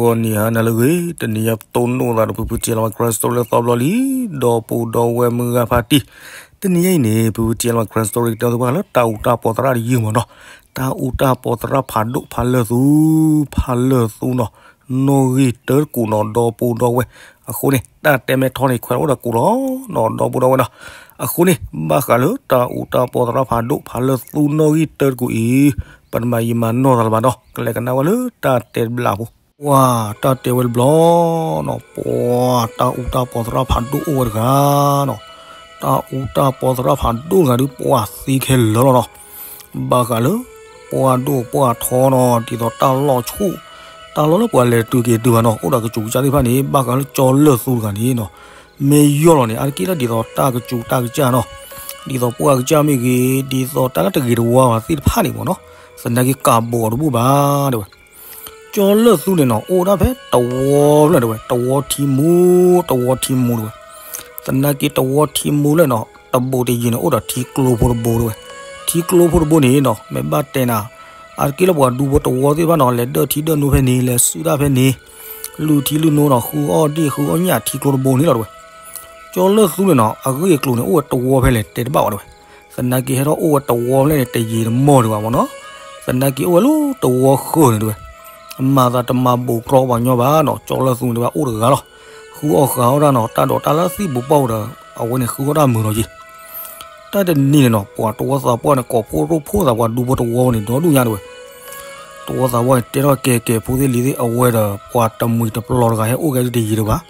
တနံၤဟါနၤလၢအဂ့ၤ, တနံၤညါပတိၢ်နီၣ်သးဒီး ဖုဖုထံလီၤ Karen Story လၢသီဘျီလံ, ဒီပုၢ်ဒီဝဲၢ်မုၢ်ဂၤဖါတံၢ်, တနံၤညါအံၤန့ၣ် ဖုဖုထံလီၤ Karen Story ကတဲသပှၢ်လၢတၢ်အူတၢ်ပီးသရၣ်တယုၢ်မ့ၢ်နီၤ, တၢ်အူတၢ်ပီးသရၣ်ဖးဒိၣ်ဖးလၢာ်သူ, ဖးလၢာ်သူနီၤ, နီၣ်ဂံၢ်တၢတကူာ်နီၤ ဒီပုၢ်ဒီဝဲၢ်, အဃိန့ၣ် တၢ်တဲမဲထီန့ၣ် ခွဲးလီၤအိၣ်ဒီးကူာ်လီၤနီၤ ဒီပုၢ်ဒီဝဲၢ်နီၤ, အဃိန့ၣ် ဘၣ်ဃးလၢတၢ်အူတၢ်ပီးသရၣ်ဖးဒိၣ်ဖးလၢာ်သူနီၣ်ဂံၢ်တၢတကူာ်အံၤ, ပတမၤယံာ်မၤနီၢ်သးလၢၤဘၣ်နီၤ, ကလဲၤကနၣ်ဝဲလၢတၢ်တဲတဘျီဖိ, ပှၤတၢ်တဲဝဲတဘျီနီၤ, ပှၤတၢ်အူတၢ်ပီးသရၣ်ဖးဒိၣ်အိၣ်ဝဲတဂၤနီၤ, တၢ်အူတၢ်ပီးသရၣ်ဖးဒိၣ်တဂၤဒီး ပှၤသံခဲလၢာ်လီၤနီၤ, ဘၣ်ဃးလၢ ပှၤဒိၣ်ပှၤထီနီၤ ဒ်သိးတၢ်လီၢ်ဆူၣ်, တၢ်လီၢ်လၢပှၤလဲၤတုၤက့ၤတုၤဘၣ်နီၤ အိၣ်ဒီးကစူၤကစၢ်သ့ၣ်တဖၣ်န့ၣ် ဘၣ်ဃးလၢကၠီလၢၢ်သူတဂၤန့ၣ်နီၤ, မ့ၢ်ယီၢ်လီၤန့ၣ် အါတက့ၢ်လၢဒ်သိးတၢ်ကစူၤတၢ်ကစၢ်နီၤ, ဒ်သိးပှၢ်ကစၢ်မ့ၢ်ဂ့ၤ, ဒ်သိးတၢ်လၢတဂ့ၤတဝါဘၣ်သ့ၣ်တဖၣ်န့ၣ်မ့ၢ်နီၤ, သနာ်က့ကးဘိးအီၤတဘူၣ်ဘၣ်တဲဝဲ ကၠီလၢၢ်သူန့ၣ်နီၤ အိၣ်ဒၣ်ဖဲတဝီဖျၢၣ်တဲဝဲ, တဝီထံမူ, တဝီထံမူတဲဝဲ, သနာ်က့တဝီထံမူလၢနီၤ တဘိးတယံၤန့ၣ် အိၣ်ဒီးထံကျိဖိတဘိတဲဝဲ, ထံကျိဖိတဘိန့ၣ်နီၤ မ့ၢ်ဘၣ်တဲနၤ, အါတက့ၢ်လၢပှၤဒူဖိတဝီသ့ၣ်တဖၣ်နီၤ လဲၤဒၢၣ်ထံဒၢၣ်နိဖဲန့ၣ် လဲၤစုတၢ်ဖဲန့ၣ်, လုၢ်ထံလုၢ်နိနီၤ ဃုအီၣ်ဒ့ၣ်ဃုအီၣ်ညၣ်ထံကျိတဘိန့ၣ်လီၤတဲဝဲ, ကၠီလၢၢ်သူန့ၣ်နီၤ အဂ့ၢ်အကျိၤန့ၣ် အိၣ်ဝဲတဝီဖဲလဲၣ်တဲတဘၣ်ဘၣ်တဲဝဲ, သနာ်က့ဟဲထီၣ်အိၣ်ဝဲတဝီဖဲလဲၣ်န့ၣ် တယံၤတမီၢ်ဒံးဘၣ်မ့ၢ်နီၤ, သနာ်က့အိၣ်ဝဲလၢတဝီဃၢၤန့ၣ်တဲဝဲ, အမၤသးတမၤဘူးကြီပှၤညီဘၣ်နီၤ ကၠီလၢၢ်သူန့ၣ်တဲဝဲအိၣ်တဂၤလီၤ, ဃုအီၣ်ဃုအီၣ်တၢ်နီၤ တၢ်ဒိးတၢ်လၢသံၣ်ပူၤပီၣ်ပူၤဒီး အဝဲန့ၣ်ဃုအီၣ်တၢ်မုာ်လီၤယံၤ တၢ်တနံၤန့ၣ်နီၤ ပှၤတဝီသးပှၢ်န့ၣ် ကိးဖှိၣ်ရိၣ်ဖှိၣ်သးပှၤဒူဖိတဝီန့ၣ် ဒီဒူၣ်ညါတဲဝဲ, တဝီသးပှၢ်န့ၣ် တဲထီၣ်ကဲကဲ ဖိသ့ၣ်လံၤသ့ၣ် အဝဲဒီးပှၤတမှံၤတပျီၤတဂၤဟဲအိၣ်ကဲဒ်တယံၤဒံးဘၣ်,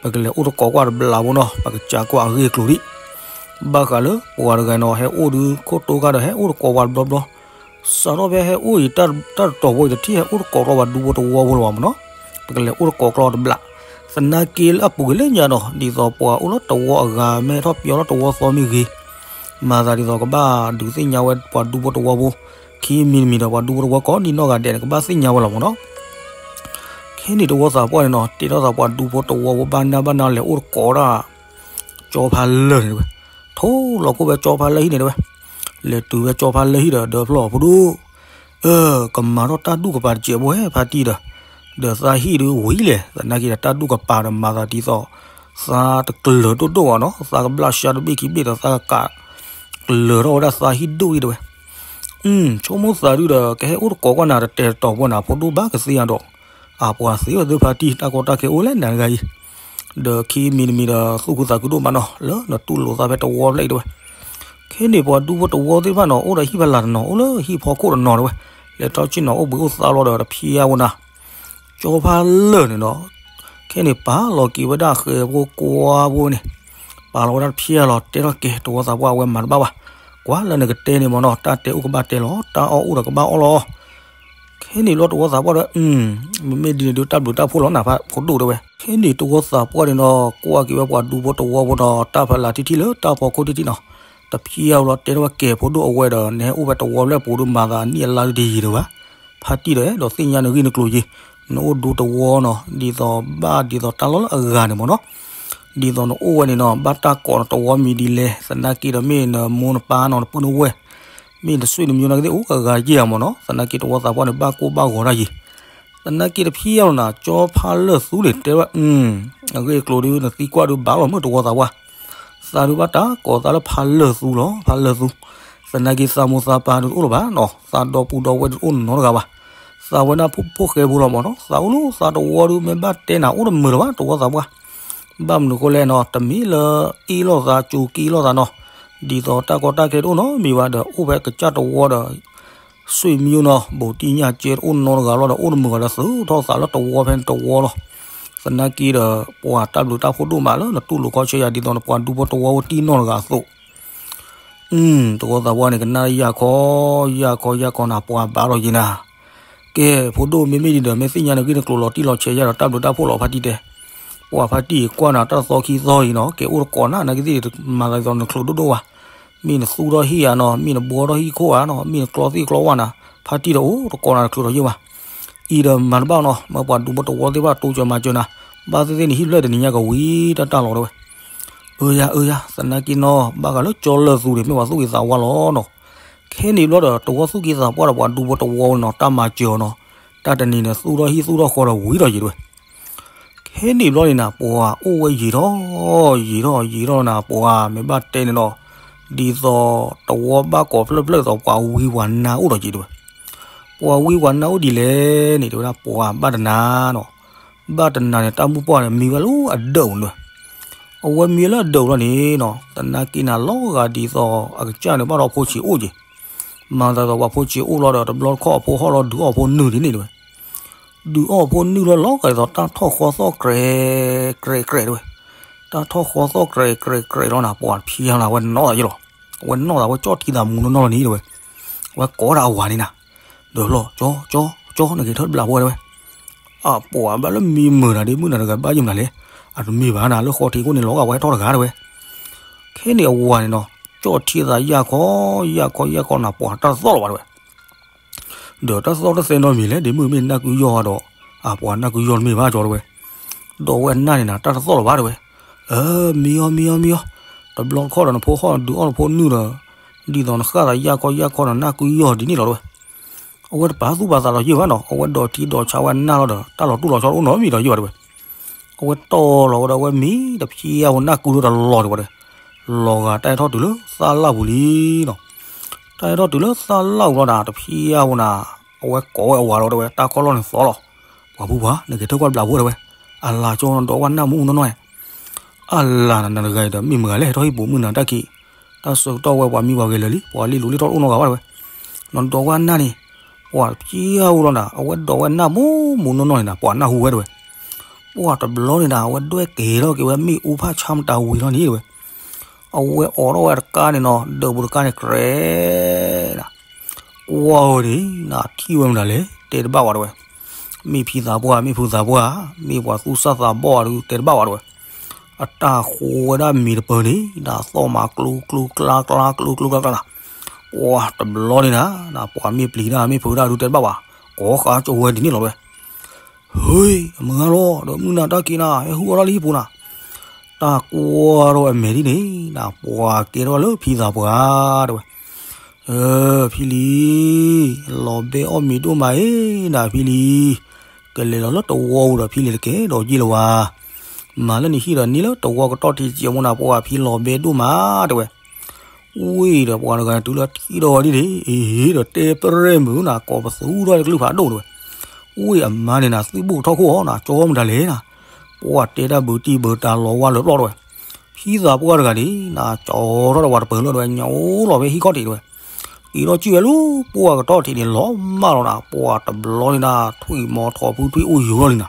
ပကလဲၤအိၣ်တကိးကွၢ်တဘျီဖိနီၤ ပကစးကွၢ်အဂ့ၢ်အကျိၤဒံး ဘၣ်ဃးလၢပှၤတဂၤနီၤ ဟဲအိၣ်ဒုးခိၣ်တိခါဒီး ဟဲအိၣ်တကိးပှၤတဘျီဘျီ, စးထီၣ်ဖဲဟဲအိၣ်အံၤ တၢ်တတီၤဖိအံၤ တထံၣ်ဟဲအိၣ်တကိးကျီပှၤဒူဖိတဝီဖိလၢၤဘၣ်မ့ၢ်နီၤ, ပကလဲၤအိၣ်တကိးကျီတဘျီ, သနာ်က့လၢအပူၤကွံာ်လၢညါနီၤ ဒ်သိးပှၤအိၣ်လၢတဝီအဂၤ မ့ၢ်ထီၣ်ပျီထီၣ်တဝီသီမ့ၢ်ဂ့ၤ, မၤသးဒ်သိးကဘၣ်ဒုးသ့ၣ်ညါဝဲပှၤဒူဖိတဝီဖိ, ခံမံၤတမံၤဒီးပှၤဒူဖိတဝီကိးဒံနီၢ်ဂၤဒဲးန့ၣ် ကဘၣ်သ့ၣ်ညါဝဲလီၤမ့ၢ်နီၤ ခဲန့ၣ်တဝီသးပှၢ်န့ၣ်နီၤ တဲထီၣ်သးပှၤဒူဖိတဝီဖိ ဘၣ်နၢ်ဘၣ်နၢ်လဲၤအိၣ်တကိးဒၣ် ကၠီဖါလၢၢ်န့ၣ်တဲဝဲ, ထိၣ်လီၤခိၣ်ဝဲကၠီဖါလၢၢ်ဟံၣ်န့ၣ်တဲဝဲ, လဲၤတုၤဝဲကၠီဖါလၢၢ်ဟံၣ်ဒီး ဒီဖျီၣ်ဖိဒိၣ်, အၢ ကမၤထီၣ်တၢ်ဒူၣ်ကပၤတစဲးဖိဟဲဖါတံၢ်ဒီး, ဒီးသးဟံၣ်ဒုးဝံၤလဲၣ် သနာ်က့ဒီးတၢ်ဒူၣ်ကပၤဒီးမၤသးဒ်သိး သးတကျၢၤဒိၣ်ဒိၣ်ဘၣ်နီၤ သးကဘျၣ်ရှါတဘ့ၣ်ခံဘ့ၣ်ဒီးသးကကး ကျၢၤထီၣ်ဝဲဒၣ်သးဟံၣ်ဒိၣ်အံၤတဲဝဲ ဆိကမိၣ်သးဒုဒီး ကဟဲအိၣ်တကိးကွၢ်နၤတတဲာ်တတီၤပှၢ်နၤ ဖိဒိၣ်ဘၣ်ကသ့အဒိး, အပှၤသ့ဝဲသ့ၣ်ဖါတံၢ် တၢ်ကီတၢ်ခဲအိၣ်လဲၣ်နၤတဂၤအံၤ, ဒီးခံမံၤတမံၤဒီး သူၣ်ခုသးခုဒိၣ်မးနီၤ လၢနတူၢ်လိာ်သးဖဲတဝီဖျၢၣ်အံၤတဲဝဲ, ခဲန့ၣ်ပှၤဒူဖိတဝီသ့ၣ်တဖၣ်နီၤ အိၣ်ဒီးဟံၣ်ဖီလာ်တနီၤ အိၣ်လၢဟံၣ်ဖီခိၣ်တနီၤတဲဝဲ, လဲၤထီၣ်ဆ့ၣ်နီၤအိၣ်ဘှံးအိၣ်သါလီၤဒီးတဖျါဝဲနၤ ကၠီဖါလၢၢ်န့ၣ်ဒီး, ခဲန့ၣ်ပာ်လီၤက့ၤဝဲဒၣ်ဃဲၤဖိကွၢ်ဖိန့ၣ်, ပာ်လီၤဝဲဒၣ်တဖျါလီၤ တဲထီၣ်ကဲ တဝီသးပှၢ်အဝဲမၤတဘၣ်ဘၣ်, ကွၢ်လၢနကတဲန့ၣ်မ့ၢ်နီၤ တၢ်တဲအိၣ်ကဘၣ်တဲလီၤ တၢ်အီၣ်အိၣ်ဒီးကဘၣ်အီၣ်လီၤ ခဲန့ၣ်ဘျီတဝီသးပှၢ်ဒီး, မ့မ့ၢ်ဒ်န့ၣ်ဒုးတၢ်ဘျုးတၢ်ဖှိၣ်လီၤနၤဖးဖိဒိၣ်တဲဝဲ, ခဲန့ၣ်တဝီသးပှၢ်န့ၣ်ဒီး ကွၢ်က့ၤဝဲပှၤဒူဖိတဝီဖိဒီး တၢ်ဖးလၢ်ထံထံလၢတၢ်ဖီခိၣ်ထံထံနီၤ, တဖျါဝဲလီၤ တဲထီၣ်ဝဲကဲ ဖိဒိၣ်အဝဲဒီး နဟဲအိၣ်ဖဲတဝီဖျၢၣ်ပူၤဒုးမၤသးနံၣ်အလါဒုးတယံာ်ဒံးဘၣ်, ဖါတံၢ်ဒီး အဲၣ်ဒိးသ့ၣ်ညါနဂ့ၢ်နကျိၤယံၤ, နအိၣ်ဒူတဝီနီၤ ဒ်သိးဘၣ်ဒ်သိးတၢ်လီၢ်လၢအဂၤန့ၣ်မ့ၢ်နီၤ ဒ်သိးနအိၣ်ဝဲန့ၣ်နီၤ ဘၣ်တၢ်ကိးနတဝီမံၤဒ်လဲၣ် သနာ်က့ဒီးမ့ၢ်နမိၢ်နပၢ်နီၤ နပုၢ်နဝဲၢ်, မ့ၢ်နဆွေနမျိုးနာ်က့သ့ၣ်အိၣ်အဂၤယဲၢ်မ့ၢ်နီၤ သနာ်က့တဝီသးပှၢ်န့ၣ် ဘၣ်ကိၢ်ဘၣ်ဂီၤတၢ်ယံၤ, သနာ်က့တဖျါလီၤနၤ ကၠီဖါလၢၢ်သူန့ၣ် တဲဝဲ, အဂ့ၢ်အကျိၤဒုး နသံကွၢ်ဒုးဘၣ်လီၤမုၢ်တဝီသးပှၢ်, သးဒုးဘၣ်တၢ်ကိးသးလၢဖါလၢၢ်သူလီၤ ဖါလၢၢ်သူ, သနာ်က့သးမိၢ်သးပၢ်ဒုးတအိၣ်လၢၤဘၣ်နီၤ သးဒီပုၢ်ဒီဝဲၢ်ဒုးတအိၣ်နီတဂၤဘၣ်, သးဝဲဒၣ်ဖိဃဲဖိလီၤမ့ၢ်နီၤ သးအိၣ်လၢသးတဝီဒုး မ့ၢ်ဘၣ်တဲနၤအိၣ်တမုာ်လၢၤဘၣ် တဝီသးပှၢ်, ဘၣ်မနုၤဃိလဲၣ်နီၤ တမ့ၢ်လၢအ့ၣ်လိာ်သး ကၠိက့လိာ်သးနီၤ, ဒ်သိးတၢ်ကီတၢ်ခဲတအိၣ်နီတမံၤဘၣ်ဒီး အိၣ်ဖဲကစၢ်တဝီဒီး ဆွေမျိုးနီၤ ဘူးတံၢ်ညၣ်ကဲတအိၣ်နီတဂၤလီၤဒီး အိၣ်တမုာ်ဂၤဒီးသုးထီၣ်သးလၢတဝီဖဲန့ၣ်တဝီလီၤ, သနာ်က့ဒီး ပှၤတၢ်ဘျုးတၢ်ဖှိၣ်ဒိၣ်မးလၢနတူၢ်လိာ်ခီဆၢယၤ ဒ်သိးနပှၤဒူဖိတဝီဖိတံၢ်နီတဂၤအသိး တဝီသးပှၢ်န့ၣ် ကနၣ်ယၢ်ခီ, ယၢ်ခီယၢ်ခီနၤ ပှၤဘၣ်လီၤယံၤနၤ, ကဲ ဖိဒိၣ်မ့မ့ၢ်ဒ်ဒီး မ့ၢ်သ့ၣ်ညါနဂ့ၢ်နကျိၤလီၤတံၢ်လီၤဆဲးယၤဒီး တၢ်ဘျုးတၢ်ဖှိၣ်လီၤ ဖါတံၢ်တဲ, ပှၤဖါတံၢ်ကွၢ်နၤတၢ်သီခံသီအံၤနီၤ ကဲအိၣ်တကိးနၤ နာ်က့သ့ၣ်မၤသးဒ်သိးနချုးဒိၣ်ဒိၣ်ဘၣ်, မ့ၢ်နသူၣ်ထီၣ်ဟံၣ်ဧါနီၤ မ့ၢ်နဘှီထီၣ်ဟံၣ်ခိၣ်ဧါနီၤ မ့ၢ်နကျီသ့ၣ်ကျီဝၣ်နၤ, ဖါတံၢ်ဒီးအိၣ်တကိးနၤတချုးထီၣ်ယဲၢ်ဘၣ်, အံၤဒီးမၤတဘၣ်နီၤ မ့ၢ်ပှၤဒူဖိတဝီသ့ၣ်တဖၣ်တိစၢၤမၤစၢၤနၤ, ဘၣ်သ့ၣ်သ့ၣ်န့ၣ် ဟံၣ်ဖျၢၣ်တနံၤညါကဝံၤတၢ်တၢ်လီၤတဲဝဲ အၢယၤ အၢယၤ သနာ်က့နီၤ ဘၣ်ဃးလၢကၠီလၢၢ်သူန့ၣ် မ့ၢ်ပှၤသူၣ်က့သးဝါလီၤနီၤ, ခဲန့ၣ်ဘျီဒီး တဝီသူၣ်က့သးပှၢ်ဒီးပှၤဒူဖိတဝီနီၤ တၢ်မၤစၢၤအီၤနီၤ, တၢ်တနံၤန့ၣ် သူၣ်ထီၣ်ဟံၣ်သူၣ်ထီၣ်ဃီဒီးဝံၤဒီးယံၤတဝဲ. ခဲန့ၣ်ဘျီန့ၣ်နၤ ပှၤအိၣ်ဝဲယံၤထီၣ်ယံၤထီၣ်ယံၤထီၣ်နၤ ပှၤမ့ၢ်ဘၣ်တဲန့ၣ်ဒီး ဒ်သိးတဝီဘၣ်ကိးဖျၢၣ်ဖျၢၣ်သိး ပှၤဝံပှၤနါအိၣ်ဒီးယံၤတဝဲ. ပှၤဝံပှၤနါအိၣ်ဒ်လဲၣ်န့ၣ် တဲဝဲဒၣ် ပှၤဘၣ်တနၤနီၤ, ဘၣ်တနၤန့ၣ် တၢ်မုၢ်ပှၢ်န့ၣ်မံဝဲလၢအဒၢးအိၣ်န့ၣ်တဝဲ. အဝဲမံလၢအဒၢးအိၣ်လီၤန့ၣ်နီၤ သနာ်က့နၤ လီၤဂာ်ဒ်သိးအကစၢ်န့ၣ် ဘၣ်ဒီးဖိဆံးအိၣ်က့ၤ, မၤသးသိးပှၤဖိဆံးအိၣ်လီၤဒီး တဘျီတခီၣ်အဖိဟီၣ်လီၤဒုးအီၣ်ဖိနုာ်ဒ်န့ၣ်တဝဲ. ဒုးအီၣ်ဖိနုာ်လီၤ လီၤဂာ်ဒ်သိးတၢ်ထီၣ်ဃီသီၣ်ကြဲးကြဲးကြဲးတဝဲ. တၢ်ထီၣ်ဃီသီၣ်ကြဲးကြဲးကြဲးလီၤနၤ ပှၤဖံးလၢအဝဲနီၢ်သးယ့ၢ်လီၤ. အဝဲနီၢ်သး အဝဲကၠီၣ်ထံသးမူနီၢ်နီၢ်လီၤန့ၣ်တဝဲ. အဝဲကိးဒၣ်အဝၤန့ၣ်နၤ, ဒီးလီၤ ကၠီ ကၠီ ကၠီ နက့ၤထၢၣ်တဘျးဖိတဝဲ. အပှၤဘၣ်လၢမံမုာ်နၤ ဒ်မုၢ်နၤတဂၤဘၣ်ယံၤမနုၤလဲၣ်. အတမ့ၢ်ဘၣ်နၤ လၢဃီထံးခိၣ်န့ၣ် လီၤဂာ်ဝဲထီၣ်တဂၤတဝဲ. ခဲန့ၣ်အဝၤန့ၣ်နီၤ ကၠီၣ်ထံသးယၢ်ခီ ယၢ်ခီ ယၢ်ခီနၤ ပှၤတၢ်တသီၣ်လီၤဘၣ်တဝဲ. ဒီးတၢ်သီၣ်တသဲနီတမံၤလဲၣ် ဒ်မုၢ်မ့ၢ်နၢ်ကုယီၢ်ဒီး အပှၤနၢ်ကုယီၢ်တမ့ၢ်ဘၣ်ကၠီတဝဲ. ဒီးအဝဲအနၢ်န့ၣ်နၤ တၢ်တသီၣ်လီၤဘၣ်တဝဲ. အၢ မံအီၤ မံအီၤ မံအီၤ, တဘျီတခီၣ်ဒီးနဖိဟီၣ်ဒုးအီၣ်နဖိနုာ်ဒီး ဒ်သိးနဃၣ်သးယၢ်ခီယၢ်ခီဒီးနၢ်ကုယီၢ်ဒ်န့ၣ်လီၤတဝဲ. အဝဲတပာ်သူၣ်ပာ်သးလီၤယ့ၢ်ဘၣ်နီၤ အဝဲဒိးထံဒိးဆါဝဲအနၢ်လီၤဒီး တၢ်လီၤတူၢ်လီၤဆီတအိၣ်နီတမံၤလီၤယ့ၢ်ဘၣ်တဝဲ. အဝဲတီၢ်လီၤဝဲဒီးအဝဲမံတဖျဲအဝဲနၢ်ကုလၢတလီၤတဝဲတဝဲ. လီၤဂာ်တၢ်အဲၣ်ထီၣ်တုၤလၢသၣ်လၣ်ပူၤလံနီၤ. တၢ်အဲၣ်ထီၣ်တုၤလၢသၣ်လၣ်ပူၤလီၤနၤ တဖျဲအဝဲနၤ အဝဲကိးဝဲအဝၤလီၤတဝဲ တၢ်ခီၣ်လီၢ်န့ၣ်သီလီၤ. ပှၤဖုပှၢ် နက့ၤထၢၣ်ကွၢ်တဘျးဖိတဝဲ. အလၤကၠီနဒီးဝဲနၢ်မူးမူးနီၢ်နီၢ် အလၤနၤ နတဂၤအံၤဒီး မ့ၢ်မဂၤလဲၣ် ဟဲထီၣ်ဟံၣ်ပူၤမုၢ်နၤတၢ်ခံး, တၢ်ဆၢကတီၢ်ဝဲပှၤမံပှၤဂဲၤလၢာ်လံ ပှၤလံၣ်လူၤလံၣ်ထီၣ်တအိၣ်နီတဂၤဘၣ်တဝဲ. နဒီးဝဲနၢ်န့ၣ် ပှၤတဖျဲအဝဲလီၤနၤ အဝဲဒီးဝဲနၢ်မူးမူးနီၢ်နီၢ်န့ၣ်နၤ ပှၤနၢ်ဟူဝဲတဝဲ. ပှၤတဘျီန့ၣ်နၤ အဝဲဒွဲၣ်က့ၤထီၣ်က့ၤဝဲမ့ၣ်အူဖးဆါမတၤဝံၤလီၤန့ၣ်တဝဲ. အဝဲအိးထီၣ်ဝဲတကါန့ၣ်နီၤ ဒၢးပူၤတကါန့ၣ် ကြဲးနၤ ကွၢ်ဝဲန့ၣ်နၤ ထံၣ်ဝဲမတၤလဲၣ် တဲတဘၣ်ဝဲတဝဲ. မ့ၢ်ဖံသးပှၢ် မ့ၢ်ဖုသးပှၢ် မ့ၢ်ပှၤသူၣ်စၢ်သးဘီၣ်ဒုး တဲတဘၣ်ဝဲတဝဲ. အတၢ်ဃိဝဲဒၣ်မ့ၤတပၢၤန့ၣ် နသီၣ်မၤကျိကျိကျါကျါကျိကျိကျါကျါနၤ. ပှၤတဘျီန့ၣ်နၤ ပှၤမ့ၢ်ပျံၤတၢ် မ့ၢ်ဖုးတၢ်ဒုး တဲတဘၣ်ဘၣ်, ကိးဃာ်ကၠိဝဲဒ်န့ၣ်လီၤတဝဲ. ဟ့ အမုၢ်ဂၤလီၤ ဒီးမုၢ်နၤတၢ်ခံးနၤ ဟဲဟူးအီၣ်တၢ်လၢဟံၣ်ပူၤနၤ. တၢ်ကွၢ်ထီၣ်ဝဲအမဲာ်ဒ်န့ၣ်နၤ ပှၤကဲထီၣ်လၢဖံသးပှၢ်တဝဲ. ဖံလံၤ လီၤဘဲအီၣ်မ့ၤဒိၣ်မးအံၤနၤဖံလံၤ, ကလဲၤလီၤလၢတဝီပူၤဒီးဖံလံၤတကဲဒီးယ့ၢ်လၢၤဝဲ, မၤလၢနဟံၣ်ဒီးန့ၢ်လၢတဝီကတီၢ်ထံးကဲမူနၤ ပှၤဖံလီၤဘဲဒိၣ်မးတဝဲ. ဝ့ၢ်ဒီးပှၤတဂၤန့ၣ်တုၤလၢထံၣ်ဒီးဝဲဒ်န့ၣ် အ့ၣ်ဒီးတဲပရဲၣ်မုာ်နၤ ကိးပသူထီၣ်လၢကလုၢ်ဖးဒိၣ်တဝဲ. ဝ့ၢ်အမါန့ၣ်နၤ သုးဘူးထီၣ်ခိၣ်အီၤနၤ ကၠီမတၤလဲၣ်နၤ, ပှၤတဲတၢ်ဘုးတံၢ်ဘုးတၢ်လီၤဝါလၢာ်ပျီတဝဲ. ဖံသးပှၢ်တဂၤန့ၣ်နၤ ကၠီထီၣ်ဒီးပှၤတပၢၤလၢတဝဲ ညိလီၤဖဲဟံၣ်ခီၣ်ထံးတဝဲ. က့ၤထီၣ်ကံၣ်ဝဲလၢပှၢ်ကတီၢ်ထံးန့ၣ် လီၤမၢ်လီၤနၤ ပှၤတဘျီန့ၣ်နၤ ထွံၣ်မီၤထီၣ်ဖုထွံၣ်အိၣ်ယိာ်လီၤလံနၤ.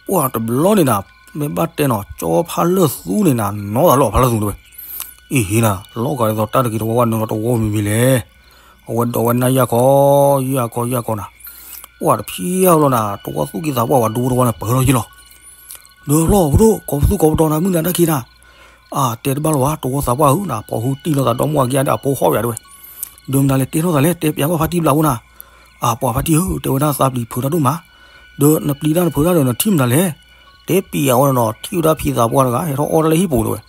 ပှၤတဘျီန့ၣ်နၤ မ့ၢ်ဘၣ်တဲနီၤ ကၠီဖးလၢာ်သူန့ၣ်နၤ နီၢ်သးလီၤဖးလၢာ်သူတဝဲ. အ့ၣ်ဟ့နၤ လီၤဂာ်ဒ်သိးတၢ်တဂ့ၤတဝီဝဲနုာ်လီၤတဝီမံၤမံၤလဲၣ်. အဝဲဒိးဝဲနၢ်ယၢ်ခီ ယၢ်ခီ ယၢ်ခီနၤ. ပှၤတဖျဲအီၤလီၤနၤ တဝီသူၣ်ကံၢ်သးပှၢ်ဝဲဒူဖိတဝီန့ၣ် ပၢၤထီၣ်ယ့ၢ်လီၤ. ဒီးလီၤပဒိၣ် ကိးပသူကိးပဒီနၤ မုၢ်နၤတၢ်ခံးနၤ. အတဲတဘၣ်လၢၤဘၣ် တဝီသးပှၢ်ဧၢနၤ ပိာ်ဟူးတံၢ်လိာ်သးဒီမါဝၤက့ၤဒီးအဖိဟီၣ်ဝဲတဝဲ. ဒီးမနုၤလဲၣ် ကဲထီၣ်သးလဲၣ် တဲပျးကွၢ်ဖါတံၢ်ဘျးဖိနၤ. အပှၤဖါတံၢ်ဧၢ တဲဝဲဒၣ်သးပျံၤဖုးတၢ်ဒိၣ်မး. ဒီးနပျံၤတၢ်နဖုးတၢ်ဒီးနထံၣ်မနုၤလဲၣ်. တဲပျးဝဲဒီးနီၤ ထံၣ်ဝဲဒၣ်ဖံသးပှၢ်တဂၤ ဟဲထီၣ်အီၣ်တၢ်လၢဟံၣ်ပူၤတဝဲ.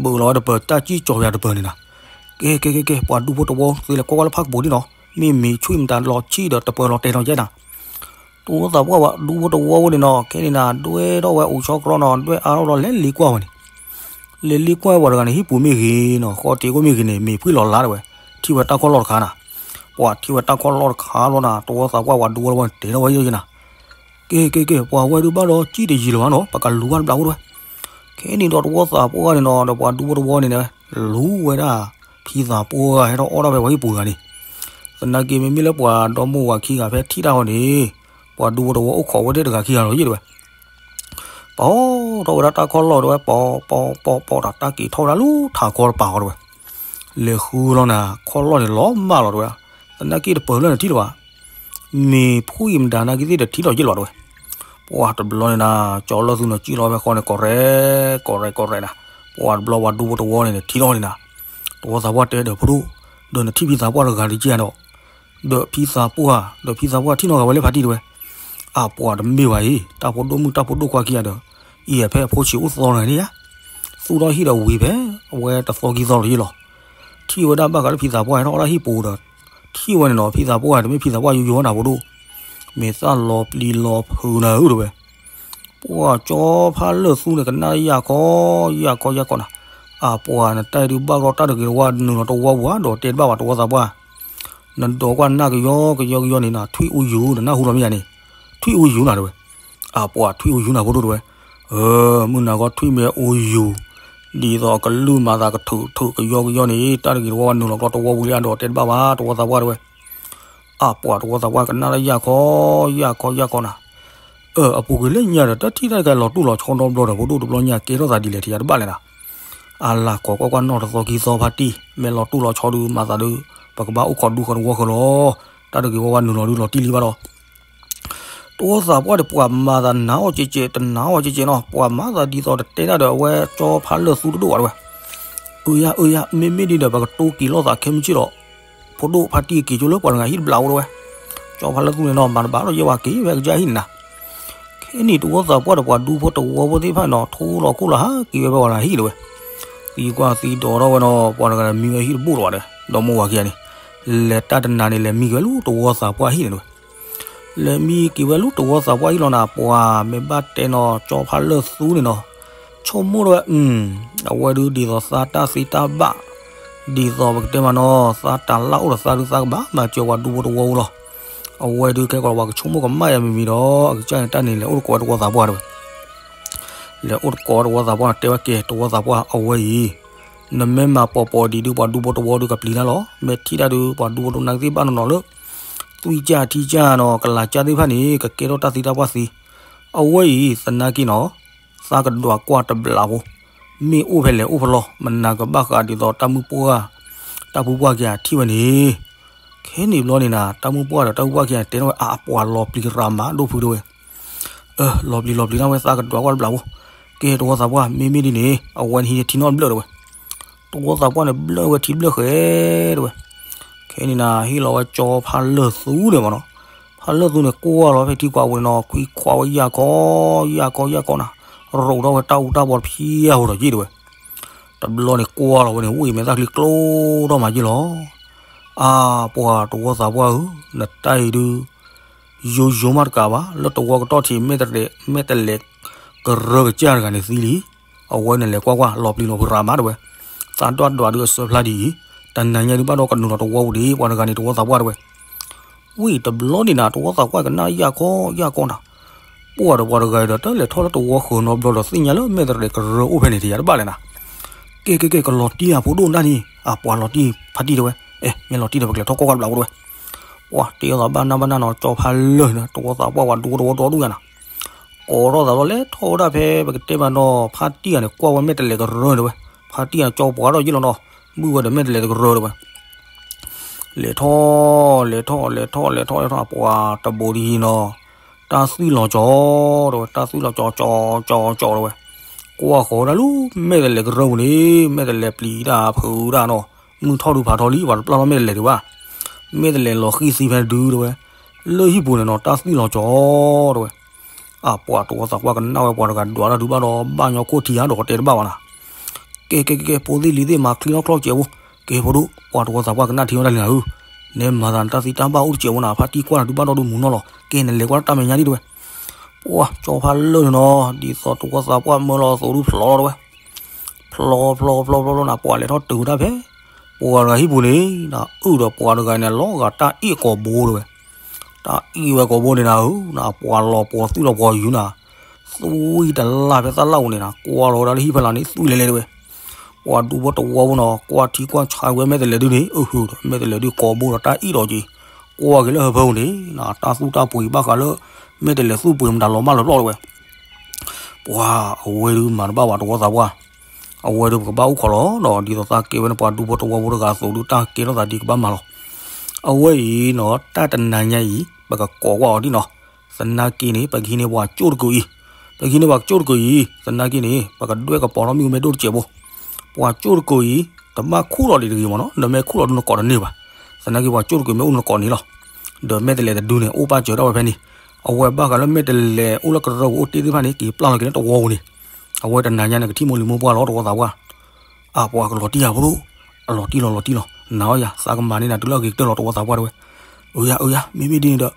ဘုးလီၤဝဲတပၢၤတၢ်ကံၣ်ကၠီၤယၤတပၢၤန့ၣ်နၤ. ကဲကဲကဲကဲ ပှၤဒူဖိတဝီ သုလဲၤကွၢ်ကွၢ်လၢဖးကပူၤဒ်နီၤ မ့ၢ်မ့ၢ်ဆွံၣ်မတၤလီၤဆံၣ်ဒီးတပၢၤလီၤတဲာ်လီၤယဲနၤ. တဝီသးပှၢ်ဝဲဒူဖိတဝီဝဲန့ၣ်နီၤ ခဲန့ၣ်နၤ ဒွဲၣ်ထီၣ်ဝဲအိၣ်ဆီကရီနီၤ ဒွဲၣ်အါထီၣ်လီၤလဲၤလ့ကွၢ်ဝဲန့ၣ်. လဲၤလ့ကွၢ်ဝဲတဂၤန့ၣ် ဟံၣ်ပူၤမ့ၢ်ဂ့ၤနီၤ ဃီတ့ၢ်ခိၣ်မ့ၢ်ဂ့ၤန့ၣ် မ့ၢ်ဖှံလီၤလါတဝဲ. ထံၣ်ဝဲတၢ်ခီၣ်လီၢ်တခါနၤ. ပှၤထံၣ်ဝဲတၢ်ခီၣ်လီၢ်တခါလီၤနၤ တဝီသးပှၢ်ဝဲဒူဖိတဝီန့ၣ် တဲထီၣ်ဝဲယဲနၤ. ကဲကဲကဲ ပှၤဝဲဒုးဘၣ်ဒီးကံၣ်တယံၤလၢၤဘၣ်နီၤ ပကလူၤဘၣ်တဘျးဖိတဝဲ. ခဲန့ၣ်ဒီးတဝီသးပှၢ်န့ၣ်နီၤ ဒီးပှၤဒူဖိတဝီန့ၣ် လူၤဝဲဒၣ် ဖံသးပှၢ်ဟဲထီၣ်အီၣ်ဒၣ်ဖဲပှၤဟံၣ်ပူၤတဂၤန့ၣ်. သနာ်က့မ့မ့ၢ်လၢပှၤဒီမိၢ်ဝၤခံဂၤဖဲထံၣ်တၢ်ဃီန့ၣ် ပှၤဒူဖိတဝီအိၣ်ခိးဝဲတဂၤခံဂၤလီၤယဲတဝဲ. ပာ်ထီၣ်ဝဲဒၣ်တၢ်ခီၣ်လီၢ်တဝဲ ပီၤပီၤပီၤပီၤဒီးတၢ်က့ၤထီၣ်ဝဲဒၣ်လၢထးခီတပၤဃီတဝဲ. လဲၤဃုလီၤနၤ ခီၣ်လီၢ်န့ၣ်လီၤမၢ်လီၤတဝဲ. သနာ်က့တပၢၤလၢနထံၣ်လၢၤဘၣ်. မ့ၢ်ဖှံမတၤနာ်က့သ့ၣ်တထံၣ်လီၤယ့ၢ်လီၤတဝဲ. ပှၤတဘျီန့ၣ်နၤ ကၠီလၢသူန့ၣ်ကံၣ်လီၤဖဲဃီန့ၣ် ကီးရဲၣ်ကီးရဲၣ်ကီးရဲၣ်နၤ. ပှၤတဘျီပှၤဒူဖိတဝီန့ၣ်န့ၣ် ထံၣ်လီၤန့ၣ်နၤ. တဝီသးပှၢ်တဲဒီးဖိဒိၣ် ဒီးနထံၣ်ဖံသးပှၢ်တဂၤတက့ၢ်ဒီး ဒီးဖံသးပှၢ် ဒီးဖံသးပှၢ်ထံၣ်နီတဂၤဝဲလၢဖါတံၢ်တဝဲ. အပှၤတမ့ၢ်ဘၣ်အံၤ တၢ်ဖိဒိၣ်မုၣ်တၢ်ဖိဒိၣ်ခွါခံဂၤဒီး အံၤအဖဲအဖိဆံးအိၣ်သီတဂၤန့ၣ်ဧါ. သူၣ်ထီၣ်ဟံၣ်ဒီးဝံၤဖဲ အဝဲတသီခံသီလီၤယ့ၢ်လီၤ. ထံၣ်ဝဲဒၣ်ဘၣ်ဃးလၢဖံသးပှၢ်ဟဲထီၣ်အီၣ်ဒၣ်ဟံၣ်ပူၤဒီး ထံၣ်ဝဲန့ၣ်နီၤ ဖံသးပှၢ်တမ့ၢ်ဖံသးပှၢ်ယိယိနၤဖိဒိၣ်. မ့ၢ်သၣ်လီၤပျံၤလီၤဖုးနၤဧၢ တဲဝဲ. ပှၤကၠီဖးလၢၢ်သူန့ၣ် ကနၣ်ယၢ်ခီ ယၢ်ခီ ယၢ်ခီနၤ. အပှၤ နတၢ်အံၤဒုးဘၣ်ကီတၢ်တဂ့ၤတဝါ နုာ်လီၤတဝီပူၤဧါ ဒီးတဲတဘၣ်ဘၣ် တဝီသးပှၢ်. နဒိးကွၢ်နၢ်ကယီကယီကယီန့ၣ်နၤ ထွံၣ်အူယူၤ နနၢ်ဟူလီၤမ့ၢ်ဧါန့ၣ်, ထွံၣ်အူယူၤနၤ တဲဝဲ. အပှၤ ထွံၣ်အူယူၤနၤ ဖိဒိၣ် တဲဝဲ. အၢ မုၢ်နၤခီထွံၣ်မ့ၢ်အူယူၤ ဒ်သိးအကလုၢ်မၤသးကထုးထုးကယီကယီန့ၣ် တၢ်တဂ့ၤတဝါ နုာ်လီၤကျီတဝီပူၤလံ ဒီးတဲတဘၣ်ဘၣ် တဝီသးပှၢ် တဲဝဲ. အပှၤ တဝီသးပှၢ် ကနၣ်လၢယၢ်ခီ ယၢ်ခီ ယၢ်ခီနၤ. အၢ အပူၤကွံာ်လၢညါဒီး တၢ်ထံၣ်တၢ်တခါလီၤတိၢ်လီၤဆီနီတဘျီဒီး ဖိဒိၣ်တဘျီညါ ကဲထီၣ်သးဒ်လဲၣ် ထံၣ်ယၤတဘၣ်လဲၣ်နၤ. အလၤကိးကွၢ်ကွၢ်နီၢ်တသီခံသီဖါတံၢ် မ့ၢ်လီၤတိၢ်လီၤဆီဒုး မၤသးဒုး ပကဘၣ်အိၣ်ခိးဒူဃီတဝီဃီလီၤ. တၢ်တဂ့ၤဝဲဝဲ နုာ်လီၤဒုးလီၤတံၢ်လံဘၣ်ဒီး တဝီသးပှၢ်ဒီး ပှၤမၤသးနၤအီၣ်ကဲကဲ တနာ်အီၣ်ကဲကဲနီၤ, ပှၤမၤသးဒ်သိးတတဲတၢ်ဒီး အဝဲကၠီဖးလၢၢ်သူတဒိၣ်ဘၣ် တဲဝဲ. အၢ ယၤ အၢ ယၤ မ့မ့ၢ်ဒ်ဒီး ပကတိၤက့ၤလိာ်သးခဲမုၢ်ဆ့ၣ်ဒီး ဖိဒိၣ်ဖါတံၢ်က့ၤကၠိလၢပှၤတဂၤဟံၣ်တဘျီအိၣ် တဲဝဲ. ကၠီဖးလၢၢ်သူန့ၣ်နီၤ မၤတဘၣ်ဒီး ယဲဝဲက့ၤဝဲကစၢ်ဟံၣ်န့ၣ်နၤ. ခဲန့ၣ် တဝီသးပှၢ်ဒီး ပှၤဒူဖိတဝီဖိသ့ၣ်တဖၣ်န့ၣ်နီၤ ထိလီၤခိၣ်လီၤဟးက့ၤဝဲဖဲပှၤတဂၤဟံၣ် တဲဝဲ. သံကွၢ်သံဒိးထီၣ်ဝဲနီၤ ပှၤတဂၤဒီး မံဝဲဟံၣ်တဘိၣ်လီၤဘၣ်ဒီး ဒီမါဝၤခံဂၤန့ၣ် လဲၤတၢ်တနၤန့ၣ် လဲၤမံက့ၤဝဲလၢတဝီသးပှၢ်ဟံၣ်န့ၣ် တဲဝဲ. လဲၤမံက့ၤဝဲလၢတဝီသးပှၢ်ဟံၣ်လီၤနၤ ပှၤမ့ၢ်ဘၣ်တဲနီၤ ကၠီဖးလၢၢ်သူန့ၣ်နီၤ ဆိကမိၣ်ဝဲ အဝဲဒုးဒ်သိးသးတၢ်သ့တၢ်ဘၣ် ဒ်သိးပကတဲမးနီၤ သးတၢ်လၢ်အိၣ်ဒီးသးဒုးသးကဘၣ်မၤစၢၤပှၤဒူဖိတဝီဖိလီၤ. အဝဲဒုးကဲကီးပှၤကဆိကမိၣ်ကမၣ်ယၤမံၤမံၤဒီး အကစၢ်န့ၣ်တၢ်န့ၣ် လဲၤအိၣ်တကိးဝဲတဝီသးပှၢ် တဲဝဲ. လဲၤအိၣ်တကိးတဝီသးပှၢ်န့ၣ် တဲဝဲကဲ တဝီသးပှၢ် အဝဲအံၤ နမ့ၢ်မၤပိာ်ပိာ်ဒံးဒုး ပှၤဒူဖိတဝီဒုးကပျံၤတၢ်လီၤ. မ့ၢ်ထံၣ်တၢ်ဒုး ပှၤဒူဖိတဝီနာ်က့သ့ၣ်ဘၣ်နီၢ်နီၢ်လၢ သွံၣ်ကၢ်ထံကၢ်နီၤ ကလၤကၢ်သ့ၣ်တဖၣ်န့ၣ် ကကဲထီၣ်တၢ်သံတၢ်ပှၢ်သံ. အဝဲအံၤ သနာ်က့နီၤ သးကဒွးကွၢ်တဘျီဖိ မ့ၢ်အိၣ်ဖဲလဲၣ်အိၣ်ဖဲလဲၣ် မနၤကဘၣ်ဃးဒ်သိးတၢ်မုၢ်ပှၢ် တၢ်မုၢ်ပှၢ်ခံဂၤထံၣ်ဝဲန့ၣ် ခဲန့ၣ်ဘျီန့ၣ်နၤ တၢ်မုၢ်ပှၢ်ဒီးတၢ်မုၢ်ပှၢ်ခံဂၤန့ၣ် တဲထီၣ်ဝဲ အပှၤလီၤပျံၤရၤမးဒိၣ်ဖု တဲဝဲ. အၢ လီၤပျံၤလီၤပျံၤနၤဝဲ သးကဒွးကွၢ်တဘျီဖိ ကဲတဝီသးပှၢ် မ့မ့ၢ်ဒ်န့ၣ် အဝဲန့ၣ်ဟံးထံနီၣ်တဘျၢၣ် တဲဝဲ. တဝီသးပှၢ်န့ၣ် ဘျၢၣ်ဝဲထံတဘျၢၣ်ဃဲ တဲဝဲ. ခဲန့ၣ်နၤ ဟ့ၣ်လီၤဝဲကၠီဖးလၢၢ်သူန့ၣ်မးနီၤ ဖးလၢၢ်သူန့ၣ် ကွၢ်လီၤဖဲထံကွၢ်ပူၤန့ၣ်နီၤ ခွံခွါဝဲယၢ်ကီ ယၢ်ကီ ယၢ်ကီနၤ ရိးထီၣ်ဝဲတၢ်အူတၢ်ပီတဖၠါဖိဒီးယ့ၣ် တဲဝဲ. တဘျီန့ၣ်ကွၢ်လီၤဝဲန့ၣ် ဝံၣ်မဲာ်သၣ်ချံကျိထီၣ်မးယ့ၣ်လီၤ. အါ ပှၤတဝီသးပှၢ်ဧၢ နတၢ်အံၤဒုး ယိယိမးတကးဘၣ် လၢတဝီကတီၢ်ထံး မဲာ်တလဲၤ မဲာ်တလဲၤကရၢကစၢ်တဂၤန့ၣ်သံလံ. အဝဲန့ၣ်လဲၤကွၢ်ကွၢ် လီၤပျံၤလီၤပျံၤရၤမး တဲဝဲ. သးဒွးဒွးဒုးအစၢဖျါဒ်အံၤ တနၤညါဒုးဘၣ်ဒီးကနုာ်လီၤတဝီပူၤဒံး ပှၤတဂၤန့ၣ် တဝီသးပှၢ် တဲဝဲ. ဝံၣ်တဘျီန့ၣ်နၤ တဝီသးပှၢ်ကနၣ်ယၢ်ကီ ယၢ်ကီနၤ ပှၤဒီးပှၤတဂၤအံၤဒီး တၢ်လဲၤထီၣ်လၢတဝီဃၢၤနီတဘျီဒီး သ့ၣ်ညါလၢမဲာ်တရဲးကရၢအိၣ်ဖဲန့ၣ် ထံၣ်ယၤတဘၣ်လဲၣ်နၤ. ကဲ ကဲ ကဲ ကလီၤတံၢ်ဧါ ဖိဒိၣ်နၢ်န့ၣ် အပှၤလီၤတံၢ်ဖါတံၢ် တဲဝဲ. အဲ မ့ၢ်လီၤတံၢ်ဒီး ပကလဲၤထီၣ်ကွၢ်ကွၢ်တဘျီဖိ တဲဝဲ. ပှၤတဲအီၤသးဘၣ်နၢ်ဘၣ်နၢ်နီၤ ကၠီဖးလၢၢ်န့ၣ် တဝီသးပှၢ် ပှၤဒူဖိတဝီဒီဒူၣ်ညါနၤ ကိးထီၣ်သးလီၤ လဲၤထီၣ်ဝဲဒၣ်ဖဲ ပကတဲမးနီၤ ဖါတံၢ်ဂၤန့ၣ် ကွၢ်ဝဲမဲာ်တလဲၤကရၢ တဲဝဲ. ဖါတံၢ်ဂၤကၠီပှၤဒီးယ့ၣ်လီၤနီၤ ဘုၣ်ဝဲဒီးမဲာ်တလဲၤတကရၢ တဲဝဲ. လဲၤထီၣ် လဲၤထီၣ် လဲၤထီၣ် လဲၤထီၣ် လဲၤထီၣ် အပှၤတဘိးဒ်အံၤနီၤ တၢ်သွံၣ်လီၤကၠီ တဲဝဲ တၢ်သွံၣ်လီၤကၠီ ကၠီ ကၠီ ကၠီ တဲဝဲ. ကွၢ်ဃီၤဝဲဒၣ်လၢ မဲာ်တလဲၤကရၢပူၤန့ၣ် မဲာ်တလဲၤပျံၤတၢ်ဖုးတၢ်နီၤ မုၢ်ထီၣ်ဒုးဖးထီလံ ပှၤတပျၢ်ထီၣ်မဲာ်တလဲၤဒံးဘၣ် မဲာ်တလဲၤလီၤဃံၢ်သံဖဲဒု တဲဝဲ. လၢဟံၣ်ပူၤန့ၣ်နီၤ တၢ်သွံၣ်လီၤကၠီ တဲဝဲ. အပှၤတဝီသးပှၢ်ကနၣ်ဝဲ ပှၤတဂၤဒွးတၢ်ဒုးဘၣ်ဒီး ဘၣ်ညီခိၣ်ထံဧါဒီး တဲတဘၣ်ဘၣ်နၤ. ကဲ ကဲ ကဲ ကဲ ဖိသ့ၣ်လံၤသ့ၣ် မၤချံထီၣ်ချီၣ်စဲးဖိ ကဲဖိဒိၣ် ပှၤတဝီသးပှၢ်ကနၣ်ထံဝဲဒၣ်လံနၤဧၢ နဲမၤသးနတၢ်သံတၢ်ဘၣ်အိၣ်တစဲးဖိနၤ ဖါတံၢ်ကွၢ်နၤဒုးဘၣ်ဒီးဒုးမုာ်နီၢ်လီၤ ကဲနလဲၤကွၢ်တၢ်မဲာ်ညါဒံး တဲဝဲ. ပှၤကၠီဖးလၢၢ်န့ၣ်နီၤ ဒ်သိးတဝီသးပှၢ်မၢလီၤအသိးဒုးဖျိးလီၤ တဲဝဲ. ဖျိး ဖျိး ဖျိး ဖျိး ဖျိးနၤ ပှၤလဲၤထီၣ်တုၤဝဲဒၣ်ဖဲ ပှၤတဂၤဟံၣ်ပူၤန့ၣ် နၤအုၣ်ဒီးပှၤတဂၤန့ၣ် လီၤဂာ်တၢ်အ့ၣ်ကိာ်ဘိ တဲဝဲ. တၢ်အ့ၣ်ဝဲကိာ်ဘိန့ၣ်နၤဧၢ နၤပှၤလီၤပှီၤသွံၣ်လီၤပှီၤယူၤနၤ သွံၣ်တလၢ်ဖဲသၣ်လၣ်ပူၤန့ၣ်နၤ ကွၢ်လီၤဝဲဒၣ်လၢဟံၣ်ဖီလာ်န့ၣ် သွံၣ်လဲၤလဲၤ တဲဝဲ. ပှၤဒူဖိတဝီဖိနီၤ ကွၢ်ထံကွၢ်ဆးဝဲမဲာ်တလဲၤဒုန့ၣ် အဟၢ မဲာ်တလဲၤဒုကိာ်ဘိဒီးတၢ်အ့ၣ်ဒီးက့ၤ ကွၢ်က့ၤလၢဟၢဖၢပူၤန့ၣ် နၤတၢ်သူၣ်တၢ်ပှ့ၤဘၣ်ဃးလၢ မဲာ်တလဲၤသူၣ်ပှ့ၤမတၤလီၤမၢ်လီၤပျီၢ် တဲဝဲ. ပှၤအဝဲဒုးမၤတဘၣ်ဝဲတဝီသးပှၢ် အဝဲဒုးပကဘၣ်အိၣ်ခိးလီၤနီၤ ဒ်သိးသးကဲဝဲန့ၣ် ပှၤဒူဖိတဝီဖိတဂၤအသိးဒုး တၢ်ကဲထီၣ်သးဒ်ကဘၣ်မၤလီၤ. အဝဲအံၤနီၤ တၢ်တနၤညါအံၤ ပကကိးကွၢ်အီၤဒ်နီၤ သနာ်က့န့ၣ် ပကဟံးန့ၢ်ပှၤကၠိၣ်တကုာ်အံၤ ပကဟံးန့ၢ်ပှၤကၠိၣ်တကုာ်အံၤ သနာ်က့န့ၣ် ပကဒွဲၣ်ကပီၤထီၣ်မ့ၣ်အူမ့ၢ်ဒိၣ်တစဲးဖိ ပှၤကၠိၣ်တကုာ်အံၤ တဘၣ်ခူၣ်လီၤဒံးတဂ့ၤမးနီၤ နမ့ၢ်ခူၣ်လီၤဒုးနကိးတန့ၢ်ဘၣ်. သနာ်က့ပှၤကၠိၣ်တကုာ်မ့ၢ်အိၣ်နကိးန့ၣ်လီၤ. ဒီးမဲာ်တလဲၤတဒုန့ၣ် အိၣ်ပာ်စၢၤထီၣ်ဝဲဖဲန့ၣ် အဝဲဘၣ်ဃးလၢမဲာ်တလဲၤအိၣ်လၢကရၢပူၤအိၣ်တ့ၢ်သ့ၣ်တဖၣ်န့ၣ် က့ၤပျၢ်လီၤက့ၤလၢတဝီပူၤန့ၣ် အဝဲတနၤညါန့ၣ် ကထံၣ်မိၢ်လံၤမိၢ်ပှၢ်လီၤ တဝီသးပှၢ်. အပှၤကလီၤတံၢ်ဧါဖိဒိၣ် အလီၤတံၢ်လီၤလီၤတံၢ်လီၤ နၤအီၤယၤ သးကမၤန့ၢ်နၤတုၤလၢအဂ့ၤကတၢၢ်လီၤ တဝီသးပှၢ် တဲဝဲ. အၢယၤ အၢယၤ မ့မ့ၢ်ဒ်န့ၣ်ဒီး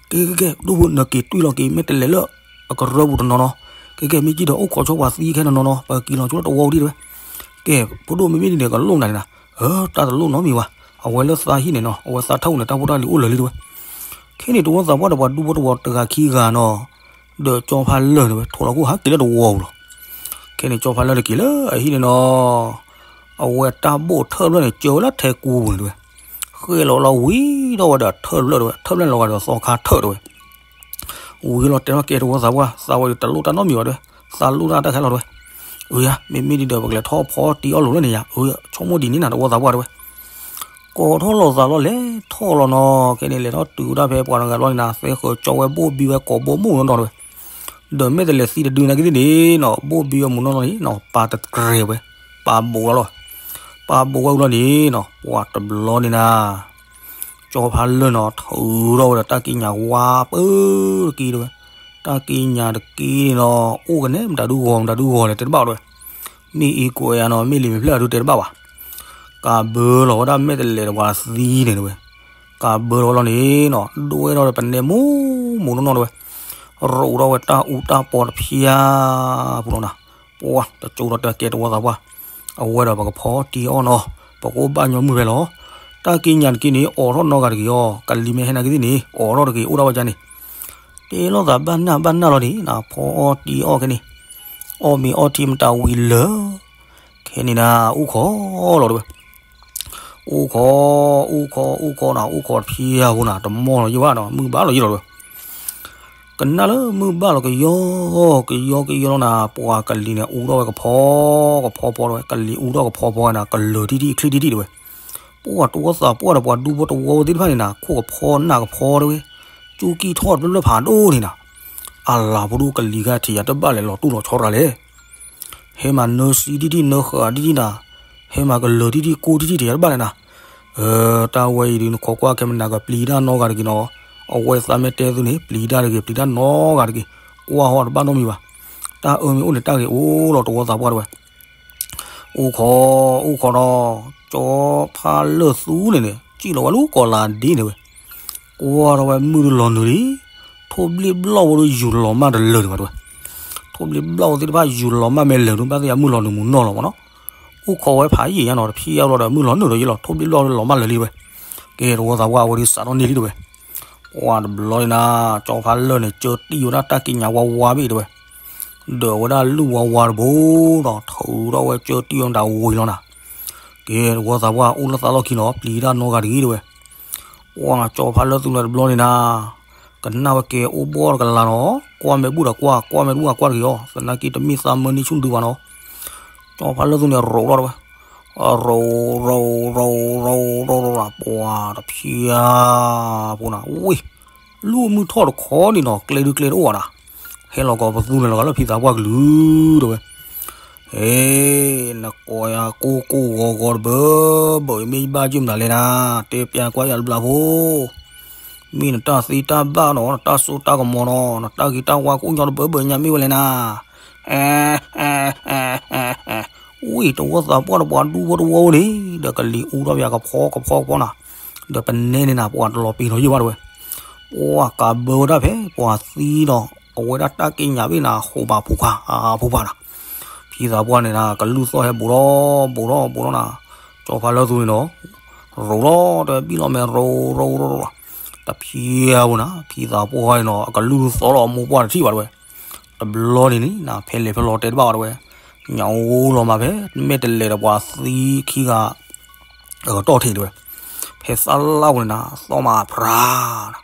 က ကဲကဲကဲ ဒိၣ်ဖိနက့ၤတွံၢ်လီၤက့ၤ မဲာ်တဲးလဲးလၢအကရၢပူၤတနီၤနီၤ, ကဲကဲ မ့ၢ်ကံၣ်ဒီးအိၣ်ခိးဆိပှၤသံခဲနီၤနီၤနီၤ, ပကက့ၤလီၤဆိလၢတဝီပူၤဒံးတဲဝဲ. ကဲ ဖိဒိၣ်မ့မ့ၢ်ဒ်န့ၣ် ကလိၣ်မနုၤန့ၣ်နၤ, အၢ တၢ်တလိၣ်နီတမံၤဘၣ်, အဝဲလၢသးဟံၣ်န့ၣ်နီၤ အဝဲသးထီၣ်အူန့ၣ် တၢ်ဖိတၢ်လံၤအိၣ်လၢာ်လံတဲဝဲ. ခဲန့ၣ် တဝီသးပှၢ်ဒီးပှၤဒူဖိတဝီတဂၤခံဂၤနီၤ, ဒီးကၠီဖါလၢၢ်န့ၣ်ဝဲ ထိးလီၤခိၣ်ဟးက့ၤလၢတဝီပူၤလီၤ. ခဲန့ၣ် ကၠီဖါလၢၢ်တက့ၤလၢအဟံၣ်န့ၣ်နီၤ, အဝဲတၢ်ဘိၣ်ထၢၣ်ဖျၢၣ်န့ၣ် ကၢဝဲလၢထဲကူပူၤန့ၣ်တဲဝဲ. ဃဲလီၤလီၤဝံၤဒီးဝဲဒီးထၢၣ်ဖျၢၣ်တဲဝဲ, ထၢၣ်ဖျၢၣ်န့ၣ်လီၤဂာ်ဒီးသီခါထၢၣ်တဲဝဲ. ဝံၤလီၤတဲထီၣ်ကဲတဝီသးပှၢ်, သးဝဲဒီးတလိၣ်တၢ်နီတမံၤဘၣ်တဲဝဲ, သးလိၣ်တၢ်တၢ်ခဲလီၤတဲဝဲ. အၢယၤ မ့မ့ၢ်ဒ်ဒီး ပကလဲၤထီၣ်ဖီတံၢ်အီၣ်လိၤလၢန့ၣ်ယၤ, အၢ ဆိကမိၣ်ဒ်န့ၣ်နၤ တဝီသးပှၢ်တဲဝဲ. ကိးထီၣ်လိာ်သးလီၤ လဲၤထီၣ်လီၤနီၤ, ခဲန့ၣ် လဲၤထီၣ်တုၤဝဲဒၣ်ဖဲပှၤတဂၤလီၤန့ၣ်နၤ, သဲဃုာ်ကၠီဝဲဘိၣ်ဘံဝဲကိးဘိမုၢ်နီၢ်နီၢ်တဲဝဲ. ဒီးမဲာ်တဲးလဲးသံတဒုနာ်က့သ့ၣ်န့ၣ်နီၤ, ဘိၣ်ဘံဝဲမုၢ်နီၢ်နီၢ်န့ၣ်နီၤ, ပာ်တတြဲၤဝဲ, ပာ်ဘူးလီၤလီၤ. ပာ်ဘူးဝဲအူလီၤန့ၣ်နီၤ, ပှၤတဘျီန့ၣ်နၤ ကၠီဖါလၢၢ်နီၤ ထုးထီၣ်ဝဲဒီးတၢ်ကံးညာ်ဝါပၢတက့ၢ်တဲဝဲ. တၢ်ကံးညာ်တက့ၢ်န့ၣ်နီၤ အိၣ်ကနဲမတၤဒုဂီၤ မတၤဒုဂီၤလဲၣ်တဲတဘၣ်တဲဝဲ. မ့ၢ်အံၤကွဲးယၤနီၤ မ့ၢ်လံာ်မ့ၢ်ဖျၢၣ်အဒုတဲတဘၣ်ဘၣ်. ကးဘၢလီၤဝဲဒၣ်မဲာ်တဲးလဲးဒီးပှၤသံန့ၣ်တဲဝဲ. ကးဘၢလီၤဝဲလီၤန့ၣ်နီၤ ဒိၣ်ဝဲဒီးပနဲမူမူနီၢ်နီၢ်တဲဝဲ. ရိးထီၣ်ဝဲတၢ်အူတၢ်ပီတဖျါပူၤလီၤနၤ. ပှၤတကၠိဒီးတၢ်ကဲတဝီသးပှၢ်, အဝဲဒီးပကဖီတံၢ်အီၣ်နီၤ, ပကအိၣ်ဘၣ်ညီမုၢ်ဖဲလီၤ. တၢ်ကံးညာ်တက့ၢ်န့ၣ် အိးထီၣ်နီတဂၤတဂ့ၤအီၤ, ကလံၤမ့ၢ်ဟဲနာ်က့သ့ၣ်န့ၣ် အိးထီၣ်တဂ့ၤ အိၣ်ဒၣ်ဝဲဒ်န့ၣ်. တဲလိာ်သးဘၣ်နၢ်ဘၣ်နၢ်လီၤန့ၣ်နၤ, ဖီအီၣ်တံၢ်အီၣ်ခဲန့ၣ်, အီၣ်မ့ၤအီထံမတၤဝံၤလၢာ်, ခဲန့ၣ်နၤ အိၣ်ခိးလီၤတဲဝဲ. အိၣ်ခိး, အိၣ်ခိး, အိၣ်ခိးနၤ, အိၣ်ခိးတဖျါဖိနၤ, တမီၢ်လီၤယံာ်ဘၣ်နီၤ, မုၢ်ဘၣ်လီၤယံာ်လီၤတဲဝဲ. ကနၣ်လၢမုၢ်ဘၣ်လီၤကယီ, ကယီကယီလီၤနၤ, ပှၤကလံၤန့ၣ် အူထီၣ်ဝဲကဖီ, ကဖီဖီတဲဝဲ, ကလံၤအူထီၣ်ကဖီဖီနၤ, ကလၢၤထံၣ်ထံၣ် ချံၣ်ထံၣ်ထံၣ်တဲဝဲ. ပှၤတဝီသးပှၢ်ဒီးပှၤဒူဖိတဝီသ့ၣ်တဖၣ်န့ၣ်နၤ, ခိၣ်ကဖီနၢ်ကဖီတဲဝဲ, ကၠူကံၢ်ထီၣ်တဖျၢၣ်ဖးဒိၣ်န့ၣ်နၤ, အလၤဖိဒိၣ်ကလံၤခါထံးယၤတဘၣ်လဲၣ် လီၤတူၢ်လီၤဆီတဂၤလဲၣ်. ဟဲမၤနၢစံထံၣ်ထံၣ် နၢဃာ်ထံၣ်ထံၣ်နၤ, ဟဲမၤကလၢၤထံၣ်ထံၣ်ကိၢ်ထံၣ်ထံၣ်တဂၤတဘၣ်လဲၣ်နၤ. တၢ်ဝဲအံၤဒုး နခိးကွၢ်ခဲမနၤကပျံၤတၢ်နီတဂၤတဂ့ၤနီၤ, အဝဲသးမ့ၢ်တဲသုန့ၣ် ပျံၤတၢ်တဂ့ၤ ပျံၤတၢ်နီတဂၤတဂ့ၤ, ကွၢ်ဟီၣ်တဘၣ်နီတမံၤဘၣ်. တၢ်အၢမ့ၢ်အိၣ်န့ၣ် တၢ်ဂ့ၤအိၣ်လီၤ တဝီသးပှၢ်တဲဝဲ. အိၣ်ခိး, အိၣ်ခိးဒီး ကၠီဖါလၢၢ်သူန့ၣ်န့ၣ် စံၣ်လီၤဝဲလၢကီးလၤဒ့န့ၣ်ဝဲ, ကွၢ်ထီၣ်ဝဲမုၢ်တလီၤနုာ်လံ, ထိၣ်ဘျ့ၣ်ဘျီၣ်ဝဲဒီးယူၤလီၤမၢ်တလၢာ်ဒံးဘၣ်တဲဝဲ. ထိၣ်ဘျ့ၣ်ဘျီၣ်ဝဲသ့ၣ်တဖၣ်ယူၤလီၤမၢ်မ့ၢ်လၢာ်ဒုး ဘၣ်သ့ၣ်ညါမုၢ်လီၤနုာ်မူနီၢ်လီၤမ့ၢ်နီၤ. အိၣ်ခိးဝဲဖးယံာ်ညါနီၤ တဖျါအါဘျီဒီး မုၢ်လီၤနုာ်ဒီးယံာ်လီၤ ထိၣ်ဘျ့ၣ်ဘျီၣ်လီၤမၢ်လၢာ်လံတဲဝဲ. ကဲ တဝီသးပှၢ် အဝဲဒုးစးထီၣ်န့ၢ်လံတဲဝဲ. ပှၤတဘျီန့ၣ်နၤ ကၠီဖါလၢၢ်န့ၣ် ကၢတံၢ်ဝဲဒၣ်တၢ်ကံးညာ်ဝါဝါဘ့ၣ်တဲဝဲ. ဒီးဝဲဒၣ်လုၢ်ဝါဝါတဘိဒီး ထုးထီၣ်ဝဲကၢတံၢ်ဝဲတၢ်ဝံၤလီၤနၤ. ကဲ တဝီသးပှၢ် အိၣ်လၢသးလီၢ်ခံနီၤ ပျံၤတၢ်နီတဂၤတဂ့ၤတဲဝဲ. ပှၤကၠီဖါလၢၢ်သူန့ၣ်တဘျီန့ၣ်နၤ ကနၣ်ဝဲကဲအိၣ်ဘီၣ်တကလးနီၤ ကွၢ်မဲာ်ဘူၣ်ဒီးကွၢ် ကွၢ်မဲာ်ဘူၣ်ဒီးကွၢ်တဂ့ၤအီၤ သနာ်က့တမ့ၢ်သးမၢနံၣ်ဆူၣ်ဒုဘၣ်နီၤ. ကၠီဖါလၢၢ်သူန့ၣ် ရိးထီၣ်တဲဝဲ. ရိး ရိး ရိး ရိး ရိး ရိး ပှၤတဖျါဖိနၤ ဝ့ၢ် လူၢ်မုၢ်ထီၣ်တခီန့ၣ်နီၤ ကျဲဒုကျဲတအိၣ်ဘၣ်နၤ. ဟဲလီၤကီးပသူန့ၣ်လီၤဂာ်လၢဖံသးပှၢ်ကလုာ် တဲဝဲ. ဟဲ နကိးယၤကိၢ်ကိၢ်ဂီၤဂီၤတဘၢဘၢ မ့ၢ်ယဘၣ်ယုၢ်မနုၤလဲၣ်နၤ တဲပျးကွၢ်ယၤတဘျီဖိ. မ့ၢ်နတၢ်သ့တၢ်ဘၣ်နီၤ နတၢ်စိတၢ်ကမီၤနီၤ နတၢ်ဂ့ၤတၢ်ဝါကိၣ်ညီတဘၢဘၢညါမ့ၢ်ဝဲလဲၣ်နၤ. ဝံၤတဝီသးပှၢ်ဒီးပှၤဒူဖိတဝီဝဲန့ၣ် ဒီးကလံၤအူထီၣ်ပယၤကဖီကဖီကဖီနၤ, ဒီးပနဲန့ၣ်နၤ ပှၤတလီၤပံၤလီၤယိာ်ဘၣ်တဲဝဲ. ပှၤကးဘၢဝဲဒၣ်ဖဲပှၤသံဒီး အဝဲဒၣ်တၢ်ကံးညာ်ဘ့ၣ်နၤ ဟိးဘၣ်ဖိခွါ အဖိခွါနၤ. ဖံသးပှၢ်န့ၣ်နၤ ကလုၢ်သီၣ်ဟဲဘူးထီၣ်ဘူးထီၣ်ဘူးထီၣ်နၤ, ကၠီဖါလၢၢ်သူန့ၣ်ဒီး ရိးလီၤ တဲဘံၣ်လီၤမဲာ်ရိးရိးရိးရိး, တဖျါဖိနၤ ဖံသးပှၢ်န့ၣ်ဒီး အကလုၢ်သီၣ်လီၤအမိၢ်ပှၢ်တထံၣ်ဘၣ်တဲဝဲ. တဘျီန့ၣ်န့ၣ်နၤ ဖဲလဲၣ်ဖဲလဲၣ်တဲတဘၣ်ဘၣ်တဲဝဲ, ညၣ်အိၣ်လီၤမးဖဲ မဲာ်တဲးလဲးဒီးပှၤသံခံဂၤ အကတီၢ်ထံးတဲဝဲ, ဖဲသၣ်လၣ်ပူၤန့ၣ်နၤ သီၣ်မးဖျါနၤ,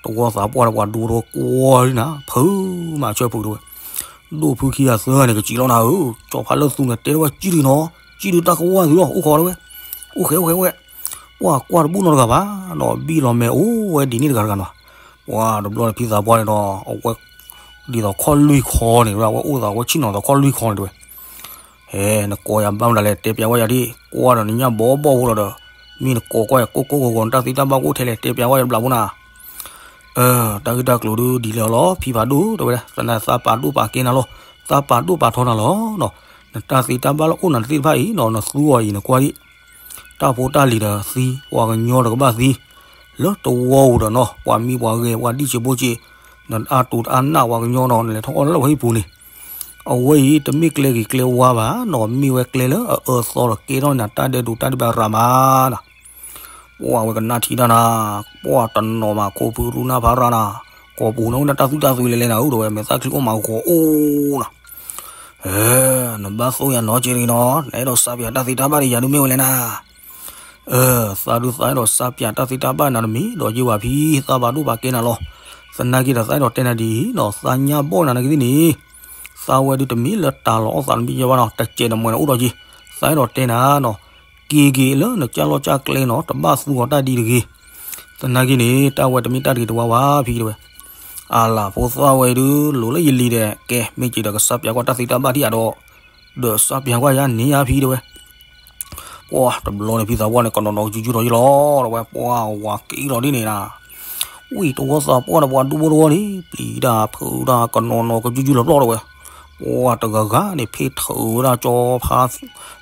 တဝီသးပှၢ်ဒီးပှၤဒူဖိတဝီကွၢ်လံနၤ ဖုမၤဆၢဖုးတဲဝဲ, ဒိၣ်ဖုခံဂၤသၢဂၤန့ၣ် ကစံးလီၤနၤဧၢ, ကၠီဖါလၢၢ်သူန့ၣ် တဲထီၣ်ဝဲ ကံၣ်ဒုနီၤ ကံၣ်ဒုတၢ်ကဝၢ်သုလီၤ အိၣ်ခိးတဲဝဲ, အိၣ်ဃဲအိၣ်ဃဲအိၣ်ဃဲ, ပှၤကွၢ်တဘူၣ်နီတဂၤဘၣ်, ဒီးဘံၣ်လီၤမဲာ်အိၣ်ဝဲဒ်န့ၣ်တဂၤတဂၤနီၤ, ပှၤတဘျီန့ၣ်ဖံသးပှၢ်န့ၣ်ဒီး အဝဲ ဒ်သိးခီၣ်လွံၢ်ခီန့ၣ် ဝဲအိၣ်သးဝဲဆ့ၣ်နီၤသးခီၣ်လွံၢ်ခီန့ၣ်တဲဝဲ. ဟဲ နကိးယၤဘၣ်မနုၤလဲၣ် တဲပျးဝဲယၤဒ် ကွၢ်ဒီးနညၣ်ဘီဘီဖိလီၤဒီး, မ့ၢ်နကိးကွၢ်ယၤကိၢ်ကိၢ်ဂီၤဂီၤ နတၢ်သ့တၢ်ဘၣ်ကအိၣ်ထဲလဲၣ် တဲပျးဝဲယၤတဘျီဖိနၤ. တၢ်ဂ့ၢ်တၢ်ကျိၤဒုးဒ်လဲၣ်လီၤ ဖံဖးဒိၣ်တဲဝဲဒၣ် သနာ်သးပာ်ဒိၣ်ပာ်ကဲနၤလီၤ, သးပာ်ဒိၣ်ပာ်ထီနၤလီၤနီၤ, နတၢ်သ့တၢ်ဘၣ်လၢအိၣ်နၤသ့ၣ်တဖၣ်အံၤနီၤ နသူအီၤအံၤနကွၢ်ဒ် တၢ်ဖိတၢ်လံၤဒီးသံ, ပှၤကညီဒီးကဘၣ်သံ, လၢတဝီဧိၤဒီးနီၤ ပှၤမံပှၤဂဲၤ ပှၤဒံၣ်ဆံးဘိဆံး, နအါတိၤတအါနၢ်ပှၤကညီနီၤ နလဲၤထီၣ်အီၣ်လၢဝဲဟံၣ်ပူၤန့ၣ်, အဝဲအံၤတမ့ၢ်ကျဲဂ့ၤကျဲဝါဘၣ်နီၤ, မ့ၢ်ဝဲကျဲလၢအအၢသီဒီးကဲထီၣ်န့ၣ် တၢ်ဒဲးဒိးတၢ်ဒဲးဘးရၤမးနီၤ. ပှၢ်ဝဲကနၣ်ထံတၢ်နၤ, ပှၢ်တနီၤမး ခိၣ်ဖုရူနၢ်ဖးရၣ်နၤ, ကိာ်ပူၤန့ၣ်အိၣ်ဒၣ်တၢ်သူၣ်တၢ်သွံလဲၤလဲၤနၤဧၢ ဒီးဝဲမဲာ်သၣ်ချံအိၣ်မးဂီၤအိၣ်နီၤ. နဘၣ်သိၣ်ယၤနီၤက့တဂ့ၤနီၤ, နအဲၣ်ဒိးစးပၠးတၢ်သ့တၢ်ဘၣ်ဒီးယၤဒုးမ့ၢ်ဝဲလဲၣ်နၤ. သးဒုးသးအဲၣ်ဒိးစးပၠးတၢ်သ့တၢ်ဘၣ်နၤတမံၤဒီးက့ၤဘၣ်ဖံ သးဘၣ်ဒိၣ်ဘၣ်ကဲနၤလီၤ. သနာ်က့ဒီးသးအဲၣ်ဒိးတဲနၤဒ်အံၤနီၤ, သးညါဘီၣ်နၤနကသ့ၣ်န့ၣ်, သးဝဲဒုးတမ့ၢ်လၢတၢ်လီၤအီၣ်သးတမံၤယဲဘၣ်နီၤ, တစဲးတမှဲၤန့ၣ်အိၣ်ဒီးက့ၤ, သးအဲၣ်ဒိးတဲနၤနီၤ, က့ၤက့ၤလၢနကၢ်လီၢ်ကၢ်ကျဲနီၤ, တဘၣ်သူအီၤတၢ်ဒ်တဂ့ၤ. သနာ်က့န့ၣ် တၢ်ဝဲတမ့ၢ်တၢ်တဂ့ၤတဝါဘၣ်ဖံတဲဝဲ. အလၤဖိသၣ်ဝဲဒုး လိၤလၢယလံၤဒီး ကဲ မ့ၢ်က့ၤဒီးကစးပၠးကွၢ်တၢ်သ့တၢ်ဘၣ်ထံၣ်အဒီး, ဒီးစးပၠးကွၢ်ယၤန့ၢ်ယၤဖံတဲဝဲ. ပှၢ်တဘျီန့ၣ် ဖံသးပှၢ်န့ၣ် ကနီၤနီၤကစုကစုထီၣ်ယံလီၤ တဲဝဲ, ပှၢ်ဝၤက့ၤလီၤဒ်န့ၣ်နၤ, ဝံၢ်တဝီသးပှၢ်ဒီးပှၤဒူဖိတဝီန့ၣ် ပျံၤတၢ်ဖုးတၢ်ကနီၤနီၤကစုကစုလီၤပျီတဲဝဲ. ပှၢ်တဂၤဂၤန့ၣ် ဖ့ထၢးဝဲဒၣ်ကၠီဖ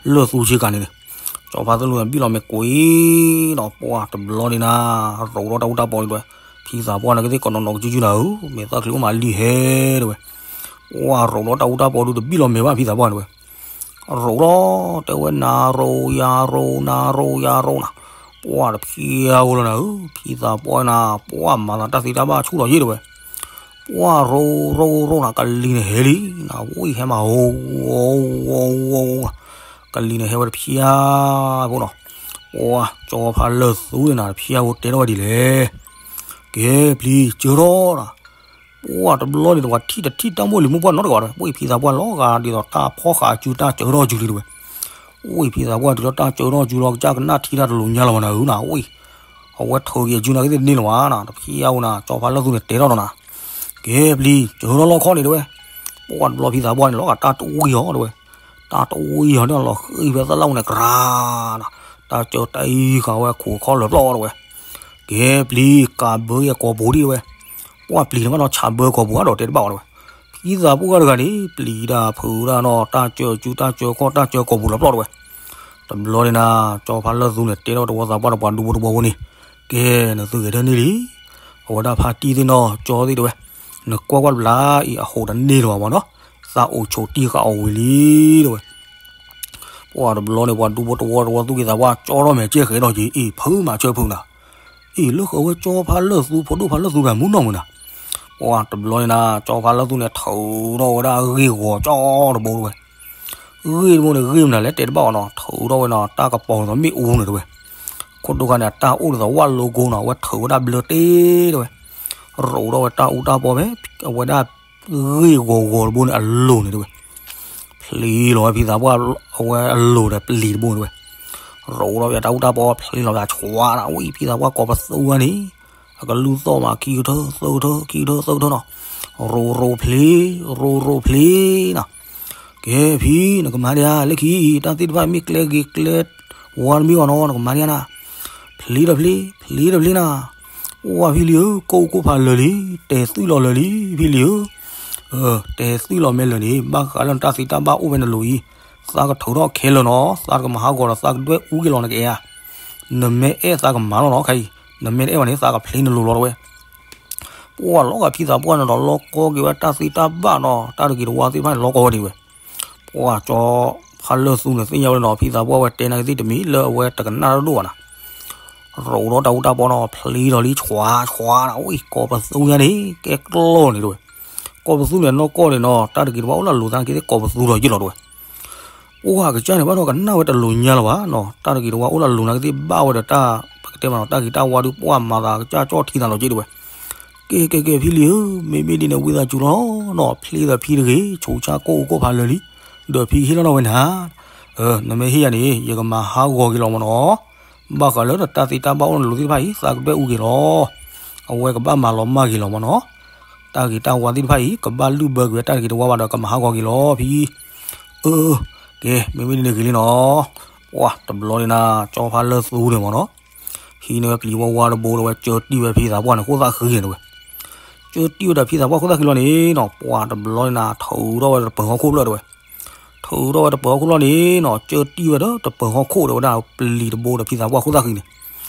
းလၢၢ်သူဆ့ကၤန့ၣ်န့ၣ်, ကၠီဖးလၢၢ်သူန့ၣ် ဘံၣ်လီၤမဲာ်ကွံာ်နီၤ, ပှၢ်တဘျီန့ၣ်နၤ, ရိးဒီးတၢ်အူတၢ်ပီၤန့ၣ်တဲဝဲ, ဖံသးပှၢ်န့ၣ်ကသ့ၣ်ကနီၤနီၤကစုကစုနၤဧၢ, မဲာ်သၣ်ချံအိၣ်မးလံဟဲတဲဝဲ. ပှၢ်ရိးဒီးတၢ်အူတၢ်ပီၤဒုးတဘံၣ်လီၤမဲာ်ဘၣ်ဖံသးပှၢ်န့ၣ်တဲဝဲ. ရိးလီၤ တဲဝဲ နၤရိးယၤရိး နၤရိးယၤရိးနၤ, ပှၢ်တဖျံအါဧိၤလီၤနၤဧၢ, ဖံသးပှၢ်နၤ ပှၢ်မၤသးတၢ်သ့တၢ်ဘၣ်ဆူၣ်ထီၣ်ယံတဲဝဲ. ပှၢ်ရိးရိးရိးနၤ ကလံၤန့ၣ်ဟဲလံနၤ, ဝံၢ်ဟဲမး ဂီၤဂီၤဂီၤဂီၤ, ကလံၤန့ၣ်ဟဲဝဲတဖျါဖိနီၤ, ပှၢ်ကၠီဖးလၢၢ်သူန့ၣ်နၤ တဖျါဖိတဲထီၣ်ဝဲဒ်လဲၣ်, ကဲပျံၤ စၢထီၣ်နၤ. ပှၢ်တဘျီန့ၣ် တဝၤထံၣ်တထံၣ်တၢ်မိၢ်လံၤမိၢ်ပှၢ်နီတဂၤဒီး ဝံၢ်ဖံသးပှၢ်လီၤဂာ်ဒ်သိးတၢ်ဖီၣ်ဃာ်အစုတၢ်စၢထီၣ်အစုလံတဲဝဲ. ဝံၢ်ဖံသးပှၢ်တုၤလီၤတၢ်စၢထီၣ်အစုလီၤ ကစၢ်ကနၣ်ထံတၢ်တလိၤညါလီၤဘၣ်နၤဧၢနၤ, ဝံၢ် အဝဲထၢက့ၤအစုနၤကသ့ၣ်တန့ၢ်လၢၤဘၣ်နၤ, တဖျါဧိၤနၤ ကၠီဖးလၢၢ်သူန့ၣ်တဲထီၣ်ဒီးနၤ, ကဲပျံၤ စၢထီၣ်လီခီန့ၣ်တဲဝဲ. ပှၢ်တဘျီဖံသးပှၢ်န့ၣ် လီၤဂာ်တၢ်တဝံၢ်အီၤတဲဝဲ, တၢ်တဝံၢ်အီၤန့ၣ် လီၤဃံဖဲသၣ်လၣ်အူန့ၣ် ကြၤနၤ, တၢ်စၢတအံၤဃာ်ဝဲခိးခီလၢာ်ပျီတဲဝဲ. ကဲပျံၤ ကးဘၢယဲကိာ်ပူၤဒံးတဲဝဲ. ပှၢ်ပျံၤန့ၣ်ဘၣ်နီၤ ဆးဘၢကိာ်ပူၤဧါဒီး တဲတဘၣ်အီၤတဲဝဲ. ဖံသးပှၢ်တဂၤန့ၣ် ပျံၤတၢ်ဖုးတၢ်နီၤ တၢ်စၢစုတၢ်စၢခီၣ် တၢ်စၢကိာ်ပူၤလီၤပျီတဲဝဲ. တဘျီန့ၣ်နၤ ကၠီဖးလၢၢ်သူန့ၣ် တဲထီၣ်တဝီသးပှၢ်ဒီးပှၤဒူဖိတဝီဖိန့ၣ်, ကဲ နသုဂဲၤထၢၣ်န့ၢ်လံ, အဝဲဒၣ်ဖါတံၢ်သ့ၣ်နီၢ်ကၠီသ့ၣ်တဲဝဲ, နကွၢ်ကွၢ်တဘျီအံၤ အဟိးတန့ၢ်လၢၤဘၣ်မးနီၤ, သးအိၣ်ဆိးတံၢ်ဃာ်အီၤဝံၤလံတဲဝဲ. ပှၢ်တဘျီန့ၣ် ပှၤဒူဖိတဝီတဝီသူၣ်က့သးပှၢ် ကၠီထီၣ်မဲာ်ကဲဃဲၤဒီးက့ၤ အ့ၣ် ဖုမၤဆၢဖုနၤ, အ့ၣ် လၢဃီဝဲကၠီဖးလၢၢ်သူ ဖိဒိၣ်ဖးလၢၢ်သူတဂၤမူနီၢ်မုၢ်နၤ. ပှၢ်တဘျီန့ၣ်နၤ ကၠီဖးလၢၢ်သူန့ၣ် ထုးထီၣ်ဝဲဒၣ်ဂ့ၢ်ဂီၤကၠီတဘိတဲဝဲ. ဂ့ၢ်တဘိန့ၣ် ဂ့ၢ်မနုၤလဲၣ်တဲတဘၣ်အီၤနီၤ, ထုးထီၣ်ဝဲနီၤ တၢ်ကပီၤဒ်သိးမ့ၣ်အူန့ၣ်တဲဝဲ. ခိၣ်ဒိၣ်ခါန့ၣ် အတၢ်အိၣ်ဒ်သိးဝၣ်လိကိနီၤ, အဝဲထုးဝဲဒၣ်ဘျၢတ့တဲဝဲ. ရိးထီၣ်ဝဲတၢ်အူတၢ်ပီၤဖဲ အဝဲဒၣ် ဂ့ၢ်ဂီၤဂီၤတဘိန့ၣ် အလိၤန့ၣ်တဲဝဲ. ဖျ့လီၤဝဲဖံသးပှၢ်အဝဲအလိၤဒီးပလံၤတဘိန့ၣ်တဲဝဲ. ရိးထီၣ်ဝဲတၢ်အူတၢ်ပီၤဖျ့လီၤဝဲ ဆှါနၤ ဝံၢ်ဖံသးပှၢ်ကိးပသူဝဲန့ၣ်, အကလုၢ်သီၣ်မး ခံကထၢ သၢကထၢ ခံကထၢ သၢကထၢနီၤ. ရိးရိးဖျ့, ရိးရိးဖျ့နီၤ. ကဲဖံ နကမၤဒံးဧါ လၢခံအံၤ တၢ်သ့ၣ်တဖၣ်မ့ၢ်ကျဲဂ့ၤကျဲဝါတမံၤအီၤနီၤ နကမၤဒံးဧါနၤ. ဖျ့ဒီးဖျ့, ဖျ့ဒီးဖျ့နၤ. အိၣ်ဝဲဖံလံဧၢ, ကိၣ်ကိၣ်ဖးလၢာ်လံ, တဲာ်သွံၣ်လီၤလၢာ်လံ ဖံလံဧၢ. တဲာ်သွံၣ်လီၤမဲာ်လၢာ်န့ၣ် ဘၣ်ဃးလၢနတၢ်သ့တၢ်ဘၣ်အိၣ်ဖဲနလိၤအံၤ, သးကထုးထီၣ်ခဲလၢာ်နီၤ, သးကမၤဟးဂီၤဒီးသးကဒွဲၣ်အူက့ၤလီၤနကအဲၣ်ဧါ. နမ့ၢ်အဲၣ်သးကမၤလီၤနီၤ ခဲအံၤ, နမ့ၢ်တအဲၣ်ဘၣ်န့ၣ် သးကဖျ့နလိၤလီၤတဲဝဲ. ပှၢ်လီၤဂာ်ဖံသးပှၢ်န့ၣ်ဒီး လီၤကီက့ၤဝဲတၢ်သ့တၢ်ဘၣ်နီၤ, တၢ်တဂ့ၤတဝါသ့ၣ်တဖၣ်န့ၣ် လီၤကီဝဲဒံးဝဲ. ပှၢ်ကၠီဖးလၢၢ်သူန့ၣ် သ့ၣ်ညါဝဲလၢနီၤ ဖံသးပှၢ်ဝဲတဲနၤကသ့ၣ်တမံၤလၢအဝဲတကနၣ်တဒိၣ်ဘၣ်နၤ. ရိးထီၣ်တၢ်အူတၢ်ပီၤနီၤ ဖျ့လီၤလံ ဆှါဆှါနၤ ဝံၢ် ကိးပသူညါန့ၣ် ကဲကျီၢ်န့ၣ်တဲဝဲ. ကိးပသူန့ၣ်နီၢ်ကီၢ်န့ၣ်နီၤ တၢ်တဂ့ၤတဝါအိၣ်လၢအလိၤသနာ်က့သ့ၣ် ကိးပသူဒီးယ့ၢ်လီၤတဲဝဲ. ပှၢ်ကစၢ်န့ၣ် ဘၣ်ဒီးကနၣ်ဝဲတလိၤညါလၢၤဘၣ်နီၤ, တၢ်တဂ့ၤတဝါအိၣ်လၢအလိၤသနာ်က့သ့ၣ် ဘၣ်ဝဲဒီးတၢ် ပကတဲမးနီၤ တၢ်ဂ့ၤတၢ်ဝါဒုး ပှၢ်မၤသးကစၢ်ကၠီၣ်ထံသးလီၤက့တဲဝဲ. ကဲကဲကဲ ဖံလံဧၢ, မ့မ့ၢ်ဒ်န့ၣ် ဝံသးစူၤလီၤနီၤ, ဖျ့ဒီးဖံတဂ့ၤ, ဆိးဆါကိၣ်အူကိၣ်ဖးလၢာ်လံ, ဒီးဖံဟ့ၣ်လီၤနီၢ်ဝဲနၤ. နမ့ၢ်ဟ့ၣ်ယၤန့ၣ် ယကမၤဟးဂီၤက့ၤလီၤမးနီၤ. ဘၣ်ဃးလၢတၢ်သ့တၢ်ဘၣ်အိၣ်လၢနလိၤသ့ၣ်တဖၣ်အံၤ သးကဒွဲၣ်အူက့ၤလီၤ. အဝဲကဘၣ်မၤလီၤမၢ်က့ၤလီၤမးနီၤ. တၢ်ဂ့ၤတၢ်ဝါသ့ၣ်တဖၣ်အံၤ ကဘၣ်လုၢ်ဘၢက့ၤဝဲတၢ်တဂ့ၤတဝါဘၣ်ဒီး ကမၤဟးဂီၤက့ၤလီၤဖံ. အၢ ကဲ မ့မ့ၢ်ဒ်န့ၣ်ဂ့ၤလံနီၤ. ပှၢ်တဘျီန့ၣ်နၤ ကၠီဖးလၢၢ်သူန့ၣ်မးနီၤ, ဟံးန့ၢ်ဝဲပျံၤဝါဝါတဘိဒီး ဝဲကၢတံၢ်ဝဲဖံသးပှၢ်န့ၣ် ခိၣ်သၣ်ဃံန့ၣ်တဲဝဲ. ကၢတံၢ်ဝဲဒီးဖံသးပှၢ်ခိၣ်သၣ်ဃံလီၤန့ၣ်နီၤ, ပှၢ်တဘျီန့ၣ်နၤ ထုးထီၣ်ဝဲဒီးတပၢၤဟီၣ်ခိၣ်ဖျၢၣ်တဲဝဲ. ထုးထီၣ်ဝဲတပၢၤဟီၣ်ခိၣ်ဖျၢၣ်န့ၣ်နီၤ, ကၢတံၢ်ဝဲဒီးတပၢၤဟီၣ်ခိၣ်ဒီးဝဲဒၣ်ပျံၤတဘိဒီးဖံသးပှၢ်ခိၣ်သၣ်ဃံန့ၣ်.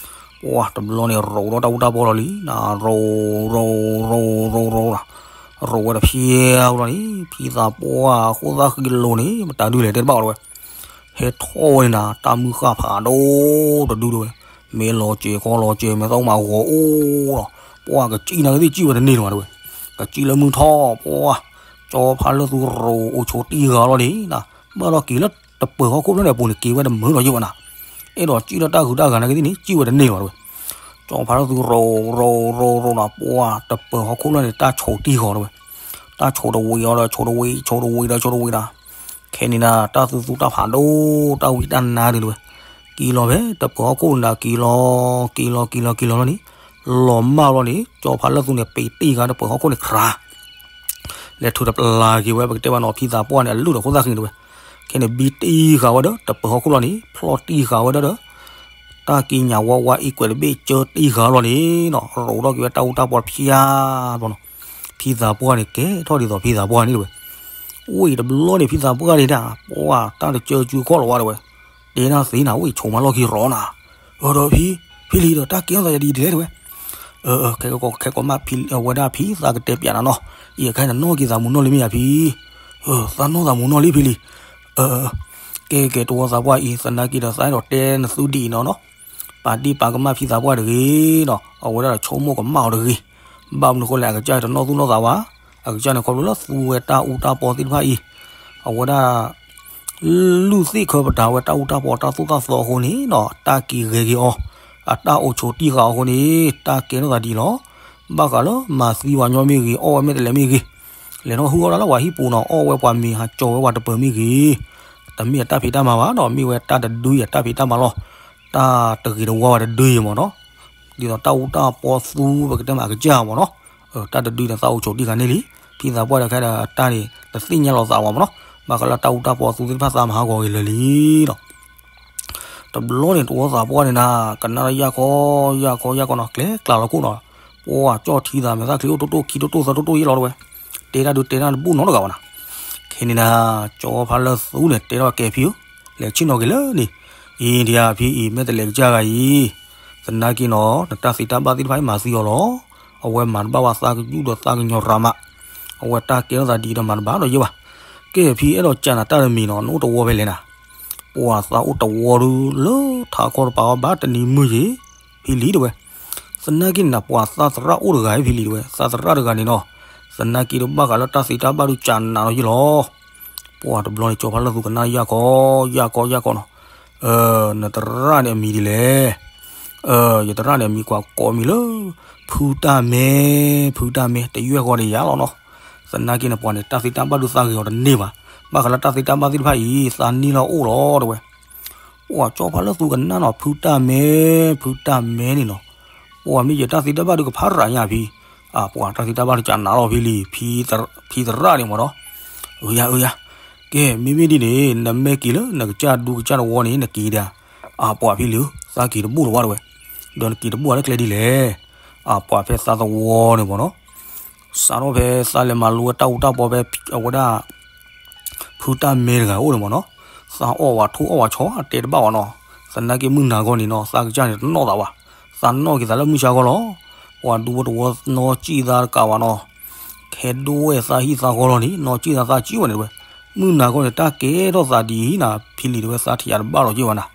ပှၢ်တဘျီန့ၣ် ရိးဒီးတၢ်အူတၢ်ပီလီၤလံ, ရိး ရိး ရိး ရိး ရိး ရိး, ရိးဝဲတဖျဲးလီၤန့ၣ် ဖံသးပှၢ်အဃိသၣ်ဃံလိၤန့ၣ် မတၤဒုလဲၣ်တဲတဘၣ်အီၤတဝဲ, ဟဲထီၣ်ဝဲန့ၣ်နၤ တၢ်မုၢ်ဃၣ်ဖးဒိၣ်တဒုတဝဲ, မ့ၢ်လီၤစဲၤခီလီၤစဲၤ မ့ၢ်သီၣ်မးဂီၤအိၣ်လီၤ, ပှၢ်ကစံၣ်နာ်က့သ့ၣ်စံၣ်ဝဲတန့ၢ်လီၤတဝဲ, ကစံၣ်လၢမုၢ်ထီၣ် ပှၢ် ကၠီဖါလၢသူရိးအိၣ်ဆိးတံၢ်ဃာ်လီၤန့ၣ်နၤ, ဘၣ်ဒီးက့ၤလၢတပၢၤဟီၣ်ခိၣ်ဖျၢၣ်န့ၣ်အပူၤန့ၣ် က့ၤဝဲတမုာ်လီၤယ့ၢ်ဝဲနၤ, အဲၣ်ဒိးစံၣ်လၢတၢ်ဂုၤတၢ်ဂၤနာ်က့သ့ၣ်န့ၣ် စံၣ်ဝဲတန့ၢ်လီၤတဝဲ, ကၠီဖါလၢသူရိး ရိး ရိး ရိးနၤ ပှၢ်တပၢၤဟီၣ်ခိၣ်ဖျၢၣ်န့ၣ် တၢ်ဆိးတံၢ်ဃာ်တဝဲ, တၢ်ဆိးတဝံၤအီၤဒီး ဆိးတဝံၤ ဆိးတဝံၤဒီး ဆိးတဝံၤနၤ, ခဲန့ၣ်နၤ တၢ်သူသူတၢ်ဖးဒိၣ် တၢ်ဝံတၢ်နါဒုးတဝဲ, က့ၤလီၤဖဲတပၢၤဟီၣ်ခိၣ်နၤ က့ၤလီၤ က့ၤလီၤ က့ၤလီၤ က့ၤလီၤလီၤန့ၣ်, လီၤမၢ်လီၤန့ၣ် ကၠီဖါလၢသူန့ၣ် ပ့ၤတ့ၢ်ဃာ်တပၢၤဟီၣ်ခိၣ်န့ၣ်ခြး လဲၤထုးတပျၢ်က့ၤဝဲ ပကတဲဘၣ်နီၤ ဖံသးပှၢ်န့ၣ် အလုၢ်ဒီးခိၣ်သၣ်ဃံန့ၣ်တဝဲ, ခဲန့ၣ် ဘံတ့ၢ်ဃာ်ဝဲဒီး တပၢၤဟီၣ်ခိၣ်လီၤန့ၣ် ဖျီၣ်တံၢ်ဃာ်ဝဲဒီး တၢ်က့ၤညၣ်ဝါဝါအံၤကွဲးတဘ့ၣ်ကၢတ့ၢ်ဃာ်လီၤန့ၣ်နီၤ ရိးထီၣ်က့ၤဝဲတၢ်အူတၢ်ပီတဖျါဘျီနီၤ, ဖံသးပှၢ်န့ၣ် ကဲထီၣ်ဒ်သိးဖံသးပှၢ်န့ၣ်တဝဲ, ဝံၤတဘျီန့ၣ် ဖံသးပှၢ်န့ၣ်ဒၣ် ပှၢ်တၢ်တကၢကၠူခီၣ်လီၤဝဲတဝဲ, တဲနၤသ့နၤ ဝံၤဆိးမးလီၢ်ခံရီနၤ, အဒီးဖံ ဖံလံၤဒီး တၢ်ကဲထီၣ်သးယဒ်လဲၣ်တဝဲ ခဲကီး ခဲကီးမး ဖံအဝဲဒၣ်ဖံသးကတဲပၠးနၤနီၤ, ယခါနနီၢ်က့ၤသးမူနီၢ်လံမ့ၢ်ဧါဖံ, သးနီၢ်သးမူနီၢ်လံဖံလံၤ, ကဲကဲ တဝီသးပှၢ်အံၤ သနာ်က့ဒီးသးအဲၣ်ဒိးတဲနသုဒ်အံၤနီၤနီၤ, ပာ်ဒ့ၣ်ပာ်ကမၣ်ဖံသးပှၢ်တဂ့ၤနီၤ, အဝဲဒၣ်ဒီးဆိကမိၣ်ကမၣ်အီၤတဂ့ၤ, ဘၣ်မနုၤဃိလဲၣ် အကစၢ်တနီၣ်သူၣ်နီၣ်သးဘၣ်, အကစၢ်န့ၣ်ခီဖျိလၢသူဝဲတၢ်အူတၢ်ပီသ့ၣ်တဖၣ်အံၤ, အဝဲဒၣ် လုၢ်သ့ၣ်ခၢပတာ်ဝဲတၢ်အူတၢ်ပီတၢ်သိၣ်တၢ်သီအဃိန့ၣ်နီၤ တၢ်က့ၤဂဲၤက့ၤအီၤ, အတၢ်အိၣ်ဆိးတံၢ်ဃာ်အဃိန့ၣ် တၢ်ကဲထီၣ်သးဒ်အံၤလီၤ, ဘၣ်ဃးလၢမၤသံပှၤညီမ့ၢ်ဂ့ၤ အီၣ်ဝဲမ့ၢ်တလဲးမ့ၢ်ဂ့ၤ, လဲၤထီၣ်ဟုၣ်အီၣ်တၢ်လၢပှၤဟံၣ်ပူၤနီၤ အီၣ်ဝဲပှၤမ့ၤဟးကၠီၤဝဲပှၤတပၢၤမ့ၢ်ဂ့ၤ, တမ့ၢ်အတၢ်ဖံးတၢ်မၤဘၣ်နီၤ မ့ၢ်ဝဲတၢ်တဒုအံၤအတၢ်ဖံးတၢ်မၤလီၤ, တၢ်တဂ့ၤတဝါဘၣ်တဒုအံၤမ့ၢ်နီၤ ဒ်သိးတၢ်အူတၢ်ပီသူပကတဲမးအကစၢ်မ့ၢ်နီၤ, တၢ်တဒုန့ၣ်သးအိၣ်ဆိးတံၢ်ဃာ်န့ၣ်လံ, ဖံသးပှၢ်ဒီးခဲဒီးတၢ်န့ၣ် တသ့ၣ်ညါလီၤသးဝဲမ့ၢ်နီၤ, ဘၣ်ဃးလၢတၢ်အူတၢ်ပီသူသ့ၣ်တဖၣ်သးမၤဟးဂီၤက့ၤလၢာ်လံနီၤ, တဘျီန့ၣ် တဝီသးပှၢ်န့ၣ်နၤ ကနၣ်လၢယၢ်ခီ ယၢ်ခီ ယၢ်ခီနီၤ ကျဲကျါလီၤခိၣ်နီၤ, ပှၤကၠီၣ်ထံသးမဲာ်သၣ်ချံအိၣ်တိၣ်တိၣ် ခံတိၣ်တိၣ်သၢတိၣ်တိၣ်ယဲၢ်လီၤတဝဲ, တဲတၢ်ဒုးတဲတၢ်တဘူၣ်နီတဂၤဘၣ်နၤ, ခဲန့ၣ်နၤ ကၠီဖါလၢသူန့ၣ် တဲထီၣ်ကဲဖံဧၢ, လဲၤဆ့ၣ်နီၤက့ၤလၢန့ၣ်, အံၤဒံးဧါဖံအံၤ မ့ၢ်တလဲၤကစၢ်ဂၤအံၤ, သနာ်က့နီၤ နတၢ်သ့တၢ်ဘၣ်သ့ၣ်တဖၣ်အံၤမၤသံအီၤလီၤ, အဝဲမၤတဘၣ်ဘၣ်သးကယူၣ်ဒီးသးကညီၤရၤမး, အဝဲတၢ်ကဲထီၣ်သးဒ်အံၤဒီးမၤတဘၣ်ဒီးယဲၢ်ဘၣ်, ကဲဖံအဲၣ်ဒိးကးနၤတၢ်တမံၤနီၤ နအိၣ်တဝီဖဲလဲၣ်နၤ ပှၤသးအိၣ်တဝီဒုလၢထးခီတပၤအီၤဘၣ်တနံၤမုၢ်ယံၤ, ဖံလံၤတဝဲ, သနာ်က့န့ၣ်နၤ ပှၤသးသရၣ်အိၣ်တဂၤဖံလံၤတဝဲ, သးသရၣ်တဂၤန့ၣ်နီၤ, သနာ်က့ဒီးဘၣ်ဃးလၢတၢ်သ့တၢ်ဘၣ်ဒုးကးနၤနီၤယံၤလီၤ, ပှၤတဘျီန့ၣ် ကၠီဖါလၢသူကနၣ်ယၢ်ခီ, ယၢ်ခီ ယၢ်ခီနီၤ, နသရၣ်န့ၣ်အမံၤဒ်လဲၣ်, ယသရၣ်န့ၣ်အမံၤကွၢ်ကိးမံၤလၢ ဖုတၢ်မဲ, ဖုတၢ်မဲ တယွဲၢ်ဃီဒီးယၤလီၤနီၤ, သနာ်က့န့ၣ် ပှၤန့ၣ် တၢ်သ့တၢ်ဘၣ်ဒုးသးဂ့ၤအီၤတန့ၢ်ဘၣ်, ဘၣ်ဃးလၢတၢ်သ့တၢ်ဘၣ်သ့ၣ်တဖၣ်အံၤ သးနံၣ်လၢအအိၣ်လီၤတဝဲ, ပှၤကၠီဖါလၢသူကနၣ်နီၤ ဖုတၢ်မဲ, ဖုတၢ်မဲန့ၣ်နီၤ, ပှၤမ့ၢ်ယတၢ်သ့တၢ်ဘၣ်ဒုးကဖးရၤညါဖံ, အပှၤတၢ်သ့တၢ်ဘၣ်ဒုးကးနၤလီၤဖံလံၤ, ဖံသရၣ်န့ၣ်မ့ၢ်နီၤ, အယၤအယၤ, ကဲ မ့မ့ၢ်ဒ်န့ၣ် နမ့ၢ်က့ၤလၢနကစၢ်ဒူကစၢ်တဝီန့ၣ် နက့ၤဒၣ်, အပှၤဖံလံၤဧၢ သးက့ၤတဘူၣ်တဝါတဝဲ, ဒီးနက့ၤတဘူၣ်အါလၢကျဲဒ်လဲၣ်, အပှၤဖဲသးသဝီန့ၣ်မ့ၢ်နီၤ, စးထီၣ်ဖဲသးလဲၤမၤလိဝဲတၢ်အူတၢ်ပီဖဲအဝဲဒၣ် ဖုတၢ်မဲတဂၤအိၣ်န့ၣ်မ့ၢ်နီၤ, သးအီၣ်ဝဲထိၣ်အီၣ်ဝဲဆီ တဲတဘၣ်ဝဲနီၤ, သနာ်က့မုၢ်နၤခီန့ၣ်နီၤ သးကစၢ်န့ၣ်တနီၣ်သးဘၣ်, သးနီၣ်က့ၤသးလၢမုၢ်ဆါခီလီၤ, ပှၤဒူဖိတဝီနီၣ်စံၣ်သးတကးဘၣ်နီၤ, ခဲဒိၣ်ဝဲသးဟံၣ်သးဃီလီၤန့ၣ် နီၣ်စံၣ်သးသးကံၣ်ဝဲန့ၣ်တဝဲ, မုၢ်နၤခီန့ၣ် တၢ်ကဲထီၣ်သးဒ်အံၤနၤ ဖံလံၤတဝဲ သးထံၣ်ယၤတဘၣ်လီၤက့ၤဝဲနၤ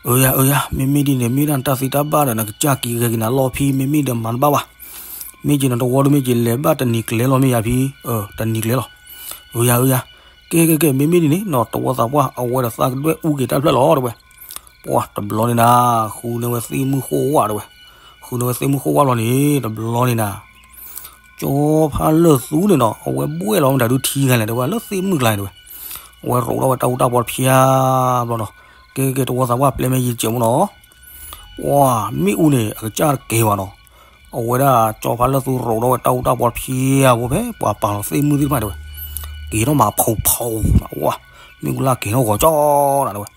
အၢယၤ အၢယၤ မ့မ့ၢ်ဒ်န့ၣ် မ့ၢ်ဒၣ်နတၢ်သ့တၢ်ဘၣ်ဒီး နကစၢ်က့ၤဂဲၤက့ၤနၤလီၤဖံ မ့မ့ၢ်ဒီးမၤတဘၣ်ဘၣ်, မ့ၢ်က့ၤနတဝီဒု မ့ၢ်က့ၤလဲၤဘၣ်တနံၤကျဲလီၤမ့ၢ်ယၤဖံ, တနံၤကျဲလီၤ, အၢယၤ အၢယၤ, ကဲ ကဲ ကဲ မ့မ့ၢ်ဒ်န့ၣ်နီၤ တဝီသးပှၢ် အဝဲဒီးသးကဒွဲၣ်အူက့ၤတၢ်တဖျၢၣ်လီၤတဝဲ, ပှၤတဘျီန့ၣ်နၤ ဃုန့ၢ်ဝဲသ့ၣ်မုၢ်ဃိၣ်ဝၣ်တဝဲ, ဃုန့ၢ်ဝဲသ့ၣ်မုၢ်ဃိၣ်ဝၣ်လီၤန့ၣ် တဘျီန့ၣ်နၤ ကၠီဖါလၢာ်သူန့ၣ်နီၤ အဝဲဘှဲၣ်လီၤမတၤဒုထံဂၤလဲၣ်တဝဲ လၢသ့ၣ်မုၢ်ကျါန့ၣ်တဝဲ, အဝဲရိးထီၣ်ဝဲတၢ်အူတၢ်ပီတဖျါဘျီနီၤ, ကဲ ကဲ တဝီသးပှၢ် ပျဲမ့ၢ်ယံၤစဲးမ့ၢ်နီၤ, ပှၤမ့ၣ်အူန့ၣ် အကစၢ်တကဲဘၣ်နီၤ, အဝဲဒၣ်ကၠီဖါလၢာ်သူရိးထီၣ်ဝဲတၢ်အူတၢ်ပီတဖျါဖိဖဲ ပှၤပာ်လီၤသ့ၣ်မုၢ်သ့ၣ်တဖၣ်တဝဲ, က့ၤထီၣ်မးဖီဖီ, ဝါ, မ့ၣ်အူလၢက့ၤထီၣ်ဂီၤကၠီနၤတဝဲ,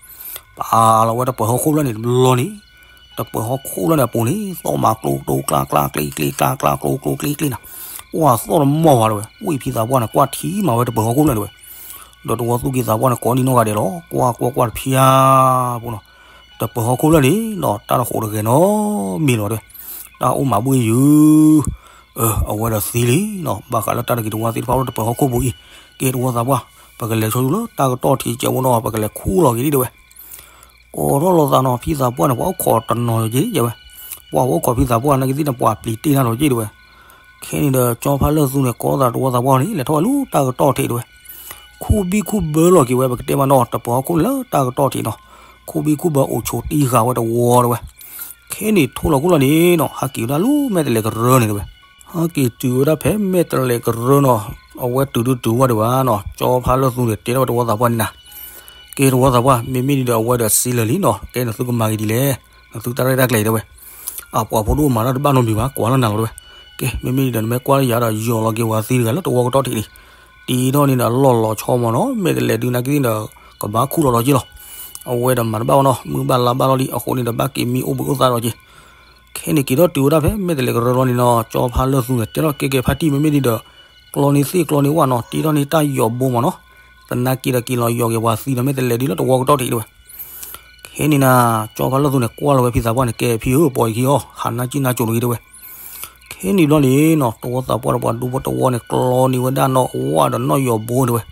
ပာ်လီၤဝဲတပၢၤဟီၣ်ခိၣ်ဖျၢၣ်န့ၣ်တဘျီန့ၣ် တပၢၤဟီၣ်ခိၣ်ဖျၢၣ်န့ၣ်အပူၤန့ၣ် သီၣ်မးကျိကျိကျါကျါကျ့ကျ့ကျါကျါကျိကျိကျ့ကျ့နၤ, ပှၤသီၣ်တမီၢ်ဘၣ်တဝဲ ဝံၣ်ဖံသးပှၢ်န့ၣ် ကွၢ်ထံမးဝဲတပၢၤဟီၣ်ခိၣ်ဖျၢၣ်တဝဲ, ဒီးတဝီသူၣ်က့သးပှၢ်န့ၣ် ကိးနံၣ်နီၢ်ဂၤဒဲးလီၤ ကွၢ်ကွၢ်ကွၢ်တဖျါဖိနီၤ, တပၢၤဟီၣ်ခိၣ်လၢန့ၣ်နီၤ တၢ်တဃိးတဂဲၤနီတမံၤလီၤတဲဝဲ, တၢ်အိၣ်မးဘှ့ၣ်ယုၤ, အဝဲဒီးသံလံနီၤ, ဘၣ်ဃးလၢတၢ်တဂ့ၤတဝါသ့ၣ်တဖၣ်အိၣ်လၢတပၢၤဟီၣ်ခိၣ်ပူၤအံၤ, ကဲတဝီသးပှၢ်, ပကလဲၤဆိလၢတၢ်ကတီၢ်ထံးကဲဝဲနီၤ ပကလဲၤခူၣ်လီၤက့ၤဒံးတဲဝဲ ကိးထီၣ်လိာ်သးနီၤ ဖံသးပှၢ်န့ၣ် ပှၤအိၣ်ခိးတနီၤလီၤက့ၤတဲဝဲ, ပှၤအိၣ်ခိးဖံသးပှၢ်နာ်က့သ့ၣ်န့ၣ် ပှၤပျံၤတ့ၢ်နၤလီၤက့ၤတဲဝဲ, ခဲန့ၣ်ဒီး ကၠီဖါလၢၢ်သူန့ၣ် ကိးသးတဝီသးပှၢ်န့ၣ် လဲၤထီၣ်ဝဲလၢတၢ်ကတီၢ်ထံးတဲဝဲ, ခူၣ်ဘံၣ်ခူၣ်ဘၢလီၤက့ၤဝဲ ပကတဲမးနီၤ တပၢၤဟီၣ်ခိၣ်လၢတၢ်ကတီၢ်ထံးနီၤ, ခူၣ်ဘံၣ်ခူၣ်ဘၢအိၣ်ဆိးတံၢ်ဃာ်ဝဲတဝီတဲဝဲ, ခဲန့ၣ်ထိၣ်လီၤခိၣ်လီၤန့ၣ်နီၤ ဟးက့ၤဝဲဒၣ်လၢမဲာ်တလဲးကရၢန့ၣ်တဲဝဲ ဟဲက့ၤတုၤဝဲဒၣ်ဖဲမဲာ်တလဲးကရၢနီၤ, အဝဲတုၤဒုးတုၤဝဲဒံးဘၣ်နီၤ ကၠီဖါလၢၢ်သူန့ၣ် တဲထီၣ်ဝဲတဝီသးပှၢ်န့ၣ်နၤ, ကဲတဝီသးပှၢ် မ့မ့ၢ်ဒ်ဒီးအဝဲဒီးစံးလၢာ်လံနီၤ ကဲနသုကမၤဂ့ၤဒ်လဲၣ်, နသုတၢ်ရဲၣ်တၢ်ကျဲၤတဲဝဲ, အပှၤဖိဒိၣ်မၤတၢ်တဘၣ်နီတမံၤဘၣ် ကွၢ်လၢနၤလီၤတဲဝဲ, ကဲ မ့မ့ၢ်ဒ်ဒီးနမ့ၢ်ကွၢ်လၢယၤဒီး ယီၤလီၤက့ၤဝဲသံတဂၤလၢတဝီကတီၢ်ထံးန့ၣ်, တံၤထီၣ်န့ၣ်ဒီးလီၢ်လီၤဆီမးနီၤ မဲာ်တလဲးဒုးနာ်က့သ့ၣ်ဒီး ကဘၣ်ခူၣ်လီၤလီၤက့ၤလီၤ, အဝဲဒီးမၤတဘၣ်ဝဲနီၤ မုၢ်ဘၣ်လါဘၣ်လီၤလံ အဃိန့ၣ်ဒီးဘၣ်က့ၤမံအိၣ်ဘှံးအိၣ်သါလီၤက့ၤ ခဲန့ၣ်က့ၤထီၣ်တုၤဝဲဒၣ်ဖဲမဲာ်တလဲးကရၢလီၤန့ၣ်နီၤ ကၠီဖါလၢၢ်သူန့ၣ် တဲထီၣ်ကဲကဲဖါတံၢ် မ့မ့ၢ်ဒ်ဒီး ကျီန့ၢ်သ့ၣ်ကျီန့ၢ်ဝၣ်နီၤ တံၤထီၣ်န့ၢ်တၢ်ယီၤဘိမးနီၤ, သနာ်က့ဒီးက့ၤလီၤယီၤက့ၤပှၤသံဒီးမဲာ်တလဲးဒုးလၢတဝီကတီၢ်ထံးတဲဝဲ, ခဲန့ၣ်နၤ ကၠီဖါလၢၢ်သူန့ၣ် ကွၢ်လီၤဝဲဖံသးပှၢ်န့ၣ် ကဲဖံဧၢ ပိာ်ယခံအီၤ ဟးနါကံၣ်နါကိၤတဂ့ၤတဲဝဲ, ခဲန့ၣ်ဘျီန့ၣ်နီၤ တဝီသးပှၢ်ဒီးပှၤဒူဖိတဝီန့ၣ် ကျီန့ၢ်ဝဲဒၣ်နီၣ်ဝၣ်ဒီးနီၣ်ယီၤဘိတဲဝဲ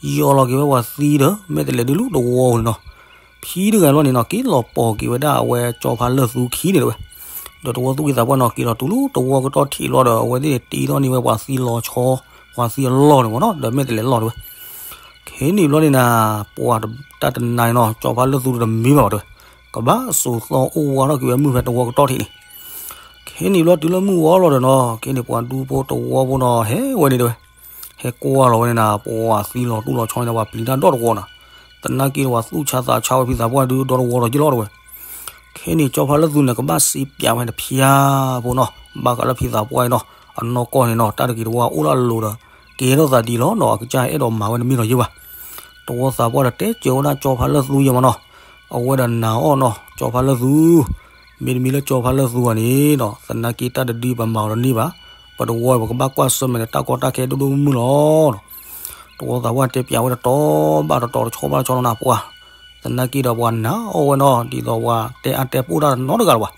ယီၤလီၤက့ၤဝဲပှၤသံဒီး မဲာ်တလဲးဒုးလၢတဝီပူၤန့ၣ်နီၤ, ဖံတဂၤလီၤန့ၣ်နီၤ က့ၤလီၤပိာ်က့ၤဝဲဒၣ်အဝဲကၠီဖါလၢၢ်သူခံန့ၣ်တဲဝဲ, ဒီးတဝီသူၣ်က့သးပှၢ်နီၤ က့ၤလီၤတုၤလၢတဝီကတီၢ်ထံးလီၤဒီး အဝဲသ့ၣ်န့ၣ်တံၤထီၣ်န့ၢ်ဝဲပှၤသံလီၤဆီ, ပှၤသံအလီၢ်န့ၣ်မးနီၤ ဒီးမဲာ်တလဲးလီၢ်တဲဝဲ, ခဲန့ၣ်ဘျီန့ၣ်နၤ ပှၤတၢ်တနၤန့ၣ်နီၤ ကၠီဖါလၢၢ်သူတမံဘၣ်ဘၣ်တဲဝဲ, ကဘၣ်စိာ်သီအိၣ်ဝါထီၣ်က့ၤဝဲမုၢ်ဖဲတဝီကတီၢ်ထံးန့ၣ် ခဲန့ၣ်ဘျီတုၤလၢမုၢ်ဝီလီၤဒီးနီၤ ခဲန့ၣ်ပှၤဒူဖိတဝီဖိနီၤ ဟဲဝဲန့ၣ်တဲဝဲ, ဟဲကွၢ်လီၤဝဲန့ၣ်နၤ ပှၤသံလီၤတူၢ်လီၤဆီန့ၣ် ပှၤပျံၤတၢ်ဒီတဝီနီၤ, သနာ်က့ဒီးပှၤသူၣ်ဆါသးဆါဝဲဖံသးပှၢ်ဒုးဒီတဝီလီၤက့ၤလီၤတဲဝဲ, ခဲန့ၣ်ကၠီဖါလၢၢ်သူန့ၣ် ကဘၣ်စံးပၠးဝဲတဖျါဖိနီၤ ဘၣ်ဃးလၢဖံသးပှၢ်အံၤနီၤ အနီၢ်ကီၢ်န့ၣ်နီၤ တၢ်တဂ့ၤတဝါအိၣ်လၢအလိၤဒီး ကဲထီၣ်သးဒ်လီၤနီၤ အကစၢ်အဲၣ်ဒိးမၤဝဲတမ့ၢ်လီၤယဲၢ်ဘၣ် တဝီသးပှၢ်ဒီးတဲစၢၤဝဲဒၣ်ကၠီဖါလၢၢ်သူယဲၢ်မးနီၤ, အဝဲဒီးနာ်အီၤနီၤ ကၠီဖါလၢၢ်သူ, မ့တမ့ၢ်လၢကၠီဖါလၢၢ်သူဂၤန့ၣ်နီၤ သနာ်က့တၢ်တဒုပမၤအီၤတန့ၢ်ဘၣ်, ပတဝီပကဘၣ်ကွၢ်ဆၢၣ်မဲာ်ဒီးတၢ်ကီတၢ်ခဲဒိၣ်ဒိၣ်မုၢ်မုၢ်လီၤနီၤ, တဝီသးပှၢ်တဲပၠးဝဲတတီၤဘၣ်တတီၤတဆီဘၣ်တဆီလီၤနၤပှၤ, သနာ်က့ဒီးပှၤနာ်အီၤဝဲနီၤ ဒ်သိးပှၤတဲအါတဲပိၢ်တၢ်နီတဂၤလၢၤဘၣ်,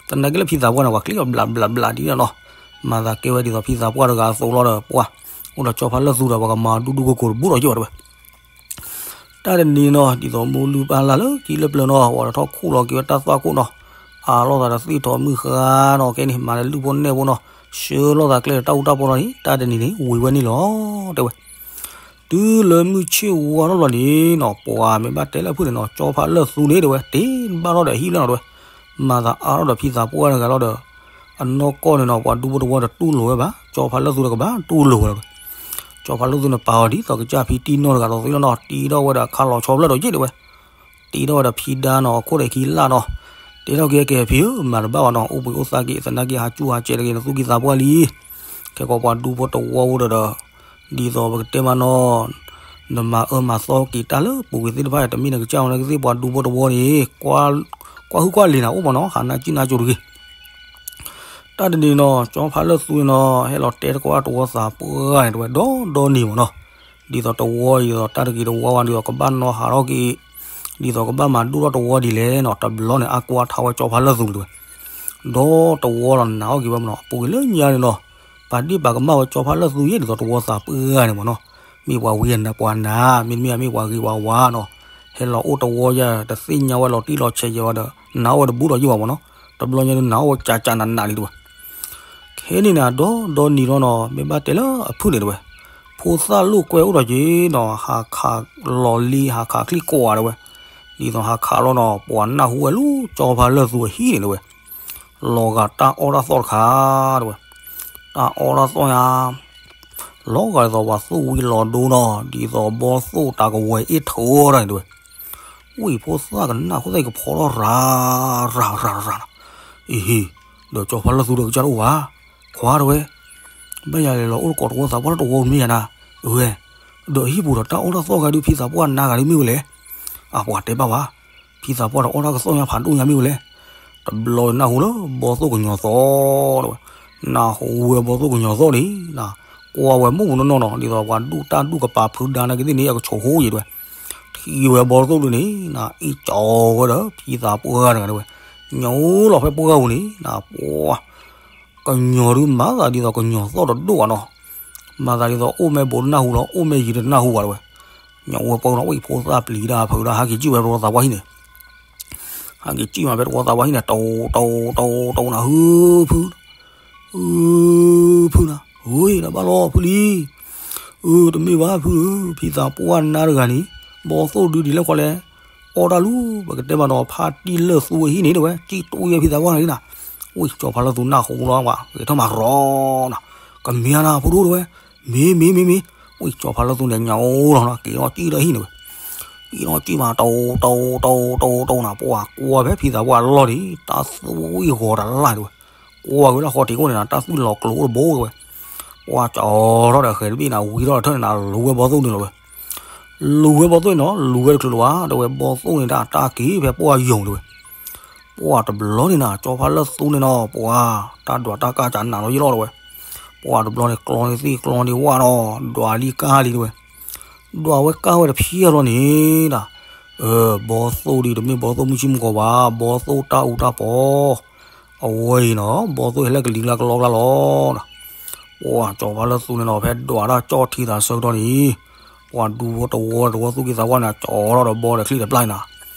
သနာ်က့လၢဖံသးပှၢ်န့ၣ် ပှၤကျ့အီၤဘျးဘျးဘျးဒ်န့ၣ်နီၤ, မၤသးကဲဝဲဒ်သိးဖံသးပှၢ်တဂၤအသိးလီၤဒီးပှၤ, အိၣ်ဒီးကၠီဖါလၢၢ်သူဒီး ပှၤကမၤဒူဒူကိၤကိၤတဘူၣ်ဒီးယဲၢ်ဘၣ်တဲဝဲ တၢ်တနံၤနီၤ ဒ်သိးမူလုၢ်ပၢ်လၢ်လၢခံလၢပျၢၤနီၤ ပှၤထီၣ်ခူၣ်လီၤက့ၤဝဲတၢ်သွၣ်ခိၣ်နီၤ, အးလိာ်သးဒီးသ့ၣ်ထီၣ်မုၢ်ဃါနီၤ ကဲန့ၣ်မၤလၢလုၢ်ဖိနဲၣ်ဖိနီၤ, ဆှၢလိာ်သးကျဲဒီးတၢ်အူတၢ်ပီလီၤန့ၣ် တၢ်တနံၤန့ၣ် ဝံၤဝဲန့ၣ်လီၤ တဲဝဲ. တုၤလၢမုၢ်ဆ့ၣ်ဝါထီၣ်လီၤန့ၣ်နီၤ ပှၤမ့ၢ်ဘၣ်တဲလၢအဖုၣ်န့ၣ်နီၤ ကၠီဖါလၢၢ်သူန့ၣ်တဲဝဲ တ့ဘၣ်ထီၣ်ဒီးဟံၣ်လၢနီၤတဲဝဲ, မၤသးအါထီၣ်ဒီးဖံသးပှၢ်တဂၤလီၤဒီး အနီၢ်ကီၢ်န့ၣ်နီၤ ပှၤဒူဖိတဝီတတူၢ်လိာ်ဝဲဘၣ် ကၠီဖါလၢၢ်သူဒီးကဘၣ်တူၢ်လိာ်ဝဲလီၤတဲဝဲ ကၠီဖါလၢၢ်သူန့ၣ် ပာ်အီၤဒ်သိးကစၢ်ဖံတံၢ်နီၢ်တဂၤဒီးသ့လီၤနီၤ တံၤထီၣ်ဝဲဒီးခါလီၤဆီဖျၢၣ်ဒီးယ့ၣ်တဲဝဲ, တံၤထီၣ်ဝဲဒီးဖံဒါနီၤ အခိၣ်ဒီးခံလၢ်နီၤ, တဲထီၣ်က့ၤကဲဖံဧၢ မၤတဘၣ်ဘၣ်နီၤ အိၣ်ဘှံးအိၣ်သါက့ၤ သနာ်က့ဟးစူၢ်ဟးကဲးတဂ့ၤ နသူၣ်ကံၢ်သးပှၢ်လံ ခဲကိးပှၤဒူဖိတဝီဖိဒီး ဒ်သိးပကတဲမးနီၤ နမၤအၢမၤသီက့ၤတၢ်လၢပူၤကွံာ်သ့ၣ်တဖၣ် တမ့ၢ်နကစၢ်ဝဲနကသ့ၣ်ပှၤဒူဖိတဝီန့ၣ် ကွၢ်ဟုၣ်ကွၢ်လံၤနၤအိၣ်မးနီၤ ဟးနါကံၣ်နါကိၤတဂ့ၤ တၢ်တနံၤနီၤ ကၠီဖါလၢၢ်သူန့ၣ်နီၤ ဟဲလီၤတဲတကိးတဝီသးပှၢ်န့ၣ်တဲဝဲ ဒီဒီနံၤမးနီၤ, ဒ်သိးတဝီအံၤဒီးတၢ်တဂ့ၤတဝါဝဲဒ်သိးကဘၣ်နီၣ်ဟးထီၣ်က့ၤ, ဒ်သိးကဘၣ်မၤဒိၣ်ထီၣ်တဝီဒ်လဲၣ်နီၤ တဘျီန့ၣ် အါကွၢ်ထါဝဲကၠီဖါလၢၢ်သူန့ၣ်တဲဝဲ, ဒီတဝီလီၤနာ်အီၣ်က့ၤဝဲမးနီၤ အပူၤကွံာ်လၢညါန့ၣ်နီၤ, ပာ်ဒ့ၣ်ပာ်ကမၣ်ဝဲကၠီဖါလၢၢ်သူယဲၢ်ဒ်သိးတဝီသးပှၢ်န့ၣ်မးနီၤ, မ့ၢ်ပှၤဝံၤအနၤပှၤနၤ မ့တမ့ၢ်မ့ၢ်ပှၤဂ့ၤပှၤဝါနီၤ, ဟဲလီၤအိၣ်တဝီယၤ တသ့ၣ်ညါဝဲလီၤတံၢ်လီၤဆဲးယဲၢ်ဝဲဒီး နာ်အီၣ်ဝဲတဘူးဒီးယဲၢ်ဘၣ်မးနီၤ, တဘျီညါဒုးနာ်အီၣ်ဝဲကၠးကၠးနးနးလံတဲဝဲ ခဲန့ၣ်နၤ ဒီဒီနံၤလီၤနီၤ မ့ၢ်ဘၣ်တဲလၢအဖုၣ်န့ၣ်တဲဝဲ, ဖိသၣ်လိာ်ကွဲအိၣ်ဒီးက့ၤနီၤ ဟးခးလီၤလံ ဟးခးချံၣ်ကွၢ်တဲဝဲ, ဒ်သိးဟးခးလီၤနီၤ ပှၤနၢ်ဟူဝဲလၢကၠီဖါလၢၢ်သူအဟံၣ်န့ၣ်တဲဝဲ, လီၤဂာ်တၢ်အီၣ်တၢ်သီၣ်တခါတဲဝဲ, တၢ်အီၣ်တၢ်သီၣ်ညါ လီၤဂာ်ဒ်သိးပှၤသူၣ်ဝံၤလီၤဒိနီၤ ဒ်သိးဘီသိၣ်တၢ်ကဝဲၤအ့ၣ်ထီၣ်ဒၣ်န့ၣ်တဲဝဲ, ဝံၤဖိသၣ်ကနၣ်ခိၣ်သၣ်ကဖီထီၣ်ရၤရၤရၤရၤနီၤ, အံၤဟံၣ်, ဒီးကၠီဖါလၢၢ်သူဒီးကစၢ်တအိၣ်ဘၣ်, ခွါတဲဝဲ, ဘၣ်ယၤလဲၤလီၤအိၣ်တကိးတဝီသးပှၢ်လၢတဝီမ့ၢ်ယၤနၤ, အဝဲ, ဒီးအဟံၣ်ပူၤဒီးတၢ်အီၣ်တၢ်သီၣ်ဂၤဒုးဖံသးပှၢ်နါဂၤဒုးမ့ၢ်ဝဲလဲၣ်, အပှၤတဲဘၣ်ဝဲ ဖံသးပှၢ်ဒီးအီၣ်တၢ်ကသီၣ်ညါဖးဒိၣ်ညါမ့ၢ်ဝဲလဲၣ်, တဘျီနၢ်ဟူလၢဘီသိၣ်ကညီၤသီၣ်တဲဝဲ, နၢ်ဟူဝဲဘီသိၣ်ကညီၤသီၣ်န့ၣ်, ကွၢ်ဝဲမိၢ်ပူၤနီၢ်နီၢ်နီၤ ဒ်သိးပှၤဒူၣ်တၢ်ဒူၣ်ကပၤဖုဒါနာ်က့သ့ၣ်န့ၣ် အကဆိးဟိယံၤတဲဝဲ, ထ ထံၣ်ဝဲဘီသိၣ်ဒုန့ၣ် နအ့ၣ်ကၠီဝဲဒီး ဖံသးပှၢ်တဂၤဒဝဲ, ညိလီၤဖဲပှၢ်ပူၤန့ၣ် နပှၢ် ကညီဒုမၤသးဒ်သိးကညီသီၣ်တဒိၣ်ဘၣ်နီၤ, မၤသးဒ်သိးအိၣ်မ့ၢ်ဘူးတနၢ်ဟူလီၤ အိၣ်မ့ၢ်ယံၤတနၢ်ဟူဘၣ်တဝဲ, ညိဝဲပှၢ်နီၤ ဝံၣ်ဖိသၣ်ပျံၤတၢ်ဖုးတၢ် ဟးက့ၤကံၣ်ဝဲတဝီသးပှၢ်ဟံၣ်န့ၣ် ဟဲက့ၤကံၣ်မးဖဲတဝီသးပှၢ်ဟံၣ်န့ၣ် တိၢ်တိၢ်တိၢ်တိၢ်နၤ ဟုဖု, ဟုဖုနၤ, ဝ့ၢ်နဘၣ်လီၤဖုလံ, အၢ တမ့ၢ်ဘၣ်ဖုဧၢ, ဖံသးပှၢ်နါတဂၤန့ၣ် ဘီသိၣ်ဒုဒ်လဲၣ်ခီလဲၣ်, အီၣ်တၢ်လူၤ ပကတဲမးဒီး ဖါတံၢ်လၢၢ်သူအဟံၣ်န့ၣ်တဝဲ ကံၣ်တူၢ်ယဲၢ်ဖံသးပှၢ်န့ၣ်နၤ, ဝံၣ်ကၠီဖါလၢၢ်သူနၢ်ဟူလီၤဝဲ ဂဲၤထၢၣ်မးရီနၤ, ကမ့ၢ်နၤဖိဒိၣ်တဝဲ, မ့ၢ်မ့ၢ်မ့ၢ်မ့ၢ်, ဝံၣ်ကၠီဖါလၢၢ်သူန့ၣ် ညိလီၤနၤ က့ၤထီၣ်ကံၣ်လၢဟံၣ်န့ၣ်ဝဲ က့ၤထီၣ်ကံၣ်မး တိၢ်တိၢ်တိၢ်တိၢ်တိၢ်နၤ ပှၢ်ကွၢ်ဖဲဖံသးပှၢ်အလီၢ်န့ၣ် တၢ်သွံၣ်ဂီၤတလၢ်တဝဲ, ကွၢ်ဝဲလၢဃီထံးအိၣ်န့ၣ်နၤ တၢ်သွံၣ်လီၤကျိၤအိၣ်တဘိတဝဲ, ပှၢ်ကၠီထီၣ်ဒီးဃဲၤတဘ့ၣ်နၤ ဝံၤထီၣ်ဒီးထၢၣ်န့ၣ်နၤ လူၤဝဲဘီသိၣ်န့ၣ်လီၤဝဲ, လူၤဝဲဘီသိၣ်န့ၣ်နီၤ လူၤဝဲတချုးလၢၤဘၣ် တဝဲဘီသိၣ်န့ၣ် တၢ်တၢ်က့ၤဖဲပှၢ်ယိၤတဝဲ ပှၢ်တဘျီန့ၣ်နၤ ကၠီဖါလၢၢ်သူန့ၣ်နီၤ ပှၢ် တၢ်ဒွးတၢ်ကါကနးလီၤယ့ၢ်လီၤတဝဲ, ပှၢ်တဘျီန့ၣ် ကျီန့ၢ်သ့ၣ်ကျီန့ၢ်ဝၣ်နီၤ ဒွးလံကါလံတဝဲ, ဒွးဝဲကါဝဲတဖျၢၣ်လီၤန့ၣ်ဒၣ်, ဘီသိၣ်ဒုတမ့ၢ်ဘီသိၣ်မုၢ်ဆ့ၣ်မုၢ်ဂီၤဘၣ် ဘီသိၣ်တၢ်အူတၢ်ပီၤ, အဝဲအံၤနီၤ ဘီသိၣ်ဟဲလၢကလံၤကျါကလီကျါလီၤ ပှၢ်ကၠီဖါလၢၢ်သူန့ၣ်နီၤ ဖဲဒွးတၢ်ကၠီၣ်ထံသးဆၢကတီၢ်န့ၣ်, ပှၢ်ဒူဖိတဝီတဝီသူၣ်က့သးပှၢ်န့ၣ် ကၠီထီၣ်ဒီးဘီဒီးချံၣ်တပျၢ်န့ၣ်နၤ,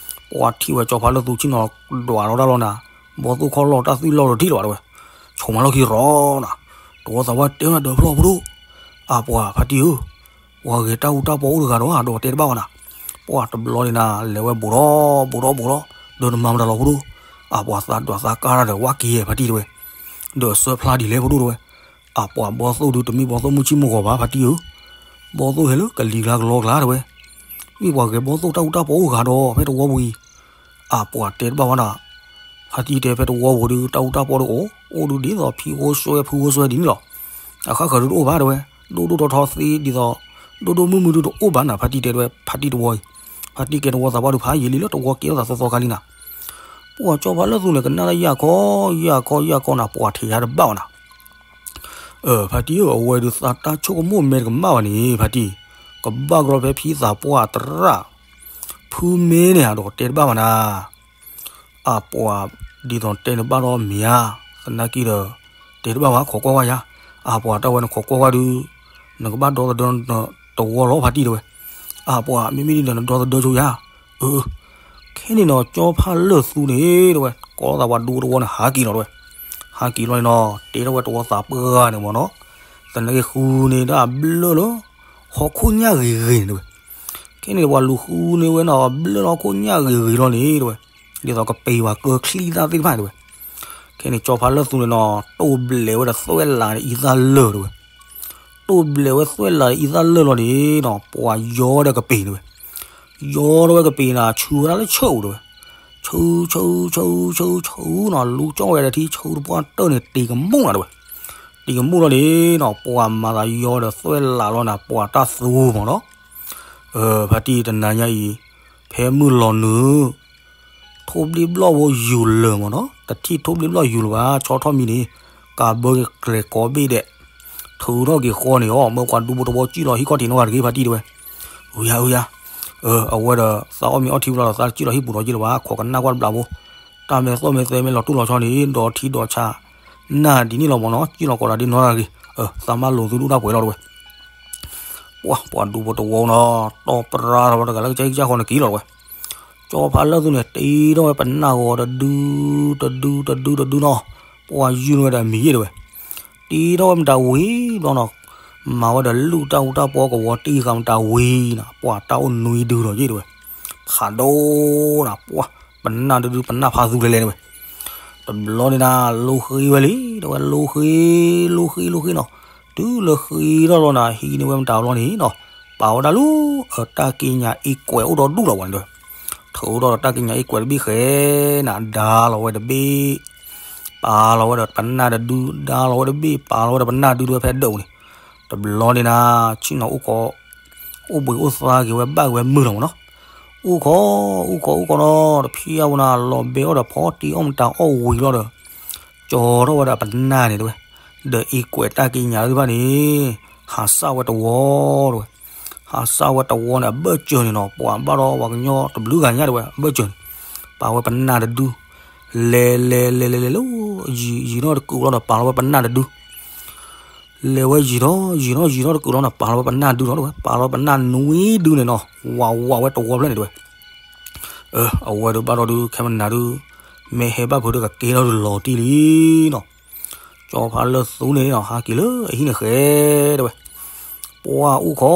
ပှၢ်ထံၣ်ဝဲကၠီဖါလၢၢ်သူဆ့ၣ်နီၤ ဒွးလီၤတၢ်လီၤနၤ, ဘီသိၣ်ခီၣ်လီၢ်တၢ်သွံၣ်လီၢ်တထံၣ်လၢၤဘၣ်တဝဲ, ဆိးမးလီၢ်ခံရီနၤ, တဝီသးပှၢ်တဲဝဲဒၢးဖျီၣ်ဖိဒိၣ်, အပှၢ်ဖါတံၢ်ဧၢ, ပှၤဂဲၤတၢ်အူတၢ်ပီၤအိၣ်တဂၤဒီး ဒီးတဲတဘၣ်ဝဲနၤ, ပှၢ်တဘျီန့ၣ်နၤ လဲၤဝဲဘူးဒီးဘူးဒီးဘူးဒီး, ဒီးနမၤမတၤလီၤဖိဒိၣ်, အပှၢ်သးဒွးသးကါတၢ်ဒီးဝၣ်က့ၤဖါတံၢ်တဝဲ, ဒီးအစၢဖျါဒ်လဲၣ်ဖိဒိၣ်တဝဲ, အပှၢ်ဘီသိၣ်ဒုတမ့ၢ်ဘီသိၣ်မုၢ်ဆ့ၣ်မုၢ်ဂီၤဘၣ်ဖါတံၢ်ဧၢ, ဘီသိၣ်ဟဲလၢကလံၤကျါကလီကျါတဝဲ, မ့ၢ်ပှၤဂဲၤဘီသိၣ်တၢ်အူတၢ်ပီၤအိၣ်တဂၤဒီး ဖဲတဝီပူၤအံၤ, အပှၢ်တဲတဘၣ်ဝဲဒၣ်, ဖါတံၢ်တဲဖဲတဝီပူၤဒုတၢ်အူတၢ်ပီၤဒုအိၣ်, အိၣ်ဒုဒ်သိးဖံဖိဆွဲဖုဖိဆွဲဒ်န့ၣ်လီၤ, အခါဃၢၤဒုတအိၣ်ဘၣ်တဝဲ, ဒိၣ်ဒိၣ်ထီထီသ့ဒ်သိး, ဒိၣ်ဒိၣ်မုၢ်မုၢ်ဒုတအိၣ်ဘၣ်နၤ ဖါတံၢ်တဲတဝဲ ဖါတံၢ်တဝီအံၤ, ဖါတံၢ်ကဲတဝီသးပှၢ်ဒုဖးယံာ်လံလၢတဝီကဲထီၣ်သးသီသီခါလံနၤ ပှၢ်ကၠီဖါလၢၢ်သူန့ၣ် ကနၣ်လၢယၢ်ခီ, ယၢ်ခီ ယၢ်ခီနၤ ပှၢ်ထဲးယါတဘၣ်ဝဲနၤ, ဖါတံၢ်ဧၢ, အဝဲဒုးသးတၢ်ဆိကမိၣ်မဲာ်တကမၣ်ဘၣ်န့ၣ် ဖါတံၢ်, ကဘၣ်ကရီဖဲဖံသးပှၢ်အသရၣ်, ဖုမ့ၢ်န့ၣ်ဧါဒီးတဲတဘၣ်ဘၣ်နၤ အပှၢ်ဒ်သိးတဲနဘၣ်ဒီးမ့ၢ်ဧါ, သနာ်က့ဒီး, တဲတဘၣ်ဘၣ် ခိးကွၢ်ကွၢ်ယါ, အပှၢ်တၢ်ဝဲနခိးကွၢ်ကွၢ်ဒုး, နကဘၣ်ဒီသဒၢတဝီလီၤဖါတံၢ်တဲဝဲ, အပှၢ်မ့မ့ၢ်ဒ်ဒီးနဒီသဒၢဆိယါ, အၢ, ခဲန့ၣ်နီၤ ကၠီဖါလၢၢ်သူန့ၣ်တဲဝဲ ကိးသးပှၤဒူဖိတဝီန့ၣ် ဟးက့ၤလီၤတဲဝဲ, ဟးက့ၤလီၤန့ၣ်နီၤ တဲထီၣ်ဝဲတဝီသးပှၢ်ဂၤန့ၣ်မ့ၢ်နီၤ, သနာ်က့ဃုန့ၣ်ဒၣ်ဘျၢၣ်လၢ ဟီၣ်ခိၣ်ညၣ်ဂ့ၤဂ့ၤန့ၣ်တဲဝဲ, ခဲန့ၣ်ပှၤလူၤဃုန့ၢ်ဝဲနီၤ ဘျၢၣ်လၢဟီၣ်ခိၣ်ညၣ်ဂ့ၤဂ့ၤလီၤန့ၣ်တဲဝဲ, ဒ်သိးကပ့ၤဝဲကၢချံသၣ်သ့ၣ်တဖၣ်တဲဝဲ, ခဲန့ၣ်ကၠီဖါလၢၢ်သူန့ၣ်နီၤ တိၢ်ဘျဲးဝဲဒီးသွဲၣ်လးန့ၣ်အံသၣ်လၢာ်တဲဝဲ, တိၢ်ဘျဲးဝဲသွဲၣ်လးအံသၣ်လၢာ်လီၤန့ၣ်နီၤ ပှၤယီဒီးကပ့ၤတဲဝဲ, ယီထီၣ်ဝဲကပ့ၤနၤ ဆူဝဲဒၣ်လၢဆၢအူၤတဲဝဲ, ဆၢ ဆၢ ဆၢ ဆၢ ဆၢနီၤ လူၤကၠီၣ်ဝဲဒီးထံဆၢတပှၢ်တၢၢ်န့ၣ် တ့ၤကမူၣ်နၤတဲဝဲ, တ့ၤကမူၣ်လီၤန့ၣ်နီၤ ပှၤမၤသးယီဒီးသွဲၣ်လးလီၤနၤ ပှၤတၢ်သူမ့ၢ်နီၤ, ဖါတံၢ်တနၤညါအံၤ, ဖဲမုၢ်လီၤနုာ် ထိၣ်ဘျ့ဘျီၣ်ဖိယူၤလၢာ်မ့ၢ်နီၤ တထံၣ်ထိၣ်ဘျ့ဘျီၣ်ယူၤလၢာ်ဘၣ် ဆီထီၣ်မံန့ၣ်, ကးဘၢက့ၤကျဲၤကိးဘ့ၣ်ဒဲး, ထုးထီၣ်က့ၤဃီန့ၣ်အီၤ မ့ၢ်ပှၤဒူဖိတဝီကံၣ်လီၤဟံၣ်ခီၣ်ထံးနီတဂၤတဂ့ၤ ဖါတံၢ်တဲဝဲ, အူယါအူယါ, အဝဲဒီးသးအီၣ်မ့ၤအီထံဘျီဒီးသးကံၣ်လီၤဟံၣ်ပူၤနီၤက့လၢၤဘၣ် ခိးကနၣ်ကွၢ်တဘျီဖိ, တၢ်မဲာ်သီၣ်မဲာ်သဲမ့ၢ်လီၤတူၢ်လီၤဆီန့ၣ် ဒီးထံဒီးဆး, နၢ်ဒ်န့ၣ်လီၤမ့ၢ်နီၤ ကံၣ်လီၤကိးတၢ်ဒ်နီတဂၤတဂ့ၤ, သးမၤလိာ်သုဒူၣ်တၢ်ပှဲၤလီၤတဲဝဲ ပှၤ ပှၤဒူဖိတဝီနီၤ တီၢ်ပြါထီၣ်ဝဲတဂၤလၢကစၢ်ကံၣ်ကစၢ်ဃီန့ၣ်က့ၤလီၤတဲဝဲ, ကၠီဖါလၢၢ်သူန့ၣ် တ့ထီၣ်ဝဲပနၢ်ဂီၤတဒု, တဒု တဒု တဒုနီၤ, ပှၤယုၢ်န့ၢ်ဝဲဒီးမံၤယ့ၢ်တဲဝဲ, တ့ထီၣ်ဝဲမတၤဝံၤဘျီနီၤ, မၤဝဲဒီးလူၢ်တၢ်အူတၢ်ပီကဝီၤတံၢ်ဃာ်မတၤဝံၤနီၤ ပှၤတၢ်အိၣ်နွံဒုဒီးယ့ၢ်တဲဝဲ, ဖးဒိၣ်နီၤ ပှၤ ပနၢ်တဒု ပနၢ်ဖးသူလဲၤလဲၤတဲဝဲ တဘျီန့ၣ်နၤ လိဃ့ဝဲလံ တဲဝဲ လိဃ့, လိဃ့ လိဃ့နီၤ, တုၤလၢဃ့ထီၣ်လီၤနၤ ဟံးန့ၢ်ဝဲမတၤဘျီန့ၣ်နီၤ, ပာ်ဝဲဒၣ်လၢ အတၢ်ကံးညာ်အ့ကွဲးအိၣ်ဒီးဒူၣ်လီၤဝဲန့ၣ်တဲဝဲ, ထုးထီၣ်ဒီးတၢ်ကံးညာ်အ့ကွဲးတဘ့ၣ်ဃဲနၤ ဒါလီၤဝဲတဘ့ၣ်, ပာ်လီၤဝဲဒီးပနၢ်တဒု ဒါလီၤဝဲတဘ့ၣ် ပာ်လီၤဝဲဒီးပနၢ်ဒုတဲဝဲဖဲဒၢးပူၤန့ၣ်, တဘျီန့ၣ်နၤ ဆ့ၣ်နီၤအိၣ်ခိး အိၣ်ဘှံးအိၣ်သါက့ၤဝဲဘၣ်က့ၤဝဲမုာ်လီၤမ့ၢ်နီၤ, အိၣ်ခိး အိၣ်ခိး အိၣ်ခိးနီၤ တဖျၢၣ်ဝဲနၤ လီၤဘဲအီၣ်ဒီးဖီတံၢ်အီၣ်မတၤအီၣ်ဝံၤလီၤဒီး ကၠီထီၣ်ဝဲဒၣ်ပနၢ်န့ၣ်တဲဝဲ, ဒီးအ့ကွဲးတၢ်ကံးညာ်သ့ၣ်တဖၣ်န့ၣ် ဟးစၢ်ဝဲတဝီတဲဝဲ, ဟ အစၢ်ဝဲတဝီန့ၣ် အဘၢၣ်စၢၤန့ၣ်နီၤ, ပှၤဘၣ်ဒီးပှၤကညီတဘျုးဂၤညါတဲဝဲ အဘၢၣ်စၢၤန့ၣ်, ပာ်ဝဲပနၢ်တဒု, လဲၤလဲၤလဲၤလဲၤလဲၤလၢ ယံၤယံၤနီၣ်တကုးလီၤဒီး ပာ်လီၤဝဲပနၢ်တဒု, လဲၤဝဲယံၤဒီး ယံၤနီၣ်ယံၤနီၣ်တကုးလီၤနီၤ ပာ်လီၤဝဲပနၢ်ဒုနီၤတဲဝဲ, ပာ်လီၤပနၢ်နွံဒုန့ၣ်နီၤ, ဝးဝးဝဲတဝီဖျၢၣ်န့ၣ်တဲဝဲ. အဝဲဒီးဘၣ်ဒီးဒုး ခဲမနၤဒုး မ့ၢ်ဟဲဘၣ်ဖုးဒီးကကဲထီၣ်ဒုးလီၤတံၢ်လံနီၤ, ကၠီဖါလၢသူန့ၣ်နီၤ ဟးက့ၤလၢအဟံၣ်န့ၣ်ဃဲတဲဝဲ, ပှၢ်အူၣ်ခီ,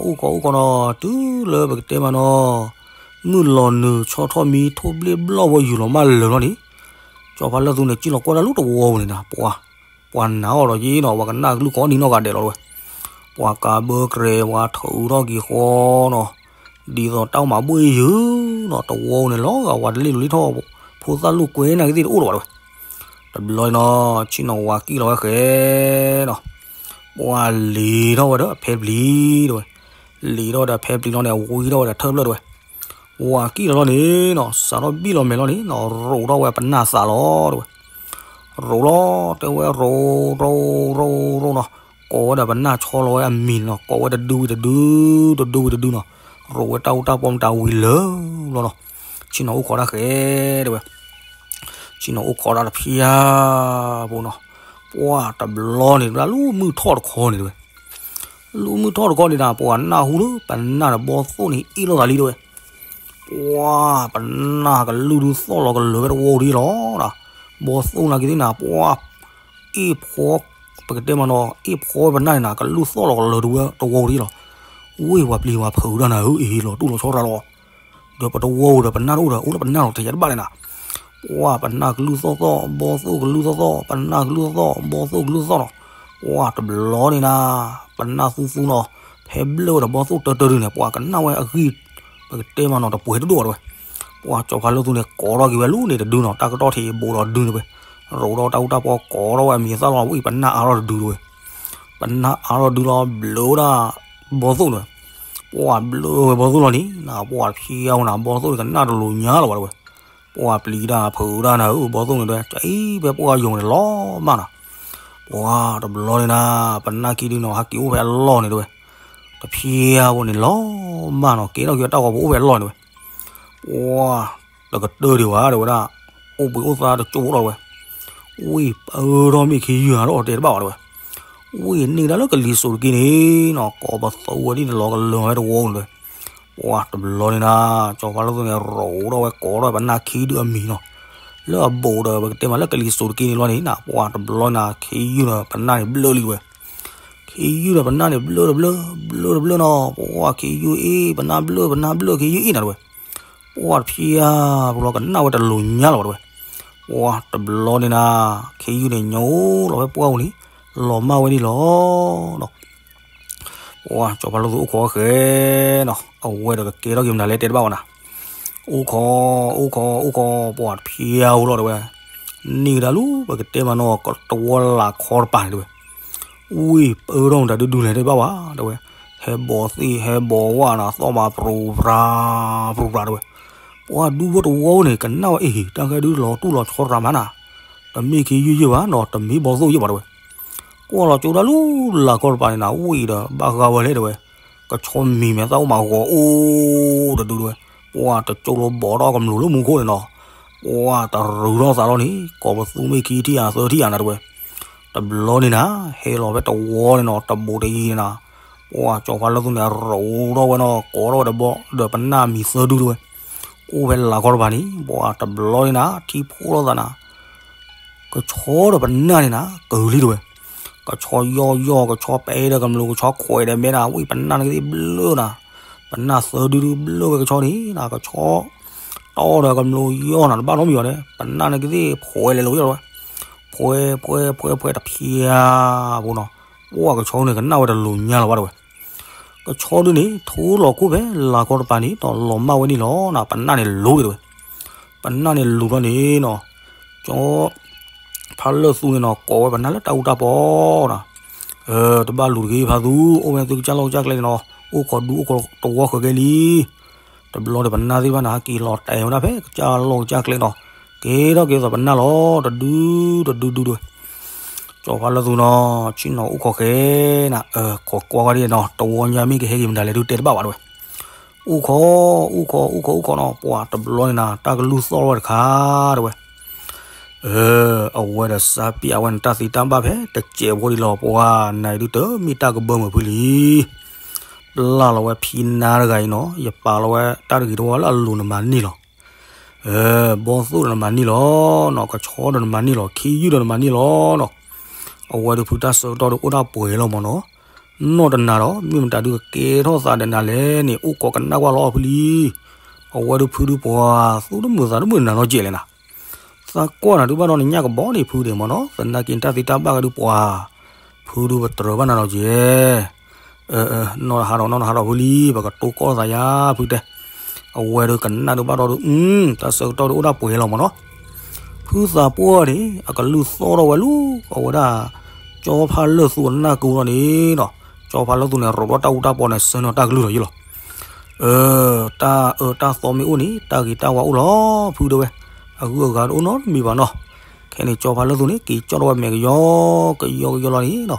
အူၣ်ခီအူၣ်ခီနီၤ တုၤလၢပကတဲမးနီၤ, မုၢ်လီၤနုာ်ဆီထီၣ်မံထိၣ်ဘျ့ၣ်ဘျီၣ်ဝဲယူၤလီၤမၢ်လၢာ်လီၤန့ၣ်, ကၠီဖါလၢသူန့ၣ် စံၣ်လီၤကွၢ်တၢ်လၢတဝီပူၤန့ၣ်နီၤ, ပှၢ်, ပှၢ်နၤအီၤဒီးယ့ၣ်နီၤ ပှၤကနၣ်ကလုၢ်ကိးနံၤနီၢ်ဂၤဒဲးလီၤတဲဝဲ, ပှၢ်ကးဘၢကြဲၤဝဲထုးထီၣ်က့ၤဃီနီၤ, ဒ်သိးတၢ်အိၣ်မးဘှ့ၣ်ယုာ်နီၤ တဝီန့ၣ် လီၤဂာ်ဝးတလ့ၣ်လီၤလ့ၣ်ထီၣ်, ဖိသၣ်လိာ်ကွဲနၤကသ့ၣ်တအိၣ်လၢၤဘၣ်တဲဝဲ, တဘျီနီၤ ဆ့ၣ်နီၤဝၤကံၣ်လီၤဝဲဃဲနီၤ, ပှၢ်လံၤထီၣ်ဝဲဒီးအဖဲပျံၤတဲဝဲ, လံၤထီၣ်ဝဲဒီးအဖဲပျံၤလီၤန့ၣ် အဝံထီၣ်ဝဲဒီးထၢၣ်ဖျၢၣ်တဲဝဲ, ဝၤကံၣ်လီၤလီၤန့ၣ်နီၤ စးထီၣ်ဘံၣ်လီၤမဲာ်လီၤန့ၣ်နီၤ ရိးထီၣ်ဝဲပနၢ်သးလီၤတဲဝဲ, ရိးလီၤတဲဝဲ ရိး ရိး ရိး ရိးနီၤ, ကိးဝဲဒီးပနၢ်ဆီလီၤဝဲအမံၤန့ၣ်နီၤ ကိးဝဲတဒုဝံၤတဒု, တဒုဝံၤတဒုနီၤ, ရိးဝဲတၢ်အူတၢ်ပီမတၤဝံၤလၢာ်လီၤနီၤ, ဆ့ၣ်နီၤအိၣ်ခိးတၢ်ဃဲတဲဝဲ, ဆ့ၣ်နီၤအိၣ်ခိးတၢ်တဖျါဖိနီၤ, ပှၢ်တဘျီန့ၣ် တဘျီလၢမုၢ်ထီၣ်တခီန့ၣ်တဲဝဲ, လၢမုၢ်ထီၣ်တခီန့ၣ်နီၤ ပှၢ်နၢ်ဟူလၢပနၢ်ဒီးဘီသိၣ်န့ၣ်အ့ၣ်လိာ်သးလံတဲဝဲ, ပှၢ်ပနၢ်ကလုၢ်ဒုးသီၣ်လီၤကလၢာ်ဝဲတဝီဒံးလီၤနီၤ, ဘီသိၣ်နာ်က့သ့ၣ်နီၤ ပှၢ် အ့ၣ်ဖှီ, ပကတဲမးနီၤ အ့ၣ်ဖှီဝဲပနၢ်န့ၣ်နီၤ ကလုၢ်သီၣ်လီၤကလၢာ်ဝဲတဝီဒံးလီၤ, ဝ့ၢ်ပှၤပျံၤဝဲဖုးဒၣ်နၤဧၢ အ့ၣ်လီၤတူၢ်လီၤဆီရၤလီၤ, ဒီးပတဝီဧိၤဒီးပနၢ်တအိၣ်ဒီး အိၣ်လၢပနၢ်လီၤ တယၤတဘၣ်လဲၣ်နီၤ, ပှၢ်ပနၢ်ကလုၢ်သီၣ်သီၣ် ဘီသိၣ်ကလုၢ်သီၣ်သီၣ် ပနၢ်ကလုၢ်သီၣ်သီၣ် ဘီသိၣ်ကလုၢ်သီၣ်နီၤ, ပှၢ်တဘျီန့ၣ်နီၤ ပနၢ်သူသူနီၤ ဖဲဘျၢၣ်ဝဲဒီးဘီသိၣ်တၢတၢဒုန့ၣ် ပှၢ်ကနၣ်ဝဲအဂံၢ် ပကတဲမးနီၤ တပှဲၤတဒိၣ်ဘၣ်တဲဝဲ, ပှၢ်ကၠီၤဖါလၢသူန့ၣ် ကိးထီၣ်က့ၤဝဲလၢန့ၣ်တဒုနီၤ တၢ်ကတီၢ်ထံးဘိးဒီးဒုန့ၣ်ဝဲ, ရိးထီၣ်တၢ်အူတၢ်ပီကိးထီၣ်ဝဲအမံၤသၣ်လီၤ ဝံၣ်ပနၢ်အါထီၣ်တဒုတဲဝဲ, ပနၢ်အါထီၣ်တဒုလီၤ ဘျၢဝဲဒၣ်ဘီသိၣ်န့ၣ်, ပှၢ်ဘျၢဝဲဘီသိၣ်လီၤန့ၣ်နီၤ ပှၢ်တဖျါဝဲနီၤ ဘီသိၣ်န့ၣ်ကနၣ်တလိၤညါလီၤဘၣ်တဲဝဲ, ပှၢ်ပျံၤတၢ်ဖုးတၢ်နၤဧၢ ဘီသိၣ်န့ၣ်တဲဝဲ ကအံၤဖဲပှၢ်ယိာ်န့ၣ်လီၤမၢ်နီၤ, ပှၢ်တဘျီန့ၣ်နီၤ ပနၢ်ခံဒုနီၤ ဟဲက့ၤအိၣ်ဖဲအလီၢ်န့ၣ်တဲဝဲ, တဖျါဝဲန့ၣ်လီၤမၢ်နီၤ ကဲထီၣ်က့ၤတၢ်ဂီၤပူၤအိၣ်ဖဲအလီၢ်န့ၣ်တဲဝဲ, ပှၢ်တကတၢၢ်ဒံးဘၣ်တဲဝဲဒၣ်, အိၣ်ဘှံးအိၣ်သါတကၠိၢ်လီၤတဲဝဲ, ဝံၣ်ပၢထီၣ်မ့ၢ်ခံယုၢ်ဟးထီၣ်တဲတဘၣ်ဘၣ်တဲဝဲ, ဝံၣ်န့ၢ်ကဒါလၢကလံၤစိးတက့ၢ်န့ၣ်နီၤ ကိးပသူဝဲဒ်န့ၣ်လီၤကလၢာ်ဝဲတဝီန့ၣ်တဲဝဲ, ပှၢ်တဘျီန့ၣ်နီၤ ကၠီၤဖါလၢသူန့ၣ် ရိးထီၣ်ဝဲကိးထီၣ်ဝဲပနၢ်ခံဒုအမံၤနီၤ, လၢအဘိးဒီးပကတဲမးလၢကလံၤစိးတက့ၢ်န့ၣ်လီၤန့ၣ်နီၤ ပှၢ်တဘျီန့ၣ်နီၤ ခံယုၢ်ဒီးပနၢ်န့ၣ်ဘျၢလံတဲဝဲ, ခံယုၢ်ဒီးပနၢ်န့ၣ်ဘျၢတဘျၢ, ဘျၢတဘျၢနီၤ ပှၢ်ခံယုၢ်အ့ၣ် ပနၢ်ဘျၢ ပနၢ်ဘျၢ ခံယုၢ်အ့ၣ်နၤတဲဝဲ, ပှၢ်တဖျါဖိလီၤကနၣ်ဝဲတလိၤညါလီၤဘၣ်တဲဝဲ, ပှၢ်တဘျီန့ၣ်နီၤ ခံယုၢ်န့ၣ်ညိလီၤဝဲပှၢ်ပူၤန့ၣ်, လီၤမၢ်ဝဲန့ၣ်လီၤနီၤ ပှၢ်ကၠီၤဖါလၢသူအိၣ်ခိးဃဲနီၤ အဝဲဒီးကကဲထီၣ်က့ၤမနုၤလဲၣ်တဲတဘၣ်ဝဲနီၤ, အိၣ်ခိး, အိၣ်ခိး အိၣ်ခိး ပှၢ်တဖျါဖိလီၤတဲဝဲ, န့ၢ်ကဒါလၢပကတဲမးနီၤ တဝီလၢ်ခီတပၤန့ၣ်တဲဝဲ, ဝံၣ်ပၢထီၣ်မတၤဒုဒုလဲၣ်တဲဘၣ်ဝဲတဲဝဲ, ဟဲဘီသ့ၣ် ဟဲဘီဝၣ်နီၤ သီၣ်မးပြူၤပြၤ, ပြူၤပြၤတဲဝဲ, ပှၢ်ဒူဖိတဝီန့ၣ် ကနၣ်ဝဲအ့ၣ် တၢ်ဃဲဒုလီၤတူၢ်လီၤဆီရၤမးနီၤ, တမ့ၢ်ခံယုၢ်ယုၢ်ဘၣ်နီၤ တမ့ၢ်ဘီသိၣ်ယုၢ်ဘၣ်တဲဝဲ, ကွၢ်လီၤကၠိဒၣ်လၢလၢ်ခီတပၤန့ၣ်နီၤ ဝံၣ်ဒီးဘၣ်ဃးဝဲလဲၣ်တဲဝဲ, ကဆီမံၤမဲာ်သၣ်အိၣ်မးဂီၤအိၣ်တဒုတဲဝဲ, ပှၢ်တကၠိလီၤဘီထီၣ်ကမျူးလၢမူခိၣ်န့ၣ်နီၤ, ပှၢ်တရုၤထီၣ်သးလီၤန့ၣ် ကိးပသူမ့ၢ်ခံထံၣ်ဧါသၢထံၣ်ဧါနၤတဲဝဲ, တဘျီန့ၣ်နီၤ ဟဲလီၤဖဲတဝီန့ၣ်နီၤ တဘူးတယံၤန့ၣ်နီၤ, ပှၢ်ကၠီၤဖါလၢသူန့ၣ် ရိးထီၣ်ဝဲနီၤ ကိးထီၣ်ဝဲဒီးဘီဒီးပနၢ်မံၤသၢဒုတဲဝဲ, အိၣ်ဖဲလၢ်ခီတပၤန့ၣ် ပှၢ်တဘျီန့ၣ်နီၤ ထံၣ်ဖှိၣ်ထီၣ်သးနီၤ ကဆီဒီးပနၢ်န့ၣ်နီၤ ကလုာ်လံတဲဝဲ, ကဆီယီၢ်ယီၢ် ကဆီပဲဒီးကမျူး ကဆီခွဲးဒီးမဲနၤ ဝံၣ်ပနၢ်န့ၣ်ကသ့ၣ်ဘျၢနၤ, ပနၢ်သၢဒုဒုဘျၢဝဲကဆီန့ၣ်နီၤ ကဆီ တီဒီးကမျူးယီၢ်နၤ တဘၣ်နီတမံၤဘၣ်န့ၣ် ပနၢ်န့ၣ်ကသ့ၣ်ဖှဲးလဲၤလိာ်ယီၢ်တဲဝဲ, ဖှဲး ဖှဲး ဖှဲး ဖှဲးတဖျါဖိနီၤ, ပှၢ်ကဆီန့ၣ် ကနၣ်ဝဲတလိၤညါလီၤဘၣ်တဲဝဲ ကဆီဒုန့ၣ် ထိလီၤခိၣ်ဖဲလၢ်ခီတပၤန့ၣ်နီၤ လီၤမၢ်ဝဲန့ၣ်လီၤနီၤ ပနၢ်န့ၣ်လူၤတဲဝဲ, ပနၢ်န့ၣ်လူၤလီၤန့ၣ်နီၤ, ကၠီ ဖါလၢၢ်သူန့ၣ်နီၤ ကိးဝဲပနၢ်လၢတၢ်အူတၢ်ပီနီၤ, တဘၣ်လူၤတဂ့ၤဖါသူ အိၣ်ဝဲသုကစၢ်လီၢ်ကစၢ်ကျဲန့ၣ်နီၤ အိၣ်ခိးဒူအိၣ်ခိးတဝီဃၢၤကဲလံ, တဘျီဒီးပနၢ်သ့ၣ်တဖၣ်န့ၣ် ဟဲက့ၤလီၤတဲာ်ဝဲဒၣ်ဖဲကစၢ်လီၢ်ကစၢ်ကျဲနီၤ, ကဲထီၣ်က့ၤသိးပနၢ်လီၤ တဒုတဒုဒုတဲဝဲ, ကၠီ ကၠီဖါလၢသူနီၤ ဆ့ၣ်နီၤအိၣ်ခိးဃဲနၤ, ခိးကွၢ်ကွၢ်ဒ်နီၤ တဝီညါမ့ၢ်ကဟဲက့ၤမတၤလဲၣ်ဒုးတဲတဘၣ်ဘၣ်တဲဝဲ, အိၣ်ခိး အိၣ်ခိး အိၣ်ခိး အိၣ်ခိးနီၤ ပှၤတဘျီန့ၣ်နၤ တၢ်ကလုၢ်သီၣ်ထီၣ်ဝဲတခါတဲဝဲ, အဝဲဒီးစးပ့းအဝဲန့ၣ် တၢ်သ့တၢ်ဘၣ်ဖဲတစဲးဖိဒံးလီၤ ပှၤနၤအံၤဒုးတမ့ၢ်တၢ်ကဘၢမုာ်ဖုလံ ပျၢ်လီၤဝဲဖံနါတဂၤအံၤနီၤ ယပာ်လီၤဝဲတၢ်တဂ့ၤတဝီလၢအလိၤနမၤန့ၢ်လီၤ. ဘီၣ်သိၣ်ဒီးနမၤန့ၢ်လီၤနီၤ, ကဆီဒီးနမၤန့ၢ်လီၤ, ခ့ယုၢ်ဒီးနမၤန့ၢ်လီၤနီၤ. အဝဲဒုးဖုတၢ်ဆၢကတီၢ်ဒုးအိၣ်ဒၣ်ပှဲၤလီၤမၢ်နီၤ, နီၢ်တနၤဒီး မ့ၢ်မတၤဒုးကကဲထီၣ်သးဒီးနၤလဲၣ်န့ၣ် အိၣ်ခိးကနၣ်ကွၢ်လီၤဖုလံ. အဝဲဒုးဖုဒုးပှၤသူတမုာ်သးတမုာ်နၤလီၤကဲးလဲၣ်နၤ သးကွၢ်နၤဒုးဘၣ်ဒီးနညၣ်ကဘီန့ၣ်ဖုဒံးမၢ်နီၤ, သနာ်က့တၢ်သ့တၢ်ဘၣ်ကဒုးပှၤ, ဖုဒုးပတြၢၤဘၣ်နၤလီၤကဲး. နီၢ်တဟးထီၣ် နီၢ်တဟးထီၣ်ဖုလံ ပကတိၢ်ကီၢ်သးယါဖုတဲ, အဝဲဒုးကနၣ်ဒုးဘၣ်ဒီးဒုး တၢ်ဆၢကတီၢ်ဒုးအိၣ်ဒၣ်ပှဲၤလီၤမၢ်နီၤ, ဖုသးပှၢ်န့ၣ် အကလုၢ်သီၣ်ထီၣ်ဝဲလံ, အဝဲဒၣ် ကၠီဖါလၢသူအနၢ်ကအိၣ်ထီၣ်န့ၣ်နီၤ, ကၠီဖါလၢသူန့ၣ် ရိးထီၣ်တၢ်အူတၢ်ပီန့ၣ် ဆၢန့ၢ်တၢ်ကလုၢ်လီၤယံလီၤ. တၢ်အၢတၢ်သီမ့ၢ်အိၣ်န့ၣ် တၢ်ဂ့ၤတၢ်ဝါအိၣ်လီၤ ဖုတဲဝဲ, အဂုၤအဂၤတအိၣ်နီတမံၤဘၣ်နီၤ. ခဲန့ၣ်ကၠီဖါလၢသူန့ၣ် က့ၤကၠီၣ်ထီၣ်ဝဲမဲာ်ကယီကယီကယီလီၤန့ၣ်နီၤ,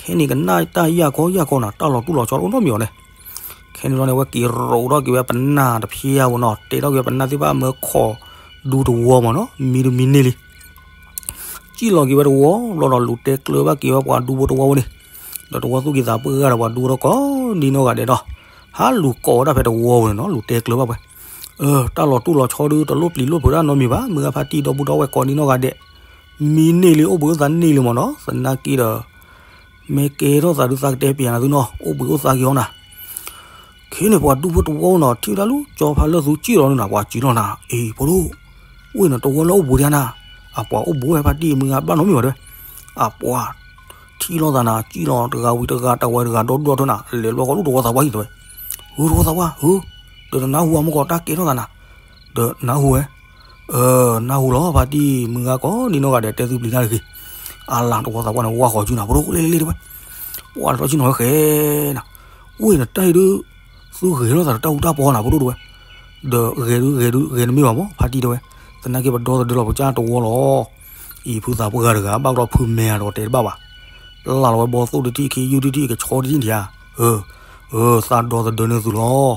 ခဲန့ၣ်ကနၣ်တၢ်ယၢ်ခီယၢ်ခီနၤ တၢ်လီၤတူၢ်လီၤဆီတအိၣ်နီတမံၤအီၤန့ၣ်, ခဲန့ၣ်ဘျီန့ၣ် အဝဲက့ၤရိးထီၣ်က့ၤဝဲပနၢ်တဖျၢၣ်ဧိၤနီၤ, တဲထီၣ်က့ၤဝဲပနၢ်သ့ၣ်တဖၣ်မၢခိးဒူတဝီမၢ်နီၤ, မံတမံန့ၢ်လံ စံၣ်လီၤက့ၤဝဲတဝီဘျီဒီး လူၤတဲကျၢၤဘၣ်က့ၤဝဲပှၤဒူဖိတဝီဖိန့ၣ်, ဒီးတဝီသူၣ်က့ၤသးပှၢ်တဂၤဒီးပှၤဒူဖိဒီးကိးဒ်နီၢ်ဂၤဒဲးဒီး, ဟးလူၤကိးဝဲဒၣ်ဖဲတဝီဖိန့ၣ်နီၤ, လူၤတဲကျၢၤဘၣ်ဝဲ, တၢ်လီၤတူၢ်လီၤဆီဒုး တလိၣ်ပျံၤလိၣ်ဖုးတၢ်နီတမံၤဘၣ်, မုၢ်ဂၤဖါတံၢ်ဒီပုၢ်ဒီဝဲၢ်ကိးဒ်နီၢ်ဂၤဒဲး, မံန့ၢ်လံ အိၣ်ဘှံးအိၣ်သါန့ၢ်လံမၢ်နီၤ, သနာ်က့ဒီး မ့ၢ်ကဲထီၣ်သးဒုးသးကတဲပၠးနၤသုနီၤ, အိၣ်ဘှံးအိၣ်သါက့ၤအီၤနၤ ခဲန့ၣ်ပှၤဒူဖိတဝီနီၤ ထံၣ်ဝဲဒၣ်လၢကၠီဖါလၢသူစံၣ်လီၤန့ၣ်နၤ, ပှၤစံၣ်လီၤနၤ, အ့ ဖိဒိၣ်, အိၣ်အံၤနတဝီလၢအိၣ်ဘှံးဒံးနၤ, အပှၤအိၣ်ဘှံးဝဲဖါတံၢ်မုၢ်ဂၤဘၣ်နီတမံၤဘၣ်တဲဝဲ, အပှၤထံၣ်လိာ်သးနၤ စံၣ်လီၤတဂၤဝံၤတဂၤ တဝီတဂၤဒီဒူၣ်ဒီထၢနၤ, လဲၤလီၤကီးလၢတဝီသးပှၢ်အံၤတဲဝဲ, ဧၢ တဝီသးပှၢ်ဧၢ, ဒီးနနၢ်ဟူအမူကီးတၢ်ကဲထီၣ်သးနၤ, ဒီးနၢ်ဟူဝဲ နၢ်ဟူလီၤ ဖါတံၢ်မုၢ်ဂၤကိးဒ်နီၢ်ဂၤဒဲးတဲသုပျံၤတၢ်တဂ့ၤ, အလၤတဝီသးပှၢ်န့ၣ် ဝါဃီၤစုနၤ ဖိဒိၣ်လ့လ့လ့တဲဝဲ, ပှၤတထီၣ်ဆံၣ်နီၤဝဲဃဲနၤ, အိၣ်အံၤနတၢ်အံၤဒုး သုဂဲၤလိာ်သးဒီးတၢ်အူတၢ်ပီနၤ ဖိဒိၣ်တဲဝဲ, ဒီးဂဲၤဒုးဂဲၤဒုးဂဲၤနမ့ၢ်ဘၣ်မၢ် ဖါတံၢ်တဲဝဲ, သနာ်က့ပဒီသဒၢလီၤပကစၢ်တဝီလီၤ, အံၤဖုသးပှၢ်တဂၤ ဘၣ်ကဒီးဖုမဲာ်ဒီးတဲတဘၣ်ဘၣ်, ပျၢ်လီၤဝဲဘီသိၣ်တထံၣ် ခ့ယုၢ်တထံၣ် ကဆီတထံၣ်ဒံးဧါ, အၢ သးဒီသဒၢန့ၢ်သုလီၤ,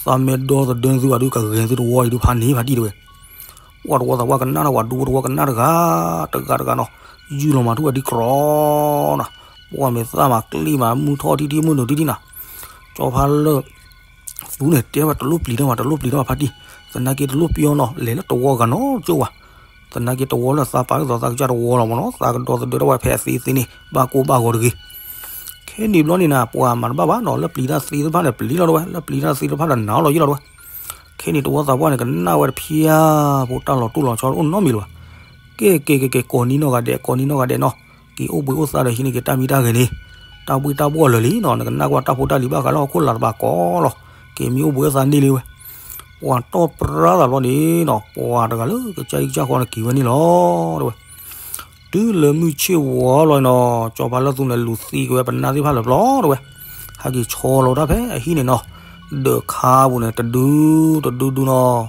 သးမ့ၢ်ဒီသဒၢန့ၢ်သုဘၣ်ဒုး ကဂဲၤသုတဝီအံၤဒုးဖးန့ၢ်ဖါတံၢ်တဲဝဲ, ပှၤတဝီသးပှၢ်ကနၣ်ဒီး ပှၤဒူဖိတဝီကနၣ်တဂၤ တဂၤတဂၤနီၤ, ယုၢ်လီၤမၤထူၣ်ဝဲဒ်ကြီနီၤ, ပှၤမ့ၢ်သၣ်မၤကျ့မၤမုၢ်ထီၣ်ထံထံၣ်မုၢ်နုာ်ထံထံၣ်နၤ, ကၠီဖါလၢ သူန့ၣ်တဲဝဲတလိၣ်ပျံၤတၢ်ဘၣ် တလိၣ်ပျံၤတၢ်ဘၣ်ဖါတံၢ်, သနာ်က့တလိၣ်ပျံၤအီၤနီၤ လဲၤလၢတဝီဂၤနီတကၠိဘၣ်, သနာ်က့တဝီလၢသးပာ်လၢသးသးကစၢ်တဝီလီၤမၢ်နီၤ သးကဒီသဒၢထီၣ်ဝဲဖဲအသ့သ့န့ၣ် ဘၣ်ကိၢ်ဘၣ်ဂီၤတဂ့ၤ, ခဲန့ၣ်ဘျီန့ၣ်နၤ ပှၤမၤတဘၣ်ဘၣ်နီၤ လၢပျံၤတၢ်သ့တဖၣ်န့ၣ် ပျံၤလီၤတဝဲ လၢပျံၤတၢ်သ့တဖၣ်ဒီးနၤလီၤယံလီၤတဝဲ, ခဲန့ၣ်တဝီသးပှၢ်န့ၣ် ကနၣ်ဝဲတဖၣ်ဖိတၢ်လီၤတိၢ်လီၤဆီအိၣ်နီတမံၤလၢၤဘၣ်, ကဲကဲကဲကဲ ကိးနံၤနီၢ်ဂၤဒဲး ကိးနံၤနီၢ်ဂၤဒဲးနီၤ, က့ၤအိၣ်ဘှံးအိၣ်သါဒီးဟံးန့ၢ်က့ၤတၢ်မံတၢ်ဂဲၤန့ၣ်, တၢ်ဘှ့ၣ်တၢ်ဘှီၣ်လၢာ်လံနီၤ နကနၣ်ကွၢ်တၢ်ဖိတၢ်လံၤဘၣ်ဃးလၢဟီၣ်ခိၣ်လာ်တဘၣ်ကိးလီၤ, က့ၤမံအိၣ်ဘှံးအိၣ်သါန့ၢ်လံဝဲ, ပှၤတီၢ်ပြၢသးဘျီန့ၣ်နီၤ ပှၤတဂၤလၢကစၢ်အံၤကစၢ်ဃီန့ၣ်က့ၤဝဲန့ၣ်လီၤ တဲဝဲ, တုၤလၢမုၢ်ဆ့ၣ်ဝီလီၤနီၤ ကၠီဖါလၢသူန့ၣ် လူၤသံကွံာ်ဝဲပနၢ်သ့ၣ်တဖၣ်လၢာ်ဘျီတဲဝဲ, ဟဲက့ၤဆီလီၤတၢ်ဖဲအဟံၣ်န့ၣ်နီၤ, ဒီးခါပူၤန့ၣ် တဒုတဒုဒုနီၤ,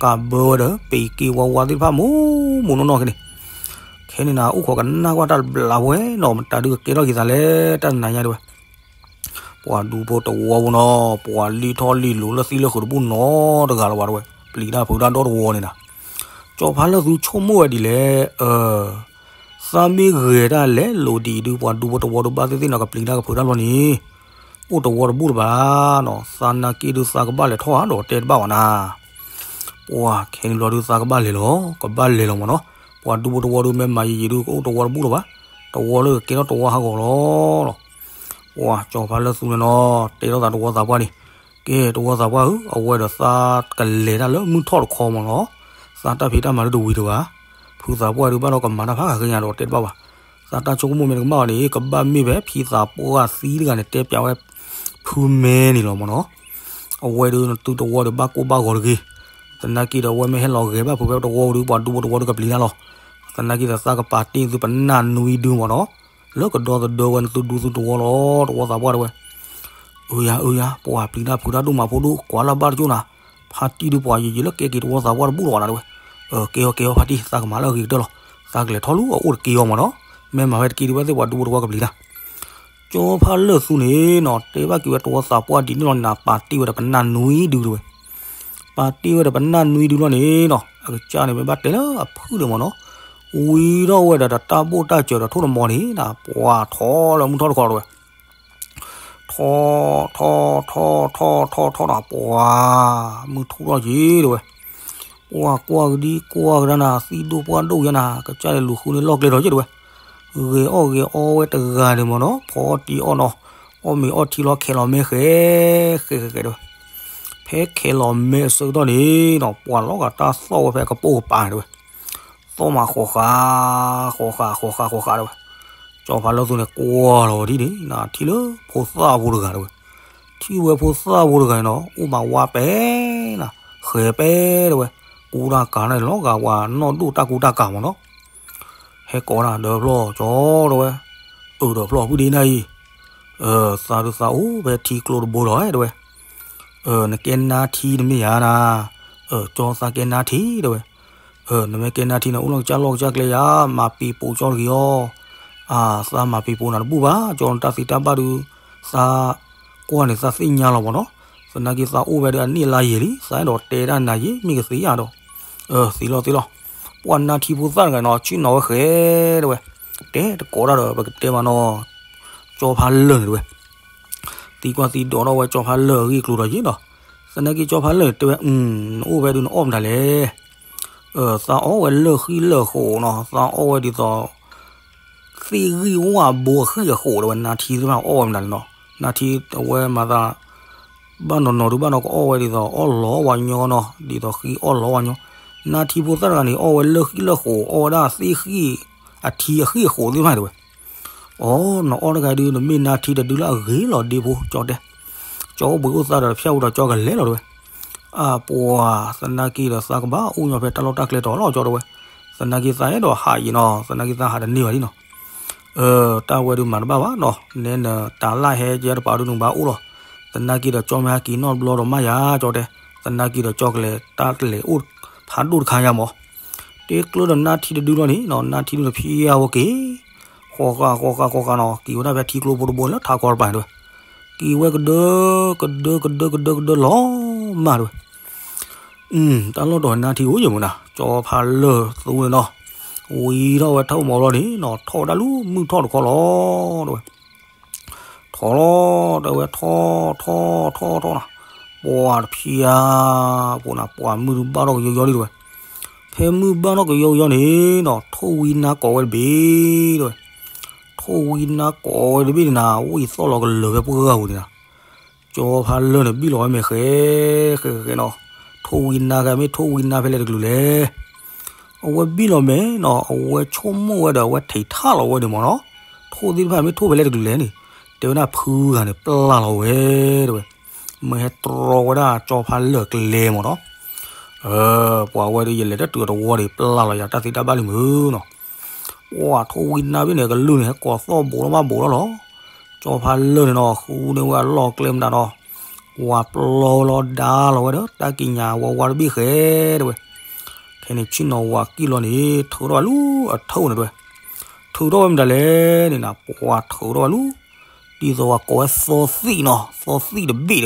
ကးဘၢဝဲဒီး ပ့ၤက့ဝါဝါသ့ၣ်တဖၣ်မူမူနီၢ်နီၢ်ခဲန့ၣ်, ခဲန့ၣ်နၤ အိၣ်ခိးကနၣ်ကွၢ်တၢ်တဘျီဝဲနီၤ မတၤဒုးကကဲထီၣ်က့ၤသးလဲၣ် တၢ်နးညါတဲဝဲ ပှၤဒူဖိတဝီဖိနီၤ ပှၤလံၣ်ထီၣ်လံၣ်လိၤလၢသံလၢဃုာ်တဘူၣ်နီတဂၤလၢၤဘၣ်တဲဝဲ, ပျံၤတၢ်ဖုးတၢ်ဒီတဝီန့ၣ်နၤ, ကၠီဖါလၢသူဆိကမိၣ်ဝဲဒ်လဲၣ်, သးမ့ၢ်ဂဲၤတၢ်လဲၤလိၤဒ်အံၤဒုး ပှၤဒူဖိတဝီဒုးဘၣ်သ့ၣ်သ့ၣ်နီၤ ကပျံၤတၢ်ကဖုးတၢ်ဘျီန့ၣ်, အိၣ်တဝီတဘူၣ်လၢၤဘၣ်နီၤ, သးနာ်က့ဒုးသးကဘၣ်လဲၤထီၣ်ဧါဒီးတဲတဘၣ်ဝဲနၤ ပှၤခဲန့ၣ်ဘျီဒုးသးကဘၣ်လဲၤလီၤ, ကဘၣ်လဲၤလီၤမၢ်နီၤ, ပှၤဒူဖိတဝီဒုးမ့ၢ်မၤယံာ်ယံာ်ဒုး ကအိၣ်တဝီတဘူၣ်လၢၤဘၣ်, တဝီလၢကကဲထီၣ်တဝီဟးဂီၤလီၤလီၤ. ပှၤကၠီဖါလၢသူန့ၣ်နီၤ တဲထီၣ်သးတဝီသးပှၢ်န့ၣ်, ကဲတဝီသးပှၢ်ဧၢ, အဝဲဒီးသးကလဲၤတၢ်လၢမုၢ်ထီၣ်တခီမၢ်နီၤ, သးတၢ်ဖံးတၢ်မၤဒုးတဝံၤတဘၣ်, ဖုသးပှၢ်ဒုးဘၣ်ဒီးကမၤတၢ်ဖးဂၤကညးဒီးတဲတဘၣ်ဘၣ်, သးတၢ်ဆိကမိၣ်မ့ၢ်တကမၣ်အီၤန့ၣ် ကဘၣ်မ့ၢ်ဖဲဖံသးပှၢ်သံတဂၤန့ၣ် တဲပျးဝဲ ဖုမဲန့ၣ်လီၤမၢ်နီၤ. အဝဲဒုးနသုတဝီဒီးဘၣ်ကိၢ်ဘၣ်ဂီၤတဂ့ၤ. သနာ်က့ဒီးအဝဲမ့ၢ်ဟဲလီၤဂဲၤဘၣ်ဖုးဖဲတဝီဒုး ပှၤဒူဖိတဝီဒုးကပျံၤတၢ်လီၤ. သနာ်က့ဒီးသးကပာ်တ့ၢ်သုပနၢ်နွံဒုမၢ်နီၤ, လၢကဒီသဒၢဝဲနသုဒူသုတဝီလီၤ. တဝီသးပှၢ်တဲဝဲ, အၢယၤ အၢယၤ ပှၤပျံၤတၢ်ဖုးတၢ်ဒိၣ်မးဖိဒိၣ် ကွၢ်လၢ်ဘၣ်တကၠိၢ်နၤ, ဖါတံၢ်ဒုးပှၤယံာ်ယံာ်လၢကဲက့ၤတဝီသးပှၢ်တဘူၣ်လီၤနၤတဲဝဲ. ကဲအီၤကဲအီၤဖါတံၢ် သးကမၤလၢအဂ့ၤကတၢၢ်လီၤ. သးကလဲၤထီၣ်လၢအအိၣ်တက့ၢ်အီၤမၢ်နီၤ. မ့ၢ်မၤဝဲတက့ၢ်ဒုး ဘၣ်သ့ၣ်ပှၤဒူဖိတဝီကပျံၤတၢ်. ကၠီဖးလၢၢ်သူန့ၣ်နီၤ တဲဘၣ်က့ၤဝဲတဝီသးပှၢ်ဒ်န့ၣ်လီၤန့ၣ် ပာ်တ့ၢ်ဝဲဒီးပနၢ်နွံဒုတဲဝဲ. ပာ်တ့ၢ်ဝဲဒီးပနၢ်နွံဒုလီၤန့ၣ်နီၤ အကစၢ်န့ၣ် မ့ၢ်ဘၣ်တဲလၢအဖုၣ်န့ၣ်မ့ၢ်နီၤ, ဝံၤထီၣ်ဝဲဒီးတၢ်ဘိၣ်တၢ်စၢၤဒီးထိၣ်တမီၤန့ၣ်နီၤ ပှၤထီၣ်လၢမုၢ်ထီၣ်တခီတဲဝဲ. ထီၣ် ထီၣ် ထီၣ် ထီၣ် ထီၣ် ထီၣ်နီၤ ပှၤ မုၢ်ထူၣ်ထီၣ်က့ၤတဲဝဲ. ပှၤကွၢ်ကဒံကွၢ်ကဒါနၤ သံၣ်ဒိၣ်ပှၢ်ဒိၣ်ယါနၤ ကစၢ်လဲၤလူၤဃုန့ၢ်လီၢ်ကျဲဒီးယဲၢ်တဲဝဲ. ဂဲၤအီၣ်ဂဲၤအီဝဲတဂၤန့ၣ်မ့ၢ်နီၤ ဖီအီၣ်တံၢ်အီၣ်နီၤ အီၣ်မ့ၤအီၣ်ထံလီၤ ခဲလီၤမဲဃဲ ဃဲဃဲဃဲတဲဝဲ. ဖဲခဲလီၤမဲအဆၢကတီၢ်န့ၣ်နီၤ ပှၤလီၤဂာ်တၢ်သီၣ်ဝဲဖဲအကပိာ်ကပၤန့ၣ်တဲဝဲ. သီၣ်မးဃီၤဃာ် ဃီၤဃာ် ဃီၤဃာ် ဃီၤဃာ်တဲဝဲ. ကၠီဖးလၢၢ်သူန့ၣ် ကွၢ်လီၤဝဲဒ်န့ၣ် နထံၣ်လၢဖိသၣ်ဖိတဂၤတဲဝဲ. ထံၣ်ဝဲဖိသၣ်ဖိတဂၤန့ၣ်နီၤ အိၣ်မးဝါပဲနၤ ဃဲၤပဲတဲဝဲ. ကူတၢ်ကၤန့ၣ်လီၤဂာ်ပှၤနီၢ်ဒိၣ်တၢ်ကူတၢ်ကၤမ့ၢ်နီၤ. ဟဲကိးနၤဒီးဖျီၣ်ကၠီတဲဝဲ. အၢ ဒီးဖျီၣ်ဖုဒ့နၤအံၤ သးဒုးသးအိၣ်ဖဲထံကျိတဘိလီၤတဲဝဲ. နကဲနါထံတမ့ၢ်ဧါနၤ. ကၠီသးကဲနါထံတဲဝဲ. နမ့ၢ်ကဲနါထံန့ၣ် အိၣ်လီၤကစၢ်လီၢ်ကစၢ်ကျဲယါ မၤပံၤပိာ်ကၠီတဂ့ၤအီၤ. သးမၤပံၤပိာ်နၤတဘူၣ်ဘၣ် ကၠီနတၢ်သံတၢ်ဘၣ်ဒုး သးကွၢ်န့ၣ်သးသ့ၣ်ညါလီၤမ့ၢ်နီၤ. သနာ်က့သးအိၣ်ဝဲဒီးအနံၣ်အလါယံာ်လံ သးအဲၣ်ဒိးတဲဒၣ်နၤယံာ်မ့ၢ်ကသ့ဧါဒီး သံလီၤသံလီၤ. ပှၤနါထံဖိသၣ်တဂၤန့ၣ်နီၤ ဆ့ၣ်နီၤဝဲဃဲတဲဝဲ. တဲတကိးတၢ်ဒီး ပကတဲမးနီၤ ကၠီဖးလၢၢ်န့ၣ်တဲဝဲ. သံကွၢ်သံဒိးထီၣ်ဝဲကၠီဖးလၢၢ်အဂ့ၢ်အကျိၤဒီးယဲၢ်ဒီး သနာ်က့ကၠီဖးလၢၢ်န့ၣ်တဲဝဲ နအိၣ်ဖဲဒုးနအီၣ်မတၤလဲၣ်. သးအီၣ်ဝဲလၢၢ်ဃံၣ်လၢၢ်ဃိးနီၤ သးအီၣ်ဝဲဒ်သိး သ့ၣ်ဂံၢ်ဝၣ်ဘိအဃံၣ်အဃိးတဲဝဲ နါထံသ့ၣ်တဖၣ်အီၣ်ဝဲမတၤလဲၣ်နီၤ. နါထံအဝဲမၤသး ဘၣ်နီၤနီၤဒုးဘၣ်နီၤ ကအီၣ်ဝဲဒ်သိးအီၣ်လီၤဝါညီနီၤ ဒ်သိးဃံအီၣ်လီၤဝါညီ. နါထံဖိသၣ်တဂၤန့ၣ် အီၣ်ဝဲလၢၢ်ဃံၣ်လၢၢ်ဃိး အီၣ်ဝဲဒၣ်သ့ၣ်ဃံၣ် အထံအဃံၣ်အဃိးသ့ၣ်တဖၣ်တဲဝဲ. အိ နအီၣ်တဂၤဒုး နမ့ၢ်နါထံတဒုလၢအဂ့ၤလီၤဒ့ဖိ ကၠီတဲ. ကၠီအိၣ်ဘှံးအိၣ်သါဒီးဖၠၣ်ဝံၤဒီးကၠီကလဲၤလီၤတဲဝဲ. အပှၤ သနာ်က့ဒီးသးကဘၣ်အိၣ်ညီဖဲတၢ်လီၢ်တၢ်ကျဲတီၤလီၤ ကၠီတဲဝဲ. သနာ်က့သးအဲၣ်ဒိးဟးယံၤနီၤ သနာ်က့သးဟးတန့ၢ်ဘၣ်ဒ်နီၤ. တၢ်ဝဲဒုးမၤတဘၣ်ဘၣ်နီၤ နဲနတၤလၢ်ဟဲကဲတပၤဒုးနကဘၣ်အိၣ်လီၤ. သနာ်က့ဒီးကၠီမ့ၢ်ဟဲက့ၤနီတဘျီဒီးမးယၤ ကၠီတဲ. သနာ်က့ဒီးကၠီကလဲၤတၢ်ကလဲၤအိၣ်ဖးဒိၣ်တခါယါမး. တ့ကျၢဒီးနါထံတဒုလီၤန့ၣ်နီၤ နါထံဒုန့ၣ်ဖျါဝဲက့ၤ ဃီဃာ်ဃီဃာ်ဃီဃာ်နီၤ က့ၤဝဲဒၣ်ဖဲထံကျိဖိတဘိလၢထးခီတပၤတဲဝဲ. က့ၤဝဲကဒၢ ကဒၢ ကဒၢ ကဒၢ ကဒၢလီၤမၢ်တဲဝဲ. တၢ်လီၢ်တီၤနါထံအိၣ်ယဲၢ်မနၤ ကၠီဖးလၢၢ်သူန့ၣ်နီၤ. ဝံၤထီၣ်ဝဲထီၣ်မီၤလီၤန့ၣ်နီၤ ထီၣ်ဝဲဒၣ်လၢမုၢ်ထီၣ်တခီလီၤတဲဝဲ. ထီၣ်လီၤတဲဝဲ ထီၣ်ထီၣ်ထီၣ်ထီၣ်နီၤ. ပှၤတဖျါ ပှၤနၤ ပှၤမုၢ်ဘၣ်ထီၣ်ကယီယီလံတဲဝဲ. ဖဲမုၢ်ဘၣ်ထီၣ်ကယီယီန့ၣ်နီၤ ထိၣ်ဝံနါကိးဝဲတဘ့ၣ်တဲဝဲ. ထိၣ်ဝံနါကိးဝဲတဘ့ၣ်န့ၣ်နၤ ဝံၣ်သီၣ်လီၤကလၢာ်ဖဲပှၢ်ဂၤပူၤန့ၣ်နၤ. ကၠီဖးလၢၢ်န့ၣ် ဘံၣ်လီၤဝဲမဲာ်ဃဲ ဃဲဃဲဃဲနီၤ. ထိၣ်ဝံနါဂၤမ့ၢ်ထိၣ်ဝံနါဖဲလဲၣ်တကလုာ်လဲၣ်. အဝဲဘံၣ်လီၤမဲာ်နီၤ အဝဲဆိကမိၣ်ဝဲဒီး အဝဲထံးထၣ်လီၤဝဲန့ၣ်မ့ၢ်နီၤ. ထိၣ်သ့ၣ်တဖၣ်မ့ၢ်ထိၣ်ဖဲလဲၣ်တကလုာ်လဲၣ်န့ၣ် တဲဝဲဒၣ်ဖုဂၤန့ၣ် ပျၢ်လီၤဝဲတဲဝဲ. မ့ၢ်ဟဲတြီဝဲဒၣ်ကၠီဖးလၢၢ်ကျဲမ့ၢ်နီၤ. ပှၤဝဲဒၣ်ယလဲၤတတုၤအတဝီဒီး ပျၢ်လီၤယၤတၢ်သံတၢ်ဘၣ်လံမုၢ်နီၤ. ပှၤထိၣ်ဝံနါဘ့ၣ်န့ၣ် ကလုၢ်န့ၣ် ဟဲကိးသီၣ်ဘိးလီၤမးဘိးလီၤလီၤ. ကၠီဖးလၢၢ်န့ၣ်နီၤ ဃုန့ၢ်ဝဲအလီၢ်ကျဲမနုၤနီၤ. ပှၤပျီဝဲလီၤဒါလီၤဝဲဒီး တၢ်ကံးညာ်ဝါဝါတဘ့ၣ်ဃဲတဲဝဲ. ခဲန့ၣ်ဆ့ၣ်နီၤဝၤကံၣ်လီၤန့ၣ် ထုးထီၣ်ဝဲလၢအထၢၣ်န့ၣ်တဲဝဲ. ထုးထီၣ်ဝဲမတၤလဲၣ်န့ၣ်နၤ ပှၤထုးထီၣ်ဝဲလၢ ဒ်သိးပှၤကိးဝဲသီသံၣ်နီၤ သီသံၣ်တဘ့ၣ်တဲဝဲ. သီ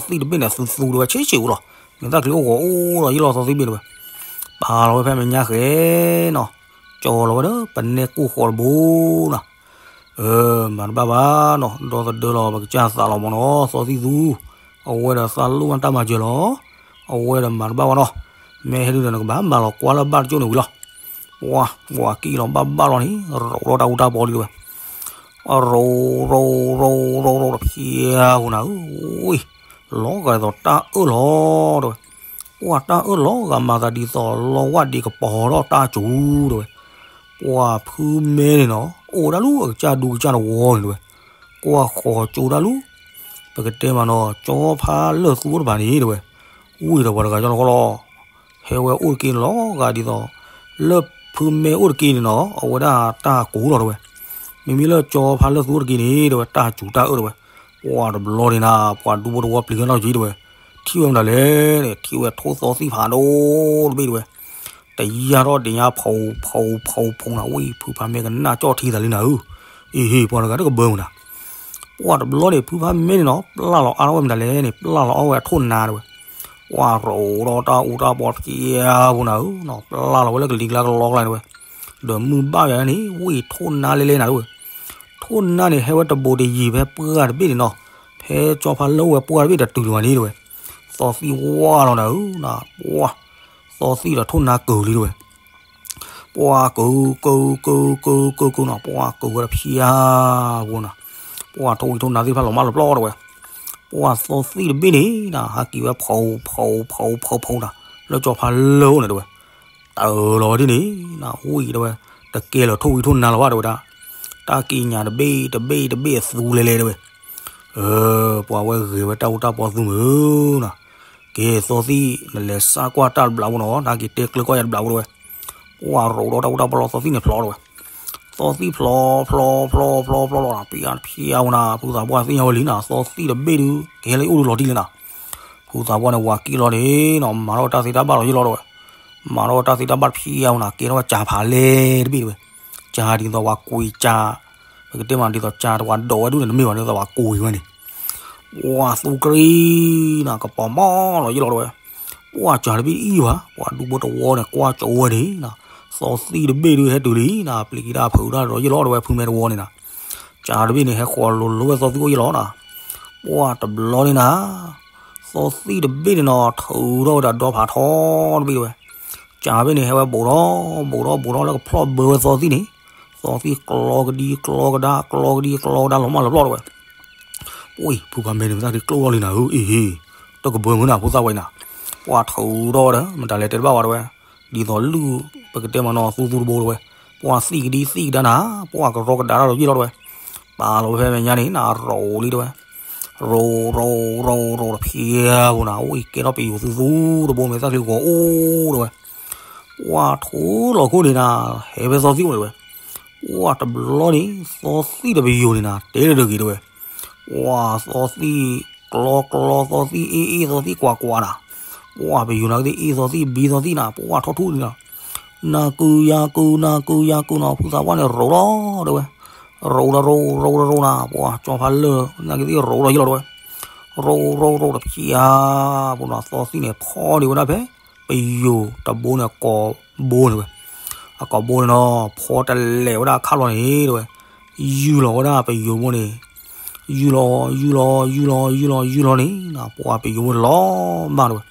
သံၣ်တဘ့ၣ်န့ၣ် သူသူတဲဝဲ ဆ့ဆ့အိၣ်လီၤ. မ့ၢ်တၢ်ချံအိၣ်ဂီၤအိၣ်ဒီးယံာ်လီၤသီသံၣ်ဘ့ၣ်တဲဝဲ. ပာ်လီၤဝဲဖဲမဲာ်ညါဃဲနီၤ. ကၠီလီၤဝဲဒီးပနဲၣ်ကိၢ်ဃီတဘိနီၤ. မၤတဘၣ်ဘၣ်နီၤ ဒီသဒၢလီၤ ပကစၢ်သးလီၤမ့ၢ်နီၤ သီသံၣ်သူ အဝဲဒီးသးလိၣ်တၢ်မၤစၢၤလီၤ. အဝဲဒီးမၤတဘၣ်ဘၣ်နီၤ မ့ၢ်ဟဲဒုးဒီးနကဘၣ်မၤလီၤကွၢ်လၢဘၣ်တကၠိၣ်န့ၣ်ဝံၤလီၤ. ပှၤ ပှၤကံၣ်လီၤဘၣ်ဘၣ်လီၤန့ၣ် ရိးထီၣ်တၢ်အူတၢ်ပီလံတဲဝဲ. အရိး ရိး ရိး ရိး ရိး တဖျါဝဲနၤဧၢ လီၤဂာ်ဒ်သိးတၢ်အၢၣ်လီၤတဲဝဲ. ပှၤတၢ်အၢၣ်လီၤဂာ်မၤသးဒ်သိးလီဝၣ်ဒ့ကပီၤထီၣ်တၢ်စူၤတဲဝဲ. ပှၤဖုမဲန့ၣ်နီၤ အိၣ်ဝဲဒၣ်လၢအကစၢ်ဒူကစၢ်တဝီန့ၣ်တဲဝဲ. ကွၢ်ဃီၤကၠိဒၣ်လၢ ပကတဲမးနီၤ ကၠီဖးလၢၢ်သူအိၣ်တပၤန့ၣ်တဲဝဲ. ဝံၤဒီးပှၤတဂၤကၠီတခီလီၤ ဟဲဝဲအိၣ်တက့ၢ်န့ၣ်လီၤဂာ်ဒ်သိး လၢဖုမဲအိၣ်တက့ၢ်န့ၣ်နီၤ အဝဲဒၣ်တၢ်ကူလီၤတဲဝဲ. မ့မ့ၢ်လၢကၠီဖးလၢၢ်သူအိၣ်တက့ၢ်န့ၣ်တဲဝဲ တၢ်စူၤတၢ်အၢၣ်တဲဝဲ. ပှၤတဘျီန့ၣ်နၤ ပှၤဒူဖိတဝီပျံၤထီၣ်က့ၤတဲဝဲ. ထံၣ်ဝဲမတၤလဲၣ်န့ၣ် ထံၣ်ဝဲထိၣ်သီသံၣ်ဖးဒိၣ်တဘ့ၣ်တဲဝဲ. တယၢ်ထီၣ်တယၢ် ဖီဖီဖီဖီနၤ, ဝံၢ်ဖုဖးမဲကနၣ်ကၠီၣ်ထံသးလံနၤဧၢ, အ့ဟ့ ပှၤတဂၤတကဘၢမုၢ်နၤ, ပှၤတဘျီန့ၣ် ဖုဖးမဲန့ၣ်နီၤ ပျၢ်လီၤအါထီၣ်ဝဲမတၤလဲၣ်န့ၣ် ပျၢ်လီၤအီၣ်ဝဲအထိၣ်နါတဝဲ, ပှၤရိးဒီးတၢ်အူတၢ်ပီဖျါပူၤနၤဧၢနီၤ, ပျၢ်လီၤဝဲလၢကလံၤကျါကလီကျါတဝဲ, ဒီးမုၢ်ဘၣ်ယၤန့ၣ် ဝံၢ်ထိၣ်နါလဲၤလဲၤနၤတဝဲ, ထိၣ်နါန့ၣ် ဟဲဝဲတဘိးတယံၤဖဲပှၢ်တဘ့ၣ်န့ၣ်နီၤ, ဖဲကၠီဖးလၢအိၣ်ဝဲပှၢ်တဘ့ၣ်တတုၤလီၤဘၣ်န့ၣ်တဝဲ, သီသံၣ်ဝါလီၤနၤဧၢနီၤ, ပှၤ သီသံၣ်ဒီးထိၣ်နါကၢၤလံတဝဲ, ပှၤကၢၤကၢၤကၢၤကၢၤကၢၤကၢၤနီၤ, ပှၤကၢၤဝဲတဖျါဖိနီၤ, ပှၤထိၣ်ဝံၣ်ထိၣ်နါသ့ၣ်တဖၣ်လီၤမၢ်လီၤပျီတဝဲ, ပှၤသီသံၣ်တဘ့ၣ်န့ၣ်နီၤ ဟးက့ၤဝဲဖီဖီဖီဖီဖီနီၤ, လၢကၠီဖးလၢအိၣ်န့ၣ်တဝဲ, တၢ်အၢၣ်လီၤဝဲဒ်န့ၣ်နီၤ ဝံၢ်တဝဲ, တကဲလၢၤထိၣ်ဝံၣ်ထိၣ်နါလီၤဘၣ်တဝဲဒၣ်, တၢ်ကံးညာ်တဘ့ၣ်တဘ့ၣ်တဘ့ၣ်အသူလဲၤလဲၤတဝဲ, ပှၤဝဲဂဲၤဝဲတၢ်အူတၢ်ပီသူမုၢ်နီၤ, ကဲသီသံၣ် နလဲၤစးကွၢ်တၢ်တဘျီဖိနီၤ, နက့ၤတဲကျၢၤကွၢ်ယၤတဘျီဖိတဝဲ, ပှၤရိးဒီးတၢ်အူတၢ်ပီလီၤ သီသံၣ်န့ၣ်ဖျီတဝဲ, သီသံၣ်ဖျီဖျီဖျီဖျီဖျီလီၤနီၤ, ပယါဖျါဝဲနၤ ဖုသးပှၢ်သ့ၣ်ညါဝဲလံနီၤ, သီသံၣ်တဘ့ၣ်ဒုး ကဟဲလၢယအိၣ်ဒုးလီၤတံၢ်လံနီၤ, ဖုသးပှၢ်န့ၣ် ဝၤကံၣ်လီၤန့ၣ်နီၤ မၤထီၣ်တၢ်သ့တၢ်ဘၣ်လီၤယလီၤတဝဲ, မၤထီၣ်တၢ်သ့တၢ်ဘၣ်တဖျါဝဲနၤ ကဲထီၣ်ဝဲကၠၤဖးလဲၢ်တဘ့ၣ်တဝဲ, ကၠၤဒ်သိးဝၤကွံာ်ကၠၤ, ပကတဲမးဒ်သိးကၠၤတဝၤဒိးဝဲဒၣ်န့ၣ် တမ့ၢ်ဘၣ်ဒ်သိးဝၤကွံာ်ဝဲန့ၣ်, ပှၤသူကြံနီၤ ကပီၤမီၢ်လီၤယလီၤတဝဲ, ပှၤကၠၤတဘ့ၣ်အံၤဘၣ် ပှၤဒူဖိတဝီန့ၣ် ကွၢ်ကၠီဝဲန့ၣ်နီၤ, သီသံၣ်တဘ့ၣ်ဒုးဟဲတုၤလံနီၤ ပျံၤက့ၤတၢ်ဖုးတၢ်ဒီးယလီၤတဝဲ ဖုမဲတဝီန့ၣ်နီၤ, ကၠၤတဘ့ၣ်န့ၣ် ဟဲဃီၤလိၤလိၤဝဲသီသံၣ်အိၣ်ယလီၤနီၤ, ပှၤတဘျီန့ၣ်နၤ သီသံၣ်တဘ့ၣ်န့ၣ်နီၤ ထုးထီၣ်ဝဲဒၣ်ဒီဖးထီတဘ့ၣ်တဝဲ, ကၠၤတဘ့ၣ်န့ၣ် ဟဲဝဲဘူးထီၣ်ဘူးထီၣ်ဘူးထီၣ်လၢကဖျီၣ်ဘၢဝဲသီသံၣ်န့ၣ်, သီသံၣ်ကျီကဒံကျီကဒါ ကျီကဒံကျီကဒါလီၤမၢ်လီၤပျီတဝဲ, ပှၤဖုဖးမဲန့ၣ် ပတၢ်က့ၤကျိၣ်ထီၣ်လံနၤဧၢ အ့ဟ့, တကဘၢမုၢ်နၤ ဖိသၣ်ဝဲနၤ, ပှၤထုးထီၣ်ဝဲဒီး မတၤလဲၤတဲတဘၣ်ဝဲတဝဲ, ဒ်သိးလုၢ် ပကတဲမးနီၤ သူသူတဘိတဝဲ, ပှၤသံၣ်ကဒံသံၣ်ကဒါနၤ ပှၤကရီကဒါတၢ်ဒီးယလီၤတဝဲ, ပာ်လီၤဝဲဖဲမဲာ်ညါန့ၣ်နၤ ရိးလံတဝဲ, ရိးရိးရိးရိးတဖျါဖိနၤ အိၣ်အံၤကဲထီၣ်ပယိၤသူသူတဘိ မဲာ်သၣ်ချံဂီၤအိၣ်တဝဲ, ပှၤထိလီၤခိၣ်န့ၣ်နၤ ဟဲဖဲသီသံၣ်အိၣ်တဝဲ, ပှၤတဘျီန့ၣ် သီသံၣ်ဒီးပယိၤန့ၣ်နၤ တဲတဂ့ၤတဝဲ, ပှၤသီသံၣ်ကျီကျီ သီသံၣ်အ့ၣ်အ့ၣ် သီသံၣ်ကွၢ်ကွၢ်နၤ, ပှၤပယိၤနၤကသ့ၣ်အ့ၣ်သီသံၣ်ဘံသီသံၣ်နၤ ပှၤထီၣ်ထူၣ်န့ၣ်နၤ, နၤကုၤယၤကုၤ နၤကုၤယၤကုၤနီၤ ဖုသးပှၢ်န့ၣ်ရိးလီၤတဝဲ, ရိးဒီးရိး ရိးဒီးရိးနၤ ပှၤကၠီဖးလၢာ် နကသ့ၣ်ရိးဒီးယလီၤတဝဲ, ရိးရိးရိးတဖျါဖိနၤ သီသံၣ်န့ၣ် ဖီဒံးဝဲဒၣ်ဖဲ ပယိၤတဘိန့ၣ် အကိာ်ဘိန့ၣ်ဝဲ, အကိာ်ဘိန့ၣ်နီၤ ဖီတလဲာ်ဝဲဒၣ်အခါလီၤန့ၣ်တဝဲ, ယူၢ်လီၤဝဲဒၣ်ပယိၤဘိန့ၣ်, ယူၢ်လီၤ ယူၢ်လီၤ ယူၢ်လီၤ ယူၢ်လီၤ ယူၢ်လီၤန့ၣ်နၤ ပှၤပယိၤဘိန့ၣ်လီၤမၢ်တဝဲ,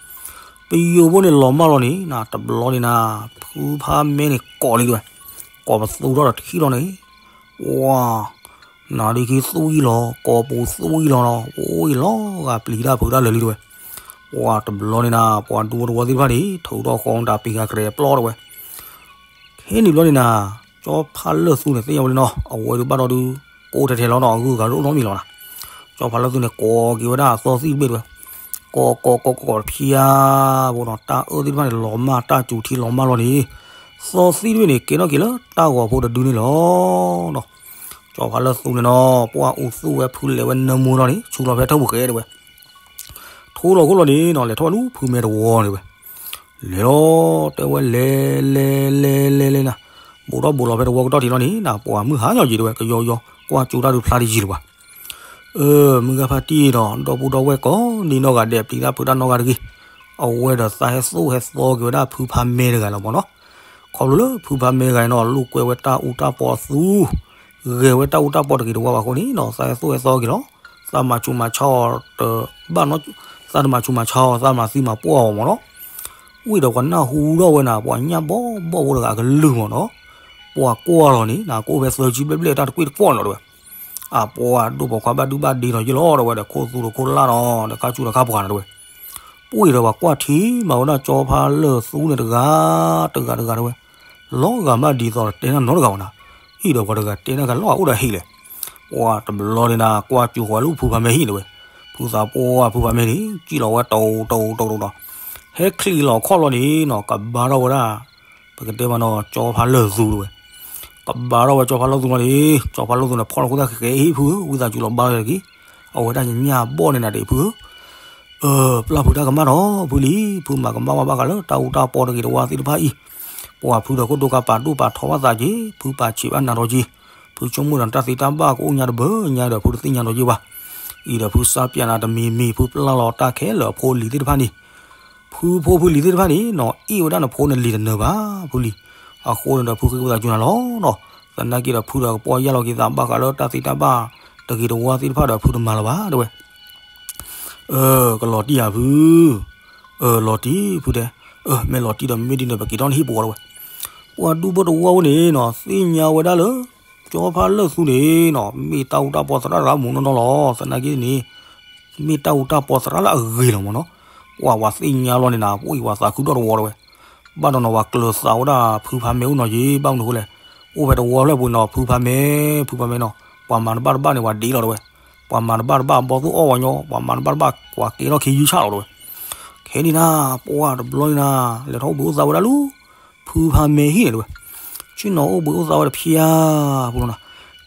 ပယိၤဘိန့ၣ်လီၤမၢ်လီၤန့ၣ်နၤ တဘျီန့ၣ်နၤ ဖုဖးမဲန့ၣ်ကိးလံတဝဲ, ကိးပသူထီၣ်ဒီးထံၣ်လီၤန့ၣ်, ပှၤ နၤဒ်ခံသွံၣ်လီၤ ကိးပူၤသွံၣ်လီၤနီၤ အိၣ်အံၤလီၤဂာ်ပျံၤတၢ်ဖုးတၢ်လၢာ်လံတဝဲ, ပှၤတဘျီန့ၣ်နၤ ပှၤဒူဖိတဝီသ့ၣ်တဖၣ်န့ၣ် ထုးထီၣ်ဃီတၢ်ပံၤဂၤကြဲးပျီတဝဲ, ခဲန့ၣ်ဘျီန့ၣ်နၤ ကၠီဖးလၢာ်သူန့ၣ် သ့ၣ်ညါဝဲလံနီၤ အဝဲဒုးဘၣ်ဒီးဒုး ကိးထဲထဲလီၤနီၤ အဂုၤအဂၤဒိၣ်နီတမံၤလီၤနၤ, ကၠီဖးလၢာ်သူန့ၣ် ကိးက့ၤဝဲဒၣ်အသီသံၣ်တဘ့ၣ်တဝဲ, ကိးကိးကိးကိးတဖျါဖိနီၤ တၢ်အၢသ့ၣ်တဖၣ်န့ၣ် လီၤမၢ် တၢ်စူၤထံလီၤမၢ်လီၤန့ၣ်, သီသံၣ်တဘ့ၣ်န့ၣ် ကဲထီၣ်က့ၤလၢတၢ်ဂီၤဖိတဒုန့ၣ်လီၤနီၤ, ကၠီဖးလၢာ်သူန့ၣ်နီၤ ပှၤအူသူဝဲဖုလဲၤဝဲနၢမူထီၣ်န့ၣ် ဆူလီၤဖဲထၢၣ်ပူၤဃဲတဝဲ ထိလီၤခိၣ်လီၤန့ၣ်နီၤ လဲၤထီၣ်ဝဲဒၣ်ဖုမဲာ်တဝီန့ၣ်ဝဲ, လဲၤလီၤ တဲဝဲလဲၤလဲၤလဲၤလဲၤလဲၤနၤ, ဘူးထီၣ်ဘူးလီၤဖဲတဝီကတီၢ်ထံးလီၤန့ၣ်နၤ ပှၤမုၢ်ဟါညီက့ၤတဝဲ ကယီယီ ကွၢ်ကၠိတၢ်ဒုးဖျါတယံာ်လၢၤဘၣ်, အၢ မုၢ်ဂၤဖါတံၢ်ဒီး ဒီပုၢ်ဒီဝဲၢ်ကိးနံၤနီၢ်ဂၤဒဲး ပျံၤတၢ်ဖုးတၢ်နီၢ်ဂၤတဂ့ၤ, အဝဲဒီးသးဟဲသိၣ်ဟဲသီက့ၤဝဲဒၣ်ဖုဖးမဲတဂၤလီၤမ့ၢ်နီၤ, ခီဖျိလၢဖုဖးမဲတဂၤအံၤနီၤ လိာ်ကွဲဝဲတၢ်အူတၢ်ပီအသူ ဂဲၤဝဲတၢ်အူတၢ်ပီတဂ့ၤတဝါဘၣ်အဃိန့ၣ်နီၤ သးဟဲသိၣ်ဟဲသီက့ၤလီၤ, သးမၤဆူးမၤဆါအီၤတဘၣ်နီၤ, သးတမၤဆူးမၤဆါအီၤ သးမၤသံမၤပှၢ်အီၤမ့ၢ်နီၤ, ဝံၤဒီးပှၤနၢ်ဟူထီၣ်ဝဲနၤ ပှၤညၣ်ဘီဘီဖိတဂၤအကလုၢ်မ့ၢ်နီၤ, ပှၤကွၢ်လီၤန့ၣ်နၤ ကအိၣ်ဖဲသၢဆံဘျဲၣ်ဘျဲၣ် တၢ်တကွ့ၢ်တကွီၢ်နီၤတဝဲ အပှၤဒိၣ်ပိာ်ခွါဘၣ်ဒုဘၣ်ဒ့ဒီးယလီၤတဝဲဒီး ခိၣ်သူတခိၣ်လၢ်ဒီး ဒီးခါဆူးဒီးခါပှၢ်နီၤတဝဲ, ပှၤဒီးပှၤကွၢ်ထံမၤဝဲဒၣ်ကၠီဖးလၢာ်သူန့ၣ်တဂၤ တဂၤတဂၤတဝဲ, လီၤဂာ်မးဒ်သိးတဲနၢ်နီတဂၤဘၣ်နၤ, အံၤဒီးပှၤတဂၤတဲနၢ်ဂၤလီၤဂာ်အိၣ်ဒီးဟံၣ်လဲၣ်, ပှၤတဘျီန့ၣ်နၤ ကွၢ်စူးဃီၤလၢဖုဖးမဲဟံၣ်တဝဲ, ဖုသးပှၢ်ဖုဖးမဲန့ၣ် စံၣ်လီၤဝဲတိၤတိၤတိၤတိၤဒီး ဟဲချံးလီၤခီၣ်လီၤန့ၣ်နီၤ ကဘါထီၣ်ဝဲဒၣ် ပကတဲမ့ၢ်နီၤ ကၠီဖးလၢာ်သူတဝဲ, ကဘါထီၣ်ဝဲကၠီဖးလၢာ်သူလီၤန့ၣ် ကၠီဖးလၢာ်သူန့ၣ် ဖီၣ်လီၤခိၣ်သၣ်ဃဲးဃဲးအံၤ ဖုဧၢ ဝံသးစူၤလီၤဘါထီၣ်တက့ၢ်, အဝဲဒၣ်ညၣ်ဘီၣ်န့ၣ်နၤဒံးဖုဧၢ, ပျၢ်ဖုးတၢ်ကမၣ်ဒီးဖုလံ, ဖုမၤကမၣ်ဝဲဘၣ်ဃးလၢတၢ်အူတၢ်ပီတဂ့ၤတဝါသ့ၣ်တဖၣ်အံၤ, ပှၤဖုဒီးခိၣ်ဒိကပာ်ဒိၣ်ပာ်ထီဘၣ်သးက့ၤ, ဖုပာ်ဆံးဘၣ်နၤဒီးက့ၤ, ဖုဆိကမိၣ်ဒီးတၢ်သ့တၢ်ဘၣ်ကအိၣ်ညါတဘၢညါဒီး ဖုတသ့ၣ်ညါဒီးက့ၤဘၣ်. အံၤဒီးဖုစါပၠးနၤတမံၤမံၤ ဖုပျၢ်လီၤတၢ်ခဲလၢာ်အဖိအလံၤသ့ၣ်တဖၣ်န့ၣ်, ဖုဖိဖုလံၤသ့ၣ်တဖၣ်န့ၣ်နီၤ အ့ၣ်ဝဲဒၣ်နဖိနလံၤတနၢၤဘၣ် ဖုလံၤ. အဃိန့ၣ်ဒီးဖုဃ့ဝံသးစူၤနၤလီၤနီၤ. သနာ်က့ဒီးဖုဒီးကပီၢ်ယၢ်လီၤက့ၤသးဘၣ်ဃးလၢတၢ်သ့တၢ်ဘၣ် တဂ့ၤတဝါသ့ၣ်တဖၣ်ဒီးဖုတမၤလၢၤဘၣ်တဲဝဲ. အၢ ကလီၤတံၢ်ဧါဖု, အၢ လီၤတံၢ်ဖုတဲ, အၢ မ့ၢ်လီၤတံၢ်ဒီးမ့မ့ၢ်ဒ်န့ၣ် ပက့ၤထီၣ်နဟံၣ်ပူၤဝဲတဲဝဲ. ပှၤဒူဖိတဝီဖိန့ၣ်နီၤ သ့ၣ်ညါဝဲဒၣ်လၢ ကၠီဖါလၢၢ်သူန့ၣ်နီၤ မ့ၢ်တၢ်အူတၢ်ပီသရၣ်တဂၤမူးနီၢ်နီၢ်လီၤ. သနာ်က့န့ၣ် မ့ၢ်တၢ်အူတၢ်ပီသရၣ်လၢအဂ့ၤလီၤမးနီၤ. ပှၤဝဲသ့ၣ်ညါလီၤန့ၣ်နၤ ပှၤသးခုဒီတဝီတဲဝဲ. ဘၣ်ဒီးနီၤ ပှၤကျၢၤသးဝဲဒၣ်ဖုဖါမဲအိၣ်နီၤက့ၤ ဘၣ်မနုၤအဃိလဲၣ်, အိၣ်ဖဲတဝီဖျၢၣ်ပူၤနီၤ ဖုဖါမဲ, ဖုဖါမဲနီၤ ပှၤမၤတဘၣ်တဘၣ်န့ၣ် ပှၤဒ့လီၤတဲဝဲ. ပှၤမၤတဘၣ်တဘၣ် ဘီသိၣ်အီၣ်ဝဲညီ, ပှၤမၤတဘၣ်တဘၣ် ပှၤကဲထီၣ်ခ့ယုၢ်ဆၣ်လီၤတဲဝဲ. ခဲန့ၣ်နၤ ပှၤတဘျီန့ၣ်နၤ လဲၤထီၣ်အိၣ်ဘှံးအိၣ်သါဝဲဒၣ်လၢ ဖုဖါမဲဟံၣ်န့ၣ်တဲဝဲ. ဆ့ၣ်နီၤအိၣ်ဘှံးအိၣ်သါဝဲတဖျါပူၤလီၤနီၤ.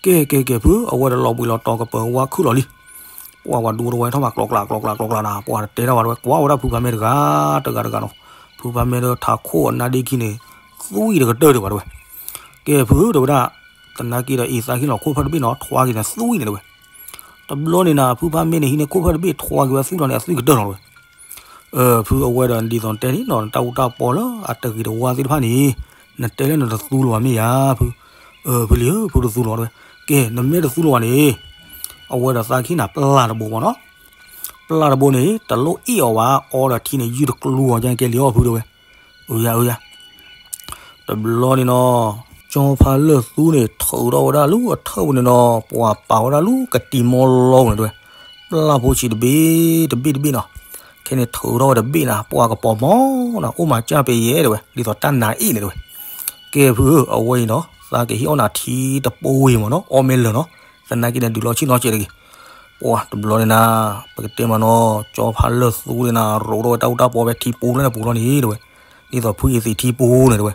ကဲကဲကဲဖု အဝဲဒီးလီၤဘှံးလီၤတီၤကပၢၤဝါခုၣ်လီၤလံ. ပှၤဝဲဒူဖိတဝီထီၣ်မး ကျီကျါကျီကျါကျီကျါနၤ ပှၤတတဲတၢ်ဘၣ်တဲဝဲ ကွၢ်ဝဲဒၣ်ဖုဖါမဲတဂၤတဂၤတဂၤနီၤ. ဖုဖါမဲဒီးထးခိၣ်အနါဒ့ခံန့ၣ် သွံၣ်တကတၢၢ်ဒံးဘၣ်တဲဝဲ. ကဲဖုတဲဝဲဒၣ်, သနာ်က့ဒီးအံၤသးဟ့ၣ်လီၤခိၣ်ဖျၢၣ်တဘ့ၣ်နီၤ ထွါက့ၤန့ၣ်သွံၣ်န့ၣ်တဲဝဲ. တဘျီန့ၣ်နၤ ဖုဖါမဲန့ၣ်ဟံးန့ၢ်ခိၣ်ဖျၢၣ်တဘ့ၣ်ထွါက့ၤဝဲသွံၣ်လီၤန့ၣ် အသွံၣ်ကတၢၢ်လီၤတဲဝဲ. ဖုအဝဲဒီးဒ်သိးတဲန့ၣ်နီၤ တၢ်အူတၢ်ပီလၢအတဂ့ၤတဝါသ့ၣ်တဖၣ်န့ၣ် နတဲလၢနတသူလီၤဘၣ်မ့ၢ်ဧါဖု. ဖုလံၤဧၢ ဖုတသူလီၤတဲဝဲ. ကဲ နမ့ၢ်တသူလီၤဘၣ်န့ၣ် အဝဲဒီးသးကဟ့ၣ်နၤပျၢ်တဘိမးနီၤ. ပျၢ်တဘိန့ၣ် တလိၣ်အ့ၣ်အီၤဘၣ် အီဒီးထံန့ၣ် ယုၢ်တကျိၤအီၤ ကဲလံအီၤဖုတဲဝဲ. အၢယၤအၢယၤ တဘျီန့ၣ်နီၤ ကၠီဖါလၢၢ်သူန့ၣ် ထုးထီၣ်ဝဲဒၣ်လၢအထၢၣ်ပူၤန့ၣ်နီၤ ပှၤပာ်ဝဲဒၣ်လၢကတံၤမီလီပူၤန့ၣ်တဲဝဲ. ပျၢ်ဖိဆံးတဘ့ၣ်တဘ့ၣ်တဘ့ၣ်နီၤ. ခဲန့ၣ်ထုးထီၣ်ဝဲတဘ့ၣ်နၤ ပှၤကပီၤမီၤနီၤ အိၣ်မၤစၢ်ပယဲတဲဝဲ ဒ်သိးတၢ်နါအ့ၣ်န့ၣ်တဲဝဲ. ကဲဖုဧၢ အဝဲအံၤနီၤ သးကဟ့ၣ်အီၣ်နၤထံတပိဝံၤမးနီၤ အီၣ်မ့ၢ်လၢာ်နီၤ သနာ်က့န့ၣ်ဒုးလီၤဆံၣ်နီၤစဲးတဂ့ၤ. ပှၤတဘျီန့ၣ်နၤ ပကတဲမးနီၤ ကၠီဖါလၢၢ်သူန့ၣ်နၤ ရိးထီၣ်ဝဲတၢ်အူတၢ်ပီဖဲထံပူၤလၢန့ၣ်ပူၤလီၤန့ၣ်တဲဝဲ. ဒ်သိးဖုအံၤသံးထံပူၤန့ၣ်တဲဝဲ.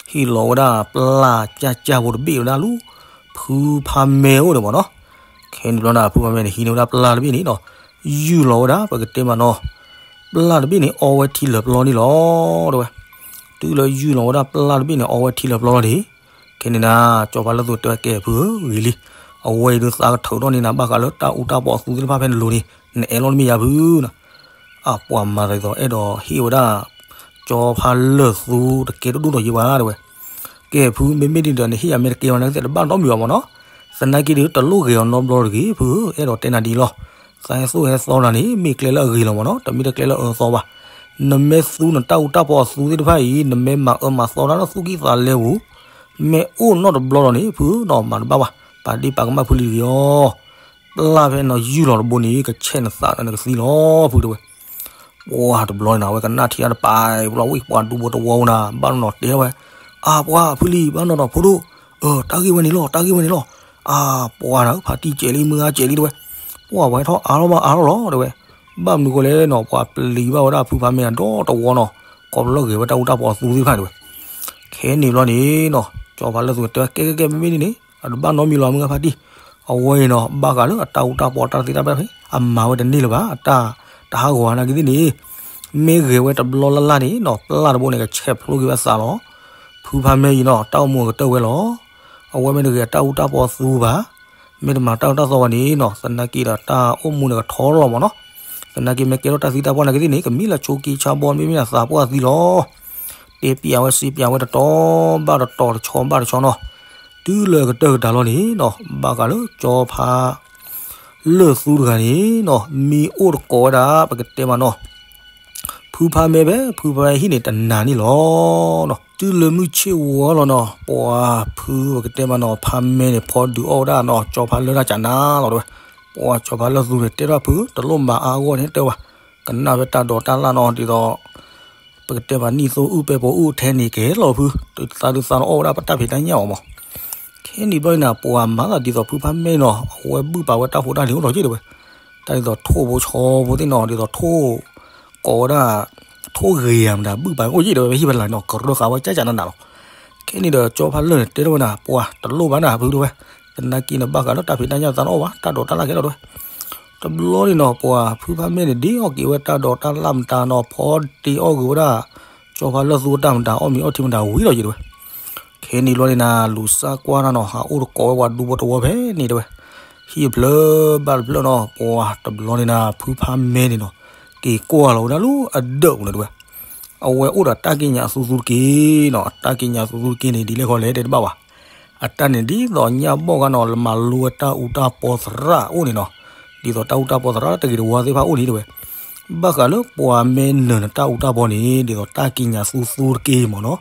ဟ့ၣ်လီၤဝဲဒၣ်ပျၢ်ကၠၢ်ကၠၢ်ဖိတဘ့ၣ်ဝဲဒၣ်လၢ ဖုဖါမဲအိၣ်န့ၣ်မးနီၤ. ခဲန့ၣ်ဘျီနၤ ဖုဖါမဲန့ၣ် ဟံးန့ၢ်ဝဲဒၣ်ပျၢ်တဘ့ၣ်န့ၣ်နီၤ ယုၢ်လီၤဝဲဒၣ် ပကတဲမးနီၤ ပျၢ်တဘ့ၣ်န့ၣ် အီဝဲထံလၢာ်ပျီန့ၣ်လီၤတဲဝဲ. တုၤလၢယုၢ်လီၤဝဲဒၣ်ပျၢ်တဘ့ၣ်န့ၣ် အီဝဲထံလၢာ်ပျီလီၤန့ၣ် ခဲန့ၣ်နၤ ကၠီဖါလၢၢ်သူတဲဝဲ ကဲဖုဧၢ ဂ့ၤလံ. အဝဲအံၤဒုးသးကထုးထီၣ်န့ၢ်နၤ ဘၣ်ဃးလၢတၢ်အူတၢ်ပီအသူသ့ၣ်တဖၣ်ဖဲနလိၤန့ၣ် နအဲၣ်လီၤတမ့ၢ်ယၤဖုနီၤ. အပှၤမၤသးဒ်သိးအဲၣ်ဒိးဟ့ၣ်ဝဲဒၣ် ကၠီဖါလၢၢ်သူတကဲတဒိၣ်ဒီးယံၤဘၣ်တဲဝဲ. ကဲဖု မ့မ့ၢ်ဒ်ဒီးနဟ့ၣ်ယၤမ့ၢ်တကဲဘၣ်န့ၣ် သ့ၣ်တဘၣ်နီတမံၤဘၣ်မးနီၤ. သနာ်က့ဒီး တလိၣ်ဂဲၤအီၤနီတဘျီတဂ့ၤ ဖုဧၢ အဲၣ်ဒိးတဲနၤဒ်အံၤလီၤ. သးဟဲသိၣ်ဟဲသီနၤန့ၣ် မ့ၢ်ကျဲလၢအဂ့ၤလီၤမးနီၤ တမ့ၢ်တကျဲလၢအအၢသီဘၣ်. နမ့ၢ်သူနတၢ်အူတၢ်ပီအသူသ့ၣ်တဖၣ်အံၤ နမ့ၢ်မၤအၢမၤသီတၢ်လၢသူၣ်ကံၢ်သးလဲပူၤ မ့ၢ်အိၣ်နီတဘျီဒီးန့ၣ် ဖုဧၢနီၤ မၤတဘၣ်ဘၣ် ပာ်ဒ့ၣ်ပာ်ကမၣ်ဖုလံၤတဂ့ၤအီၤ. ပျၢ်ဖဲနီၤယုၢ်လီၤတဘိန့ၣ် ကဆဲးနသးနကသံလီၤ ဖုတဲဝဲ. ပှၤတဘျီန့ၣ်နၤ အဝဲကနၣ်ထံအါတပၤ ပျီဝံၣ်ပှၤဒူဖိတဝီဖိနၤ ဘၣ်နီၤတဲဝဲ. အါပှၤဖုလံၤ ဘၣ်နီၤနီၤဖိဒိၣ်, တၢ်ဂ့ၢ်ဝဲန့ၣ်လီၤ တၢ်ဂ့ၢ်ဝဲန့ၣ်လီၤ. အါပှၤနၤ ဖါတံၢ်စဲးလံ မုၢ်ဂၤစဲးလံတဲဝဲ. ပှၤဝဲထီၣ်အါထီၣ်ဘၣ်အါထီၣ်လီၤတဲဝဲ. ဘၣ်မနုၤဃိလဲၣ်နီၤ ပှၤပျံၤဘၣ်ဝဲဒၣ်ဖုဖါမဲအဒီတဝီနီၤ ခီဖျိလၢဂဲၤဝဲတၢ်အူတၢ်ပီအသူသ့ၣ်တဖၣ်တဲဝဲ. ခဲန့ၣ်ဘျီန့ၣ်နီၤ ကၠီဖါလၢၢ်သူတဲဝဲ ကဲကဲကဲ မ့မ့ၢ်ဒ်န့ၣ် အတဘၣ်နီတမံၤလီၤ မုၢ်ဂၤဖါတံၢ်. အဝဲအံၤနီၤ ဘၣ်ဃးလၢအတၢ်အူတၢ်ပီတၢ်သ့တၢ်ဘၣ်ဖဲ အမၤဝဲတန့ၢ်လၢၤဘၣ် အတၢ်တဟးဂီၤနာ်က့သ့ၣ်န့ၣ် မ့ၢ်ဂဲၤဝဲတဘျီလၢ်လၢ်န့ၣ်နီၤ ပျၢ်တဘိန့ၣ် ကဆဲးဖျိက့ၤဝဲသးလီၤ. ဖုဖါမဲအံၤနီၤ တၢ်အိၣ်မူအကတၢၢ်ဝဲလီၤ. အဝဲမ့ၢ်တဂ့ၤ အတၢ်အူတၢ်ပီသူဘၣ် မ့ၢ်တမၤတၢ်အၢတၢ်သီဘၣ်န့ၣ်နီၤ သနာ်က့ဒီးတၢ်အိၣ်မူန့ၣ်ကထီလီၤမးနီၤ. သနာ်က့မ့ၢ်ကဲထီၣ်တၢ်သံတၢ်ပှၢ်နာ်က့သ့ၣ်န့ၣ် ကမ့ၢ်လၢဆိးက့ဆါဘီ မ့မ့ၢ်လၢသးပှၢ်သံလီၤ. တဲပျးဝဲစံးပျးဝဲတတီၤဘၣ်တတီၤ တဆီဘၣ်တဆီနီၤ. တုၤလၢကတၢၢ်ကတၢၢ်လီၤန့ၣ်နီၤ ဘၣ်ဃးလၢကၠီဖါလၢၢ်သူတဂၤန့ၣ်နီၤ မ့ၢ်အိၣ်တကိးဝဲဒၣ် ပကတဲမးနီၤ ဖုဖါမဲဖဲ ဖုဖါမဲဟံၣ်န့ၣ်တနၤန့ၣ်လီၤ. တုၤလၢမုၢ်ဆ့ၣ်ဝီလီၤနီၤ ပှၤဖုပကတဲမးနီၤ ဖါမဲန့ၣ် ဖီဒုးအီၣ်ဝဲဒၣ်နီၤ ကၠီဖါလၢၢ်တၢ်ကနၤလီၤတဲဝဲ. ပှၤကၠီဖါလၢၢ်သူန့ၣ် တဲထီၣ်ဖု တလိၣ်မၤအါအဂီၢ်န့ၣ်တဲဝဲ ကနၣ်ဖဲတၢ်ဒိးတၢ်လၣ်နီၤ ဒ်သိး ပကတဲမးနံၣ်သိအုၣ်ပဲပိာ်အုၣ်ထဲန့ၣ် ကဲလီၤဖု သးဒုးသးလီၤအီၣ်ဝဲဒၣ်ပတၢ်ဖံးတၢ်ညၣ်အီၤမး. ခဲန့ၣ်ဘျီန့ၣ် ပှၤမၤသးဒ်သိးဖုဖါမဲနီၤ အဝဲဘုၣ်ပာ်ဝဲတၢ်ဖိတၢ်လံၤအိၣ်ထီၣ်က့တဲဝဲ. တၢ်ဒ်သိးထိၣ်ဖိဆီဖိသ့ၣ်နီၤ ဒ်သိးထိၣ်ကိးဝဲဒၣ် ထိၣ်ဂ့ၤယၤမတၤ ဘုၣ်ပာ်အိၣ်က့တဲဝဲ ဟံၣ်ဖဲလၢ်နီၤ ကရၢဃာ်ဝဲကၠၢ်ကၠၢ်နးနးလီၤ. ခဲန့ၣ်ဒီးကၠီဖါလၢၢ်န့ၣ် တဲထီၣ်ဝဲဒၣ် ပှၤတလိၣ်ဘၣ်နၤဖုတဲဝဲ သနာ်က့နဘၣ်ဃးလၢတၢ်ဖံးတၢ်ညၣ်သးလီၤအီၣ်ဘၣ် တၢ်ဒိးတၢ်လၣ်ကဲလီၤတဲဝဲ. တဘျီန့ၣ်နီၤ ပှၤဖုဖါမဲန့ၣ် ဒ့အီၣ်က့ၤဝဲတၢ်ဒိးတၢ်လၣ်မတၤနီၤ ဖီတ့အီၣ်ဂ့ၤဝဲဒၣ် ကၠီဖါလၢၢ်သူအတၢ်မတၤ အီၣ်မ့ၤအီထံမတၤဝံၤလီၤယံၤတဲဝဲ. ခဲန့ၣ်ဘျီန့ၣ်နၤ လူၤစၢ်ကွၢ်တၢ်နီၤ ဟးအိၣ်တကိးဝဲပှၤဒူဖိတဝီဖဲန့ၣ်တဲဝဲ. ဟံၣ်တဖျၢၣ်ဘၣ်တဖျၢၣ်နီၤ ပှၤတဘျီန့ၣ်နၤ ဖုဖါမဲန့ၣ်နီၤ က့ၤကွၢ်လီၤဝဲဒၣ်လၢအဒၢးပူၤန့ၣ်တဲဝဲ. အဝဲအိၣ်ဒီးတၢ်ကံးညာ်သူသူတက့ၢ်နီၤ အတၢ်ကံးညာ်သူသူတက့ၢ်န့ၣ် ဒ်လဲၣ်ခီလဲၣ်တဲတဘၣ်ဘၣ်. အတၢ်န့ၣ်ဒ်သိးညၣ်ဘီၣ်ဂၤနီၤ လၢမၤလိဝဲတၢ်အူတၢ်ပီသရၣ်အိၣ်န့ၣ်နီၤ, ဒ်သိးတၢ်အူတၢ်ပီသရၣ်တဂ့ၤတဝါသ့ၣ်တဖၣ်အိၣ်န့ၣ်တဲဝဲ. ဘၣ်ဃးလၢပှၤမ့ၢ်နၢၤနတၢ်အူတၢ်ပီန့ၣ် ဒ်သိးတၢ်ကံးညာ်သူသူတက့ၢ်မ့ၢ်နီၤ,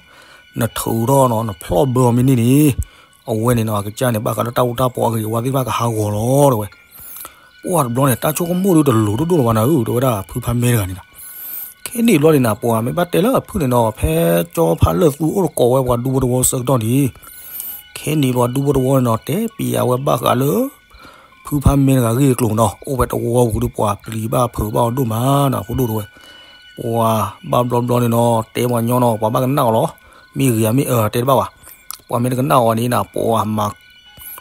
နထုးထီၣ်နီၤ နဖျီၣ်ဘၢအီၤမ့ၢ်န့ၢ်န့ၣ်, အဝဲန့ၣ်နီၤ အကစၢ်န့ၣ် ဘၣ်ဃးလၢတၢ်အူတၢ်ပီအဂ့ၤတဝါသ့ၣ်တဖၣ်ကဟးဂီၤလီၤတဲဝဲ. ပှၤတဘျီန့ၣ် တၢ်ဆိကမိၣ်ဒုးတလိၤဒိၣ်ဒိၣ်လၢၤဘၣ်နၤဧၢ တဲဝဲဒၣ်ဖုဖါမဲတဂၤန့ၣ်နီၤ. ခဲန့ၣ်ဘျီန့ၣ်နၤ ပှၤမ့ၢ်ဘၣ်တဲလၢအဖုၣ်န့ၣ်နီၤ ဖဲကၠီဖါလၢၢ်သူအိၣ်တကိးဝဲပှၤဒူဖိတဝီဆၢကတီၢ်န့ၣ်, ခဲန့ၣ်ပှၤဒူဖိတဝီန့ၣ်နီၤ တဲပျးဝဲဘၣ်ဃးလၢ ဖုဖါမဲတဂၤဂ့ၢ်အကျိၤနီၤ အိၣ်ဖဲတဝီပူၤဒီးပှၤပျံၤဘၣ်ဖုးဘၣ်အီၤဒိၣ်မးနီၤ ဖိဒိၣ်တဲဝဲ. ပှၤဘၣ်ဘျီဘျီန့ၣ်နီၤ တဲပှၤညီနီၤ ပှၤဘၣ်ကနၣ်အီၤလီၤ. မ့ၢ်ဂ့ၤဧါမ့ၢ်အၢတဲတဘၣ်ဘၣ်. ပှၤမ့ၢ်တကနၣ်အီၤန့ၣ်နၤ ပှၤမၤ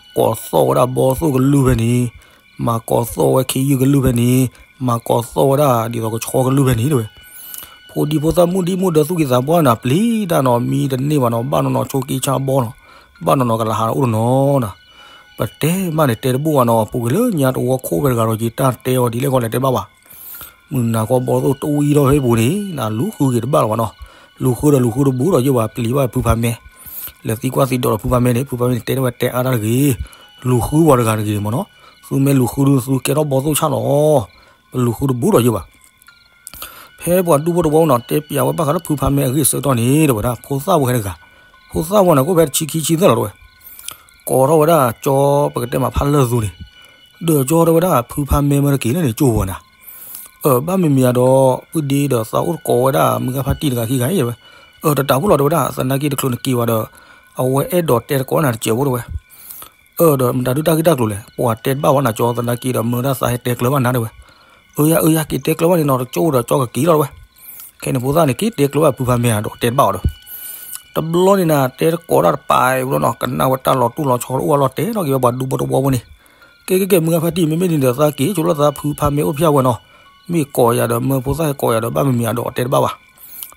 ကိးသီၣ်ဝဲဒၣ်ဘီသိၣ်ကလုၢ်ဖဲန့ၣ်, မၤကိးသီၣ်ဝဲခ့ယုၢ်ကလုၢ်ဖဲန့ၣ်, မၤကိးသီၣ်ဝဲဒၣ်ဒ်သိးကဆီကလုၢ်ဖဲန့ၣ်တဲဝဲ. ဖိဒံဖိသၣ်မုၣ်ဒံမုၣ်ဒၢသူၣ်က့သးပှၢ်နၤ ပျံၤတၢ်နီၤ မံတန့ၢ်ဘၣ်နီၤ ဘၣ်နီၢ်နီၢ်ဆိက့ဆၣ်ဘီနီၤ, ဘၣ်နီၢ်နီၢ်ကလၤဟးအိၣ်တနီၤနၤ. ပတဲမးန့ၣ်တဲတဘၣ်ဘၣ်နီၤ ပူၤကွံာ်လၢညါတဝီခိၣ်ဖဲတဂၤဒီးယတၢ်တဲအီၤဒ်လဲၣ်ခီလဲၣ်တဲဘၣ်ဘၣ်. မုၢ်နၤခီဘီသိၣ်တဝံထီၣ်ဖဲပူၤန့ၣ် နလူၤဃုက့ၤတဘၣ်လၢၤဘၣ်နီၤ. လူၤဃုဒီးလူၤဃုတဘူးဒီးယဘၣ်ပျံၤဘၣ်ဖုဖါမဲ, လဲၤသံကွၢ်သံဒိးဒီးဖုဖါမဲန့ၣ် ဖုဖါမဲန့ၣ် တဲထီၣ်ဝဲတဲအါတၢ်တဂ့ၤ, လူၤဃုပှၤတဂၤတဂ့ၤမ့ၢ်နီၤ. သုမ့ၢ်လူၤဃုဒုး သုကဲထီၣ်ဘီသိၣ်ဆၣ်လီၤ. ပလူၤဃုတဘူးဒီးယဘၣ်. ဖဲပှၤဒူဖိတဝီနီၤ တဲပျးဝဲဘၣ်ဃးလၢဖုဖါမဲအဂ့ၢ်ဆၢကတီၢ်န့ၣ် တဲဝဲဒၣ် ဖိသၣ်ဖိဟဲတဂၤ, ဖိသၣ်ဖိန့ၣ် ကအိၣ်ဖဲတဆံခံဆံသၢလီၤတဲဝဲ. ကိးထီၣ်ဝဲဒၣ်ကၠီ ပကတဲမးဖါလၢၢ်သူန့ၣ်, ဒီးကၠီတဲဝဲဒၣ် ဖုဖါမဲမၢတက့ၤလၢန့ၣ် ကၠိဝဲနၤ. အၢ ဘၣ်မ့မ့ၢ်အဒီး ပုၢ်ဒ့ဒီးသးအိၣ်တကိးဝဲဒၣ် မုၢ်ဂၢ်ဖါတံၢ်တဂၤခံဂၤအံၤဝဲ. အၢ တတးဖိလီၤတဲဝဲဒၣ် သနာ်က့တချုးနက့ၤဘၣ်ဒီး အဝဲအဲၣ်ဒိးတဲတကိးနၤတစဲးဖိတဲဝဲ. အၢ ဒီးမတၤဒုးတၢ်ဂ့ၢ်တၢ်ကျိၤလဲၣ် ပှၤတဲတဘၣ်ဝဲနၤကၠီ သနာ်က့ဒီးမၢဒၣ်သးဟဲတဲကျၢၤဘၣ်နၤတဲဝဲ. အၢ ယၤ အၢ ယၤ က့ၤတဲကျၢၤဘၣ်န့ၣ်နီၤ တကၠိဒီးကၠီကက့ၤလီၤတဲဝဲ. ခဲန့ၣ်ဖိသၣ်န့ၣ် က့ၤတဲကျၢၤဘၣ်ဖုဖါမဲဧါဒီးတဲတဘၣ်အီၤဒီး တဘျီန့ၣ်နၤ တဲတကိးတၢ်တပာ်ဝဲလီၤနီၤ ကနၣ်ဝဲတၢ်လီၤတူၢ်လီၤဆီတအိၣ်အလီၤတဲထီၣ်က့ၤဝဲပှၤဒူဖိတဝီဖိန့ၣ်, ကဲကဲကဲ မုၢ်ဂၢ်ဖါတံၢ် မ့မ့ၢ်န့ၣ်ဒီးသးက့ၤဆိလၢသးဖုဖါမဲအိၣ်ဖျဲၣ်ဝဲနီၤ, မ့ၢ်ကိးယၤဒီးမၢဖိသၣ်ဟဲကိးယၤဒီးဘၣ်မ့မ့ၢ်အဒီးတဲတဘၣ်ဘၣ်,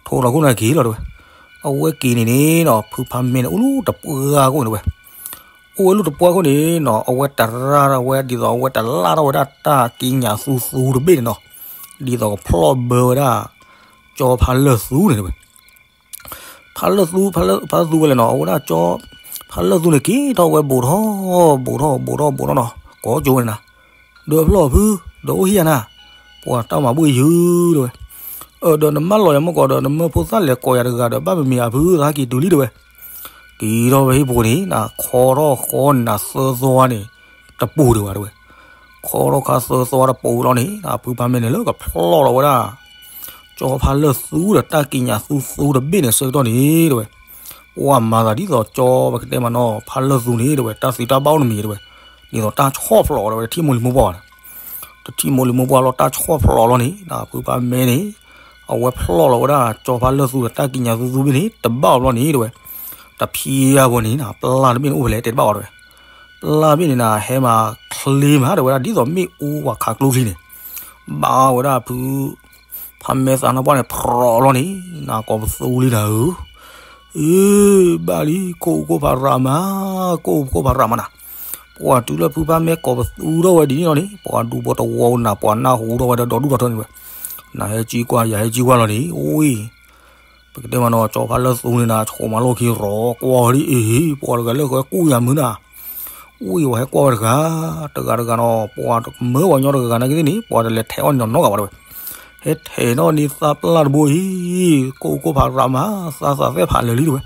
ထိလီၤခိၣ်နၤက့ၤလီၤတဲဝဲ. အဝဲက့ၤန့ၣ်န့ၣ်နီၤ ဖုဖါမဲန့ၣ် အိၣ်လၢတပှၢ်ခိၣ်န့ၣ်ဝဲ အိၣ်ဝဲလၢတပှၢ်ခိၣ်န့ၣ်နီၤ အဝဲတရၢ်ထီၣ်ဝဲဒ်သိးအဝဲတလၢ်ထီၣ်ဝဲဒၣ်တၢ်ကံးညာ်သူသူတဘ့ၣ်န့ၣ်နီၤ, ဒ်သိးကဖျီၣ်ဘၢဝဲဒၣ် ကၠီဖါလၢၢ်သူန့ၣ်တဲဝဲ. ဖါလၢၢ်သူ ဖါလၢၢ်သူဝဲလဲၣ်နီၤ အဝဲဒၣ်ကၠီ ဖါလၢၢ်သူန့ၣ် က့ၤထီၣ်ဝဲဘူးထီၣ် ဘူးထီၣ် ဘူးထီၣ် ဘူးထီၣ်နီၤ ကိးကၠိဝဲန့ၣ်နၤ, ဒီးဖျီၣ်ဖု ဒီးအိၣ်ဟံၣ်ယၤနၤ, ပှၤတၢ်မၤဘူၣ်ယုၤတဲဝဲ. အၢ ဒီးနမၢလီၤယၤမ့ၢ်ကီးဒီး နမၢဖိသၣ်လဲၤကိးယၤတဂၤဒီး ဘၣ်မ့မ့ၢ်အဖုသးဟဲက့ၤတုၤလံတဲဝဲ. က့ၤထီၣ်ဝဲဟံၣ်ပူၤန့ၣ် နခီထီၣ်ဃီန့ၣ်နၤသၢသွါန့ၣ် တပူၤဒံးဘၣ်တဲဝဲ. ခီထီၣ်ခါသၢသွါတပူၤလီၤန့ၣ် ဖုဖါမဲန့ၣ်လၢကဖျီၣ်လီၤဝဲဒၣ် ကၠီဖါလၢၢ်သူဒီးတၢ်ကံးညာ်သူသူတဘ့ၣ်န့ၣ်ဆၢကတီၢ်န့ၣ်တဲဝဲ. ပှၤမၤသးဒ်သိးကၠီပကတဲမးနီၤ ဖါလၢၢ်သူန့ၣ်တဲဝဲ တၢ်သံတၢ်ဘၣ်အိၣ်တမံၤတဲဝဲ, ဒ်သိးတၢ်ဆီၣ်ဖျိးတဲဝဲ တထံၣ်မိၢ်လံၤမိၢ်ပှၢ်ဘၣ်ဒီး တထံၣ်မိၢ်လံၤမိၢ်ပှၢ်လီၤ တၢ်ဆီၣ်ဖျိးလီၤန့ၣ် ဖုဖါမဲန့ၣ် အဝဲဖျီၣ်လီၤဝဲဒၣ် ကၠီဖါလၢၢ်သူဒီးတၢ်ကံးညာ်သူသူဘ့ၣ်န့ၣ် တဘၣ်အီၤဘျီန့ၣ်တဲဝဲ. တဖျါဘၣ်န့ၣ်နၤ ပျၢ်တဘ့ၣ်န့ၣ်အိၣ်ဖဲလဲၣ်တဲတဘၣ်အီၤတဲဝဲ. ပျၢ်တဘ့ၣ်န့ၣ်နၤ ဟဲမၤချ့မးတဲဝဲဒၣ် ဒ်သိးမ့ၣ်အူပှၤခးကျိချံန့ၣ် ဘၣ်ဝဲဒၣ်ဖု ဖါမဲသးနါပှၢ်န့ၣ် ဖြီးလီၤန့ၣ် နၤကိးပသူလံနၤဧၢ. အ့ ဘၣ်လံ ကိၣ်အူကိၣ်ဖးရးမး ကိၣ်အူကိၣ်ဖးရးမးနၤ. ပှၤတုၤလၢဖုဖါမဲကိးပသူထီၣ်ဝဲဒ်န့ၣ်လီၤန့ၣ် ပှၤဒူဖိတဝီနၤ ပှၤနၢ်ဟူထီၣ်ဝဲဒီးဒီဒူၣ်ထီၣ်ထီန့ၣ်ဝဲ နဟဲကံကွၢ်ယၤဟဲကံကွၢ်လီၤန့ၣ် အိၣ် ပကတဲမးနီၤ ကၠီဖါလၢၢ်သူန့ၣ်နၤ ဆိးမၤလိခံရီၤ ကွၢ်ဝဲဒ်အံၤ ပှၤတဂၤလၢဃဲကူၣ်ယၤမုၢ်နၤ ဝံၤဝဲဟဲကွၢ်ဝဲတဂၤ တဂၤတဂၤနီၤ ပှၤတမၢပှၤညီတဂၤနာ်က့သ့ၣ်န့ၣ် ပှၤတလဲၤထဲးအီၣ်န့ၣ်နီတဂၤဘၣ်တဲဝဲ ဟဲထဲးနီၣ်န့ၢ်သးပျၢ်တဘိအံၤ ကိၣ်ကိၣ်ဖးရးမး သးသးသဲဖးလၢာ်လံတဲဝဲ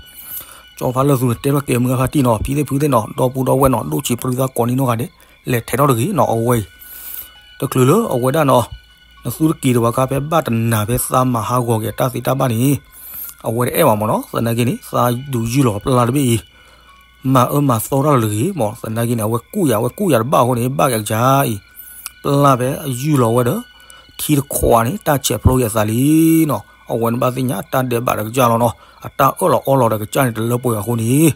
ကၠီဖါလၢၢ်သူန့ၣ် တဲထီၣ်ကဲမုၢ်ဂၢ်ဖါတံၢ်နီၤ ဖံသ့ၣ်ဖုသ့ၣ်နီၤ ဒီပုၢ်ဒီဝဲၢ်နီၤ ဒိၣ်ဆံးပြံသးကိးန့ၢ်နီတဂၤန့ၣ် လဲၤထဲးထီၣ်တဂ့ၤနီၤ အဝဲအံၤ တချုးလၢအဝဲဒၣ်နီၤ နသုတက့ၤတဝီခါဖဲဘၣ်တနၤဖဲသးမၤဟးဂီၤက့ၤတၢ်သ့တၢ်ဘၣ်န့ၣ် အဝဲတအဲၣ်ဘၣ်မးနီၤ သနာ်က့န့ၣ် သးဒုးယုၢ်လီၤပျၢ်တဘ့ၣ်အံၤ မၤအၢမၤသီတၢ်လၢာ်တဂ့ၤမး သနာ်က့န့ၣ် အဝဲကူၣ်ယၤ အဝဲကူၣ်ယၤတဘၣ်အဃိန့ၣ် ဘၣ်က့ၤအကစၢ်အံၤ ပျၢ်ဖဲအယုၢ်လီၤဝဲဒီး ထံတခွးန့ၣ် တၢ်ဆဲးဖျိက့ၤအသးလံနီၤ အဝဲန့ၣ်ဘၣ်သ့ၣ်ညါ တၢ်ဒဲးဘးဒီးကစၢ်လီၤနီၤ အတၢ်အၢၣ်လီၤအီလီၤဒီးကစၢ်န့ၣ် တလၢပှဲၤအဃိန့ၣ်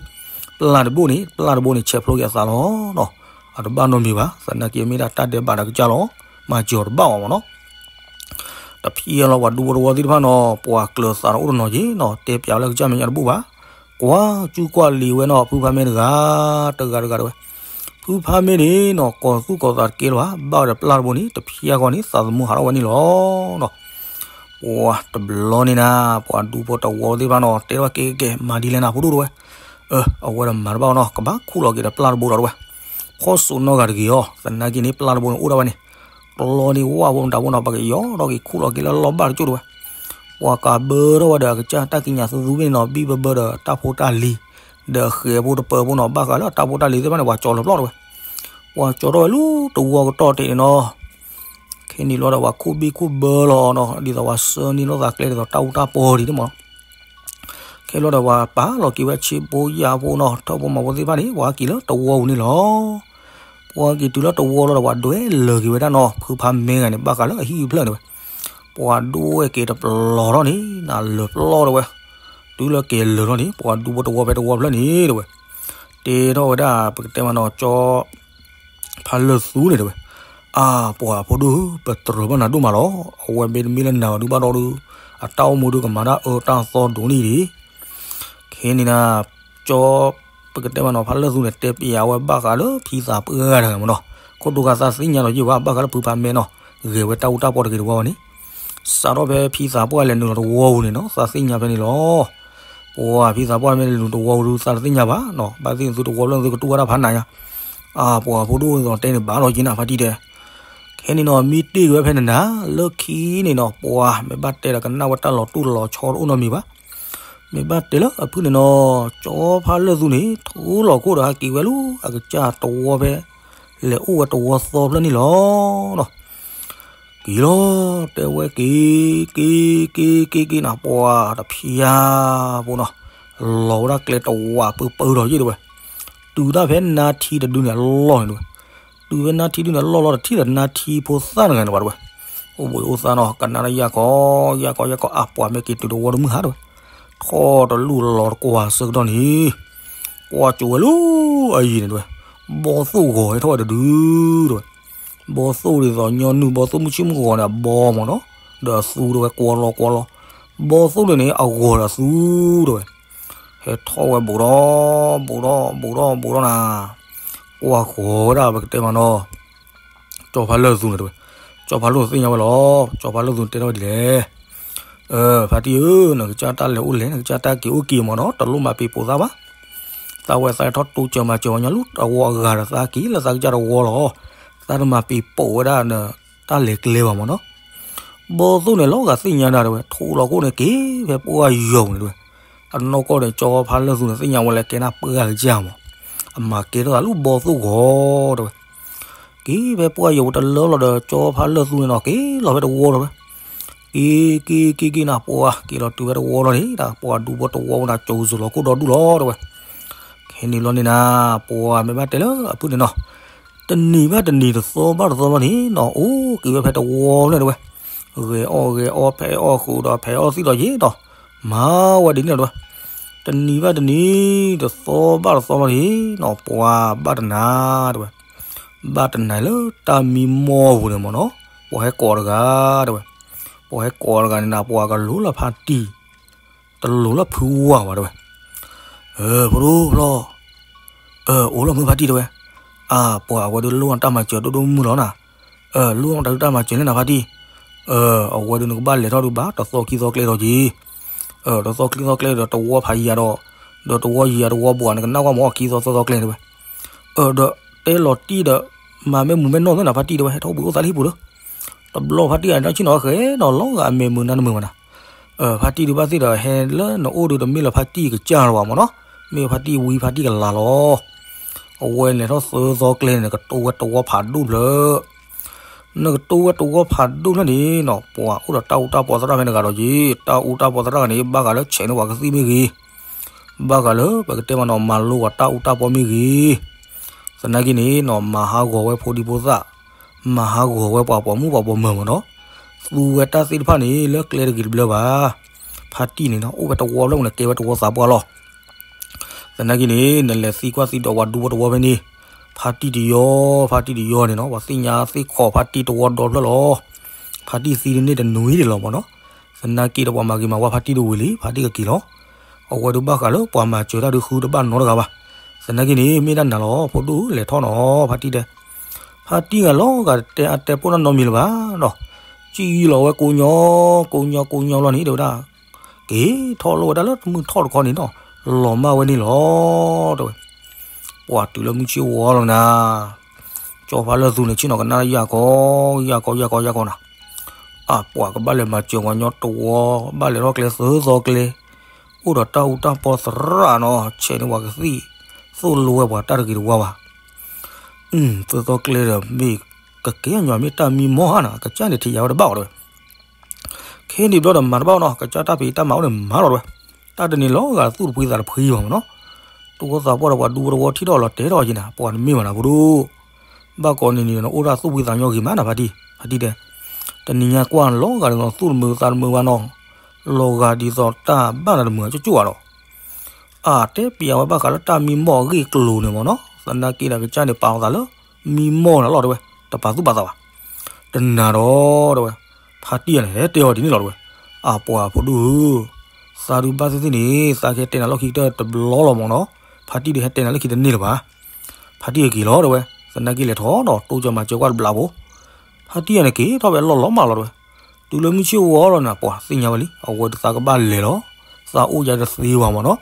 ပျၢ်တဘိန့ၣ် ပျၢ်တဘိန့ၣ် ဆဲးဖျိက့ၤအသးလီၤနီၤ အတဘၣ်နီတမံၤဘၣ် သနာ်က့မ့ၢ်ဒၣ်တၢ်ဒဲးဘးဒီးကစၢ်လီၤ မၤစၢၤအီၤတဘၣ်ဘၣ်မးနီၤ တဖျဲလီၤပှၤဒူဖိတဝီသ့ၣ်တဖၣ်နီၤ, ပှၤကျၢၤသးတအိၣ်တနီၤက့ၤနီၤ, တဲပျးဝဲလၢကစၢ်မဲာ်ညါတဘူၣ်ဘၣ်. ကွၢ်ကူကွၢ်လံၤဝဲနီၤ, ဖုဖါမ့ၢ်တဂၤ, တဂၤတဂၤတဲဝဲ, ဖုဖါမ့ၢ်န့ၣ်နီၤ ကီၤသူၣ်ကီၤသးတကဲလၢၤဘၣ်, ဘၣ်ဒီးပျၢ်တဘိန့ၣ် တဖျဲဃီန့ၣ် သးသမူဟးထီၣ်ဝဲန့ၣ်လီၤနီၤ. ပှၤတဘျီန့ၣ်နၤ, ပှၤဒူဖိတဝီသ့ၣ်တဖၣ်နီၤ တဲထီၣ်ကဲကဲ မၤဒ်လဲၣ်နၤဖိဒိၣ်တဲဝဲ. အဝဲဒီးမၤတဘၣ်နီၤ, ကဘၣ်ခူၣ်လီၤက့ၤဒီးပျၢ်တဘိဒီးတဲဝဲ, ဖီၣ်စိးနီၢ်ဂၤတဂ့ၤအီၤ, သနာ်က့န့ၣ် ပျၢ်တဘိန့ၣ်အိၣ်ဒၣ်ဝဲန့ၣ်, ကျီန့ၣ်ဝၣ်ဖိမတၤဖိနီၤ ပကယီၤထီၣ်က့ၤခူၣ်လီၤက့ၤလၢလီၢ်ဘၣ်တကၠိၢ်တဲဝဲ. ပှၤကးဘၢထီၣ်ဝဲဒီးအကစၢ်တၢ်ကံးညာ်သူသူဖဲန့ၣ်နီၤ, ဘံၣ်ဘၢဘၢဒီးတၢ်ဖိတၢ်လံၤ, ဒီးဃဲၤဖိတပၢၤဖိနီၤ, ဘၣ်ဃးလၢတၢ်ဖိတၢ်လံၤသ့ၣ်တဖၣ်န့ၣ် ပှၤကၠီၤလၢပျီၢ်တဲဝဲ. ပှၤကၠီၤထီၣ်ဝဲလၢတဝီကတီၢ်တ့ၢ်န့ၣ်နီၤ, ခဲန့ၣ်လီၤဒီးပှၤခူၣ်ဘံၣ်ခူၣ်ဘၢလီၤနီၤ, ဒ်သိးပှၤဆှၢန့ၢ်လိာ်သးကျဲဒ်သိးတၢ်အူတၢ်ပီဒ်န့ၣ်မး. ခဲလီၤဒီးပှၤပာ်လီၤက့ၤဝဲဆ့ဖိယာ်ဖိနီၤ, ထၢၣ်ဖိမၤဖိသ့ၣ်တဖၣ်န့ၣ် ပှၤက့ၤလၢတဝီပူၤန့ၣ်လီၤ. ပှၤက့ၤတုၤလၢတဝီလီၤဒီးပှၤဒွဲလၢာ်က့ၤဝဲဒၣ်နီၤ, ဖုဖါမ့ၢ်ဂၤန့ၣ် ဘၣ်ဃးလၢအဟံၣ်အဖျၢၣ်န့ၣ်ဝဲ. ပှၤဒိဝဲက့ၤတပျီၤထီၣ်န့ၣ် နလၢာ်ပျီၢ်တဲဝဲ. တုၤလၢက့ၤလၢာ်ထီၣ်န့ၣ် ပှၤဒူဖိတဝီဖဲတဝီဖျၢၣ်န့ၣ်တဲဝဲ. တဲထီၣ်ဝဲဒၣ် ပကတဲမးနီၤ ကၠီ ဖါလၢၢ်သူန့ၣ်တဲဝဲ, အါ ပှၤအဖိဒိၣ်ဧၢ, ပတြၢၤဘၣ်နၤဒိၣ်မးလီၤ. အဝဲမ့တမ့ၢ်လၢနၤဘၣ်ဒုဘၣ်ဒီဒု, အတၢ်အိၣ်မူဒုကမၤတၢ်အၢတၢ်သီဒိၣ်န့ၣ်ဒံး. ခဲန့ၣ်နၤ, ကၠီ ပကတဲမးနီၤ ဖါလၢၢ်သူန့ၣ် တဲပျးဝဲဘၣ်ဃးလၢဖံသးပှၢ်တဂၤမးနီၤ, ခိၣ်ဒိဂၤသးသ့ၣ်ညါလီၤယံၢ်ဘၣ် ဘၣ်ဃးလၢဖုဖါမ့ၢ်နီၤ, ဂဲၤဝဲတၢ်အူတၢ်ပီတဂ့ၤတဝီဝဲန့ၣ်, စးထီၣ်ဖဲဖံသးပှၢ်လဲၤနုာ်လီၤတဝီပူၤန့ၣ်နီၤ သးသ့ၣ်ညါဖဲန့ၣ်လီၤ. ပှၤဖံသးပှၢ်မ့ၢ်လဲၤနုာ်တဝီပူၤဒု သးတသ့ၣ်ညါဘၣ်နီၤ, ဘၣ်သ့ၣ်သုတဝီဖျၢၣ်သုကတူၢ်ဝဲဒၣ်ဖးနးညါ, အါ ပှၤဖိဒိၣ်ဒ်သိးတဲန့ၣ်ဘၣ်လီၤက့ၤနၤဖါတံၢ်တဲ. ခဲန့ၣ်နီၤ မ့ၢ်တ့ၢ်က့ၤဝဲဖဲန့ၣ်နၤ, လၢခံန့ၣ်နီၤ ပှၤမ့ၢ်ဘၣ်တဲဒီးကနၣ်ဝဲတၢ်လီၤတိၢ်လီၤဆီတအိၣ်နီတမံၤဘၣ်. မ့ၢ်ဘၣ်တဲလၢအဖုၣ်န့ၣ်နီၤ, ကၠီဖါလၢၢ်သူန့ၣ် ထူလီၤခိၣ်ဒီးဟဲက့ၤဝဲလၢအကစၢ်တဝီဖဲ လဲၤအိၣ်ဝဲတဝီသီဖျၢၣ်န့ၣ်လီၤနီၤ. က့ၤလီၤ တဲဝဲက့ၤ, က့ၤ က့ၤ က့ၤ က့ၤနၤ ပှၤတဖျါဖိနီၤ, လီၤဝဲဒၣ်ကျဲတဝးပၢပၢဒီးယ့ၢ်တဲဝဲ, တုၤဒၣ်ဖဲနါထံတဒုန့ၣ် အလီၢ်န့ၣ်တဲဝဲ, တုၤဖဲနါထံဒုန့ၣ် အလီၢ်လီၤတထံၣ်ဒီးနါထံဖိသၣ်တဂၤန့ၣ်ဘၣ်တဲဝဲ. အိၣ်ဘှံးအိၣ်သါနီၤ ကနၣ်တၢ်ယၢ်ကီ ယၢ်ကီ ယၢ်ကီ အါ ပှၤမ့ၢ်က့ၤတုၤတဝီတမုၢ်ဟါတဲဝဲ, ထီၣ်တလူၢ်လီၤတကွၢ်ဆၢကတီၢ်န့ၣ်, ကွၢ်ကၠိဝဲလၢအယံၤန့ၣ်တဲဝဲ, ဘီသိၣ်ဂီၤဟဲထီၣ်ဝဲတဒုတဲဝဲ. ဘီသိၣ်ဒ်သိးညီနုၢ်ဘီသိၣ်မုၢ်ဆ့ၣ်မုၢ်ဂီၤန့ၣ် အဘီမးနီၤ, ဒီးအသူတဲဝဲ ကွီလီၤကွီလီၤ, ဘီသိၣ်န့ၣ်န့ၣ် အဂီၤဒီးအသူတဲဝဲ. ဟဲထီၣ်ဝဲဘူးထီၣ် ဘူးထီၣ် ဘူးထီၣ် ဘူးထီၣ်နၤ, ကွၢ်ဃီၤဝဲဒၣ်ပကတဲမးနီၤ ကၠီဖါလၢၢ်သူန့ၣ်တဲဝဲ, ကၠီဖါလၢၢ်သူသ့ၣ်ညါဝဲလီၤ. ကၠီဖါလၢၢ်သူတဲထီၣ်ဝဲဒ်လဲၣ်, ဖါတံၢ်ဧၢ, နကစၢ်တၢ်လဲၤအိၣ်လဲၤ နကစၢ်တၢ်က့ၤအိၣ်က့ၤမးနီၤ, တလိၣ်မၤပံာ်ပိာ်သးဘၣ်. သးဝဲသးထီၣ်တိစၢၤမၤစၢၤဝဲညီလၢတဝီအဂၤဒီးသးက့ၤလၢသးကစၢ်တဝီလီၤ. သးတမၤပံာ်ပိာ်ဝဲဒၣ်နတၢ်လဲၤကျဲဘၣ်မးနီၤ. ဘီသိၣ်န့ၣ်လီၤဂာ်သ့ၣ်ညါဒၣ်တဲဝဲ, ထူလီၤခိၣ်န့ၣ်က့ၤဖဲပှၢ်ယီၤပူၤန့ၣ်တဲဝဲ. အနီၢ်ကီၢ်န့ၣ် ကၠီဖါလၢၢ်သူန့ၣ် သ့ၣ်ညါဝဲလၢကဲနၢ်ပှၢ်ကစၢ်မး, အမၤကဲထီၣ်သးလၢဘီသိၣ်ဂီၤတဲဝဲ. က့ၤဖဲပှၢ်ယီၤပူၤတလၢလီၤဒီး ကၠီဖါလၢၢ်သူန့ၣ်နီၤ က့ၤလီၤဖဲတဝီလီၤဝဲ. က့ၤ က့ၤ က့ၤ က့ၤနၤ ပှၤက့ၤလီၤတုၤဖဲတဝီလီၤန့ၣ် တၢ်ပှၤဒူဖိတဝီဝဲနၤ ကၠိၤစၢၤလီၤခိၣ်ဒီဒူၣ်လီၤတဲဝဲ. ခဲန့ၣ်လီၤန့ၣ်နၤ ပှၤမ့ၢ်ဘၣ်တဲလၢအဖုၣ်န့ၣ်နီၤ တနံၤဘၣ်တနံၤ တသီဘၣ်တသီလီၤန့ၣ်နီၤ အိၣ်က့ၤဝဲဖဲတဝီလီၤတဲဝဲ. ဂဲၤအီၣ်ဂဲၤအီ ဖဲအီၣ်ဃုာ်ဒီးဖဲအီၣ်သံၣ်ဒီးယ့ၣ်ဒီး မၤဝဲဒ်န့ၣ်လီၤတဲဝဲ. တနံၤဘၣ်တနံၤ တသီဘၣ်တသီလီၤန့ၣ်နီၤ ပှၤဘၣ်တနၤတဲဝဲ. ဘၣ်တနၤလၢတၢ်မံမီၢ်ပူၤန့ၣ်မ့ၢ်နီၤ ပှၤဟဲကိးတဂၤတဲဝဲ. ပှၤဟဲကိးတဂၤန့ၣ်နၤ ပှၤကလူၤလၢဖါတံၢ် တလူၤလၢဖုဝါဘၣ်တဲဝဲ. ဖိဒိၣ်ဖျီၣ် အိၣ်လီၤမုၢ်ဖါတံၢ်တဲဝဲ. အါ ပှၤအဝဲဒုးလိၣ်အတၢ်မၤစၢၤဒိၣ်ဒိၣ်မုၢ်လီၤနၤ. လိၣ်အတၢ်ဒုးတၢ်မၤစၢၤလၢနၤဖါတံၢ်. အဝဲဒုးနကဘၣ်လဲၤထီၣ်ဒုးဘၣ် တသီခံသီကျဲဒီးက့ၤ. တသီခံသီကျဲဒီးတဝီဖးယံၤဒီး ဒီးတဝီယံၤတဝီဘှီး နကနၣ်ကွၢ်မ့ၢ်အီၣ်ခံသီသၢသီကျဲတဲဝဲ. ဒီးတဲလီၤတံၢ်ဒီး မၤမဲာ်မုာ်မဲာ်နီၢ်သ့ၣ်နၤဖါတံၢ်တဲဝဲ ဟဲထီၣ်ဘှံးအိၣ်သးလၢဟံၣ်ပူၤလၢ တဘျီဖါတံၢ်အတၢ်ဆ့ၣ်နီၤဃဲၤနီၤလီၤဂာ်အမဲာ်မုာ်နါနမုာ်မးနၤ. ဖါတံၢ်ဒုးဘၣ်သ့ၣ်ဒီး ဟဲလၢနအိၣ်ဒုးတမ့ၢ်လၢဖါတံၢ်ကစၢ်လၢၤဘၣ်မ့ၢ်နီၤ. မ့ၢ်ဖါတံၢ်ဝံဖါတံၢ်ကလၤလီၤ. အဝဲလဲၤထီၣ်သၢသီကျဲန့ၣ် နကတိဝဲတဝီဖးဒိၣ်ဖျၢၣ် နကတိဝဲတဝီဖးဒိၣ်ဖျၢၣ်န့ၣ်နီၤ ပှၤအိၣ်ဒီးတၢ်အူတၢ်ပီသရၣ်ဖဲန့ၣ်ဂၤဒီးက့ၤ တၢ်အူတၢ်ပီသရၣ်ဂၤန့ၣ် ဘၣ်ဃးလၢဆဲးန့ၢ်ပှၤကသံၣ်မ့ၢ်ဂ့ၤ ဘၣ်ဃးလၢပကတဲမးနီၤ မၤလိပှၤတၢ်အူတၢ်ပီမ့ၢ်ဂ့ၤ သနာ်က့န့ၣ်နီၤ မၤဟးဂီၤဝဲဖိဒံဖိသၣ် မၤဟးဂီၤဝဲပှၤပိာ်မုၣ်ပှၤပိာ်မၢၤမ့ၢ်နီၤ သူဝဲတၢ်သ့ၣ်တဖၣ်န့ၣ် လၢကျဲတဂ့ၤတဘျၢဘၣ်. ဖါတံၢ်န့ၣ်နီၤ အိၣ်ဝဲတဝီဖျၢၣ်န့ၣ် ကဲဝဲတဝီသးပှၢ်လီၤ. သနာ်က့န့ၣ် နလဲၤသံကွၢ်သံဒိးပှၤဒူဖိတဝီဖဲန့ၣ် ဖါတံၢ်တယီ ဖါတံၢ်တယီန့ၣ်နီၤ ပှၤသ့ၣ်ညါသ့ၣ်ခိးဖါတံၢ်တဝီဒီဖျၢၣ်လီၤ. ဖါတံၢ်သံဒ်န့ၣ်တနွံဒံးလီၤမ့ၢ်နီၤ. သနာ်က့ဒီးပှၤမၤဂ့ၤမၤဝါဖါတံၢ်ဒုးဝံၤလံ ဖါတံၢ်ကက့ၤလီၤ. အဝဲဒုးဘၣ်ဃးလၢပှၤမၤစၢၤတၢ်ဒုးဃုတဘၣ်နီတဂၤဘၣ်. သနာ်က့န့ၣ် မ့ၢ်တၢ်နၤလီၤ ဖိဒိၣ်လဲၤထီၣ်နီၤ ဖါတံၢ်တဲ. ဖါတံၢ်ဂၤလီၤဂာ်တဲအတဲပိၢ်နီတမံၤလၢၤဘၣ်နီၤ. ကံၣ်လီၤဝဲကိးညီ ကိးညီကိးညီလီၤန့ၣ် တဲဝဲဒၣ် က့ၤထီၣ်လိာ်ဝဲဒၣ်လၢမုၢ်ထီၣ်တခီန့ၣ်နီၤ လီၤမၢ်ဝဲန့ၣ်လီၤ တဲဝဲ. ပှၤတုၤလၢမုၢ်ဆ့ၣ်ဝီလီၤနၤ ကၠီဖါလၢာ်သူန့ၣ် ဆ့ၣ်နီၤကနၣ်ယၢ်ကီ ယၢ်ကီ ယၢ်ကီ ယၢ်ကီနၤ. အပှၤကဘၣ်လဲၤမၤစၢၤပှၤညီတဝီ ဘၣ်လဲၤထီၣ်ကျဲသၢသီကျဲ အိၣ်ဒီးတၢ်အူတၢ်ပီသရၣ်နီၤ ဆဲးန့ၢ်ပှၤကသံၣ် သိၣ်လိဝဲပှၤတၢ်တဂ့ၤတဝါဘၣ်. သၢသီကျဲဒီးမ့ၢ်ကကဲညီမ့ၢ်တၢ်မံမီၢ်ဧါနီၤ ကစၢ်န့ၣ်ထံၣ်ယၤဝဲတဘၣ်အီၤတဲဝဲ. ခဲန့ၣ်ဘျီဒီးမၤတဘၣ်နီၤ ကစၢ်တၢ်ဖံးတၢ်မၤအိၣ်န့ၣ်မၤလီၤတဲဝဲ. တၢ်တန့ၣ်လီၤဂာ်သူၣ်တဖှံသးတဖှံဘၣ်မ့ၢ်နီၤ. တဝီသးပှၢ်ဒီးပှၤဒူဖိတဝီထံၣ်ထီၣ်လီၤတဲာ်ထီၣ်က့ၤနၤ ပှၤတမ့ၢ်ဘၣ်နၤဖိဒိၣ် ဘၣ်ကိးနံၤနံၤနအိၣ်ဒၣ်သူၣ်ဖှံသးညီဂ့ၤမးနၤဖါတံၢ် ဖါတံၢ်တဲ. တနံၤညါကွၢ်လီၤဂာ်ဒ်သိးသူၣ်တမုာ်သးတမုာ်ဘၣ်နီၤ လီၤဂာ်ဒ်သိးတၢ်ဘၣ်နၤတမုာ်ကၠိၣ်ကၠိၣ်ဘၣ်ဒီး အတဲပျးဝဲဘၣ်ဃးလၢတၢ်မံမီၢ်အဂ့ၢ်အကျိၤန့ၣ်မ့ၢ်နီၤ သနာ်က့ဒီးကစၢ်န့ၣ်ပာ်အီၤသးလၢ မံမီၢ်နၤလီၤတဲဝဲ တပာ်သူၣ်ပာ်သးဘၣ်. တနၤဒီးတဲဝဲ ဖါတံၢ်န့ၣ်ဟဲတဲအီၤဒ်န့ၣ်လီၤတဲဝဲ. အပှၤဖိဒိၣ်ဧၢ သးဒုးဘၣ်သ့ၣ်သ့ၣ်န့ၣ် သးကဟဲတဲနၤလီၢ်ခံကတၢၢ်တဘျီလီၤမ့ၢ်နီၤ ဖါတံၢ်ဒုးဟဲတဲနၤလၢခံတန့ၢ်လၢၤဘၣ်. ဖါတံၢ်ကက့ၤလီၤတဲဝဲ သနာ်က့လဲၤထီၣ်ဒီးတိစၢၤမၤစၢၤကွၢ်တဘျီဖိ ဖါတံၢ်ယၤန့ၣ်က့ၤထီၣ်ဝဲလီၢ်လီၤမးလီၤတဲဝဲ. တုၤလၢမုၢ်ဆ့ၣ်ဝီလီၤန့ၣ် ပှၤသ့ၣ်ညါဝဲလံ အဝဲဒုးသးကဘၣ်လဲၤလီၤ သးအိၣ်ယၤတသ့ဘၣ်မ့ၢ်နီၤ.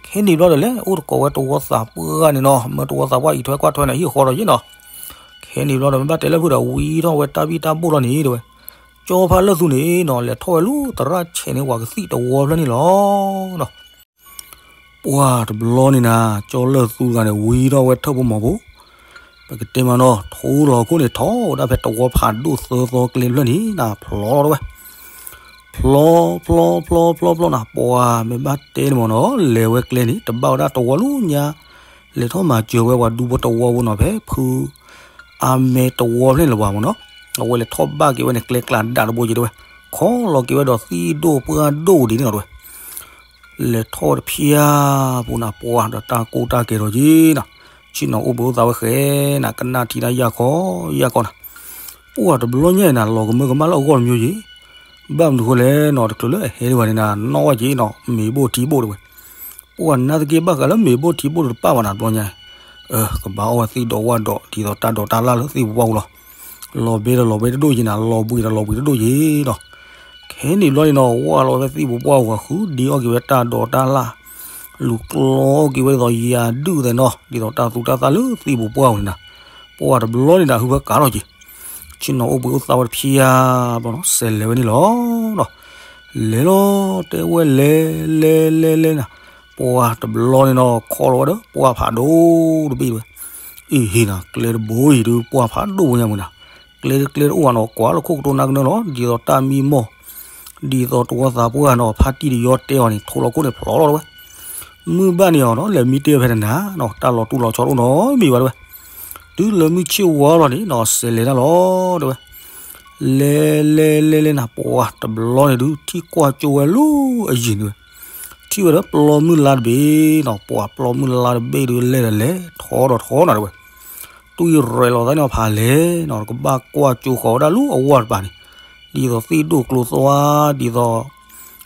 ခဲန့ၣ်ဘျီဒီးလဲၤအိၣ်တကိးဝဲတဝီသးပှၢ်ဂၤန့ၣ်နီၤ မၢတဝီသးပှၢ်အံးထွဲကွၢ်ထွဲန့ၣ် ဟံၣ်ဃီဒီးယ့ၣ်နီၤ. ခဲန့ၣ်ဘျီဒီးမ့ၢ်ဘၣ်တဲလၢဖုဒီးဝံထီၣ်ဝဲတၢ်ဘံၣ်တၢ်ဘိၣ်လီၤန့ၣ်တဲဝဲ. ကၠီဖါလၢာ်သူန့ၣ်နီၤ လဲၤထီၣ်ဝဲလၢသရၣ်ဆဲးန့ၢ်ပှၤကသံၣ်တဝီဖျၢၣ်န့ၣ်လီၤ. ပှၤတဘျီန့ၣ်နၤ ကၠီလၢာ်သူတဂၤန့ၣ် ဝံထီၣ်ဝဲထၢၣ်ဖိမီၤဖိ ပကတဲမးနီၤ ထိလီၤခိၣ်န့ၣ် ထီၣ်ဝဲဒၣ်ဖဲတဝီဖးဒိၣ်သၢသီကျဲတဖျၢၣ်န့ၣ်နၤ ဖျီလီၤတဲဝဲ. ဖျီ ဖျီ ဖျီ ဖျီ ဖျီနၤ ပှၤမ့ၢ်ဘၣ်တဲန့ၣ်မ့ၢ်နီၤ လဲၤဝဲကျဲန့ၣ် တဘၣ်ဝဲဒၣ်တဝီလၢညါ လဲၤထီၣ်မၤစၢၤဝဲပှၤဒူဖိတဝီဖိနီၤ ဖဲဖု အါမဲတဝီဖျၢၣ်န့ၣ်လၢၤဘၣ်မ့ၢ်နီၤ. အဝဲလဲၤထီၣ်ဘၣ်က့ၤဝဲန့ၣ် ကျဲကျးဒၣ်တဘိက့ၤတဲဝဲ ခီလီၤက့ၤဝဲဒီးသံၣ်ဒိၣ်ပှၢ်ဒိၣ်ဒ်န့ၣ်လီၤတဲဝဲ. လဲၤထီၣ်ဝဲတဖျၢၣ်ပူၤနၤ ပှၤဒီးတၢ်ကိၢ်တၢ်ကဲၤထီၣ်က့ၤနၤ ဆ့ၣ်နီၤအိၣ်ဘှံးအိၣ်သးဝဲဃဲနၤ ကနၣ်ထံတၢ်ယၢ်ခီယၢ်ခီနၤ. ပှၤတဘျီညါအံၤနၤ လီၤကမၢကမၣ်လၢအဂီၢ်တမံၤယံၤ ဘၣ်မနုၤဃိလဲၣ်နီၤ တချုးလၢအဟဲဒံးဘၣ်န့ၣ်နၤ နီၣ်ဝဲက့ၤနီၤ မ့ၤဘိၣ်ထံဘိၣ်တဲဝဲ. ပှၤနာ်သက့ဘၣ်ဃးလၢမ့ၤဘိၣ်ထံဘိၣ်တပၣ်ဘၣ်နၤ တဘျီညါအံၤ ကဘၣ်အီၣ်ဝဲသ့ၣ်ဒိးဝၣ်ဒိး ဒ်သိးတၢ်ဒိးတၢ်လၣ်လၢသ့ၣ်ပူၤပှၢ်ပူၤလီၤ. လီၤဘဲဒီးလီၤဘဲတဒိၣ်ယံၤနၤ လီၤဘှံးဒီးလီၤဘှံးတဒိၣ်ယံၤနီၤ. ခဲန့ၣ်ဘျီန့ၣ်နီၤ ဝၣ်လီၤဝဲသ့ၣ်ပူၤပှၢ်ပူၤ ဃုဒ့အီၣ်က့ၤဝဲတၢ်ဒိးတၢ်လၣ် လူၤကျီက့ၤဝဲဒ်သိးယၤဒုၣ်သဲးနီၤ ဒ်သိးတၢ်သူတၢ်သၣ်လၢသ့ၣ်ပူၤပှၢ်ပူၤန့ၣ်နၤ. ပှၤတဘျီန့ၣ်နၤ ဟုဖၢကးထီၣ်က့ၤ ဆ့ၣ်နီၤအိၣ်ဘှံးအိၣ်သးဝဲတဖျၢၣ်ဘျီနီၤ စဲးလဲၤဝဲန့ၣ်လီၤ. လဲၤလီၤ တဲဝဲလဲၤ လဲၤ လဲၤ လဲၤနၤ ပှၤတဘျီန့ၣ်နီၤ ခီလီၤဝဲဒီး ပှၢ်ဖးဒိၣ်တဘ့ၣ်တဲဝဲ. အံၤဟ့ၣ်နၤ ကျဲတဘိအံၤဒုး ပှၢ်ဖးဒိၣ်ဝဲညါမုၢ်နၤ. ကျဲတကျဲတအိၣ်ဘၣ်နီၤ ကွၢ်လၢခိၣ်ကတိၤနၢ်ကနၢလီၤ ဒ်သိးတၢ်မံမီၢ် ဒ်သိးတဝီသးပှၢ်နီၤ ဖါတံၢ်တယီတဲအီၤန့ၣ် ထိလီၤခိၣ်န့ၣ်ဖျိးလီၤတဲဝဲ. မုၢ်ဘၣ်န့ၣ်အီၤနီၤ လဲၤမံတ့ၢ်ဖဲတနၤနီၤ တၢ်လီၤတူၢ်လီၤဆီတအိၣ်နီတမံၤဘၣ်တဲဝဲ. တုၤလၢမုၢ်ဆ့ၣ်ဝါလီၤန့ၣ်နီၤ စဲးလဲၤတၢ်လီၤတဲဝဲ. လဲၤ လဲၤ လဲၤ လဲၤနၤ ပှၤတဘျီန့ၣ်ဒုး ထံၣ်ကွၢ်ကၠိဝဲလၢအယံၤန့ၣ်ဝဲ. ထံၣ်ဝဲဒီးပျီမုၢ်လါတဘ့ၣ်နီၤ ပှၤပျီမုၢ်လါတဘ့ၣ်ဒုး လဲၤဒီးလဲၤ ထီဒီးထီနၤတဲဝဲ. တွံၢ်ရဲၣ်လီၤသးန့ၣ်အဖးလဲၢ်နီၤ ကဘၣ်ကွၢ်ကၠိဃီၤဝဲဒၣ်လၢအဝၢ်တပၤန့ၣ် ဒ်သိးသ့ၣ်ဒိၣ်ကျိသွါ ဒ်သိး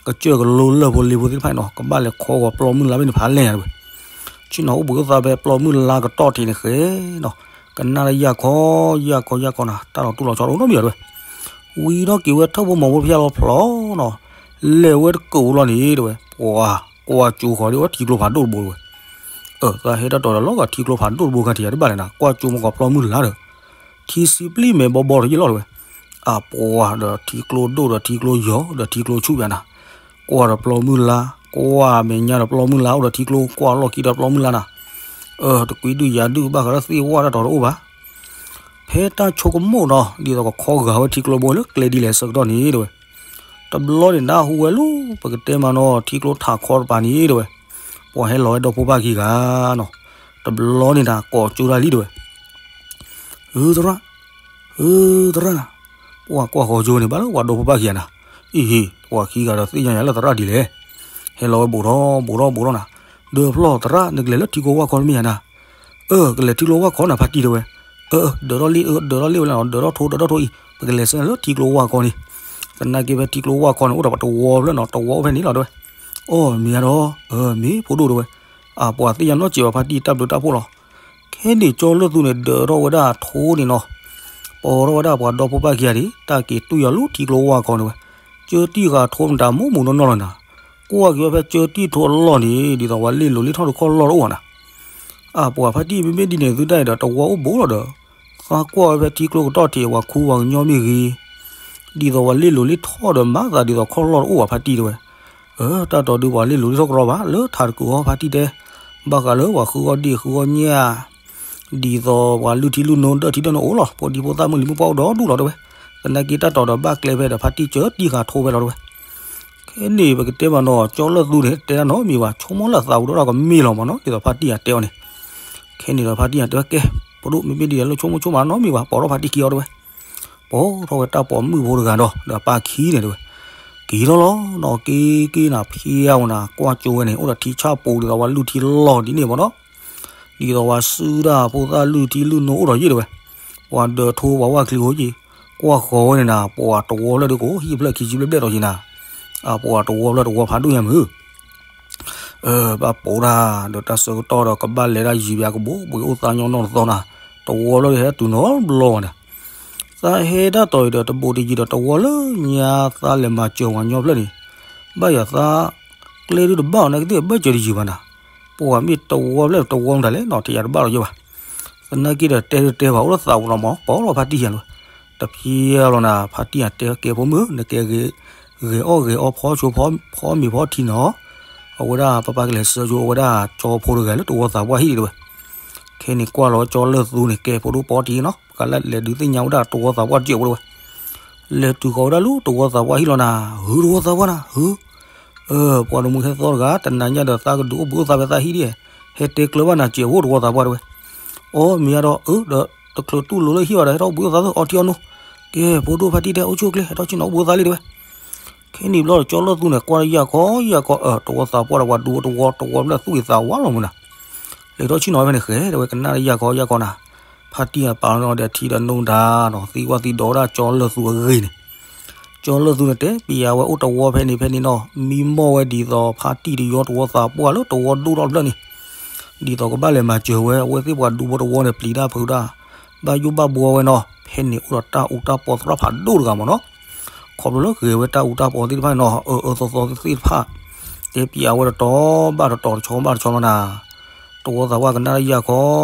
ကစၢၢ်ကလိလၢၢ်ဖိလ့ဖိသ့ၣ်တဖၣ်န့ၣ်နီၤ ကဘၣ်လဲၤခီဂီၤပျီမုၢ်လါဘ့ၣ်န့ၣ်ဖးလဲၢ်နၤတဲဝဲ. ဆ့ၣ်နီၤအိၣ်ဘှံးအိၣ်သးဖဲပျီမုၢ်လါကတီၢ်ထံးန့ၣ်ဃဲနီၤ ကနၣ်လၢယၢ်ခီ ယၢ်ခီ ယၢ်ခီနၤ တၢ်လီၤတူၢ်လီၤဆီတအိၣ်နီတမံၤဘၣ်တဲဝဲ. ဝံၤထီၣ်က့ၤဝဲထၢၣ်ဖိမီၤဖိဖၠၣ်လီၤဖျိးနီၤ လဲၤဝဲတကိးလီၤန့ၣ်တဲဝဲ ပှၤကွၢ်ကၠိဃီၤဒ်ဝဲထံကျိဖးဒိၣ်တဘိတဲဝဲ. အၢ သးဟဲတၢ်တီၤဒီးလီၤဂာ်ထံကျိဖးဒိၣ်တဘိခါထံးယၤတဘၣ်လဲၣ်နၤ ကွၢ်ကၠိမကီးပျီမုၢ်လါဒီး ထံဆံပျံၢ်မဲာ်ဘီဘီထီၣ်ယံၤလီၤတဲဝဲ. အပှၤဒီးထံကျိဒိၣ်ဒီးထံကျိယီၤဒီးထံကျိဆူၣ်ယၤနၤ ကွၢ်ဒီးပျီမုၢ်လါ ကွၢ်မဲာ်ညါဒီးပျီမုၢ်လါ အိၣ်ဒီးထံကျိ ကွၢ်လီၢ်ခံဒီးပျီမုၢ်လါနၤ အၢ တကွံဒုၣ်ယၤဒုၣ်ဘၣ်ဃးလၢသ့ၣ်ဝၣ်တၢ်တီၤတအိၣ်ဘၣ်. ဖဲတၢ်ဆိကမိၣ်နီၤ ဒ်သိးကခီဂာ်ဝဲထံကျိဘိလၢကျဲဒ်လဲၣ်ဆၢကတီၢ်န့ၣ်တဲဝဲ. တဘျီန့ၣ်နၢ်ဟူဝဲလၢ ပကတဲမးနီၤ ထံကျိထးခီတပၤန့ၣ်တဲဝဲ. ပှၤဟဲလီၤဝဲဒီဖိပၢ်ခံဂၤနီၤ တဘျီန့ၣ်နၤကိးကၠိတၢ်လံတဲဝဲ. ဧၢ သရၣ် ဧၢ သရၣ်နၤ ပှၤကွၢ်ဃီကၠိန့ၣ် ဘၣ်လၢပှၤဒီဖိပၢ်ခံဂၤနၤ အံၤဟ့ၣ် ပှၤခံဂၤဒီးသ့ၣ်ညါယၤလၢသရၣ်ဒ်လဲၣ် ဟဲလီၤဝဲဘူးထီၣ်ဘူးထီၣ်ဘူးထီၣ်နၤ ဒီးဖျီၣ်သရၣ် နကလဲၤလၢထံကျိဝၣ်ခီတမ့ၢ်ဧါနၤ အၢ ကလဲၤထံကျိဝၣ်ခီနၤ ဖါတံၢ်တဲဝဲ. အၢ ဒၢးထီၣ်လံ အၢ ဒၢးထီၣ်လံဝဲလီၤ ဒၢးထီၣ်ထိ ဒၢးထီၣ်ထိအံၤ ပကလဲၤဆၢလၢထံကျိဝၢ်ခီန့ၣ်, သနာ်က့ဖဲထံကျိဝၢ်ခီန့ၣ် အိၣ်ဒီးပှၤတဝီဖျၢၣ်နီၤ, တဝီအိၣ်ဖဲန့ၣ်လီၤတဲဝဲ. အိၣ်မ့ၢ်ဧါဒီး, မ့ၢ်ဖိဒိၣ်တဲဝဲ. အပှၤသ့ၣ်ညါနီၢ်စဲးဘၣ်ဖါတံၢ်တၢ်ဘျုးတၢ်ဖှိၣ်လီၤ. ခဲန့ၣ်ကၠီလၢၢ်သူန့ၣ် ဒၢးထီၣ်ဝဲဒၣ်ထိန့ၣ်နီၤ, ပိာ်ထီၣ်ဝဲဒၣ်ပှၤဒီဖိပၢ်ခံဂၤဒံး တၢ်က့ၤတူၢ်ယီၤလၢထံကျိဝၢ်ခီန့ၣ်ဝဲ, ကၠၢတံၢ်ဃာ်ထိမတၤမိၢ်မိၢ်နီၢ်နီၢ်လီၤနၤ, ကွၢ်က့ၤဝဲဖဲကၠၢတံၢ်ထိအလီၢ်န့ၣ် ဒ်သိးပှၤလ့ၣ်လိၤလ့ၣ်ထီၣ်တခီၣ်လီၢ်တအိၣ်ဘၣ်နၤ. အပှၤဖါတံၢ်မ့မ့ၢ်ဒ်န့ၣ်သုတၢ်အံၤဒီးတဝီအိၣ်ဘူးလီၤဒီး, သးကွၢ်ဝဲဖဲထံကျိကတီၢ်ထံး ပှၤခူပှၤကညီမ့ၢ်ဂ့ၤ, ဒ်သိးပှၤလ့ၣ်လိၤလ့ၣ်ထီၣ်ဒီးမၤသးဒ်သိးခီၣ်လီၢ်တအိၣ်ဘၣ်ဖါတံၢ်တဲဝဲ. အတၢ်တီဒုးပှၤလ့ၣ်လိၤလ့ၣ်ထီၣ်ကရီဘၣ် လၢထးတကုာ်အီၤဖါတံၢ်တဲ, ဘၣ်ဃးလၢပှၤဃုအီၣ်ဒ့ၣ်ဃုအီၣ်ညၣ် ဒ်သိးပှၤလုၢ်ထံလုၢ်နိဒၢထံဒၢနိအိၣ်လီၤ, ဖိဒံဖိသၣ်မုၣ်လံၤမုၣ်ပှၢ်အိၣ်ဒီဒူၣ်လီၤတဲဝဲ. သနာ်က့တၢ်တီဒီးဘၣ်ကျဲဖဲဒီးဖါတံၢ်ကၠၢတံၢ်ဃာ်ထိဝဲလီၤတဲဝဲ. ခဲန့ၣ်ပကတဲမးနီၤ ကၠီလၢၢ်သူန့ၣ် တဲတၢ်နီတမံၤဘၣ်, ဆိကမိၣ်လၢအသးပူၤဒီးကမ့ၢ်လီၤမးနီၤ ဒ်သိးဖါတံၢ်အတဲအီၤန့ၣ်. ခဲန့ၣ်ဒီးဖါတံၢ်အတဲဝဲကဲ, ဖိဒိၣ်မ့မ့ၢ်ဒ်လဲၣ်လၢဆိကမိၣ်ဆိကမးနီတမံၤဘၣ်, ပိာ်ထီၣ်ဖါတံၢ်ခံအီၤတဲဝဲ. ပိာ်ထီၣ်ဝဲတၢ်ပိာ်မုၣ်ဖိတဂၤဒီး ဒီးပၢ်ခံန့ၣ်တဲဝဲ. က့ၤထီၣ်လီၤနီၤ က့ၤက့ၤနၤဖံအဝဲနၤ ကွၢ်ကၠိဝဲန့ၣ် အိၣ်ဒီးထံဆၣ်ပူၤဒ်သိးပှၤလုၢ်ထံလီၢ်ဒ်န့ၣ်မးနီၤ. ဒ်သိးပှၤစုဒၣ်ဖိသၣ်လုၢ်ထံလုၢ်နိအိၣ်ဒီးယ့ၣ်တဲဝဲ, ပှၤဒၢးထိပှၤဝၣ်ချံဧိၤယ့ၣ်, ကွၢ်ဃီၤဝဲန့ၣ်နၤ ပှၤတဝီဖျၢၣ်ဒုးကအိၣ်ဟံၣ်ဖျၢၣ်ခံဆံဘျဲၣ်ဘျဲၣ်ဒီးယ့ၣ်နၤ, အပှၤတဝီဖျၢၣ်တဝီဖးဒိၣ်ညါမုၢ် ဘၣ်ပိာ်တၢ်ဒီးတၢ်ဆၢကတီၢ်ဒီးကဘၣ်လဲၤဒၣ်ယံၤဘၣ်ကဘိးဘှံးအိၣ်သါညီနီၢ်တသီနၤ, တဝီဖျၢၣ်ဒုးဟဲတုၤနီတဘျီဘၣ်နၤ. သးဟဲတၢ်တီၤအံၤဒီးတဘူးတယံၤဒီးတဝီလၢညါသးလဲၤမၤစၢၤပှၤညီဖျၢၣ်န့ၣ်, ဘၣ်ယၤသး ကျဲဒုးတဘၣ်အီၤနာ်က့သ့ၣ်ဘၢၣ်စၢၤတယံၤဘၣ်နၤ, ပှၤမ့ၢ်တဝီဖျၢၣ်တဝီမတၤလဲၣ်နီၤ တယၤတဘၣ်လီၤယဲၢ်ဘၣ်. သနာ်က့ဒီးတဲတတဲဘၣ်အိၣ်လၢသးပူၤလီၤမး ပိာ်လီၤဖါတံၢ်ယၤလီၤ, တဖျဲလီၤနၤ ဖါတံၢ်အတဲကဲဖိမုၣ် နကဲ ဂဲၤအီၣ်ဂဲၤအီဖီဆိဖီမ့ၤဖီထံနီၤ, အဝဲဒၣ်ပပၢ်ကလဲၤဆှၢဆိအဝဲဒၣ်ကၠီဖိတဂၤလၢတဝီသးပှၢ်ဟံၣ်ဒံးတဲဝဲ. ခဲန့ၣ်ကွၢ်လီၤကၠီလၢၢ်သူန့ၣ် ကဲဖိဒိၣ်ပိာ်တံၢ်နီၤ ပကလဲၤဒုးသ့ၣ်ညါဝဲဒၣ်တဝီသးပှၢ်တစဲးဖိတဲဝဲ. လဲၤတုၤဃီၤဝဲဒၣ်လၢတဝီသးပှၢ်ဟံၣ်လီၤနၤ, ဟုတဝီသးပှၢ်နၤ ဟု ပှၤတမုၢ်ဟဲသီတဂၤ တနၤညါဒီးသးကဒုးအိၣ်ဘှံးအိၣ်သါဖဲသးဟံၣ်ဒံး, ဟဲတဲကျၢၤဘၣ်နၤစဲးဖိ တဝီသးပှၢ်တဲဝဲ. အိ မ့ၢ်ဧါဒီး အၢ ဒီးတချုးတူၢ်လိာ်လၢဟံၣ်ဘၣ်ဒီး ဟဲထီၣ်အိၣ်ဘှံးအိၣ်သါသ့ၣ် အီထံအီနိ, ကဲ ဖိဒိၣ်ဖါတံၢ်တဲအိၣ်ဆူၣ်အိၣ်ချ့ ဟဲထီၣ်ဆ့ၣ်နီၤအိၣ်ဘှံးအိၣ်သါလံတဲဝဲ. ခဲန့ၣ်ဘျီဒီး ကၠီလၢၢ်သူန့ၣ်ကွၢ်လၢယၢ်ခီယၢ်ခီ အၢ တဝီသးပှၢ်ဒီးပှၤဒူဖိတဝီ တဝီဖျၢၣ်သူၣ်ဂ့ၤသးဝါလီၤမုၢ်နၤ, လဲၤထီၣ်ဆ့ၣ်နီၤဖဲန့ၣ်ဃဲတဲဝဲ ကနၣ်လၢယၢ်ခီယၢ်ခီနၤ, ဖါတံၢ်အပာ်လီၤဒီးထံဒီးနိတၢ်နီၤ သံကွၢ်သံဒိးဝဲဒၣ်ကၠီလၢၢ်သူအဂ့ၢ်န့ၣ် ကၠီလၢၢ်သူန့ၣ်တဲ ပယၤဝဲအိၣ်တဝီဖဲန့ၣ်ဖဲန့ၣ်နီၤ မံမီၢ်ဝဲဒ်သိးဖါတံၢ်တယီတဝီသးပှၢ်လၢတဝီဒိၣ်ထီၣ်ဖျၢၣ်န့ၣ်, ဒ်သိးကဘၣ်လဲၤမၤစၢၤဝဲ အဝဲသ့ၣ်ပှၤဒူဖိတဝီန့ၣ် ပျံၤတၢ်ဖုးတၢ် ဘၣ်ယိၣ်ဘၣ်ဘှီဝဲနီၤ ဖဲန့ၣ်အိၣ်ဒီးတၢ်အူတၢ်ပီသရၣ်ဖးဒိၣ်တဂၤမးနီၤ, ခီဖျိလၢဂဲၤဝဲတၢ်အူတၢ်ပီသ့ၣ်တဖၣ်န့ၣ်နီၤ အၢအၢသီသီသ့ၣ်တဖၣ် တဲပယၤဝဲတတီၤဘၣ်တတီၤတဆီဘၣ်တဆီလီၤနၤ, တဝီသးပှၢ်ကနၣ်လၢယၢ်ခီ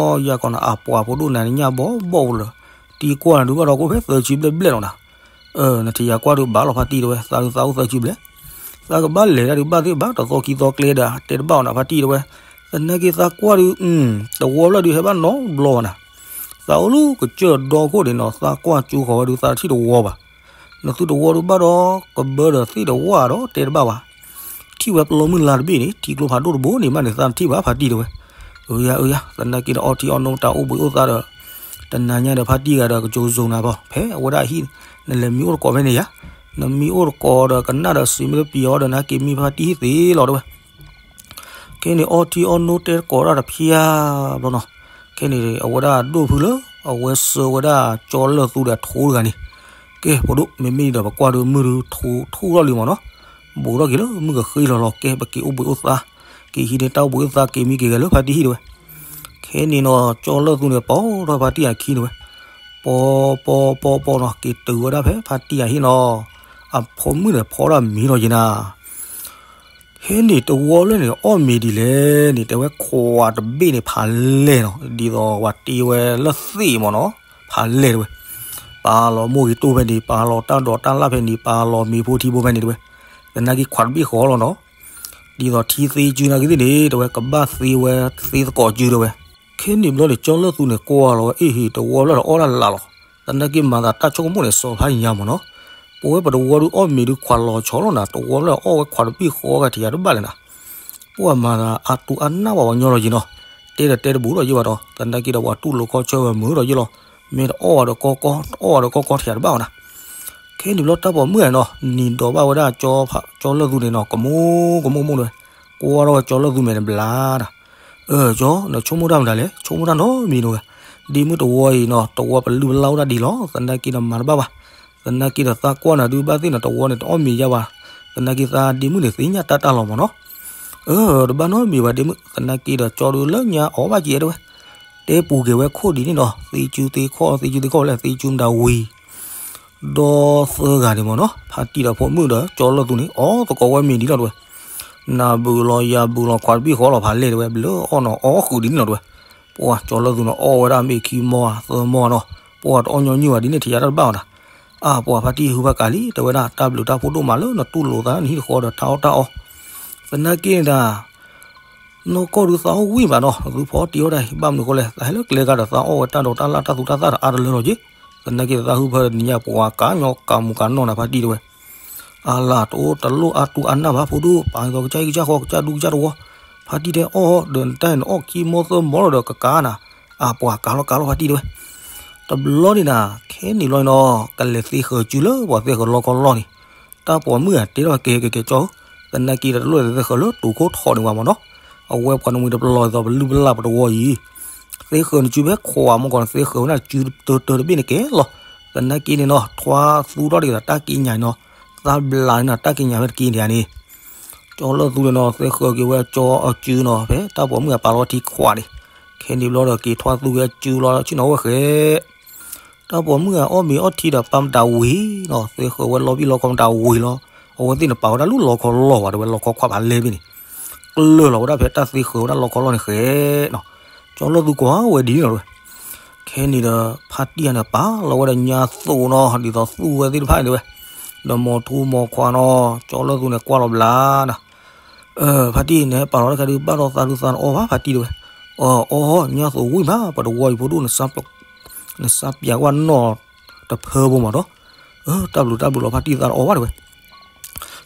ယၢ်ခီနၤ အပှၤဖိဒိၣ်နၤန့ၣ်ညၣ်ဘီဘီအိၣ်လၢ တံၤကွၢ်နၤဒုးဘၣ်ဒီးကအိၣ်ဖဲသၢဆံဘျဲၣ်ဘျဲၣ်လီၤနၤ, နထံၣ်ယၤကွၢ်ဒုးဘၣ်လီၤဖါတံၢ်တဲဝဲ သးဒုးသးအိၣ်သၢဆံဘျဲၣ်, သးကဘၣ်လဲၤဒၣ်ဒုးဘၣ်သ့ၣ်ဘၣ်တသီခံသီကျဲဒီး တဲတဘၣ်အီၤနၤဖါတံၢ်တဲဝဲ, သနာ်က့သးကွၢ်ဒုး တဝီဖျၢၣ်ဒုးဟဲဘၣ်နီတဘျီဘၣ်နၤ, သးအိၣ်လၢကစၢၢ်ဒီခိၣ်န့ၣ်နီၤ သးကွၢ်ကၠိဃီၤဝဲဒုးသးတထံၣ်တဝီဘၣ်, နသုတဝီဒုးဘၣ်ဒီး ကဘၢဒီးသ့ၣ်တဝၢ်ဒီးတဲတဘၣ်ဘၣ် ထံၣ်ဝဲပျီမုၢ်လါတဘ့ၣ်န့ၣ် ထံကျိဖးဒိၣ်တဘိန့ၣ်မးန့ၣ် သးတထံၣ်ဘၣ်ဖါတံၢ်တဲဝဲ, အၢယၤအၢယၤ သနာ်က့ဒီးအီထံအီနိတၢ်အိၣ်ဘှံးအိၣ်သါဒီး တနၤညါဒီးဖါတံၢ်ဂၤဒီးကစိၤစိၤနၤဘီ ဖဲအဝဲဒၣ်အဟံၣ် နလဲၤမံအိၣ်တကိးဖဲန့ၣ်ယၤ, နမံအိၣ်တကိးဒီးကနၣ်ဒီးစံးမ့ၢ်လၢပျံၤအီၤဒီးနက့ၤမံဖါတံၢ်ဟံၣ်သ့လီၤတဲဝဲ ခဲန့ၣ်အီထံအီနိတဲတကိးတၢ်တဖျါဘျီနီၤ, ခဲန့ၣ်အဝဲဒၣ်ဒိၣ်ဖုလၢ အဝဲစၢၤဝဲဒၣ်ကၠီလၢၢ်သူဒီးထိတဂၤန့ၣ်, ကဲဖိဒိၣ် မ့မ့ၢ်ဒီးပကွၢ်ဒုးမုၢ်ဒုးထူထူထီၣ်လံမးနီၤ, ဘူးထီၣ်က့ၤလၢမုၢ်ကဃ့လီၤလီၤ ကဲပက့ၤအိၣ်ဘှံးအိၣ်သါ, က့ၤဟံးန့ၢ်တၢ်အိၣ်ဘှံးအိၣ်သါက့ၤမံက့ၤဂဲၤလၢဖါတံၢ်ဟံၣ်တဲဝဲ, ခဲန့ၣ်နီၤ ကၠီလၢၢ်သူန့ၣ် ပိာ်ထီၣ်ဖါတံၢ်အခံတဲဝဲ, ပိာ်ပိာ်ပိာ်ပိာ်နီၤ က့ၤတုၤဝဲဒၣ်ဖဲဖါတံၢ်အဟံၣ်နီၤ, အဖိမုၣ်န့ၣ်ဖီဒၣ်မံလီၤက့ၤနၤ ဟဲန့ၣ်တဝီလၢန့ၣ် အီၣ်မ့ၤဒ်လဲၣ်န့ၣ် တဲဝဲခွးတဘ့ၣ်န့ၣ်ဖးလဲၢ်နီၤ, ဒ်သိးပှၤတ့ဝဲလၢသ့ၣ်မးနီၤ, ဖးလဲၢ်တဲဝဲ, ပာ်လီၤမိၢ်ဂ့ၤတိၢ်ဖဲန့ၣ် ပာ်လီၤတၢ်ဒိးတၢ်လၣ်ဖဲန့ၣ် ပာ်လီၤမ့ၤဖိထံဖိဖဲန့ၣ်တဲဝဲ, သနာ်က့ခွးတဘ့ၣ်ဃီလီၤနီၤ, ဒ်သိးထံသ့စုနာ်က့သ့ၣ်န့ၣ် တဲဝဲ ကဘၣ်သ့ဝဲသ့သကိးစုတဲဝဲ, ခဲန့ၣ်ဘျီန့ၣ် ကၠီလၢၢ်သူန့ၣ် ကွၢ်လီၤဝဲအ့ၣ်ဟ့ၣ်တဝီလၢအီၣ်ဒၣ်လၢ်လီၤ, သနာ်က့မၤသးတၢ်ဆိကမိၣ်န့ၣ် စီၤဖးညါမးနီၤ, ပဝဲပတဝီဒုးအီၣ်မ့ၤဒုးခွးလီၤဆီလီၤနၤ တဝီလၢအီၣ်ဝဲခွးတဘ့ၣ်ဃီဂၤထံးယၤတဘၣ်လဲၣ်နၤ, ပှၤမၤသးအါတူၢ်အါနၢ်ဘၣ်ပှၤညီလီၤယံၤနီၤ, တဲဒီးတဲတဘူးဒီးယ့ၢ်ဘၣ်ဒီး သနာ်က့ဒီးပှၤတူၢ်လိာ်ခီဆၢဝဲမုာ်ဒီးယ့ၢ်လီၤ, မ့ၢ်တအီၣ်ဝဲဒီးကီကီ တအီၣ်ဝဲဒီးကီကီထံးယၤတဘၣ်ဘၣ်နၤ, ခဲန့ၣ်ဘျီတၢ်ပိာ်မုၣ်န့ၣ်နီၤ နံၤဒီးဘၣ်ဝဲဒၣ်ကၠီလၢၢ်သူန့ၣ်နီၤ ကမူကမူကမူတဲဝဲ, ကွၢ်ထီၣ်ဝဲကၠီလၢၢ်သူမဲာ်န့ၣ်ဘျါနၤ, အၢ ကၠီ နဆိကမိၣ်တၢ်မတၤလဲၣ် ဆိကမိၣ်တၢ်နီတမံၤနီၤဝဲ, ဒ်မုၢ်တဝီအံၤနီၤ တဝီပလုၢ်ပလၢ်အိၣ်ဒၣ်ဒ်လီၤ သနာ်က့နမၤတဘၣ်ဘၣ်, သနာ်က့ဒီးသးကွၢ်နၤဒုးဘၣ်သ့ၣ်နီၤ တဝီန့ၣ်တအီၣ်မ့ၤယါဘၣ်, သနာ်က့သးဒ့မုၣ်န့ၣ်သ့ၣ်ညါတၢ်တၢ်လီၤမၢ်နီၤ. အၢ တဘၣ်နီတမံၤဘၣ်ဒ့မုၣ် သနာ်က့ဒီးကၠီဒုးလၢညါအီၣ်ဘၣ်က့ၤတဲဝဲ, တဲပူၤက့ၤဝဲခိၣ်ဒ်န့ၣ်ဒီး သ့စုသ့ခီၣ် သ့စုသ့ခီၣ်ဝဲလၢသ့စုမတၤဝံၤ ဒီးသၢဂၤန့ၣ်မၢ်နီၤ ဖါတံၢ်ဒီးဖိမုၣ်ဒီးကၠီလၢသူန့ၣ် အီၣ်သကိးဝဲမ့ၤဒ်လီၤတဲဝဲ, နၤဘုၣ်လီၤယၤဘုၣ်လီၤ ခွါတဘ့ၣ်ဃီလီၤဖးလဲၢ်တဲဝဲ ဘျၢအီၣ်နီၤအီၣ်ဃုာ်ဒ်န့ၣ်လီၤတဲဝဲ, ပှၤကၠီလၢသူန့ၣ်အီၣ်ဝဲဒၣ်မ့ၤခံမီၢ်ဧါသၢမီၢ်ဧါနီၤ ပှၤတအီၣ်ညီနုၢ်ဘၣ်ဒ်န့ၣ်ထံၣ်ယါတၢ်တဘၣ်အီၤနၤ, အါပှၤဖါတံၢ်ဟုဖးကးလံ တဲဝဲဒၣ် တၢ်ဘျုးတၢ်ဖှိၣ်ဒိၣ်မးလၢနတူၢ်လိာ်သးနဟံၣ်တဃီဒီးတၢ်အီၣ်တၢ်အီ သနာ်က့န့ၣ်ဒၣ် နီၢ်ကီၢ်ဒုးသးအီၣ်ဝံၣ်ဘၣ်နီၤ သုဖီတံၢ်အီၣ်ဒၣ်အံၤ ဘၣ်မနုၤဃိလဲၣ် သးဟဲလၢကျဲကါဒီးသးအီၣ်ဝဲတၢ်ဒိးတၢ်လၢ်တၢ်သူတၢ်သၣ်ဒီးအါတလၢလီၤက့ၤ, သနာ်က့ဒီးသးဟုဖၢတနံၤညါပှၤကးညီကးမူးကးနီၢ်နၤဖါတံၢ်တဲဝဲ, အါလၢတအိၣ်တလိၣ်အါတူၢ်အါနၢ်ဘၣ်ဖိဒိၣ် ပာ်သီကစၢ်အံၤကစၢ်ဃီကစၢ်ဒူကစၢ်တဝီ, ဖါတံၢ်တဲအီၣ်ဒီးနတၢ်နအီၣ်ခံမီၢ်သၢမီၢ်လီၤဒီးကကးနၤ, အါပှၤကးလီၤကးလီၤဖါတံၢ်တဲဝဲ, တဘျီန့ၣ်နၤ ခဲန့ၣ်ဘျီန့ၣ်နီၤ ကလဲၤသ့ဃၢၤစုလၢပှၤသ့ဃၢၤလီခီလီၢ်န့ၣ် တၢ်ပိာ်မုၣ်ဧါ တဲထီၣ်ကဲကဲကဲကၠီဧၢ, သနာ်က့ဒီးတလိၣ်သ့ဃၢၤလၢတူာ်ခိၣ်ထီၣ်န့ၣ်ဝဲမၢ်နီၤ, အဝဲပှၤနမှံၤတပလီၢ်ဒ်သိးပလုၢ်ပလၢ်ပတဝီအံၤ, သ့ဃၢၤနစုဖဲခွးမီၢ်ကီၢ်န့ၣ် သ့ဃၢၤဝဲဒၣ်စုတၢတၢတဘ့ၣ်န့ၣ်ကဲလီၤ, သနာ်က့န့ၣ်နီၤ ထွါသူထီၣ်ဒ်သိးတၢ်က့ညါန့ၣ်နီၤ, သးဘျးန့ၣ်နီၤ တၢ်က့ညါဖဲတက့န့ၣ်န့ၣ် ကၠီလၢသူန့ၣ်နီၤ သ့ဃၢၤက့ၤဝဲကၠီအစုနီၤ ဖဲတၢ်ပိာ်မုၣ်အပာ်လီၤထံခွးန့ၣ်, ခဲန့ၣ်ဘျီဒီးက့ၤထွါသူဝဲအစုလီၤဆ့ၣ်နီၤဝဲဃဲ တၢ်ပိာ်မုၣ်အအီၣ်မ့ၤအီထံဒီး ပၢ်မတၤဝံၤနီၤ သ့ဃၢၤဝဲလီဘံၣ်လီခီမတၤဝံၤလီၤ, အဝဲသ့ၣ်န့ၣ်ပာ်ဝဲဒၣ်လူလီခီလီၢ်ဝဲ တဲဝဲလီခီခွါဖးလဲၢ်ဘ့ၣ်န့ၣ်, ကျၢၢ်လီၤဝဲဒၣ်ဖဲတၢ်သ့ဃၢၤဝဲဒၣ်လီခီလီၢ်န့ၣ်ဃဲနီၤ, ကၠီလၢသူကွၢ်ဝဲဒ်န့ၣ်လီၤတဲဝဲ, ခဲန့ၣ်ဒီး ဖါတံၢ်န့ၣ်ပာ်လီၤဝဲဒီးညါသိးနီၤ ဒ်သိးသူဝဲသ့ၣ်တဖၣ်န့ၣ်တဲဝဲ, ဒီးမိၢ်ထူမိၢ်ခွါနီၤ ကၠီလၢသူန့ၣ်ကွၢ်လီၤဘျးနၤ ဖါတံၢ်န့ၣ် ပာ်လီၤတခါဒုး ဘၣ်ဒီးသးဒုးသးနအီၣ်ဘၣ် ဖါတံၢ်တဲဝဲ, အီၣ်အီၣ် ညၣ်သိးဝံၣ်ဘၣ် ပတဝီအံၤဖိဒိၣ် နစါပၠးကွၢ်နီၢ်တဖၢဖိမးဒီး, တၢ်ဘျုးတၢ်ဘျုးလီၤ ဖါတံၢ်သးနအီၣ်ဘၣ်တဲဝဲ,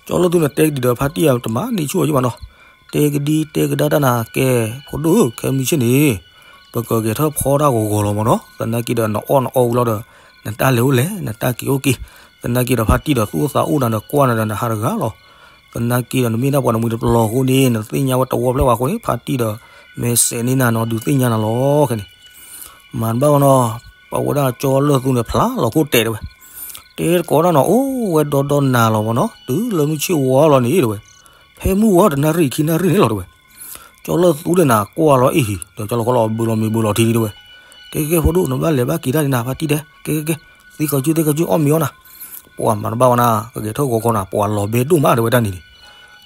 ကၠီလၢသူန့ၣ်တဲကဒံးဒီး ဖါတံၢ်တမၤန့ၢ်ဆူၣ်အီၤယံၣ်ဘၣ်နီၤ, တဲကဒံတဲကဒါတၢ်နၤ ကဲ ဖိဒိၣ်ဧၢ ခဲမုၢ်ဆ့ၣ်န့ၣ် ပကကဲထၢၣ်ဖီတၢ်ဂီၤဂီၤလီၤမးနီၤ, သနာ်က့ဒီးနအီၣ်နအီဝံၤလီၤဒီး နတၢ်လဲၤအိၣ်လဲၤ နတၢ်က့ၤအိၣ်က့ၤ, သနာ်က့ဒီးဖါတံၢ်ဒီးသူၣ်အိၣ်သးအိၣ်နၤဒီးကွၢ်နၤဒီးနဟးတဂၤလီၤ, သနာ်က့ဒီးနမ့ၢ်ဒၣ်ပှၤနမှံၤတပျီၤအဃိန့ၣ် နသ့ၣ်ညါဝဲတဝီဖျၢၣ်ဝဲအဃိန့ၣ် ဖါတံၢ်ဒီး မဲာ်စဲးန့ၢ်နၤနီၤ ဒုးသ့ၣ်ညါနၤလီၤခဲန့ၣ် မၤတဘၣ်ဘၣ်နီၤ, ပဝဲဒၣ်ကၠီလၢၢ်သူန့ၣ် ဖျါလီၤခိၣ်တဲာ်တဲဝဲ, တဲတကိးဒၣ်နီၤ အိၣ်ဝဲဒီဒီနၤလီၤမးနီၤ, တုၤလၢမုၢ်ဆ့ၣ်ဝါလီၤန့ၣ်တဲဝဲ, ဖဲမုၢ်ဝါတနၣ်ရံၣ်ခံနၣ်ရံၣ်န့ၣ်လီၤတဲဝဲ, ကၠီလၢၢ်သူဒၣ်နၤ ကွၢ်လီၤအ့ၣ်ဟံၣ် ဒီးကၠီလီၤခီလီၤဘုလီၤမ့ၤဘုလီၤထံန့ၣ်တဲဝဲ, ကဲကဲကဲ ဖိဒိၣ် နဘၣ်လဲၤဘၣ်က့ၤတၢ်န့ၣ်နၤ ဖါတံၢ်တဲ ကဲကဲကဲ, သ့ဃၢၤစုသ့ဃၢၤစု အီၣ်မ့ၤအီၣ်နၤ, ပှၤမၤတဘၣ်ဝဲနၤ ကကဲထၢၣ်ဂီၤခီနၤ ပှၤလီၤဘဲဒိၣ်မးတဲဝဲတၢ်န့ၣ်န့ၣ်,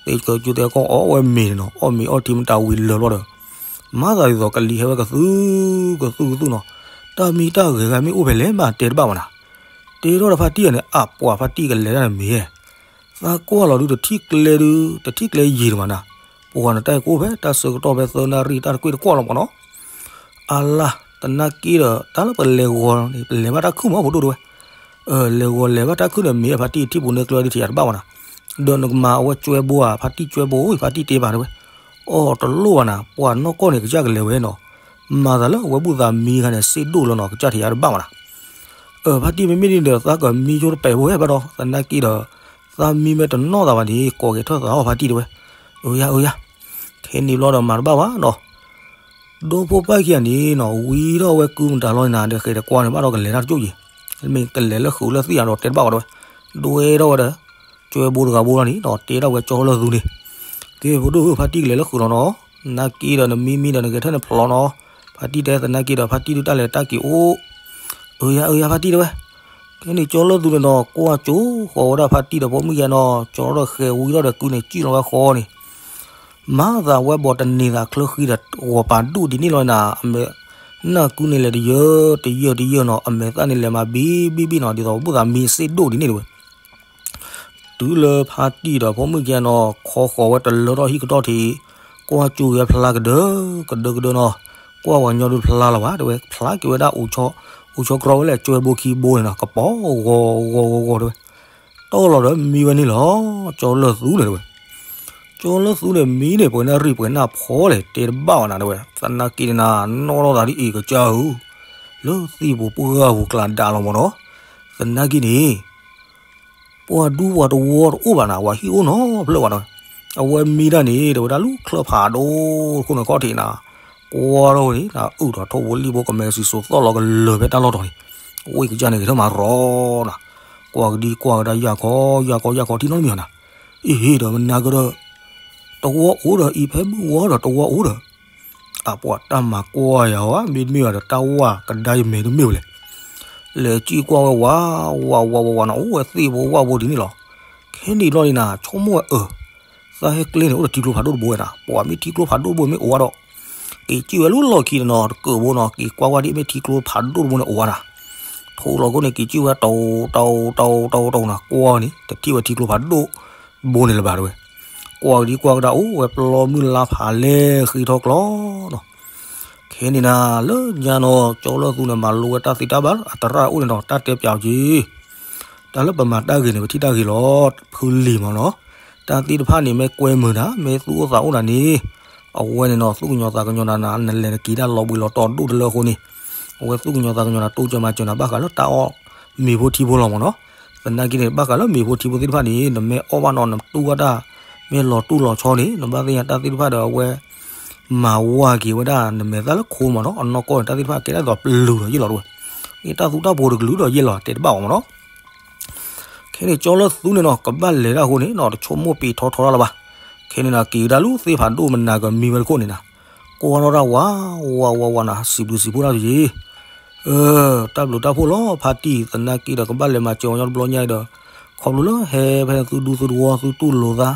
သ့ဃၢၤစုသ့ဃၢၤကီၢ်အီၣ်ဝဲမ့ၤန့ၣ်နီၤ အီၣ်မ့ၤအီထံမတၤဝံၤလၢာ်ဘျီဒီး, မၤသးဒ်သိးကလံၤဟဲဝဲကသုကသုကသုနီၤ, တၢ်မံတၢ်ဂဲၤဂၤမ့ၢ်အိၣ်ဖဲလဲၣ်မးတဲတဘၣ်ဝဲနၤ, တဲထီၣ်ဒီးဖါတံၢ်အီၤန့ၣ် အပှၤဖါတံၢ်ကလဲၤတၢ်န့ၣ်မ့ၢ် သးကွၢ်လီၤဒုးတထံၣ်ကျဲဒုး တထံၣ်ကျဲယံာ်ဒံးမးနၤ, ပှၤနတၢ်အံၤကအိၣ်ဖဲတၢ်ဆၢကတီၢ်ဖဲသၢနၣ်ရံၣ်တၢ်တကွ့ၢ်တကွီၢ်လီၤမးနီၤ, အလါ သနာ်က့ဒီး တၢ်လၢပလဲၤဂီၤန့ၣ် ပလဲၤဘၣ်တၢ်ခုၣ်မးဖိဒိၣ်တဲဝဲ, လဲၤဂီၤလဲၤဘၣ်တၢ်ခုၣ်န့ၣ် မ့ၢ်အဖါတံၢ်ထံၣ်ပူၤန့ၢ်ကျၢၤဒုးထံၣ်ယၤတဘၣ်မးနၤ, ဒီးနကမၤအဝဲကၠွဲဘိဧါ ဖါတံၢ်ကၠွဲဘိဧါ ဖါတံၢ်တဲဘၣ်တဲဝဲ, အီၣ်တလိၣ်ဘၣ်နၤ ပှၤနီၢ်ကီၢ်န့ၣ် ကစၢ်ကလဲၤဝဲနီၤ, မၤသးလၢအဝဲဘူၣ်သးမံခါန့ၣ် စ့ဒိၣ်လီၤနီၤ ကစၢ်ထံၣ်ယၤတဘၣ်မးနၤ အၢ ဖါတံၢ်မ့မ့ၢ်ဒ်န့ၣ်ဒီး သးကမံဆိတပဲာ်ဖိဝဲဘၣ်ဒီး သနာ်က့ဒီး သးမံမ့ၢ်တနီၣ်သးဘၣ်န့ၣ် ကိးက့ၤထၢၣ်သးအီၣ်ဖါတံၢ်တဲဝဲ, အၢယါအၢယါ, ခဲန့ၣ်ဘျီဒီးမၤတဘၣ်ဘၣ်နီၤ, ဒီဖိပၢ်ခံဂၤန့ၣ်နီၤ ဝံထီၣ်ဝဲကုမတၤလီၤန့ၣ်နၤ ဒီးဃဲၤတကွၢ်န့ၣ် ဘၣ်ဒီးကလဲၤတၢ်တကၠိၣ်ယံၤ, မ့ၢ်ကလဲၤလၢဃုာ်လၢသံၣ်ယၤဒီးတဲတဘၣ်ဘၣ်တဲဝဲ, ဒွဲထီၣ်ဝဲဒီး ကၠွဲဘိတဂၤဘိလီၤန့ၣ်နီၤ တဲထီၣ်ဝဲကၠီလၢၢ်သူန့ၣ်, ကဲဖိဒိၣ်ဧၢ ဖါတံၢ်ကလဲၤလၢဃုာ်လီၤနီၤ, သနာ်က့ဒီးနမံမံဒီးနဂဲၤထၢၣ်န့ၣ်ဖျိးနီၤ, ဖါတံၢ်တဲသနာ်က့ဒီးဖါတံၢ်ဒုးတၢ်လဲၤတၢ်က့ၤအိၣ်, အၢယါအၢယါဖါတံၢ်တဲဝဲ, ခဲန့ၣ်ကၠီလၢၢ်သူန့ၣ်နီၤ ကွၢ်ကၠိဃီၤဝဲဒၣ်ဖါတံၢ်ဒီးဖိမုၣ်ယါနီၤ ကၠီဒီးဃဲၤဝံထီၣ်ဒီးကုန့ၣ် ကံၣ်လီၤဝဲဃီန့ၣ် မၤသးဝဲဘီးတန့ၤသးချၢဃံဒီး ဂီၤပာ်ဒူၣ်ဒ်န့ၣ်လီၤနၤ အမဲာ် နၢ်ကုန့ၣ်လဲၤတယၢၢ်တယၢၢ်တယၢၢ်နီၤ အမဲာ်သၣ်န့ၣ်လဲၤမၤဘံဘံဘံနီၤ ဒ်သိးဘူၣ်သးမံစ့ဒိၣ်ဒ်န့ၣ်တဲဝဲ တုၤလၢဖါတံၢ်ဒီးဖိမုၣ်ခံဂၤနီၤ ခီဃီၤဝဲတလၢထီၣ်ဟံၣ်ကတီၢ်ထံး ကွၢ်ကၠိဂဲၤဖျါကဒၢကဒၢကဒၢနီၤ ကွၢ်ဝဲညီဒုးဖျါလီၤဘၣ် တဲဝဲ ဖျါက့ၤဝဲဒၣ် အိၣ်ဆီတြီဝဲလဲၣ် ကၠွဲဘိခံဘိန့ၣ်နီၤ ကပီၤဂီၤဂီၤဂီၤဂီၤတဲဝဲ တီၢ်လီၤဒီးမံဝဲန့ၣ်လီၤ ကၠီလၢၢ်သူန့ၣ်တဲဝဲ ကၠီလၢၢ်သူန့ၣ်မံန့ၣ် ပှဲၤနၣ်ရံၣ်ပှဲၤနၣ်ဖီလဲၣ် တဲတဘၣ်ဝဲနၤတဲဝဲ သနာ်က့န့ၣ်နၤ နီၢ်ထီၣ်သးဒ်အံၤကစၢ်ဧၢ လၢသံၣ်ပူၤပှၢ်ပူၤကျါဒါလီၤမးနီၤ သနာ်က့န့ၣ် ပှၤဒူပှၤတဝီတအိၣ်ဘၣ်နၤ ပှၤဟံၣ်အိၣ်နီတဖျၢၣ်ဘၣ်နီၤ အဝဲမံတၢ်န့ၣ် တဲဝဲဒၣ်လူၣ်ချၢဖးဒိၣ်တခိၣ်န့ၣ်ခီၣ်ထံးနၤ ကွၢ်ထီၣ်ဝဲန့ၣ် အုၣ်ထီၣ်ထိၣ်ဖိလံၣ်ဖိကမဲစံၣ်စိၤသီၣ်လီၤကလၢၤဖဲတၢ်လီၢ်တီၤန့ၣ် ဝ့ၢ်ကစၢ်န့ၣ်ဂဲၤထၢၣ်မၤရီနၤ ကွၢ်ကဒံကွၢ်ကဒါယၢ်ခီ ယၢ်ခီ ယၢ်ခီထံနီတမံၤနီၤ, အ့ဟ့ဒီးမနၤကဒီး တဝီအိၣ်ဒီး အံၤဖဲမုၢ်ဝီဒီးတဝီအိၣ်ဒီး အပှၤတၢ်မၤကွၢ်ယၤဝဲ မ့တမ့ၢ်ဘၣ်ဒီးတၢ်ဝၢ်ကဒါယမဲာ်တမ့ၢ်ဝဲလဲၣ်. လဲၤစံၣ်ကွၢ်ဝဲဝး ဝး ဝး ဝး ဝးနီၤ အိၣ်ဝဲသ့ၣ်ဖိဝၣ်ဖိဒ်န့ၣ်လီၤ. ခဲန့ၣ်ဘျီန့ၣ်နၤ ဆိကမိၣ်ဝဲအၢ သးဟဲကျဲန့ၣ် အိၣ်ဒီးထံကျိဖးဒိၣ်တဘိဝဲနၤ, ပှၤမ့ၢ်ထံကျိဖးဒိၣ်တဘိမ့ၢ်အိၣ်ဝဲဒီး က့ၤစံၣ်ဝဲလၢလီၢ်ခံန့ၣ်နီၤ တကၢၢ်ဘိနီၤ က့ၤကွၢ်ကွၢ်ဒ်မ့ၢ်ထံကျိဖးဒိၣ်တဘိန့ၣ်အိၣ်ဝဲနၤ. ထိလီၤခိၣ်န့ၣ် က့ၤစံၣ်ဝဲတအိၣ် တအိၣ် တအိၣ် တအိၣ် တအိၣ်နၤ ကွၢ်န့ၣ် တထံၣ်ဝဲထံကျိဖးဒိၣ်တဘိန့ၣ်လၢၤဘၣ်တဲဝဲ. ကွၢ်ကဒံကွၢ်ကဒါအိၣ်ဝဲပျီမုၢ်လါဖးလဲၢ်ဃ့ထီၣ်ကျီနီၤ. ခဲန့ၣ်နၤ လၢညါနီၤ ကၠီလၢသူန့ၣ် မၤလိဝဲတၢ်သ့တၢ်ဘၣ် အတရၣ်အိၣ်န့ၣ်နီၤ တၢ်တဲပၠးအီၤက့ၤ တၢ်လၢပမၤတၢ်ဂ့ၤန့ၣ် ပထံၣ်တၢ်ဂ့ၤလီၤ ဖုလံၤမးနီၤ. တၢ်သ့ၣ်တဖၣ်န့ၣ် မ့ၢ်ကွဲမုာ်နၤ မ့ၢ်သူၣ်အိၣ်သးအိၣ်နၤန့ၣ် အဝဲန့ၣ်နီၤ သူၣ်ကညီၤသးကညီၤနၤနၤ နလဲၤနက့ၤတၢ်လီၤဘှံးလီၤတီၤဒိၣ်တလၢအဃိန့ၣ် အဝဲသူၣ်ကညီၤသးကညီၤနၤ တိစၢၤမၤစၢၤနၤ ဘၣ်ဃးလၢတၢ်အီၣ်မ့ၤဖိထံဖိလီၤမးနီၤ. သနာ်က့န့ၣ် ဘၣ်ဃးလၢမ့ၤဖိထံဖိသ့ၣ်တဖၣ်န့ၣ် နမ့ၢ်အီၣ်ဘၣ်နီၤ နတူၢ်ဘၣ်တၢ် မ့ၢ်လီၤတူၢ်လီၤဆီန့ၣ် နဘၣ်သ့ၣ်ညါတၢ်သ့ၣ်တဖၣ်ဒီးအဝဲ မၤဝါက့ၤဝဲဒၣ် နမဲာ်သၣ်လၢခိမးနီၤ အနီၢ်ကီၢ်န့ၣ် တၢ်သ့ၣ်တဖၣ်ကဲဒၣ်သိးပျုၤဒီးယဲၢ်လီၤတဲဝဲ. မ့ၢ်တၢ်သူတၢ်ပှိၤတကလုာ်ဒီးယဲၢ်လီၤ တဲတဘၣ်အီၤမးနီၤ. ခဲန့ၣ် ကၠီလၢသူန့ၣ်နီၤ ကဘၣ်လဲၤတၢ်အဃိန့ၣ်နီၤ တဆိကမိၣ်ပ့ၤထီထီတၢ်လၢၤဘၣ်. ခဲန့ၣ်နၤ က့ၤကဒါလၢသ့ၣ်ဖးဒိၣ်မနၤကမံဝဲတခိၣ်န့ၣ်နၤ ကွၢ်ထီၣ်တၢ်ဝး ဝး ဝး ဝးနၤ စံးဘျုးစံးဖှိၣ်တၢ်က့ၤ တၢ်ဘျုးတၢ်ဖှိၣ်လီၤ ဖါတံၢ် သနာ်က့ဒီးကဘၣ်လဲၤမၤစၢၤအီၤညီတဘျီညါဒီး ခီဖျိလၢဟဲဖဲသုဒူသုသဝီသုတူၢ်လိာ်သး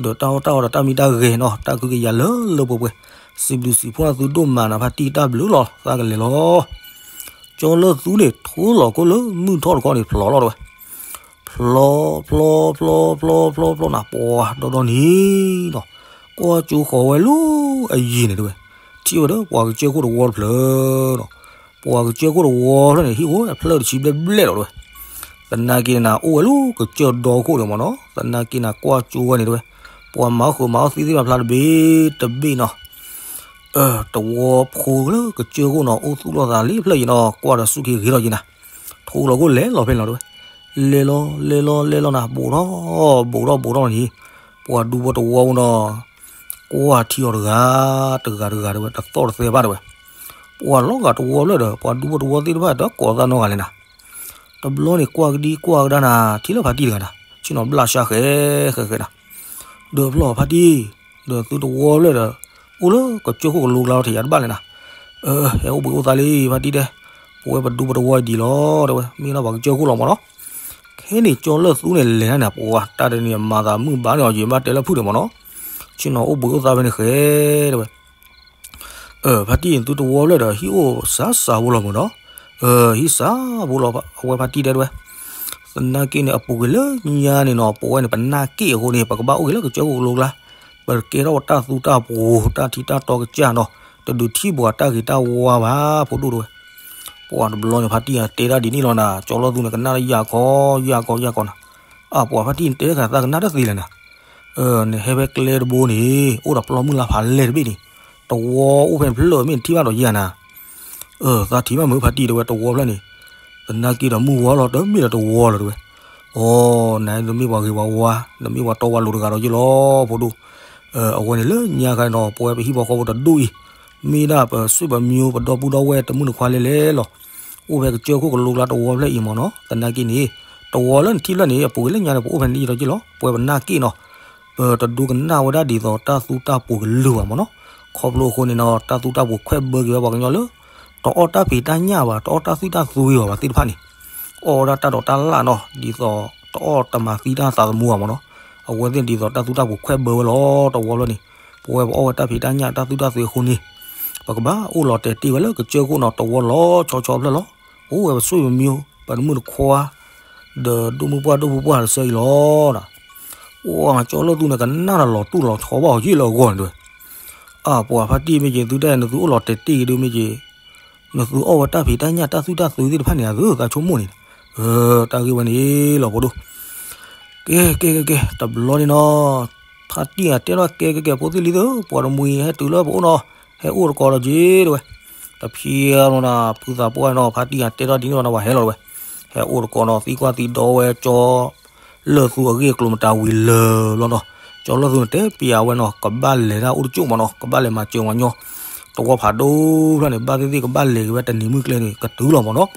ဒီးတၢ်အီၣ်တၢ်အီဒီးတၢ်မံတၢ်ဂဲၤနီၤ တၢ်ကဟုကယာ်လၢလၢပှဲၤပှဲၤ စံးဘျုးစံးဖှိၣ်သုဒိၣ်မးနၤ ဖါတံၢ် တၢ်ဘျုးလီၤ သးကလဲၤလီၤ. ကၠီလၢသူန့ၣ် ထိလီၤခိၣ်လၢမုၢ်ထီၣ်တခီန့ၣ် ဖျိးလီၤတဲဝဲ. ဖျိး ဖျိး ဖျိး ဖျိး ဖျိး ဖျိး ဖျိးနၤ ပှၤဒီဒီန့ၣ်နီၤ ကွၢ်ကၠိဃီၤဝဲလၢအယံၤန့ၣ်တဲဝဲ. ထံၣ်ဝဲဒီးပှၤကစၢၢ်ခိၣ်တဝီတဖျၢၣ်နီၤ ပှၤကစၢၢ်ခိၣ်တဝီဖျၢၣ်န့ၣ် ဟံၣ်အိၣ်ဝဲအဖျၢၣ်တဆံဘျဲၣ်ဘျဲၣ်လီၤတဲဝဲ. သနာ်က့နၤ အိၣ်ဝဲလၢကစၢၢ်ဒီခိၣ်န့ၣ်မးနီၤ သနာ်က့နၤ ကွၢ်ကၠိဝဲန့ၣ်တဲဝဲ. ပှၤမၤဃုာ်မၤအီၣ်သံသ့ၣ်တဖၣ်ဖျါတဘ့ၣ်တဘ့ၣ်နီၤ တဝီဖိလၢကစၢၢ်ခိၣ်နီၤ အိၣ်သူၣ်လီၤသးလံဖျၢၣ်ယံၤနီၤ ကွၢ်ဒီးစူၢ်က့ၤဂ့ၤထီၣ်က့ၤနၤ ထိလီၤခိၣ်လဲၤလီၤဖဲန့ၣ်လီၤတဲဝဲ. လဲၤလီၤ လဲၤလီၤ လဲၤလီၤနၤ ဘူးထီၣ် ဘူးထီၣ် ဘူးထီၣ်န့ၣ် ပှၤဒူဖိတဝီဖိနီၤ ကွၢ်ထံအီၤတဂၤ တဂၤတဂၤတဲဝဲ တသီၣ်တသဲဘၣ်တဲဝဲ. ပှၤလီၤဂာ်တဝီဖျၢၣ်ဒီး ပှၤဒူဖိတဝီသ့ၣ်တဖၣ်ဒီးကိးသးနီတဂၤလဲၣ်နၤ တဘျီန့ၣ် ကွၢ်ကဒံကွၢ်ကဒါနၤ ထံၣ်လၢဖါတံၢ်တဂၤနၤ ဆ့ၣ်နီၤဘျၣ်စၢ်ဃဲဃဲဃဲနၤ ဒီးဖျီၣ်ဖါတံၢ် ဒီးသုတဝီဖျၢၣ်ဒီး အိၣ်လၢကစၢၢ်ခိၣ်ကလိကျါလီၤ ထံၣ်ယၤတဘၣ်လဲၣ်နၤ အၢ ဟဲအိၣ်ဘှံးအိၣ်သါလံ ဖါတံၢ်တဲ ပဝဲပဒူပတဝီဒံးလီၤ တဲဝဲ မ့ၢ်ဒၣ်ပှၤကစၢၢ်ခိၣ်လီၤမးနီၤ. ခဲန့ၣ် ကၠီလၢသူန့ၣ် လဲၤတၢ်န့ၣ် ပှၤတၢ်တနံၤမၤသးမုာ်ဘၣ်န့ၣ် အီၤယဘၣ်တဲလၢဖုၣ်န့ၣ်မးနီၤ ဆ့ၣ်နီၤအိၣ်ဘှံးအိၣ်သါဖဲန့ၣ်ဃဲ တဲဝဲ ဖါတံၢ် သုတဝီဖျၢၣ်ဒီး ဟံၣ်အိၣ်စှၤစှၤဖိလီၤမးနီၤ. ဟံၣ်စှၤဖိလီၤ အဝဲဖါတံၢ်တဲတဲဝဲ. သနာ်က့န့ၣ် အပူၤကွံာ်လၢညါန့ၣ်နီၤ ပဝဲန့ၣ် ပနၢ်က့ၣ်အဃိန့ၣ် ပကဘၣ်အိၣ်က့ၤလၢကစၢၢ်ခိၣ်ကလိကျါ ပကဲထီၣ်တၢ်သူတၢ်ပှိၤ တၢ်ထံတၢ်တီကစၢ်နီၤ တဒုးထံၣ်ပှၤတၢ်ဂ့ၤတၢ်ဝါဘၣ် ဖိဒိၣ်တဲဝဲ. ပှၤတဘျီန့ၣ် ဖါတံၢ်တဲတၢ်ဒ်န့ၣ်လီၤနၤ ကၠီလၢသူန့ၣ် ကနၣ်လၢယၢ်ခီ ယၢ်ခီ ယၢ်ခီနၤ. အၢ ပှၤဖါတံၢ်န့ၣ် တဲတခါသးကနၣ်တသ့လၢၤနၤ နဟဲဖဲကျဲတဘိန့ၣ် အိၣ်ဒီးပျီမုၢ်လါဖးလဲၢ်တဘ့ၣ်န့ၣ် တဝီအိၣ်ဖဲန့ၣ်ဖျၢၣ်မ့ၢ်နထံၣ်ဘၣ်ဒီးယၤနၤ. အၢ သးထံၣ်ဘၣ်မုာ်ဖါတံၢ်တဲဝဲ တဝီဖျၢၣ်န့ၣ် သနာ်က့ဒီးမုၢ်ဝီလီၤ တမ့ၢ်ဒီးတဝီလၢၤတဲဝဲ. အိ နၤ နမ့ၢ်ပှၤဂ့ၤပှၤဝါ နမ့ၢ်ပှၤတီပှၤလိၤတဂၤဒီးယ့ၢ်လီၤ ဖိဒိၣ်. အဝဲန့ၣ်လၢညါခါန့ၣ်နီၤ ပဝဲပဟံၣ်ဖိဃီဖိတဒူၣ်အံၤ မ့ၢ်ဒၣ်ပဆွေပမျိုး ပဒီပုၢ်ဒီဝဲၢ်တမုၣ်တခွါလဲၣ်လဲၣ်လီၤ. အိၣ်ဖဲကစၢၢ်ခိၣ်ကလိကျါတဝီဖျၢၣ်အံၤမးနီၤ သနာ်က့န့ၣ် တဝီလၢနထံၣ်ဖျၢၣ်န့ၣ် အပူၤကွံာ်လၢညါန့ၣ် ပအိၣ်ဖဲန့ၣ်ယ့ၢ်ဒီးယ့ၢ်လီၤ ပဝဲပနၢ်က့ၣ်နီၤ ပတဒိကနၣ်ဝဲဒၣ်ဒ်သိးတၢ်သူတၢ်ပှိၤကလုာ်ဘၣ်မးနီၤ. ခီဖျိအဃိန့ၣ်နီၤ တၢ်သူတၢ်ပှိၤခွဲးဘၢက့ၤဝဲပှၤကညီလၢ တအီၣ်တၢ်ဖံးတၢ်ညၣ်ဘၣ် တအီၣ်တၢ်သွံၣ်တၢ်သွဲဘၣ်သ့ၣ်တဖၣ်န့ၣ် အီၣ်ဝဲဒၣ်တၢ်ဒိးတၢ်လၣ်နီၤ ဒ်သိးတအီၣ်တမၤသံတၢ်သးသမူဘၣ်မးနီၤ. အဝဲသ့ၣ်ဒ်သိးတၢ်သူတၢ်ပှိၤခွဲးဘၢဝဲလီၤ တဝီဖျၢၣ်န့ၣ် ပဝဲပအီၣ်ဝဲတၢ်ဖံးတၢ်ညၣ်တၢ်သွံၣ်တၢ်သွဲအဃိန့ၣ် ပကဘၣ်အိၣ်လီၤတဲာ်တ့ၢ်ဝဲလၢကစၢၢ်ခိၣ်နီၤ တဝီလီၤဆီဆီဖျၢၣ်လီၤ. အိၣ်ဝဲပဆွေပမျိုး ပတမုၣ်တခွါ ဒီးဒိၣ်မုၢ်ပှၢ်ဒိၣ်ဖိပှၢ်တဆၢအံၤလီၤ. အိၣ်ကၠီလၢသူန့ၣ် ကနၣ်တၢ်လီၤတူၢ်လီၤဆီဘၣ်အီၤယ့ၢ်လၢအဂီၢ်န့ၣ်တဲဝဲ. အၢ ပှၤဖါတံၢ်မ့ၢ်က့ၤ သုတၢ်အံၤ နသုအိၣ်လီၤတဲာ်တ့ၢ်က့ၤဒုးမ့ၢ်က့ၤ နသုအီၣ်ဝဲတၢ်ဖံးတၢ်ညၣ်တၢ်သွံၣ်တၢ်သွဲသ့ၣ်တဖၣ်န့ၣ် အသုသးဆိကမိၣ်န့ၣ် တၢ်ဂ့ၢ်ဝဲန့ၣ်လီၤ ဖိဒိၣ်. ကဲ ကဲ ကဲ ကဲ တဘျီန့ၣ်နီၤ ဖါတံၢ်အတဲထီၣ် ကဲ ကဲ ကဲ ဖိသ့ၣ်လံၤသၢ ပှၤတမှံၤဟဲတုၤလၢပအိၣ်နီၤ ဟဲအိၣ်တကိးဒီးက့ၤတဲဝဲ. တဖျဲနီၤ ဖုသးပှၢ်နီၤ ဖါတံၢ်အတဲထီၣ်ဒ်န့ၣ်လီၤနီၤ ပှၤဟဲလီၤတဲဝဲ. ဟဲအိၣ်တကိးနီၤ သံကွၢ်သံဒိးဝဲကၠီ လၢသူအဂ့ၢ်အကျိၤမတၤဝံၤလၢာ်လီၤနီၤ. ကၠီလၢသူန့ၣ် တဲပျးဝဲနီၤ ကဘၣ်လဲၤတၢ်အိၣ်တကၠိၣ်မးနီၤ ကဘၣ်လဲၤမၤစၢၤဝဲညီ တဝီဖးဒိၣ်ဖျၢၣ်န့ၣ် ဘၣ်သ့ၣ်သ့ၣ်ကဘၣ်လဲၤက့ၤဝဲတနံၤမုၢ်ကျဲန့ၣ် ကတုၤလီၤမးနီၤ.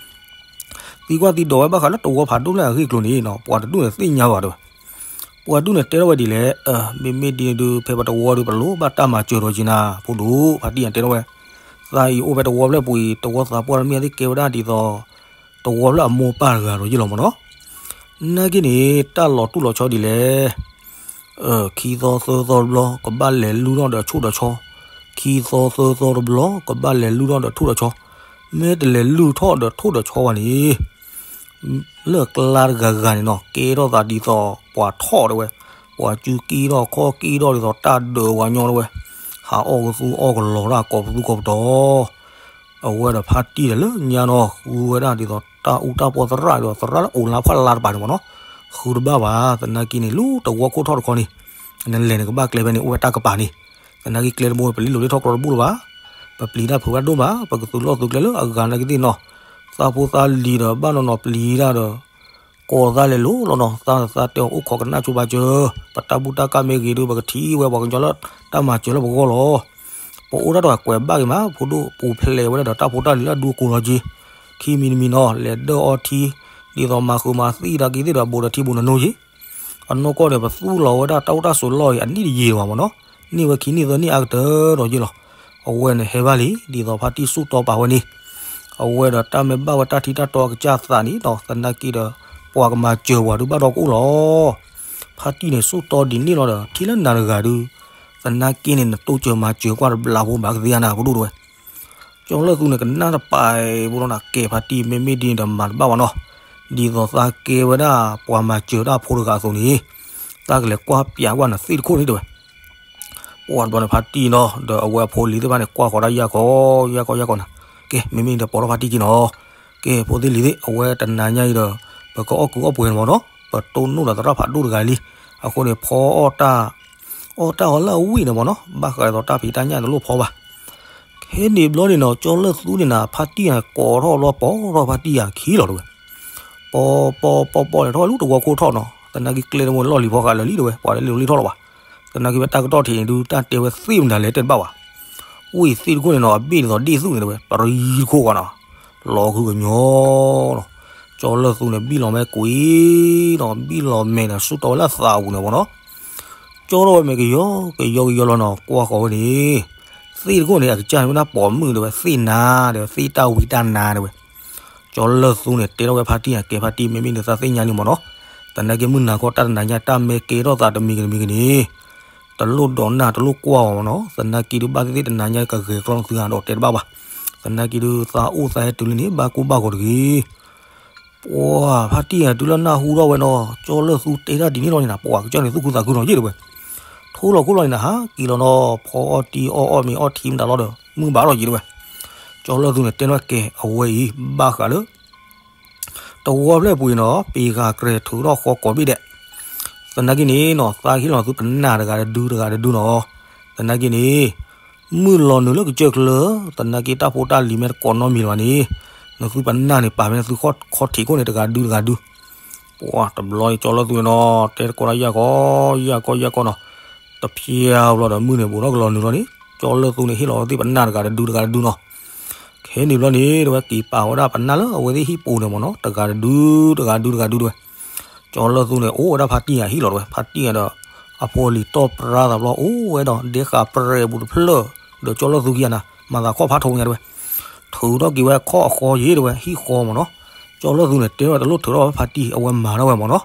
သံကွၢ်သံဒိးဝဲဘၣ်ဃးလၢတဝီဖးဒိၣ်လၢအဂ့ၢ်အကျိၤန့ၣ်နီၤ ပှၤတဒူၣ်န့ၣ်သ့ၣ်ညါဘၣ်တဲဝဲ. ပှၤဒူၣ်န့ၣ်တဲထီၣ်ဝဲဒ်လဲၣ်, မ့မ့ၢ်ဒ်န့ၣ်ဒုး ဖဲပတဝီဒုး ပလိၣ်ဘၣ်တၢ်မၤစၢၤဒီးက့ၤနၤ ဖိဒိၣ်, ဖါတံၢ်ယၤတဲထီၣ်ဝဲ. သးအံၤအိၣ်ဖဲတဝီဖျၢၣ်ပူၤအံၤ တဝီသးပှၢ်တမ့ၢ်သ့ၣ်ကဲဝဲဒၣ်ဒ်သိး တဝီဖျၢၣ်အမိၢ်ပၢ်တဂၤဒီးယ့ၢ်လီၤမ့ၢ်နီၤ. နာ်က့န့ၣ် တၢ်လီၤတူၢ်လီၤဆီဒ်လဲၣ် ခံသီသၢသီတဘျီ ကဘၣ်လဲၤလုၢ်ထီၣ်ဒီးထိၣ်ဒီးဆီ, ခံသီသၢသီတဘျီ ကဘၣ်လဲၤလုၢ်ထီၣ်ဒီးထိၣ်ဒီးဆီ, မ့ၢ်တလဲၤလုၢ်ထီၣ်ဒီးထိၣ်ဒီးဆီဘၣ်န့ၣ် လၢကျါတဂၤဂၤန့ၣ်နီၤ ကဲထီၣ်သးဒ်သိးပှၤထီၣ်တဲဝဲ, ပှၤစုက့ထီၣ်ခီၣ်က့ထီၣ်ဒ်သိးတၢ်ဒၢးဝဲညီတဲဝဲ, ဟးအီၣ်ကသူအီၣ်ကလီၤတၢ်ကိးပသူကိးပတီၤ အဝဲဒီးဖါတံၢ်ဒီးလၢညါနီၤ ဃုဝဲဒၣ်ဒ်သိးတၢ်အူတၢ်ပီၢ်သရၣ်ဒီးသရၣ်လၢအိၣ်လါဖၣ်လါတပၤန့ၣ်မ့ၢ်နီၤ, ဃုတဘၣ်ဘၣ်, သနာ်က့န့ၣ် လၢတဝီခိၣ်ထီၣ်တခီန့ၣ် နလဲၤန့ၣ်ကဘၣ်ကျဲဖဲန့ၣ် အိၣ်ဝဲတၢ်ကပၤန့ၣ်, သနာ်က့ကျဲတဘိ ပလံၣ်လိာ်လ့ၣ်ထီၣ်ကျီတဘိလၢၤဘၣ်, ပပျံၤတၢ်ဖုးဝဲဒၣ်ဒိၣ်မး ပကသုးလီၢ်သုးကျဲလၢအဂၤနာ်က့သ့ၣ်နီၤ, သးဖိသးလံၤဒီးဘၣ်နီၤနီၤပျံၤတၢ်ဒီး ကိးသးလဲၤလိၤလီၤနီၤ, သးသးတဲအီၤအိၣ်ခိးကနၣ်ဆိဘါစၢၤ, ပတၢ်ဘူၣ်တၢ်ကၢ်မ့ၢ်ဂ့ၤဒုး ပကထံၣ်ဝဲပှၤကညီလၢတၢ်မၤစၢၤလၢပဂီၢ်လီၤ. ပအိၣ်ဒၣ်ဒီးကွဲးဘၣ်က့ၤမး ဖိဒိၣ်ပူၤဖျဲးဝဲဒၣ်ဒီးတၢ်ဖိတၢ်လံၤလၢအဒူအကိာ်လီၤက့ၤ, ခံမံၤတမံၤနီၤ လဲၤဒၢအီထံ, ဒ်သိးမၤဃုာ်မၤသံဒီးက့ၤသ့ၣ်ဒီး ဘူးဒီးထံဘူးဒီးနိက့ၤ, အနီၢ်ကီၢ်န့ၣ် ပသူၣ်လီၤဝဲဒၣ်တၢ်အိၣ်တၢ်ဆိးလီၢ်အံၤ အနံၣ်တယံာ်ဘၣ်မ့ၢ်နီၤ, န့ၢ်ဝဲခံနံၣ်သၢနံၣ်အါကတၢၢ်ဒီးယ့ၢ်လီၤ. အဝဲန့ၣ်ဟဲဘၣ်လံ ဒ်သိးဖါတံၢ်ဆူၣ်တီပာ်ဝဲန့ၣ် အဝဲဒီးတၢ်မ့ၢ်ဘၣ်ဝဲတၢ်ထံတၢ်တီအကစၢ်သးန့ၣ်ဒီး သနာ်က့ဒီး ပှၤကမၤစၢၤပှၤဒုးဘၣ်ဒီကအိၣ်လီၤ. ဖါတံၢ်န့ၣ် ဆူၣ်တီဒ်န့ၣ်လီၤဒီး ထံၣ်လၢနၤတဂၤဒုး သနာ်က့န့ၣ် နတိစၢၤမၤစၢၤကွၢ်တဘျီဖိဘၣ်ကသ့ဧါနၤ ဖိဒိၣ်တဲဝဲ. ကၠီလၢၢ်သူန့ၣ် ကနၣ်တပာ်ဖိလီၤနၤ ကဲဖါတံၢ် မ့မ့ၢ်ဒ်န့ၣ်ဒီးမၤတဘၣ်ဘၣ်နီၤ, ဒ်သိးသးကဲဝဲဒၣ်ပှၤမၤစၢၤတၢ်ဖိတဂၤအသိးန့ၣ် သးကလဲၤကွၢ်ပျးကွၢ်နၤသ့ၣ်တခိၣ်န့ၣ်တဲဝဲ ပှၤတဘျီန့ၣ် ဖါတံၢ်နီၤ ဒီးအဝဲအဖိလံၤသ့ၣ်တဖၣ်န့ၣ် ကွၢ်ဃီၤဒၣ်ယၢ်ကီယၢ်ကီယၢ်ကီနၤ, ကဲ မ့မ့ၢ်ဒီးပိာ်ထီၣ်ဖါတံၢ်က့ၤနီၤ, ကဲဖိသ့ၣ်လံၤသ့ၣ် အဝဲတနၤညါအံၤဒီး ပကအီၣ်ကုးအီၣ်ပှဲၤန့ၣ်မ့ၢ်နီၤ, ပတိၢ်နီၣ်ဒီးသရၣ်ဖးဒိၣ်တဂၤလံ, အဃိန့ၣ် ဖီအီၣ်တၢ် အီၣ်တၢ်အီၤလၢအဝံၣ်န့ၣ်မ့ၢ်နီၤ, ဘၣ်ဃးဒ်သိးတၢ်ဖံးတၢ်ညၣ်တလိၣ်ဖီဘၣ်. ခဲန့ၣ်ဘျီန့ၣ်နီၤ ကၠီလၢၢ်သူန့ၣ်နၤ ဖါတံၢ်ယၤကိးထီၣ်လီၤ ပိာ်ထီၣ်ဖါတံၢ်ယၤခံလီၤတဲဝဲ, ပိာ်ပိာ်ပိာ်ပိာ်လဲၤထီၣ်ဝဲလၢတဝီခိၣ်ထီၣ်နီၤ, သနာ်က့ကျဲတဘိလီၢ်လံၤဖီဃာ်လၢာ်လံတဲဝဲ ပှၤလၢလံၤလိၤလံၤထီၣ်လီၤဘၣ်. သနာ်က့ဖဲတၢ်ကတီၢ်ထံးန့ၣ်ဒုး တၢ်တဲဝဲသ့ၣ်မနုၤလဲၣ်တဲတဘၣ်ဘၣ်. ဝံၣ်သ့ၣ်တခိၣ်န့ၣ်နီၤ အဘ့ၣ်ဒ်သိးဒ့ၣ်သူၣ်န့ၣ်တဲဝဲ ပရံတခိၣ်ဂီၤနီၤ, လီၤခုကညီနီၤ, ကၠီလၢၢ်သူန့ၣ် ဘံၣ်လီၤမဲာ်ကွံာ်နီၤ, ဘံၣ်လီၤမဲာ်န့ၣ် ဆူၣ်တီဝဲလၢအသးအပူၤန့ၣ်မ့ၢ်နီၤ, ကၠီထီၣ်ဝဲမဲာ်ကယီကယီကယီလီၤနီၤ, ကွၢ်ဃီၤဝဲန့ၣ် သ့ၣ်တခိၣ်န့ၣ် အကစၢ်မ့ၢ်ဒၣ်ပိာ်မုၣ်တဲဝဲ သ့ၣ်နၤတဲဝဲ သ့ၣ်တၢ်ဝံတၢ်နါတဲဝဲ. ကၠီလၢၢ်သူန့ၣ် တဲထီၣ်ဝဲဖါတံၢ်ယၤ ကဲဖါတံၢ် မ့မ့ၢ်န့ၣ်သးသ့ၣ်ညါလံမ့ၢ်နီၤ, သနာ်က့မုၢ်နၤခီတၢ်တနၤညါ တၢ်မ့ၢ်ကဲထီၣ်သးတမံၤဂ့ၤတမံၤဂ့ၤန့ၣ် တလိၣ်ဒိးနၢ်တလိၣ်ကွၢ်အီၤမ့ၢ်နီၤ, သနာ်က့ဒုးဘၣ်သ့ၣ်သ့ၣ်တနၤညါကဂဲၤကျီသုဂၤဒီးတဲတဘၣ်ဘၣ်. သနာ်က့ဒုးသးအိၣ်သးဟဲတုၤလံန့ၣ် ဘၣ်ကိၢ်ဘၣ်ဂီၤတဂ့ၤ. ပှၤဖါတံၢ်ယၤတုၤလၢနၢ်ဟူထီၣ်ဝဲနီၤ, ကၠီလၢၢ်သူတဲတၢ်ဒ်န့ၣ်လီၤန့ၣ်နၤ, ပှၤကစၢ်န့ၣ်သူၣ်ခုသးခုနီၤယ့ၢ်တဲဝဲ. ထိလီၤခိၣ်လီၤန့ၣ်နၤ ဟးက့ၤလီၤနီၤ, ဖီအီၣ်တံၢ်အီၣ်အီၣ်မ့ၤအီၣ်ထံမတၤလီၤဒီး မုၢ်ဘၣ်လီၤယ့ၢ်တဲဝဲ. ကၠီလၢၢ်သူန့ၣ်တဲနီၣ်ကဲအဝဲအံၤ ဘၣ်ဃးလၢ တဝီဖျၢၣ်ပူၤအံၤနီၤ ပ့ၤဂၤကြဲၤထုးထီၣ်ဃီကိးဘ့ၣ်ဒဲး, သနာ်က့န့ၣ်နီၤ သးဟ့ၣ်လီၤသုပနၢ်တဂၤတဒုတဂၤတဒုနီၤ, သနာ်က့န့ၣ် မုၢ်လီၤနုာ်လၢကစၢၢ်ချၢ, သနာ်က့တၢ်ဖိတၢ်လံၤမ့ၢ်တကိးနီတမံၤလၢၤဘၣ်န့ၣ်, နသုပနၢ်န့ၣ်ပာ်ဖဲနသုခီၣ်ထံးခိၣ်န့ၣ်တဂၤဒုတဂၤဒု. ပှၤတဘျီန့ၣ် ကၠီလၢၢ်သူန့ၣ်နီၤ တဲတကိးတၢ်ယၢ်ကီ ယၢ်ကီ ယၢ်ကီနီၤ, တဖျါဘျီဒီးမုၢ်န့ၣ်ဘူးထီၣ်ကလီၤနုာ်လီၤန့ၣ် ကၠီလၢၢ်သူန့ၣ် ဟ့ၣ်လီၤဝဲသ့ၣ်ပနၢ်တဂၤတဒုတဂၤတဒုနီၤ. ခဲန့ၣ်ဘျီန့ၣ် တဲဝဲက့ၤပာ်ဝဲဒၣ်ပနၢ်လၢအဝဲသ့ၣ်ဟံၣ်ပူၤန့ၣ်မ့ၢ်နီၤ တဂၤတဒု တဂၤဒု တဂၤဒုတဲဝဲ. ကၠီလၢၢ်သူန့ၣ် အိၣ်ဝဲဒၣ်ဖါတံၢ်ယၤဟံၣ်လီၤတဲဝဲ, ဖါတံၢ်ယၤဒီး အဖိအလံၤတီၢ်ပြါသးဘျီ အိၣ်ဝဲဒီး ဒဲဃာ်ပြဲၤပူၤတဖျၢၣ် ဒီးကၠီလၢၢ်သူခံဂၤနၤ မၤသးခီၣ်ဖးထီညါတဲဝဲ. ထုးထီၣ်က့ၤဝဲခီၣ်အဃီယ့ၢ်တဲဝဲ ဟံၣ်ဃီမ့ၢ်နီၤ. ကၠီလၢၢ်သူန့ၣ် တဲထီၣ်တလိၣ်ထုးထီၣ်ဖါတံၢ် အဝဲမၤထီၣ်ဝဲမ့ၢ်နီၤ.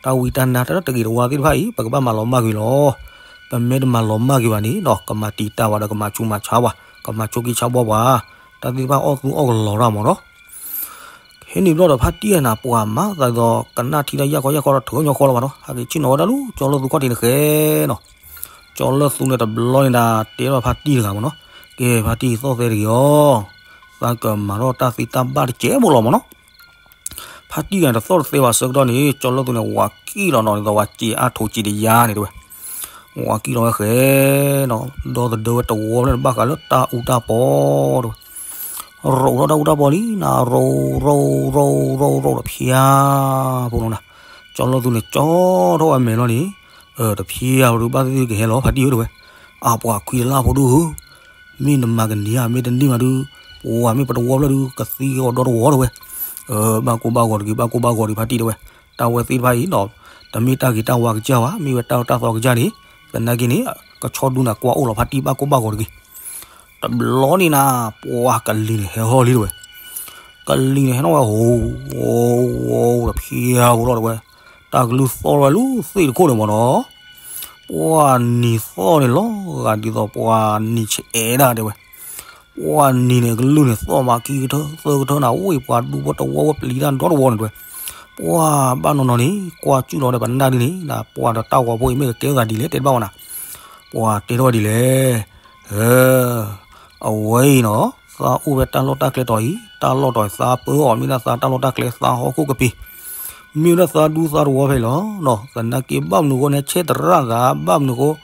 တၢ်ဝံတၢ်နါတၢ်တဂ့ၤတဝါသ့ၣ်တဖၣ်အံၤ ပကဘၣ်မၤလီၤမၢ်ကွံာ်လီၤ. ပမ့ၢ်တမၤလီၤမၢ်ကွံာ်ဘၣ်န့ၣ်နီၤ ကမၤတံာ်တာ်ဝဲဒီး ကမၤဆူးမၤဆါဝဲ, ကမၤဆိးက့ဆါဘှီပှၤ, တၢ်သ့ၣ်တဖၣ်အီၣ်သူအီၣ်ကလီၤတၢ်မ့ၢ်နီၤ. ခဲန့ၣ်ဘျီဒီး ဖါတံၢ်ယၤနၤ ပှၤမၤသးဒ်သိး ကနၣ်ထံတၢ်ယၢ်ကီယၢ်ကီဒီး ထုးညီဃီလီၤဘၣ်နီၤ, ဟဲက့ၤဆ့ၣ်နီၤဝဲဒၣ်လၢ ကၠီလၢၢ်သူခီၣ်ထံးန့ၣ်ဃဲနီၤ. ကၠီလၢၢ်သူန့ၣ်တဘျီန့ၣ်ဒၣ် တဲထီၣ်ဖါတံၢ်တဂၤမ့ၢ်နီၤ, ကဲဖါတံၢ်သီၣ်သဲတဂ့ၤအီၤ, သးကမၤထီၣ်တၢ်သ့တၢ်ဘၣ်တစဲးဖိလီၤမ့ၢ်နီၤ. ဖါတံၢ်ဂၤတသီၣ်တသဲဘၣ်ဆၢကတီၢ်န့ၣ် ကၠီလၢၢ်သူန့ၣ် ဝၤကံၣ်လီၤနီၤ ဒ်သိးဝၤစံးအါထိးစံးတယါန့ၣ်တဲဝဲ, ဝၤကံၣ်လီၤဝဲဃဲနီၤ, ဒီသဒၢဝဲတဝီဖျၢၣ်န့ၣ် ဘၣ်ဃးလၢတၢ်အူတၢ်ပီတဲဝဲ, ရိးထီၣ်တၢ်အူတၢ်ပီလံနၤ, ရိးရိးရိးရိးရိးဒီးဖျါဖိလီၤနၤ. ကၠီလၢၢ်သူန့ၣ် ကၠီထီၣ်ဝဲမဲာ်လီၤန့ၣ်, တဖျါဖိဒုးဘၣ်သ့ၣ်သ့ၣ်ကဟဲလီၤ ဖါတံၢ်ဧၢတဲဝဲ, အပှၤခွံတလၢ်ဖိဒုဧၢ မ့ၢ်နမၤကန့ၢ်ဧါ မ့ၢ်တန့ၢ်ဘၣ်ဒုး, ပှၤမ့ၢ်ပတဝီဖျၢၣ်ဒုး ကသံကီးဒီတဝီတဲဝဲ. ဘၣ်ကိၢ်ဘၣ်ဂီၤတဂ့ၤ, ဘၣ်ကိၢ်ဘၣ်ဂီၤတဂ့ၤ ဖါတံၢ်တဲဝဲ, တၢ်ဝဲသ့ၣ်တဖၣ်အံၤဒီး တမ့ၢ်တၢ်ဂ့ၤတၢ်ဝါကစၢ်ဘၣ်, မ့ၢ်ဝဲတၢ်အၢတၢ်သီကစၢ်န့ၣ်, သနာ်က့န့ၣ် ကဆီဒူန့ၣ် ကွၢ်အိၣ်လီၤဖါတံၢ် ဘၣ်ကိၢ်ဘၣ်ဂီၤတဂ့ၤ. တဘျီန့ၣ်နၤ, ပှၤကလံၤန့ၣ်ဟဲဟီၣ်လံတဲဝဲ, ကလံၤန့ၣ်ဟဲနီၣ်ဝဲ ဟိ ဟိ ဟိ တဖျါဖိလီၤတဲဝဲ, တၢ်ကလုၢ်သီၣ်လီၤဝဲလၢသ့ၣ်တခိၣ်န့ၣ်မ့ၢ်နီၤ ပှၤနံၤသီၣ်န့ၣ်လီၤဂာ်ဒ်သိးပှၤနံၤဆဲးဒၣ်တဲဝဲ, ပှၤနံၤန့ၣ်ကလုၢ်န့ၣ်သီၣ်မးခံကထၢသၢကထၢနၤ, ဝဲပှၤဒူဖိတဝီဝဲပျံၤတၢ်ဒီတဝီန့ၣ်တဲဝဲ, ပှၤဘၣ်နီၢ်နီၢ်န့ၣ် ကွၢ်ကၠူၣ်လီၤဒီးပနၢ်ဒုန့ၣ်, ပှၤဒီးတၢ်ဂီၤဖိအံၤမ့ၢ်ကကဲထီၣ်သးဒ်လဲၣ်တဲတဘၣ်ဝဲနၤ, ပှၤတဲထီၣ်ဝဲဒ်လဲၣ် အဝဲအံၤနီၤ, သးအိၣ်ဝဲတၢ်လီၢ်တၢ်ကျဲတီၤအံၤ, တၢ်လီၢ်တီၤအံၤသးပၢအီၤ, မ့ၢ်ဒၣ်သးတၢ်လီၢ်တၢ်ကျဲသးဟီၣ်ခိၣ်ကပ့ၤ, မ့ၢ်ဝဲဒၣ်သးဒူသးတဝီဖဲအံၤလီၤ. သနာ်က့ဘၣ်မနုၤအဃိ နဟဲဆဲးသရၣ်သး, ဘၣ်မနုၤအ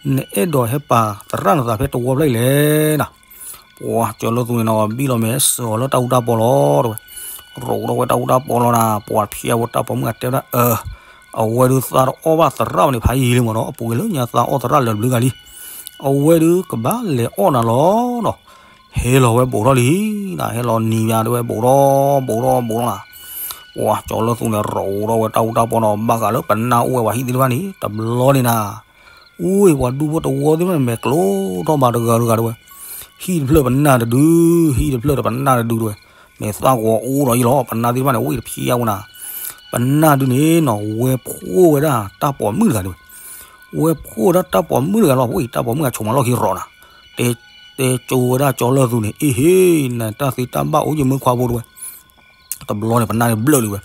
ဃိ နအဲၣ်ဒိးဟဲပာ်သရၣ်နသးဖဲတဝီဖျၢၣ်အံၤလဲၣ်နၤ. ပှၤကၠီၤလၢသူန့ၣ်နီၤ ဘံၣ်လီၤမဲာ်စၢၤအီၤလၢတၢ်အူတၢ်ပီလီၤတဲဝဲ, ရိးထီၣ်ဝဲတၢ်အူတၢ်ပီလီၤနၤ, ပှၤဖျါဝဲတၢ်ပိာ်မုၣ်အတဲဝဲဒၣ် အဝဲဒုးသးတအီၣ်ဘၣ်သရၣ်ဝဲန့ၣ် ဖးယံာ်လံမ့ၢ်နီၤ, အပူၤကွံာ်လၢညါသးအီၣ်သရၣ်လၢာ်တဘျုးဂၤလံ, အဝဲဒုးကဘၣ်လဲၤအီၣ်နၤလီၤနီၤ. ဟဲလီၤဝဲဘူးထီၣ်လံနၤ, ဟဲလီၤနံၤယါတဲဝဲ ဘူးထီၣ်ဘူးထီၣ်ဘူးထီၣ်နၤ. ပှၤကၠီၤလၢသူန့ၣ် ရိးထီၣ်ဝဲတၢ်အူတၢ်ပီနီၤ, ဘၣ်ဃးလၢပနၢ်အိၣ်ဝဲပှၤဟံၣ်သ့ၣ်တဖၣ်န့ၣ် တဘျီန့ၣ်နၤ အိၣ်ဝဲပှၤဒူဖိတဝီသ့ၣ်တဖၣ်န့ၣ် မဲာ်ကျိထီၣ်မးတဂၤတဂၤတဲဝဲ, ဟံၣ်တဖျၢၣ်ပနၢ်တဒု, ဟံၣ်တဖျၢၣ်ဒီးပနၢ်တဒုတဲဝဲ, မ့ၢ်သးဂီၤအူဒီးယံလီၤ, ပနၢ်သ့ၣ်တဖၣ်န့ၣ် အိၣ်တဖျါဝဲနၤ, ပနၢ်ဒုန့ၣ်နီၤ ဝဲဖှိၣ်ဝဲဒၣ်တၢ်ပိာ်မုၣ်တဂၤတဲဝဲ, ဝဲဖှိၣ်ဝဲဒၣ်တၢ်ပိာ်မုၣ်တဂၤလီၤ, ဝဲတၢ်ပိာ်မုၣ်အဆိးမးလီၢ်ခံရိးနၤ, တဲကၠိဝဲဒၣ်ကၠီၤလၢသူန့ၣ် အ့ဟ့ နတၢ်သ့တၢ်ဘၣ်အိၣ်ယမုၢ်ခွါဖိတဲဝဲ တဘျီန့ၣ် ပနၢ်န့ၣ်ဘျၢၣ်လံဝဲ,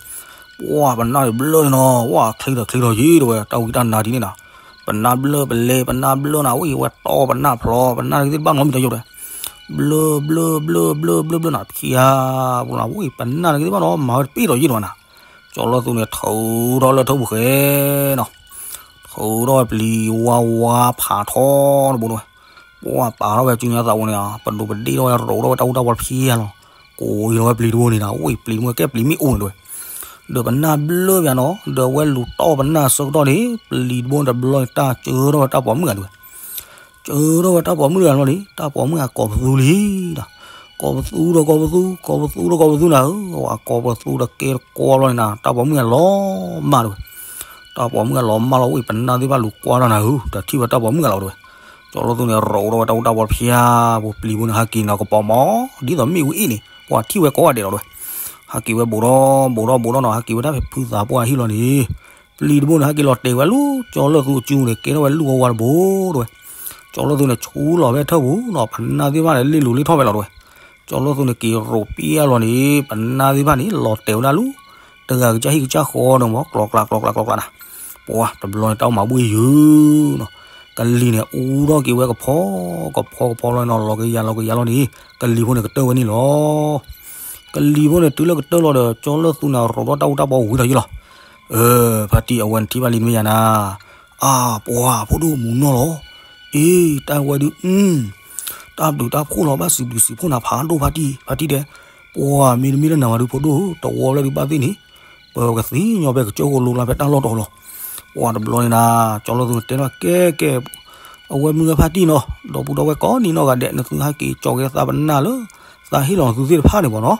ပှၤပနၢ်န့ၣ်ဘျၢၣ်န့ၣ်နီၤ, ဝဲချ့ထီၣ်ချ့ထီၣ်ယံၤတဲဝဲ, တၢ်ဝံတၢ်နါဒ်န့ၣ်နၤ, ပနၢ်ဘျၢၣ်ပလဲၤ ပနၢ်ဘျၢၣ်နၤ, ဝဲဝဲတီပနၢ်ဖျီ ပနၢ်တဂ့ၤသ့ၣ်တဘၣ်နီတမံၤတယိာ်တဲဝဲ, ဘျၢၣ်ဘျၢၣ်ဘျၢၣ်ဘျၢၣ်ဘျၢၣ်ဘျၢၣ်နၤ, ဖျါပူၤနၤ, ဝဲပနၢ်တဂ့ၤသ့ၣ်တဘၣ်နီၤ မၤဝဲတပ့ၢ်ဒီးယံၤတဲဝဲနၤ, ကၠီၤလၢသူန့ၣ် ထုးထီၣ်လၢထၢပူၤဃဲနီၤ ထုးထီၣ်ဝဲပျံၤဝါဝါဖးထီတဘိတဲဝဲ, ပှၤပာ်ထီၣ်ဝဲစုညါသးဝဲန့ၣ်, ပဒိးပဒ့ၣ်ထီၣ်ဝဲရိးထီၣ်ဝဲတၢ်အူတၢ်ပီဖျါလီၤ, ကိးယံၤလီၤဝဲပျံၤတဘိန့ၣ်နၤ, ဝဲပျံၤတဘိကဲပျံၤမ့ၣ်အူန့ၣ်တဲဝဲ, ဒီးပနၢ်ဘျၢၣ်ဘၣ်နီၤ, ဒီးဝဲလူၤတီၢ်ပနၢ်အဆၢကတီၢ်န့ၣ် ပျံၤတဘိန့ၣ်တဘျီန့ၣ် တၢ်စၢထီၣ်ဝဲတၢ်ပိာ်မုၣ်ဂၤတဲဝဲ စၢထီၣ်ဝဲတၢ်ပိာ်မုၣ်ဂၤလီၤန့ၣ် တၢ်ပိာ်မုၣ်ဂၤကိးပသူလံဒီး, ကိးပသူဒီးကိးပသူ ကိးပသူဒီးကိးပသူနၤဧၢ, ဝဲကိးပသူဒီးကဲတကိးလီၤန့ၣ်နၤ, တၢ်ပိာ်မုၣ်ဂၤလီၤမၢ်တဲဝဲ, တၢ်ပိာ်မုၣ်ဂၤလီၤမၢ်လီၤ ဝဲပနၢ်သ့ၣ်တဖၣ်လူၤကွၢ်ထီၣ်နၤဧၢ, တထံၣ်ဝဲတၢ်ပိာ်မုၣ်ဂၤလီၤတဲဝဲ, ကၠီၤလၢသူန့ၣ် ရိးထီၣ်ဝဲတၢ်အူတၢ်ပီဖျါ, ပှၤပျံၤတဘိန့ၣ် ဟးက့ၤနၤကပီၤမီၤ ဒ်သိးမ့ၣ်အူအ့ၣ်န့ၣ် ပှၤထံၣ်ဝဲကိးဂၤဒဲးလီၤတဲဝဲ, ဟးက့ၤဝဲဘူးဒီးဘူးဒီးဘူးဒီးနီၤ, ဟးက့ၤဝဲဒၣ်ဖဲဖုသးပှၢ်ဟံၣ်လီၤန့ၣ် ပျံၤတဘိန့ၣ်ဟဲက့ၤလီၤတဲာ်ဝဲလၢကၠီၤလၢသူအစုန့ၣ် ကဲထီၣ်ဝဲလူၢ်ဝါဝါတဘိတဲဝဲ, ကၠီၤလၢသူန့ၣ် ဆူလီၤဖဲထၢပူၤနီၤ, ပနၢ်သ့ၣ်တဖၣ်န့ၣ် လ့ၣ်လိၤလ့ၣ်ထီၣ်ဖဲလီၤတဲဝဲ, ကၠီၤလၢသူန့ၣ် က့ၤရိးပျံၤလီၤန့ၣ် ပနၢ်သ့ၣ်တဖၣ်န့ၣ် လီၤတဲာ်ဝဲဒၣ်လၢ တဂၤကစၢ်ဟံၣ်ကစၢ်ဃီန့ၣ်မး ကျီကျါကျီကျါကျီကျါနၤ, ပှၤတဘျီန့ၣ် တၢ်အိၣ်မၤဘူၣ်ယုာ်နီၤ, ကလံၤန့ၣ် အူထီၣ်က့ၤဝဲကဖီ ကဖီကဖီလီၤနီၤ, လီၤကယၤလီၤကယၤလီၤန့ၣ် ကလံၤဖိန့ၣ်ကတၢၢ်ဝဲန့ၣ်လီၤ. ကလံၤဖိန့ၣ် တုၤလၢကတၢၢ်လီၤဒီး ကၠီၤလၢသူန့ၣ် ရိးထီၣ်တၢ်အူတၢ်ပီဝံၤဒီးယံၤလီၤ. အၢ ဖါတံၢ် အဝဲနထံၣ်ဘၣ်လံတမ့ၢ်ယၤနၤ, အါ ပှၤဖိဒိၣ်မူနီၢ်လီၤ. အ့ တၢ်ဝဲဒုး တၢ်ဘျုးတၢ်ဖှိၣ်လီၤ ဘၣ်စံးဘျုးစံးဖှိၣ်နၤဖးဒိၣ်ဖါတံၢ်, ဖါတံၢ်တဲ, ပှၤမ့တမ့ၢ်လၢနၤဝဲဒုး ဖိဒိၣ် တဝီလၢဒုးဘၣ်သ့ၣ်န့ၣ် ပကသ့ၣ်ညါဖဲကစၢၢ်ဃိလိၤလၢဖဲတၢ်လီၢ်တီၤလီၤ. ပှၤတဘျီန့ၣ်နၤ ကၠီၤလၢသူန့ၣ်တဲထီၣ်ကဲကဲ အဝဲမုၢ်ဂၤဖါတံၢ်နီၤ ဒီပုၢ်ဒီဝဲၢ်ကိးနံၤနီၢ်ဂၤဒဲး နသုဟဲက့ၤကၠီၤက့ၤသးပနၢ်လၢ သးဟ့ၣ်လီၤနသုသ့ၣ်တဖၣ်န့ၣ်မ့ၢ်နီၤ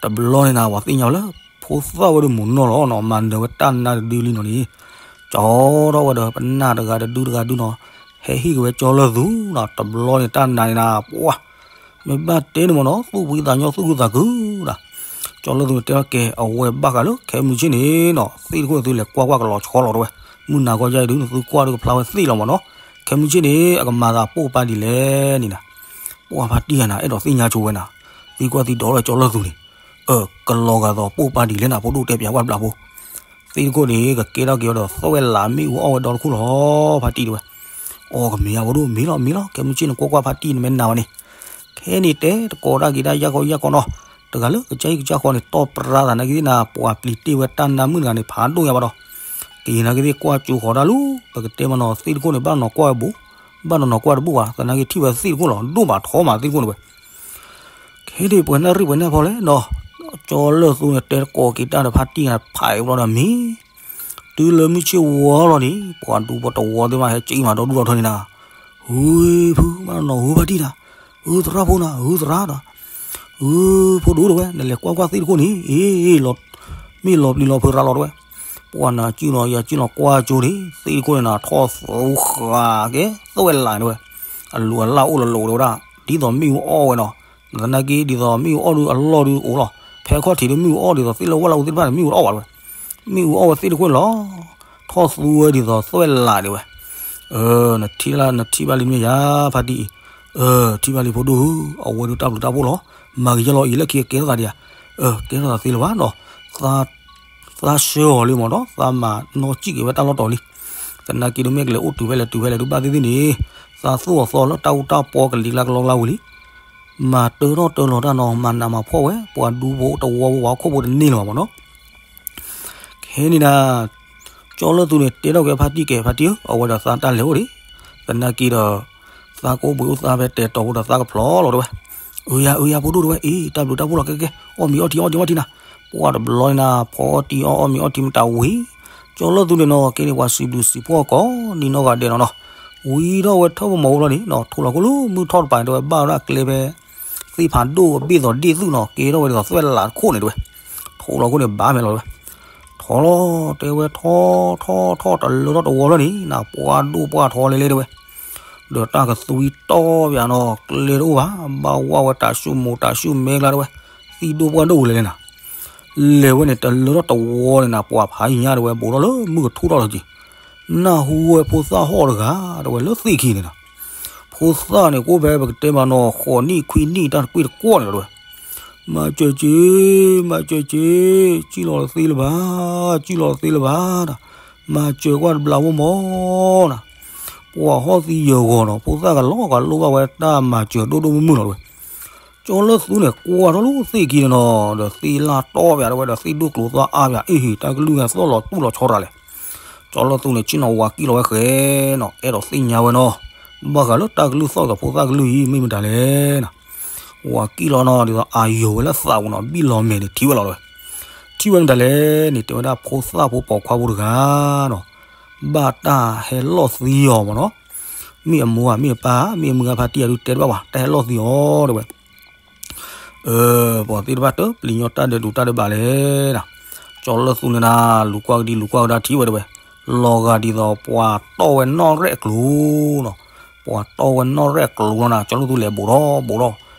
တဘျီန့ၣ်နၤ ပှၤသ့ၣ်ညါဝဲလၢ ဖိသၣ်ဝဲဒုးမူနီၢ်လီၤနီၤ မၤနၢၤဝဲတၢ်နါတဒုလံနီၤန့ၣ် ကၠီထီၣ်ဝဲဒီးပနၢ်တဂၤတဒုတဂၤဒုနီၤ ဟဲဟ့ၣ်က့ၤဝဲကၠီလၢသူနီၤ တဘျီန့ၣ်တၢ်နါန့ၣ်နၤ ပှၤ မ့ၢ်ဘၣ်တဲန့ၣ်မ့ၢ်နီၤ သူၣ်ဖှံသးညီသူၣ်ခုသးခုနီၤ ကၠီလၢသူန့ၣ်တဲထီၣ်ကဲ အဝဲဘၣ်ဃးလၢခဲမုၢ်ဆ့ၣ်န့ၣ်နီၤ သ့ၣ်တခိၣ်န့ၣ်သုလဲၤကွၢ်ကွၢ်ကလီၤဆီလီၤတဲဝဲ မုၢ်နၤခီယါအံၤဒုး နသုကွၢ်ဒုးကဖျါဝဲသ့ၣ်လီၤမ့ၢ်နီၤ ခဲမုၢ်ဆ့ၣ်န့ၣ် အကမၤသးပိာ်ပာ်ဒ်လဲၣ်န့ၣ်နၤ ပှၤဖါတံၢ်ဧါနၤ အဲၣ်ဒိးသ့ၣ်ညါဆိဝဲနၤ သံကွၢ်သံဒိးလၢကၠီလၢသူန့ၣ် အၢ ကလီၤဂာ်သိးပိာ်ပာ်ဒ်လဲၣ်နၤ ဖိဒိၣ်တဲပၠးကွၢ်တဘျီဖိ သ့ၣ်တခိၣ်န့ၣ် ကကဲထီၣ်က့ၤအီၤဒီးသီၣ်ဝဲလးမ့ၣ်အူအီၣ်ဝဲဒီတခိၣ်လီၤ ဖါတံၢ်တဲဝဲ အီ ကမ့ၢ်ဧါဖိဒိၣ် မ့ၢ်လီၤ မ့ၢ်လီၤ ခဲမုၢ်ဆ့ၣ်န့ၣ် ကွၢ်ကွၢ်ဖါတံၢ်နမဲာ်နၤဘၣ်န့ၣ် ခဲန့ၣ်တဲတကိးတၢ်က့ၤတၢ်ယၢ်ကီယၢ်ကီနီၤ တဂၤလၢကစၢ်ဟံၣ်ကစၢ်ဃီန့ၣ် တီၢ်ပြါသးနာ်က့သ့ၣ်နၤ ပှၤပျံၤတ့ၢ်ဝဲတၢ်နါမုၣ်တဂၤန့ၣ် ဖးဒိၣ်ညါဘၣ်ဒီး ကယံာ်နာ်က့သ့ၣ်ကွၢ်ကၠိဃီၤတၢ်လူၤ ပကတဲမ့ၢ်နီၤ သ့ၣ်တခိၣ်န့ၣ် ဘၣ်နီၤကွၢ်ဝဲဘူး ဘၣ်နီၤနီၤကွၢ်တဘူၣ်ဘၣ် သနာ်က့ထံၣ်ဝဲသ့ၣ်တခိၣ်လီၤ ဒိၣ်ဘၣ်ထီမးသ့ၣ်တခိၣ်န့ၣ်ဝဲ ခဲဒံးပှဲၤနၣ်ရံၣ်ပှဲၤနၣ်ဖီလဲၣ်နီၤ ကၠီလၢသူန့ၣ် တဲတကိးက့ၤတၢ်ဒီးဖါတံၢ်ဂၤဖးအံၤဘျီဒီးမံၤ တုၤလၢမုၢ်ဆ့ၣ်ဝီလီၤန့ၣ် ပှၤဒူဖိတဝီသ့ၣ်မးဟဲကံၣ်မးဒီဒူၣ်ဒီထၢန့ၣ်နၤ ဟုဖု ဘၣ်နီၤနီၤဟုဖါတံၢ်နၤ ဟုသရၣ်ဖိနၤ ဟုသရၣ်ဒီး အၢ ဖိဒိၣ်တဲဝဲ နလဲၤကွၢ်ကွၢ်သ့ၣ်တခိၣ်န့ၣ် အ့ မ့ၢ်လီၤပျံၤလီၤဖုးရၤလီၤတဲဝဲ. ပှၤနၤစုၣ်နီၤ ယၤစုၣ်နီၤ ကွၢ်ကၠိန့ၣ် သ့ၣ်တခိၣ်န့ၣ်နၤ ထီၣ်သူဃာ်ကဲ သွဲၣ်လးတဲဝဲ. အလူၤအလၢ်အိၣ်လီၤလီၤတဲဝဲဒၣ် ဒ်သိးမ့ၣ်အူအီၣ်ဝဲနီၤ. သနာ်က့ဒ်သိးမ့ၣ်အူအီၣ်ဒုးအလီၢ်ဒုးအိၣ်လီၤ. ဖဲခီၣ်ထံးဒုးမ့ၣ်အူအီၣ်ဒ်သိးသ့ၣ်လၢဝၣ်လၢအူသ့ၣ်တဖၣ်န့ၣ် မ့ၣ်အူတအီၣ်ဘၣ်တဲဝဲ. မ့ၣ်အူအီၣ်ဝဲသ့ၣ်တခိၣ်န့ၣ်လီၤ. ထီၣ်သူဝဲဒ်သိးသွဲၣ်လးတဲဝဲ. အၢ နထံၣ်လၢ နထံၣ်ဘၣ်လံမ့ၢ်ယါ ဖါတံၢ်အံၤ. အၢ ထံၣ်ဘၣ်လံဖိဒိၣ်ဧၢ, အဝဲဒုးတၢ်ဘျုးတၢ်ဖှိၣ်လီၤ. မၤဂ့ၤယဲလီၤအံၤ လၢခံကဲထီၣ်သးဒံးဧါ. အၢ ကဲထီၣ်သးသ့လၢၤဘၣ်နီၤ. သးဆှၢအီၤလံမ့ၢ်နီၤ, သးမၤနီၢ်စံၣ်က့ၤဝဲတၢ်လီၢ်တီၤလံ. သနာ်က့ဒုးမ့ၢ်ကလဲၤအိၣ်တုၤဖဲလဲၣ်တုၤဖဲလဲၣ်ဒုးဘၣ်သ့ၣ်သ့ၣ်န့ၣ်, သးသူၣ်အီၤသီလၢတၢ်အူတၢ်ပီကလံၤကျါကလီကျါဝံၤလံ. မၤတၢထီၣ်တၢလီၤတၢ်နီၤ, မၤနးမၤဖှီၣ်ဝဲ, ပှၤဒူဖိတဝီဖိပှၤဟီၣ်ခိၣ်ဖိတန့ၢ်လၢၤဘၣ်မ့ၢ်နီၤ. ခဲန့ၣ်ဒၣ် ကၠီလၢသူန့ၣ် တဲထီၣ်က့ၤဖါတံၢ်ကဲ ဖါတံၢ်ဧၢ, အဝဲဒီးသးတၢ်လဲၤအိၣ်ဒံး. သနာ်က့ဒီး သးကအိၣ်ဘှံးအိၣ်သါဖဲတဲာ်တီၤဖိဒီးသးကဖျိးလီၤတဲဝဲ. အၢယၤ အၢယၤ ဖိဒိၣ်တဲဝဲ, အ့ တၢ်ဘျုးတၢ်ဖှိၣ်လီၤ ကဲကဲ, အီၣ်မ့ၤအီထံ အီၣ်မ့ၤအီထံနၤ. ပှၤတဘျီန့ၣ်နၤ ဖီအီၣ်တံၢ်အီၣ် အီၣ်မ့ၤအီထံမတၤဝံၤ, ကၠီလၢသူန့ၣ်နီၤ ကဲန့ၣ်ပှၤစံးဘျုးစံးဖှိၣ်ကိးနံၤနီၢ်ဂၤဒဲးနီၤနီၤ. ဝံၤထီၣ်ဝဲထၢၣ်ပမီၤဖိဘျီန့ၣ်နီၤ ထိးလီၤခိၣ်လၢမုၢ်ထီၣ်တပၤန့ၣ်တဲဝဲ ဘၣ်ဝဲဒၣ်ကျဲဖဲ သ့ၣ်ဖးဒိၣ်အဘ့ၣ်သိးဒ့ၣ်သုၣ်နီၤ ကဲထီၣ်ဝဲဒ်သိးသွဲၣ်လးတခိၣ်န့ၣ်တဲဝဲ. ထိးလီၤခိၣ်န့ၣ်ဘၣ်မဲာ်လီၤတဲဝဲ. ထီၣ်လီၤတဲဝဲ ထီၣ်ထီၣ်ထီၣ်တလၢထီၣ်တဝီလၢန့ၣ် နၤပှၤဒိၣ်ပှၢ်ထီလဲလဲတဲဝဲ. ဒီးတၢ်ကသွံတီၢ်ပၠးနီၤ ကျဲတအိၣ်ဘၣ်, ဘၣ်ဝဲတၢ်ၡူၣ်မိၢ်တၢ်ၡူၣ်မဲကျါတဲဝဲ. သံၣ်ဒိၣ်ပှၢ်ဒိၣ်လဲလဲနၤ. လဲၤဝဲန့ၣ် တလၢထီၣ်တဝီန့ၣ်နၤ ပှၤဖးယံၤညါတဲဝဲ ဘူးထီၣ်လၢမုၢ်ကထူၣ်ထီၣ်လီၤက့ၤ. နၢ်ဟူဝဲဖိသၣ်ဟီၣ်တဂၤတဲဝဲလၢသ့ၣ်ခံန့ၣ်နၤ. ဖိသၣ်န့ၣ်ကအိၣ်ဖဲပကတဲမးနီၤ ဃိးနံၣ်ခွံနံၣ်တၢ်တကွ့ၢ်တကွီၢ်န့ၣ်လီၤတဲဝဲ. မၤစၢၤက့ၤ, မၤစၢၤက့ၤ, စံၣ်လီၤသ့လၢၤဘၣ်, စံၣ်လီၤသ့လၢၤဘၣ်ဒီး, မၤစၢၤကွၢ်တဘျီဖိမီၤနၤ. ပှၤဟီၣ်သံယၢၤဂီၤနီၤ ဖိသၣ်ကလီကလိဘၣ်ဝဲတၢ်မၤစၢၤဒိၣ်ဒိၣ်မုၢ်မုၢ်လီၤတဲဝဲ. ကၠီလၢသူန့ၣ် ကွၢ်ထီၣ်လၢသ့ၣ်ခံန့ၣ်နီၤ ဒီးသ့ၣ်လၢ်တီၢ်ပၠးတဲဝဲဒီးသ့ၣ်ဒိၣ်ကျိၤသီအါပၠး အ့ၣ်ဟ့ၣ် တၢ်ကလုၢ်ဂၤသီၣ်လီၤတူၢ်လီၤဆီတၢ်လဲၣ်. ကၠီလၢသူန့ၣ် ဆ့ၣ်နီၤဝၤကံၣ်လီၤဝဲဃဲနီၤ အဲၣ်ဒိးသ့ၣ်ညါဝဲနီၤ ဘၣ်ဃးလၢတၢ်ကလုၢ်သီၣ်ဒီးဖိသၣ်ကလုၢ်အံၤ မ့ၢ်မတၤလဲၣ်နီၤ. ဝၤကံၣ်လီၤနီၤ ဒ်သိးအယိာ်ဝဲလၢသးပူၤနီၤ ဘံၣ်လီၤမဲာ်န့ၣ် ထံၣ်ဝဲလီၤတဲဝဲ. ထံၣ်ဝဲမတၤလဲၣ်န့ၣ် တဲဝဲဒၣ်ဖိသၣ်ဖိပိာ်ခွါဖိတဂၤနီၤ ဘၣ်တၢ်ဟဲလီၢ်သံအီၤမ့ၢ်နီၤ. မ့ၢ်အမိၢ်ဧါ မ့ၢ်အပၢ်ဧါ မ့ၢ်အမုၢ်ဂၤဖါတံၢ်ဧါဒုးတဲတဘၣ်ဘၣ် တၢ်ဟဲလီၢ်သံအီၤတဲဝဲ. ပှၤသ့ၣ်တဖၣ်တပျံၤညီတၢ်ဒဲးဒူးတၢ်ဒဲးဘးလဲၣ်နီၤ. ကၠီလၢသူန့ၣ်နၤ လူၤကွၢ်ကဒံလူၤကွၢ်ကဒါထံၣ်ဝဲတဲဝဲ. လီၤဂာ်ဒ်သိးပှၤတီၢ်ဝဲနီၣ်ရဲၣ်ကျိၤနီၤ ပှၤတီၢ်ဝဲနီၣ်ရဲၣ်ကျိၤလီၤနၤ ကၠီလၢသူလဲၤဘူးထီၣ်ဘူးထီၣ်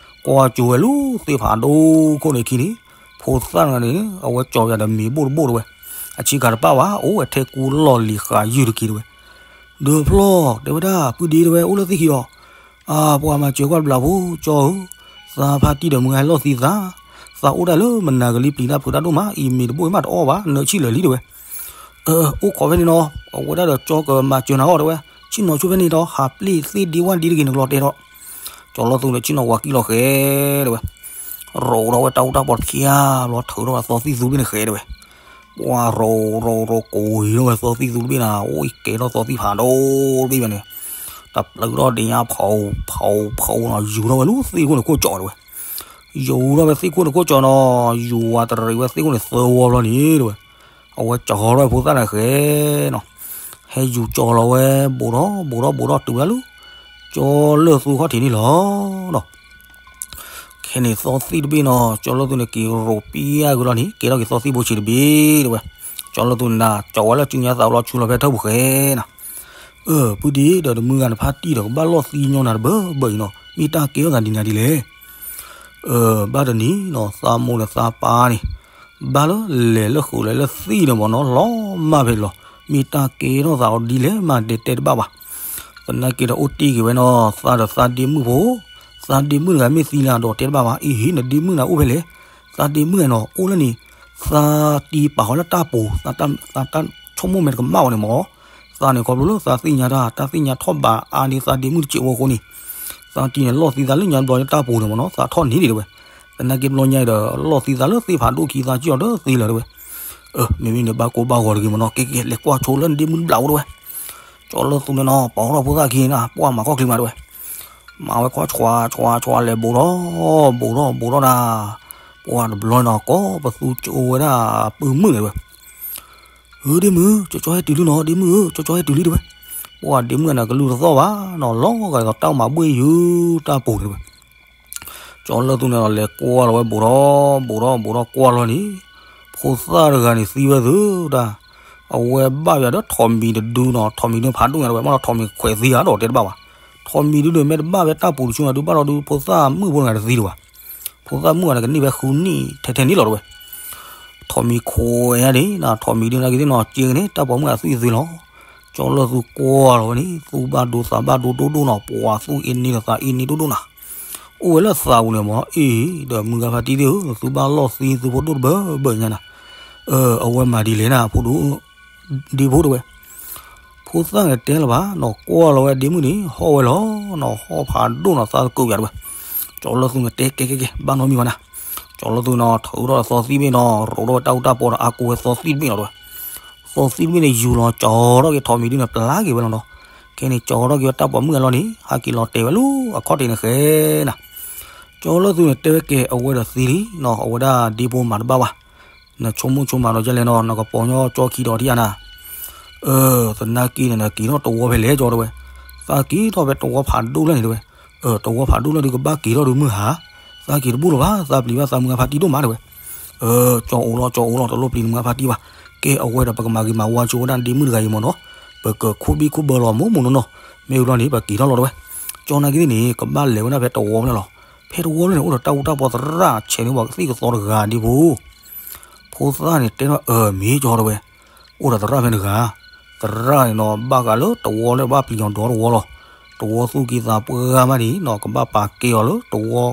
ကွၢ်ကၠိဝဲလၢသ့ၣ်ဖးဒိၣ်ခိၣ်န့ၣ်ခံန့ၣ် ဖိသၣ်တဂၤန့ၣ် အဝဲကၠီၤပၠးဒီးမ့ၤဘိၣ်တဘိၣ်တဲဝဲ. အဆ့ကၤတပၣ်ဘၣ် အိၣ်ဝဲထဲကူလီၢ်လံၤဃာ်ယုၢ်တက့ၤတဲဝဲ. ဒီးဖျီၣ်တဲဝဲဒၣ် ပုၢ်ဒ့တဲဝဲ အိၣ်လၢသ့ၣ်ခံဒီး အၢ ပှၤမၤစၢၤကွၢ်တဘျီဖိ ကၠီဧၢ, သးဖါတံၢ်ဒီးမုၢ်ဂၤဟဲလီၢ်သံသး, သးအိၣ်ဒၣ်လၢမနၤကလံပျံၤတၢ်ဖုးတၢ်ဒိၣ်မး အံၤမ့ၤတဘိၣ်မးတအီၣ်ဘၣ် နၢဆံၣ်လၢာ်လံတဲဝဲ. အိၣ်ခိးဖဲန့ၣ်နီၤ အဝဲဒၣ်ဒီးကၠီကမၤစၢၤနၤအီၤတဲဝဲ, ဆ့ၣ်နီၤဆိဖဲန့ၣ်ဒီး ဟးပျ့ၢ်သ့ၣ်ဒ့ဝၣ်ဒ့တဂ့ၤနကလီၤတဲဒီး ကၠီလီၤသူန့ၣ် ဆ့ၣ်နီၤဝၤကံၣ်လီၤဃဲတဲဝဲ, ရိးထီၣ်ဝဲတၢ်အူတၢ်ပီးတခံဘျီ ထုးထီၣ်ဝဲသီသံၣ်သူတဘ့ၣ်န့ၣ်ဃဲတဲဝဲ, ပှၤရိးရိးရိးကိးထီၣ်ဝဲသီသံၣ်သူတဘ့ၣ်နၤ အိၣ်ကဲထီၣ်သီသံၣ်ဖးဒိၣ်တဘ့ၣ်ဘၣ်န့ၣ်, တပျုးထီၣ်ဒ့ၣ်ညါဖီဖီဖီနီၤ ယူၤထီၣ်ဝဲလၢသ့ၣ်ခိၣ်န့ၣ်ခိၣ်ကၠီၤတဲဝဲ, ယူၤထီၣ်ဝဲသ့ၣ်ခိၣ်န့ၣ်ခိၣ်ကၠီၤနီၤ ယူၤဝၤတရံးဝဲသ့ၣ်ခိၣ်န့ၣ်သၢဝီဘျီန့ၣ်တဲဝဲ, အဝဲကၠီၤထီၣ်ဝဲဖိသၣ်န့ၣ်ဃဲနီၤ, ဟဲယူၤကၠီၤလီၤဝဲ ဘူးထီၣ်ဘူးထီၣ်ဘူးထီၣ် တုၤဝဲဒၣ်လၢ ကၠီလၢသူခီၣ်ထံးန့ၣ်လီၤနီၤ. ခဲန့ၣ်သီသံၣ်တဘ့ၣ်နီၤ ကၠီလၢသူန့ၣ်က့ၤရိးပံအါက့ၤလီၤန့ၣ် ကဲထီၣ်က့ၤသီသံၣ်ဘိဆံးတဘ့ၣ်တဲဝဲ, ကၠီလၢသူန့ၣ်နၤ ကၠီၤဝဲလၢစုညါသးလီၤဆူလီၤဖဲထၢၣ်ပူၤဃဲနီၤ, အၢ ပုၢ်ဒ့ဒီးတမုၢ်ဂၤနဖါတံၢ်ဒီးကဘၣ်လီၢ်သံညီနၤတဘၢဘၢအံၤနီၤ မ့ၢ်တၢ်ကဲထီၣ်သးဒ်နၤဒ်လဲၣ် ဘၣ်တနံၤနီၤ သးမိၢ်ဒီးသးပၢ်န့ၣ် ဘၣ်လၢလဲၤလၢဃုာ်လဲၤလၢသံၣ်န့ၣ်မ့ၢ်နီၤ လီၤမၢ်ဖဲလီၤ မ့ၢ်တၢ်ကဲထီၣ်သးအီၤဒ်လဲၣ်မး တဲတဲတဘၣ်ဘၣ်. သနာ်က့ဒီးအိၣ်တ့ၢ်က့ၤဝဲနီၤ သးဒီးသးဒ့မုၣ်ဖိ, သးဒ့မုၣ်တဂၤမ့ၢ်သံလၢအဒီးတဲတဘၣ်ဘၣ် အံၤဟ့ၣ် နဒ့မုၣ်န့ၣ်အိၣ်ဖဲလဲၣ်. သးဒ့မုၣ်န့ၣ်နီၤ အိၣ်လၢန့ၣ် သးတံၢ်ပာ်ဃီၤလၢတၢ်ပူၤ သးတၢ်ဆိကမိၣ်မဲာ်တကမၣ်ဝဲန့ၣ်မ့ၢ် သးန့ၣ်ခီဖျိလၢသးသ့ၣ်ညါတၢ် တၢ်သ့ၣ်ညါထီၣ်ဘးအါဒ်သးဒ့မုၣ်တစဲးဖိအဃိန့ၣ်, သးတံၢ်န့ၣ်လီၢ်သံသးလၢညါတဘျီလၢတၢ်ပူၤန့ၣ်မ့ၢ်နီၤ သးထီၣ်န့ၢ်ဒံးတဲဝဲ. သနာ်က့တဘျီညါအံၤဒီး လီၢ်သံသးလၢသ့ၣ်ဖးဒိၣ်ခံ သးစံၣ်အီၤဒီးသ့လၢၤတဲဝဲ. အၢ မ့မ့ၢ်န့ၣ်ဘၣ်ကိၢ်ဘၣ်ဂီၤတဂ့ၤမ့ၢ်နီၤ ကဲကဲ လဲၤကွၢ်ဆိလၢနဒ့မုၣ်တဘျီဖိတဲဝဲ. ကၠီလၢသူန့ၣ်နီၤ ပိာ်ထီၣ်ဖိသၣ်ခံန့ၣ် ပှၢ်မၤခီၣ်ချံမးတဲဝဲ. မၤဝဲခီဆှးဆှးဆှးလဲၤဘူးထီၣ် ဘူးထီၣ်ဘူးထီၣ်ဒၣ်, ပှၢ်တဘျီနီၤ ကိးပသူကၠိဝဲဒၣ်ပုၢ်မုၣ်န့ၣ်တဲဝဲ. အၢ ဒ့မုၣ် ကၠီကၠီဟဲတုၤလံနီၤ ဒ့မုၣ်ဧၢ ကၠီကၠီဟဲတုၤလံတဲဝဲ. ပှၢ်ဒ့မုၣ်န့ၣ် ကလုၢ်တသီၣ်ဘၣ်နီၤ လီၤဂာ်ဒ်သိးတၢ်မၤဘှ့ၣ်ယုၢ်တၢ်ပူၤန့ၣ်တဲဝဲ. ကၠီလၢၢ်သူန့ၣ်ဒီး လဲၤကွၢ်လီၤဝဲဘူးဒီး ဘူးဒီး ဘူးဒီးကွၢ်လီၤန့ၣ်, ဖိသၣ်တဂၤန့ၣ်သံဝဲသုဒၣ်, အဝဲဘၣ်ယၤဒီးထိးမံၤတဒုနီၤ, ထိးမံၤဒုဖးဒိၣ်ညါတဝဲ, မ့ၢ်ဒီးထိးမံၤခွဲးသံဧါဒီးတဲတဘၣ်ဘၣ်. ထိးမံၤဒုန့ၣ် မ့ၢ်တဘၣ်ဝဲတၢ်ပူၤတဆူန့ၣ်ဒုး ဘၣ်လီၤဒုး ဖိသၣ်မုၣ်ဖိတဂၤတသံဒံးဘၣ်. ဖိသၣ်မုၣ်ဂၤန့ၣ် ကန့ၢ်ဝဲဃုနံၣ်ထဲထဲန့ၣ်လီၤတဝဲ. ထိးမံၤခွဲးညါဒံးနီၤ, ထိးမံၤဒုန့ၣ်က့ၤသ့ၣ်နီၤ က့ၤကန့ၣ် တၢ်ပိာ်မုၣ်အသွံၣ်အသွံၣ်လီၤ. ကၠီလၢၢ်သူကွၢ်လီၤဝဲန့ၣ် သူၣ်ဘၣ်ဒိသးဘၣ်ဒိဒိၣ်ဒိၣ်နီၤ, ပှၤသူၣ်အ့န့ၢ်ဒီးသးအ့န့ၢ်ဒိၣ်ဒိၣ်နၤ. အိၣ်ဝဲလၢသးပူၤန့ၣ်မ့ၢ်နီၤ, အ့ၣ် ဒီးမုၢ်ဂၤဖါတံၢ်သ့ၣ်ဧၢ, သုဘၣ်လီၢ်သံသုဖိဒိၣ်တဘၢဘၢညါနၤ. အဝဲမၤဒ်လဲၣ်နၤ ဖိဒိၣ် ဒ့ဖိတဝဲ. ဖိသၣ်န့ၣ်တဲလၢၤဘၣ်နီၤ, ကွၢ်လီၤဝဲဒ့မုၣ်န့ၣ် ဟီၣ်ဝဲလီၤနီၤ, ဟီၣ်ဖးဒိၣ်နီၤ, သးတကုးယၤတဝဲ. ကၠီလၢၢ်သူန့ၣ်တဲကဲကဲကဲ ဘၣ်နီတမံၤဘၣ်နၤ. ကၠီလၢၢ်သူနီၤ ထုးထီၣ်သီသံၣ်တဘ့ၣ်နီၤ, ရိးထီၣ်ဝဲတၢ်အူတၢ်ပီဒီးအါကိးဝဲသီသံၣ်တဘ့ၣ်နီၤတဝဲ. သီသံၣ်တဘ့ၣ်န့ၣ် ယူၤလီၤကၠီထီၣ်က့ၤထိးမံၤဒုန့ၣ် ပျၢ်က့ၤဝဲလီၤနီၤ. ခဲန့ၣ်ကၠီထီၣ်က့ၤဝဲတၢ်ပိာ်မုၣ်အလီၢ်န့ၣ် ဟဲက့ၤလီၤတဲာ်ဝဲလၢအခီၣ်ထံးန့ၣ်ဃဲနၤ. ကၠီလၢၢ်သူန့ၣ်တဲဝဲကဲ အဝဲဒီးသံလံနီၤ, အဝဲဒၣ်ဒ့ဖိမၤတဘၣ်ဘၣ်. နဆိကမိၣ်ဆိကမးဒီးယဲလဲၣ်နီၤ, နကပီၤညီကၠီခံဒီးထံၣ်ဧါနၤ. သနာ်က့န့ၣ် နက့ၤထီၣ်တဝီဖဲလဲၣ်ကၠီတဝဲ. သးက့ၤထီၣ်ဖဲတဝီဖးဒိၣ်လၢန့ၣ်တဝဲ. တဝီဖးဒိၣ်လၢဒုးကဘၣ်က့ၤထီၣ်ဒုးမုၢ်ဟါ, သးက့ၤတဘူၣ်လၢၤဘၣ်, သးပျံၤဘၣ်သးမုၢ်ဂၤဖါတံၢ်ဒိၣ်မးတဝဲ. ကၠီအိၣ်လီၤ ကၠီအိၣ်လီၤ, တလိၣ်ပျံၤနမုၢ်ဂၤဖါတံၢ်ဘၣ်. ကဲအဝဲဒီးပကမၤဂ့ၤမၤဝါဆိဝဲဒၣ်ဒ့မုၣ်တဂၤအံၤမ့ၢ်နီၤ, ပကခိၣ်ဘံၣ်ခိၣ်ဘၢလီၤမိၢ်မိၢ်နီၢ်နီၢ်, မ့ၢ်ဝံၤလီၤန့ၣ် ပက့ၤထီၣ်လီၤတဝဲ. ကၠီနာ်က့ၤသ့ၣ်န့ၣ် ကဘၣ်လဲၤဝဲဒၣ်ဖဲတဝီဖဲန့ၣ်လီၤ. ဖဲတဝီဖဲန့ၣ် အိၣ်ဒီးတၢ်အူတၢ်ပီသရၣ်ဆဲးန့ၢ်ပှၤကသံၣ်ကသီတဂၤဒ့ဖိ. ဖိသၣ်န့ၣ်တဲထီၣ်အၢမ့ၢ်ကၠီတဝဲ, အိၣ်ဒီးသရၣ်ဖဲန့ၣ်တဂၤ, သရၣ်န့ၣ်နီၤ ဘၣ်ဃးလၢတဝီလၢဘၣ်ပျံၤအီၤဒီးတဝီလီၤ. တဝီသူၣ်က့သးပှၢ်မးန့ၣ်နီၤ ကဘၣ်ပာ်ကဲအီၤလၢတဝီ,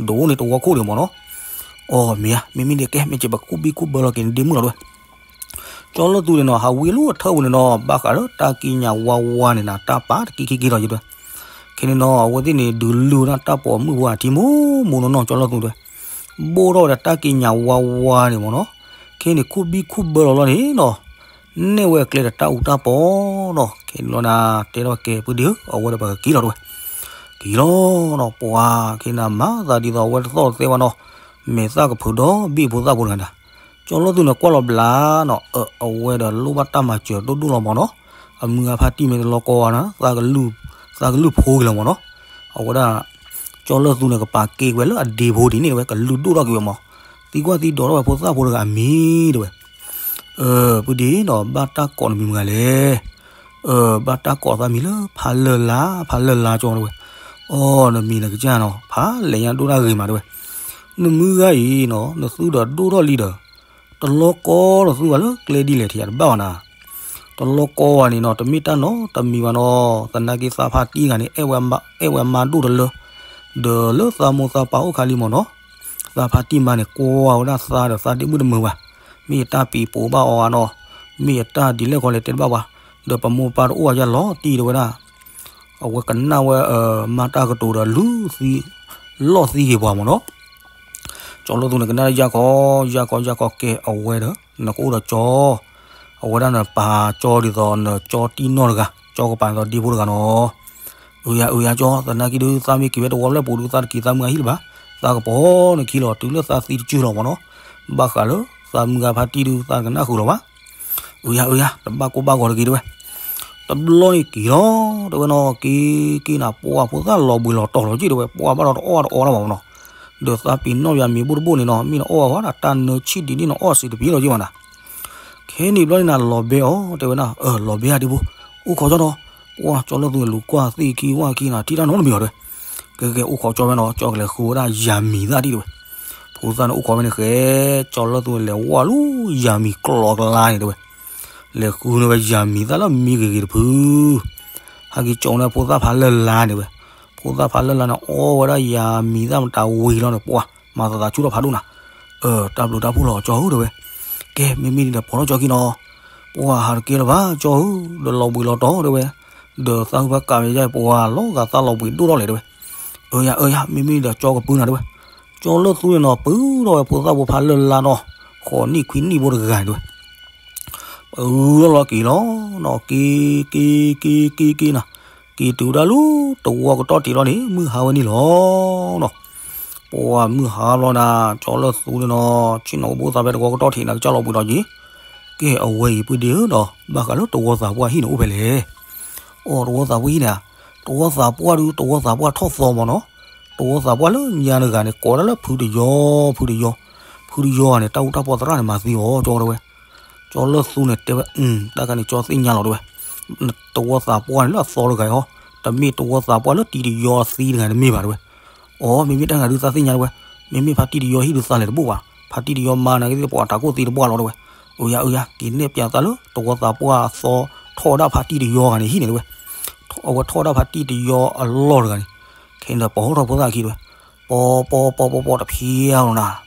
ဒိၣ်န့ၢ်တဝီခိၣ်ဒံးမ့ၢ်နီၤ. အီ မ့ၢ်ဧါ, မ့မ့ၢ်ဒ်ကဲ မ့ၢ်ကဲပကူၣ်ဘံၣ်ကူၣ်ဘၢလီၤက့ၤန့ၣ်ဒ့မုၣ်လီၤတဝဲ. ကၠီလၢၢ်သူန့ၣ်နီၤ ဟးဝံၤလၢအထၢၣ်ပူၤန့ၣ်နီၤ ဘၣ်ဃးလၢတၢ်ကံးညာ်ဝါဝါန့ၣ်နၤ တၢ်ပာ်တကံကံကံလီၤယံၤတဝဲ. ခဲန့ၣ်နီၤ အဝဲသ့ၣ်န့ၣ် ဒုးလုၢ်ဝဲဒၣ်တၢ်ပိာ်မုၣ်ဖိအထံမိၢ်မိၢ်နီၢ်နီၢ် ကၠီလၢၢ်သူတဝဲ. ဘိၣ်ထီၣ်ဝဲဒၣ်တၢ်ကံးညာ်ဝါဝါန့ၣ်မ့ၢ်နီၤ. ခဲန့ၣ် ကူၣ်ဘံၣ်ကူၣ်ဘၢလီၤလီၤန့ၣ်နီၤ နဲၣ်ဝဲအကျဲဒီးတၢ်အူတၢ်ပီနီၤ. ခဲန့ၣ်လီၤနၤ တဲထီၣ်ကဲ ပုၢ်ဒ့ဧၢ, အဝဲဒီးပကက့ၤလီၤတဝဲ. က့ၤလီၤနီၤ ပှၤခဲန့ၣ် မၤသးဒ်သိးအဝဲတသီၣ်တသဲဘၣ်နီၤ, မဲာ်သၣ်ကဖုးဒီးဘ့ၣ်ဖိသၣ်ဖိတဂၤဒၣ်. ကၠီလၢၢ်သူန့ၣ်ကွၢ်လီၤဘျါနီၤ, အဝဲဒီးလိၣ်ဘၣ်တၢ်မၤစၢၤဒိၣ်ဒိၣ်လီၤမ့ၢ်နီၤ. အမုၢ်ဂၤဖါတံၢ်မ့ၢ်တလီၤကီဝဲနီၤ သးကလုၢ်ဖိက့ၤလီၤမ့ၢ်နီၤ. အဝဲဒၣ် ကၠီလၢၢ်သူန့ၣ် ကပာ်ကဲကွံာ်လၢအဒ့ဖိဒ်န့ၣ်တဝဲ ကလုၢ်ဒိၣ်ထီၣ်က့ၤဝဲမ့ၢ်, သံကွၢ်သံဒိးထီၣ်ဝဲဖိသၣ်ဖိတဂၤအမံၤတဝဲ. ပုၢ်ဒ့နီၤ ဘၣ်တၢ်ကိးနမံၤမတၤဂၤလဲၣ်. ဘၣ်တၢ်ကိးသးမံၤလၢဖါလၢၢ်လါ, ဖါလၢၢ်လါကၠီတဝဲ. အီ နမံၤနကစၢ်နီၤ ဖးလဲၣ်ညါဒိၣ်တၢ်ဂ့ၤမးတဝဲ. နမုၢ်ဂၤအံၤနီၤ နသုဒီးဒိၣ်ထီၣ်လံဒီး တလီၤကီလီၤသုဘၣ်လၢကျဲဒ်လဲၣ်ထံးတဘၣ်ဘၣ်နၤ. တလီၤကီဝဲန့ၣ်နီၤ တမ့ၢ်တၢ်နီတမံၤဘၣ်နီၤ. သနာ်က့သးဖါတံၢ်ဂၤန့ၣ် အဲၣ်ဝဲမါဒိၣ်တလၢ, ဒီးလၢသးမိၢ်သးပၢ်အိၣ်ခါလံမ့ၢ်နီၤ. သးဖါတံၢ်မါန့ၣ် ကွၢ်ဝဲဒၣ်သးဒီးသးဒ့မုၣ်တမုာ်ဘၣ်. မ့ၢ်အတၢ်ပံၤပိာ်ဘၣ်အီၤဧါနီၤ, မ့ၢ်အတၢ်ဒ်လဲၣ်ခီလဲၣ်တဲတဘၣ်ဘၣ်. ဒီးပမိၢ်ပၢ်တအိၣ်အယါလီၤတံၢ်တဝဲဒၣ် အဝဲကနၣ်ဝဲ မါတၢ်ကတိၤဒီး လီၢ်သံက့ၤပှၤမ့ၢ်နီၤ. ကၠီလၢၢ်သူန့ၣ် ကနၣ်ယါခီ, ယါခီ ယါခီ ကဲအဝဲဒီး နကအိၣ်ဒီးကၠီ, အဝဲဒၣ်နပာ်ကၠီဒ်သိးနကၠီတံၢ်နီၢ်တဂၤ, ကၠီကပၤဒ်သိးဒ့ဖိတဂၤနီၤ. အၢယါ အၢယါကၠီ, သနာ်က့ဒုး သးမ့ၢ်က့ၤဝဲတဝီဖျၢၣ်ပူၤဒုး သးတက့ၤသးမုၢ်အဟံၣ်လၢၤဘၣ်, သးကပီၤနခံလီၤ တုၤလၢသးသံတစုလီၤမ့ၢ်နီၤ. ဘၣ်ဃးလၢသးမုၢ်ဂၤဖါတံၢ်ဒုး သးတကနၣ်ဃုာ်လီၤဘၣ်. အၢယါ အၢယါ တဘၣ်ကိၢ်ဘၣ်ဂီၤတဂ့ၤတဝဲ. တဘျီန့ၣ်က့ၤလီၤ တဲဝဲနီၤ, က့ၤက့ၤနၤ ပှၢ်ဖိသၣ်လီၤဘှံးလီၤတီၤလီၤက့ၤတဝဲ, ပှၢ်ဘၣ်ဒီးတအီၣ်တအီလီၤဘၣ်မ့ၢ်နီၤ. ဒီးသးပ့ၤနီၣ်ယၤမ့ၤဘိၣ်တဘိၣ်န့ၣ်နီၤ, မ့ၢ်နအီၣ်ဝဲဒၣ်တၢ်နၢဆံၣ်ဒံးန့ၣ် နအီၣ်စံးတပံၤလီၤက့ၤဘၣ်နၤ. ခဲန့ၣ်ဘျီန့ၣ်နၤ လီၤဘဲအီၤ တဲဝဲဒၣ်, လီၤဘဲဧါဒ့ဖိ, အိၣ်ခိးကၠီဒီး. ပှၢ်ကၠီလၢၢ်သူန့ၣ် လူၤကွၢ်သ့ၣ်ခံဝၣ်ခံနၤ ထံၣ်တၢ်နီတမံၤအီၤတဝဲ. ကဲကဲ အိၣ်ခိးကၠီဝဲနီၤ, ကၠီကလဲၤဃုဝဲဒၣ်ယၤမံၤသၣ်ဒံးတဝဲ. ဖိသၣ်န့ၣ်အိၣ်ခိးဝဲန့ၣ်ဃဲ, ကၠီလၢၢ်သူန့ၣ် လဲၤဝဲလူၤယၤမံၤကျိၤကျါန့ၣ်တဝဲ. လဲၤဃုန့ၢ်ဝဲယၤမံၤသၣ်လၢမံဂ့ၤဂ့ၤတဖု, ဟဲက့ၤကၠီန့ၢ်ဖိသၣ်ဖးလၢၢ်လါန့ၣ်ဝဲ. ဖိသၣ်ဖးလၢၢ်လါန့ၣ် အီဝဲဒၣ်ယၤမံၤသၣ်မတၤဝံၤလီၤန့ၣ် ပှၢ် မၤသးသးဆူၣ်ထီၣ်ဖးဒိၣ်နၤ. တၢ်ဘျုးတၢ်ဖှိၣ်လီၤကၠီဧၢတဝဲ. ကဲ မ့မ့ၢ်ဒ်ဒီးပိာ်ထီၣ်ကၠီခံနီၤ, ပှၢ်ဟးတကဲလၢၤဘၣ်ကၠီဧၢ, ဒီးလီၤဘှံးလီၤတီၤတဝဲ. ဒီးသးဟုဖးကးဝဲယါ ပှၢ်လီၤဂာ်သးလီၤဘှံးဒိၣ်ထီၣ်လဲၣ်တဝဲ. အၢယါ အၢယါ မ့မ့ၢ်ဒ်ဒီးကၠီကပုၢ်နၤတဝဲ. ကၠီလၢၢ်သူန့ၣ်နီၤ ပုၢ်ထီၣ်ဝဲဖိသၣ်ဖိဖးလၢၢ်လါနီၤ, ဃိးနံၣ်ခွံနံၣ်ဖိတဂၤန့ၣ်တဝဲ. ပအုလီၤလီၤက့ၤလီၤနီၤ, က့ၤက့ၤက့ၤက့ၤက့ၤက့ၤနၤ, က့ၤတုၤဒၣ်လၢတဝီကတီၢ်ထံးလီၤန့ၣ် မုၢ်ဟါဝဲန့ၣ်လီၤနီၤ. ပှၢ်မုၢ်ဟါလီၤနၤ, ကၠီလၢၢ်သူန့ၣ်နီၤ ဆ့ၣ်နီၤအိၣ်ဘှံးသးဖဲတဝီကတီၢ်ထံးနၤ ကစၢ်လီၤဘှံးဒီးက့ၤ. ကဲအဝဲအံၤပုၢ်ဒ့ဧၢဒီး ဘၣ်ဃးလၢတဝီသးပှၢ်ဟံၣ်န့ၣ်အိၣ်ဖဲလဲၣ်. အိၣ်တဝီသးပှၢ်ဟံၣ်န့ၣ်, တဝီသးပှၢ်ဒုး တဝီသးပှၢ်ထီၣ်သီမ့ၢ်နီၤ. တဝီသးပှၢ်လၢညါတဂၤန့ၣ် ကိးဝဲဒၣ်လၢဖုတယီၤ, ဖုတယီၤ, ဖုတယီၤန့ၣ် တၢ်အူတၢ်ပီသရၣ်န့ၣ် မၤသံအီၤကၠီတဲဝဲ. ကၠီလၢသူန့ၣ်တဲဝဲ, တၢ်ခါန့ၣ် ကၠီသ့ၣ်ညါလီၤတဲဝဲ. တဝီသးပှၢ်န့ၣ်လၢအသီတဂၤအံၤဟီ, တမ့ၢ်တဝီသးပှၢ်လၢတံၤတယီၤသံတဂၤန့ၣ်မ့ၢ်ဘၣ်တဲဝဲ. အိ မ့မ့ၢ်တၢ်ဂၤဒုးသးသ့ၣ်ညါတဲဝဲ, မ့မ့ၢ်ဖါတံၤတယီၤဟံၣ်ဒုးသးလဲၤတဘူၣ်ဘၣ်, ဖါတံၤတယီၤမါနာ်က့သ့ၣ်ပှၤတၢ်ကိၢ်သံတဘၣ်လီၤတဲဝဲ. အၢယၤ အၢယၤ က့ၤနဲၣ်ပၠးသးလၢတဝီသးပှၢ်အသီ ထီၣ်ဝဲဒၣ်ဖါတံၤတယီၤဂၤန့ၣ်ဟံၣ်န့ၣ်တဲဝဲ. အဝဲထီၣ်ဝဲဒၣ်ဖါတံၤတယီၤအလီၢ်တဂၤန့ၣ်, ခဲန့ၣ်ဒီးပိာ်ထီၣ်ဖိသၣ်ခံတဲဝဲ, ပီပီပီပီပီတဖံးအါလီၤနၤ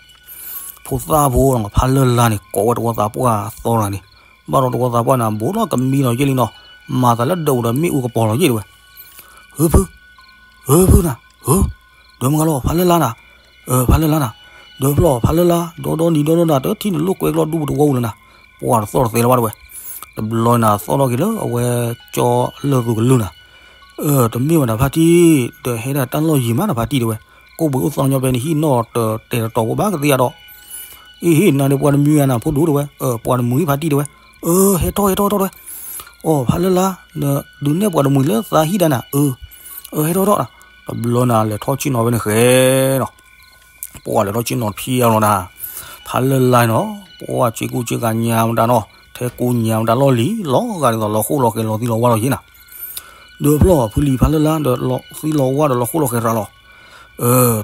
ဖိသၣ်ဖိဒီးဖါလၢၢ်လါန့ၣ် ကိးဝဲတဝီသးပှၢ်အသီတဂၤန့ၣ်, ဘၣ်ဒီးတဝီသးပှၢ်န့ၣ် ဘူးလီၤကမံလီၤယဲၢ်လံနီၤ, မၤသးလၢဒိးဒီးမ့ၣ်အူကပီၤလီၤယဲၢ်တဲဝဲ. ဟုဖု, ဟုဖုနၤ, ဟု, ဒီးမုၢ်ဂၤလီၤ ဖါလၢၢ်လါနၤ, ဖါလၢၢ်လါနၤ, ဒီးဖျီၣ်ဖါလၢၢ်လါ ဒီဒီနံၤဒီဒီနၤ တထံၣ်နလိာ်ကွဲကျီဒူပတဝီဧိၤလၢနၤ, ပှၤတသီၣ်တသဲလၢၤဘၣ်တဲဝဲ. တဘျီနၤသီၣ်ထီၣ်က့ၤလၢအဝဲကၠီလၢသူကလုၢ်နၤ, တမ့ၢ်ဝဲဒၣ်ဖါတံၢ်, ဒီးဟဲဒၣ်တၢ်လီၢ်ယံၤမးနၤဖါတံၢ်တဲဝဲ, ကိၣ်ဘှံးအိၣ်သီညီဖဲနဟံၣ်နီၣ်တတဲာ်တတီၤဖိဘၣ်ကသ့ၣ်အါဒီး, အ့ဟ့ၣ်နၤဒီးပှၤတမုာ်ဧါနၤဖိဒိၣ်တဲဝဲ, ပှၤတမုာ်ဟံၣ်ဖါတံၢ်တဲဝဲ, ဟဲထီၣ်ဟဲထီၣ်ထီၣ်တဲဝဲ, အိၣ်ဖါလၢၢ်လါ, ဒုးနဲၣ်ပှၤတမုာ်လၢသးဟံၣ်ဒၣ်နၤ, အ့ဟဲထီၣ်ထီၣ်, တဘျီနၤလဲၤထီၣ်ဆ့ၣ်နီၤဖဲန့ၣ်ဃဲနီၤ ပှၤလဲၤထီၣ်ဆ့ၣ်နီၤတဖံးအါလီၤနၤ, ဖါလၢၢ်လါနီၤ, ပှၤစ့ကူစ့ကၤညါမတၤနီၤ ထဲကူညါမတၤလီၢ်လံၤ လီၤဂာ်ဒ်သိးလီၤဃိၣ်လီၤဃဲၤလီၤသံလီၤဝါလီၤယဲၢ်နၤ, ဒီးဖျီၣ်ဖုလံၤဖါလၢၢ်လါဒီးလီၤသံလီၤဝါဒီးလီၤဃိၣ်လီၤဃဲၤရၤလီၤ,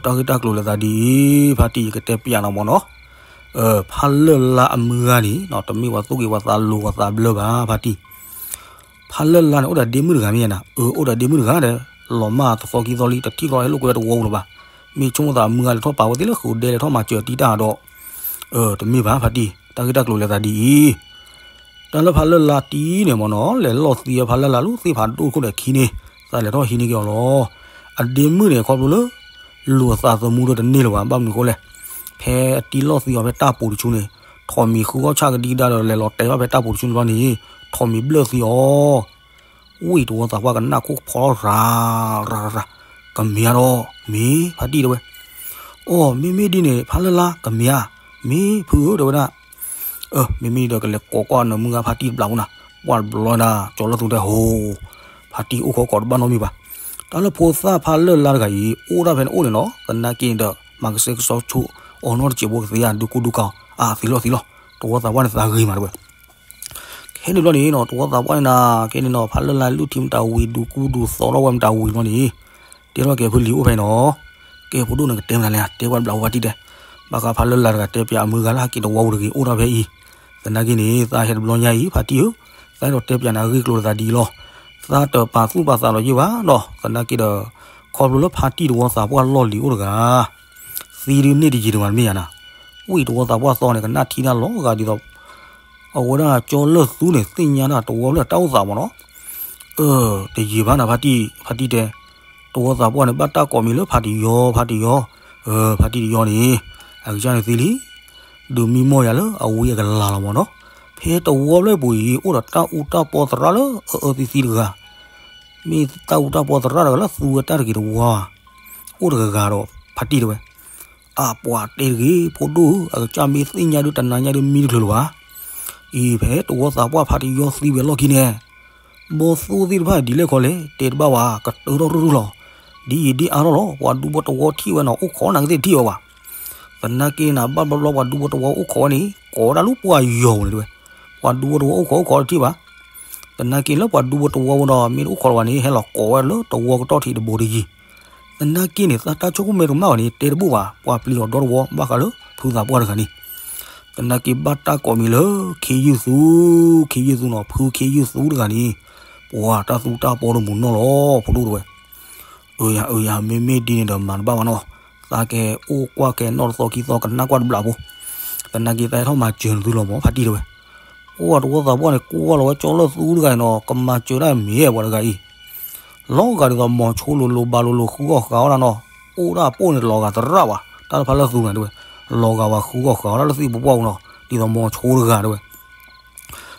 တၢ်ဂ့ၢ်တၢ်ကျိၤလဲၤသးဒ်အံၤ ဖါတံၢ်ယကတဲပျးနၤမ့ၢ်နီၤ, ဖါလၢၢ်လါအမုၢ်ဂၤန့ၣ် တမ့ၢ်ပှၤသူၣ်ဂ့ၤပှၤသးလိၤပှၤသးဘျၢဘၣ်ဖါတံၢ် ဖါလၢၢ်လါန့ၣ် အိၣ်ဒီးဒ့မုၣ်တဂၤမ့ၢ်ဧါနၤ, အၢ အိၣ်ဒီးဒ့မုၣ်တဂၤဒီး လီၤမၢ်တသီခံသီလံ တထံၣ်ကျီဟဲလိာ်ကွဲတဝီပူၤလၢၤဘၣ်, မ့ၢ်ဆိကမိၣ်သးအမုၢ်ဂၤလဲၤထီၣ်ပာ်ဝဲသ့ၣ်လၢဃုာ်ဒဲလဲၤထီၣ်မၤစၢၤတံၢ်တၢ်ဒီး, တမ့ၢ်ဘၣ်ဖါတံၢ် တၢ်ဂ့ၢ်တၢ်ကျိၤလဲၤသးဒ်အံၤ တၢ်လၢဖါလၢၢ်လါတံၢ်န့ၣ်မ့ၢ်နီၤ လဲၤလီၤသံအဖါလၢၢ်လါလၢသ့ၣ်ဖးဒိၣ်ခိၣ်ဒီးခံန့ၣ်, သးလဲၤထီၣ်ဟံးန့ၢ်က့ၤအီၤလီၤ, အဒ့မုၣ်န့ၣ်ခီဖျိလၢ လူၤအသးသမူဒီးတန့ၢ်လၢၤဘၣ် ဘၣ်မနုၤအဃိလဲၣ်, ဖဲအတံၢ်လီၤသံအီၤဖဲတၢ်ပူၤတဆူန့ၣ်, ထိးမံၤဃုဂီၢ်ဆၣ်ကဒံကဒါဒီးလဲၤလီၤတဲာ်ဘၣ်ဖဲတၢ်ပူၤတဆူန့ၣ်ဘျီန့ၣ်, ထိးမံၤဘျၢၣ်သံအီၤ ဝ့ၢ်တဝီသးပှၢ်ကနၣ်ခိၣ်ဖီထီၣ်ရၤရၤရၤ, ကမၠါဒီး မ့ၢ်ဖါတံၢ်တဲဝဲ, အိ မ့မ့ၢ်ဒ်န့ၣ် ဖါလၢၢ်လါ ကမၠါ, မ့ၢ်ဖုဧၢတဲဝဲဒၣ်, မ့မ့ၢ်ဒီးကလဲၤကိးကွၢ်နမုၢ်ဂၤဖါတံၢ်တဘျီဖိနၤ, ပှၤတဘျီဒၣ် ကၠီလၢသူတဲဟိ, ဖါတံၢ်အိၣ်ခိးကိးတဘၣ်နီတမံၤဘၣ်, တၢ်လၢဖိသၣ်ဖါလၢၢ်လါတဂၤအံၤ အိၣ်ဒၣ်ဖဲန့ၣ်အိၣ်န့ၣ်နီၤ သနာ်က့န့ၣ်ဒီး မၤကစဲကစီဆိအီၤနီတစဲးဖိကသ့ဧါ ဒုးကူဒုးကၤအါသံလီၤသံလီၤ တဝီသးပှၢ်န့ၣ်သးဂ့ၤမးတဲဝဲ ခဲန့ၣ်ဘျီန့ၣ်နီၤ တဝီသးပှၢ်န့ၣ်နၤ ကဲန့ၣ်နီၤ ဖါလၢၢ်လါလုၢ်ထံမတၤဝံၤ ဒုးကူဒုးသီထီၣ်ဝဲမတၤဝံၤဘျီန့ၣ်, တဲထီၣ်က့ၤဖုလံၤအိၣ်ဖဲနီၤ, ကဲဖိဒိၣ်န့ၣ်ကတဲမနုၤလဲၣ် တဲပှၤတဘျီဖိဖါတံၢ်တဲ, ဘၣ်ဃးဖါလၢၢ်လါတဂၤတဲပၠးအမုၢ်ဂၤလၢဟဲက့ၤတဝီပူၤတဂ့ၤ အိၣ်ဒၣ်ဖဲအံၤ, သနာ်က့န့ၣ် သးဟဲတဘျီညါအံၤ ဖါတံၢ်ဧၢ, သးအဲၣ်ဒိးတဲပၠးနၤအဂ့ၢ်ကျိၤလၢသးဒ်အံၤလီၤ, သးတပာ်သူၣ်ပာ်သးလီၤယ့ၢ်ဘၣ်ဒီး သနာ်က့ဒီးခီဖျိလၢဖါတံၢ်တဝီသးပှၢ်လီၢ်လံၤအိၣ်တဂၤ သံဒုးန့ၢ်တယံာ်တမးတမ့ၢ်ဧါနၤ, ဝံၣ်တဝီသးပှၢ်သီန့ၣ် ကနၣ်ထံတၢ်လီၤဂာ်ဒ်သိး အဝဲဒၣ်ကၠီလၢသူန့ၣ် သ့ၣ်ညါတၢ်တဝီဖျၢၣ်တၢ်အိၣ်သးမ့ၢ်နီၤ, အၢ တယံာ်ဘၣ်နၤဖါတံၢ် ဖါတံၢ်တဲ, တဝီသးပှၢ်န့ၣ် ဘၣ်တၢ်ကိးမံၤလၢဖါတံၢ်ယီၤ ဖါတံၢ်ယီၤ, ဖါတံၢ်တယီၤန့ၣ် အကစၢ်န့ၣ်သံလံ ဒုးမံမီၢ်ယၤလၢအဝံအကလၤလီၤမ့ၢ်နီၤ, ဖဲတဝီဖျၢၣ်ပူၤအံၤ အိၣ်ဒီးတၢ်အူတၢ်ပီသရၣ်လၢအအၢသံသံတဂၤ, မ့ၢ်တၢ်အူတၢ်ပီသရၣ်တဂၤလၢသူဝဲတၢ်တဂ့ၤတဝီ, အိၣ်တဂၤဂၤဒီး ဖါတံၢ်တဲဝဲ, အပှၤတဲတဂ့ၤ ဖိဒိၣ်ဧၢ အကစၢ်မ့ၢ်သ့ၣ်ညါဒုးတနၤညါဒုးမံတချုးလၢၤဘၣ်, အံၤဖဲတဝီသးပှၢ်ဖါတံၢ်ယီၤသံဝဲလီၢ်ခံန့ၣ် ဘီသိၣ်သ့ၣ်တဖၣ်ဒ်လဲၣ်ခီလဲၣ် တဲတဘၣ်ဝဲ ကတၢၢ်ထီၣ်ရူၢ်ရူၢ်လီၤ, ဒ်အံၤဒ်အါထီၣ်လီၤ ပှၤဒူဖိတဝီထံၣ်ဝဲနီၤ အိၣ်ခိးနာ်က့သ့ၣ်တထံၣ်ဝဲဘၣ်, သနာ်က့နၤ ဘၣ်ဘျီဘျီပှၤဒူဖိတဝီအိၣ်ခိးဝဲန့ၣ် ကိးဝဲဒၣ်လၢပှၤယီၤပူၤန့ၣ်တဲဝဲ, ပှၤဒူဖိတဝီအိၣ်ခိးအိၣ်ခိးတထံၣ်ဘၣ်, သနာ်က့လၢပှၤဒူဖိတဝီဖိဒီး မ့ၢ်တအိၣ်ခိးလၢၤဘၣ်န့ၣ် ဟဲလီၤကိးဝဲလၢတဝီကတီၢ်ထံးတဘိတယံၤ, သနာ်က့န့ၣ် သးတၢ်ဆိကမိၣ်မဲာ်တမၣ်ဘၣ်န့ၣ် တဲတဘူၣ်ဘၣ် ပှၤပျံၤအီၤဒီတဝီ ဘၣ်ဃးလၢဖုသးပှၢ်တဂၤန့ၣ် သနာ်က့ဘၣ်တၢ်ကိးမံၤလၢ ခ့ယုၢ်သူ, ခ့ယုၢ်သူနီၤ ဖုခ့ယုၢ်သူတဂၤန့ၣ်, ပှၤတၢ်သူတၢ်ပီတမုာ်နီၢ်လီၤ ဖိဒိၣ်တဲဝဲ, အၢယၤ အၢယၤ မ့မ့ၢ်ဒ်န့ၣ်ဒီးမၤတဘၣ်ဘၣ်နီၤ, သးကဲအိၣ်ကွၢ်ကဲနီၣ်တသီခံသီကနၣ်ကွၢ်တဘျီဖိ, သနာ်က့သးဟဲထီၣ်မၤစၢၤနသုလီၤမး ဖါတံၢ်တဲဝဲ, ပှၤတဝီသးပှၢ်န့ၣ် ကွၢ်လီၤဝဲကၠီလၢသူတဂၤအံၤနီၤ ကမၤစၢၤတၢ်မ့ၢ်ပှၤတဂၤအံၤ လီၤဂာ်ဒ်သိးမီၤဆိလိၤလိၤဘၣ်လိၤလိၤဃုအီၣ်ဃုအီၣ်တၢ်နီၤ, အိၣ်ဒၣ်ပိၢ်န့ၣ်တလီၤဂာ်သရၣ်ဘၣ်, တၢ်တဖၣ်လၢသူန့ၣ်တဲဝဲ, လီၤဂာ်ဝဲဃုအီၣ်ဃုအီၣ်တၢ်လၢသ့ၣ်ပပှၢ်ပူၤနီၤ, ဒ်သိးမီၤဆိတဂၤတဲဝဲ,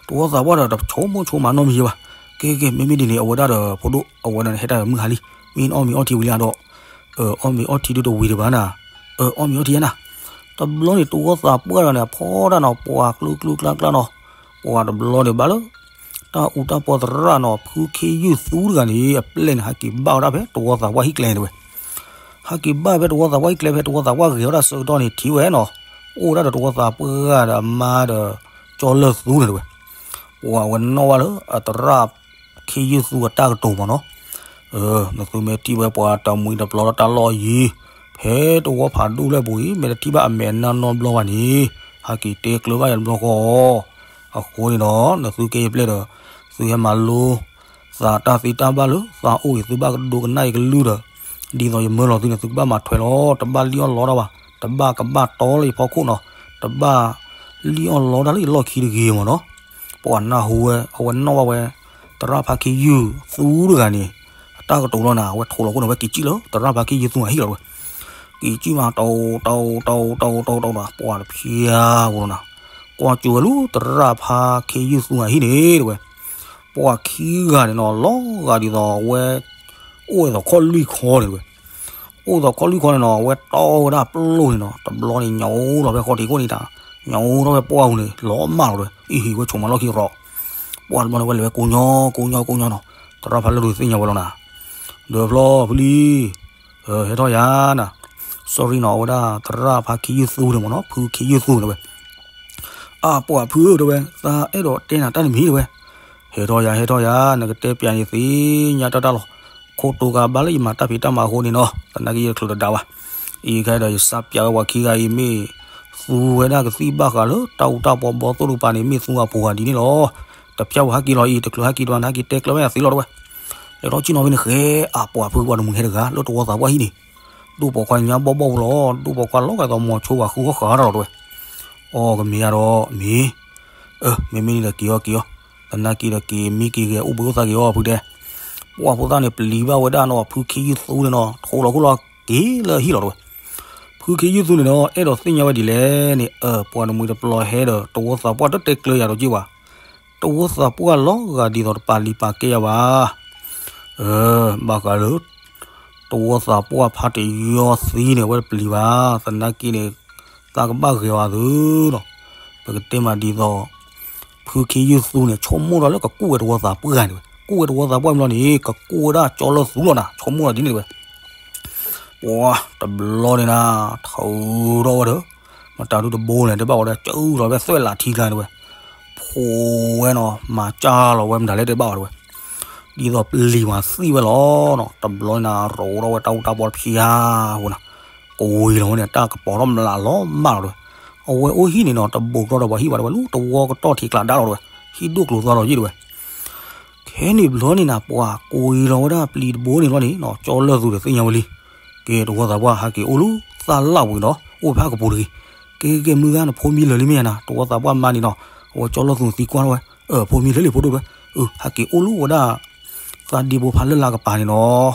တဝီသးပှၢ်ဒီးတဆိကမိၣ်ဆိကမးနီတမံၤဘၣ်, ကဲကဲ မ့မ့ၢ်ဒ်န့ၣ် အဝဲဒၣ်ဒီးဖိဒိၣ် အဝဲဒၣ်န့ၣ် ဟဲတၢ်ဒီးမုၢ်ဟါလံ, မ့ၢ်အီၣ်မ့ၤအီထံဝံၤလံဧါဒီး, အီၣ်မ့ၤအီထံဒုးတဝံၤတဘၣ်နၤ, အီၣ်မ့ၤအီထံဧါနၤ, တဘျီန့ၣ် တဝီသးပှၢ်ဒီးန့ၣ် အဖီတၢ်နီၤ ပှၤကျူကျူကျါကျါနီၤ, ပှၤတဘျီန့ၣ်ဘၣ်လၢ တၢ်အူတၢ်ပီသရၣ်နီၤ ဖုခ့ယုၢ်သူတဂၤန့ၣ် အပျဲၢ်န့ၣ် ဟဲက့ၤဘၣ်ဝဲဒၣ်ဖဲတဝီသးပှၢ်ဟံၣ်ကျဲတဲဝဲ, ဟဲက့ၤဘၣ်ဖဲတဝီသးပှၢ်အံၤကျဲ ဖဲတဝီသးပှၢ်ဂဲၤဝဲဒၣ်ဆၢကတီၢ်န့ၣ် ထံၣ်ဝဲနီၤ, အိၣ်ဝဲဒၣ်ဒီးတဝီသးပှၢ်ဒီးအမါဒီး ကၠီလၢၢ်သူန့ၣ်တဲဝဲ, ပှၤဝဲနီၣ်ဘၣ်လၢအသရၣ်ခ့ယုၢ်သူအတၢ်ကတိၤမးနီၤ, နသုမ့ၢ်ထံၣ်ဝဲပှၤတမှံၤတပျီလၢတၢ်လီၢ်အယံၤ, ဖဲတဝီဖးဒိၣ်လၢအပူၤအံၤ မ့ၢ်တထံၣ်ဘၣ်အမဲာ်နါနီတဘျီဘၣ်န့ၣ်, ဟဲက့ၤတဲကျၢၤဘၣ်ယၤတဘျီဃီ, အဃိန့ၣ်ဒီး နသုကဲယပျဲၢ်ဒီး သုဟဲမၤလိ သးတၢ်သ့တၢ်ဘၣ်လၢသးအိၣ်အံၤ သုဘၣ်ကဒိကနၣ်အံၤကလုၢ်ဒီး, ဒ်သိးယမၢလီၤသုန့ၣ် သုကဘၣ်မၤထွဲလီၤ, တဘၣ်လံၣ်အီၣ်လီတၢ်ဘၣ်, တဘၣ်ကဘၣ်တီလၢယဖီခိၣ်နီၤ, တဘၣ်လံၣ်အီၣ်လီတၢ်လၢယလီၢ်ခံတဂ့ၤမးနီၤ, ပှၤနၢ်ဟူဝဲ အဝဲနီၣ်ဘၣ်ဝဲ သရၣ်ဖါခ့ယုၢ်သူတဂၤန့ၣ် အတၢ်ကတိၤလီၤနၤ, အဝဲထိးလီၤခိၣ်န့ၣ် အဝဲက့ၤကံၣ်လၢ သရၣ်ဖါခ့ယုၢ်သူအဟံၣ်လီၤတဲဝဲ, က့ၤကံၣ်မး တအိး တအိး တအိး တအိး တအိး တအိး ပှၤတဖျါဖိလီၤနၤ, ကွၢ်ကၠိဝဲလၢသရၣ်ဖါခ့ယုၢ်သူအဟံၣ်န့ၣ်တဲဝဲ, ပှၤခံဂၤန့ၣ်နီၤ လီၤဂာ်ဒ်သိးအဝဲ အိၣ်ဝဲသိးခီၣ်လွံၢ်ခီန့ၣ်တဲဝဲ, အိၣ်သိးခီၣ်လွံၢ်ခီန့ၣ်နီၤ အဝဲတီဝဲဒၣ်ပျိၢ်န့ၣ်နီၤ, တဘျီန့ၣ် ညိးထီၣ်ဖဲဃီထံးခိၣ်န့ၣ်တၢ်, ညိးထီၣ်ဖဲပှၢ်ပူၤန့ၣ် လီၤမၢ်လီၤတဲဝဲ, အံၤဟံၣ်ဝဲဆိးမးလီၢ်ခံရီၤ, ပှၢ်တဘျီန့ၣ် ဝဲလဲၤဝဲကိးညီ ကိးညီ ကိးညီနီၤ, သရၣ်ဖါလၢၢ်သူသ့ၣ်ညါဝဲလီၤနၤ, ဒီးဖျီဖုလံ ဟဲထီၣ်ယၤနၤ, sorry နီၤ အဝဲဒၣ်သရၣ်ဖါခ့ယုၢ်သူန့ၣ်မးနီၤ ဖုခ့ယုၢ်သူန့ၣ်တဲဝဲ, အါပှၤဖုဧၢတဲဝဲ သးအဲၣ်ဒိးတဲနၤတၢ်တမံၤတဲဝဲ, ဟဲထီၣ်ယၤ ဟဲထီၣ်ယၤ နကတဲပျးန့ၣ်သ့ၣ်ညါတၢ်တၢ်လီၤ, ခိၣ်တိၤကဘၣ်လၢယမၤတၢ်ဖံးတၢ်မၤအဃိန့ၣ်နီၤ သနာ်က့ယတချုးတဒါဘၣ်, အံၤခဲဒီးယစးပျးဝဲပှၤခံဂၤအံၤမ့ၢ် သူဝဲဒၣ်ကသံၣ်ဘၣ်ဃးလၢတၢ်အူတၢ်ပီဘီသိၣ်တကပၤန့ၣ် မ့ၢ်သူအပူၤဂၤဒ်န့ၣ်လီၤ, တဖျါဝဲဟဲက့ၤလီၤအံၤ တချုးဟဲက့ၤတဘၣ်နာ်က့တဲကျၢၤဘၣ်ယၤသ့လီၤတဲဝဲ, လဲၤထီၣ်ကံၣ်နီၤဖဲန့ၣ်ဃဲ အါပှၤဖုပှၤတမှံၤဟဲတဂၤ လၢတဝီသးပှၢ်ဟံၣ်န့ၣ် ဒိၣ်ပိာ်ခွါညါဘီၣ်ဘီၣ်ပူၤလီၤ, ဒိၣ်ပိာ်ခွါလီၤဂာ်သိးမိၤဆိဝၤဃုအီၣ်ဃာ်တၢ်လီၤတဲဝဲ, အီကမ့ၢ်ယါဒီးမ့ၢ်, မ့မ့ၢ်န့ၣ်ဒီးက့ၤအီၤက့ၤအီၤ, သနာ်က့ဒီးက့ၤမံက့ၤဂဲၤအိၣ်ဘှံးအိၣ်သါက့ၤအီၤဖုတဲ, ပှၢ်ဖိသၣ်န့ၣ်ပျံၤဘၣ်ဝဲဒၣ်နီၤ ဖုခ့ယုၢ်သူန့ၣ်နီၤ ထိးလီၤခိၣ်လီၤက့ၤလၢအဟံၣ်လီၤတဲဝဲ, ဖုခ့ယုၢ်သူန့ၣ်ဒီး အဲၣ်ဒိးသ့ၣ်ညါဝဲဒ်လဲၣ်န့ၣ် အၢ ပှၤတမှံၤတပျီဟဲဒီး တဝီသးပှၢ်တတဲကျၢၤယၤဒီးက့ၤဘၣ်, တဝီသးပှၢ်လီၤဂာ်ဒ်သိးတပာ်လံၤပာ်ကဲယၤဘၣ် ဘၣ်ဃးလၢ တဝီသးပှၢ်ဖါတယီသံန့ၣ် အဝဲတပျံၤဘၣ်, သနာ်က့န့ၣ် သးကဘၣ်ဂဲၤဝဲသုနီၤ, ပကတဲမးဒ်သိး ဖုခ့ယုၢ်သူန့ၣ် ဆိကမိၣ်ဒီးလၢကကူၣ်ဝဲတဝီသးပှၢ်န့ၣ်ဝဲ, ကူၣ်ဝဲတဝီသးပှၢ်မ့ၢ်လီၤန့ၣ် ကကူၣ်ဝဲဒၣ်ကၠီလၢၢ်သူလီၤနၤ, ဆိကမိၣ်ဒီးဒ်န့ၣ်ဝဲ ပှၤတဘျီန့ၣ်နၤ ထုးထီၣ်ဝဲဒီး မတၤဒုတဘိန့ၣ် တဲဘၣ်ဝဲဒီး ကၢထီၣ်ဖဲသွဲၣ်လးထံကျါန့ၣ်ဝဲ, ဖိဝဲနီၤ မၤစၢ်လီၤဝဲမတၤလဲၣ်တဲဘၣ်ဝဲတဲဝဲ, ဒ်သိးပျံၤမၤသံဝဲလီၤနီၤ, တဘျီန့ၣ်နၤ ရိးထီၣ်ဝဲတၢ်အူတၢ်ပီတဖျါဖိနၤ, ကဝံၤလီၤဝဲန့ၣ် တၢ်ကပီၤထီၣ်မျးလီၤမၢ်လီၤတဲဝဲ, အဝဲအိၣ်ဟံၣ်န့ၣ်နီၤ တဘူးကတီၢ်ဒီးပှၤဟံၣ်ဘၣ်တဲဝဲ လၢတဝီကတီၢ်ထံးကျါဒါလီၤတဲဝဲ, ဟံၣ်ဒိၣ်ကျိၤသွါလီၤယ့ၣ်တဲဝဲ ခဲန့ၣ်ဘျီန့ၣ်နၤ ပှၤကဝံၤလီၤဝဲဒၣ်ပျံၤတဘိန့ၣ်ဘျီန့ၣ်နီၤ ကၠီလၢၢ်သူဒီးသ့ၣ်ညါဝဲလံ, ကဲတဝီသးပှၢ်ဟဲက့ၤအိၣ်လၢသၣ်လၣ်ပူၤနီၤ အိၣ်ဖဲအကပူၤတဂ့ၤ, ကဲကဲကဲမုၢ်ဂၤနဖိမံလၢာ်လံမ့ၢ်ယါနၤ တဝီသးပှၢ်မါန့ၣ်နီၤ, အဝဲကၠီလၢၢ်သူသံကွၢ်ထီၣ်ဝဲ, အၢ ဖိမံလၢာ်လံဖိဒိၣ်တဲဝဲ, အၢ ဟဲက့ၤအိၣ်လၢဝဲဒၣ် သးဒ့ဘိဖးလၢ်လၢ်ကပၤန့ၣ်နီၤ,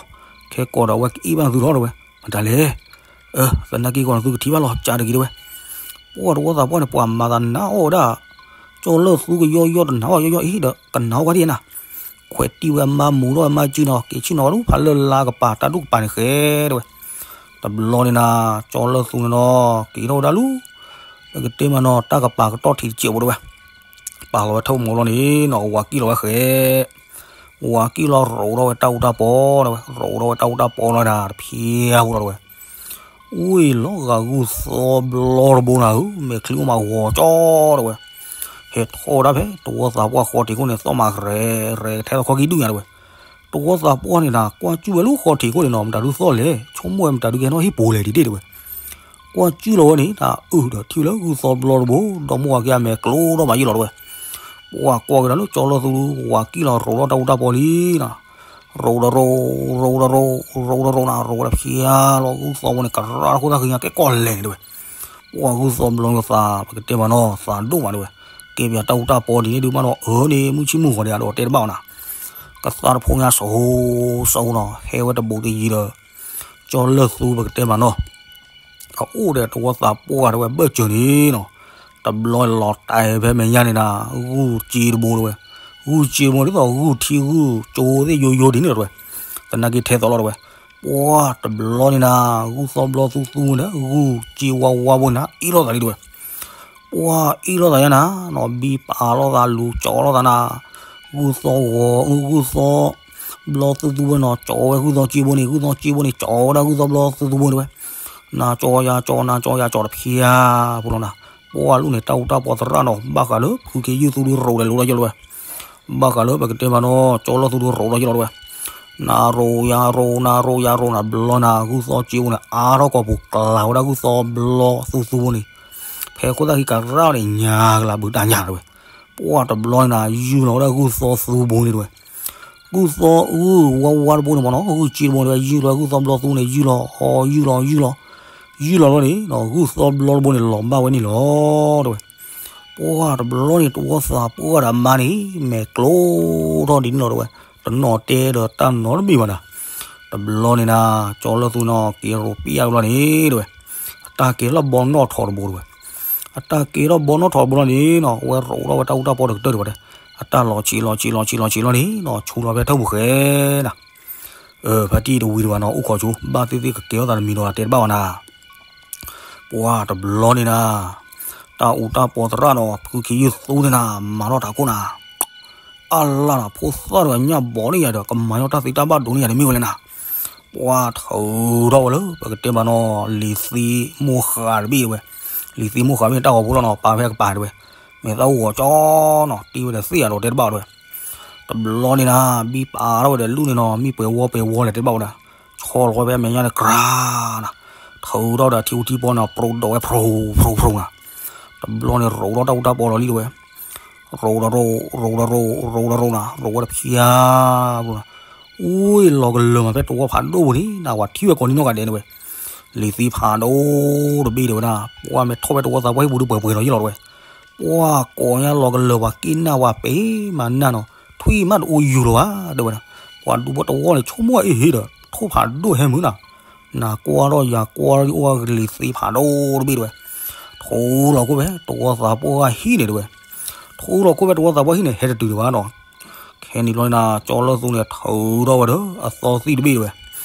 ခဲကိးဒီးအဝဲကအ့ၣ်ဘၣ်နသုထီၣ်တဲဝဲ, မတၤလဲၣ် အၢ သနာ်က့ကီးနသုကထံၣ်ဘၣ်လီၤကၢ်တဂ့ၤတဲဝဲ, ပှၤတဝီသးပှၢ်န့ၣ် ပှၤမၤသးနးအီၣ်ဝဲဒၣ်, ကၠီလၢၢ်သူကယီယီတနးအီၣ်ယီယီအံၤဒီး ကနးအီၣ်ဝဲဒၣ်နၤ, ခွဲးတံၢ်ဝဲအမါမူထီၣ်အမါစုနီၤ က့ၤဆ့ၣ်နီၤဝဲဒၣ်ဖးလၢ်လၢ်ကပၤတၢ်ဒိၣ်ကပၤန့ၣ်ဃဲတဲဝဲ, တဘျီန့ၣ်နၤ ကၠီလၢၢ်သူန့ၣ်နီၤ က့ၤထီၣ်ဝဲဒၣ်လၢ ပကတဲမးနီၤ တၢ်ကပၤကတီၢ်ထံးတစဲးဖိတဲဝဲ, ပာ်လီၤဝဲထီၣ်မီၤလီၤန့ၣ်နီၤ ဝၤကံၣ်လီၤဝဲဃဲ ဝၤကံၣ်လီၤရိးထီၣ်ဝဲတၢ်အူတၢ်ပီတဲဝဲ, ရိးထီၣ်ဝဲတၢ်အူတၢ်ပီလီၤဒၣ်တဖျါဖိလီၤတဲဝဲ, ဝ့ၢ်လီၤဂာ်ဂုၢ်သီဘျီတဘိနၤဧၢ, မဲာ်ချံအိၣ်မးဂီၤကၠီတဲဝဲ, ဟဲထီၣ်ဝဲဒၣ်ဖဲတဝီသးပှၢ်ဃီထံးခိၣ်န့ၣ် သီၣ်မးရဲၣ်ရဲၣ်ထဲလီၤခီကံၣ်ဒူၣ်ညါတဲဝဲ, တဝီသးပှၢ်န့ၣ်နၤ ကွၢ်ကၠူၣ်ဝဲလၢဃီထံးခိၣ်န့ၣ်နီၤ မတၤဒုသီၣ်လဲၣ် ဆိကမိၣ်ဝဲမတၤဒုကဟဲထီၣ်ဟံၣ်ပူၤလဲၣ်ဒ်တဲတဲဝဲ ကွၢ်ကၠူၣ်လီၤဝဲန့ၣ် တၢ်အုၣ်ဒီးထံၣ်ဝဲလၢဂုၢ်သီဘျီတဘိ ဒီမါဝၤက့ၤအမဲာ်ကျိဒီးမးယံာ်လီၤတဲဝဲ, ပှၤကွၢ်က့ၤဒီးလၢကၠီလၢၢ်သူ ဝၤကံၣ်လီၤရိးထီၣ်တၢ်အူတၢ်ပီလံနီၤ, ရိးဒီးရိး ရိးဒီးရိး ရိးဒီးရိးနၤ ရိးဝဲတဖျါလီၤ ဂုၢ်သီဖိန့ၣ် ကရၢတၢ်ခိၣ်တၢ်ဃံညါကဲကီၢ်လဲၣ်န့ၣ်တဲဝဲ, ပှၤဂုၢ်သီဘျီသး ပကတဲမးနီၤ သးဒိၣ်မးတဲဝဲ, ကဲပှၤတၢ်အူတၢ်ပီဒ်န့ၣ်ဒုးမးနီၤ အၢန့ၣ် မုၢ်ဆံမုၢ်ဂီၤန့ၣ် အဒိးတဲတဘၣ်အီၤနၤ, ကသါတဖိညါစိၤစိၤနီၤ ဟဲဝဲတဘူးတယံၤဒီး ကၠီလၢၢ်သူပကတဲမးနီၤ အအိၣ်ဒီးတဝီသးပှၢ်တဲဝဲဘၢၣ်စၢၤန့ၣ်နီၤ, တဘျီလီၤတဲာ်ဖဲမဲာ်ညါန့ၣ်နၤ ဂုၢ်စ့တဘိတဲဝဲ, ဂုၢ်စ့တဘိဒ်သိးဂုၢ်ထံဂုၢ်ကၠိသ့ၣ်ယိယိဒ်န့ၣ်တဲဝဲ, သနာ်က့ထဲသိးလီၤတဲဝဲ, ပှၤတဘျီန့ၣ်နၤ ဂုၢ်သီဘျီသူသူန့ၣ် ဂုၢ်စ့ဝါဝါဘိန့ၣ် အ့ၣ်လိာ်သးလံတဲဝဲ, ပှၤအ့ၣ်လိာ်သးယါနၤနီၤ ဘံပာ်လိာ်သးလူၤကၠီလိာ်သးနၤ, ဂုၢ်သီဂီၤ ဂုၢ်သီ ဘျီသူသူဘိနီၤ ကၠီဝဲဂုၢ်သီကၠ့ဘိန့ၣ် ဂုၢ်သီကၠ့ဘိန့ၣ် ကၠီဝဲဒၣ်ဂုၢ်သီဘျီသူသူဘိတဲဝဲ, နၤကၠီယၤကၠီ နၤကၠီယၤကၠီတဖျါဖိလီၤနၤ, ပှၢ်လူၢ်န့ၣ်တၢ်အူတၢ်ပီသရၣ်နီၤ ဘၣ်ဃးလၢဖုခ့ယုၢ်သူဒုးရိးလဲၤလိၤထီၣ်ယလီၤဝဲ, ဘၣ်ဃးလၢပကတဲမးနီၤ ကၠီလၢသူဒုးရိးထီၣ်ယလီၤဝဲ, နၤရိးယၤရိး နၤရိးယၤရိးနၤ ဘျီနၤ ဂုၢ်သီကၠ့ဘိန့ၣ် အါထီၣ်ကိာ်ပူၤ ကလၤဝဲဒၣ်ဂုၢ်သီဘျီသူသူဘိန့ၣ်, ဖဲခိၣ်သၣ်ခံကရၢန့ၣ် ညါကလၤဘုးတၢ်ညါတဲဝဲ, ပှၢ်တဘျီန့ၣ်နၤ ယုၢ်လီၤဝဲဒၣ်ဂုၢ်သီသူဘိန့ၣ်တဲဝဲ ဂုၢ်သီအုၣ်ဝါဝါတဘိန့ၣ်မ့ၢ်နီၤ ဂုၢ်ကၠ့တဘိန့ၣ်ဝဲ ယုၢ်လီၤဂုၢ်သီဘျီသူန့ၣ် ယုၢ်လီၤအီၤ ယုၢ်လီၤယုၢ်လီၤ, ယုၢ်လီၤလီၤန့ၣ် ဂုၢ်သီဘျီတဘိန့ၣ် လီၤဘၣ်ဝဲန့ၣ်လီၤတဲဝဲ, ပှၢ်တဘျီန့ၣ် တဝီသးပှၢ်ဒီးမါန့ၣ် မဲာ်ကျိထီၣ်ဒ်န့ၣ်လီၤတဲဝဲ, တနီၤတဲဒီးတၢ်နီတဘ့ၣ်ဘၣ်နၤ, တဘျီန့ၣ်နၤ ကၠီလၢသူနီၤ က့ၤရိးပျၢ်ဝဲလီၤန့ၣ်တဲဝဲ, အတၢ်ကဲထီၣ်ဘီနီၣ်ထီတဘိတဲဝဲ အတၢ်ကဲထီၣ်ဘီနီၣ်ထီတဘိလီၤန့ၣ်နီၤ အဝဲရိးထီၣ်ဝဲတၢ်အူတၢ်ပီတကတၢၢ်ဒံးဘၣ်ဒီး, အတၢ်လီၤဆံးလီၤဆံးလီၤဆံးလီၤဆံးလီၤန့ၣ်နီၤ ဆူလီၤဖဲထၢၣ်ပူၤဃဲနၤ, ဖါတံၢ်တဝံၤဒံးဘၣ်နီၤ အိၣ်ခိးဆူ ဘၣ်သ့ၣ်သ့ၣ်ကကဲထီၣ်သးတမံၤဒီးတဲတဘၣ်ဘၣ်နၤ ပှၢ်တဘျီန့ၣ်နၤ, တၢ်အူတၢ်ပီသရၣ်နီၤ ဖုခ့ယုၢ်သူန့ၣ်နၤ မၤထီၣ်တၢ်ခိၣ်နၤ, အလၢ်နၤ ဖိသၣ်တဂၤညၣ်ဘီန့ၢ်ယၤဒီး ကမၤညီတၢ်သ့တၢ်ဘၣ်ဒိန့ၢ်ယၤတမ့ၢ်ဝဲလဲၣ်နၤ, ပှၢ်ထုးထီၣ်ဝဲလၢ ပကတဲမးနီၤ လံာ်သံမိၢ်ဃးတဘ့ၣ်ဝဲ, လံာ်သံမိၢ်ဃးမ့ၢ်တၢ်ဂီၤဖိလီၤနီၤ ပာ်ဖဲကပၤတဲဝဲ, မဲာ်သၣ်အိၣ်ဂီၤကၠီနီၤ တ့ဝဲဒီးသ့ၣ်ယၤဒီးတဲတဘၣ်တဲဝဲ တဘျီန့ၣ်နၤ ဘံပာ်ထီၣ်ဝဲဒီးလူၢ်န့ၣ်နီၤ မ့ၢ်ပှဲၤဝီပှဲၤဝီလဲၣ်တဲတဘၣ်ဝဲဒၣ်, ဆီလီၤဝဲဖဲအမဲာ်ညါန့ၣ်ကြၤနၤ, ထုးထီၣ်ဒီးထံအူထံပီန့ၣ် ပြူးဒီးဝဲဖြူဖြူဖြူနၤ, တဘျီန့ၣ်ရိးထီၣ်တၢ်အူတၢ်ပီလီၤလံတဲဝဲ, ရိးဒီးရိး ရိးဒီးရိး ရိးဒီးရိးနၤ ရိးဝဲတဖျါဖိနၤ, အိၣ်လီၤကလၢာ်မးဖဲတဝီဖးဒိၣ်ပူၤန့ၣ်နၤ ဝဲထံၣ်ဝဲကိးနံၤနီၢ်ဂၤဒဲးန့ၣ်ဝဲ, လံာ်သံဖးဒိၣ်တဘ့ၣ်တဲဝဲဒၣ် ပှၢ်မဲာ်ထီၣ်ဖဲတဝီသးပှၢ်ဟံၣ်ပူၤဒုးပှဲၤပှဲၤလီၤယလီၤတဲဝဲ ပှၢ်ကိးညါလီၤကလၢာ်ပှၤက့ၣ်နၢ်ဝဲပ့ၤမၤနၢ်နီၤ ထွံၣ်မးတအိၣ်ယူၤလီၤဘၣ်တဲဝဲဒၣ်, ပှၤဒူဖိတဝီန့ၣ် ဆိကမိၣ်အ့ၣ်ဟ့ဒီး ထိၣ်ဖးဒိၣ်ဟဲမုာ်နၤ, နၤကွၢ်ထီၣ်ယၤကွၢ်ထီၣ်အိၣ်လံာ်သ့ဖးဒိၣ်တဘ့ၣ်တဲဝဲ, ထိလီၤခိၣ်ဖဲတဝီသးပှၢ်ဟံၣ်န့ၣ်တဲဝဲ, ထိလီၤခိၣ်ဖဲတဝီသးပှၢ်ဟံၣ်န့ၣ် ဟဲတတုၤဒံးဘၣ်နီၤ ခဲန့ၣ်ဘျီန့ၣ်နၤ ကၠီလၢသူန့ၣ် ထုးထီၣ်ဝဲဒီးအသီသံၣ်တဘ့ၣ်တဲဝဲ,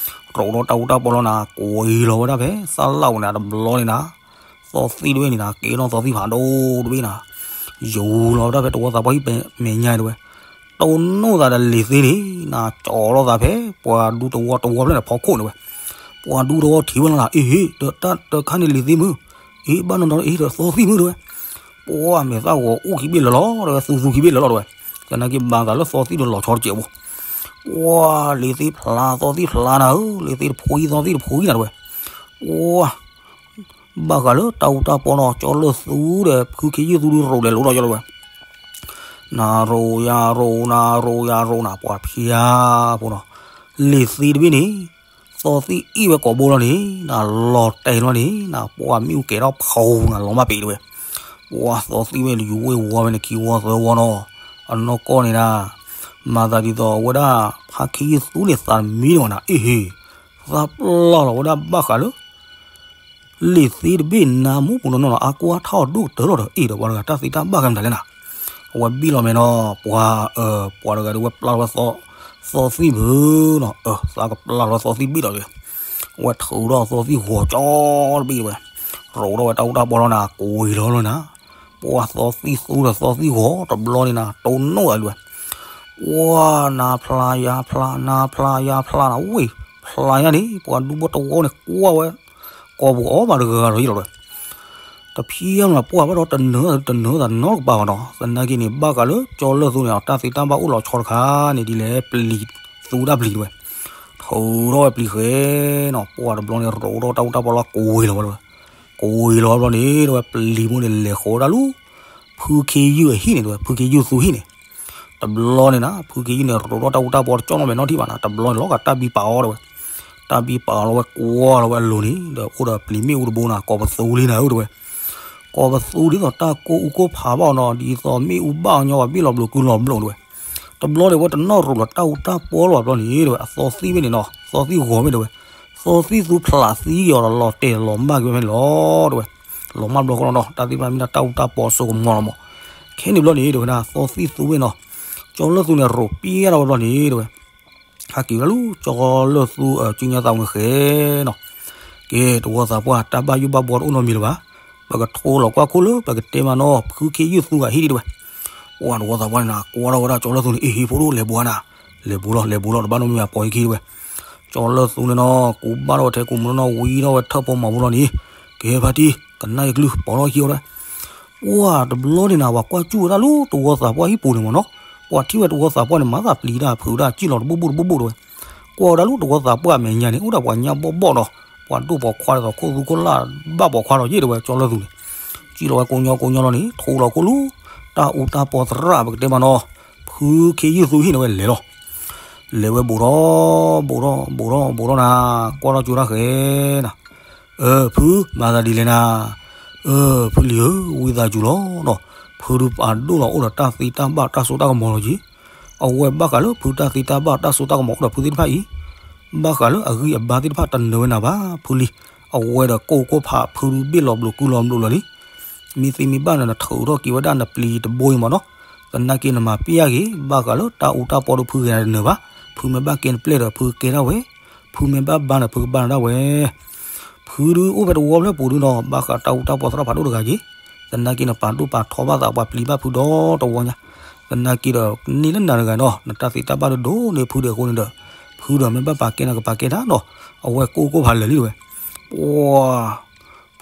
ရိးထီၣ်တၢ်အူတၢ်ပီလီၤနၤ ကွံာ်လီၤဝဲဒၣ်ဖဲသၣ်လၣ်အိၣ်န့ၣ် တဘျီန့ၣ်နၤ, သီသံၣ်တဘ့ၣ်န့ၣ်နၤ ကဲထီၣ်သီသံၣ်ဖးဒိၣ်တဘ့ၣ်နၤ, ယူၤလီၤဝဲဒၣ်ဖဲတဝီသးပှၢ်ဟံၣ်မဲာ်ညါတဲဝဲ, တိၢ်နီၣ်သးဒီးလံာ်သ့န့ၣ် နၤကၠီထီၣ်သးဖဲ ပှၤဒူတဝီတဝီဖျၢၣ်န့ၣ်ဖီခိၣ်န့ၣ်ဝဲ, ပှၤဒူတဝီထံၣ်ဝဲလီၤနၤ အ့ၣ်ဟ့ ဒီးတၢ်တခါန့ၣ်လံာ်သ့မုၢ်, အ့ၣ်ဘၣ်နီၢ်နီၢ်အ့ၣ်ဒီးသီသံၣ်မုၢ်တဲဝဲ, ပှၢ်မဲာ်သၣ်ဂီၤအိၣ်ခံဘ့ၣ်လၢာ်လီၤတဲဝဲ သူသူခံဘ့ၣ်လၢာ်လီၤတဲဝဲ, သနာ်က့ဘၣ်သးလၢသီသံၣ်ဒီးလီၤဆီတစဲးဖိ, ပှၢ်လံာ်သ့ဖျါသီသံၣ်ဖျါနၤဧၢ, လံာ်သ့တဖိအံၤသီသံၣ်တဖိအံၤနၤတဲဝဲ, ပှၢ် ဘၣ်ဃးလၢတၢ်အူတၢ်ပီနီၤ ကၠီလၢသူဒီး ဖုခ့ယုၢ်သူဒုးရိးလဲၤလိၤထီၣ်ယလီၤဝဲ, နၤရိးယၤရိး နၤရိးယၤရိးနၤ ပှၤဖျါဖိနီၤ, လံာ်သ့တဘ့ၣ်န့ၣ် သီသံၣ်အ့ၣ်ဝဲကိာ်ဘိလီၤန့ၣ် နၤလီၤတဲာ်လီၤန့ၣ် နၤပှၢ်မ့ၣ်အူကဲၤထီၣ်ဖီနၤ လီၤမၢ်ပ့ၤတဲဝဲ, ပှၢ်သီသံၣ်ဝဲလၢယူၤဝ့ၢ်ဝီဝဲန့ၣ် ခံဝီသၢဝီနီၤ, အနီၢ်ကီၢ်န့ၣ်နၤ မၤသးဒ်သိးအဝဲဒၣ် ဖုခ့ယုၢ်သူန့ၣ် သးတမံဒံးဘၣ်နၤ အ့ၣ်ဟ့ သးပျၢ်လီၤဝဲဒၣ်ဘၣ်ဃးလၢ လံာ်သ့တဘ့ၣ်နၤ မူပူၤနီၢ်နီၢ်နီၤ အါကွၢ်ထီၣ်ဒိၣ်ကတၢၢ်လီၤဒီး အ့ၣ်ဒီးပှၤတဂၤတၢ်သ့တၢ်ဘၣ်ကဲမတၤလဲၣ်နၤ, အဝဲဘံၣ်လီၤမဲာ်နီၤ ပှၤ ပှၤတဂၤဒုးဝဲပျၢ်လီၤဝဲ သီသံၣ်မုၢ်နီၤ သးကပျၢ်လီၤဝဲသီသံၣ်တဘ့ၣ်ဒီး အဝဲထုးထီၣ်သီသံၣ်ဂီၤကၠီတဘ့ၣ်ဝဲ, ရိးထီၣ်ဝဲတၢ်အူတၢ်ပီလီၤနၤ ကွံာ်လီၤလီၤနၤ, ပှၢ်သီသံၣ်သူဒီးသီသံၣ်ဂီၤတဘျီန့ၣ်နၤ တိၢ်နီၣ်ဝဲလၢဝဲ ပှၢ်နၤဖျါယၤဖျါ နၤဖျါယၤဖျါနၤ ဝ့ၢ် ဖျါယၤန့ၣ် ပှၤဒူဖိတဝီန့ၣ် ကွၢ်ဝဲ ကိာ်ပူၤအီၣ်ဘၣ်တဂၤဂၤဒီးယလီၤဝဲ, တဖံးမးပှၢ်ဘၣ်ဒီးတနၢၤတနၢၤသးနီတကပၤဘၣ်နီၤ သနာ်က့န့ၣ် ဘၣ်ဃးလၢကၠီလၢသူန့ၣ် တၢ်သ့တၢ်ဘၣ်အိၣ်လီၤဆီတခါန့ၣ် ဒ်လဲၣ်ပျံၤသူတၢ်ပျံၤတဝဲ, ထုးထီၣ်ဝဲပျံၤဃဲနီၤ ပှၢ်တဘျီန့ၣ် ရိးထီၣ်တၢ်အူတၢ်ပီလီၤ ကွံာ်လီၤဝဲလီၤဝဲ, ကွံာ်လီၤဘျီန့ၣ် တဝဲပျံၤဖိန့ၣ် လဲၤဃီၤဝဲဒၣ်လၢ ဖုခ့ယုၢ်အဟံၣ်န့ၣ် တဝဲ ဖုခ့ယုၢ်သူဟံၣ်န့ၣ်, တဘျီန့ၣ်နၤ ဖုခ့ယုၢ်န့ၣ် ရိးထီၣ်တၢ်အူတၢ်ပီတကၠီၣ်နီၣ်မဲာ်နီၣ်ထံၣ်ဘၣ်နၤ တဘျီန့ၣ်လီၤ ကတၢ်ဘံပာ်အီၤတဝဲ, တၢ်ဘံပာ်အီၤလီၤဝဲကွၢ်လီၤဝဲအလိၤန့ၣ် ဒီးအိၣ်ဒီးပျံၤမ့ၣ်အူတဘိနၤ ကိးပသူလံနၤဧၢတဝဲ, ကိးပသူဒ်သိးတၢ်ကိၢ်အူကိၢ်ဖးဘၣ်အီၤနီၤ ဒ်သိးမ့ၣ်အူဘၣ်အီၤညီဘၣ်ဘ့ၣ်လီၤဘျိးကုလီၤဘျိးတဝဲ, တဘျီန့ၣ်ဝဲတနီၣ်ရိးလီၤတၢ်အူတၢ်ပီလီၤဘျီန့ၣ်တဝဲ အသီသံၣ်မ့ၢ်န့ၣ်နီၤ သီသံၣ်ဂီၤမ့ၢ်တဝဲ, သီသံၣ်သူဖျးသံအီၤဒီးလီၤတဲာ်လီၤမၢ်က့ၤဝဲဖဲန့ၣ်လီၤတဝဲ, လီၤမၢ်ဘျီဃီလီၤနီၤ တၢ်သ့ၣ်တဖၣ်မ့ၢ်ဒၣ်တၢ်အူတၢ်ပီအစိကမီၤလီၤမး, ခဲန့ၣ်ဘျီန့ၣ်တဝဲဒၣ် သီသံၣ်သူဝဲနီၤ, ကၠီလၢသူန့ၣ် ရိးပျဲဒၣ်ဝဲဘျီန့ၣ်တဝဲ, ဟဲက့ၤဝဲဒၣ်လၢကၠီလၢသူ ကၠူညါသးဝဲဃဲနီၤ, ကဲ တဝီသးပှၢ် တၢ်ဘၣ်ယိၣ်ဘၣ်ဘှီတအိၣ်နီတမံၤလၢၤဘၣ်, ပကထိလီၤကွၢ်ခိၣ်လၢ ပကတဲမးနီၤ ဖုခ့ယုၢ်သူဂၤဟံၣ်ဒံးတဝဲ, ပှၢ်တဝီသးပှၢ်န့ၣ်နၤ ကွၢ်ထီၣ်ဝဲဒၣ်ကၠီလၢသူန့ၣ် အ့ၣ်ဟ့ၣ်ဖိဒိၣ်လဲၤဘှါနၤ, လဲၤဘူးလီၤ လဲၤဘူးလီၤ တဘၣ်နီတမံၤ ပိာ်ယခံတဝဲ. ကၠီလၢသူန့ၣ်နီၤ ကူးဘၣ်ထီၣ်ဝဲထဲကူးမုၢ်နီၢ်နီၢ် ဝံထီၣ်ဝဲထၢၣ်ဖိမၤဖိလီၤန့ၣ်, ကဟဲဖါတံၢ် ကနၣ်ယကလုၢ် ပိာ်လီၢ်ခံအီၤတဝဲ. ပှၢ်တဘျီန့ၣ်နၤ ပှၤကွၢ်စူၣ်ဝဲဒၣ်လၢတဝီသးပှၢ်ဟံၣ်ပူၤန့ၣ်မ့ၢ်နီၤ, ပှၤထံၣ်ဝဲတဝီသးပှၢ်န့ၣ် မၤသးပျံၤတၢ်ဖုးတၢ် စံၣ်လီၤတဘိဘိတဘိဘိတဝဲ. ကွၢ်ဝဲဒၣ်လၢတဝီသးပှၢ်အမဲာ်ညါန့ၣ် အိၣ်ဒီးပှၤညၣ်ဘီၣ်ဘီၣ်ဒီး ပှၤဒိၣ်ပိာ်ခွါဒ်သိးခိၣ်သူခိၣ်လၢ် ဘၣ်ပိာ်ခွါဒီးယ့ၣ်တဝဲ ကၠီလၢသူန့ၣ်. စံၣ်လီၤဝဲကိညီကိညီလီၤန့ၣ် ထိလီၤခိၣ်လူၤ တၢ်အူတၢ်ပီသရၣ် ပကတဲမးနီၤ, ဖုခ့ယုၢ်သူဟံၣ်န့ၣ်ဝဲလဲၤလီၤ. လဲၤဝဲဘူးထီၣ် ဘူးထီၣ် ဘူးထီၣ် ဘူးထီၣ်နၤ, ကွၢ်ထီၣ်ကၠိတၢ်ဃဲနၤ, အၢ ဖု မၤသးဒ်လဲၣ်နၤ, အၢ ဖုလံၤဧၢ ဝံသးစူၤလီၤနီၤ, ဖုဒုးပာ်ဒိၣ်လီၤအိၣ်ဒီးတၢ်သ့တၢ်ဘၣ်တၢ်စိတၢ်ကမီၤလီၤက့ၤ. အဝဲဘၣ်ဃးလၢဖုတၢ်သ့တၢ်ဘၣ်တၢ်စိတၢ်ကမီၤအိၣ်ဒီးဖုသ့ၣ်တဖၣ်အံၤ, ဘၣ်ဃးလၢအဂံၢ်အဘါသ့ၣ်တဖၣ်တနၢၤဝဲနၤဘၣ် ဖုလံၤ. အဝဲဒီးကိၢ်ကိၢ်ဖးဖုဒုးဘ့ၣ်လီၤဘျိးကုလီၤဘျိးလီၤလံ. မ့ၢ်သ့မ့ၢ်ဘၣ်နၤ နထုးထီၣ်က့ၤဝဲဒၣ်နပျံၤတဘိအံၤမးနီၤ, သနာ်က့နမၤပျဲၢ်ယၤဂ့ၤ ဘၣ်ဃးလၢတၢ်အူတၢ်ပီဒီးဖုဂဲၤနၤတနၢၤဘၣ်, ဖုမ့ၢ်ဘၣ်ကဲနပျဲၢ်ဒီးဖုကဲဒၣ်ဝဲ, ဖုမ့ၢ်ဘၣ်ဘါနၤဖုကဘါနၤဒၣ်ဝဲ. ဖုဒုးအိၣ်ဖဲတဝီဖျၢၣ်ပူၤဒုနီၤ ဘၣ်ဃးတၢ်အူတၢ်ပီသရၣ်ဖးဒိၣ်တဂၤက့ၤ, သနာ်က့နပာ်ဒိၣ်ပာ်ထီဘၣ်သးပှၤပျံၤဘၣ်ဖုဒီတဝီညါ, သနာ်က့ဒီးန့ၢ်လၢနၤတဂၤနီၤ နတၢ်သ့တၢ်ဘၣ်ဒိၣ်ဒိၣ်န့ၢ်ဖုဒီးအဃိန့ၣ်ဒီး, ဖုဒီးမ့ၢ်ဘၣ်ပာ်ကဲနၤကပာ်ကဲတၢ်နီၤ, အဝဲကိၢ်ကိၢ်ဖးလၢာ်လံတဝဲ. ပှၤ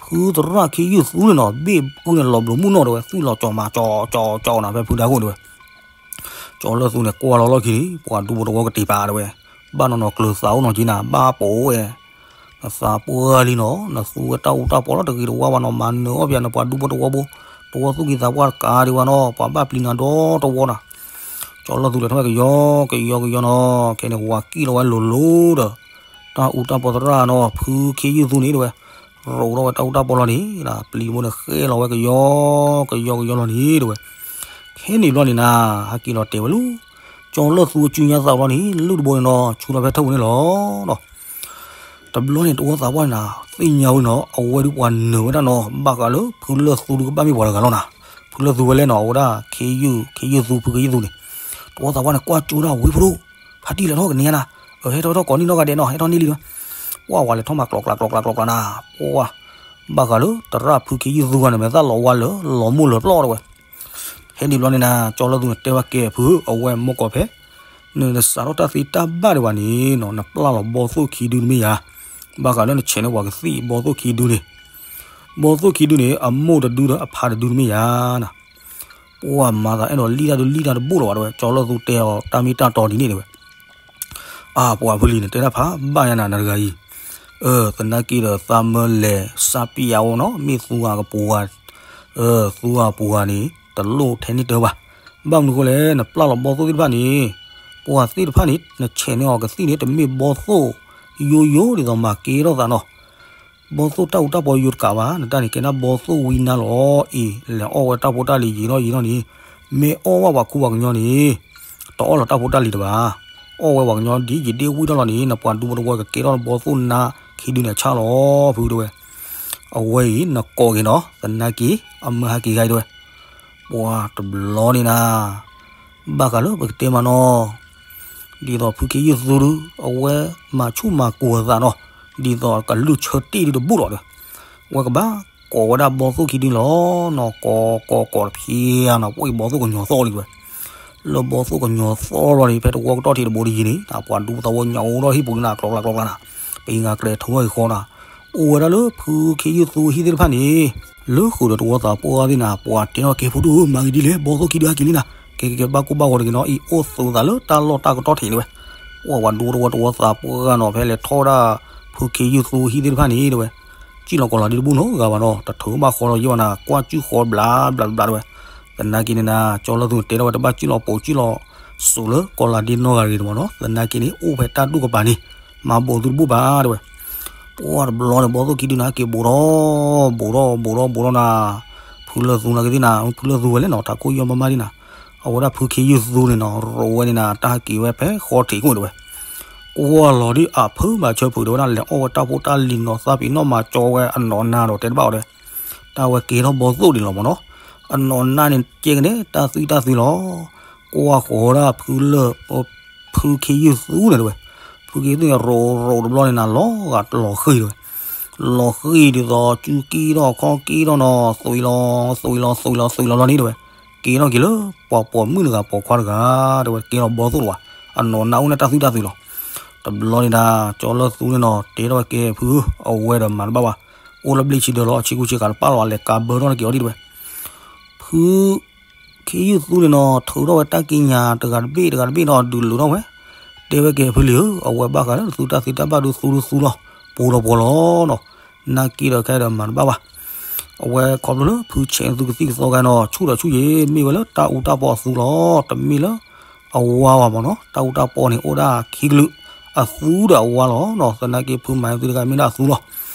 ဖုသရၣ်ခ့ယုၢ်သူန့ၣ်နီၤ ဘ့ၣ်ကုန့ၣ်လီၤဘျိးမုၢ်နီၢ်တဝဲ သွံၣ်လီၤကၠီၤမးကၠီၤကၠီၤကၠီၤနၤဖဲဖုဒါခိၣ်တဝဲ. ကၠီလၢသူန့ၣ်ကွၢ်လီၤလီၢ်ခံန့ၣ် ပှၤဒူဖိတဝီကတ့ၤပာ်တဝဲ, ဘၣ်နီၤနီၤကျၢၤသးအိၣ်နီၤက့ၤနၤ ဘၣ်ပိာ်ဝဲ နသးပှၢ်လံနီၤ နသူဝဲတၢ်အူတၢ်ပီလီၤတဂ့ၤတဝါဘၣ်နီၤ မၤနၢၤအီၣ်ပယၤနပှၤဒူဖိတဝီဘိ, တဝီသူၣ်က့ၤသးပှၢ်တကးဒံးဘၣ်နီၤ ပှၤဘၣ်ပျံၤနၤဒီတဝီနၤ. ကၠီလၢသူလဲၤထီၣ်ဝဲကယီကယီကယီနီၤ ခဲန့ၣ်ဝၤကံၣ်လီၤဝဲလိၤလိၤဒီး တၢ်အူတၢ်ပီသရၣ်နီၤ ဖုခ့ယုၢ်သူန့ၣ်တဝဲ, ရိးထီၣ်ဝဲတၢ်အူတၢ်ပီလီၤန့ၣ် ပျံၤဘိန့ၣ်ဃဲလီၤဝဲကယီကယီကယီလီၤန့ၣ်တဝဲ. ခဲန့ၣ်ဘျီန့ၣ်နၤ ဟဲက့ၤလီၤတဲာ်ဝဲလၢ ကၠီလၢသူအစုညါသးဘျီန့ၣ် လုၢ်တဘိန့ၣ်နီၤ ဆူထီၣ်ဖဲထၢၣ်ပူၤန့ၣ်လီၤ. တဘျီန့ၣ်တဝီသးပှၢ်န့ၣ်နၤ သ့ၣ်ညါဝဲနီၤ အဝဲဒုးပှၤနၢၤဝဲဒၣ်နီၤ ဘၣ်ဃးလၢဖုလၢသူဒုးကဘၣ်မ့ၢ်ပှၤတဂၤလီၤနၤ, ဖုလၢသူဝဲလဲၣ်နီၤ အဝဲဒၣ်ခ့ယုၢ် ခ့ယုၢ်သူ ဖုခ့ယုၢ်သူန့ၣ်, တဝီသးပှၢ်န့ၣ် ကွၢ်ကၠိဒၣ်ဝံဖိဒိၣ် ဖါတံၢ်လဲၤထီၣ်ကန့ၢ်ယါနၤ, အဟဲထီၣ်ထီၣ်ကိးနံၣ်နီၢ်ဂၤဒဲးနီၤ ဟဲထီၣ်န့ၢ်လံဝဲ, ပှၢ်ဝဲလဲၤထီၣ်မၤကျိးကျါကျိးကျါကျိးကျါနၤ, ပှၢ် ဘၣ်ဃးလၢတရၣ်ဖုခ့ယုၢ်သူဂၤန့ၣ် မဲာ်သၣ်လီၤဝါလၢာ် လီၤမိၢ်လၢာ်ပျီၢ်တဝဲ. ဟဲဒံးဘျီန့ၣ်နၤ ကၠီလၢသူန့ၣ်တဲဝဲကဲဖု အဝဲမိၢ်ကီၢ်ဖဲ နစးထီၣ်တၢ်သ့တၢ်ဘၣ်ဒံးဘၣ်န့ၣ်နီၤ နပျၢ်လီၤဘီသိၣ်ခံဒုတမ့ၢ်ယၤ, ဘၣ်ဃးလၢနဆဲးန့ၢ်ပှၤကသံၣ်ဘီသိၣ်ခံဒုန့ၣ်, ဘီသိၣ်ခံဒုန့ၣ် အမိၢ်တဒုဒီးအဖါတဒုတမ့ၢ်ယၤနၤ, ပှၢ်မၤသးအဲၣ်ဒိးလံၣ်တၢ်ဒုလံၣ်တၢ်တဘိလီၤဘၣ်တဝဲ ကၠီလၢသူတဲအီၤတၢ်မ့ၢ်တၢ်တီဒ်န့ၣ်တဝဲ. အၢ် ပှၤဖုလံၤန့ၣ် တဲဒၣ်ဖးဘၣ်ယါနၤ နတဂၤအံၤ, အၢ သနာ်က့ဒီးသးမၢလဲၤစးပံယၤအီၤနီၤ မ့ၢ်သူဂၤကပူၤဂၤ, အၢ သူဂၤပူၤဂၤန့ၣ် တလိၣ်ထဲန့ၣ်တၢ်ဘၣ်, ဘၣ်မနုၤဃိလဲၣ် နပျၢ်လီၤဘီသိၣ်သ့ၣ်တဖၣ်န့ၣ်, ပှၤသ့ၣ်တဖၣ်န့ၣ် နဆဲးန့ၢ်အီၤကသံၣ်န့ၣ် တမ့ၢ်ဘီသိၣ်ယိယိဒ်သိးမၤကဲထီၣ်သးနီၤ ဘီသိၣ်တၢ်အူတၢ်ပီယိတကးဘၣ် နတၢ်န့ၣ်ကဲဒၣ်ဘီသိၣ်ဝံနါလီၤအံၤ လဲၤအီၣ်ဝဲတၢ်ဖိတၢ်လံၤယံာ်ထီၣ်ယံာ်ထီၣ်န့ၣ်, မ့ၢ်အီၣ်ဝဲပှၤခူပှၤကညီန့ၣ်, တအီၣ်လီၤတၢ်ဖိတၢ်လံၤတဘၣ်, အီၣ်ဝဲပှၤကညီဒ်ယံာ်ဒ့ဝံထီၣ်လီၤန့ၣ် နပှၤဒူဖိတဝီကကဲထီၣ်ဘီသိၣ်နါခံဒုန့ၣ်အဆၣ်လီၤ ဖုတဝဲ. အဝဲအံၤနကိးက့ၤနီၤ သနာ်က့ အမၢဟးက့ၤဂၤအံၤတဝဲ. ပှၤတဘျီန့ၣ်နၤ ဘၣ်ဃးလၢပကတဲမးနီၤ, ဒ်သိးဖုခ့ယုၢ်သူဒု အဝဲမၤဆူၣ်မၤကိၤအသးနီၤ, ဒ်သိးကလုၢ်ဆၢတ့ၢ်ဒုတဘူၣ်လီၤဒီး, အဝဲကဘၣ်ကိးဝဲဒၣ်ဘီသိၣ်ခံဒုလီၤနီၤ, ကိးကိးကိးတဖျဲနီၤ ပှၤဘီသိၣ်ကညီၤသီၣ်လံဝဲ, လၢဘီသိၣ်ကညီၤသီၣ်လီၤန့ၣ် ဖဲတဝီကတီၢ်ထံးတဘိတယံၤန့ၣ် ပှၤဒူသဝီညါအိၣ်ထီၣ်ဟံၣ်ပူၤန့ၣ် ကျီကျီကျီကျီနၤ, ပအံၤဂၤကျဲထူဝဲအံၤဃီနၤ, အိၣ်ဝဲဒၣ်လၢဖုခ့ယုၢ်သူဟံၣ်သ့ၣ်တဖၣ်န့ၣ် လၢဃုာ်ဒီးတဝီသးပှၢ်သ့ၣ်နၤ ပှၤတဲထီၣ်ကဲဖိဒိၣ်ဧၢ မၤဂ့ၤဒ်လဲၣ် ဘီသိၣ်ခံဒုဟဲက့ၤလံနၤ, ကဲကဲကဲ ဘၣ်ကိၢ်ဘၣ်ဂီၤတဂ့ၤနီၤ အံၤအိၣ်သူသးလၢတၢ်လီၢ်တၢ်ကတီၢ်ထံးတဝဲ, ပှၤပှၤဒူတဝီတဝီသးပှၢ်ဂၤနီၤ ဖဲလဲၤထီၣ်ဝဲဒၣ် ဖုခ့ယုၢ်သူဟံၣ်သ့ၣ်တဖၣ်န့ၣ်တဝဲ, စံၣ်လီၤကီၤလၤဒ့တဘူၣ်နီတဂၤဘၣ်နီၤ တထုးဘၣ်ဃီလီၤယဲၢ်ဘၣ်နၤ ကွၢ်စူၣ်ဃီဘျးဘျးဘျးတဝဲ, သနာ်က့န့ၣ်နၤ ကၠီလၢသူတဲထီၣ်ဝဲတဘၣ်စံၣ်လီၤပိာ်စံၣ်လီၤစိးလၢကီၤလၤဒ့နီတဂၤတဂ့ၤတမးနီၤ သနာ်က့န့ၣ် အိၣ်ဖဲတၢ်ဒူၣ်ကပၤန့ၣ် မၤဘိးသုတဘူၣ်ဘၣ်တဝဲ ပှၤတဘျီန့ၣ် ဘီသိၣ်ခံဒုန့ၣ် ဟဲက့ၤဘူးထီၣ် ဘူးထီၣ် ဘူးထီၣ် ဘူးထီၣ်နၤ, ဖုလၢသူနာ်က့သ့ၣ်နၤ ဖုလၢသူဝဲလဲၣ်နီၤ တၢ်ခိၣ်ယီၢ်မးမးဒ်နၤ, အဝဲဒၣ်ဖုခ့ယုၢ်သူန့ၣ်နီၤ ရိးဝဲန့ၣ်နၤ တၢ်ဟဲက့ၤဝဲဖဲဃီထံးခိၣ်တဝဲ, ကွၢ်လီၤဒ်အဖုမၤဆၢဖုးတဝဲဒၣ် လဲၤအီၣ်ဝဲတၢ်ဖိတၢ်လံၤနီၤ သးပ့ၤနီၣ်မၤကၠီဝဲအနီၢ်နါဒီးတဲတဘၣ်အီၤဒီး, တၢ်ဝဲကဲထီၣ်ဘီသိၣ်ဒံးလီၤမးနီၤ, အနီၢ်နါန့ၣ်ကဲကန့ၣ် တၢ်သွံၣ်တၢ်သွံၣ်လီၤ, ကွၢ်ဃီၤဒၣ်ဖုလၢ ဖုခ့ယုၢ်သူန့ၣ်တဝဲ, ဖုခ့ယုၢ်သူန့ၣ် ရိးရိးတဘျီန့ၣ်နၤ လီၤဂာ်လီၤဃံၤတဝဲ, လီၤဃံၤဒ်သိး စုက့ထီၣ်ခီက့ထီၣ်နီၤ သွံၣ်လီၤ သွံၣ်လီၤ သွံၣ်လီၤ သွံၣ်လီၤ သွံၣ်လီၤလီၤန့ၣ်တဝဲ, ကဲထီၣ်က့ၤလၢ ပှၤပိာ်မုၣ်တဂၤပိာ်ခွါတဂၤ တဝဲ ကဲထီၣ်ဘီသိၣ်တဝဲ, အနီၢ်နးအိၣ်န့ၣ်တၢ်သူတၢ်သုးလီၤ. တဘျီန့ၣ်ဒၣ် ကၠီလၢၢ်သူန့ၣ်နီၤ တဲထီၣ်ဝဲကဲဖုဧၢ, အဝဲဒီးမၤတဘၣ်ဘၣ်, အိၣ်လၢဘျ့ၣ်ဆံဒၢလီၤ အဆ့ကူဆ့ကၤတပာ်လီၤ အလဲၤကးဘၢထီၣ်န့ၣ်က့ၤအီၤဒံးတဲဝဲ. ဖု ခ့ယုၢ်သူန့ၣ်နီၤ ထုးထီၣ်ဝဲတၢ်ကံးညာ်တဂၤတဘ့ၣ်တဂၤတဘ့ၣ်နီၤ ဒုးလိာ်ထီၣ်ဝဲ, တဲဝဲကဲဖုလံၤဧၢ, အဝဲဘၣ်ဃးလၢနသူတၢ်သ့တၢ်ဘၣ်ဒုးသူဒုးသူလီၤ, ပူၤဒီးပူၤလီၤနီၤ, နာ်က့ဒီးခဲဒီးမၤတဘၣ်ဘၣ်. အဝဲခီဖျိလၢဖုဆဲးသူကသံၣ်ကသီဂၤနီၤ ဆူၣ်ဒီးဆူၣ်ယံၤ မ့ၢ်ဝဲလၢတၢ်အူတၢ်ပီအသူလီၤ, တမ့ၢ်လၢအဝါဘၣ်မ့ၢ်နီၤ, တၢ်အူတၢ်ပီန့ၣ် အိၣ်ဒၣ်ခံကလုာ်, အသူဒီးအဝါလီၤနီၤ, သနာ်က့ဖုမၤသုတဂၤမ့ၢ်ဒၣ်အသူလီၤ.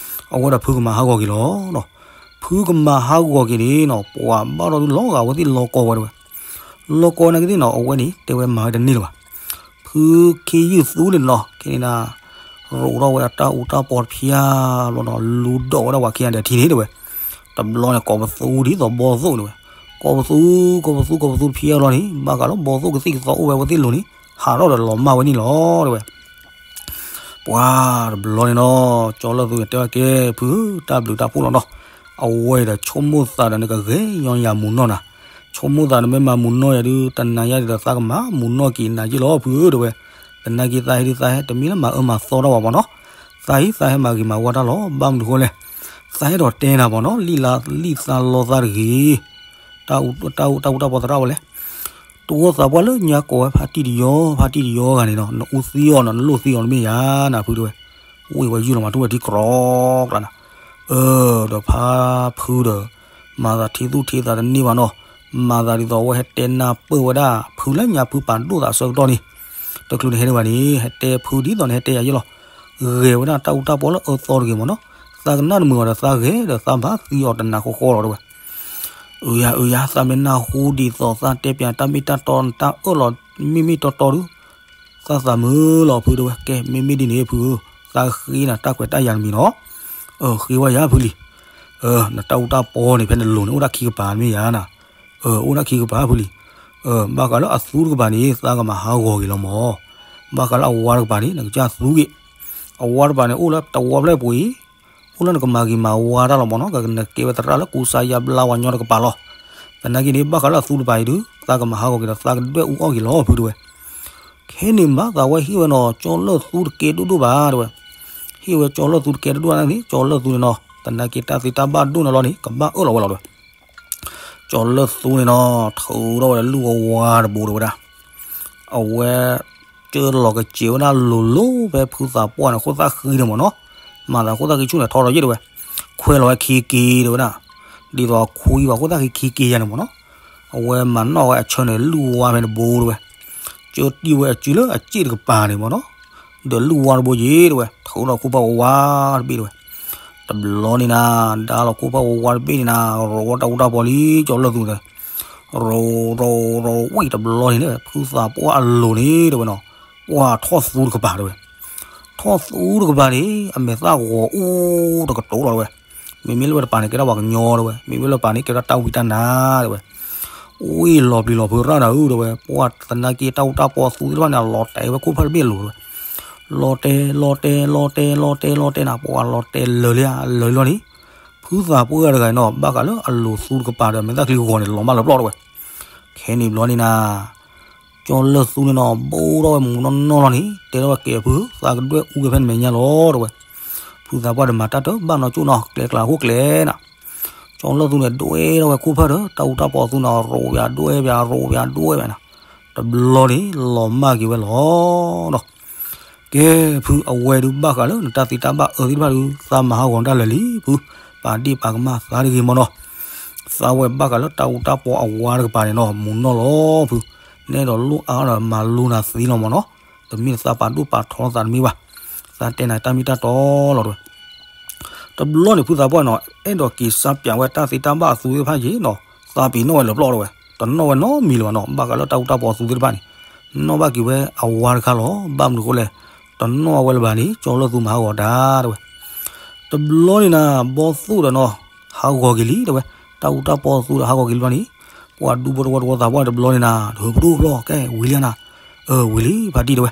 အဝဲဒီးဖုကမၤဟးဂီၤက့ၤလီၤနီၤ, ဖုကမၤဟးဂီၤက့ၤန့ၣ်နီၤ ပှၤဘၣ်ထီၣ်ဒုးလီၤဂာ်ဝဲသ့ၣ်လီၤကီဝဲတဲဝဲ, လီၤကီနာ်က့သ့ၣ်နီၤ အဝဲန့ၣ် တဲဝဲမၤဝဲတန့ၢ်လၢၤဘၣ်. ဖုခ့ယုၢ်သူန့ၣ်နီၤ ခဲန့ၣ်ဒၣ် ရိးထီၣ်ဝဲဒၣ်တၢ်အူတၢ်ပီတဖျါဘျီနီၤ လူၤဒိးဝဲဒၣ်ပှၤခံဂၤဒဲးထံန့ၣ်တဲဝဲ, တဘျီန့ၣ် ကိးပသူဒ်သိးဘီသိၣ်န့ၣ်ဝဲ, ကိးပသူ ကိးပသူ ကိးပသူတဖျါဘျီန့ၣ် ဘၣ်ဃးလၢဘီသိၣ်ကသံၣ်ကသီအိၣ်ဝဲအဝဲသ့ၣ်လိၤန့ၣ် ဟးထီၣ်ဒီးလီၤမၢ်ဝဲန့ၣ်လီၤတဲဝဲ. ပှၤတဘျီန့ၣ်နီၤ ကၠီလၢၢ်သူန့ၣ်တဲဝဲကဲဖုဧၢ တၢ်ဘျုးတၢ်ဖှိၣ်လီၤနီၤ, အဝဲအံၤဒီးဆိကမိၣ်သးဒီးနကဂဲၤညီယၤမူးနီၢ်နၤ, ဆိကမိၣ်သးနမ့ၢ်မၤမူးနီၢ်ယၤဒုး တနၤယၤဒ်သိးသးကမၤမူးနီၢ်က့ၤနၤယ့ၢ်လီၤဖုဧၢတဲဝဲ. သနာ်က့သးဟ့ၣ်ဒုးသးဟဲတမ့ၢ်လၢမၤအၢမၤသီတၢ်ဘၣ်မ့ၢ်နီၤ, သးဟ့ၣ်သးဟဲမၤဂ့ၤမၤဝါတၢ်လီၤ, ဘၣ်မနုၤဃိလဲၣ်, သးဟဲဒီးတဲနၤမ့ၢ်နီၤ လံၣ်လံၣ်သးလီသးတဂ့ၤ တၢ်အူတၢ်ပီသရၣ်ဝဲလဲၣ်, တဝီသးပှၢ်လၢညါကိးဝဲဖါတံၢ်တယီ ဖါတံၢ်တယီဂၤန့ၣ်နီၤ နအူသံအီၤနီၤ နလိၣ်သံအီၤတမ့ၢ်ယၤနၤဖုတဲဝဲ, ဝ့ၢ်ဝဲယုၢ်လီၤမၤထူၣ်ဝဲထံကြီကျါနၤ, အၢ ဒီးဖါဖုဒီး မၤသးထံသူၣ်ထံသးတန့ၢ်ဘၣ်နီၤ, မၤသးဒ်သိးအဝဲဟဲတဲနၢ်ပၢၢ်ဝဲဒၣ်ဖုလၢညါဖုပာ်ဒိၣ်သးအဆၢကတီၢ်န့ၣ်, တချုးန့ၣ်ဟဲဒံးဘၣ်န့ၣ် ဟဲတဲဖုဒ်သိးန့ၣ်ဟဲတဲယၤယ့ၢ်လီၤ, ဂဲၤဝဲဒၣ်တၢ်အူတၢ်ပီလၢအၢသီတဂ့ၤမ့ၢ်နီၤ, သးကနၣ်တမုာ်အီၤဒီးသးဂဲၤဒီးသးဘၣ်သံအီၤတနၤဃီဃီလီၤတဲဝဲ. အၢယၤ အၢယၤ သးမ့ၢ်နၢ်ဟူဒ်သိးသးတဲပၠးတၢ်မ့ၢ်တၢ်တီတၢ်အၢၣ်လီၤ မ့မ့ၢ်တီတီဒုး သးသးမုာ်လီၤဖုတဲဝဲ, ကဲ မ့မ့ၢ်ဒ်န့ၣ်ဖုဧၢ, သးဃ့နၤတၢ်ခွဲးတၢ်ယာ်တမံၤနီၤ, အၢ ဃ့ဝဲယၤဖုလံၤ, အၢ နတၢ်အူတၢ်ပီန့ၣ် ဖဲနလိၤန့ၣ် အိၣ်ဒၣ်ခံကပၤတမ့ၢ်ယၤနၤ, အၢ အိၣ်ဒၣ်ခံကပၤဖုလံၤ, အၢ ဘၣ်ဃးလၢအသူတကပၤန့ၣ် သးကမၤဟးဂီၤက့ၤလီၤမ့ၢ်, ဘၣ်ဃးလၢအဝါတကပၤန့ၣ် နကစၢ်သူက့ၤ, အဝါတကပၤန့ၣ်အိၣ်လၢတဝီဖျၢၣ်ပူၤအံၤ အိၣ်လၢနကမၤဂ့ၤမၤဝါတၢ်လီၤမ့ၢ်နီၤ, နကဲဝဲသရၣ်လၢကူစါယါဘျါဝဲညီတကပၤလီၤ. သနာ်က့န့ၣ် ဘၣ်ဃးလၢအသူတကပၤအံၤဒုး သးကမၤဟးဂီၤက့ၤဒီးသးကဒွဲၣ်အူအီၣ်က့ၤလီၤဖုတဲဝဲ. ခဲန့ၣ်ဘၣ်သးဝဲဟ့ၣ်ဝဲနီၤ ကၠီလၢၢ်သူတကဲဒိၣ်ဒိၣ်ဘၣ်တဲဝဲ. ဟ့ၣ်ဝဲကၠီလၢၢ်သူတကဲဒိၣ်ဒိၣ်န့ၣ် ကၠီလၢၢ်သူန့ၣ်နီၤ သနာ်က့တၢ်သ့တၢ်ဘၣ်ဒိၣ်န့ၣ်လီၤန့ၣ် ကဘၣ်အၢၣ်လီၤဝဲလီၤတဲဝဲ. ကၠီလၢၢ်သူန့ၣ်နီၤ ထုးထီၣ်ဝဲဒၣ်လုၢ်ဝါဝါတဘိတဲဝဲဒၣ်. အဝဲ ကၢလီၤကစဲးဝဲဒၣ်လိၤလိၤဖဲဖုသးပှၢ်န့ၣ် ခိၣ်သၣ်ဃံန့ၣ်မ့ၢ်နီၤ, မၤသးခိၣ်သၣ်ဃံဆူၣ်န့ၣ်ထီထီၣ်ယ့ၣ်တဲဝဲ, ခွဲလီၤဝဲခံက့ၤတဲဝဲဒၣ်, ဒ်သိးခွံဘၣ်ခိၣ်သၣ်ဃံခံက့ၤယၤန့ၣ်မ့ၢ်နီၤ, အဝဲမၤနီၣ်ဝဲအဆၢန့ၣ် လုၢ်ဝါဖဲတဘိတဲဝဲ, ကၢတံၢ်ဝဲအစုလၢအစ့ၣ်တကပၤန့ၣ်မ့ၢ်နီၤ, ဒီးလုၢ်ဝါတဘိယ့ၣ်တဲဝဲ, ထုးထီၣ်ခိၣ်ဖၣ်ဝါဝါတဘ့ၣ်တဲဝဲ. တဘျီန့ၣ်နၤ ဒါလီၤခိၣ်ဖၣ်ဝါဝါတဘ့ၣ်န့ၣ်နၤ ရိးဝဲတၢ်အူတၢ်ပီလံ ကၠီလၢၢ်သူန့ၣ် ရိးရိးရိးဝံၣ်တဘျီန့ၣ် ဖုသးပှၢ်အလိၤန့ၣ်တဲဝဲနီၤ, ပှၢ်ထီၣ်သူတကပၤတဲဝဲ. ထီၣ်သူတကပၤန့ၣ် အမဲာ်သၣ်ဂီၤအိၣ်တကတိၤလီၤတဲဝဲ. မ့မ့ၢ်လၢဝဲတပၤန့ၣ် ကဲထီၣ်ပှၤကညီတဲဝဲ, မ့မ့ၢ်လၢပၤန့ၣ် ကဲထီၣ်တၢ်ဝံတၢ်နါတဲဝဲ. ဝံၣ်လီၤပျံၤလီၤဖုးရၣ်နၤဧၢတဲဝဲ, ပှၢ်သနာ်က့တၢ်အူတၢ်ပီသူသ့ၣ်တဖၣ်န့ၣ် အလီၤတဲာ်ဝဲခိၣ်ဖၣ်တဘ့ၣ်အလိၤတဲဝဲ. လီၤတဲာ် လီၤတဲာ် လီၤတဲာ် လီၤတဲာ် လီၤတဲာ်နၤ ပှၢ်လီၤတဲာ်လၢာ်လံဧါ လၢာ်လံလီၤန့ၣ် ဖုသးပှၢ်တဂၤန့ၣ်နီၤ ဘၣ်ဃးလၢအလိၤသူတကပၤဒီးမဲာ်သၣ်ချံဂီၤန့ၣ် လီၤမၢ်လၢပျီၢ်တဲဝဲ. ခဲန့ၣ်ဘျီန့ၣ်နၤ ကၠီလၢၢ်သူန့ၣ်နီၤ ဘိၣ်ထီၣ်ဝဲမူးနီၢ်နီၢ်လီၤန့ၣ် တဲထီၣ်ဝဲကဲဖု သးကဒွဲၣ်အူက့ၤဖဲနမဲာ်ညါလီၤတဲဝဲ. ဖုသးပှၢ်ဒီးမၤတၢ်တဘၣ်နီၢ်ကၠိၣ်နီၤ ကျဲကျါဟိၣ်ကျဲနၤ ကၠီလၢၢ်သူန့ၣ် ဒွဲၣ်ထီၣ်ဝဲခိၣ်ဖၣ်ဒီး တၢ်အူတၢ်ပီသူန့ၣ် ရိးပၠးဒွဲၣ်ပၠး ရိးပၠးဒွဲၣ်ပၠးနၤ တဘျီန့ၣ် လီၤမၢ်က့ၤဝဲလီၤနီၤ. ကဲ ဖုအဝဲဒုးဘၣ်ဃးလၢနတၢ်သ့တၢ်ဘၣ်အၢသ့ၣ်တဖၣ်ဒုး သးမၤဟးဂီၤတၢ်လၢာ်လံ ဖု ပာ်ဒ့ၣ်ပာ်ကမၣ်သးတဂ့ၤမ့ၢ်နီၤ. သးဝဲဘၣ်ဃးလၢတၢ်အူတၢ်ပီအဝါတကပၤန့ၣ်နီၤ မူးနီၢ်လီၤဖု နဲဒိးလိၣ်အါဒီးမၤလိနၤသ့လီၤမ့ၢ်နီၤ. တမ့ၢ်သးပာ်ဒိၣ်ပာ်ထီသးတမ့ၢ်ဘၣ်. သးတဲနၤတၢ်မ့ၢ်တၢ်တီလီၤတဲဝဲ. တဘျီန့ၣ် ဖုသးပှၢ်နီၤ အဲၣ်ဒိးက့ၤစါပၠးဝဲတၢ်သ့တၢ်ဘၣ်အသူသ့ၣ်တဖၣ်ယ့ၣ်နီၤ သးပ့ၤနီၣ်ဝဲလၢပျီၢ်တဲဝဲ. တနီၣ်ဝဲနီတမံၤလၢၤဘၣ်နီၤ ဘၣ်ဃးလၢတၢ်အူတၢ်ပီအသူသ့ၣ်တဖၣ်န့ၣ် နီၣ်ဘၣ်က့ၤဝဲအဝါတခါလီၤ. ဘၣ်မနုၤအဃိလဲၣ် တနီၣ်ဝဲလၢၤဘၣ်န့ၣ် ကၠီလၢၢ်သူမၤဟးဂီၤတၢ်တဲဝဲ. တဘျီန့ၣ်နၤ ဘီသိၣ်ဒီးနီၤ ဟးဂီၤက့ၤလံတဲဝဲ. တၢ်အူတၢ်ပီအသူဒီးဟးဂီၤက့ၤလံဘျီန့ၣ် ပှၤဒူဖိတဝီတဝီသးပှၢ်တဘျီန့ၣ်နၤ တဟၢဖုဒိၣ်ဖျီၣ် ကဲဝံၤလံနၤ အၢ ဝံၤလံ ဖါတံၢ်တဲဝဲ.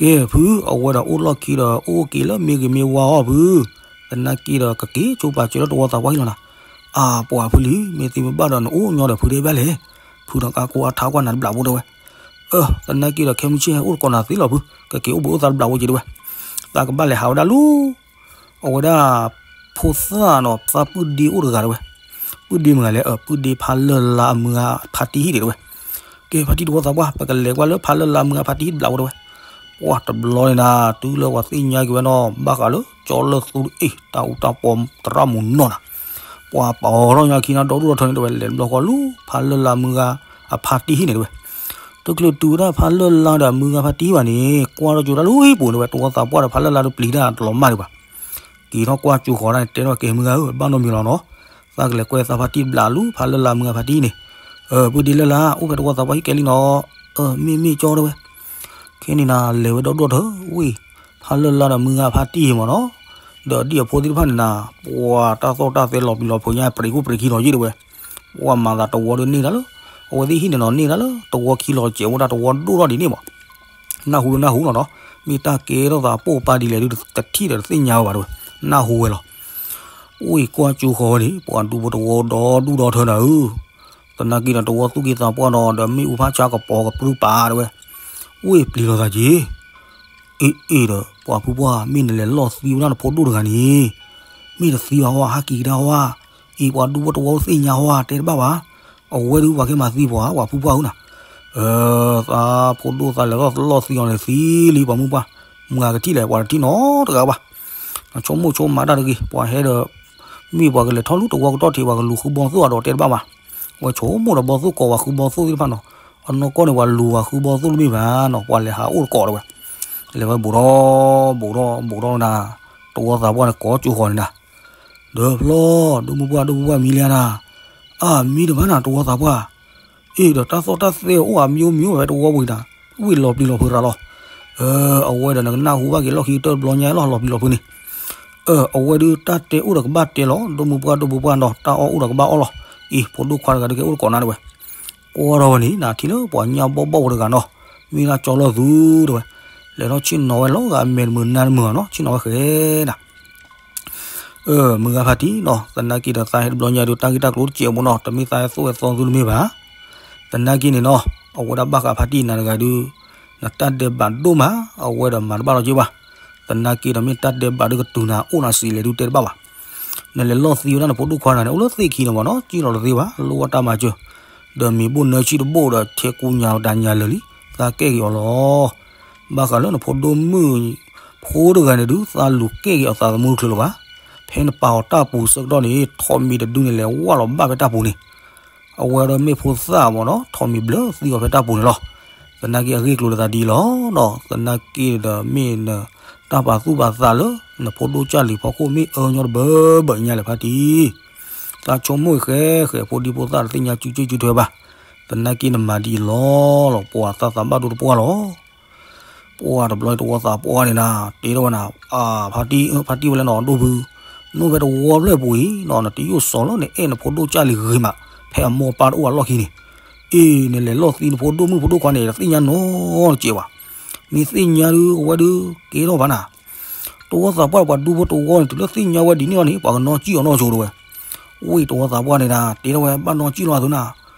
ကဲ ဖုအဝဲဒီးအိၣ်လီၢ်ခံဒီးအိၣ်က့ၤလၢမ့ၢ်ဂ့ၤမ့ၢ်ဝါအီၤဖု သနာ်က့ဒီးကက့ၤဆိပာ်စၢၤလၢတဝီသးပှၢ်ဟံၣ်လီၤနၤ. အါ ပှၤဖုလံ မ့ၢ်သ့မ့ၢ်ဘၣ်ဒီးနအိၣ်ညီဒီးဖုဒဲးဘၣ်လဲၣ်. ဖုဒီးကါကိးအါထါကွၢ်နၤတဘျးဘိတဲဝဲ. အၢ သနာ်က့ဒီး ခဲမုၢ်ဆ့ၣ်ဟဲအိၣ်တကိးနၤသ့လီၤဖု, ကက့ၤအိၣ်ဘှံးအိၣ်သါတဘျးဝဲက့ၤတဲဝဲ, သးကဘၣ်လဲၤဟးဝဲဒၣ်လူၤ အဝဲဒၣ် ဖိသၣ်နီၤ သးပုၢ်ဒ့အိၣ်တဂၤတဲဝဲ, ပုၢ်ဒ့မုၢ်ဂၤလဲၣ်, အပုၢ်ဒ့ဖါလၢၢ်လါအမုၢ်ဂၤဖါတံၢ်ဟံၣ်န့ၣ်တဲဝဲ, ကဲ ဖါတံၢ်တဝီသးပှၢ် ပကလဲၤကွၢ်လၢဖါလၢၢ်လါအမုၢ်ဂၤဖါတံၢ်ဟံၣ်တဘျးဝဲတဲဝဲ, ပှၢ်တဘျီန့ၣ်နၤ တုၤလၢပှၤသ့ၣ်ညါက့ၤဝဲနီၤ ဘၣ်ဃးလၢကၠီလၢသူတအ့ၣ် တၢ်အူတၢ်ပီသရၣ်မုၣ်နီၢ်နၤ, ပှၤပာ်အီၤထီၣ်ညါခံနၤဒီဒူၣ်ဒီထၢန့ၣ်တဲဝဲ လဲၤတဘျီဃီလူၤ ဖါလၢၢ်လါအမုၢ်ဂၤအဖါတံၢ်ဟံၣ်န့ၣ်တဲဝဲ, တချုးတုၤဝဲဒၣ်ဖါလၢၢ်လါဒီးအမုၢ်ဂၤဖါတံၢ်ဟံၣ်ဘၣ်န့ၣ် ကွၢ်ထီၣ်ကၠိတၢ်လၢဟံၣ်ပူၤန့ၣ်ဝဲ တဝီသးပှၢ်ဒီးဖါလၢၢ်လါဒီးပျံၤတၢ်တလီၤမၢ်ဒံးဘၣ်, က့ၤထီၣ်ကွၢ်ကၠိဃီၤဒၣ်န့ၣ် တဲထီၣ်က့ၤမုၢ်ဂၤဧၢ ဘၣ်နီတမံၤလီၤနီၤ, သးကလဲၤကွၢ်သးဖါတံၢ်တဘျးလူၤ ဖါလၢၢ်လါအမုၢ်ဂၤဖါတံၢ်ဟံၣ်န့ၣ်, အၢ ပုၢ်ဒ့လၢၢ်လါ အိၣ်ဖဲတဝီသးပှၢ်ဟံၣ်ကဲလံနီၤ, အၢ မ့ၢ်မ့ၢ်ကၠီတဲဝဲ, ခဲန့ၣ်နၤ လဲၤဝဲဒီဒူၣ်ဒီထၢဝံၤ ဖါလၢၢ်လါဒီးမုၢ်ဂၤဖါတံၢ်ဟံၣ်မ့ၢ်နီၤ, ဒီးဒ်အဖိသ့ၣ်တဖၣ်န့ၣ်နၤ, ပှၤတၢ်သီၣ်တၢ်သဲလီၤပျံၤလီၤဖုးညါ ပြံးခိၣ်ပြံးခံလီၤယံၣ်တဲဝဲ, ပှၤမၤသးတဝီဒီးန့ၢ်တၢ်လၢ, အဝဲသ့ၣ်ဟံၣ်န့ၣ်နီၤ န့ၢ်တၢ်လၢတဝီခံလီၤစဲးအိၣ်ဒၣ်တဝီဒိၣ်ထီၣ်ဒ်န့ၣ်မး, နၢ်ဟူဒီးနၢ်ဟူလီၤနီၤ, မ့ၢ်တၢ်ကဲထီၣ်သးပိာ်ပာ်ဒ်လဲၣ်ဒုးတထံၣ်ဒီးတသ့ၣ်ညါဝဲဘၣ်တဲဝဲ, နၢ်ဟူဝဲလီၤ ဝံၤကွၢ်ကၠိဃီၤဝဲန့ၣ် ပှၤဒူဖိတဝီဒီဒူၣ်ဒီထၢနၤဧၢ, သနာ်က့ဒီးတဝီသူၣ်က့သးပှၢ်ဒီး ဒီးမ့ၣ်အူဖးဆါကပီၤကပြုၢ်ပာ်တဲဝဲ, ဝံၤပျံၤလိာ်သးက့ၤ, အ့ၣ်အ့ၣ်ဒီး ပှၤဖုပှၢ် မ့ၢ်နလဲၤလီၢ်သံဝဲဒၣ်နဖိဒိၣ်တဂၤန့ၣ်, မ့ၢ်တသံဘၣ်ဟီ ဟးက့ၤကဒါဟီဧါ, အံၤပှၤဒူဖိတဝီသ့ၣ်ညါဟီဧါ တဲတဘၣ်ဘၣ်, အဝဲဒုးပှၤကဲမၤသံပှၤ ပှၤဖုပှၢ်ဧၢနၤ, အၢ သးဖိဒိၣ်သးလဲၤလီၢ်သံအီၤန့ၣ်သံလံပှၤမုၢ်ပှၢ်, မုၢ်ဂၤကထံၣ်လဲၣ် ပှၤတထံၣ်နီတဂၤဘၣ်, ဆိကမိၣ်ဆိကမးတၢ်တဂ့ၤ ပှၤဟဲဒီး, မ့ၢ်ပှၤကလဲၤထီၣ်လူၤတဝီကတီၢ်ထံး ပှၤကလူၤဃုဘီသိၣ်အဒီးတဲတဘၣ်ဘၣ်, ဝဲဆိကမိၣ်ဒီးဘီသိၣ်ကိးပှၤဃုဘီသိၣ်သ့ၣ်တဖၣ်နီၤ, အနီၢ်ကီၢ်န့ၣ်ပှၤလူၤပှၤဃုဘီသိၣ်လၢမ့ၢ်ဘၣ်နီၤ ပှၤလဲၤဟးအိၣ်တကိးတဲဝဲ, လဲၤဝဲဘူးထီၣ်, ဘူးထီၣ်ဘူးထီၣ်နၤ, တဝီသးပှၢ်န့ၣ်ကိးကၠိဃီၤန့ၣ်နၤ, ဒီးဖျီ, ဒိၣ်မုၢ်ပှၢ်ဒိၣ်မုၢ်ပှၢ်မံလံနၤ, အါမံတဘၣ်နၤတဝီသးပှၢ်, အ့ၣ်ဒီးတၢ်သီၣ်တၢ်သဲအိၣ်အါမံအိၣ်မံအိၣ် ဖဲတဝီပူၤနၤ, ဝံၤလီၤပျံၤလီၤဖုးရၤလီၤ, အၢ အဝဲဒီးနကနၢ်ဟူဘၣ်က့ၤလီၢ်ခံကတၢၢ်တဘျီညါလီၤ လီၤပျံၤလီၤဖုးန့ၣ်, အၢ အဝဲဒုးတၢ်တဲအိၣ်ဒီးကဘၣ်တဲလီၤ ဒိၣ်မုၢ်ပှၢ်ဒိၣ်မုၢ်ပှၢ်နီၤ တၢ်အီၣ်အိၣ်ဒီးကဘၣ်အီၣ်လီၤ, အံၤ ဖိဒိၣ်ခွါတဂၤဒုးကဲအိၣ်တကိးနၤတဲဝဲ, ကွၢ်ထီၣ်ဝဲန့ၣ် နထံၣ်လၢပှၤညၣ်ဘီၣ်ဘီၣ်ဝဲတဂၤနီၤ, မ့ၢ်ဒၣ်ကၠီလီၢ်သူတဲဝဲ, လဲၤထီၣ်ဆ့ၣ်နီၤဝဲလီၤဂာ်အမဲာ်တမုာ်နါတမုာ်နီၤ ဆ့ၣ်နီၤဝဲဃဲဒၣ် အၢ မုၢ်ဂၤဖါတံၢ်နီၤ သနာ်က့ဒီးသးဟဲတဘျီညါဒုးတၢ်ဂ့ၢ်တၢ်ကျိၤတစဲးဘိနီၤ တမ့ၢ်သးဟဲသိၣ်ဝဲသီသုတမ့ၢ်ဘၣ်, သနာ်က့န့ၣ်နီၤ အဝဲဒၣ်ဘၣ်ဃးဖါတံၢ်နၤတဂၤဒုး, နတၢ်ဒဲးဘးဒိၣ်မး အဝဲဒီးမၤတဘၣ်လီၤက့ဘၣ်, သနာ်က့ဒီးမ့ၢ်တၢ်ဒဲးဘးဒုးကတုၤနၤအိၣ်နၤစံးလဲၣ်ဒုးတဲတဘၣ်ဘၣ်, နလဲၤလီၢ်သံဝဲဒၣ်နဖိဒိၣ်ခွါတဂၤန့ၣ် အိၣ်လၢသ့ၣ်ခံလီၤမးနီၤ စံၣ်လီၤတသ့ဘၣ် လိၣ်ဝဲတၢ်မၤစၢၤ, ဒီးမ့ၤဘိၣ်နၢဆံၣ်တဘိၣ်ဒီးထဲကူညါတၢ်ညါလၢာ်လံ, သးကဲက့ၤအီၤလီၤ ဘၣ်ဃးလၢနဖိဒိၣ်မုၣ်ဖိတဂၤန့ၣ်ဒုး သးလူၤကဲက့ၤအသးသမူတချုးလၢၤဘၣ်. ဖဲနပာ်အီၤတၢ်ပူၤဆၢကတီၢ်န့ၣ် ထိးမံၤတဒုန့ၣ်လဲၤဝၢ်လီၤဘၣ်ဖဲတၢ်ပူၤန့ၣ်, အဝဲဒီးမ့ၢ်ဖိသၣ်မ့ၢ်နီၤ ထိးမံၤဘျၢသံအီၤဖဲတၢ်ပူၤန့ၣ်လီၤ. သနာ်က့အဂ့ၢ်ကျိၤလၢသးဒ်အံၤလီၤနီၤ. သနာ်က့ဒီးမ့ၢ်နတၢ်ပာ်သူၣ်ပာ်သးလၢ နဖိဒိၣ်ကၢ်လံၤဖီခိၣ်မ့ၢ်အၢညီတဘၢဘၢညါလဲၣ်ဖါတံၢ်, သးဆိကမိၣ်ဃဲဃဲဖိဒံဖိသၣ်တသ့ၣ်ညါစုစ့ၣ်စုထွဲဘၣ်. သနာ်က့နမၤဒ်အံၤလီၤလီၤ ပှၤသးသးဘၣ်ဒိတပှၢ်လီၤ. ပှၢ်တဘျီတဝီသးပှၢ်န့ၣ်နၤ တဲထီၣ်ဝဲနၤ, အါ ဖါတံၢ် ဖါတံၢ်ဝဲလၢနအီၤဒိၣ်ဘု, နအိၣ်ဖဲတဝီဖျၢၣ်ပူၤအံၤနီၤ နတယိၣ်စီၤလၢနအဲၣ်နဖိဒိၣ်ကၢ်လံၤဂ့ၤမး ဖဲအမိၢ်ပၢ်တအိၣ်အလီၢ်ခံန့ၣ်, အ့ နလဲၤလီၢ်သံနဖိဒိၣ်မုၣ်ဖိဒိၣ်ခွါန့ၣ် တသ့ၣ်ညါနီတစဲးဘၣ်. မ့ၢ်သ့ၣ်ညါဒုးအဝဲဒုးကဲထီၣ်ဘၣ်နၤ တဝီသးပှၢ်ပှၤဒူဖိတဝီန့ၣ် တုၤလၢသ့ၣ်ညါဝဲဒ်န့ၣ်လီၤန့ၣ် ပှၤကနီၣ်ကံၣ်အီၤနီၢ်ဆိတဲဝဲ. ဝံၤတဝီသးပှၢ်န့ၣ်နၤ တဲထီၣ်ဝဲဘၣ်နီၣ်ကံၣ်လီၤအသိးနၤ,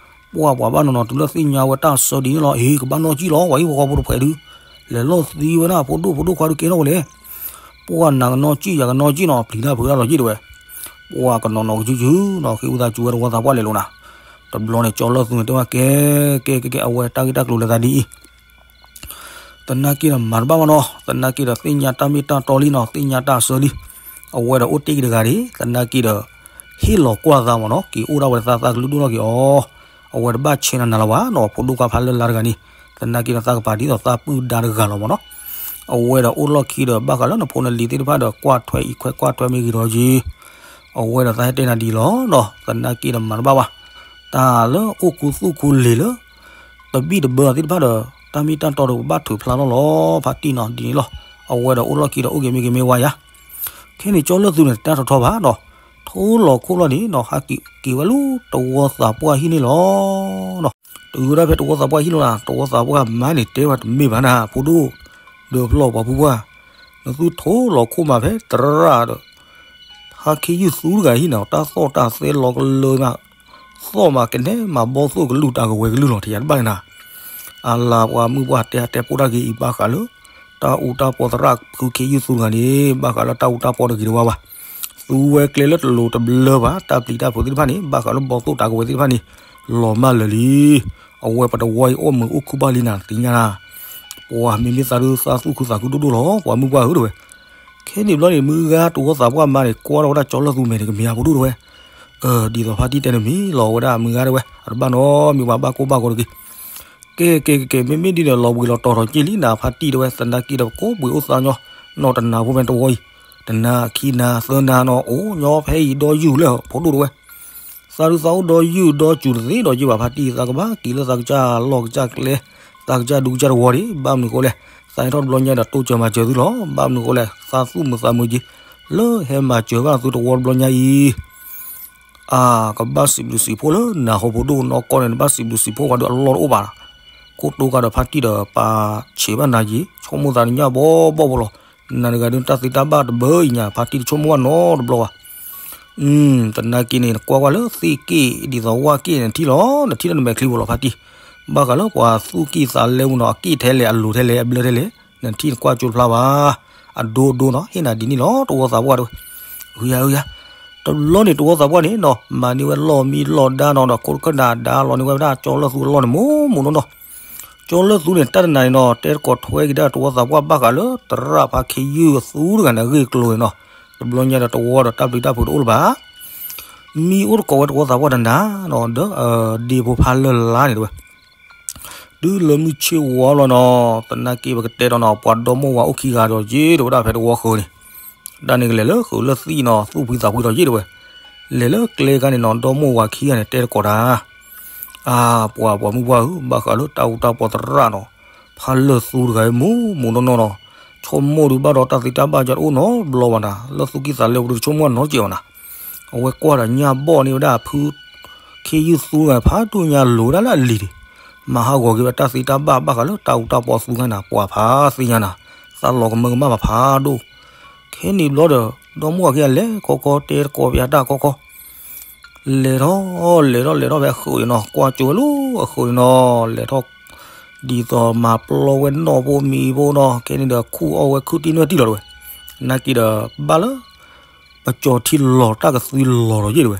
ပှၢ်ပှၤဘၣ်နီၢ်နီၢ်တုၤလၢသ့ၣ်ညါဝဲတၢ်ဆၢဒ်န့ၣ်လီၤ အ့ ကဘၣ်နီၣ်ကံၣ်လီၤ ပှၤဟံၣ်ဖိဃီဖိတဖှဲးဒုး, လဲၤလီၢ်သံဝဲဒၣ်ဖိဒိၣ်ဖိဒိၣ်ခွါဒုးကဲထီၣ်ဝဲလဲၣ်. ပှၢ်နၤကနီၣ်ကံၣ်ယၤကနီၣ်ကံၣ်နီၤ ပျံၤတၢ်ဖုးတၢ်လီၤက့ၢ်တဲဝဲ. ပှၢ်ကနီၤနီၤကစုစုနီၤ ဃ့ဝံသးစူၤဝဲတဝီသးပှၢ်လဲၤလိာ်နၤ. တဘျီန့ၣ် ကၠီလၢသူန့ၣ် တဲဝဲကဲ ကဲ ကဲ ကဲ အဝဲတၢ်ဂ့ၢ်တၢ်ကျိၤလၢသးဒ်အံၤ သနာ်က့ဒီးမၤတဘၣ်ဘၣ်နီၤ သနာ်က့ဒီးသ့ၣ်ညါတၢ်မ့ၢ်တၢ်တီလံနီၤ သ့ၣ်ညါတၢ်အဆၢလံ. အဝဲဒီးအိၣ်တ့ၢ်က့ၤတဂၤဒၣ် သနာ်က့ဒီး ဟ့ၣ်လီၤကွၢ်သးမ့ၢ်နီၤ က့ၤအိၣ်ဒၣ်ဝဲသးသးကလုၢ်ဒိၣ်ထီၣ်က့ၤအီၤ. အဝဲတဘၣ်ဆဲးနၤနၤလၢၤဘၣ်နီၤ ဖိဒိၣ်ခွါဖါလၢၢ်လါတဂၤန့ၣ် သနာ်က့ဒီးသးကပာ်ဒ်သိးသးပုၢ်ဒါတဂၤလီၤမ့ၢ်နီၤ. အဝဲဒီးအိၣ်လီၢ်ခံဒီးဘၣ်ဃးလၢနဖိနလံၤသ့ၣ်တဖၣ်ဒီး ကွၢ်ထွဲအံၤခွဲးကွၢ်ထွဲမ့ၢ်ဂ့ၤဒီးက့ၤ အဝဲဒီးသးဟဲတဲနၤဒ်အံၤလီၤနီၤ သနာ်က့ဒီးမၤတဘၣ်ဘၣ်. တၢ်လၢအိၣ်ခူသူၣ်ခူလံၤလၢ တဘံၣ်တဘၢသ့ၣ်တဖၣ်ဒီး တၢ်မ့ၢ်တၢ်တီဒီးပဘၣ်ထုးဖျါထီၣ်လီၤ ဖါတံၢ်နီၤ ဒ်န့ၣ်လီၤ. အဝဲဒီးအိၣ်လီၢ်ခံဒီးအိၣ်က့ၤမ့ၢ်ဂ့ၤမ့ၢ်ဝါယၤ ခဲန့ၣ်ကၠီလၢသူန့ၣ် တၢ်ထီထီဘၣ်ဒီး ထိလီၤခိၣ်လီၤန့ၣ်နီၤ ဟးက့ၤက့ၤဝဲလၢတဝီသးပှၢ်ဟံၣ်န့ၣ်လီၤ. တုၤဝဲဒၣ်ဖဲတဝီသးပှၢ်ဟံၣ်လီၤနၤ တဝီသးပှၢ်မါန့ၣ် တဲဝဲတမ့ၢ်ဘၣ်နၤ ဖိဒိၣ် ဒီးဖျီၣ်ပှၤဖုပှၢ် နသုထိလီၤခိၣ်မးဖဲတရၣ်ဒီး ဟးခ့ယုၢ်သူတဂၤဟံၣ်နီၤ တၢ်သီၣ်တၢ်သဲလီၤကလၢမး သီၣ်မးကနဲမးဘီသိၣ်ကလုၢ်တၢ်ကဝဲၤကလုၢ်လီၤ ထံၣ်ယၤတဘၣ်န့ၣ်နၤ. အလၤပှၤမုၢ်ပှၢ်တဲအတဲပိၢ်တၢ်ဂ့ၤအံၤ ဘၣ်ဃးလၢ တၢ်အူတၢ်ပီသရၣ်ဖုခ့ယုၢ်သူတဂၤန့ၣ် ဘၣ်ဃးလၢတၢ်အူတၢ်ပီတဂ့ၤတဝါဘၣ်. သူဝဲကျဲလၢတလိၤတဘျၢဘၣ် တၢ်ပျံၤတၢ်ဖုးသ့ၣ်တဖၣ်န့ၣ် ဘၣ်ဃးလၢဘီသိၣ်တၢ်ကဝဲၤသ့ၣ်တဖၣ်န့ၣ် လီၤမၢ်လၢာ်လံ. အဝဲပတဝီအံၤအိၣ်မုာ်အိၣ်ခုၣ်ဘၣ်လံနၤသ့ၣ်ညါနၤ. ပှၤမ့မ့ၢ်သးဒုးသးသူၣ်ခုသးခုဒိၣ်ဒိၣ်လီၤ ပှၤမုၢ်ပှၢ်ဧၢတဝဲ. ခဲန့ၣ်ဘျီန့ၣ် မုၢ်ဂၤတဝီသးပှၢ်မါန့ၣ် ကွၢ်ထီၣ်ဝဲဒၣ်ကၠီလၢသူမဲာ်န့ၣ် ကမ့ၢ်အဖိဒိၣ်တဝဲ. ဒ်သိးဖါတံၢ်တဲန့ၣ်မ့ၢ်လီၤဝဲဒၣ်မုၢ်ဂၤတဝဲ အတဘၣ်နီတမံၤဘၣ် ဘၣ်ကိၢ်ဘၣ်ဂီၤတဂ့ၤ. ကဲကဲကဲ မ့မ့ၢ်ဒ်န့ၣ် လီၤဘှံးလီၤတီၤထီၣ်က့ၢ်လံနၤ ဖါတံၢ်တဝဲ သနာ်က့ဒီးပကိးဘှံးအိၣ်သါညီ နီၢ်တနၤဖိဖဲတဝီအံၤ တနၤခံနၤသၢနၤနီၤ အိၣ်ညီဖဲအံၤဒီးယုၢ်လၢအဖိဒိၣ်တဝဲ. သးဒုးသးအိၣ်ဒီးယုၢ်ဒီးစူၤတသ့ဒီးယ့ၢ်ဘၣ် ဖါတံၢ် သးကဘၣ်က့ၤလၢသးကစၢ်လီၢ်ကစၢ်ကျဲ သးကစၢ်ဒူကစၢ်တဝီန့ၣ် ဘၣ်မနုၤဃိလဲၣ် သးဟဲထီၣ်တဘျီညါဒီးတိစၢၤမၤစၢၤသုလီၤ ဘၣ်မနုၤဃိလဲၣ် သးသူၣ်မုာ်သးမုာ်က့ၤ လၢဟဲမၤစၢၤဘၣ်သုတဝီတဘျီညါအံၤ အကဘၣ်စံးဘျုးစံးဖှိၣ်လၢနၤဟီၣ်ဖိဒိၣ်နီၢ်ကီၢ်န့ၣ် နဘၣ်စံးဘျုးစံးဖှိၣ်ပှၤဒီးအလီၢ်တအိၣ်ဘၣ်. ခိၣ်တိကဒီးဖါတံၢ်ဒီးပာ်ဆံးဘၣ်နၤက့ၤ ဆိကမိၣ်သးတညၣ်ဘီဘီဖိလီၤ. နၤတဂၤဒုးတၢ်သ့တၢ်ဘၣ်တဘၢအံၤညါ ဖါတံၢ်တဆိကမိၣ်ဘၣ်နီတဘျီဘၣ်. သနာ်က့န့ၣ် နကွၢ်ကွၢ်လၢသ့ၣ်က့ၣ်ဒ်သိးဝၣ်က့ၣ်န့ၣ်ထံၣ်လီၤ နထံၣ်လၢနမဲာ်ချံဖိလီၤဖါတံၢ်. ဘၣ်ဃးလၢပှၤသူၣ်က့ၣ်သးလဲပူၤနီၤ အက့ၣ်ထဲလဲၣ် အလိၤထဲလဲၣ် အဘျၢထဲလဲၣ် နထံၣ်နကွၢ်ကၠိတဖျါဘၣ်. အဒိအဒိနီၤ ဟ့ၣ်နၤဒ်န့ၣ်လီၤ တဝီသးပှၢ်တဝဲ. အုယၤအုယၤ တဘျီန့ၣ် တဝီသးပှၢ်န့ၣ်နီၤ မၤန့ၢ်ဝဲလီၢ်မံလီၢ်ဒါနီၤဒီး ခိၣ်တခၢၣ်နၤဒါလီၤန့ၢ်ဝဲဒၣ်ကၠီလၢသူအလီၢ်န့ၣ် မိၢ်မိၢ်နီၢ်နီၢ်. ကၠီလၢသူန့ၣ် တၢ်တနၤန့ၣ်နီၤ တဲတကိးထွဲက့ၤဒၣ်တဝီသးပှၢ်ဘၣ်ဃးလၢ သရၣ်ဖါခ့ယုၢ်သူတဂၤန့ၣ် အဂ့ၢ်အကျိၤန့ၣ်နီၤ. တဘျီညါဒီးတဝီဒီးတၢ်ပျံၤတၢ်ဖုးတအိၣ်လၢၤဘၣ်. မံအိၣ်တကိးဝဲတဝီသးပှၢ်တနၤနီၤ ဒီးဒ့ဖိဖါလၢ်လါန့ၣ်တဝဲ တုၤလၢမုၢ်ဆ့ၣ်ဝါလီၤနီၤ သနာ်က့ပကတဲဒီးနီၤ ပှၤဒီမိၢ်ဝၤအိၣ်ခံဂၤဒီးက့ၤတဝဲဒၣ်ဖဲတဝီဃၢၤန့ၣ် တၢ်န့ၣ်ကလဲၤလၢဃုာ်လၢသံၣ်နီၤ သူၣ်ဖှံသးဖှံဒီးက့ၤတဝဲ. လဲၤလၢကျဲခါန့ၣ်နီၤ ဒီမိၢ်ဝၤခံဂၤန့ၣ် တဲတကိးတၢ် အါ ပှၤပှၤမုၢ်ပှၢ်ဧၢ ဘၣ်ဃးလၢတၢ်အူတၢ်ပီသရၣ်နီၤ ဖါလၢ်သူတဂၤ မိၢ်မိၢ်နီၢ်နီၢ်နီၤ ဆိကမိၣ်ဒုးဘၣ်ဒီးတၢ်သ့တၢ်ဘၣ်ကၢတအိၣ်နီတဘျီဘၣ်နၤ လၢသူၣ်ကံၢ်သးလဲပူၤတဆိကမိၣ်နီတစဲးဘၣ်နၤ. အဝဲကွၢ်ဒီးညၣ်ဘီၣ်န့ၢ်ဝဲဒၣ်ဖုခ့ယုၢ်သူတဂၤ ဖးဒိၣ်ညါလိၤဝဲဒၣ်လၢအလံၤဒံး မၤဟးဂီၤက့ၤဝဲတၢ်သ့တၢ်ဘၣ်ဘၣ်ဃးလၢတၢ်အူတၢ်ပီသူခါနၤ ပှၤဖးသ့ၣ်ညါနၤ သးလီၤကမၢကမၣ်ဖးဖးဒိၣ်. ခဲန့ၣ်ဘျီဒီး ဒီမိၢ်ဝၤခံဂၤလဲၤခီခီ တဲတကိးပယါတၢ်ခီခီ လဲၤထီၣ် လဲၤထီၣ်လဲၤထီၣ်ဖဲအဃုာ်န့ၣ်နီၤ ကွၢ်ကၠိဝဲလၢအဃုာ်န့ၣ်နီၤ လဲၤထီၣ် ဒ်သိးမၤပျီဝဲနီၣ်ဖိမံၤဖိနီၤ ခဲန့ၣ်ဒီးခူၣ်အီၣ်ဝဲခုၣ်တံၢ်နွဲၣ်တံၢ်လီၤတဝဲ. နာ်က့ဒီး ဘၣ်လၢ ပကၠီၤထံလီၤတၢ်ကသွံလီၤလီၤယ့ၢ်တဝဲ.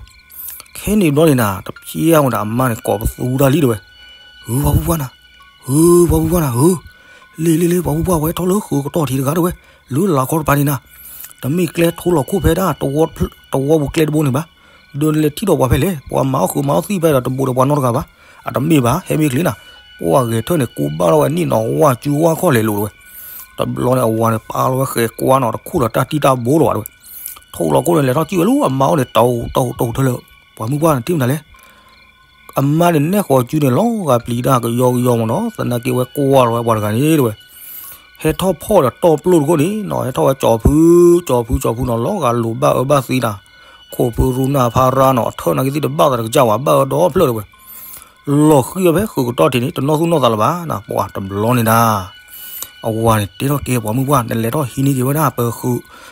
ခဲန့ၣ်ဘျီန့ၣ်နၤ တဖျဲဝဲဒၣ်အမါန့ၣ် ကိးပသူတၢ်လံတဝဲ. ဧၢ ပှၤဖုပှၢ်နၤ ဧၢ ပှၤဖုပှၢ်နၤ ဧၢ လ့လ့လ့ ပှၤဖုပှၢ် ပှၤဟဲထီၣ်လၢဃုာ်ကတီၢ်ထံးတဂၤတဝဲ လၢလၢ်ခီတပၤန့ၣ်နၤ တမ့ၢ်ကျဲထိလီၤခိၣ်ဖဲဒၣ် တဝီပူၤကျဲတဘိန့ၣ်ဘၣ်. ဒီးနလဲၤထံၣ်ဒီးပှၤဖဲလဲၣ် ပှၤမၤအီၣ်ဃုာ်မၤအီၣ်သံၣ်ဖဲဒီးတဘူးဒီးပှၤနီတဂၤဘၣ်. အတမ့ၢ်ဘၣ် ဟဲမ့ၢ်ချ့နၤ ပှၤဂဲၤထၢၣ်န့ၣ် ကူဘၣ်ထီၣ်ဝဲနံၣ်နီၤ ဝၣ်စုဝၣ်ခီၣ်လဲၤလိာ်တဝဲ. တဘျီန့ၣ် အဝၤန့ၣ် ပာ်လီၤဝဲဃဲၤကွၢ်နီၤ တခူၣ်ဒီးတၢ်တံၢ်တၢ်ဘိလီၤဘၣ်တဝဲ. ထိလီၤခိၣ်န့ၣ် လဲၤထီၣ်စံၣ်ဝဲလၢအမါအိၣ်န့ၣ် တၢ်အိၣ်တၢ်အိၣ်ထၢၣ်လၢ ပှၤမုၢ်ပှၢ်န့ၣ်ထံၣ်မနုၤလဲၣ် အမါန့ၣ်နဲၣ်ဃီၤစုန့ၣ် လီၤဂာ်ပျံၤတၢ်ကယီကယီမးနီၤ သနာ်က့ဝဲကွၢ်လီၤဝဲပှၤတဂၤန့ၣ်တဝဲ. ဟဲထီၣ်ဖီၣ်ဒီးတီၢ်ပျိၢ်တခိၣ်န့ၣ်နီၤ ဟဲထီၣ်ဝဲကၠီၤဖု ကၠီၤဖု ကၠီၤဖုနီၤ လီၤဂာ်လိာ်ဘၣ်အၢဘၣ်သီနၤ ခိၣ်ဖုရူနၢ်ဖါရါနီၤ အထၢၣ်နာ်က့သ့ၣ်တဘၣ်သးတကစၢ်ဝဲ ဘၣ်အၢဒီဖျၢၣ်တဝဲ. လီၤဃံၤအီၤဖဲဃုာ်ကတီၢ်ထံးန့ၣ် တနီၢ်သူၣ်နီၢ်သးလၢၤဘၣ်နၤ ပှၤတဘျီန့ၣ်နၤ အဝၤန့ၣ်တဲထီၣ်က့ၤပှၤမုၢ်ပှၢ် နလဲၤထီၣ်ဟံးန့ၢ်က့ၤဝဲဒၣ်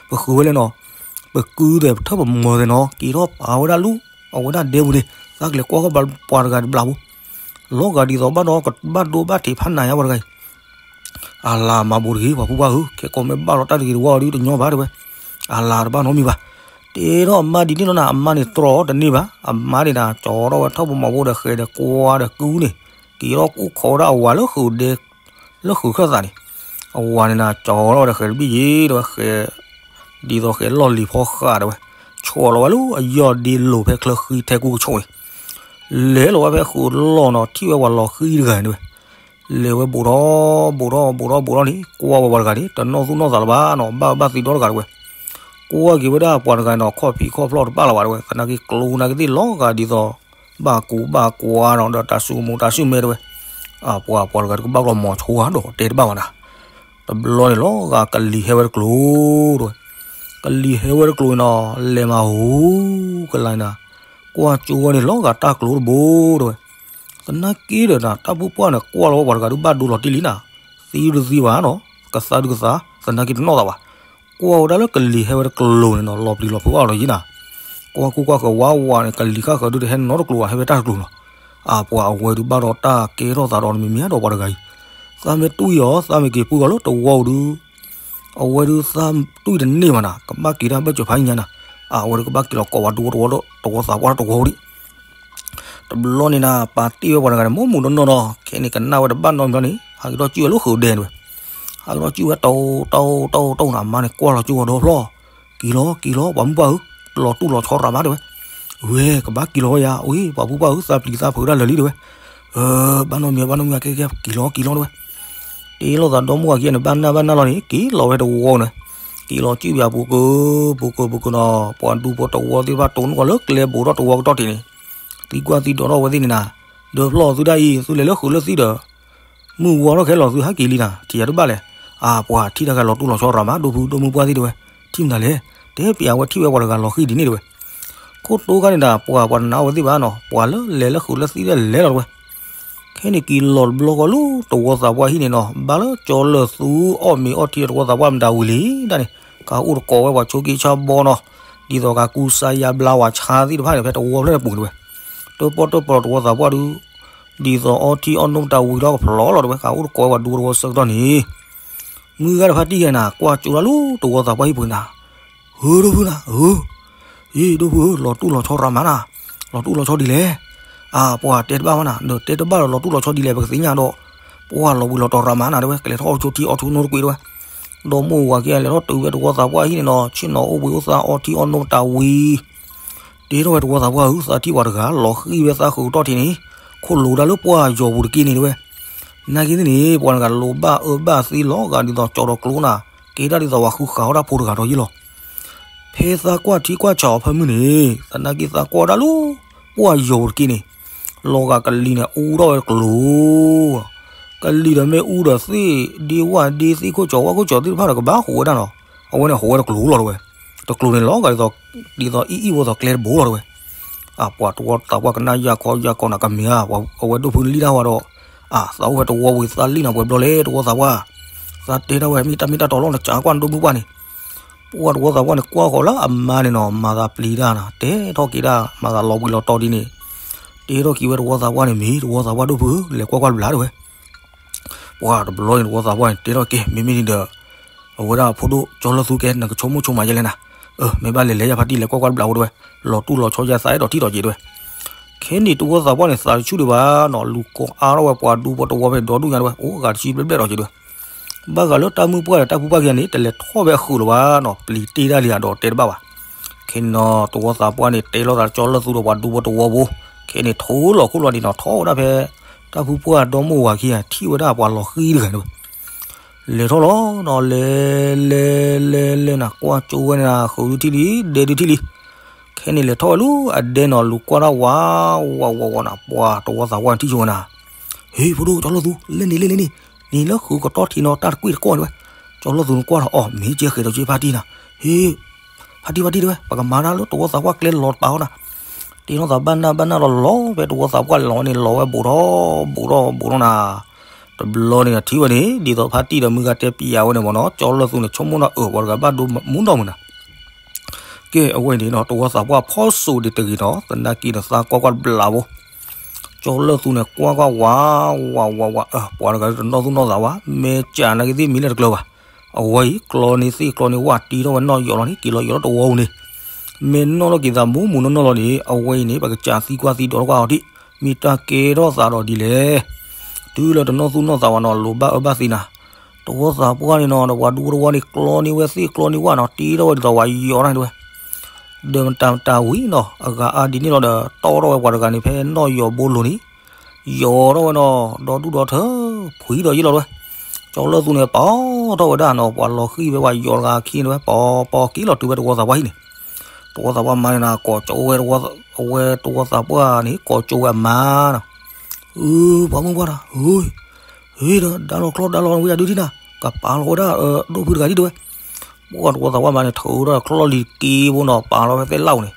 ပဃုာ်ဝဲလဲၣ်နီၤ ပကုသဲးပထၢၣ်ပမီၤသဲးနီၤ က့ၤထီၣ်ပာ်ဝဲဒၣ်လူ အဝဲဒၣ်ဒဲပူၤန့ၣ် သးကလဲၤကွၢ်ဃီပှၤတဂၤတဘျီဖိ လီၤဂာ်ဒ်သိးဘၣ်ဒီးကဘၣ်ဒိဘၣ်ထံးဖးနၤညါပှၤတဂၤအံၤ အလၤမၤဘူးတဂ့ၤ ပှၤဖုပှၢ်ဧၢ ခဲကိးမ့ၢ်ဘၣ်လီၤတၢ်တဂ့ၤတဝါအီၤဒုတညီဘၣ်တဝဲ အလၤတဘၣ်နီတမံၤဘၣ်. တဲထီၣ်အမါဒ်န့ၣ်လီၤနၤ အမါန့ၣ်တြီတန့ၢ်ဘၣ် အမါန့ၣ်နၤ ကၠီထီၣ်ဝဲထီၣ်ပမီၤဖိဒီးဃဲၤဒီးကွၢ်ဒီးကုန့ၣ် က့ၤထီၣ်ကူၣ်ခိးဝဲဒၣ်အဝၤလၢဃုာ်ဒဲ လၢဃုာ်ခၢၣ်သးန့ၣ် အဝၤန့ၣ်နၤ ကၠီထီၣ်ဝဲဒီးဃဲၤတဘ့ၣ်ယ့ၣ်တဝဲဃဲၤ ဒ်သိးဃဲၤလီၢ်လံၤဖီဃာ်တဝဲ ဆီၣ်လီၤဝဲလၢအယီၢ်ဒ့လိၤဖဲချၢဃံထဲကူကဆိးန့ၣ် လဲၤလီၤဝဲဖဲဃုာ်လီၢ်နီၤ ထံၣ်ဝဲပှၤလီၤဃံတဂၤန့ၣ်တဝဲ လဲၤဝဲဘူးထီၣ်ဘူးထီၣ်ဘူးထီၣ်ဘူးထီၣ်န့ၣ် ကွၢ်ဝဲပှၤတဂၤန့ၣ် တနီၢ်သူၣ်နီၢ်သးလၢၤဘၣ်နီၤ ဘၣ်အၢဘၣ်သီဒီတဂၤတဝဲ ကွၢ်က့ၤဝဲဒၣ်ပှၤတဂၤန့ၣ် ခီၣ်ဖံးခီၣ်ဖျီၣ်တပာ်လၢၤဘၣ်တဝဲ သနာ်က့ကျိနာ်က့သ့ၣ်လီၤဂာ်ဒ်သိး ဘၣ်ကူဘၣ်ကွါနီၤ ဒီးတၢ်ဆူးမူးတၢ်ဆူးမဲတဝဲ အပှၤပှၤတဂၤတကဘၣ်ကျီၤမီၤဆိဧါဒီးတဲတဘၣ်ဘၣ်နၤ တဘျီန့ၣ်လီၤဂာ်ကလံၤဟဲဝဲတကျိၤတဝဲ ကလံၤဟဲဝဲတကျိၤန့ၣ်နီၤ လဲၤမၤဟူကလါနၤ ကွၢ်ကၠိဝဲန့ၣ်လီၤဂာ်တၢ်ကျိၤတဘိတဝဲ သနာ်က့ဒီးနၤ တၢ်ပူၤပှၢ်န့ၣ် ကွၢ်လီၤဝဲပှၤတဂၤဒုးဘၣ်ဒိလီၤတံၢ်လံနၤ သံတသံဘၣ်နီၤ ကသါဒုကသါ သနာ်က့တနီၣ်သးဘၣ် ကွၢ်ဝဲဒၣ်လၢကလံၤဟဲဝဲတကျိၤန့ၣ်နီၤ လီၤပျံၤလီၤဖုးအီၣ်လီၤယံၤနၤ ကွၢ်ကူၣ်ကွၢ်ဃၢၤဝးဝးန့ၣ် ကလံၤဃၣ်ဃၢၤဒုတဟဲနီတကျိၤဘၣ် ဟဲဝဲတၢ်တကျိၤလီၤ အပှၤအဝဲဒုးဘၣ်ဒီးတၢ်ကဲထီၣ်သးဒီးမံၤမံၤဒီးပှၤတဂၤအံၤ, သးမ့ၢ်တွံၢ်အီၤ သးမ့ၢ်က့ၤပှ့ၤအီၤလၢတဝီဒုး အဝဲဒုးသးတွံၢ်တန့ၢ်ဘၣ်နၤ, ကဘၣ်က့ၤတၢ်ဘၢၣ်စၢၤဖးညါနၤ, အဝဲဒုးကဘၣ်က့ၤလီၤကိးဝဲဒူသဝီဒီးတဝီသးပှၢ်တဝီဒံး တဘျီန့ၣ်နၤ ပာ်တ့ၢ်ဝဲပှၤတဂၤန့ၣ် မိၢ်မူးနီၢ်နီၢ်ဒီး ခဲန့ၣ်ကနၣ်ဝဲတဘၣ်နီတမံၤဘျီန့ၣ် ဟးက့ၤထီၣ်စုဝဲလၢဃုာ်ဒဲန့ၣ်ဝဲ, ဟးက့ၤထီၣ်စုဝဲတိၢ်တိၢ်တိၢ်တိၢ်နၤ အမါန့ၣ်ကွၢ်လီၤကၠိဝဲဒီဖျီၣ်, က့ၤလီၤက့ၤလီၤ ပှၤမုၢ်ပှၢ်ဧၢ, လီၤတူၢ်လီၤဆီရၤမးတဲဝဲ, ဝဲကဘၣ်က့ၤလီၤဝဲယၤ အဝဲပှၤမုၢ်ပှၢ်ဧၢ သးပျံၤသးဖုးတၢ်လၢာ်လံတဲဝဲ, ဘၣ်နီတမံၤဘၣ်နီတမံၤ ကဲကဲက့ၤလီၤက့ၤလီၤတဲဝဲ တ့လီၤသးဒီမါဝၤခံဂၤန့ၣ် ဘၣ်နၢ်ဘၣ်နၢ်လီၤန့ၣ် က့ၤလီၤဝဲတဝီန့ၣ်, က့ၤလီၤစုပၠးပူၤကၢ ပူၤကၢပူၤကၢနီၤ ပှၤဒူဖိတဝီသ့ၣ်တဖၣ်တိၢ်နီၣ်လၢကျဲဘိးထီၣ်တဝီကတီၢ်ထံးန့ၣ်, သံကွၢ်သံဒိးထီၣ်ဝဲသ့ၣ်န့ၣ်နၤ, ဒီဖျီၣ်သုဒၣ်အံၤ သုလဲၤလၢဃုာ်လၢသံဒီး မုၢ်ဝါထီၣ်ခဲလီၤသုဟဲက့ၤလံနၤ ထံၣ်ယၤတဘၣ်လဲၣ်, အပှၤထံၣ်တၢ်ဂၤလီၤတူၢ်လီၤဆီရၤမး ဒိၣ်ဖုဒိၣ်မုၢ်ပှၢ်သ့ၣ်တဲဝဲ, ထံၣ်မနုၤလဲၣ်, တဲပၠးဝဲထံၣ်ဝဲပှၤတဂၤလီၤဃံၤဒ်န့ၣ်တဲဝဲ ခိၣ်တိခါန့ၣ်ဒီး ပှၤပှၤတနာ်ဝဲသ့ၣ်ဘၣ်နီၤ ပှၤလၢလဲၤလၢဃုာ်လၢသံဒီးလဲၤလီၤတဲဝဲ, ခဲန့ၣ်က့ၤလီၤတဘျီဃီလၢတဝီသးပှၢ်ဟံၣ်န့ၣ်နီၤ ဘၣ်လၢကၠီလၢၢ်သူအီၣ်မ့ၤအီထံတဝီသးပှၢ်မတၤဝံၤလံဒၣ်န့ၣ်, ကအိၣ်တကိးဝဲပှၤဆိးက့ဆါဘီနီၤ, ဒ်သိးကကူစါယါဘျါဝဲဆါသ့ၣ်တဖၣ်န့ၣ် ဖဲတဝီဖျၢၣ်န့ၣ်ပူၤန့ၣ်တဲဝဲ, တပီၢ်တပီၢ်တဝီသးပှၢ်ဒုး ဒ်သိးအီထံအီနိမတၤဝံၤဒီးကဖျီလီၤတဲဝဲ ကအိၣ်တကိးဝဲပှၤဒူတဝီဆၢကတီၢ်န့ၣ် မုၢ်ဂၤတဖါတံၢ်ဂၤနၤ ကွၢ်ကၠိဒၣ်လၢတဝီသးပှၢ်ဟံၣ်ပူၤနၤ, ဧၢ ဒိၣ်ဖုနၤ ဧၢ, အ့ ဒိၣ်ဖုဧၢ လီၤတူၢ်လီၤဆီရၤမးနၤ, လီၤတူၢ်လီၤဆီဒ်လဲၣ်, အပှၤတဲတဘၣ်ဝဲနၤ ဒီးတဲတဘၣ်ဒီးလီၤတူၢ်လီၤဆီဒ်လဲၣ် ပကသ့ၣ်ညါဒီး, ပှၤလီၤဘှံးလီၤတီၤရၤမးနၤတဲဝဲ ကလဲၤထီၣ်အိၣ်ဆိးထံအီဆိးနိတကွံာ်တဲဝဲ, ဒီမါဝၤခံဂၤလဲၤထီၣ်တုၤဝဲတဝီသးပှၢ်ဟံၣ်န့ၣ်နီၤ ဆ့ၣ်နီၤအိၣ်ဘှံးအိၣ်သါအီထံအီနိမတၤဝံၤ တဲထီၣ်ဝဲတဝီသးပှၢ်ဧၢ သးထံၣ်ပှၤတဂၤလီၤဃံၤဝဲသးဃုာ်ကတီၢ်ထံးန့ၣ်, ခိၣ်လိၤဒၣ်လၢပှၢ်ယီၤပူၤတက့ၢ်န့ၣ်တဲဝဲ, နာ်က့သ့ၣ်န့ၣ် ပှၤတဂၤလိၤဘၣ်အၢဘၣ်သ့လီၤဂာ်ဒ်သိးကၠီၤဒီးကျိနၤ, ကဲဒၣ်ဒ်သိးပှၤဃုဃာ်အီၣ်တၢ်ဖိတဂၤဒီးယ့ၢ်လီၤ, ဖဲသးကွၢ်ထံကွၢ်ဆးအီၤဖၢမုၢ်န့ၣ် သနာ်က့သးကွၢ်ဒၣ်လၢ ပှၢ်ယီၤပူၤတက့ၢ်န့ၣ်, လီၤဂာ်ကလံၤန့ၣ်အူထီၣ်ဝဲတကျိၤ ကလံၤဒီးမ့ၣ်အူဒီးသ့ၣ်ဒ့ဝၣ်ဒ့သ့ၣ်ခိၣ်ကၠီၤဝၣ်ခိၣ်ကၠီၤသ့ၣ်တဖၣ်ဒီးကဘၣ်ဟူးဝဲဒၣ်နီၤ, အဝဲန့ၣ်ဟူးဝဲတကျိၤလီၤတဲဝဲ, တကျိၤန့ၣ်လီၤဂာ်ဒ်သိး ဒ်သိးအံၣ်အံၣ်ဝဲသိးကျဲတဘိလီၤတဲဝဲ, အပှၤတဝီသးပှၢ်ကနၣ်ယၢ်ခီယၢ်ခီနၤကမ့ၢ်ဧါ, အဝဲဒိၣ်ဖုလံၣ်တၢ်ဝဲဒီး, အသးအိၣ်ဖဲတဝီဝံၤသးလံၣ်နၤပှဲၤဘျီလဲၣ်တဝီသးပှၢ်, သးတဲဒၣ်ဝဲမ့ၢ်တၢ်မ့ၢ်တၢ်တီလီၤနကၠးကွၢ်နဒိၣ်မုၢ်ပှၢ်န့ၣ် ပှၢ်တဝီသးပှၢ်န့ၣ် ကွၢ်ဃီၤလၢအမါန့ၣ်နီၤ မၤသးပျံၤတၢ်နၤ တဲထီၣ်က့ၤဒၣ် မၤသးလီၤဘှံးလီၤတီၤဒ်န့ၣ်, တဲထီၣ်က့ၤဝဲတဝီသးပှၢ်န့ၣ် မ့ၢ်တဝီသးပှၢ်ဒိၣ်ဖု လဲၤကွၢ်ကွၢ်တဘျးတဲဝဲ, ပှၢ်တဘျီန့ၣ်တဝီသးပှၢ်န့ၣ် တဲထီၣ်က့ၤ မ့မ့ၢ်န့ၣ်ဒီး, အဝဲဒၣ်ဖိဒိၣ်ကၠီလၢသူကဲ နကဆိကမိၣ်ဆိမးယဲလဲၣ်နၤ, မ့ၢ်ဘၣ်လဲၤလဲၤယဖါတံၢ်လဲၤကွၢ်ကွၢ်တဘျးအိၣ်တဲဝဲ, လီၤတူၢ်လီၤဆီယသးအဲၣ်ဒိးထံၣ်ဒီးက့ၤတဲဝဲ ခဲန့ၣ်တဝီသးပှၢ်န့ၣ် သးတဆူၣ်ဒံးဘၣ်နီၤ လူၤကိးအါထီၣ်ဝဲပှၤဒူဖိတဝီဖဲဒီဒူၣ်ညါတဲဝဲ အိၣ်ဂၤတဆံဘျဲၣ်ဘျဲၣ်ဒီးက့ၤတဲဝဲ, ဘၣ်ဃးလၢတၢ်မုၢ်ပှၢ်ဒီးတၢ်ဖုပှၢ်ခံဂၤန့ၣ် တလဲၤထီၣ်ဖဲအဃုာ်လၢၤဘၣ်နီၤ ပျံၤတ့ၢ်ဒၣ်လံဧါဒီးတဲတဘၣ်ဘၣ်, ခဲန့ၣ်နီၤ တဝီသးပှၢ်န့ၣ် တဲလိာ်သးကၠီလၢသူဒီးပှၤဒူဖိတဝီဖိ, ခဲန့ၣ်ထိလီၤခိၣ်လီၤဒံးနီၤ ထီၣ်ဝဲဒၣ်ဖဲ, တၢ်ဖုပှၢ်ဒီမါဝၤခံဂၤ ထံၣ်ဝဲဒၣ်ပှၤလီၤဃံၤတဂၤန့ၣ်ဝဲ လဲၤထီၣ်လီၤနီၤ လဲၤ လဲၤ လဲၤ လဲၤနၤ ကွၢ်ကၠိဝဲန့ၣ်နၤ ဃုာ်ဒုထံၣ်လံ ဒဲဒုထံၣ်လံ, ခဲန့ၣ်လဲၤထီၣ်ဝဲလၢအဒဲနီၤ လူၤကွၢ်တၢ်ဝး ဝး ဝး ဝးနၤ ပှၤတဝီသးပှၢ်န့ၣ်ထံၣ်ဆိဝဲနၤ, ဟ့ ဖိဒိၣ်ကၠီလၢသူ လၢန့ၣ်လၢန့ၣ်န့ၣ်, န့ၣ်လၢဃုာ်ကတီၢ်ထံနီၤ တၢ်တကွံာ်တကီၢ်န့ၣ်ဝဲ, ကၠီလၢသူန့ၣ်ကွၢ်ထီၣ်အီၤ မ့ၢ်ကဲဃဲၤဒီးက့ဖါတံၢ်နၤ, ဟ့ ဖါတံၢ်ဖါတံၢ်တဲဝဲ ပကမၤတၢ်လၢတဝီသးပှၢ်ကျဲလီၤတပာ်အီၤနၤ, တ့ထီၣ်သးဘၣ်နၢ်ဘၣ်နၢ်လီၤလီၤဖဲတဝီသးပှၢ်လီၤန့ၣ် လီၤဝဲဘူးထီၣ် ဘူးထီၣ် ဘူးထီၣ်နၤ, တဘျီန့ၣ်ထံၣ်ဝဲန့ၣ် ဒ်သိးဖါတံၢ်ဒီးမုၢ်ဂၤတဲပျံၤဝဲန့ၣ်မ့ၢ်နီၤ ကၠီလၢသူန့ၣ် ဆိကမိၣ်နီၤ အၢ ပှၤတဂၤဘၣ်ဒိမူနီၢ်မုၢ်နၤ ကဲ အဝဲန့ၣ်နီၤ တဝီသးပှၢ်ဖီစိၤဒံးတဂ့ၤနီၤ သနာ်က့ဒီးသးကွၢ်ကွၢ်တဘျးဖိ, ကၠီလၢသူန့ၣ် ကွၢ်ကွၢ်ဝး ဝး ဝး ဝး အၢ ပှၤတဂၤတနီၣ်သူၣ်နီၣ်သးဝဲ မဲာ်ကၠးနာ်က့သ့ၣ်မံၤလၢတကျၢၤဘၣ်, အဝဲအံၤ ကျီန့ၢ်သ့ၣ်ကျီန့ၢ်ဝၣ် တ့ထီၣ်ဝဲနီၣ်ယီၤလီၤန့ၣ် က့ၤလီၤယီၤလီၤတဝီပူၤန့ၣ်, မ့ၢ်နီၣ်ထီၣ်က့ၤသးမူမူနီၢ်နီၢ်လီၤန့ၣ် အဝဲအံၤန့ၣ် ပကစးသံကွၢ်သံဒိးထီၣ်ကွၢ်အီၤဒံး, မ့ၢ်တၢ်ကဲထီၣ်သးဒီးဒ်လဲၣ်, တုၤလၢတနီၣ်သူၣ်နီၣ်သးဝဲနီၤ လိၣ်ဘၣ်အၢဘၣ်သီနၤ တဝီသးပှၢ်န့ၣ်နီၤ ဒီးပှၤဒူဖိတဝီန့ၣ် ကျီန့ၢ်ဝဲသ့ၣ်ကျီန့ၢ်ဝၣ်နီၤ တ့ထီၣ်ဝဲဒ်သိးဝဲယီၤတၢ်န့ၣ်တဲဝဲ, ဒီးမတၤမတၤဝံၤနီၤ အဂၤအါဒ်န့ၣ်လီၤဒီး တီထီၣ်ဝဲပှၤတဂၤန့ၣ် ဖဲနီၣ်ယီၤဘိလိၤန့ၣ်, ယီၤထီၣ်ဝဲနီၤ ဒီဒူၣ်ဒီထၢ ဖှံဒီးယ့ၢ်လီၤတဲဝဲ, ကၠီလၢသူန့ၣ် ပီထီၣ်ဝဲဒၣ်နီၤ ပှၤလီၤဃံၤဝဲပှၤယီၤတဂၤခံန့ၣ်တဲဝဲ ပီပီက့ၤလီၤတုၤဝဲတဝီသးပှၢ်ဟံၣ်န့ၣ်, တဝီသးပှၢ်မါန့ၣ်နၤ ကိးကၠိဝဲ အဝဲတဝီသးပှၢ်န့ၣ် ကိးကၠိဝဲအမါနီၤ အၢ ပှၤမုၢ်ပှၢ်တၢ် ဟ့ၣ်ဒီး ဒါလီၤချီဒါလီၤဝံၤအဒုထံၣ်နၤ ကပာ်လီၤဝဲဒၣ် ဒိၣ်ဖုတဂၤဒ်တဲဝဲ, ပှၤတဝီသးပှၢ်မါန့ၣ် ထုးထီၣ်ချီၣ်လံၤတက့ဘိနီၤ ပာ်လီၤဝဲသဲလၣ်အိၣ်န့ၣ်,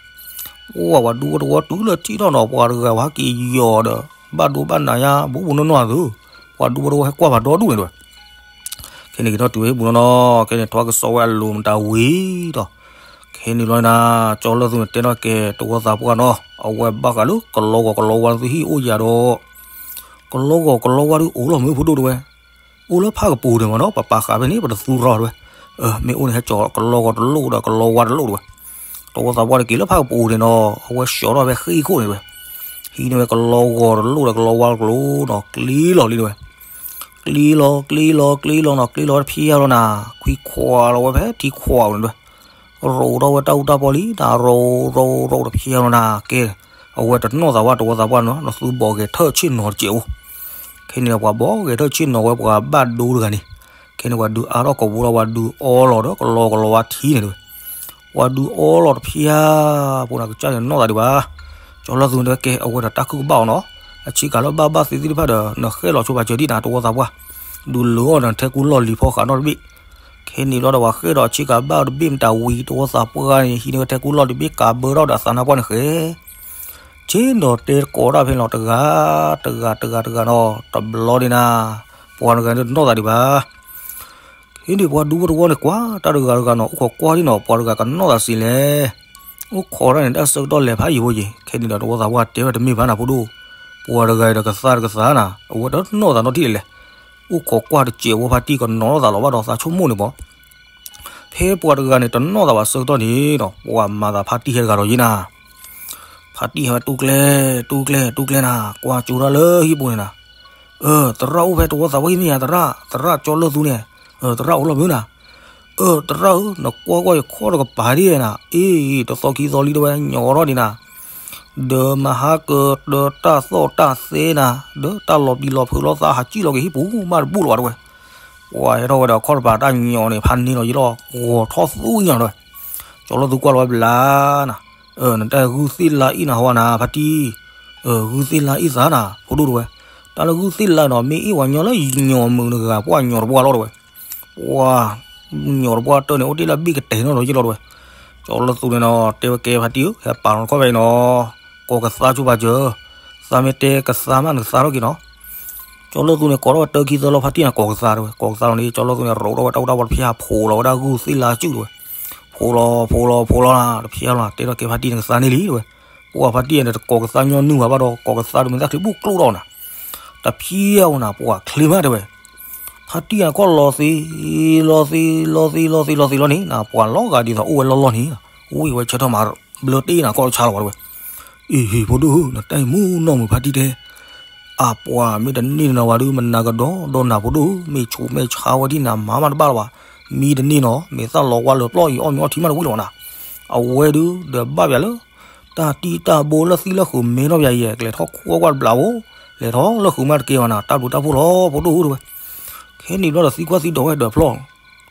ပှၤဝဲဒူဖိတဝီတုၤလၢထံၣ်ထီၣ်နီၤ ပှၤတဂၤဝဲဟဲက့ၤယီၤဒီး ဘၣ်ဒိဘၣ်နးညါ ဘူးဘူးနီၢ်နီၢ်အသိး, ပှၤဒူဖိတဝီဟဲကွၢ်ပှၤဒီဒူၣ်န့ၣ်တဲဝဲ ခဲန့ၣ်က့ၤထီၣ်တုၤဝဲဟံၣ်ပူၤနီၢ်နီၢ် ခဲန့ၣ် ထွါကစီဝဲအလိၤမတၤဝံၤဒီး, ခဲ န့ၣ်ဘျီန့ၣ် ကၠီလၢၢ်သူန့ၣ်တဲထီၣ်က့ၤ တဝီသးပှၢ်နီၤ, အဝဲဘၣ်ဃးလၢကလီဂီၤကလီဝါသုဟံၣ်အိၣ်ယၤဒီး, ကလီဂီၤကလီဝါဒုအိၣ်လီၤမုၢ်ဖိဒိၣ်တဝဲ, အိၣ်လၢဖၣ်ကပူၤန့ၣ်မ့ၢ်နီၤ, ပပာ်ဃာ်ဖဲန့ၣ် ပတသူရီတဝဲ, မ့ၢ်အိၣ်န့ၣ် ဟဲကၠီၤကလီဂီၤတလိၣ်ဒီးကလီဝါတလိၣ်တဝဲ, တဝီသးပှၢ်တက့ၤလၢဖၣ်ကပူၤန့ၣ်နီၤ, အဝဲဆှီထီၣ်ဖဲဃ့ၢ်ခိၣ်န့ၣ်တဝဲ, ဟံးန့ၢ်ဝဲကလီဂီၤတလိၣ်ဒီးကလီဝါတလိၣ်နီၤ, ကျ့လီၤလံတဝဲ, ကျ့လီၤ ကျ့လီၤ ကျ့လီၤနီၤ, ကျ့လီၤဝဲတဖျဲလီၤနၤ, ခွံခွးလီၤဝဲဖဲထံခွးန့ၣ်တဝဲ, ရိးထီၣ်ဝဲတၢ်အူတၢ်ပီလံနၤ, ရိးရိးရိးတဖျဲလီၤနၤ, ကဲ, အဝဲတနီၣ်သးဝဲတဝီသးပှၢ်နီၤ, နသူဘီးဂဲၤထၢၣ်ဆ့ၣ်နီၤတစဲးဖိ, ခဲန့ၣ်ဒီးပှၤဘီးဂဲၤထၢၣ်ဆ့ၣ်နီၤဝဲ ပှၤဘၣ်ဒိတဂၤန့ၣ်, ခဲန့ၣ်ပှၤဒုးအါထီၣ်ကိာ်ဘိဒီး ပှၤဒုးအီလီၤဒီးကလီကလီဝါထံန့ၣ်တဝဲ, ပှၤဒုးအီလီၤတဖျဲ, ပူၤနၤကစၢ်န့ၣ်နီၣ်သးဒံးဘၣ်, ကၠီလၢၢ်သူန့ၣ်တဲဝဲကဲ အဝဲဒီးတၢ်ခုၣ်ကဘၣ်အီၤနီၤ, အဆ့ကၤလၢဘၣ်ဘၣ်သ့သ့ၣ်တဖၣ်ဒီး နဃဲၣ်လီၤဆိပာ်စၢၤဒံးနၤတဝီသးပှၢ်, ဒုးလၢအီၤဒီးနထဲကူလီၢ်လံၤဖီဃးနီတဘ့ၣ်, ခဲန့ၣ်ဘျီဒီးပှၤဃဲၣ်ဒီးဆ့ကၤဘၣ်တဘ့ၣ်မတၤဝံၤ တဝီသးပှၢ်န့ၣ် ဟံးန့ၢ်ဝဲထဲကူလီၢ်တဘ့ၣ်ကးဘၢထီၣ်ဒီးအသးနါပှၢ်န့ၣ်ဃဲ ဆ့ၣ်နီၤတဲကိးတၢ်ဖဲန့ၣ်လီၤ, တဂၤ, တဂၤ တဂၤ တဂၤနီၤ, တဘျီန့ၣ်နၤ, ပှၤတဂၤန့ၣ်တနီၣ်သးဒံးဘၣ်, ခဲန့ၣ်ပှၤဒူဖိတဝီန့ၣ်ကွၢ် တၢ်တဂၤတဂၤနီၤ, အိၣ်ခိးကွၢ်ဒံးနီၤ, ပှၤတဂၤကနီၣ်သးစံးလဲၣ်, အိၣ်ခိးတၢ်န့ၣ် တၢ်ဆၢကတီၢ်လဲၤဖးယံၤဖိယံၤ, ခဲန့ၣ်ဒီးတဝီသးပှၢ်တဲဝဲတမ့ၢ်ဘၣ်နၤဖိဒိၣ်, ပှၤတဂၤအံၤဒီးကသါတကသါနၤ, အဝဲတနီၣ်သးနီတထံၣ်လဲၣ်လဲၣ်, အိၣ်ခိးကွၢ်တစဲးဖိဖါတံၢ်ကနီၤထီၣ်သးလီၤဘၣ်ဒီးသးဆိကမိၣ်န့ၣ်ဘၣ် ဖဲပှၤတဂၤန့ၣ်တနီၣ်သးဘၣ်ဆၢကတီၢ်န့ၣ်ဒီး ပှၤမၤသးဖါတံၢ်ဟဲတဂၤဒီးယံၤနၤ, ဖါတံၢ်ဟဲဝဲတူၢ်ကျဲ, တူၢ်ကျဲ, တူၢ်ကျဲနၤ, ကွၢ်ကၠိတၢ်လၢဟံၣ်ပူၤန့ၣ်နၤ, သရၣ်အိၣ်ဖဲတဝီသးပှၢ်ဟံၣ်မ့ၢ်ဧါသရၣ်, သရၣ်ကၠီလၢၢ်သူန့ၣ်, သရၣ်အိၣ်လီၤမုၢ်နၤ, သရၣ်ဧၢ, နကွၢ်ကွၢ်ယခီၣ်တကပၤဒ်နၤ, အ့ၣ်, တသီခံသီလံတဝဲညီထီၣ်ဒံးနၤ ဒီးမၤဟါကၢၤဒီးတၢ်သီၣ်တၢ်သဲနၤ, ဒီးတၢ်လီၤပျံၤလီၤဖုးလီၤသးဟးကံၣ်လီၤက့ၤဟံၣ်ပူၤမးတဘူၣ်လၢၤဘၣ်တဝဲ, ပှၤဟဲထီၣ်ဝဲဒီးခီၣ်တပၤတၢ်ညီန့ၣ် ဖးန့ၢ်လီၤယံၤလီၤ ဂီၤထီၣ်သူညါတဝဲ, ကၠီလၢၢ်သူကွၢ်လီၤဝဲဘျါနၤ, နတၢ်ဂုၢ်သ့ၣ်လါအ့ၣ်နၤဟီနၤဖါတံၢ်, ဂုၢ်သ့ၣ်လါအ့ၣ်သးနၤ ဖိဒိၣ်တဝဲ, တၢ်လၢဂုၢ်သ့ၣ်လါနီၤ မ့ၢ်အ့ၣ်ဝဲညီလၢယညီမုာ်တဂၤ ပှၤညီတပှၢ်လီၤတဝဲ ပှၤ, ညီတပှၢ်တၢၢ်န့ၣ် အိၣ်တ့ၢ်လၢအဘ့ၣ်ကတဲာ်နီၣ်ဒီးယ့ၢ်လီၤတဝဲ, ကၠီလၢၢ်သူန့ၣ်နီၤ တဲဝဲကဲဖါတံၢ်ဧၢ ဟဲပာ်လီၤနခီၣ်ဖဲအံၤနီၤ, ကိးကသါဆိပာ်စၢၤ, သးမ့ၢ်တဲကသါမးနကသါထီၣ်က့ၤနီၤ, ကၠီလၢၢ်သူန့ၣ် ကိးထီၣ်ဝဲတၢ်ခံသၢလီၤ ဖါတံၢ်နၤ ကိးကသါတဝဲ, ကိးကသါလီၤန့ၣ် ကၠီလၢၢ်သူန့ၣ် ရိးထီၣ်ဝဲတၢ်အူတၢ်ပီတဖျါ ဖိးလီၤဝဲဒၣ်ဂုၢ်သ့ၣ်လါစုၣ်တဝဲ, ဖိးလီၤ ဖိးလီၤ ဖိးလီၤနၤ တဖျါလီၤ တဲထီၣ်ကဲဖါတံၢ်နကသါန့ၢ်လံတဝဲ, ပှၤဖါတံၢ်န့ၣ် တကိးကသါညီနုၢ်ဘၣ်ဘၣ်ဒီး ကိးကသါတမ့ၢ်သၣ်ချံဘူၣ်ကျိၣ်ထီၣ်နၤ, တဖျါဝဲနၤ ပှၤချ့မးတဝဲ ဖါတံၢ်အကီၢ်လီၤသ့, လီၤသ့, လီၤသ့, လီၤသ့, လီၤသ့လီၤန့ၣ် နပှၤလီၤဂာ်ဒ်သိးအိၣ်ဝဲလီၢ်လီၢ်န့ၣ်, ဝံၣ်ဝဲဆၢထၢၣ်မးဘျၢတ့ၢ်နၤကီၢ်တဆါလီၤဝဲတဝဲ, အ့ၣ် ဖိဒိၣ်ဧၢ နတၢ်အံၤမူနီၢ်မုာ်ဖါတံၢ်တဲ, အပှၤမ့ၢ်တန့ၢ်နၤဝဲဒုး မနၤကဒီးဒီးနၤဖိဒိၣ်ဧၢ, မ့ၢ်ဆူးမ့ၢ်ဆါဝဲဒ်နၤမၤမးတဘၣ်လၢၤဘၣ်, မ့ၢ်တန့ၢ်နီၤ မ့ၢ်သၣ်လီၤဝါလၢပျီၢ်အံၤ အီၣ်မ့ၤအီထံမးတဝံၣ်လီၤနၤ, အဝဲဒုးဒီးဘၣ်ပၠးလၢ တၢ်တံၢ်တၢ်ဘိလၢသံလၢဃုာ်မဲထီၣ်ပၠးယဲၢ် ကလဲၤထီၣ်ခူအီၣ်ကွၢ်တဘျးဧိၤ, လဲၤထီၣ်လၢဃုာ်မးတကဲဘၣ်နၤ တၢ်ဘျုးတၢ်ဖှိၣ်လီၤ ဖိဒိၣ်ဧၢတဝဲ, ခဲန့ၣ်ဘျီဒီးသံကွၢ်သံဒိးဝဲဒီးဖျီၣ်,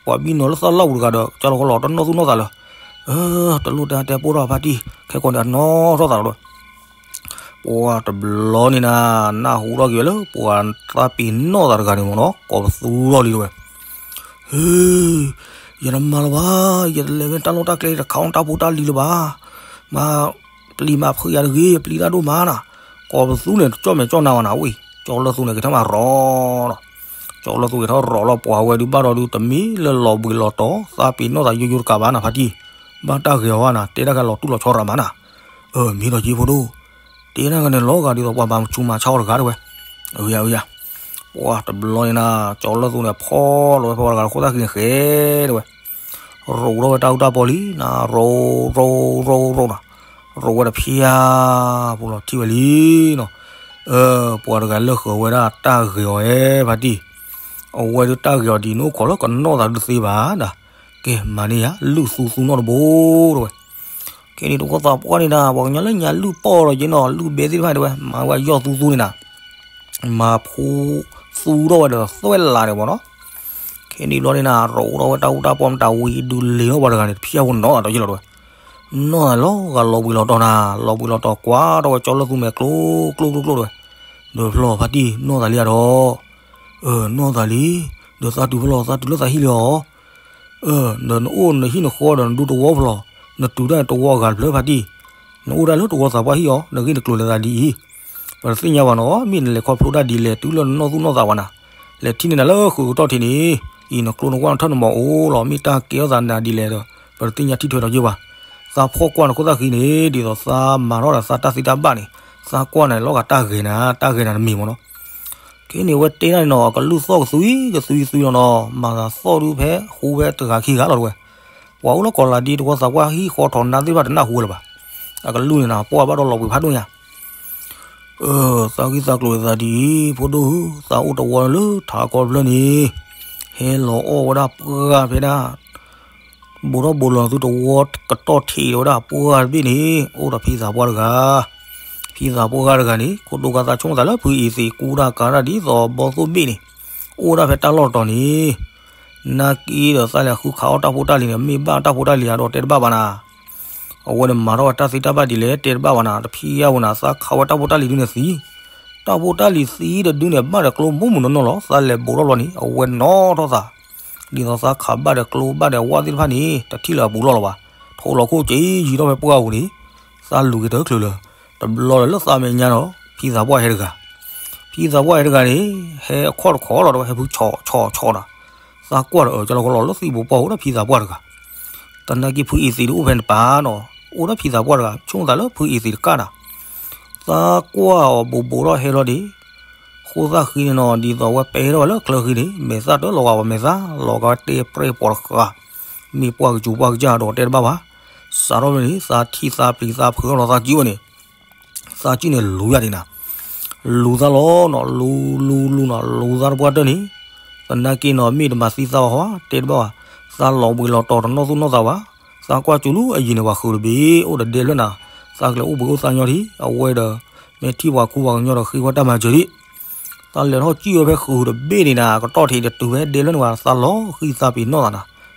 ပှၤဘံၣ်နီၤလၢသၣ်လီၢ်ပူၤတဂၤဒီး ကၢ်လီၤဃီလီၤ တနီၣ်သူၣ်နီၣ်သးလၢၤ, တလိၣ်တဲတဲပိၢ်ထီၣ်ဖါတံၢ် ခဲကိးန့ၣ်အနီၣ်ထီၣ်သးလီၤတဝဲ, ပှၤတဘျီန့ၣ်နၤ နၢ်ဟူထီၣ်က့ၤဝဲလၢ ပှၤသးပ့ၤနီၣ်သးတဂၤန့ၣ်မ့ၢ်နီၤ ကိးပသူထီၣ်လံတဝဲ ဟ့, ယတမၤလၢၤဘၣ်, ယတလဲၤဖဲတၢ်လီၢ်တၢ်ကျဲ ယတခးအီၣ်တၢ်ဖိတၢ်လံၤလၢၤဘၣ်, မၤပျံၤမၤဖုးယၤတဂ့ၤ, ပျံၤတၢ်ဒိၣ်မးနၤ, ကိးပသူန့ၣ် တကၠီၣ်မဲာ်ကၠီၣ်နါဝဲနၤဝံၣ်, ကၠီလၢၢ်သူန့ၣ် ကထီၣ်မၤရီၤလီၤ, ကၠီလၢၢ်သူကထီၣ်ရီၤလီၤ ပှၤဝဲဒုးဘၣ်ဒီးဒုး တမ့ၢ်လၢလီၤဘှံးလီၤတီၤ သးပ့ၤနီၣ်သးယိယိတကးဘၣ်နၤ ဖါတံၢ်, ဘၣ်တၢ်ဂဲၤအီၤဘၣ်နၤ တဲတၢ်ဂဲၤလီၤတူၢ်လီၤဆီရၤမးနၤ, အၢ မ့ၢ်ဒီးက့ၤဖိဒိၣ်, တဲတၢ်ဂဲၤန့ၣ်လီၤဂာ်ဒ်သိးပှၤမၤဆူးမၤဆါအီၤတဂၤတဝဲ, အၢ ယၤ အၢ ယၤ, ပှၤတဘျီန့ၣ်နၤ ကၠီလၢၢ်သူန့ၣ် ဖီၣ်လီၤဝဲဖဲပှၤတဂၤတခီသၣ်ဃံန့ၣ်ဃဲတဝဲ ရိးထီၣ်ဝဲတၢ်အူတၢ်ပီလံနၤ ရိး ရိး ရိး ရိးနၤ, ရိးဝဲတဖျါ, ပူၤလီၤထံၣ်ဝဲလံနီၤ, ပှၤတဂၤလၢဃုာ်ဝဲဒၣ်တၢ်ဂဲၤအီၤဧဲ ဖါတံၢ်, အဝဲဒုးတၢ်ဂဲၤအီၤဒ်နအိၣ်ခိးလၢကနီၣ်သးဒုးတသ့ဘၣ်ဒၣ်, ကဲမၤန့ၢ်ယၤ လုၢ်သူသူနီၣ်တဘိတဝဲ ခဲန့ၣ်တဝီသးပှၢ်န့ၣ်နၤ ပှၤကညီလၢညါလုၢ်ပီၢ်လီၤက့ၤနီၤ လုၢ်ဘဲသ့ၣ်တဖၣ်တဝဲ မၤဝဲယီၢ်သူသူန့ၣ်နၤ မၤဖူသူထီၣ်ဝဲဒီးသွဲၣ်လးန့ၣ်မ့ၢ်နီၤ, ခဲန့ၣ်ဘျီန့ၣ်နၤ ရိးထီၣ်ဝဲတၢ်အူတၢ်ပီမတၤဝံၤဒုးလ့ၤထီၣ်ပှၤတဂၤန့ၣ် တဖျါဖိနီၣ်တၢ်ယ့ၢ်လီၤတဝဲ, နီၣ်သးလီၤဂာ်လီၤဘှံးလီၤတီၤနၤ လီၤဘှံးလီၤတီၤကွၢ်ထီၣ်ဝဲကၠီလၢၢ်သူမဲာ်ကျိကျိကျိကျိတဝဲ, ဒီးဖျီၣ်ဖါတံၢ်နီၣ်သးလံဧါဒီး အၢ နီၣ်သးလံ, ဒီးသးတုၤဖဲလဲၣ် သးတုၤလၢသးဟံၣ်လံဧါ, အၢ ဒီးနအိၣ်နဟံၣ်နဃီဒီးနဒူတဝီဖဲလဲၣ်, နတုၤတၢ်တဝီအဂၤတဖျၢၣ်ဖါတံၢ်, နအိၣ်ဒၣ်လၢတဝီသးပှၢ်ဟံၣ်ဧါ, နဂ့ၢ်နကျိၤလဲၤသးဒ်အံၤ, ပတသ့ၣ်ညါဘၣ်နီၤ, မ့ၢ်နလဲၤခီဖျိတၢ်ဒ်လဲၣ် တုၤလၢနနီၢ်သူၣ်နီၢ်သးဝဲနၤ, လဲၤထံၣ်န့ၢ်နၤလၢဃုာ်ကတီၢ်ထံးန့ၣ်, အံၤနကျိနဝါနထၢၣ်နမီၤအိၣ်လီၤ, မ့ၢ်တၢ်ကဲထီၣ်သးနၤဒ်လဲၣ်ဒီး ပတသ့ၣ်ညါထံၣ်ထွဲဒီးယ့ၢ်ဘၣ်. သးဖီၣ်ကွၢ်န့ၣ်ခိၣ်သၣ်ဃံန့ၣ် ဒ်သိးသးမၤထီၣ်ဒီးသးတၢ်သံတၢ်ဘၣ်န့ၣ်, သးကွၢ်န့ၣ်လီၤဂာ်တၢ်ဂဲၤနၤ, တၢ်ဂဲၤနၤတမံၤမ့ၢ်နီၤ. ခဲန့ၣ်အဝဲတဲဒၣ်န့ၣ်နီၤ, အကလုၢ်သီၣ်ကသွံကသွံသံလီၤနီၤ, မၤသးသီၣ်ဒုးဖဲဃူဖဲတဂၤခံဂၤလီၤတဝဲ. ပှၤအိၣ်လၢကီးလၤဒ့တဝီသးပှၢ်ဟံၣ်ဃီထီးနါသ့ၣ်တဖၣ်တနၢ်ဟူဝဲလၢၤဘၣ်. အကလုၢ်န့ၣ်နၤ ပှၢ်ဘၣ်ဒီးလီၤဘှံးဖးဒိၣ်ညါ အၢ သးဂံၢ်သးကျိၤသးဒ်အံၤ ဖိဒိၣ်ဧၢ, သးအိၣ်တဝီလၢထးကီဖျၢၣ်န့ၣ်, ဟဲလီၤအီၣ်ဝဲဒၣ်ပှၢ်ဖဲဒၣ် ဘူးထီၣ်ဘူးလီၤသုတဝီကတီၢ်ထံးဝဲဒၣ်ပှၢ်တဘ့ၣ်န့ၣ် အိၣ်ဒီးဖံသးပှၢ်တဂၤ, ဖံသးပှၢ်တဂၤန့ၣ် ခိၣ်ဒိၣ်ကါသးဆိကမိၣ်သးလၢဖုအံၤသံးကူတၢ်ကၤတၢ်ဒ်သိးဘီသိၣ်ဘ့ၣ်န့ၣ်, အိၣ်ဒၣ်ဖဲတၢ်လီၢ်တတီၤန့ၣ် နာ်က့ဒီးသးလဲၤဃုခးအီၣ်တၢ်ဖိတၢ်လံၤန့ၣ် မ့ၢ်ဘၣ်တၢ်ဖိတၢ်လံၤဧါဒီးတဲတဘၣ်ဘၣ်နၤ, အဝဲန့ၣ်မၤထီၣ်ဝဲတၢ်သ့တၢ်ဘၣ်ဒ်လဲၣ်တဲတဘၣ်ဘၣ်နၤ, တဖံးယၢ်ဝဲနၤ သးခးဝဲတၢ်ဖိတၢ်လံၤဒုန့ၣ်သံ, တၢ်ဖိတၢ်လံၤသံတဒုန့ၣ် ဘၣ်ဒီးကျိမုၢ်မုၢ်နီၢ်နီၢ်လီၤ, သးလဲၤဘူးထီၣ်ဘျီန့ၣ် အဝဲနီၣ်ထီၣ်သး, ဒ်သိးသးခးဘၣ်ဒီးကျိဘၣ်ဒီးဝၣ်သ့ၣ်တဖၣ်န့ၣ် တထံၣ်လၢၤအပူၤလီၢ်လီၤဘၣ်, ထိးလီၤခိၣ်က့ယံၤထီၣ်ဖဲပှၢ်ပူၤန့ၣ်, သးလူၤက့ၤတချုးလၢၤ, တဘျီလၢ်လၢသးမဲာ်ညါဒီး ဖံသးပှၢ်ဟဲတဂၤ ဖံသးပှၢ်ဟဲတဂၤန့ၣ် ဟဲအခီၣ်တခီလီၤတဝဲ ဟဲဖုဆီဆီဆီနီၤ, သးကွၢ်ဒီးအၢ ကလီကလီလၢသံၣ်ဘိပှၢ်အိၣ်ဒီးဖံသးပှၢ်တဂၤ, သနာ်က့ဖုအံၤသံးတအိၣ်ဖဲန့ၣ်ပၢ်နီၤ, အိၣ်ဒီးဖံသးပှၢ်တဂၤ ဆိကမိၣ်သးလၢဖုအံၤသံးတကၣ်နၤ, သးကွၢ်အီၤဘူးဘူးထီၣ်ဟဲလီၤဒံး, ဃိသၣ်ဃံန့ၣ်နီၤ ဒ်သိးဝဲပဲထီၣ်ဝဲလၢချၢဃံန့ၣ် မဲာ်သၣ်တလီၤဂာ်ပှၤမဲာ်သၣ် လီၤဂာ်ဝဲတဲပြဲၢ်ပိာ်တဃာ်, မ့ၢ်ပှၢ်ကစူၤပှၢ်ကစၢ်ဒီးတဲတဘၣ်ဘၣ်, စးထီၣ်ဖဲန့ၣ် သးထံၣ်သးပျံၤသးဖုးထီၣ်လီၤသးကံၣ်ဝဲန့ၣ် သးကံၣ်န့ၣ်လူၤယၤဒံးနၤ, လူၤသးလီၤနီၤ လူၤလူၤလူၤနီၤ လူၤသးတပှၢ်တၢၢ်န့ၣ်, သနာ်က့နီၤ မ့ၢ်တမၤသံသးဘၣ်ဟီ တဲတဘၣ်ဘၣ်, သးလီၤဘှံးလီၤတီၤတနီၣ်သူၣ်နီၣ်သးဘၣ်, သးကွၢ်စူၤလူၤအယံၤန့ၣ် ပှၤဃုာ်တဘ့ၣ် အိၣ်ဒီးဒဲဖျၢၣ်နၤ, သးကလဲၤအိၣ်ဘှံးအိၣ်သါညီထံၣ် အဝဲဒီး မ့ၢ်ထံၣ်ပှၤခူပှၤကညီဒီးဃ့ဝဲတၢ်မၤစၢၤဒံး, သးလဲၤထီၣ်စံၣ်ဝဲဖဲဃုာ်တဘ့ၣ်န့ၣ်နၤ ကတီၢ်ထံးတတုၤဖဲဒဲဖျၢၣ်န့ၣ်ဝဲ သးလီၤဃံသးပျံၤနီၣ်သးနၤ,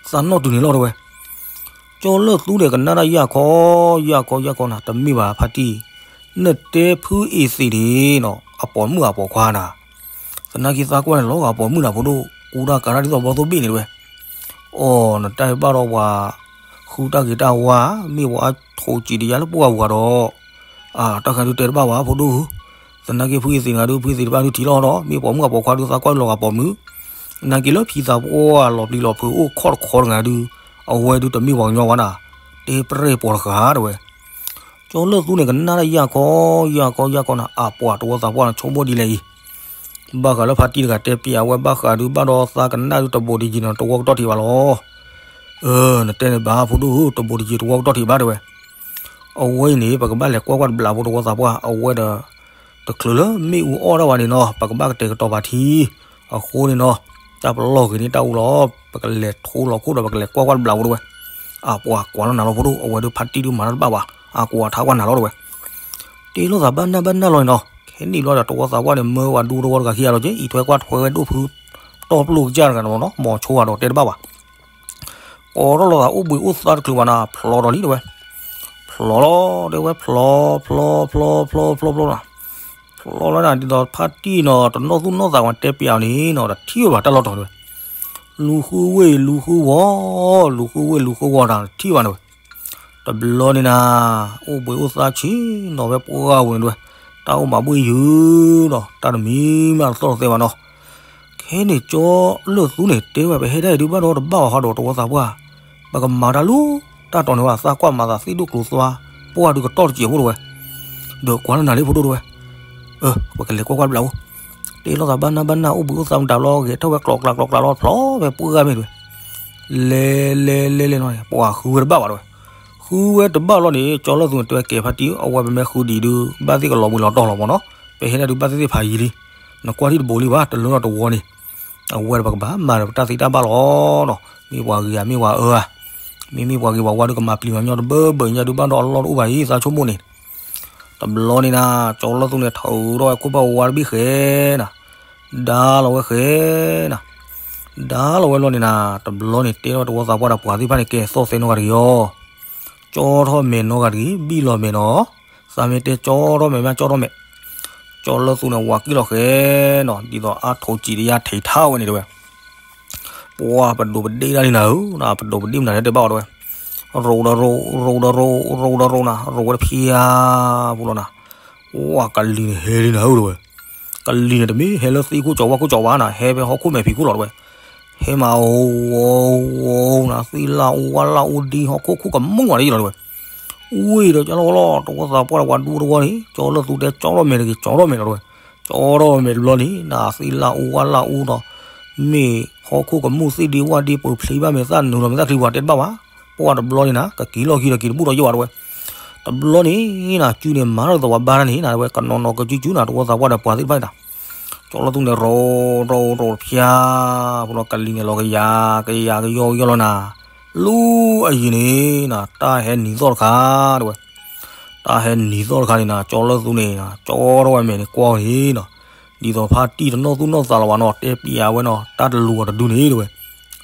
သးနီၣ်တုၤန့ၣ်လီၤတဝဲ ကၠီလၢၢ်သူန့ၣ် ကနၣ်တၢ်ယၢ်ခီ ယၢ်ခီ ယၢ်ခီနၤ, တမ့ၢ်ဘၣ်ဖါတံၢ်, နတဲဖုအ့သံးန့ၣ်နီၤ အပိာ်မုၣ်အပိာ်ခွါနၤ, သနာ်က့သးကွၢ်န့ၣ် လီၤဂာ်ပိာ်မုၣ်နၤဖိဒိၣ်, ကူတၢ်ကၤတၢ်ဒ်သိးဘီသိၣ်ဘ့ၣ်န့ၣ်တဝဲ, အိ နတၢ်ဘၣ်ဒီးပှၤ ဃုတၢ်ဂ့ၤတၢ်ဝါ, မ့ၢ်ပှၤအထိးစံးတယါလၢပှၢ်ဝၤဒီး, အတၢ်ခါဒုးတဲတဘၣ်ဝဲဖိဒိၣ်ဧၢ, သနာ်က့ဖုအ့သံးနၤဒုး ဖုအ့သံးတဘၣ်ဒုးထံၣ်လီၤဒီး မ့ၢ်ပိာ်မုၣ်အပိာ်ခွါဒုးသးကွၢ်လီၤဂာ်ပိာ်မုၣ်, သနာ်က့လၢဖံသးပှၢ်လီၤပျံၤလီၤဖုးအိၣ်ခီၣ်တခီတဂၤဒုး, အဝဲဒုးတမ့ၢ်ပှၤကညီဘၣ်နၤ, တဲပြဲၢ်ပိာ်တဃာ်တဝဲ ကၠီလၢၢ်သူန့ၣ် ကနၣ်တၢ်ယၢ်ခီ ယၢ်ခီ ယၢ်ခီနၤ, အပှၤတဝီသးပှၢ်န့ၣ် ဆိကမိၣ်ဒ်လဲၣ်အံၤ, ဘၣ်ဃးလၢဖါတံၢ်တဂၤတဲပျးဝဲ ဘၣ်ဃးဒုးဘၣ်ဒီးသးကနၣ်ဒုးတဘူးတယံၤနီၤ တဝီကတီၢ်ထံးဘၣ်လီၤ, အၢ နတဲန့ၣ်ဘၣ်ဖိဒိၣ်ဧၢ တဘူးတယံၤတဝီကတီၢ်ထံးဘၣ်တဲဝဲ, အဝဲအံၤန့ၣ် ပကဘၣ်လဲၤကွၢ်ကွၢ်တဘျီဖိတဝီသးပှၢ် အဝဲဒီး တချုးလၢမ့ၣ်အူအီၣ်ဒၣ်ဝဲန့ၣ်နီၤ ပကဘၣ်ကတဲာ်ကတီၤပာ်ထံ, အဃိန့ၣ်နီၤ, တၢ်ပလီၢ်ဂ့ၤန့ၢ်တၢ်အူလီၤ, ပကလဲၤထိလီၤခိၣ်ဒီး ပကလဲၤကွၢ်ကွၢ်တဘျီဖိတဝဲ, အပှၤကွၢ်လီၤနၤလီၤဖိဒိၣ် အဝဲဒုးဖါတံၢ်ဒုးမၤတၢ်တဘၣ်ဘၣ်, အကွၢ်ထါကွၢ်နၤလီၤတဝဲ, တ့လိာ်သးဘၣ်နၢ်ဘၣ်နၢ်လီၤန့ၣ်နီၤ, ခဲနံၣ်ဘျီဒီးတဝီသးပှၢ်န့ၣ် မၢဝဲဒူတဝီတဂၤခံဂၤလီၤက့ၤ အံးထွဲကွၢ်ထွဲဝဲဒိၣ်ဖု တီၢ်ပျိၢ်ကစၢ်တဂၤန့ၣ်မ့ၢ်နီၤ မီၤဆိဝဲဒီးတဲတဘၣ်ဘၣ် ကိးထီၣ်လိာ်သးအိၣ်ဘှံးအိၣ်သါတချုးဘၣ်နၤ ဖျီဒီးလံတဲဝဲ, ဖျီလီၤတဲဝဲ ဖျီ ဖျီ ဖျီ ဖျီ ဖျီ ဖျီ ဖျီ ဖျီ ဖျီလီၤနၤ ဒ်သိးဖါတံၢ်နီၤ တနီၣ်သူၣ်နီၣ်သးဝဲတဲပျးအီၤန့ၣ်နီၤ တထံၣ်ဝဲဘၣ်တၢ်လီၢ်တီၤတဲဝဲ, လူၤဃုဝ့ၢ်လူၤဃုဝီၤ, လူၤဃုဝ့ၢ်လူၤဃုဝီၤတၢ်တထံၣ်ဘၣ်တဲဝဲ, တဘျီန့ၣ်နၤ အိၣ်ဘှံးအိၣ်သါဆံးနီၤဖဲပှၢ်ဝဲန့ၣ်တဲဝဲ, တၢ်အိၣ်မၤဘှံးယုၤနီၤ တၢ်တမံၤမးတသီၣ်တသဲဘၣ်နီၤ ခဲန့ၣ်ကၠီလၢၢ်သူန့ၣ် တဲဝဲ ပဟဲဒၣ်အံၤဒုးဘၣ်ဒီးတဘၣ်အီၤဟီဒီးတဝီသးပှၢ်, ပကမၤတၢ်လၢတၢ်တီၤန့ၣ်ဘၣ် သးကွၢ်မၤသးသ့ၣ်ဒိၣ်ကျိၤသွါ, ပှၢ်ဒုးကတီၢ်တစဲးဖိတဲဝဲ, ဒီးကွၢ်လၢနၤလံဖိဒိၣ်တဲဝဲ, အၢ ပကလဲၤကွၢ်ကွၢ်တဘျီဖိ, တ့လိာ်သးဘၣ်နၢ်ဘၣ်နၢ် အိၣ်ဘှံးအိၣ်သါမတၤဘျီ ဂဲၤထီၣ်ဝဲကျိးကျါကျိးကျါလီၤ ဖျီဖဲပှၢ်ဂၤမ့ၢ်တဲဝဲ, လဲၤလဲၤလဲၤလဲၤနီၤ ပှၤဃုဝဲတဘၣ်ဘၣ်တဲဝဲ, ဃုဝဲတဘၣ်လီၤန့ၣ် ကၠီလၢၢ်သူန့ၣ် တဲဝဲကဲဖါတံၢ် အဝဲပမ့ၢ်ဃုဒံးဒုး ဘၣ်သ့ၣ်ကလီၤဘှံးလီၤတီၤလီၤမ့ၢ်နီၤ, ပဟဲဒၣ်ဒုးဘၣ်သ့ၣ်သ့ၣ်ဖးယံၤလံ, နကွၢ်ထံၣ်တဘိးလံဘၣ် တလၢထီၣ်တဝီန့ၣ်, အဝဲဒီးပကဘၣ်မၤဒီးပတၢ်သ့တၢ်ဘၣ်လီၤနီၤ, မ့ၢ်ပှၤဂ့ၤဧါမ့ၢ်ပှၤအၢဧါ, မ့မ့ၢ်ပှၤဂ့ၤပှၤဝါဒုးကမၤပျံၤမၤညီတဘၢဘၢညါဒုးဘၣ်ဒီးအလီၢ်တအိၣ်ဘၣ်အံၤ သးဆိကမိၣ်န့ၣ် တဘျီန့ၣ်နၤ ကၠီလၢၢ်သူန့ၣ် ထုးထီၣ်ဝဲခိၣ်ဖးဝါတဘ့ၣ်ဃဲနၤ, ဒါလီၤဝဲဃဲနၤ, ဒါလီၤဝဲလီၤန့ၣ်နၤ တဘျီန့ၣ် တဲထီၣ်ဝဲတဝီသးပှၢ်ဒီးပှၤသ့ၣ်တဖၣ်န့ၣ် ကဲသီၣ်သဲနီၢ်ဂၤတဂ့ၤအီၤ, ကၠီထီၣ်မဲာ်နီၢ်ဂၤတဂ့ၤ ဘံၣ်လီၤမဲာ်နီၤ, သးမ့ၢ်တဲကၠီထီၣ်မဲာ်မ့ၢ်ကၠီထီၣ်မဲာ်, ကၠီလၢၢ်သူန့ၣ် ဝၤကံၣ်လီၤဃဲနီၤ ဒ်သိးအါထိးစံးတယါထဲးထါဝဲန့ၣ်တဲဝဲ ပှၢ်ပဒိးပဒ့ၣ်ဒၣ်လံနၤဧၢ, ပဒိးပဒ့ၣ်မနုၤလဲၣ်တဲဘၣ်အီၤတဲဝဲ, ရိးဒီးရိး ရိးဒီးရိး ရိးဒီးရိးနၤ ရိးဝဲတဖျါပူၤလီၤနၤ, ပှၢ်ကလံၤန့ၣ်ဟဲလံနၤဧၢတဲဝဲ, ကလံၤန့ၣ်တမ့ၢ်ဟဲလၢသ့ၣ်ခိၣ်ကၠီဝၣ်ခိၣ်ကၠီဝါနၤ ဟဲဖဲဟီၣ်ခိၣ်မဲာ်ဖံးခိၣ်လီၤတဲဝဲ, ဟဲမၤအိၣ်အိၣ်နၤ သ့ၣ်လၣ်အိၣ်ဝၣ်လၣ်အိၣ်ဒ်ဟီၣ်ခိၣ်ခိၣ်ကမူၣ်ဝဲဒ်လီၤတဲဝဲ, ဝံၤဒီးကၠီလီၤဝဲလီၤ တဝီသးပှၢ်ဒီးပှၤဒူတဝီန့ၣ် ကၠီလၢသူတဲ ကၠီထီၣ်မဲာ်တဂ့ၤ ကၠီထီၣ်မဲာ်လီၤတဲဝဲ, ကၠီထီၣ်မဲာ်တဘျီန့ၣ် နသ့ၣ်လၢအူဝၣ်လၢအူဒီး မ့ၢ်ဟီၣ်ခိၣ်ကမူၣ်သ့ၣ်ဒ့ဝၣ်ဒ့ ပှၤဖျ့ဘၣ်မဲာ်သၣ်နုာ်လီၤမဲာ်သၣ်ချံ ပှၤတဲတဘၣ်ဘၣ်, ပှၢ်တဘျီန့ၣ်နၤ ကက့ၤလီၢ်ခံဒီးက့ၤတဘူၣ်ဒီးယိၣ်ဘၣ်တဲဝဲ, တဘျီန့ၣ်နၤ ကၠူန့ၣ်မၤထီၣ်သဝီဘါန့ၣ်နၤတဲဝဲ ကနီၤနီၤကၠူကၠူနၤ တဝီသးပှၢ်ဒီးပှၤသ့ၣ်တဖၣ်န့ၣ်တၢ် ကၠီလၢသူန့ၣ် ရိရိရိတဖျါ, ဖိလီၤကလံၤန့ၣ်လီၤကယၤ ကယၤကယီကယီလီၤနၤ, လူအယံၤန့ၣ်နၤ တၢ်ဟဲနံၤသီၣ်တခါတဲဝဲ, တၢ်ဟဲနံၤသီၣ်တခါန့ၣ်နၤ ကၠီလၢသူန့ၣ် ကၠီထီၣ်ဝဲမဲာ်န့ၣ်ကွၢ်န့ၣ်နၤ, ဒ်သိးဖါတံၢ်တနီၣ်သူၣ်နီၣ်သးလီၤဘၣ်နီၤ တဲပျးဝဲနီၤ တၢ်တလူၤအီၤတဒုန့ၣ်တဲဝဲ,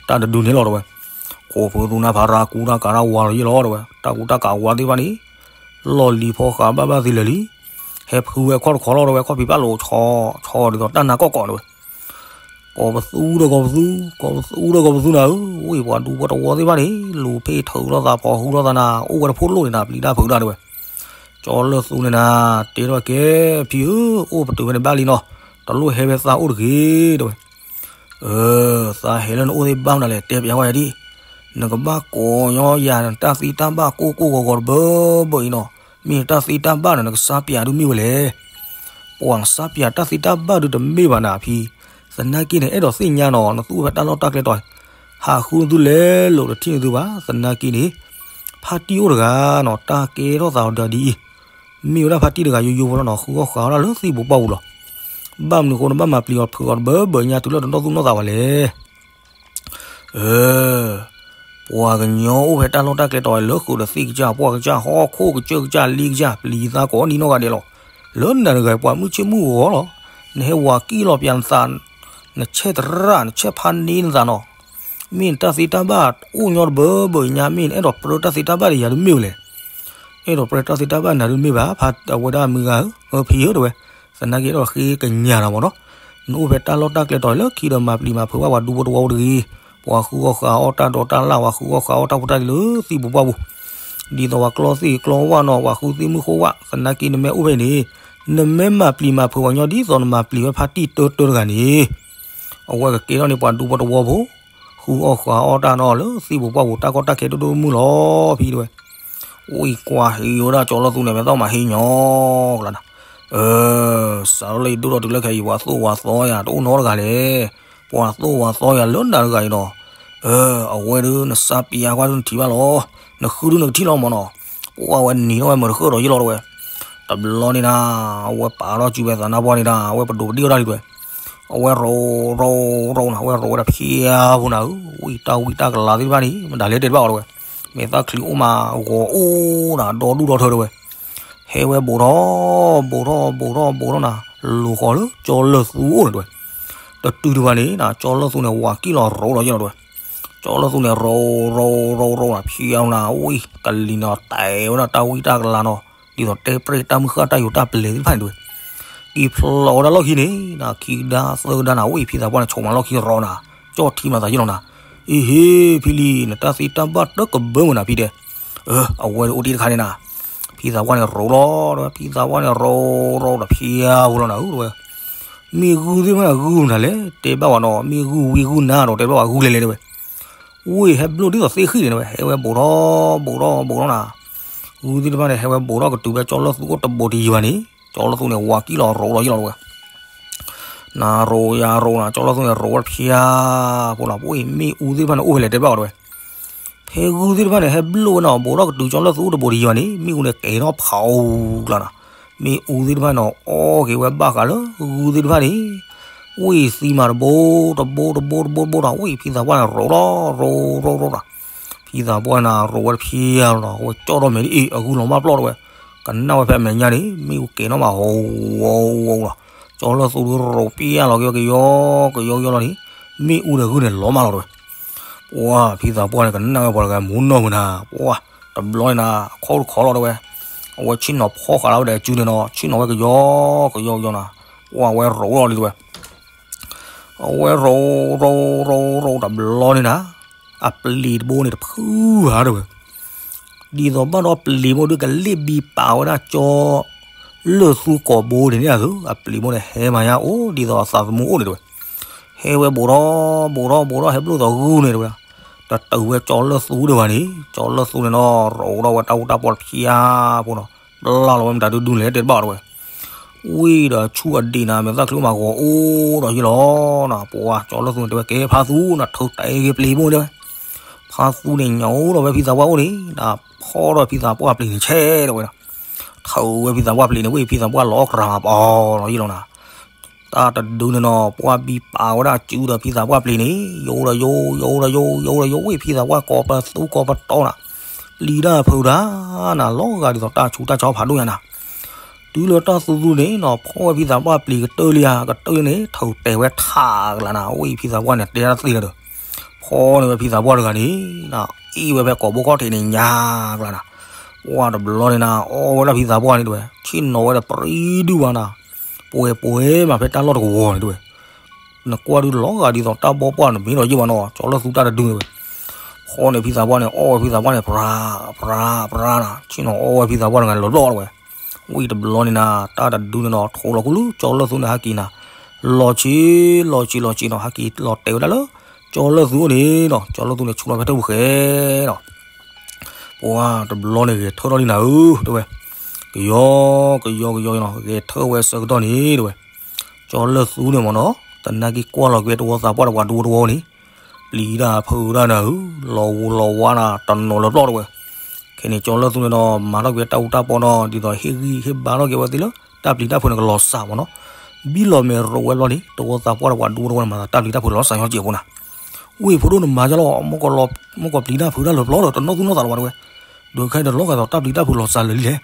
တၢ်တဒုန့ၣ်လီၤတဲဝဲ, ခိၣ်ဖုသူနၢ်ဖးရၤကူတၢ်ကးတၢ်ဝါလီၤယ့ၣ်လီၤတဲဝဲ တၢ်ကူတၢ်ကးဝါသ့ၣ်တဖၣ်န့ၣ် လီၢ်လံၤဖီဃးဘၣ်ဘၣ်သ့လၢာ်လံ ဟဲဖုဝဲခီၣ်တခီလီၤတဲဝဲ ခီၣ်ဖံးပၢ်လိာ်ဆီ ဆီဒ်သိးတၢ်နါကီၢ်ကီၢ်တဲဝဲ, ကီးပသူဒီးကီးပသူ, ကီးပသူဒီးကီးပသူနၤဧၢ, ဝံၤပှၤဒူဖိတဝီသ့ၣ်တဖၣ်န့ၣ် လူၤဖ့ၣ်ထုးလိာ်သး ဖီၣ်ဟုလိာ်သးနၤ အိၣ်ဝဲတဖိလိၣ်န့ၣ်နၤ ပျံၤတၢ်ဖုးတၢ်တဲဝဲ, ကၠီလၢသူန့ၣ်နၤ တဲထီၣ်ကဲ ဖံဧၢ, အိၣ်ပတုာ်ဝဲန့ၣ်ဘၣ်လံနီၤ, တလိၣ်ဟဲဝဲသးအိၣ်တဂ့ၤတဲဝဲ အၢ သးဟဲလၢနအိၣ်သ့ၣ်ဘၣ်မနုၤလဲၣ် တဲပျးဝဲဒ်, နကဘၣ်ကိးညီယၤ နတၢ်သ့တၢ်ဘၣ်ကိၢ်ကိၢ်ဂီၤဂီၤတဘၢဘၢအံၤနီၤ, မ့ၢ်နတၢ်သ့တၢ်ဘၣ်ဒီး နကစါပျးဒုးမ့ၢ်ဝဲလဲၣ်, ပှၤနစါပျးတၢ်သ့တၢ်ဘၣ်ဒုးတမ့ၢ်ဘၣ်နၤဖံ, သနာ်က့န့ၣ် အဲၣ်ဒိးသ့ၣ်ညါနီၤ နသူၣ်အိၣ်ဖဲတၢ်လီၢ်တၢ်ကျဲတီၤ, ဟးဃုနသုလဲၤလိာ်တထံၣ်နသုဘၣ် သနာ်က့န့ၣ်, ဖါတံၢ်အိၣ်တဂၤနီၤ တၢ်ကဲထီၣ်သးဒီးဒ်အံၤ မ့ၢ်ဝဲဒၣ်ဖါတံၢ်တဂၤယိယိဖိလီၤနီၤ ဃုအီၣ်ဃးအီၣ်တၢ်လၢသံၣ်ပူၤပှၢ်ပူၤလီၤ. ဘၣ်မနုၤအဃိနဘၣ်မၤပျံၤအီၤဖုးအီၤတဘၢဘၢညါတုၤလၢတနီၣ်သူၣ်နီၣ်သးဘၣ်လဲၣ်. အၢ ပှၤကညီအိၣ်ဖဲတၢ်လီၢ်တၢ်ကျဲတီၤလၢဃုာ်ဒီးသ့ၣ်ကစၢ်ပှၢ်ကစၢ်ဟီၣ်ခိၣ်ကစၢၢ်ကစၢ်လံကစၢ် ပျံၤသးကိးနံၣ်နီၢ်ဂၤဒဲးလီၤ. လၢနၤတဂၤပှၤမုၢ်ဆ့ၣ်မုၢ်ဂီၤလီၤ. နဟဲဝၤကံၣ်လီၤပျးနသး နဆဲၣ်သရၣ် နဆဲၣ်ဖါန့ၢ်နသးနီၤ. မ့ၢ်နတၢ်သ့တၢ်ဘၣ်အိၣ်ညီတဘၢဘၢညါ မ့ၢ်နအဲၣ်ဒိးပြၢတၢ်သ့တၢ်ဘၣ်ဒီးယၤတမ့ၢ်ဝဲလဲၣ်. အဲၣ်ဒိးပြၢတၢ်သ့တၢ်ဘၣ်နၤတမ့ၢ်ဘၣ် ဖါအဝဲဒၣ်မုၢ်ဂၤဧၢ, ဖံဧၢတဲဝဲ, သနာ်က့အဲၣ်ဒိးဃ့ကညးနၤမ့ၢ်နီၤ. နအိၣ်ဖဲတၢ်လီၢ်တၢ်ကျဲတီၤလၢခံဒီးမၤပျံၤမၤဖုးဘၣ်ပှၤဒူဖိတဝီဖိတဂ့ၤ. ပှၤဃုအီၣ်ဃးအီၣ်တၢ်ဒီးတၢ်လၢ် ပှၤဃုအီၣ်ဃးအီၣ်တၢ်ဖိတၢ်လံၤလၢသံၣ်ပူၤပှၢ်ပူၤ ဒ်သိးပှၤကျီသ့ၣ်ကျီဝၣ်နီၤ ပှၤဃုသ့ၣ်မုၢ်ဃိဝၣ် သနာ်က့နမ့ၢ်အိၣ်ဖဲန့ၣ် နမ့ၢ်မၤပျံၤမၤဖုးပှၤညီဒ်သိးနမၤပျံၤဝဲဖါတံၢ်တၢတၢတဂၤန့ၣ် အဝဲကကဲထီၣ်န့ၢ်ပှၤဒူဖိတဝီဖိ ဃုအီၣ်ဃးအီၣ်တၢ်နီၤလၢသံၣ်ပူၤပှၢ်ပူၤ တၢ်ကီတၢ်ခဲဒိၣ်ဒိၣ်မုၢ်လီၤ ဖံတဲဝဲ. အိၣ်အံၤကွၢ်ဟ့ၣ်ဝဲဒၣ်ကၠီလၢသူန့ၣ် မ့ၢ်သီၣ်မၤဟ့ၣ်ညီကျါနၤ. အၢ စးထီၣ်လၢယဒိၣ်ထီၣ်တုၤလၢခဲအံၤ ပှၤသိၣ်ပှၤသီယၤတအိၣ်နီတဂၤလဲၣ်. ပှၤသိၣ်ပှၤသီယၤလၢနၤတဂၤအံၤနီၤ. အၢ အဝဲဒုးနစါပျးကွၢ်ဒုးနထံၣ်ဘၣ်လီၤ. နဃုဒုးနကထံၣ်လီၤမ့ၢ်နီၤ. ပှၤဝဲနံၤထီၣ်ဝဲမုာ်တဃၢၣ်ဒီးယ့ၢ်လီၤတဲဝဲ. တဘျီန့ၣ်နၤ အဝဲပာ်ထီၣ်စုဖဲသးနါပှၢ်န့ၣ်ဒၣ် အဝဲပဒိးပဒံၣ်အီၣ်တၢ်လံတဲဝဲ. အဝဲရိၤရိၤရိၤနၤ အဝဲရိၤဝဲဒၣ်ဖျါဖိနၤဧၢ, ဝံၣ်တၢ်ဝံၣ်တၢ်ကလၤသ့ၣ်တဖၣ်န့ၣ် မတၤလဲၣ်တဲတဘၣ်အီၤတဲဝဲ. မဲာ်သၣ်ချံအိၣ်မးဂီၤအိၣ်နၤ ဒီဒူၣ်ဒီထၢတဲဝဲ. ဟဲဝဲဘူးထီၣ်ဘူးထီၣ်ဘူးထီၣ်ဘူးထီၣ်နၤ လူၤဃီၤလၢကၠီလၢသူအိၣ်န့ၣ်တဲဝဲ. တတုၤတဘၣ်န့ၣ်နၤ ကၠီလၢသူန့ၣ် ဝၤကံၣ်လီၤရိၤဒီးယ့ၢ်လီၤတဲဝဲ. ကၠီလၢသူန့ၣ် ရိၤရိၤရိၤရိၤနၤ ဖျါနၤ ဝံၣ်ကလံၤနီၤ တဲဝဲဒၣ်တၢ်ဝံၣ်တၢ်ကလၤနီၤ ဒ်သိးတဲပြဲၢ်တၢ်မုၢ်ဃၢ်တၢ်ယိၤတၢ်ပျဲၤသ့ၣ်တဖၣ်န့ၣ်တဲဝဲ. က့ၤဖျိးဝဲဒၣ်လီၢ်ခံန့ၣ်နၤ ခံကဒါသၢကဒါနၤ ဝံၣ်ဖံသးပှၢ်န့ၣ် ဆိးမးလီၢ်ခံရိၤနၤ ကၠီထံမၤသးယ့ၢ်လီၤနၤ. အ့ဟ့ ဖံလံၤ နတၢ်သ့တၢ်ဘၣ်တကဘၢမုာ်နၤဖံတဲ. အဝဲအိၣ်တ့ၢ်တခါန့ၣ်နၤ ဖံသးပှၢ်န့ၣ်ရိၤလီၤတဲဝဲ. ဖံသးပှၢ်န့ၣ်ရိၤရိၤဒီးဖျါဖိလီၤနၤဧၢတဲဝဲ. မ့ၢ်ဂုၢ်သ့ၣ်တဖၣ်န့ၣ်ဂုၢ်မနုၤလဲၣ် တဲဘၣ်ဝဲနီၤ မ့ၢ်ဂုၢ်ဝံဂုၢ်နါဒီးတဲဘၣ်ဝဲဂုၢ်လဲၤလဲၤတဲဝဲ. ဝံၣ်ဟဲဘျိၣ်ဒ်သိးသ့ၣ်ဃံၣ်န့ၣ်တဲဝဲ ဟဲဝဲဘူးထီၣ်ဘူးထီၣ်ဘူးထီၣ်နၤ ဂုၢ်သ့ၣ်တဖၣ်န့ၣ် ဟဲဝဲဘူးထီၣ်ကတုၤဖဲကၠီလၢသူအိၣ်တဘူးတယံၤဘၣ်န့ၣ် ကၠီလၢသူန့ၣ် ဝၤကံၣ်လီၤရိၤလီၤယ့ၢ်လီၤတဲဝဲ. နၤရိၤယၤရိၤနၤ ကၠီလၢသူန့ၣ် ရိၤဝဲဖျါဖိနၤ ပှၤမ့ၣ်အူသ့ၣ်တဖၣ်န့ၣ် အိၣ်ဖဲလဲၣ်တဲဘၣ်အီၤတဲဝဲ. ဖဲဂုၢ်သ့ၣ်တဖၣ်န့ၣ် ဟဲဘျိၣ်ဝဲနီၤ ဘူးထီၣ်ကတုၤကၠီလၢသူအိၣ်တဘူးတယံၤဘၣ်န့ၣ် မ့ၣ်အူန့ၣ်ကဲၤထီၣ်ဖးအူကျါနၤ. မ့ၣ်အူသ့ၣ်တဖၣ်န့ၣ် အီၣ်က့ၤဝဲဘၣ်ဃးလၢဂုၢ်သ့ၣ်တဖၣ်န့ၣ် ဝံၣ်သံမးတဘိတဘိတဘိတဘိတဘိနၤ ဝံၣ်ဖံသးပှၢ်န့ၣ်ရိၤလီၤ ရိၤရိၤရိၤနၤ. ဖံသးပှၢ်န့ၣ် ရိၤဝဲတဖျါလီၤနၤ အဝဲကၠီထီၣ်မဲာ်ဒ်အံၤ အဂုၢ်လီၤမၢ်ပျီၢ်တဲဝဲ. ကနၣ်ဝဲဖဲအမဲာ်ညါန့ၣ် မ့ၣ်အူကဲၤထီၣ်မး ဟီဝီဝီလီၤ. ကၠီလၢသူရိၤပျၢ်လီၤက့ၤဝဲကယီကယီကယီလီၤန့ၣ် မ့ၣ်အူဒီးဂုၢ်န့ၣ်လီၤမၢ်လီၤတဲဝဲ. ပှၤဖံသးပှၢ်န့ၣ် ကနၣ်ဝဲပှၤတဂၤမူနီၢ်မုၢ်နၤ ပှၤ တဘျီန့ၣ်နၤ အခီၣ်တခီလီၤတဲဝဲ. အဝဲဆ့ၣ်နီၤဖီၣ်ဃာ်လၢဝဲဒီးစုန့ၣ်နီၤ ဆ့ၣ်နီၤဝဲကယီကယီကယီနၤ ပှၤဝဲရိၤလီၤလံတဲဝဲ. အဝဲရိၤရိၤရိၤရိၤတဘျီန့ၣ်နၤ အပျံၤတဘိန့ၣ်တဖုဧါတဲဝဲ. ဒ်သိးဘၣ်ဒီးပျံၤဘိဒုးကလ့ၣ်ဘံပာ်ဝဲဒၣ်ကၠီ လၢသူကိာ်ဘိန့ၣ်န့ၣ်အသိး အပျံၤဘိန့ၣ်ဟဲမၤညါအိၣ် ဒ်သိးအသးသမူအိၣ်န့ၣ်တဲဝဲ. ဟဲဝဲဘူးထီၣ်ဘူးထီၣ်ဘူးထီၣ် ဟဲဘျိၣ်သီဂုၢ်န့ၣ်တဲဝဲ. တတုၤဝဲကၠီလၢၢ်သူဒံးဘၣ်န့ၣ် ကၠီလၢၢ်သူန့ၣ်နီၤ ရိးဒီးဝဲတၢ်အူတၢ်ပီတဖျါဖိနီၤ, ဘျါလီၤဝဲမတၤဒုဒုလဲၣ်တဲတဘၣ်တဲဝဲ, ဝံၤဒီးဆူၣ်အဒံးနၤ မဲာ်သၣ်ချံမးဂီၤအိၣ်ဒီးယ့ၢ်လီၤနီၤ, ပှၤကၠီလၢၢ်သူန့ၣ်တဲဝဲ ကဲဖါသူနီၤ ထုးတဲက့ၤပျံၤဘိတဲဝဲ, ဖါသူန့ၣ်ညါအိၣ်ဒီးဝဲဖံသးပှၢ်အိၣ်န့ၣ် ဖီၣ်ဒီးဖံသးပှၢ်ပျံၤန့ၣ်ဆဲးတဲဝဲနီၤ, ထုးဝဲဖံသးပှၢ်ပျံၤန့ၣ် ဝံၤဖံသးပှၢ်လီၤအီၣ်ကြၤမးပီလီၤယ့ၢ်လီၤနီၤ တၢ်တဒုန့ၣ်နီၤ ပှၢ်ဘံပာ်ဝဲဒၣ်စုဒီးဖံသးပှၢ်ပျံၤန့ၣ် ယအိၣ်ဒီးယိ ယအိၣ်ဒီးယိ ယအိၣ်ဒီးယိ ဝံၤဖံသးပှၢ်ကိးပသူကိးပတီၤနီၤ, ပျံၤတၢ်ဖုးတၢ်နၤ လီၤဂာ်ဒ်သိးတၢ်ဆူးတၢ်ဆါဖးဒိၣ်ညါနၤ, တုၤလၢတၢ်သူသူန့ၣ်နီၤ ဖီၣ်ဝဲဖံသးပှၢ်ပျံၤကတၢၢ်လံဧါ ကတၢၢ်လံန့ၣ် ထုးတဲဝဲထးကလၤနၤ ဝံၤဖံသးပှၢ်န့ၣ် တဲတၢ်သ့လၢၤဒီး ဖီၣ်န့ၢ်ဝဲဖံသးပှၢ်တဂၤန့ၣ် အ့ၣ်ဝဲဖဲကိာ်ဘိခီၣ်ထံးန့ၣ်ညါကလၤနၤ, ပှၢ်တဘျီန့ၣ်နၤ အီၣ်ဝဲဒၣ်ဖံသးပှၢ်န့ၣ်တဲဝဲ ဆ့ၣ်နီၤဝဲဒီးပြံဒုၣ်ဝါနၤ, ပှဲၤပှဲၤမးဖဲတၢ်လီၢ်တကဝီၤန့ၣ်တဲဝဲ, နကွၢ်ဒုးလီၤဂာ်ဒ်သိးတၢ်ဘီပှၢ်န့ၣ်မ့ၢ်ဒီးယ့ၢ်ဝဲနီၤ ကၠီလၢၢ်သူတၢ်တဒုန့ၣ်ဝဲ, ဖီၣ်န့ၢ်ဖံသးပှၢ်န့ၣ် အီၣ်ဝဲဖံသးပှၢ်န့ၣ် ပြါ ပြါ ပြါနၤ ဆ့ၣ်နီၤအီၣ်ဝဲဖံသးပှၢ်တဂၤန့ၣ်လီၤဘျီတဲဝဲ, ဝံၤတဘျီန့ၣ်နၤ တၢ်တဒုန့ၣ်နီၤ ထိးလီၤခူလူၤ ကၠီလၢၢ်သူန့ၣ်ဟဲက့ၤနၤ, လီၤဆံး လီၤဆံး လီၤဆံးနီၤ ဟဲက့ၤလီၤတဲာ်ဝဲဒၣ်လၢ ကၠီလၢၢ်သူန့ၣ်နီၤ ကၠီလၢၢ်သူန့ၣ် ဆူးလီၤဖဲတၢ်ပူၤဃဲနီၤ ပှၢ်တဘျီန့ၣ် ဂဲၤထၢၣ်ထီၣ်လံနၤဧၢ တဲဝဲ, ကယီ ကယီ ကယီနီၤ ဂဲၤထၢၣ်ဝဲဆၢကတီၢ်န့ၣ်တဲဝဲ, ကၠီလၢၢ်သူန့ၣ်မ့ၢ်နီၤ သနာ်က့ကွၢ်လီၤက့ၤတဝီသးပှၢ်ဒီးပှၤဒူတဝီန့ၣ်, ပျံၤတၢ်ဖုးတၢ်နၤဧၢ, လီၤဝူလီၤဝါနၤ တနီၤလၢၤပျီတဲဝဲ, ခဲန့ၣ်ကၠီလၢၢ်သူန့ၣ်ဒီး မၤထီၣ်က့ၤတၢ်အူတၢ်ပီနီၤ ဒ်သိးဟ့ၣ်ဂံၢ်ဟ့ၣ်ဘါထီၣ်က့ၤဝဲသ့ၣ်လၢ တၢ်ပျံၤတၢ်ဖုးန့ၣ်ကလီၤစှၤမ့ၢ်နီၤ, ဘံၣ်လီၤမဲာ်ရိးဝဲဘျီန့ၣ် တဝီသးပှၢ်ဒီးပှၤဒူတဝီန့ၣ် မၤသးတၢ်ပျံၤတၢ်ဖုးလီၤစှၤညီစဲးဖိနၤ ဝံၤဖိဒိၣ်နမၤယါလီၤ မ့ၢ်ကီးပျံၤတၢ်ဖုးတၢ်လၢၤပျီဒီး တနီၣ်သူၣ်နီၣ်သးလၢၤဘၣ်တဲဝဲ, ဒီးခဲအံၤတလီၤဂာ်ဒီးတၢ်ပျံၤတၢ်ဖုးလီၤစှၤလၢာ်လံလဲၣ်,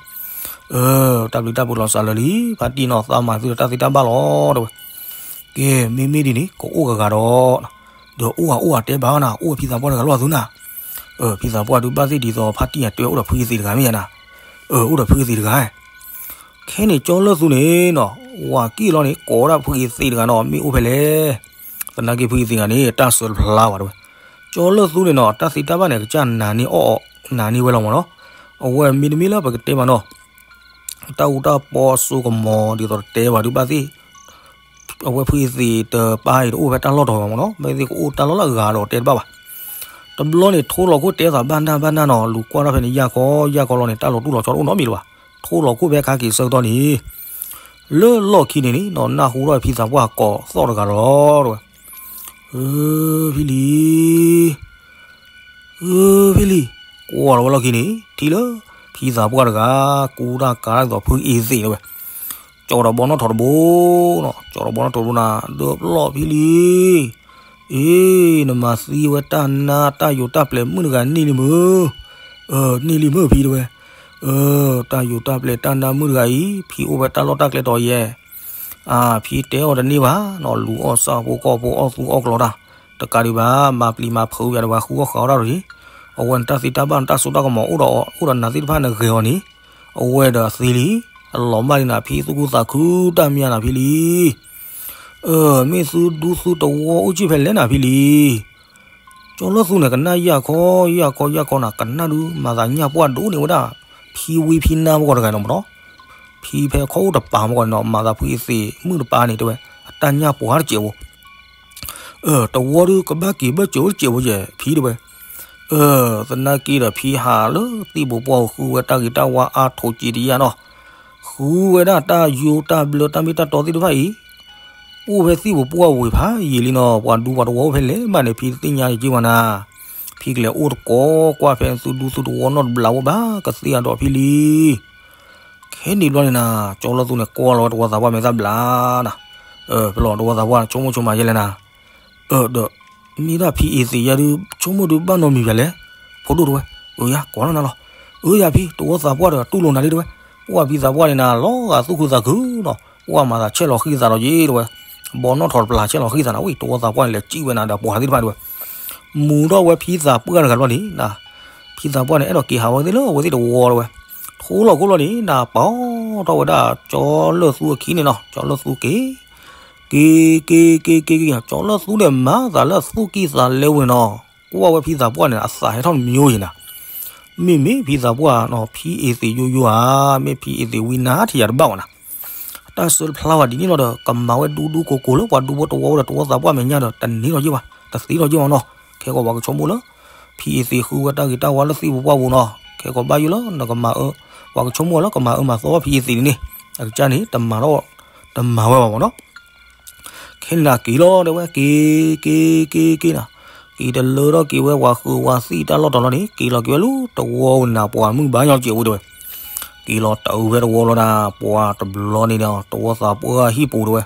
တၢ်ပျံၤတၢ်ဖုးလီၤစှၤလၢာ်လံ ဖါတံၢ်နီၤ သးမၤသုဒီးတၢ်သ့တၢ်ဘၣ်လီၤတဲဝဲ, ကဲ မ့မ့ၢ်ဒ်န့ၣ် ကအိၣ်ဂၤဂၤဒီး ဒီးအိၣ်ဂၤအိၣ်ဂၤတဲဘၣ်နၤ အိၣ်ဝဲဖံသးပှၢ်တဂၤလီၤသုနၤ, ဖံသးပှၢ်ဒုးဘၣ်သ့ၣ်ဒ်သိးဖါတံၢ်အတဲအိၣ်ဒီးဖုအသ့ၣ်တဂၤမ့ၢ်ယါနၤ, အိၣ်ဒီးဖုအသ့ၣ်တဂၤ ခဲန့ၣ်ကၠီလၢၢ်သူန့ၣ်နီၤ ဝၤက့ၢ်လီၤန့ၣ် ကိးဝဲဒၣ်ဖုအသ့ၣ်တဂၤနီၤ မ့ၢ်အိၣ်ဖဲလဲၣ်, သနာ်က့ဖုအသ့ၣ်တဂၤန့ၣ် တၢ်ဆၢတဖျါဘၣ်တဲဝဲ, ကၠီလၢၢ်သူန့ၣ်နီၤ တၢ်သ့တၢ်ဘၣ်န့ၣ် ကစၢ်နၤန့ၢ်အီၣ်နၤန့ၢ်ဝဲလီၤမ့ၢ်နီၤ, အဝဲမ့တမ့ၢ်လၢပကတဲမးနီၤ တၢ်အူတၢ်ပီစိကမီၤဒ်သိးတတဲဘၣ်ဒုးဘၣ်သ့ၣ်, အဝဲဖုအသ့ၣ်တပၢ်အံၤတအိၣ်ဖဲတၢ်လီၢ်တတီၤဘၣ်မ့ၢ်နီၤ မ့ၢ်သ့ၣ်ကအိၣ်တၢ်လီၢ်လၢအဂၤဒီးတဲတဘၣ်ဘၣ်, တဘျီန့ၣ် ထိလီၤခိၣ်တဲသးဘၣ်နၢ်ဘၣ်နၢ်နီၤ လူၤကွၢ်ထီၣ်ဖဲန့ၣ် ယၢ်ခီယၢ်ခီလီၤန့ၣ် တၢ်လီၤတူၢ်လီၤဆီတအိၣ်နီတမံၤလၢၤဘၣ်, ထိလီၤခိၣ်ဖဲခါက့ၤဆၢကတီၢ်န့ၣ် လၢလီၢ်ခံန့ၣ်န့ၣ်နီၤ နၢ်ဟူထီၣ်ဖံသးပှၢ်ကိးသီၣ်တဂၤလီၤတဲဝဲ, ဖံလံၤ ဖံလံၤ, ကွၢ်လီၤဝဲလီၢ်ခံန့ၣ် ထံၣ်လၢ ဖံသးပှၢ်တဂၤ ကူတၢ်ကၤတၢ်ဒ်သိးဖုအ့သ့ၣ်တဲဝဲ, ကၠီဒီးဘီနီၣ်ထီၣ်တဘိနီၤ ကၠီဒီးဘီနီၣ်ထီၣ်တဘိနၤ ဒီးပျီၢ်ဖံလံၤ, အ့ နမၤသံဝဲတၢ်နါတၢ်ယိာ်တၢ်ပျဲၤမုၣ်တဂၤန့ၢ်လံမုၢ်, န့ၢ်လံမုၢ်ဖံတဲဝဲ, တၢ်ယိာ်တၢ်ပျဲၤတၢ်နါမုၣ်တဂၤအံၤ ဖံအိၣ်ဖဲတၢ်လီၢ်တၢ်ကျဲတီၤယဲၢ် ဖံတဲအီၤတန့ၢ်ဘၣ်နီၤ လူၤအီၣ်ဆၣ်ဖိကီၢ်ဖိအီၣ်သူအီၣ်ကျီတၢ်, တကးဒံးဘၣ် မၤပျံၤမၤဖုးယၤဒီးပှၤဃုအီၣ်ဃုအီၣ်တၢ်ဒီး, အဝဲန့ၣ်တၢ်သ့တၢ်ဘၣ်န့ၣ် တၢ်စိတၢ်ကမီၤအိၣ်ဒီးအီၤ အိၣ်ဒီးနၤသ့ၣ်တဖၣ်န့ၣ်ဂ့ၤအီၤန့ၣ်, အဝဲဒီးအသံလံ, အလီၤမၢ်လံနၤ ဖံသူၣ်ခုသးခုတၢ်မံယါနၤဖံလံ, မ့ၢ်သုဒူသုတဝီအိၣ်ကံၣ်ဖဲလဲၣ်နၤဖံလံ ကၠီလၢၢ်သူန့ၣ် ကနၣ်ယၢ်ခီယၢ်ခီယၢ်ခီနၤ ကနၣ်ဒုး မၤသးညၣ်ပှၢ်ဒိၣ်န့ၣ်ဝဲဒၣ် ဖံဝံဖံနါမ့ၢ်ဂီၤတဂၤနီၤမ့ၢ်နီၤ, ဖံဖဲခီအိၣ်တပၤမ့ၢ်ဂီၤန့ၣ်နီၤ မၤသးဖုအ့သ့ၣ်မုၣ်တပၤန့ၣ်တဲဝဲ အတၢ်ညၣ်ပှၢ်တစဲးဖိ တဝီဒုးကဘၣ်က့ၤဘၢၣ်စၢၤအိၣ်တစဲးဖိယဲၢ် ဖံတဲဝဲ, သနာ်က့ဒီးဖံဟးလၢသံၣ်ပူၤပှၢ်ပူၤ ဃုဝဲတၢ်ဂ့ၤတၢ်ဝါအါထီၣ်က့ၤတယၢ်နီၤ, ဃုဝဲဒၣ်တၢ်ယိတၢ်ဘျၢတၢ်မ့ၢ်တၢ်တီသ့ၣ်တဖၣ်အံၤ အိၣ်ဖဲသံၣ်ပူၤပှၢ်ပူၤဝံၤဖးယံာ်လံနီၤ ပှၤဒူပှၤတဝီအိၣ်ဖဲလဲၣ်မးန့ၣ် ဖံတသ့ၣ်ညါယက့ၢ်ဝဲနၤ, ဖံကလဲၤအိၣ်တကိးကွၢ်ဖဲသုဒူသုတဝီနီတဘျီအိၣ်ဘၣ် ကသ့အဒီးဖံလံ ခဲန့ၣ်ဘျီန့ၣ်နၤ ကၠီလၢၢ်သူန့ၣ် ကွၢ်လီၤဝဲတဝီသးပှၢ်မဲာ်သၣ်ဘျါနၤ, ဖဲလီၤတဝီသးပှၢ် ဆိကမိၣ်ဆိကမးယဲလဲၣ်နၤ, ဒီး မ့ၢ်ဒၣ်ဖံအ့သ့ၣ်ယဲဒုး ဆိကမိၣ်ဒုးဘၣ်နီတမံၤဘၣ်လဲၣ်, ဖိဒိၣ်တဲဝဲ, အၢယၤ ကွၢ်လီၤနၤလီၤ, အၢယၤဖံ တဝီသးပှၢ်ဒီးတူၢ်လိာ်နၤလံတဲဝဲ, ပှၢ်ဖံသးပှၢ်န့ၣ်နၤ လီၤဂာ်သူၣ်ခုသးခုနီၤ, ပှၢ်မၤသးဆဲၣ်လီၤဃံသးဒီးယ့ၢ်တဲဝဲ, ဘီနီၣ်ထီၣ်တပျၢ်ဆဲၣ်လီၤဃံသးနၤ ဝံၤ တဝီသးပှၢ်န့ၣ် လဲၤစံၣ်ဝဲနၤဒီးပှၤသ့ၣ်တဖၣ်တဲဝဲ မူထီၣ်ဝဲဖံသးပှၢ်တဂၤဘျီန့ၣ်နၤ, ဖံသးပှၢ်န့ၣ် အဲၣ်ဒိးက့ၤဟးဝဲသ့ၣ်လၢအဝဲသ့ၣ်တဝီတဲဝဲ, ထိလီၤခိၣ်ဘျီန့ၣ်နၤ ပာ်ထီၣ်ဝဲဒၣ်ကၠီလၢၢ်သူအခံန့ၣ်နီၤ ကၠီလၢၢ်သူက့ၤ, က့ၤ က့ၤ က့ၤ က့ၤ က့ၤ ကၠီလၢၢ်သူန့ၣ် မၤသးလၢသူၣ်ကံၢ်သးလဲဝဲနီၤ, ကွၢ်ဝဲဖံသးပှၢ်န့ၣ် အသးဟဲထီၣ်တမံၤယဲၢ်နၤ, မ့မ့ၢ်ဖံသးပှၢ်နီၤ ဖံအ့သ့ၣ်ယိယိဧါ, မ့ၢ်ဖံအ့သ့ၣ်ဝံနါထံၣ်ယၤတဘၣ်ဘၣ်နၤ တၢ်ဆၢတဖျါဝဲဒ်န့ၣ်လီၤဒီး ကမၤဝဲဒူဒူကိးကိးလၢပှၤဒူဖိတဝီဒီးတဝီသးပှၢ်မဲာ်ညါဒီး တန့ၢ်လီၤယ့ၢ်ဘၣ်, တသ့လီၤယ့ၢ်ဘၣ်နီၤ, ခဲကီးပှၤကဆိကမိၣ်လၢ ဖံအ့သ့းဃုဝဲတၢ်ဂ့ၤတၢ်ဝါလၢသံၣ်ပူၤပှၢ်ပူၤနီၤ, ခဲကိးဘၣ်ယိၣ်လၢနကမၤအၢ, ပှၤကဆိကမိၣ်လၢကမၤအၢမၤသီဖံအ့သ့းန့ၣ်, အကစၢ်န့ၣ် တမၤထီၣ်, တမၤဝဲဘၣ်မၢ်နီၤ. ခဲန့ၣ်နၤက့ၤလီၤတဲဝဲ က့ၤ, က့ၤ, က့ၤ, က့ၤနၤ, က့ၤတလၢထီၣ်က့ၤဝဲပှၤဃုာ်ပှၤသံၣ်တၢ်လီၢ်တတီၤလီၤန့ၣ် က့ၤလီၤက့ၤဝဲလၢတဝီနၤ ပှၤမုၢ်ဘါညီစဲးဝဲတဲဝဲ, က့ၤလီၤတၢ်အုးဖဲတဝီလီၤနၤ ပှၤတဘျီန့ၣ်ဒီး တဝီသးပှၢ်ဟံၣ်ပူၤတဲဝဲ,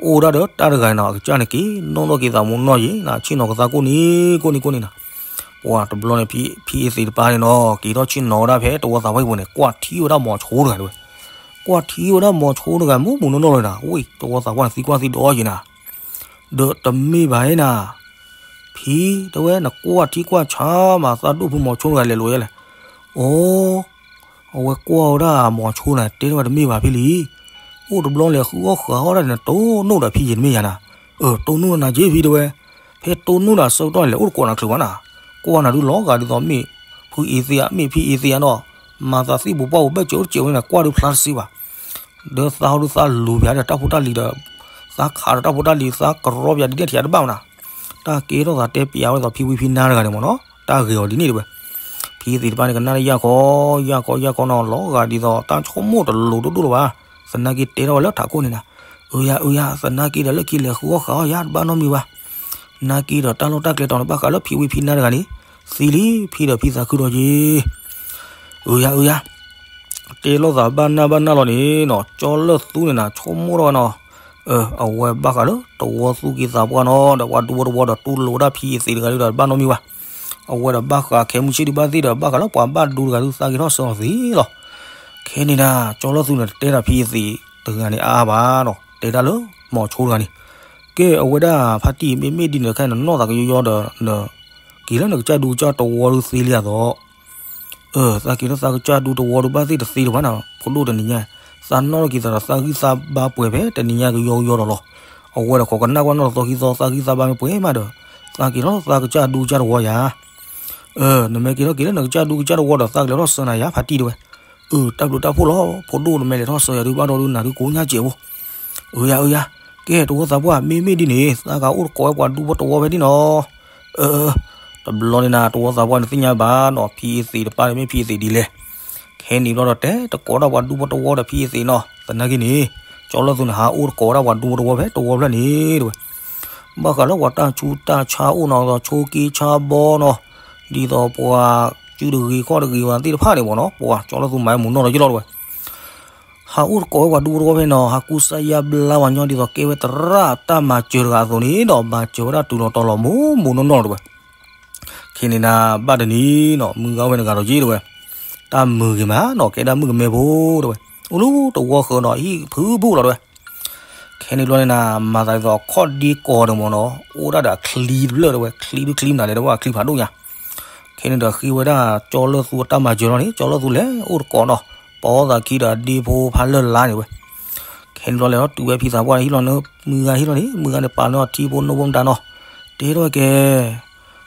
အိၣ်ဒၣ်ဒီးတၢ်တဂၤန့ၣ်နီၤ အကစၢ်န့ၣ်က့ၤနီၣ်ထီၣ်က့ၤသးမူနီၢ်ယံၤနၤ ဆ့ၣ်နီၤကသးကိၢ်န့ၣ် ကိၢ်န့ၣ် ကိၢ်န့ၣ်နၤ, ပှၤတဘျီန့ၣ် ဖံအ့သ့းတပၤန့ၣ်နီၤ က့ၤထီၣ်ဆ့ၣ်နီၤဝဲဒၣ်ဖဲတဝီသးပှၢ်ဟံၣ်ပူၤန့ၣ် ကွၢ်ထံၣ်ဝဲဒၣ်မိၤဆိတဂၤတဲဝဲ ကွၢ်ထံဝဲဒၣ်မိၤဆိတဂၤ မူးမူးနီၢ်နီၢ်လီၤနၤ, ဝ့ၢ် တဝီသးပှၢ်န့ၣ်သံကွၢ်သံဒိးယံၤနၤ, ဒီးတမ့ၢ်ဘၣ်ဧါနၤ, ဖံတဲဝဲ နကွၢ်ထံကွၢ်ဆးမး သးဒိၣ်ဖုမိၤဆိတဂၤလဲၤလိာ်ယဲလဲၣ်, အိ အဝဲကွၢ်ဝဲဒၣ်မိၤဆိနၤ တဲထီၣ်ဝဲတမ့ၢ်ဘၣ်ဖံလံ, အိၣ်တဘျီလဲၤဃုအီၣ်ဃုအီဒၣ်န့ၣ် တိၢ်နီၣ်ဒီးဖံယံၤတမ့ၢ်ယၤနၤ, အၢ တိၢ်နီၣ်နၤက့ဖံတဲဝဲ, ဖဲတိၢ်နီၣ်နၤဆၢကတီၢ်န့ၣ်လဲၤအိၣ်တကိးနၤချုးဘၣ်နၤ, ကွၢ်နၤဒုးလီၤဂာ်ဒ်သိးမ့ၢ်ဖုအ့သ့ဧါ မ့ၢ်ဖံအ့သ့ဧါနီၤ, မၤသးသံၣ်ပူၤပှၢ်ပူၤဘၣ်စဲးအိၣ်တစဲးဝဲန့ၣ် ကွၢ်ဒုးဖျါတစ့ဘၣ် ဒီးသးဟီဒုးသးလူၤပၠးဒီးတၢ်ဖိတၢ်လံၤဒီး သးခးဒီးတၢ်ဖိတၢ်လံၤ သးကရီပၠးဒ်န့ၣ်ထံၣ်တဘၣ်မနၤ, တၢ်ကဲထီၣ်သးတဲပၠးဝဲဒ်သိးဖံဝံဖံနါတဂၤန့ၣ်မ့ၢ်နီၤ တၢ်ဂ့ၤအီၤဒ်န့ၣ်တဲဝဲ, ဖံသ့ၣ်တဖၣ်န့ၣ် ကနၣ်လၢယၢ်ခီ, ယၢ်ခီယၢ်ခီနီၤ လီၤဂာ်ဒ်သိးတၢ်ဆိကမိၣ်တလိၤဒိၣ်ဒိၣ်လၢၤဘၣ်, သနာ်က့တဲထီၣ်ဝဲလၢထးခိၣ်န့ၣ်နၤ, အၢယၤ အၢယၤ သနာ်က့ဒီးလၢခံလဲၤဃုအီၣ်ဃုအီယၤတဘၣ်နီတမံၤဘၣ်, နာ်က့ဒီးတၢ်လီၢ်တၢ်ကျဲတီၤန့ၣ်ဘၣ်ဃးလၢဖံဝံဖံနါတဂၤန့ၣ်, သံလံ ဖံဒီးဖံသးခုဒီးက့ၤ အၢယၤ အၢယၤ, တဲလိာ်သးဘၣ်နၢ်ဘၣ်နၢ်လီၤန့ၣ်နီၤ ကၠီလၢၢ်သူန့ၣ်နၤ ဆိကမိၣ်ထီၣ်ဝဲနီၤ, အဝဲဘၣ်ဃးလၢတဝီသူၣ်က့သးပှၢ်နီၤ ဒီးပှၤဒူဖိတဝီဒီးတူၢ်လိာ်ဝဲဒၣ်ဖံအ့သ့းတဂၤဒုးဒီးတဘၣ်နီတမံၤဘၣ်, အဝဲဒီးဘၣ်ဃးခဲမုၢ်ဆ့ၣ်ဒုးဘၣ်သ့ၣ်ဒီး ဘၣ်ဃးလၢပှၤဘၣ်ဒူတဂၤဒုးသးက့ၤထီၣ်ဆၢလီၤသ့လီၤ, ခဲန့ၣ်ဒၣ် ကၠီလၢၢ်သူန့ၣ် တတဲတၢ်ဖံအ့သ့းတဂၤန့ၣ်အါအါဘၣ်နီၤ တဲတၢ်လၢမိၤဆိတဂၤန့ၣ်, ကဲအဝဲဒၣ်ဖါတံၢ် မ့မ့ၢ်ဒ်န့ၣ်ခဲအံၤ နနီၢ်သးကယီယီဒီး နက့ၤလၢနကစၢ်ဒူကစၢ်တဝီဒုးသ့လံအသိး အၢ သးက့ၤလၢသးကစၢ်ဒူတဝီဒုးဘၣ်သ့ၣ်တသ့လၢၤဘၣ်နၤ ဖိဒိၣ်တနံၤညါ, သးနီၣ်ထီၣ်က့ၤသးဒီးသးဂံၢ်သးဘါပှဲၤဖဲတနံၤညါကယီကယီဒီးလီၤ, အဝဲဒီးကိးကနၣ်ကွၢ်နီၣ်တသီခံသီ သးဂံၢ်သးဘါမ့ၢ်ပှဲၤမးဒီး, သးက့ၤထီၣ်သးကစၢ်ဒူကစၢ်တဝီယၤ, အၢ နမ့ၢ်က့ၤထီၣ်က့ၤလၢနကစၢ်ဒူကစၢ်တဝီဒီးသးကလဲၤထီၣ်ဆှၢနၤယၤဖါတံၢ်တဲဝဲ, အၢ တၢ်ဘျုးတၢ်ဖှိၣ်လီၤ ဖိဒိၣ်နမ့ၢ်လဲၤထီၣ်ဆှၢယၤဒုးဘၣ်ဒီးဒုးနၤဒုးကိးညါစဲးဖိ အၢယၤ အၢယၤ, ကဲတဝီသးပှၢ် မ့မ့ၢ်ဒ်န့ၣ် သးကအိၣ်တကိးဝဲပှၤဒူဖိတဝီဖဲဒ်နီၤ, အၢ တဘျီန့ၣ်နၤ တဝီသးပှၢ်န့ၣ်သ့ၣ်ညါဘၣ်နီၤ ဖံအ့သ့းတပၤန့ၣ်မ့ၢ်ဖံအ့သ့းဒ်လဲၣ်, ခဲန့ၣ်ဘျီဒီးတဲတကိးဒၣ်ပှၤဒူဖိတဝီဒီးဖံအ့သ့းနီၤ သနာ်က့န့ၣ်, ကၠီလၢၢ်သူန့ၣ် ဟးအိၣ်တကိးဝဲဒၣ်ပှၤဒူဖိတဝီဖဲတဝီဖျၢၣ်န့ၣ်တဲဝဲ, ဘၣ်ဃးလၢပှၤတၢ်ဆူးတၢ်ဆါအိၣ်နီၤ ဒီးဆိးက့ဆါဘီနီၤ, ဒ်သိးပှၤစုတဂ့ၤခီၣ်တဂ့ၤဘၣ်သ့ၣ်တဖၣ်န့ၣ်မ့ၢ်နီၤ ပှၤကၠီလၢၢ်သူမၤမူးနီၢ်ဒီးယလီၤတဲဝဲ ဟးအိၣ်တကိးဝဲပှၤဒူဖိတဝီဖဲနီၤ ဟးကူစါယါဘျါဝဲညီဒ်သိးကဲဝဲသရၣ်တၢ်မၤစၢၤတဂၤအသိးန့ၣ်ဒီး မၤစၢၤဝဲဒၣ်တုၤလီၤတီၤလီၤမူးမူးနီၢ်နီၢ်တဲဝဲ, ခဲန့ၣ်နၤ ဘၣ်တနံၤနီၤ မုၢ်ဂၤဝဲနဂၤဒီးက့တဲဝဲ, တၢ်မုာ်ဂ့ၤမးနီၤ ကဲဒၣ်မုၣ်ကမဲဖိတဲဝဲ, အိၣ်လၢတဝီဃၢၤနီၤ ဟံၣ်ဖုဖုလီၤတဲဝဲ, ခဲန့ၣ်ဘျီန့ၣ်နၤ မၤသးဒ်သိးခီၣ်ဒ့ကီးန့ၣ်မ့ၢ်နီၤ အိၣ်ဒၣ်ဒီးအချံတဖျၢၣ်တဲဝဲ ချံဒုချံမနုၤလဲၣ်တဲဝဲ အချံဖးဒိၣ်ညါ ခဲန့ၣ်ဒီးဃ့ဝဲဒၣ်ကၠီလၢၢ်သူအတၢ်မၤစၢၤလီၤန့ၣ် ကၠီလၢၢ်သူလဲၤအိၣ်တကိးနီၤ ပိာ်သးခံဒီးအဒ့ဖိဖးလၢ်လါန့ၣ်ဝဲ, ခဲန့ၣ်ဘျီလဲၤထီၣ်တုၤဝဲဖံသးပှၢ်န့ၣ်ဟံၣ်လီၤန့ၣ် မုၢ်ဂၤဟံၣ်လီၤန့ၣ် မုၢ်ဂၤန့ၣ်ပာ်လၢအီထံဖိနိဖိမတၤနီၤ, တဲထီၣ်ဝဲကဲ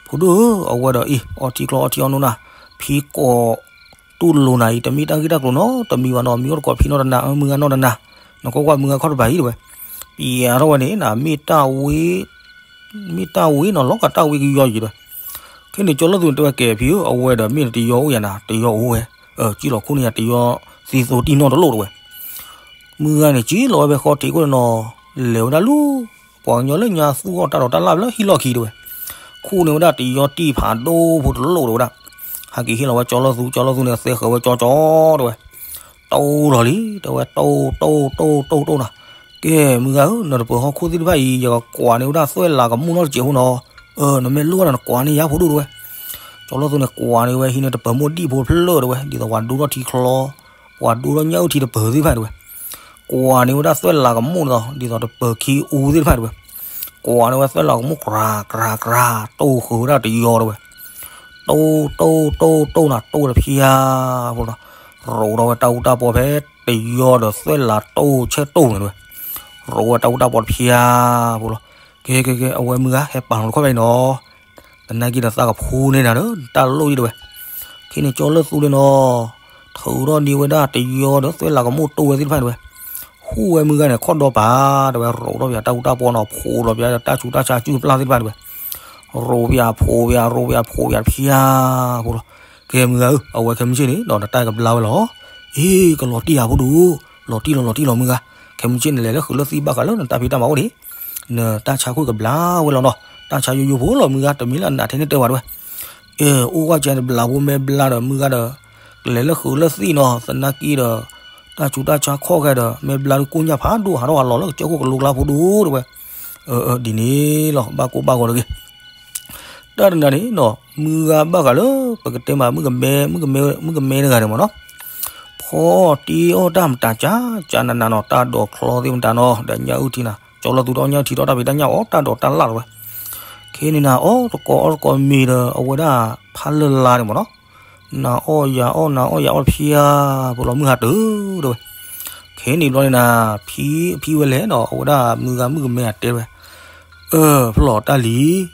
ဖိဒိၣ်ဧၢ အဝဲဒီးအံၤ အီထံကျီအီထံအီနိနၤ, ဖံကိးတူၢ်လိာ်နၤအံၤ တမ့ၢ်တၢ်ဂ့ၢ်တၢ်ကျိၤနီတမံၤဘၣ်နီၤ မ့ၢ်အိၣ်တကိးဖံနီတနၤ မုၢ်ဂၤနီတနၤ, နကွၢ်ကွၢ်မုၢ်ဂၤခီၣ်တပၤအံၤတဲဝဲ, ပျဲထီၣ်ဝဲန့ၣ်နၤ မ့ၢ်တၢ်ဝ့ မ့ၢ်တၢ်ဝ့နီၤ လီၤဂာ်တၢ်ဝ့ကယီယံၤတဲဝဲ, ခဲန့ၣ်ကၠီလၢၢ်သူန့ၣ်တဲဝဲကဲဖံဧၢ အဝဲဒီးမ့ၢ်တယီအိၣ်ယၤနၤ တယီအိၣ်ဝဲ, စံၣ်လီၤခူၣ်န့ၢ်ယၤတယီသံသိတံၢ်နီတလိၣ်တဲဝဲ မုၢ်ဂၤန့ၣ် စံၣ်လီၤဝဲဖဲဃီထံးခိၣ်န့ၣ်နီၤ, လဲၤဝဲဒၣ်လၢ ပှၤကညီလၢညါသူၣ်အီၣ်တၢ်ဒီးတၢ်လၢ်လၢဟံၣ်လီၢ်ခံတဲဝဲ, ခူၣ်န့ၢ်ဝဲဒၣ်တယီတံၢ်ဖးဒိၣ်ဖိတလိၣ်တဲဝဲဒၣ်, ဟဲက့ၤဟ့ၣ်လီၤဝဲကၠီလၢၢ်သူ ကၠီလၢၢ်သူန့ၣ်သဲဃၢၤဝဲကၠီကၠီတဲဝဲ, တိၢ်လီၤလံ တဲဝဲ တိၢ်တိၢ်တိၢ်တိၢ်တိၢ်နၤ, ကဲ မုၢ်ဂၤဧၢ နတပၢၤဟီၣ်ခိၣ်သ့ၣ်တဖၣ်အံၤ ယကကွၢ်န့ၢ်ဝဲဒၣ်သွဲၣ်လးကမူၣ်နီတစဲးဖိနီၤ, အၢ နမ့ၢ်လိၣ်ဝဲဒၣ်နကွၢ်န့ၢ်ယၤဖိဒိၣ်တဲဝဲ, ကၠီလၢၢ်သူန့ၣ်ကွၢ်န့ၢ်ဝဲဟံးန့ၢ်တပၢၤမိၢ်ဒံၣ်ဖိတဖျၢၣ်တဲဝဲ ဒ်သိးပှၤဒူထီၣ်ထံချီ ပှၤဒူထီၣ်ညၣ်အုၣ်ထံတပၢၤသ့ၣ်တဖၣ်တဲဝဲ, ကွၢ်န့ၢ်ဝဲဒၣ်သွဲၣ်လးကမူၣ်န့ၣ်ဒီး ဒ်သိးတပၢၤခံအူသ့ၣ်တဖၣ်တဲဝဲ, ကွၢ်န့ၢ်ဝဲသွဲၣ်လးကမူၣ် ကြၤကြၤကြၤ တိၢ်ဃုာ်ဝဲဒၣ်တယီတဲဝဲ, တိၢ်တိၢ်တိၢ်တိၢ်နၤ တိၢ်တဖျါဖိလီၤ, ရိးထီၣ်ဝဲတၢ်အူတၢ်ပီၢ်ဖဲတယီဒီးသွဲၣ်လးတိၢ်ဆဲးတိၢ်န့ၣ်တဲဝဲ, ရိးဝဲတၢ်အူတၢ်ပီၢ်တဖျါဖိလီၤ, ကဲကဲကဲ အဝဲမုၢ်ဂၤ ဟဲပာ်လီၤတခီၣ်ဖဲအံၤနီၤ သနာ်က့ဒီးသးကဖှူန့ၢ်နၤဒီး တၢ်လိၣ်အံၤတဲဝဲ, ခဲန့ၣ်ကၠီလၢၢ်သူန့ၣ်နီၤ, ထုးထီၣ်န့ၢ်ဝဲဒၣ်တယီဒီးသွဲၣ်လးကမူၣ်တိၢ်ဝဲသ့ၣ်တဖၣ်တဲဝဲ, ဟူးဝဲမုၢ်ဂၤန့ၣ် ခီၣ်ဒီပၤတဲဝဲ ရိးထီၣ်ပၠးတၢ်အူတၢ်ပီၢ်နီၤ ဖှိးလီၤပၠးဒီးတၢ်ဆူးတၢ်ဆါစုၣ်ပျၢ်သ့ၣ်တဖၣ်တဲဝဲ, ရိဖၠၣ်ဖိဖၠၣ် ရိဖၠၣ်ဖိဖၠၣ်တဖၠၣ်ဖိလီၤ. ကဲမုၢ်ဂၤဧၢ, အဝဲခဲမုၢ်ဆ့ၣ်န့ၣ်ဒီး နတၢ်ကဘျါဝဲလီၤ. အ့ ကလီၤတံၢ်ဧါဖိဒိၣ်, လီၤတံၢ်လီၤ လီၤတံၢ်လီၤမုၢ်ဂၤ, ခဲမုၢ်ဆ့ၣ်န့ၣ် လဲၤလၢဃုာ်လၢသံၣ်ဘၣ်ဃးလၢနတၢ်ဖံးတၢ်မၤအိၣ်န့ၣ်, နတၢ်ဆါခိၣ်ကဘျါဝဲလီၤနီၤ, တၢ်ဆါယိယိဖိလီၤမုၢ်ဂၤ, တမ့ၢ်လၢအနးထဲန့ၣ်တဲဝဲတဲဝဲ အဲ အိၣ်ဝဲကဲတဘျီဖိမဲာ်ဘျါဒီး မုၢ်ဂၤဒီး ကလဲၤလၢဃုာ်လၢသံၣ်နီၤ, သနာ်က့ဒီး တၢ်ဆူးတၢ်ဆါခီၣ်ခဲဒီး မဲာ်ဘျါဒုးကိၣ်ညၣ်ဖးဒိၣ် ဟးထီၣ်ဟးလီၤလၢကစၢၢ်ခိၣ်ကလိကျါဖိဒိၣ်တဲဝဲ. အၢ အၢ ဒ်န့ၣ်လီၤ, ဘၣ်ကိၢ်ဘၣ်ဂီၤတဂ့ၤ. တၢ်တနၤန့ၣ်နီၤ မုၢ်ဂၤဘၣ်ဃးလၢ ပကတဲမး မုၣ်ကမဲ မုၣ်ကမဲ မုၣ်ကမဲတဂၤန့ၣ်မ့ၢ်နီၤ, ဖီတ့အီၣ်တၢ်မတၤကၢ်ကၢ်နးနးနီၤ, တၢ်ဒိးချီသ့ၣ်မတၤနီၤ, ဒီးညၣ်အုၣ်ထံနၤ, ကၠီလၢသူတအီၣ်ညၣ်အုၣ်ထံထီၣ်တၢ်ဖံးတၢ်ညၣ်အီၣ်တၢ်ဒိးတၢ်လၣ်လီၤဝဲ. ခဲန့ၣ်နၤ အီၣ်တကိးအီၣ်တကိးမ့ၤဒီး အဝဲဒၣ်ဖးလၢ်လါန့ၣ်မ့ၢ်နီၤ, နၤအီၣ်ယၤအီၣ် နၤအီၣ်ယၤအီၣ်တဖျါ, ဖိလီၤမုၢ်ဟါတုၤတဲဝဲ. ခဲန့ၣ်ဘျီန့ၣ်နၤ ဖံဖံဝဲလဲၣ်နီၤ, အဝဲဒၣ်မုၢ်ဂၤမုၣ်ကမဲအတဲဝဲ, အၢ ဖျီၣ်တၢ်လံၤ,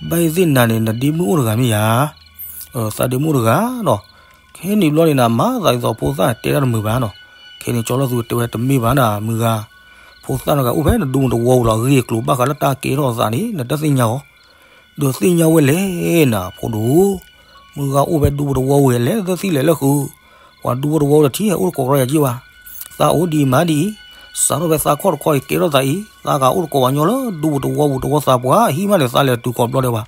ဘၣ်သ့ၣ်နၤန့ၣ် နဒ့မုၣ်အိၣ်တဂၤမ့ၢ်ယၤ, သးဒ့မုၣ်အိၣ်တဂၤနီၤ. ခဲန့ၣ်ဘျီန့ၣ်နၤ မၤသးဒ်သိးဖိသၣ်တဲတၢ်တမုာ်ဘၣ်နီၤ. ခဲန့ၣ် ကၠီလၢသူတဲဝဲ တမ့ၢ်ဘၣ်နၤ မုၢ်ဂၤ, ဖိသၣ်တဂၤအိၣ်ဖဲနဒူပူၤတဝီပူၤလီၤ, အဂ့ၢ်အကျိၤဘၣ်ဃးလၢတၢ်ကဲထီၣ်သးန့ၣ် နတသ့ၣ်ညါအီၤ, ဒီးသ့ၣ်ညါဝဲလဲၣ်နၤ ဖိဒိၣ်, မုၢ်ဂၤအိၣ်ဖဲဒူပူၤတဝီပူၤ လဲၤလၢသံၣ်လဲၤလၢဃုာ်, ပှၤဒူပူၤတဝီပူၤတထံၣ် ဟဲအိၣ်တကိးကီယၤက့ၢ်ဘၣ်, သးအိၣ်ဒ်အံၤမၤဒ်အံၤ, စးထီၣ်ဖဲသးခီၣ်တခီအံၤကဲထီၣ်သးအံၤ, သးကအိၣ်တကိးဘၣ်ညီလၢဒူပူၤတဝီပူၤတဝီသးပှၢ် အဟံၣ်မးန့ၣ်သးလဲၤတုၤကိးဘျီဒဲးဘၣ်.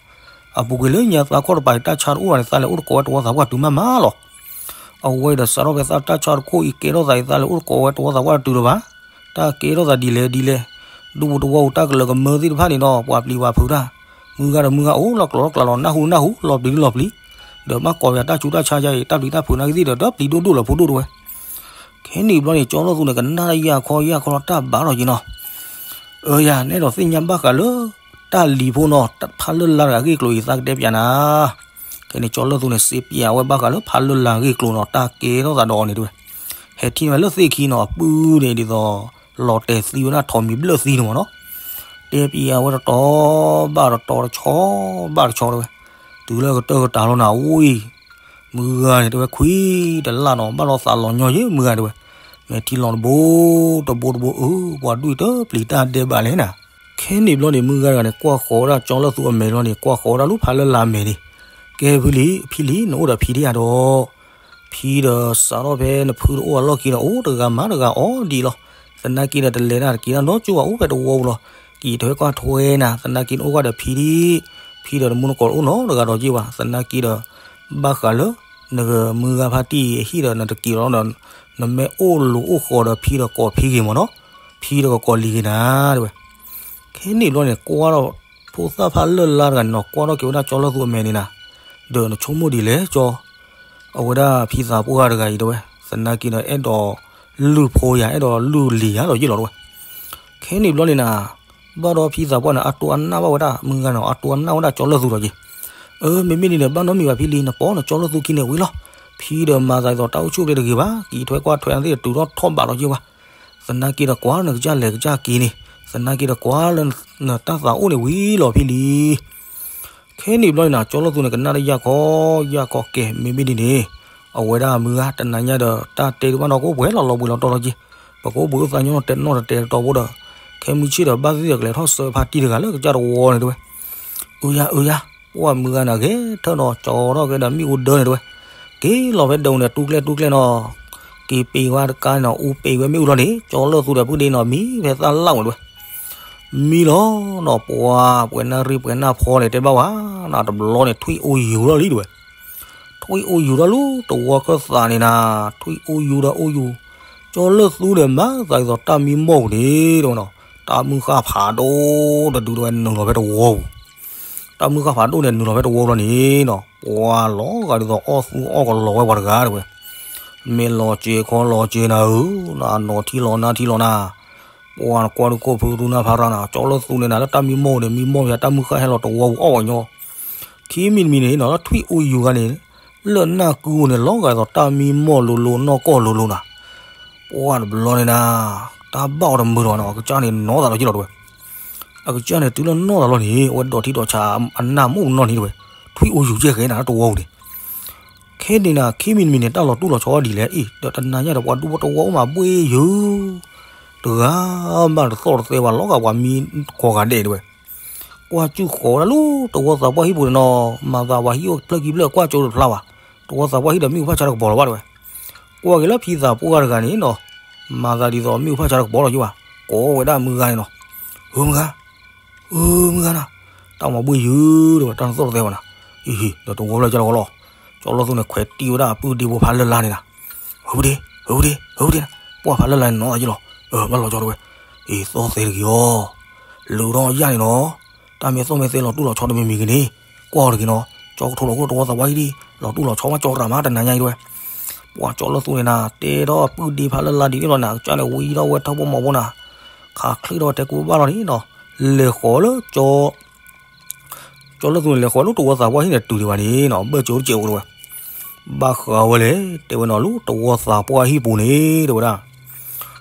အပူၤကွံာ်လၢညါသးခီၣ်တပၤအံၤ တၢ်ဆါတအိၣ်ဘၣ်န့ၣ် သးလဲၤအိၣ်တကိးဝဲတဝီသးပှၢ်တုၤမးမးလီၤ. အဝဲဒီးစးထီၣ်ဖဲသးတၢ်ဆါတခိၣ်အံၤကဲထီၣ်သးအံၤ သးလဲၤအိၣ်တကိးဝဲတဝီသးပှၢ်တတုၤလၢၤဘၣ်. တၢ်ကဲထီၣ်သးဒ်လဲၣ်ဒ်လဲၣ်, ဒူပူၤတဝီပူၤတၢ်ကလၢၤကမၢသ့ၣ်တဖၣ်န့ၣ်ဒီး ပှၤပျံၤပှၤဖုးတၢ်, မုၢ်ဂၤဒီးမုၢ်ဂၤအိၣ်လီၤကျိၤလီၤကျဲလီၤ နၢ်ဟူနၢ်ဟူ လီၤပျံၤလီၤပျံၤ, ဒီးဘၣ်ကိးပယၤတၢ်ဆူးတၢ်ဆါယါအံၤ တၢ်ပျံၤတၢ်ဖုးနာ်က့သ့ၣ်ဒီး ဒီးပျံၤဒိၣ်ဒိၣ်လီၤဖိဒိၣ်တဲဝဲ. ခဲန့ၣ်ဘျီန့ၣ် ကၠီလီၤသူန့ၣ် ကနၣ်တၢ်ယၢ်ခီယၢ်ခီလီၤတၢ်ဘၣ်ထီၣ်က့ၤနီၤ. အၢယၤ နအဲၣ်ဒိးသ့ၣ်ညါဘၣ်ဃးလၢ တၢ်လံၤဖိနီၤ, ဖးလၢ်လါတဂၤအဂ့ၢ်အကျိၤအံၤ သးကတဲပျးနၤ. ခဲန့ၣ် ကၠီလီၤသူန့ၣ် စံးပျးဝဲဘၣ်ဃးလၢဖးလၢ်လါအဂ့ၢ်အကျိၤနီၤ, တၢ်ကဲထီၣ်သးဒီးအီၤန့ၣ်တဲဝဲ. ဟဲထံၣ်ဝဲလၢသ့ၣ်ခံနီၤ, အပုၢ်န့ၣ်ဒ်သိး လီၤတဲာ်သံဝဲဒၣ်ထိးမံၤဘျၢၣ်သံန့ၣ်မ့ၢ်နီၤ. တဲပျးဝဲတတီၤဘၣ်တတီၤ တဆီဘၣ်တဆီတဲဝဲ. တုၤလၢကတၢၢ်ကတၢၢ်လီၤနၤ အဝံၣ် မုၢ်ဂၤန့ၣ်တဲဝဲ ခွံတလၣ်နီၤ ဘၣ်လီၤသးလီၤညီယဲၢ်မုၢ်ဂၤတဲဝဲ. မ့ၢ်ထံလီၤတဘိ တဘိတဘိအၢ ပှၤဒွံၣ်တပျံၤတၢ်ဒဲးဘးလဲၣ်နၤ. ခဲန့ၣ်ဘျီန့ၣ် မုၢ်ဂၤတဂၤန့ၣ် ကွၢ်ဃီၤဝဲဒၣ်ကၠီလီၤသူအမဲာ်လီၤန့ၣ် ကွၢ်ဃီၤဝဲဒၣ်လၢဖးလၢ်လါအမဲာ်န့ၣ်, ကဲဖုလံ ဖံလံ နအိၣ်ဒီးဖံဒံးဧါဒီး ဖံဒီးစးထီၣ်ဖဲနဖုတအိၣ်အလီၢ်ခံဒီး အိၣ်တဂၤမၤတဂၤအီၤဒံးလီၤ. သနာ်က့ဒီးတလဲၤတၢ်တက့ၤတၢ်နီတစိၤဘၣ် အိၣ်ဖဲတဝီပူၤလီၤ. က့ၤထွဲကွၢ်ထွဲနၤ သနာ်က့နအိၣ်ကွၢ်ဒီးဖံဒံး, ဖံဒီးနမူနကိးတအိၣ်နီတဂၤဒီးက့ၤဘၣ်. သနာ်က့ဒီး ဘၣ်ဃးလၢ နကမုၢ်ဂၤဖါတံၢ်အဟံၣ်ဒီးနတက့ၤလီၤဒီး နမ့ၢ်အိၣ်လူၤအိၣ်ဃီၤဒီးဖံဒီးကိးဖံဂ့ၤမ့ၢ်နီၤ, ဖံဒီးကကိးလံၤဂ့ၤနၤတဲဝဲ. ခဲန့ၣ်ဘျီန့ၣ် ကွၢ်ထီၣ်ဖိသၣ်ဖးလၢ်လါတဂၤန့ၣ်နီၤ ကွၢ်ထီၣ်က့ၤဝဲဒၣ်ကၠီလၢသူအမဲာ်န့ၣ်နၤ, ဒီးနဆိကမိၣ်ဒ်လဲၣ်ကၠီ, အဝဲဒၣ်ဖံသးပှၢ်တဂၤအံၤတဲဝဲ, သနာ်က့ဒီးအဲၣ်ဒိးလုၢ်ဖိယၤ အဲၣ်ဒိးလုၢ်လံၤယၤဒီးယ့ၢ်လီၤတဲဝဲ. ခဲန့ၣ်ဘျီန့ၣ်နၤ, ဘၣ်ဒီးဖံသးပှၢ်န့ၣ် အတိအနၢ်ဘၣ်ဝဲဒၣ်မုၢ်ဂၤန့ၣ် အတိအနၢ်ဝဲဒၣ်ကၠီလၢသူဒီးက့ၤ, အၢ မ့မ့ၢ်ဒ်န့ၣ် ဘၣ်နီတမံၤဘၣ်ဖံလံၤ နပိာ်နကၠီလၢသူခံန့ၣ်ဝံၤလီၤ. ဖံဒီးမၤသးဒ်သိးတၢ်အိၣ်ဆူၣ်အိၣ်ချ့တဂ့ၤဘၣ် က့ၤထွဲကွၢ်ထွဲအသ့ၣ်တုၤထီၣ်ထီၣ်ဘးလီၤက့ၤဝဲ. သနာ်က့ဒီးကွၢ်လၢနကစၢ်လဲၤကစၢ်က့ၤန့ၣ်, သနာ်က့ဒီးကွၢ်လၢနတၢ်သးအိၣ်န့ၣ်ဝံၤလီၤဖံလံၤ. ခဲန့ၣ်ဘျီန့ၣ်နၤ ကၠီလၢသူန့ၣ် ကနၣ်တၢ်ယၢ်ခီယၢ်ခီ ကဲ မ့မ့ၢ်ဒ်န့ၣ်, အဝဲဒၣ်မုၢ်ဂၤ တနၤညါဒီး တၢ်တဲဒုးဘၣ်နီၢ်ကီၢ်ပှဲၤလီၤလီၤဘှံးလီၤတီၤလီၤက့ၤ, ပကအိၣ်ဘှံးအိၣ်သးညီနီၢ်တဲာ်နီၢ်တတဲာ်တီၤဖိဒီး, ခဲမုၢ်ဆ့ၣ်ဒီးဘၣ်သ့ၣ်သ့ၣ်ကလဲၤထီၣ်စၢဖါတံၢ်တဂၤလၢကစၢ်တဝီန့ၣ်တဲဝဲ. အုယၤ အုယၤ, ပှၢ်မုၢ်ဂၤန့ၣ် ဂဲၤထၢၣ်နီၤ ကၠီထီၣ်ကဲဒီးမ့ၣ်အူဒၢန့ၣ်တဲဝဲ. က့ၤလီၤဖဲဒၢးန့ၣ် တူၢ်ကျဲတူၢ်ကျဲနီၤ, က့ၤပ့ၤဝဲတကါန့ၣ် အူပ့ၤဝဲမ့ၣ်အူလီၤန့ၣ် ကၠီလၢသူဒီးဖုဒ့နီၤ မံဖဲသၣ်လၢ်ဝဲတဲဝဲ. မံလီၤနီၤ ပှၢ်ပှဲၤနၣ်ရံၣ်ပှဲၤနၣ်ဖီန့ၣ်တဲဘၣ်ဝဲ, နတဘျီန့ၣ် ထွံၣ်အိၣ်ယူၤထီၣ်လံတဲဝဲ. ထွံၣ်အိၣ်ယူၤထီၣ်လၢတဝီခၢၣ်သးန့ၣ်နၤ, ထွံၣ်အိၣ်ယူၤဒီးအိၣ်ယူၤ, ကၠီလၢသူန့ၣ်မၤသးဒ်သိးတၢ်မံမီၢ်ပူၤန့ၣ်တဲဝဲနီၤ, တၢ်မုၢ်ဃၢ်ဖးဒိၣ်တဒုတဲဝဲနုာ်လီၤဖဲတဝီပူၤ တၢ်မုၢ်ဃၢ်ဖးဒိၣ်န့ၣ် နုာ်လီၤဖဲတဝီလီၤန့ၣ်နီၤ, ပှၢ်လီၤဂာ်ဒ်သိးအီၣ်သူအီၣ်ကလီၤဝဲပှၤတဂၤတဲဝဲ. မ့ၢ်လီၤစ့ၤခီလီၤစ့ၤနၤဧၢ, နနီၤထံလီၤနါထံလီၤနၤ, ပှၢ်နကွၢ်ဒုးခိၣ်ဖုဒုးနၢ်ဖးရၤနၤ, ကၠီလၢသူန့ၣ်နၤ လၢတၢ်မံမီၢ်န့ၣ် မံမီၢ်ဖဲတၢ်မုၢ်ဃၢ်ဟဲလီၤတဝီပူၤအီၣ်ဝဲညီ, ခံမံၤတမံၤန့ၣ်နီၤ လၢထွံၣ်အိၣ်ယူၤဂၤန့ၣ်, လၢနၢ်ကုန့ၣ် လီၤဂာ်ဒ်သိးတၢ်မံမီၢ်လိၤလိၤနီၢ်ကီၢ်လိၤလိၤနၤ, ပှၢ်တဘျီန့ၣ်နၤ, တၢ်ဘၣ်အီၤတမုာ်ဒီးနၤ အကစၢ်န့ၣ်နီၢ်သးလီၤက့ၤလီၤတဲဝဲ. အကစၢ်န့ၣ်တုၤလၢနီၢ်သးလီၤန့ၣ် အဝဲဒိးထံဒိးဆးအနၢ်မုၢ်နီၢ်န့ၣ်တဲဝဲ, ထွံၣ်အိၣ်ယူၤကဲဃဲနၤလၢတဝီပူၤန့ၣ် ခဲန့ၣ်နၤ ခံမံၤတမံၤန့ၣ် တၢ်လီၤတူၢ်လီၤဆီဒ်လဲၣ်အံၤ ဒီးတနၤညါဒီးပှၤဒူဖိတဝီအိၣ်မးဘှ့ယုၤ, တဂၤမးတသီၣ်တသဲဘၣ် လီၤဂာ်ပှၤမံကိးဂၤဒဲးတဲဝဲ. ကွၢ်ကၠူၣ်ဃီၤဝဲဒၣ်လၢတဝီသးပှၢ်ဟံၣ်ပူၤန့ၣ်နီၤ, မၤသးပှၤဟံၣ်အိၣ်ဖျၢၣ်ခံဖျၢၣ်ကွၢ်ကၠိတဖျါဘၣ်, တဝီသးပှၢ်ဟံၣ်ဒီးမ့ၣ်အူဖးဆါတကပီၤလီၤဘၣ်တဲဝဲ. ကွၢ်က့ၤလၢဖံသးပှၢ်တဂၤန့ၣ်နီၤ, မၤသးဒ်သိးမ့ၣ်အူဖးဆါတကပီၤလီၤယဘၣ်, ကိးဝဲဒၣ်မုၢ်ဂၤန့ၣ်နီၤ, ဧၢမုၢ်ဂၤ, ဧၢမုၢ်ဂၤနၤ, တၢ်မၤဘှ့ၣ်ယုၤတဲဝဲ, တၢ်နသီၣ်တသဲဘၣ်နၤ, အံၤ ဒီးတဝီဖျၢၣ်ကၢ်လီၤကီလီၤ, ကၠီလၢသူန့ၣ်ခွဲးတံၢ်ဝဲဒၣ်အပုၢ်ဒ့ဖိဖးလၢ်လၢ်န့ၣ်နၤ, ဧၢပဒ့, ဧၢပဒ့, ဧၢပဒ့နၤ, ပှၢ်ဖးလၢ်လၢ်န့ၣ်နီၤယလီၤ, ဘၣ်လီၤကၠီတဲဝဲ, အံၤသီၣ်သဲတဂ့ၤအီၤ, လုၢ်ထီၣ်ယၣ်န့ၣ်နီၤ, တၢ်မ့ၢ်သီၣ်မ့ၢ်သဲလီၤတူၢ်လီၤဆီတမံၤမံၤဂ့ၤန့ၣ်, ကွၢ်အီၤတဂ့ၤနီၤ, ကၠီကထိးလီၤခိၣ်တဝီသးပှၢ်ဟံၣ်ဒံး, လီၤတူၢ်လီၤဆီမးကၠီရၤမးတနၤညါအံၤတဲဝဲ. ပှၢ်ကၠီလၢသူန့ၣ်နၤ, တဲထီၣ်အပုၢ်ဒ့ဖးလၢ်လၢ်ဒ်န့ၣ်လီၤနၤ, ကစၢ်န့ၣ်ဝံထီၣ်ဝဲထီၣ်ဖိမီၤဖိနၤ, ခးချ့ထီၣ်ဝဲထဲကူဘၣ်လီၤန့ၣ်နီၤ, လဲၤဃီၤလၢကၠီ ကၠီလၢသူန့ၣ်လဲၤဃီၤလၢတဝီသးပှၢ်ဟံၣ်န့ၣ်တုၤဒံးဘၣ်န့ၣ်နီၤ, ဘၢၣ်စၢၤအိၣ်တစဲးအိၣ်တဲဝဲ, ဘၣ်ဃးဝဲလဲၣ်တဲဝဲနီၤ, လၢတဝီသးပှၢ်ဟံၣ်ပူၤန့ၣ်တဲဝဲဒၣ်,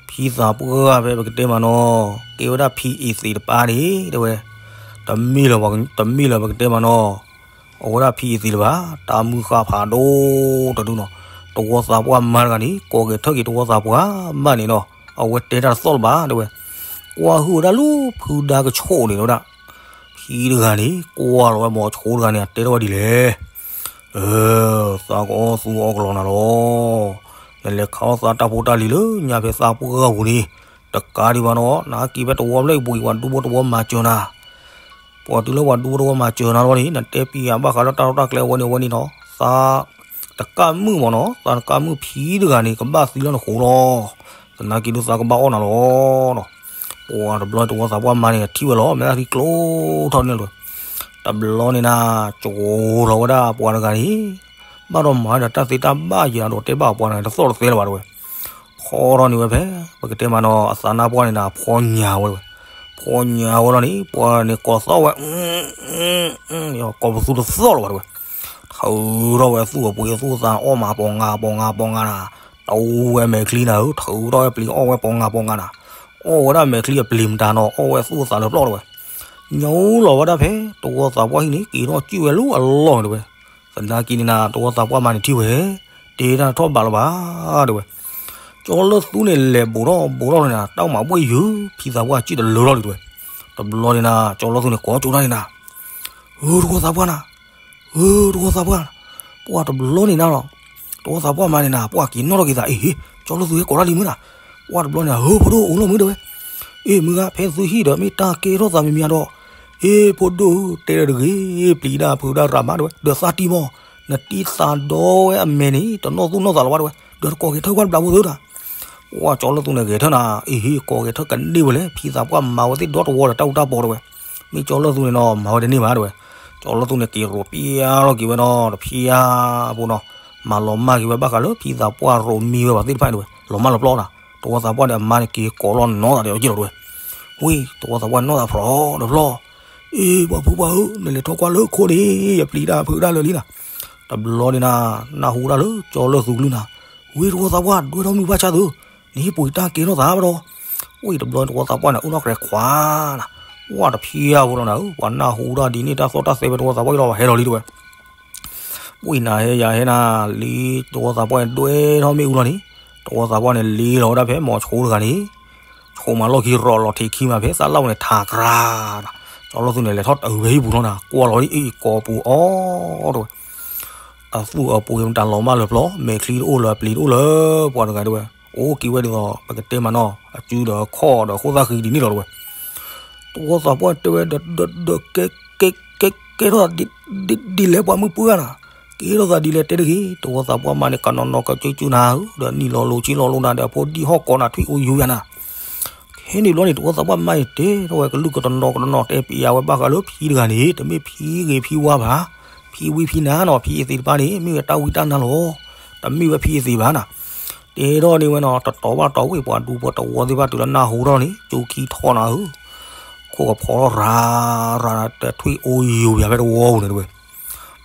ဖံသးပှၢ်ဖဲပကတဲမးနီၤ, ကဲဝဲဒၣ်ဖံအ့ၣ်သ့ၣ်တပၤန့ၣ်တဲဝဲ, တမ့ၢ်လၢၤ တမ့ၢ်လၢၤပကတဲမးနီၤ, အဝဲဒၣ်ဖံအ့ၣ်သ့ၣ်တပၤ, တၢ်မုၢ်ဃၢ်ဖးဒိၣ်တဒုနီၤ, တဝီသးပှၢ်မါတဂၤန့ၣ် ကိးက့ၤထၢၣ်က့ၤတဝီသးပှၢ်မါန့ၣ်နီၤ, အဝဲတဲတၢ်တသီၣ်လၢၤဘၣ်တဲဝဲ, ကွၢ်ဟုၣ်ဝဲဒၣ်လၢဖုဒါကဆိးန့ၣ်တဲဝဲဒၣ် ဖံတဂၤန့ၣ် ကွၢ်လီၤဝဲမီၤဆိတဂၤန့ၣ် အတဲထီၣ်ဝဲဒ်လဲၣ်, အၢ, သးကအီၣ်သူအီၣ်ကလီနၤလီၤ, နလဲၤခးအီၣ်သးတၢ်ဖိတၢ်လံၤလၢညါဖဲသးပှၢ်ပူၤန့ၣ်, တကးဒံးဘၣ်နီၤ, နက့ၤဖဲတဝီဖျၢၣ်အံၤပူၤအံၤ ပှၤဒူဖိတဝီမၤစၢၤနၤ, ပှၤတုၤလၢပှၤဒူဖိတဝီမၤစၢၤနၤလီၤန့ၣ် နတဲပံယၤဘၣ်ဃးလၢတၢ်လီၢ်တၢ်ကျဲအဝဲန့ၣ်အဝဲန့ၣ်နီၤ, သးတကးမုၣ်မ့ၢ်နီၤ, သးတကးမုၣ်ဖံတဂၤန့ၣ် ကဘၣ်သံလၢနဃိလီၤ, သနာ်က့ဒုးသးကဘၣ်အီၣ်နၤလီၤနီၤ, ပှၤတဘျီတဝီသးပှၢ်မါန့ၣ် ထံၣ်ဝဲလီၤ မဲာ်သၣ်ချံကျိထီၣ်န့ၣ်လီၤ, တဘျီန့ၣ်နၤ, ကၠိလီၤဝဲဒၣ်ပှၤတဂၤန့ၣ်, ဘၣ်ဒီးမၤဒီးတၢ်သ့တၢ်ဘၣ်ယၤဒီးတဲဘၣ်ပှၤတဂၤန့ၣ် တသီၣ်တသဲလၢၤဘၣ်တဲဝဲ, ခီထီၣ်န့ၢ်ဝဲဖဲ ပကတဲမးနီၤ အသးနါပှၢ်န့ၣ်နၤ ဖီညါဝဲတဲဝဲ, ဖီညါဝဲလီၤန့ၣ် ပှၤန့ၣ်ကိးသီၣ်ဝဲ ကိးပသူတသီၣ်လၢၤဘၣ်တဲဝဲ, ထုးထီၣ်ဝဲသူၣ်အပှ့ၤအသူၣ်အသးအီၣ်မး ပီၤငါပီၤငါပီၤငါနၤ, တဝဲမဲာ်ချံနၤဧၢ ထုးထီၣ်ဝဲပျံၤအီၣ်ဝဲပီၤငါပီၤငါနၤ, အီၣ်ဝဲဒၣ်မဲာ်ချံအပျံၤမတၤနီၤ အီၣ်ဝဲသူၣ်အသးလၢပျီၢ်တဲဝဲ, ညိလီၤဝဲဒၣ်ဖဲ တဝီသးပှၢ်ဟံၣ်န့ၣ် က့ၤထီၣ်စံၣ်ဝဲလၢအလီၢ်န့ၣ်တဲဝဲ, သနာ်က့န့ၣ်နၤ တဝီသးပှၢ်မါန့ၣ်ထံၣ်ဝဲ, တဲတၢ်ထီၣ်ဘးလၢၤဘၣ်တဲဝဲ, ကၠီလၢသူန့ၣ်လဲၤဘူးထီၣ်ဘူးထီၣ်န့ၣ်နၤ တၢ်မၤဘှ့ၣ်ယုၤ ဖံသးပှၢ်စံၣ်တလၢထီၣ်လံတဲဝဲ, တဘျီန့ၣ်နၤ ကၠီလၢသူန့ၣ်ကိးကၠိတၢ်န့ၣ်နၤ, ဧၢ တဝီသးပှၢ်နၤ ဧၢ တဝီသးပှၢ်, ပှၢ်တဘျီန့ၣ်နၤလီၤ, တဝီသးပှၢ်မါန့ၣ်နၤ ပှၢ်က့ၤနီၣ်ထီၣ်က့ၤသး အ့ၣ် ကၠီလၢသူဟဲကိးတၢ်လံမုၢ်နၤ, ပှၢ်တဘျီန့ၣ် ဧၢ ဖိဒိၣ်အိၣ်လီၤမုၢ်တဲဝဲ, အ့ၣ် မုၢ်ဂၤ ဖဲသုဟံၣ်ဒီးမ့ၢ်တၢ်ကဲထီၣ်သးမံၤမံၤဒီး, အ့ၣ် ဖိဒိၣ်ဧၢ တဲဒီးတဂ့ၤ, ပျံၤဒၣ်ဖုးဒၣ်ရၤမးတဲဝဲ ဒီးသးတံၢ်မီၢ်, နတံၢ်သးဒီဝဲအမဲာ်န့ၣ် တနီၣ်သူၣ်နီၣ်သးလၢၤဘၣ်တဲဝဲ, ဒီးတကိးဂဲၤထၢၣ်ကွၢ်တဘျီဖိသၢတၢ် ပှၢ်ကၠီလၢသူန့ၣ်ဂဲၤထၢၣ်နၤ, အ့ၣ် ကိးဂဲၤထၢၣ်ကန့ၢ်ဝဲလဲၣ်, ဖံသးပှၢ်မၤဝဲသ့ၣ်ဒီတဝီဒီးတၢ်အူတၢ်ပီတဲဝဲ, မ့ၢ်ကၠီလၢသူန့ၣ်နီၤ မၤဝဲတန့ၢ်ဘၣ်တဲဝဲ, ကၠီလၢသူန့ၣ်က့ၤရိးပျီလီၤက့ၤဝဲနီၤ တဖျၢၣ်ဖိနီၤ, မၤလီၤမၢ်က့ၤဝဲဘၣ်ဃးလၢဖံသးပှၢ်ရိးမံဝဲပှၤသ့ၣ်တဖၣ်န့ၣ်တဲဝဲ, လီၤမၢ်လီၤပျီနၤ, တဝီသးပှၢ်ဒီးအမါန့ၣ်က့ၤကိးလီၤနီၤသးဒီးက့ၤလီၤတဲဝဲ, ဝံ တဝီသးပှၢ်နီၢ်သးဖျိးတဖျီ အ့ၣ် ပှၤဖိပှၢ်ဧၢ နလဲၤထီၣ်ကွၢ်လၢခိၣ်န့ၣ် ယပျံၤတၢ်ဖုးတၢ်လၢာ်လံနၤ, တဘျီန့ၣ်နၤ နၢ်ဟူတၢ်လၢကၠီလၢသူကလုၢ်နၤ, ဝံ တဝီသးပှၢ် ဒွဲၣ်ထီၣ်မုၢ်ဘၣ်ဆၣ်သု, နဟံၣ်ပှ့ၤတၢ်ကဲထီၣ်သးဘၣ်ဒီး, ဝံ တဘျီန့ၣ်တဝီသးပှၢ်န့ၣ် အိၣ်ထီၣ်ကြဲးခွါနၤ, ဝံတဖျၢၣ်ဖိလီၤနၤဧၢ, ပှၤနၢ်ဟူတၢ်ဒ်န့ၣ် တၢ်သီၣ်တၢ်သဲဖဲတဝီသးပှၢ်အံၤလီၤ ဟဲလီၤလံတဲဝဲ ဝံနၤဟဲယၤဟဲနၤလံ, တဝီသးပှၢ်န့ၣ် ဒွဲၣ်ထီၣ်မ့ၣ်အူလီၤန့ၣ်, တဝီသးပှၢ်န့ၣ်လ့လီၤဝဲဒၣ်ဖဲမီၤဆိတဂၤန့ၣ်, ဆိးမးလီၢ်ခံရီးလီၤထံးခံမးဖဲသးလီၢ်ပူၤန့ၣ် ထးကြၢးနၤ, ကၠီလၢသူန့ၣ် လဲၤထီၣ်တုၤဖဲဟံၣ်ပူၤလီၤနၤ, ကွၢ်လီၤအံၤကိးပူၤအီၤတဲဝဲ, အသူၣ်အပှ့ၤမတၤလီၤမၢ်လၢာ်ပျီ, မဲာ်ချံတအိၣ်လၢၤ အပျံၤတအိၣ်လၢၤ, ပှၤတဂၤတဲဝဲ, အိၣ်က့ၤဝဲဒ်သိး ပကတဲမးနီၤ အစုဒီးအခီၣ်ဒီးခိၣ်သၣ်ဃံဒ်န့ၣ်လီၤတဲဝဲ တဝီသးပှၢ်တဲဝဲ ဒီးကဲ ကဲ ကဲ ကဲထီၣ်သးဒ်လဲၣ်ပှၤမုၣ်ပှၢ်နၤ, ကဲထီၣ်သးဒ်လဲၣ်တဲတဂ့ၤ, တဝီသးပှၢ်မါန့ၣ် ကနီၤနီၤကၠူကၠူနၤဧၢ, ဒီးနံၣ်လီၤလိၤဆံလီၤလိၤနၤ ဒီးအဖိဒံၣ်ဟီၣ်ကိးနၤထွံၣ်အိၣ်ယူၤယၤနၤ ခဲန့ၣ်ဘျီန့ၣ် တဝီသးပှၢ်မါန့ၣ် တဲထီၣ်ဝဲကလုၢ်ကတနီၤကတနီၤ တဲပျးဝဲဘၣ်ဃးလၢဖံတဂၤန့ၣ် တမ့ၢ်ဖံဂ့ၤဖံဝါဘၣ်, ဖံဝံဖံနါနီၤ ဖံအသ့ၣ်တဖၣ်န့ၣ် မ့ၢ်ဝဲတၢ်ဝံတၢ်နါလီၤ, တမ့ၢ်ဝဲဖံအသ့ၣ်ဘၣ်နၤ, တဲထီၣ်န့ၢ်ဝဲနီၤ တတီၤဘၣ်တီၤဝံၣ် ပှၤဒူဖိတဝီသ့ၣ်တဖၣ်တုၤလၢနၢ်ဟူထီၣ်န့ၣ် ကၠိခံထီၣ်နၤဧၢ, ခိၣ်ကဖီထီၣ်ရၤရၤ တထွံၣ်အိၣ်ယူၤယၤဖဲတဝီပူၤန့ၣ်တဲဝဲ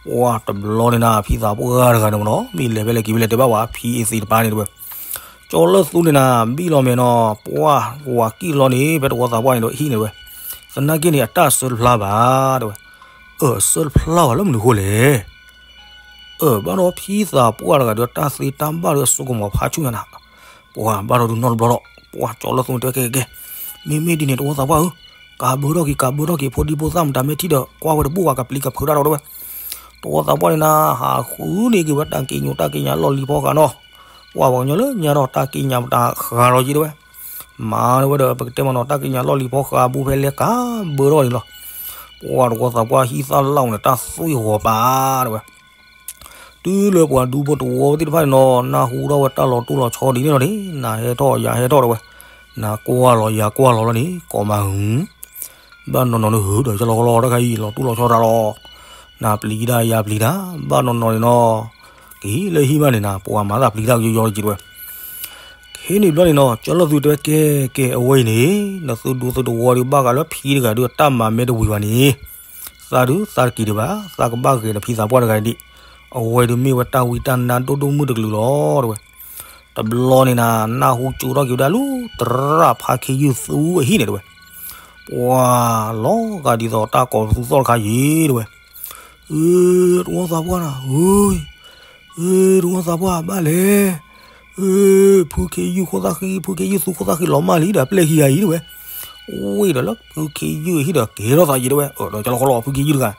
ပှၢ်တဘျီန့ၣ်နၤ ဖံသးပှၢ်တဂၤန့ၣ်မ့ၢ်နီၤ မ့ၢ်လဲၤဖဲလဲၣ်က့ၤဖဲလဲၣ်တဲဘၣ်ဝဲ ဖံအသ့ၣ်တဖၣ်န့ၣ်တဲဝဲ, ကၠီလၢသူန့ၣ်နၤ ဘံၣ်လီၤမဲာ်နီၤ ပှၢ်ဝၤကံၣ်လီၤန့ၣ် ဖဲတဝီသးပှၢ်န့ၣ်ဒီးဟံၣ်န့ၣ်တဲဝဲ, သနာ်က့န့ၣ် အတၢ်အဆၢတဖျါဘၣ်တဲဝဲ, အၢ အဆၢတဖျါဘၣ်လၢမနုၤအဃိလဲၣ် အၢ ဘၣ်ဒီးဖံသးပှၢ်တဂၤဒီးတၢ်သ့တၢ်ဘၣ်ဒီးအစိကမီၤဖးဆူၣ်ညါနၤ, ပှၢ်ဘၣ်ဒီးဒုးနီၣ်တဘျီဒီး ပှၢ်ကၠီလၢသူန့ၣ်တဲကဲကဲကဲ, မ့မ့ၢ်ဒ်န့ၣ်တဝီသးပှၢ်ဧၢ, ကးဘၢထီၣ်က့ၤ ကးဘၢထီၣ်က့ၤ ဖိဒံဖိသၣ်မတၤမ့ၢ်ထံၣ်ဒီး ကွၢ်ဝဲတဘူၣ်ဘၣ် ကပျံၤကဖုးတၢ်ဒီးတဲဝဲ. တဝီသးပှၢ်န့ၣ်နၤ ဟးဃုန့ၢ်က့ၤဝဲတၢ်က့ညိတၢ်က့ညါလီၢ်လံၤဖီဃးနီၤ. ပှၤပှၤကညီလၢညါဒီးတၢ်က့ညါမတၤဃးလီၤက့ၤတဲဝဲ. မၤန့ၢ်ဝဲဒီး ပကတဲမနီၤ တၢ်က့ညါလီၢ်လံၤဖီဃးအပူၤဖဲလဲၣ်ကးဘၢထီၣ်န့ၣ်လီၤ. ပှၤတဝီသးပှၢ်ဟံၣ်သၣ်လၢ်အိၣ်န့ၣ် တၢ်သွံၣ်ဂီၤပာ်တဲဝဲ. တုၤလၢပှၤဒူဖိတဝီသ့ၣ်တဖၣ်န့ၣ်နီၤ နၢ်ဟူထီၣ်ဝဲတၢ်လီၤတိၢ်လီၤဆီဒ်န့ၣ်လီၤန့ၣ် နၤဟဲထီၣ်ယၤဟဲထီၣ်တဲဝဲ. နၤကွၢ်လီၤယၤကွၢ်လီၤလီၤန့ၣ် ကိးမၤဟု ဘၣ်နီၢ်နီၢ်န့ၣ် ဟုဒီးကလီကလီတၢ်ခါအံၤ လီၤတိၢ်လီၤဆီတၢ်လီၤ. နၤပျံၤတၢ်ယၤပျံၤတၢ် ဘၣ်နီၢ်နီၢ်န့ၣ်နီၤ ကဟံးလၢဟံၣ်မးန့ၣ်နၤ ပှၤမၤသးပျံၤတၢ်ကယီယီတက့ၤတဲဝဲ. ခဲန့ၣ်ဘျီန့ၣ်နီၤ ကၠီလၢၢ်သူတဲဝဲ ကဲကဲအဝဲအံၤန့ၣ် နသုဒူသုတဝီဒုးဘၣ်ဃးလၢဖံတဂၤဒုးအတၢ်မၤမ့ၢ်တဝံၤဘၣ်န့ၣ် သးဒုးသးတက့ၤဒံးဘၣ် သးကဘၣ်ဂဲၤဒီးဖံသးပှၢ်တဂၤဒံး အဝဲဒုးမ့ၢ်ဝဲတၢ်ဝံတၢ်နါဒိၣ်ဒိၣ်မုၢ်တကလုာ်လီၤတဲဝဲ. တဘျီန့ၣ်နၤ နၢ်ဟူကၠိထီၣ်က့ၤဝဲဒၣ်လၢ သရၣ်ဖါခ့ယုၢ်သူအဟံၣ်န့ၣ်တဲဝဲ. ပှၤလီၤဂာ်ဒ်သိးတၢ်ကိးပသူသီၣ်တခါယံၤတဲဝဲ. အၢ တဝီသးပှၢ်နၤ အၢ အၢ တဝီသးပှၢ်ဘၣ်လဲၣ်. အၢ ဖုခ့ယုၢ်ခိၣ်သၣ်ဃံ ဖုခ့ယုၢ်သူခိၣ်သၣ်ဃံလီၤမၢ်လံဒီး အပျဲၢ်ခံဂၤအံၤတဲဝဲ. အိၣ်ဒီးလၢဖုခ့ယုၢ်အဟံၣ်ဒီးကဲထီၣ်သးယံၤတဲဝဲ. အၢ ဒီးကလီကလီဖုခ့ယုၢ်တဂၤ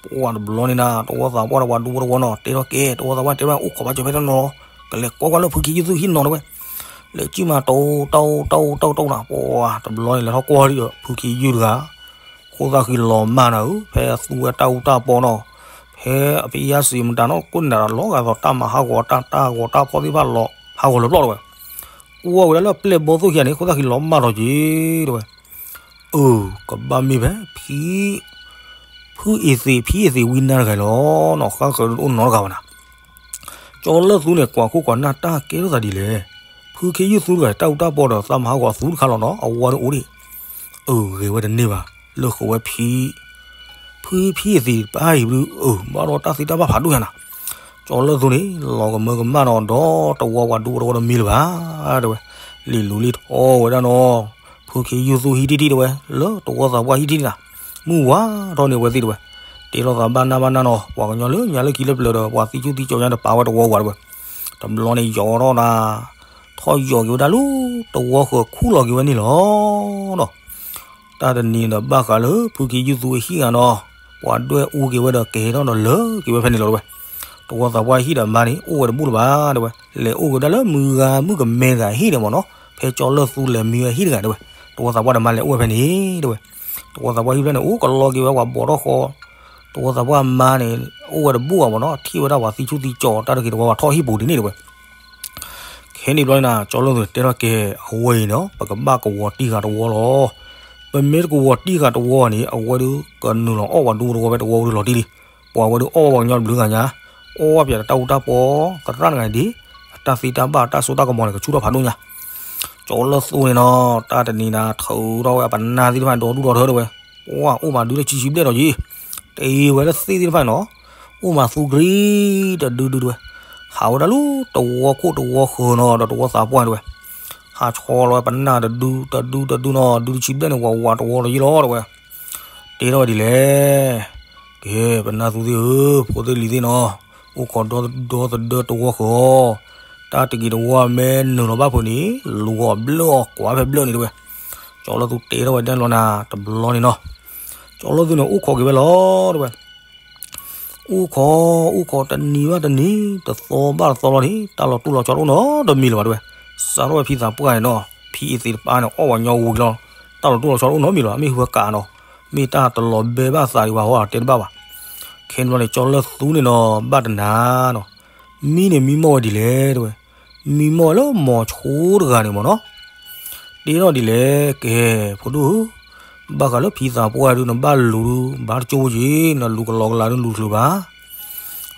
ပှၤတဘျီန့ၣ်နၤ တဝီသးပှၢ်ဒီးပှၤဒူဖိတဝီနီၤ တဲထီၣ်ကဲ တဝီသးပှၢ်တဲဝဲ အိၣ်ခိးဘၣ်စၢၤဖဲတနီၤ ကလဲၤကွၢ်ကွၢ်လၢဖုခ့ယုၢ်သူဟံၣ်နီၤတဲဝဲ. လဲၤကံၣ်မး တအိၣ်တၢ်အိၣ်တၢ်အိၣ်တၢ်အိၣ်တၢ်အိၣ်နၤ ပှၤတဘျီန့ၣ် လဲၤထီၣ်ကွၢ်ဒီး ဖုခ့ယုၢ်တဂၤ ခိၣ်သၣ်ဃံလီၤမၢ်နၤဧၢ ဖဲအသူဝဲတၢ်အူတၢ်ပီနီၤ ဖဲအဖံယၢ်စံးမတၤနီၤ ကိးနၤဒီးလီၤဂာ်သိးတၢ်မၤဟးဂီၤတၢ် တၢ်ဟးဂီၤတၢ်ဖီၣ်သ့ၣ်တဖၣ်လီၤ ဟးဂီၤလၢပျီၢ်တဲဝဲ. ကွၢ်ဝဲဒၣ်လၢပျဲၢ်ဘီသိၣ်ခံဂၤန့ၣ် ခိၣ်သၣ်ဃံလီၤမၢ်ထီၣ်က့ၤတဲဝဲ. အၢ ကဘၣ်မ့ၢ်ဖဲဖံ ဖုအ့သ့း ဖံအ့သ့းဝံနါတဂၤလီၤ. နီၢ်ဃၣ်ဃၢၤတအိၣ်နီတဂၤဘၣ်နၤ. ကၠီလၢၢ်သူန့ၣ် ကွၢ်ခိၣ်ကွၢ်နၢ်တၢ်ကဲထီၣ်သးဒ်လဲၣ်. ဖုခ့ယုၢ်သူတဂၤ တၢ်အူတၢ်ပီဒီးသးမၤဟးဂီၤသူတခါလီၤနီၤ အဝဲဒၣ်အိၣ်ဒံး. အၢ ဂဲၤဝဲတန့ၢ်ဘၣ် လၢဃုာ်ဝဲဖံ ဖုဖံအ့သ့းတပၢ်အံၤဘျုး အၢ ဘၣ်ဒီးတၢ်သ့တၢ်ဘၣ်ဖးဒိၣ်ညါနၤ. ကၠီလၢၢ်သူန့ၣ် လီၤကမၢကမၣ်နီၤ ဒီးတဝီပှၤဒူဖိတဝီတမံၤလၢၤဘၣ်တဲဝဲ. လံာ်လူၤလံာ်ထီဝဲဒၣ်နီၤ ဖုခ့ယုၢ်သူဟံၣ်ထံၣ်ထံၣ်တဲဝဲ လၢတဝီသးပှၢ်ဟံၣ်ထံၣ်နၤ မုၢ်ဝါထီၣ်န့ၢ်ဝဲသ့ၣ်တဲဝဲ. တဲထီၣ်သးဘၣ်နၢ်ဘၣ်နၢ်နီၤ ပှၤကညီလၢညါလၢခံလၢပျၢၤဒီး ပှၤသံဆူၣ်သံကၠီညါတပာ်ဝဲတဝီဝၤတဲဝဲ. တဘျီန့ၣ်ယီၤထီၣ်နၤ ထီၣ်ယီၤက့ၤဝဲဒၣ်လၢ တဝီဃၢၤခူၣ်လီၤက့ၤဝဲန့ၣ်လီၤနီၤ. တၢ်တနံၤဒီးဘၣ်ဃးလၢ ဖုခ့ယုၢ်သူအဟံၣ်ဂၤနီၤ ပှၤဒွဲၣ်အူက့ၤဝဲဒီးကဟဲထီၣ်ဒီးလၢာ်က့ၤဝဲဖဲန့ၣ်လီၤတဲဝဲ. တဝီသးပှၢ်ဟံၣ်ဒီးမါန့ၣ် အိၣ်ဝဲတဘူၣ်လၢၤဘၣ်တဲဝဲ. လဲၤအိၣ်က့ၤဝဲဒၣ်လၢမုၢ်ဂၤမုၣ်ကမဲတဂၤဟံၣ်န့ၣ်မ့ၢ်နီၤ ဖဲကၠီလၢၢ်သူလဲၤမံဝဲဟံၣ်တဂၤတဲဝဲ. တဝီသးပှၢ်ဒီးမါလဲၤအိၣ်ဝဲဖဲန့ၣ်တဲဝဲ. တဝီသးပှၢ်ဟံၣ်ဖျၢၣ်န့ၣ် အိၣ်ကလီက့ၤဝဲပှၤဘီၣ်ထီၣ်ဃီ တဝီသးပှၢ်မါန့ၣ် အိၣ်ဝဲတဘူၣ်ဘၣ်မ့ၢ်နီၤ ထံၣ်ဝဲဒၣ်ပှၤသံဆူၣ်သံကၠီ တၢ်တဂ့ၤတဝီဘၣ်ထီၣ်ဟံၣ်ပူၤဒ်န့ၣ်တဲဝဲ. ခဲန့ၣ်ဘျီန့ၣ် ကၠီလၢၢ်သူတဲထီၣ်ကဲ အဝဲအံၤဒီး ပကဘၣ်ကဝီၤတံၢ်ဃာ်တဝီလီၤ. ပမ့ၢ်တကဝီၤတံၢ်ဃာ်တဝီန့ၣ် အဝဲဒုးကနုာ်လီၤအီၣ်ပှၤဒူတဝီဖဲတဝီဝံၤလီၤတံၢ်လံ. ပှၤဝဲဒုးအီၣ်ပှၤကညီတဘျုးဂၤညါ အီၣ်ပၠးတၢ်အူတၢ်ပီ သရၣ်တဂၤဒ် အတၢ်သ့တၢ်ဘၣ်တၢ်စိတၢ်ကမီၤန့ၣ် ကဆူၣ်ထီၣ်ဖးဒိၣ်ညါ. ကၠီလၢၢ်သူန့ၣ်နီၤ တၢ်တနံၤနၤ ထုးထီၣ်ဝဲအပနၢ်သ့ၣ်တဖၣ်ဒီဒူၣ်ဒီထၢတဲဝဲ. ပှၤအိၣ်မးဒုးလၢဆံဆံဘျဲၣ်ဒီးယံၤ တ့ဝဲလၢသ့ၣ်သ့ၣ်တဖၣ်န့ၣ်နီၤ အိၣ်မးသူကရံတဒုဒုတဲဝဲ. ဟးဝဲဒၣ်လၢတဝီခိၣ်တဝီဃၢၤနီၤ ဒီးတဝီသးပှၢ်တဲဝဲ. ဟးဆီလီၤဝဲပနၢ်တဒုတဒုတဒုနီၤ ဒုးတဆံဘျဲၣ်န့ၣ်ဝးဝးတဝီလီၤယံၤလီၤတဲဝဲ. တဲထီၣ်ဝဲဒ်လဲၣ်. ကဲ ပနၢ်သူသ့ၣ်ဧၢ ဖိသ့ၣ်လံၤသ့ၣ်နီၤ အိၣ်ခိးဒီသဒၢတဝီဃၢၤအီၤ တၢ်တဂ့ၤတဝီမ့ၢ်နုာ်လီၤဘၣ်ဖုးန့ၣ် လူၤအီၤဘျၢၣ်အီၤကွၢ်ဖဲဘျၢၣ်န့ၣ်တဲဝဲ. ကၠီလၢၢ်သူတဲထီၣ်ဝဲဒၣ်လီၤနၤ တဘျီန့ၣ်နီၤ ကၠီလၢၢ်သူန့ၣ် အိၣ်ခိးက့ၤဝဲလီၤတဲဝဲ. အိၣ်ခိး အိၣ်ခိးတနံၤဘၣ်တနံၤ တသီဘၣ်တသီလီၤန့ၣ် တၢ်လီၤတိၢ်လီၤဆီတအိၣ်နီတမံၤလၢၤဘၣ်တဲဝဲ. စးထီၣ်ဝဲဖံသးပှၢ်န့ၣ်နီၤ ဖံအ့သ့းတပၢ်န့ၣ် အီၣ်ပှၤကညီဝံၤလီၤ တၢ်လီၤတိၢ်လီၤဆီတအိၣ်နီတမံၤလၢၤဘၣ် မ့ၢ်ဟူဝဲကးနီၤ မ့ၢ်တၢ်တလီၤဘဲဘၣ်သးဒံးဘၣ်ဟီတဲတဘၣ်ဘၣ်. ခဲန့ၣ်ဘျီန့ၣ် ကၠီလၢၢ်သူန့ၣ်နီၤ ဘၣ်တနၤနီၤ မံန့ၣ်မံမီၢ်ဝဲဒ်လဲၣ်တဲဝဲ. မံမီၢ်ဝဲလၢမီၤဆိတဂၤန့ၣ်မ့ၢ်နီၤ တဲထီၣ်ဒ်လဲၣ် ကဲ ဖိဒိၣ်ဧၢ, ဘၣ်ဃးလၢဖံသးပှၢ်ဒုး နဘၣ်လူၤဒုး ဘၣ်တကၠိက့ၤ နလူၤကလီကလီဒုးလူၤတချုးဘၣ်.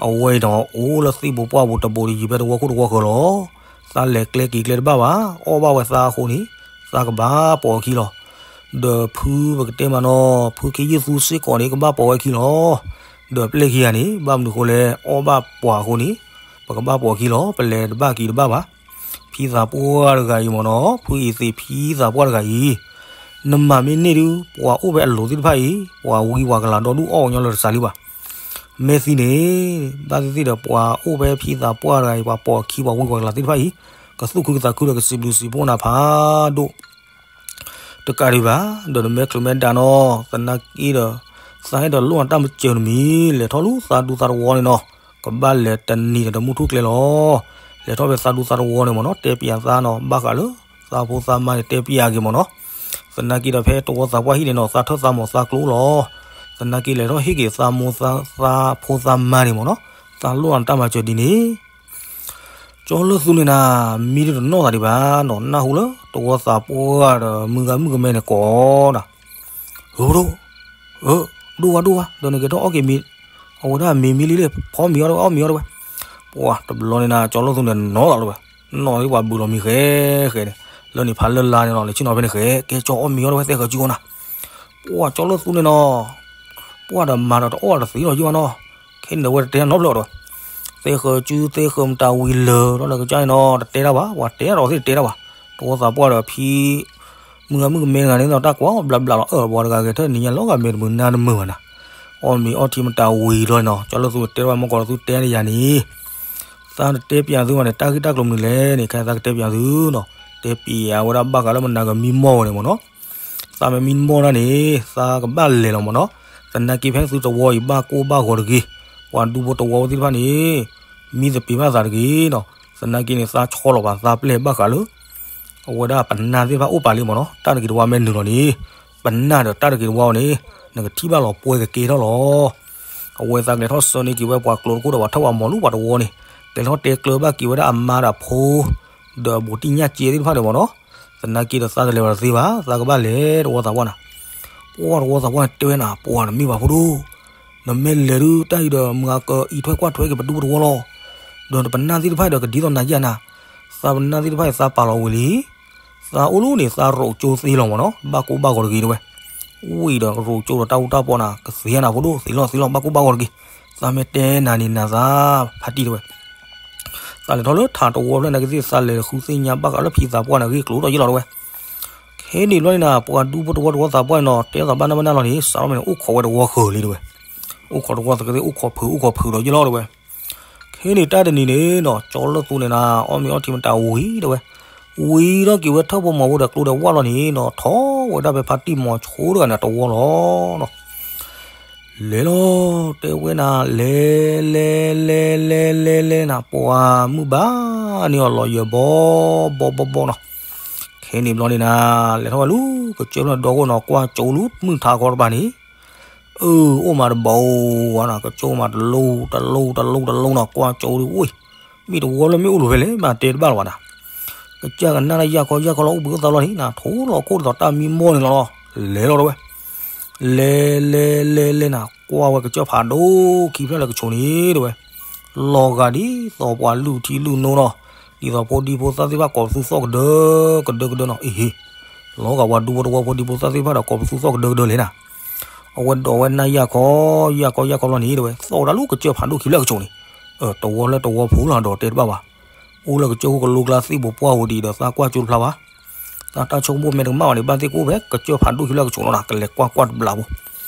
အဝဲအံၤဒီးအိၣ်လၢသ့ၣ်ပူၤပှၢ်ပူၤတဘူးတယံၤဖဲတဝီခိၣ်တဝီဃၢၤလီၤ. သးလဲၤကျဲက့ၤကျဲတဘၣ်ဘၣ်, အီၣ်ဘၣ်ဝဲသးအဃိန့ၣ် သးကဘၣ်ပိာ်အခံလီၤ. ဒီးဖုပကတဲမးနီၤ ဖုခ့ယုၢ်သူစ့ၢ်ကီးန့ၣ် ကဘၣ်ပိာ်ဝဲခံလီၤ. ဒီးပျဲၢ်ခံဂၤန့ၣ် ဘၣ်မနုၤဃိလဲၣ် အီၣ်ဘၣ်ပှၤအဃိန့ၣ် ပကဘၣ်ပိာ်ခံလီၤ. ပလဲၤတဘၣ်က့ၤတဘၣ်ဘၣ်. ဖံသးပှၢ်တဂၤအံၤမ့ၢ်နီၤ ဖုအံၤသ့ၣ်ဖံသးပှၢ်တဂၤအံၤ နမၤမ့ၢ်န့ၢ်ဒုး ပှၤအိၣ်ဖဲအလိၤသ့ၣ်တဖၣ်အံၤ ပှၤဝံပှၤကလၤဒီဒူၣ်အီၣ်ပှၤကညီလၢတစှၤလံဘၣ်. မ့ၢ်သံန့ၣ် ဘၣ်သ့ၣ်သ့ၣ်ဒီးပှၤအိၣ်ဖဲဖံသးပှၢ်တဂၤအံၤ ပှၤပိာ်အခံပှၤဝံပှၤကလၤသ့ၣ်တဖၣ်အံၤ ကသူၣ်ခုကသးခုဒီးကစံးဘျုးစံးဖှိၣ်နၤဖးဒိၣ်. တကးဒံးဘၣ်, ဒီးနမဲာ်ချံမဲာ်ဒါနီၤ, သနာ်က့ဒီး သးအဲၣ်ဒိးလိၣ်နၤတၢ်မၤစၢၤတမံၤ, လဲၤထီၣ်လၢသးဒူသးတဝီန့ၣ်နီၤ, ကဘၣ်လဲၤတနံၤဒီးတမုၢ်ထူၣ်ကျဲလီၤ. လဲၤထီၣ်ဖဲသးဒူသးတဝီန့ၣ်မ့ၢ်နီၤ, တဲပျးသးနီၤ, ဘၣ်ဃးလၢသးဖိသးမါန့ၣ် တဲပျးက့ၤမ့ၢ်နီၤ. သနာ်က့ဒီးဖဲတဝီသးပှၢ်ဟံၣ်န့ၣ်နီၤ, သးထၢၣ်သးမီၤသးကျိလီၤ. သနာ်က့လဲၤထီၣ်ဟ့ၣ်က့ၤသးမိၢ်သးဖိသးမါန့ၣ်မ့ၢ်နီၤ, သးလိၣ်နၤတၢ်မၤစၢၤဒ်န့ၣ် ကၠီလၢသူန့ၣ်နၤ, မံတနီၣ်သးဒံးဘၣ်နီၤ, နၢ်ဟူလၢတဝီသးပှၢ်ဒီး မုၢ်ဂၤမုၣ်ကမဲန့ၣ်ကိးနၤ, ဟၢဒိၣ်, ဒိၣ်ဝါဒိၣ်ဝါ, ဒီးနကဲထီၣ်အီၣ်က့ၤမ့ၤ, အဝဲဒၣ်မ့ၤမံလံလံ, ဖီမ့ၤအီၣ်တဝဲ, အီၣ်မ့ၤအီၣ်တဝဲ. ပှၤတဘျီန့ၣ်နၤ, ကၠီလၢသူန့ၣ်နီၣ်လီၤတဝဲ, နီၣ်လံပှၤဘုးလီၤမံၤဃဲဃဲန့ၣ်, လၢန့ၣ်ဖးလၢ်လၢ်န့ၣ်လီၤ, လဲၤဆ့ၣ်နီၤဖဲန့ၣ်ဃဲ, ကဲကၠီအီၣ်မ့ၤအီၣ်တဝဲ သဲဃၢၤစုကီနၤ. ပှၤကၠီလၢသူန့ၣ်နီၤ, ပှၤဒီးမၤဒီးတအီၣ်ဒီးသံလီၤယိၣ်ဘၣ်နီၤ, ခဲန့ၣ်ဒီးဝဲတတဲနီတဘျီဒီး, သဲဃၢၤစု သဲဃၢၤမတၤဝံၤလၢာ်ဒီး နကစၢ်န့ၣ်နီၤ, တတဲတၢ်ဘၣ်, ပှၤတဲဒီးသ့ၣ်တတဲတၢ်ဘၣ်. တဝီသးပှၢ်ဒီးဖံ မုၢ်ဂၤမုၣ်ကမဲတဂၤန့ၣ်နီၤ, တၢ်ကွၢ်အီၣ်ဘျးဘျးလီၤ, အၢ ပှၤတဂၤဂဲၤထၢၣ်နံၤညါလီၤဂာ်မဲာ်တမုာ်နါတမုာ်ဘၣ်နၤ, အီၣ်မ့ၤအီထံမတၤဝံၤလီၤနီၤ, ကၠီလၢသူတဲတၢ်ဘၣ်, မ့ၢ်ကီးဒီးသုတဲတယၤန့ၣ် သးတတဲပျးသုမးန့ၣ် တၢ်ဂ့ၢ်တၢ်ကျိၤမနုၤလဲၣ်န့ၣ်, ခဲသးကတဲပျးသုနီၤ, တဲပျးဝဲဒၣ်ဘၣ်ဃးလၢမနၤကမံမီၢ်ဝဲန့ၣ်မ့ၢ်နီၤ. သးမ့ၢ်မံမီၢ်ဒၣ်န့ၣ် သးကဘၣ်လဲၤလီၤမ့ၢ်နီၤ. သနာ်က့ဖဲသုတဝီအံၤဘၣ်ကိၢ်ဘၣ်ဂီၤတဂ့ၤ, ပှၤဒူဖိတဝီဖိသ့ၣ်တဖၣ်န့ၣ် မံသပ့ၤဘၣ်သးတဂ့ၤနီၤ. သနာ်က့န့ၣ် သးဆီလီၤပာ်သးပျဲၢ်ဘၣ်ဃးလၢ အဝဲဒၣ်ပနၢ်သ့ၣ်တဖၣ်အိၣ်ပာ်လံမ့ၢ်နီၤ, တၢ်တဂ့ၤတဝါမ့ၢ်နုာ်လီၤန့ၣ်, ပနၢ်ဒီးတၢ်တဂ့ၤတဝါအီၤန့ၣ် နကထံၣ်ဘၣ်လီၤပှဲၤကကဲထီၣ်လီၤ. အဝဲသးကလဲၤထီၣ်ဆှၢန့ၢ်က့ၤဝဲပှၤကျိၤတခိၣ်ဒီးပှၤထၢၣ်ပှၤမီၤလၢပှၤတဝီန့ၣ်, ကလဲၤထီၣ်တဲကျၢၤဘၣ်က့ၤဝဲဒၣ်အမါဒီးအဖိ ဒီးဘူးတံၢ်ညၣ်ကဲသ့ၣ်တဖၣ်န့ၣ်မ့ၢ်နီၤ, သနာ်က့ဒီးသးတလဲၤဘၣ်တသ့ဘၣ်, သးကဘၣ်လဲၤတဝီသးပှၢ်နၤ. ပှၢ်တဝီသးပှၢ်န့ၣ်တဲဝဲနၤ, ပှၢ်နမ့ၢ်ဘၣ်ဖိဒိၣ်, နမ့ၢ်လဲၤဒုးတၢ်အံၤဒီး မုၢ်ဂၤကအံးထွဲကွၢ်ထွဲက့ၤပဒူပတဝီလီၤ. ဒီးပနၢ်သ့ၣ်တဖၣ်ဒီးကဒ်သိးနၤယဲနၤ, သးပနၢ်သ့ၣ်တဖၣ်အံၤသးပာ်လီၤဝံၤလံ သးအိၣ်လၢန့ၣ် သးရိးကၠိသ့လီၤမ့ၢ်နီၤ, ဘၣ်ကိၢ်ဘၣ်ဂီၤတဂ့ၤတဲဝဲ. ဝံၤဒီးရိးကၠိဒီးတၢ်အူတၢ်ပီနၤ ကသ့နၤဖိဒိၣ်, သ့လီၤသ့လီၤ ဘၣ်ကိၢ်ဘၣ်ဂီၤတဂ့ၤ. သးမ့ၢ်တဲနၤန့ၣ် နၤသးဖးတံၢ်တဲဝဲ. သးလဲၤထီၣ်လၢထးတဝီဖျၢၣ်န့ၣ်ကသ့ၣ်, သးလဲၤဃုသ့ၣ်ညါဘၣ်ဃးလၢဖံသးပှၢ်န့ၣ် ဂ့ၢ်ကျိၤဒီးယ့ၢ်လီၤတဲဝဲ. ခဲန့ၣ်ဘျီန့ၣ်နၤ, ပှၤဒူဖိတဝီတဝီသးပှၢ်န့ၣ်နီၤ, တဲသးဘၣ်နၢ်ဘၣ်နၢ်လီၤန့ၣ် စးထီၣ်မ့ၢ်န့ၣ် အိၣ်ခိးဝဲတဝီဃၢၤလံတဲဝဲ. အိၣ်ခိးတဝီသးကသ့ၣ် အိၣ်ခိးဖုး အိၣ်ခိးဖုးဒီးယ့ၢ်လီၤတဲဝဲ. ခဲန့ၣ်တၢ်တနံၤန့ၣ်နီၤ, ကၠီလၢသူန့ၣ်နၤ အီၣ်မ့ၤအီထံမတၤဝံၤတဲဝဲ, ဝံၤထီၣ်က့ၤဝဲထၢၣ်ဖိမီၤဖိဒီးကျိဒီးဝၣ်လီၤန့ၣ်နီၤ, ထီၣ်ဝဲဒၣ်ဖဲဖါတံၢ်မီၤဆိတဂၤန့ၣ်တဝီလီၤနီၤ. လဲၤလီၤတဲဝဲနၤ, လဲၤ လဲၤ လဲၤ လဲၤ လဲၤ လဲၤနၤ, ပှၤမုၢ်ဘၣ်န့ၢ်အီၤလီၤယၢၤဘီ ဘီ ဘီ ဘီနီၤ. ခဲန့ၣ်ဘျီန့ၣ်နၤ, လဲၤထီၣ်ဝဲလၢကစၢၢ်ဖျၢၣ်ဒီခိၣ်နီၤ, ကွၢ်ကၠိလၢမုၢ်ထါခီတဖၣ်န့ၣ် အၢ အိၣ်မးတဘီဧါနၤ, ကစၢၢ်မးတလိၤ တလိၤ တလိၤ တလိၤနီၤ, ကွၢ်ကၠိဒုး အိၣ် မ့ၢ်တဝီလၢမ့ၢ်အိၣ်လိၤဖဲလဲၣ် မ့ၢ်တဲတဘၣ်လီၤဘၣ်နၤ. ကစၢ်ကနၣ်လၢယၢ်ခီယၢ်ခီလီၤ အိၣ်ဘှံးအိၣ်သါလီၤန့ၣ်နၤ, ထိၣ်လီၤခိၣ်ဒ်သိးတၢ်မံမီၢ်န့ၣ်လီၤလီၤ. လဲၤလီၤတဲဝဲ, လဲၤ လဲၤ လဲၤ လဲၤနၤ, ကွၢ်ဝဲကစၢၢ်ဖးဒိၣ်ခံဖျၢၣ်လၢကဆိးန့ၣ်တဲဝဲ, လီၤဂာ်ဒ်သိးပှၤလုၢ်ထံလုၢ်နိနီၤ, ဒ်သိးဖိဒံဖိသၣ်သ့ၣ်တဖၣ်ကိးပသူသီၣ်ကဒၢကဒၢကဒၢနီၤ, အ့ဟ့ လီၤဂာ်ပှၤဒူဖိတဝီဖိဒံဖိသၣ်သ့ၣ်တဖၣ်ဒီးကိးပသူသီၣ်ကဒၢကဒၢလဲၣ်နၤ. အဝဲဒိးဝဲနၢ်ယၢ်ခီ ယၢ်ခီယၢ်ခီလီၤန့ၣ်တဲဝဲ, သီၣ်ဝဲဒၣ်လၢကစၢၢ်ဖးဒိၣ်ခံဖျၢၣ်ကဆိးန့ၣ်, တဝီလၢတဝီဖိလီၤဒီးတဲတဘၣ်ဘၣ်. အိၣ်လၢကစၢၢ်ခိၣ်ကလိကျါသ့ၣ်ဘိးပှၢ်ဝဲဒံးဒီးသးကွၢ်ကၠိတဖျါဘၣ်. သးတၢ်ဆိကမိၣ်မ့ၢ်တကမၣ်ဘၣ်န့ၣ် ဘၣ်သ့ၣ်ကအိၣ်ဖဲကစၢၢ်ဖးဒိၣ်ခံဖျၢၣ်ကဆိးလီၤနၤ, ကလဲၤကွၢ်ကွၢ်တဘျီဖိ.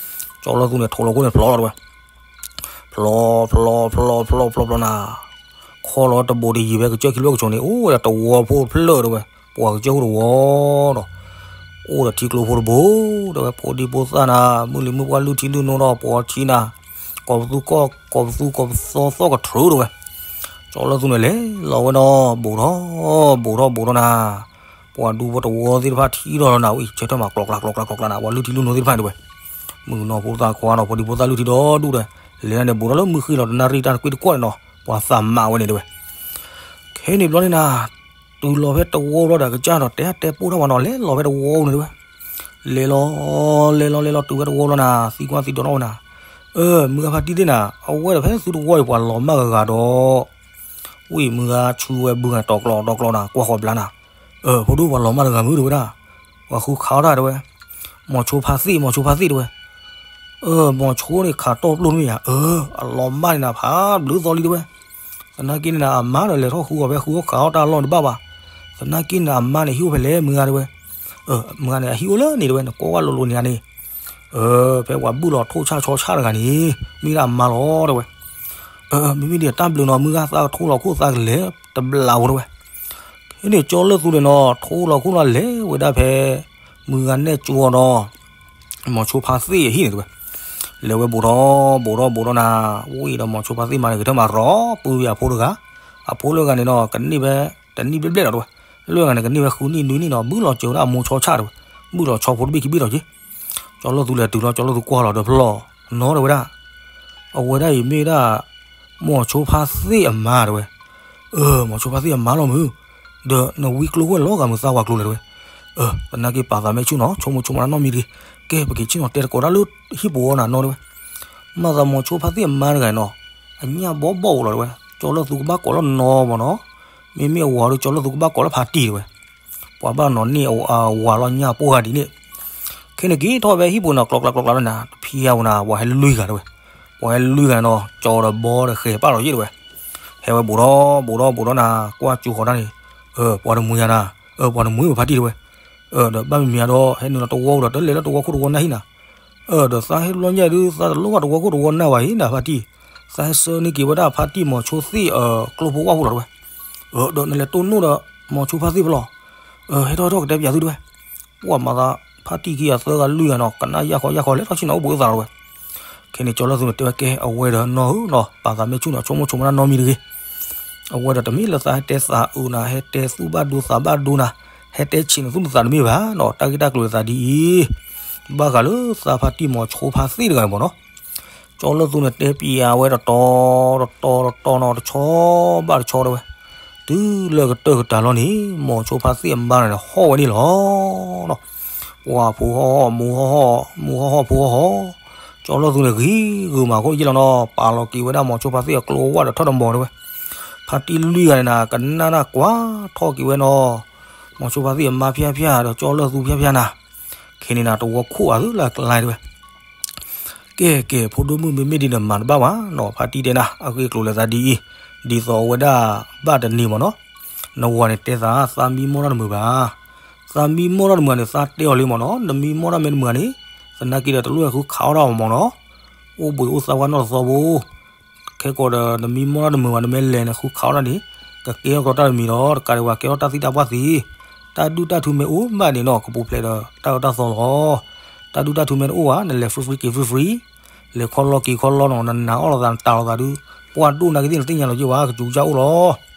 ကၠီလၢသူန့ၣ် ထိၣ်လီၤခိၣ်န့ၣ်ဖျိလီၤတဲဝဲ, ဖျိ ဖျိ ဖျိ ဖျိ ဖျိ ဖျိနၤ, ခီလီၤတဘိးတယံၤဖဲကစၢၢ်ခံဖျၢၣ်ကဆိးန့ၣ် အိၣ်ဝဲဒၣ်တဝီဖိတဖျၢၣ်တဲဝဲ, ပှၤကစၢၢ်ခိၣ်တဝီဒီး အိၣ်ဒီးထံကျိဖိတဘိဒီးဝဲ, ဖိဒံဖိသၣ်နၤ မုၢ်လံၤမုၢ်ပှၢ်လုၢ်ထံလုၢ်နိဒီးပိာ်ထံနၤ, ကိးပသူကီၢ် ကိးပသူကိးပသီသီၣ်ကထြၢတဲဝဲ. ကၠီလၢသူန့ၣ်လဲၤလီၤဝဲဒီး ဘူးထီၣ် ဘူးထီၣ် ဘူးထီၣ်နၤ, ပှၤဒူဖိတဝီသ့ၣ်တဖၣ်ထံၣ်ထီၣ်လီၤနၤ, ဝံၤဆၢထၢၣ်မးကျီကျါ ကျီကျါ ကျီကျါနၤ, ပှၤလုၢ်ထံလုၢ်နိသ့ၣ်တဖၣ်တဲဝဲ, မုၢ်နီၢ်ဖိသၣ်ခွါနီၤ ဖိဒံဖိသၣ်လုၢ်ထံဒီဒူၣ်ဒီး, လဲၤန့ၣ်ဘူးထီၣ်လၢမုၢ်ဃ့ၢ်လီၤတနၣ်ရံၣ်တၢ်တကွ့ၢ်တကွီၢ်န့ၣ်နီၤ, ပှၤသးမးဝဲန့ၣ်တဲဝဲ. ခဲန့ၣ်ဘျီန့ၣ်နၤ, တုၤလီၤဖဲတဝီဘျီဒီး ကစၢ်ဒီးတဲတဲပိၢ်ထီၣ်ပှၤနီၤ, လဲၤလီၤဖဲတဝီန့ၣ်တဲဝဲ. လဲၤလီၤ လဲၤလီၤ လဲၤလီၤ တုၤဖဲတဝီဘျီနၤ, သံကွၢ်သံဒိးထီၣ်ဝဲနၤ, အၢ မုၢ်ဂၤဖါတံၢ်သ့ၣ်နၤ, အဝဲဒီးဖဲသုတဝီအံၤပှၤလီၤမၢ်ဂၤဂၤဒီး ဝံၤမုၢ်ဂၤဆူဝဲဘုဂၤတီၤကျီတီၤကျီနၤ, ကွၢ်ဃီၤဘျါနၤ, အၢ ဖိဒိၣ်ပှၤလီၤမၢ်တဂၤမုၢ်တဲဝဲဒၣ်, ပှၤဃုခးအီၣ်တၢ်တဲဝဲ, မီၤဆိဖါသ့ၣ် မီၤဆိဖါသ့ၣ်တဲဝဲ. အၢ မီၤဆိန့ၣ်ခးတီၢ်ပျိၢ်မ့ၢ်ဧါ, အၢ အလီၤမၢ်န့ၣ်နၤ ဖးဘျုးသီလံတဲဝဲ. သနာ်က့န့ၣ်နၤ အမါဒီးလဲၤထီၣ်ဃုအီၤဖဲဃုအီၣ်ဃးအီၣ်တၢ်လီၢ်န့ၣ်တဘၣ်ဘၣ်. သနာ်က့န့ၣ် အမါန့ၣ်ဟံၣ်အိၣ်ဖဲလဲၣ်မုၢ်ဂၤတဲဝဲ. အၢ မုၢ်ဂၤန့ၣ် အဟံၣ်အိၣ်လၢန့ၣ်တဲဝဲ, နကိးဝဲလိၤလိၤန့ၣ်ဧါန့ၣ် အၢ ဖဲပှၤဘုၣ်လီၤထိၣ်ဆၣ်ဆီဆၣ်တဂၤန့ၣ် မ့ၢ်ဒၣ်အမါလီၤတဲဝဲ. အၢ မ့မ့ၢ်ဒ်တၢ်ဘျုးနီၤ မုၢ်ဂၤသးကထိၣ်လီၤခိၣ်သးကလဲၤတဘျီဖိတဲဝဲ. ခဲန့ၣ်ကၠီလၢသူန့ၣ်နီၤ ထိၣ်လီၤခိၣ်လီၤလဲၤဝဲဒၣ်ဖဲ မုၢ်ဂၤနဲၣ်ကၠိဒီး မိၤဆိဖါသ့ၣ်အဟံၣ်န့ၣ်တဲဝဲ, လဲၤဝဲဘူးထီၣ်ဘူးထီၣ်ဘူးထီၣ်နၤ, ဝံၤဒီးမိၤဆိဖါသ့ၣ်မါန့ၣ် ဂဲၤထၢၣ်မၤရီပူၤဝံၤအဖိတဂၤ, အဖိလၢဂၤန့ၣ်ဒီး ကန့ၢ်ဝဲ တနံၣ်ဘျဲၣ်ဘျဲၣ်ဒီးတဲဝဲ, လၢဂၤန့ၣ် ကန့ၢ်ဝဲဃုနံၣ်နွံနံၣ်နီၤ, ဘုၣ်လီၤစၢၤဝဲဒၣ်အမိၤဆီဆၣ်တဲဝဲ, ဘုၣ်လီၤဆီဖိတဘ့ၣ်ခံဘ့ၣ်ဒီးက့ၤ, ကၠီလၢသူလဲၤတုၤလီၤ ကၠီလၢသူကွၢ်လီၤဒီးဖျီၣ်, နီၢ်တဲဝဲဒၣ် အဝဲဒၣ်အံၤမ့ၢ်ဝဲဒၣ် မိၤဆိဖါသ့ၣ်အမါတဲဝဲ, အၢ မိၤဆိဖါသ့ၣ်အမါလီၤမုၢ်, ဒီးနဝံကျိဝဲၢ်လီၤဂာ်မုၢ်သးဝးကျိလဲၣ်တဲဝဲ, အၢ သနာ်က့ပာ်သးမ့ၢ်ဆူၣ်နီၤ ဆိကမိၣ်ဆိကမိၣ်နီတမံၤတဂ့ၤ, ကဲ ပက့ၤဆ့ၣ်နီၤတဲသကိးတၢ်လၢဟံၣ်ပူၤအီၤနၤနီတဲဝဲ, မၤသးမိၤဆိဖါသ့ၣ်အမါတဂၤနီၤ, အညၣ်ဘီဘီအိၣ်လီၤတဲဝဲ, ကၠီလၢသူကဘၣ်ကိးလၢနီမၢ်နီၤ, မ့မ့ၢ်အဝၤဒီးကၠီလၢသူကဘၣ်ကိးလၢဖါတံၢ်တဲဝဲ ပှၤဘၣ်နီၤန့ၢ်အဝၤလီၤညၣ်ပိၢ်ဂၤဒ်န့ၣ်, ခဲန့ၣ်က့ၤထီၣ်ဝဲဟံၣ်ပူၤနီၤ ကျီကျီကျီကျီလၢနၤ တဖံယါဝဲနၤ ပှၤဟဲလွံၢ်ဂၤတဲဝဲ, ပှၤဟဲလွံၢ်ဂၤနီၤ ကၠီဒီးဘီဒီးဃဲၤပာ်လီၤယ့ၣ်တဲဝဲ, ဟဲဝဲဘူးထီၣ်ဘူးထီၣ်ဘူးထီၣ်နၤ ကွၢ်ကၠိဃီၤတၢ်န့ၣ်, အၢ ပှၤတမှံၤယါနၤ, အၢ ပှၤတမှံၤဖါတံၢ်တဲဝဲ, အၢဒီးဘၣ်မံၤမံၤဒီး ဟဲနုာ်လီၤတဝီဒီး တလဲၤလၢတဝီခိၣ်တဝီနၢ်ဟံၣ်နၤ, အၢဒီးသးဟဲလီၤညၣ်ဒုး သးတလိၣ်ဘၣ်တဝီခိၣ်တဝီနၢ်ဘၣ်အံၤနၤဖါတံၢ်, သးဟဲဆှၢန့ၢ်က့ၤဝဲဒၣ်ဖါတံၢ်မိၤဆိသ့ၣ်အကျိဖိဝၣ်ဖိလီၤတဲဝဲ, အၢဒီးနလဲၤတိၢ်နီၣ်ဒီး မိၤဆိဖါသ့ၣ်ဖဲလဲၣ်, အၢ ဟဲထီၣ်ဟဲထီၣ်ကတဲပၠးသုတဲဝဲ, ပှၤမၤသး ဖါတံၢ်ခံဂၤသၢဂၤလွံၢ်ဂၤနီၤ ကနၣ်ယၢ်ခီယၢ်ခီလဲၤထီၣ်ဆ့ၣ်နီၤအိၣ်ဘှံးအိၣ်သါလီၤတဲဝဲ, ခဲန့ၣ်ကၠီလၢသူန့ၣ်တဲဝဲကဲ အဝဲဒီးနီၢ်ဧၢနီၤ ပာ်သးမ့ၢ်ဆူၣ်နီၤ ဆိကမိၣ်ဆိကမိၣ်နၤနီတမံၤတဂ့ၤ, အဝဲဒီးတမ့ၢ်လၢသးဟဲတဲသးအုးနၤ ဟဲတဲသူၣ်ဘၣ်ဒိသးဘၣ်ဒိနၤ, ဟဲတဲဆံးနၤသူၣ်နသးတမ့ၢ်ဘၣ်နီၤ တၢ်ဂ့ၢ်တၢ်ကျိၤလၢသးဒ်အံၤ, ဘၣ်ဃးလၢသးဖါတံၢ်မိၤဆိဖါသ့ၣ်တဂၤန့ၣ်မၢ်နီၤ ကၠီလၢသူန့ၣ်တဲပၠးဝဲတတီၤတတီၤတတီၤနီၤ တဆီဘၣ်တဆီတဲဝဲ, တုၤလၢကတၢၢ်ကတၢၢ်လီၤန့ၣ် မိၤဆိဖါသ့ၣ်အမါန့ၣ်ဟီၣ်ဝဲန့ၣ်လီၤ. ပှၤဖိဟီၣ်ဟီၣ် မိၢ်ဟီၣ်ဟီၣ် မိၢ်ဟီၣ်ဟီၣ်ဖိဟီၣ်ဟီၣ်, ကၠီလၢသူန့ၣ်ဂ့ၤဂုာ်မးခိၣ်ယ့ၢ်လီၤနီၤ ပာ်လီၤက့ၤဝဲဒၣ်မိၤဆိဖါသ့ၣ်အကျိဝၣ်ဒီးထီၣ်တမီၤတဲဝဲ, ဖါတံၢ်လွံၢ်ဂၤန့ၣ်နၤ ကနၣ်နၢ်ကွၢ်ထီၣ်က့ၤဝဲနီၤ, မိၤဆိဖါသ့ၣ်အမါဖၠါဖၠါဒီးကၠီလၢသူဖၠါဖၠါနၤ ခဲန့ၣ်နၤ တဝီခိၣ်အသုလၢကျါတဲဝဲ, ကဲကဲ ဖိဒိၣ်မုၣ်မ့မ့ၢ်ဒ်န့ၣ်မၤတဘၣ်ဘၣ်နီၤ ဖါတံၢ်တဲနၤ အဂ့ၢ်အကျိၤလၢသးဒ်အံၤ, ဒ်သိးအဝဲဒၣ်ဘၣ်တနံၤမၢ်နီၤ, နဝၤန့ၣ်တဲသး သးမံမီၢ်တၢ်တမုာ်ဘၣ်, သးမံမီၢ်တၢ်တမုာ်န့ၣ် သးတဲအီၤလံမၢ်နီၤ နမံမီၢ်တၢ်မ့ၢ်တမုာ်န့ၣ်, သနာ်က့ဒီးတလိၣ်ဃုခးအီၣ်တၢ်အီၤမၢ်နီၤ, အိၣ်ဘှံးအိၣ်သါဝဲနီၢ်တသီဘိ ခဲကိာ်ဒီး နမံမီၢ်တၢ်တမုာ်ဘၣ် နမ့ၢ်လဲၤန့ၣ် ဃုခးအီၣ်တၢ်န့ၣ် ကကဲထီၣ်ကီးတၢ်တမံၤဒီး တကးဒံးဘၣ်ကဲထီၣ်တၢ်သံတၢ်ပှၢ်သ့, တၢ်ဒုၣ်တၢ်ထူမ့ၢ်အိၣ်ဘၣ်န့ၣ်နီၤ ကပူၤဖျဲးဒီးတၢ်အၢတၢ်သီလီၤ. တၢ်ဒုၣ်တၢ်ထူမ့ၢ်တအိၣ်ဘၣ် နလဲၤ free free က့ၤ free free, လဲၤခီလီၤက့ၤခီလီၤနီၤ နနာ်အီၣ်လိာ်သး နတၢ်လိာ်သးဒုး ပှၢ်ဒိၣ်နာ်က့သ့ၣ် နသ့ၣ်ညါလီၤက့ၤဝဲ ကစူၤကစၢ်အိၣ်လီၤ.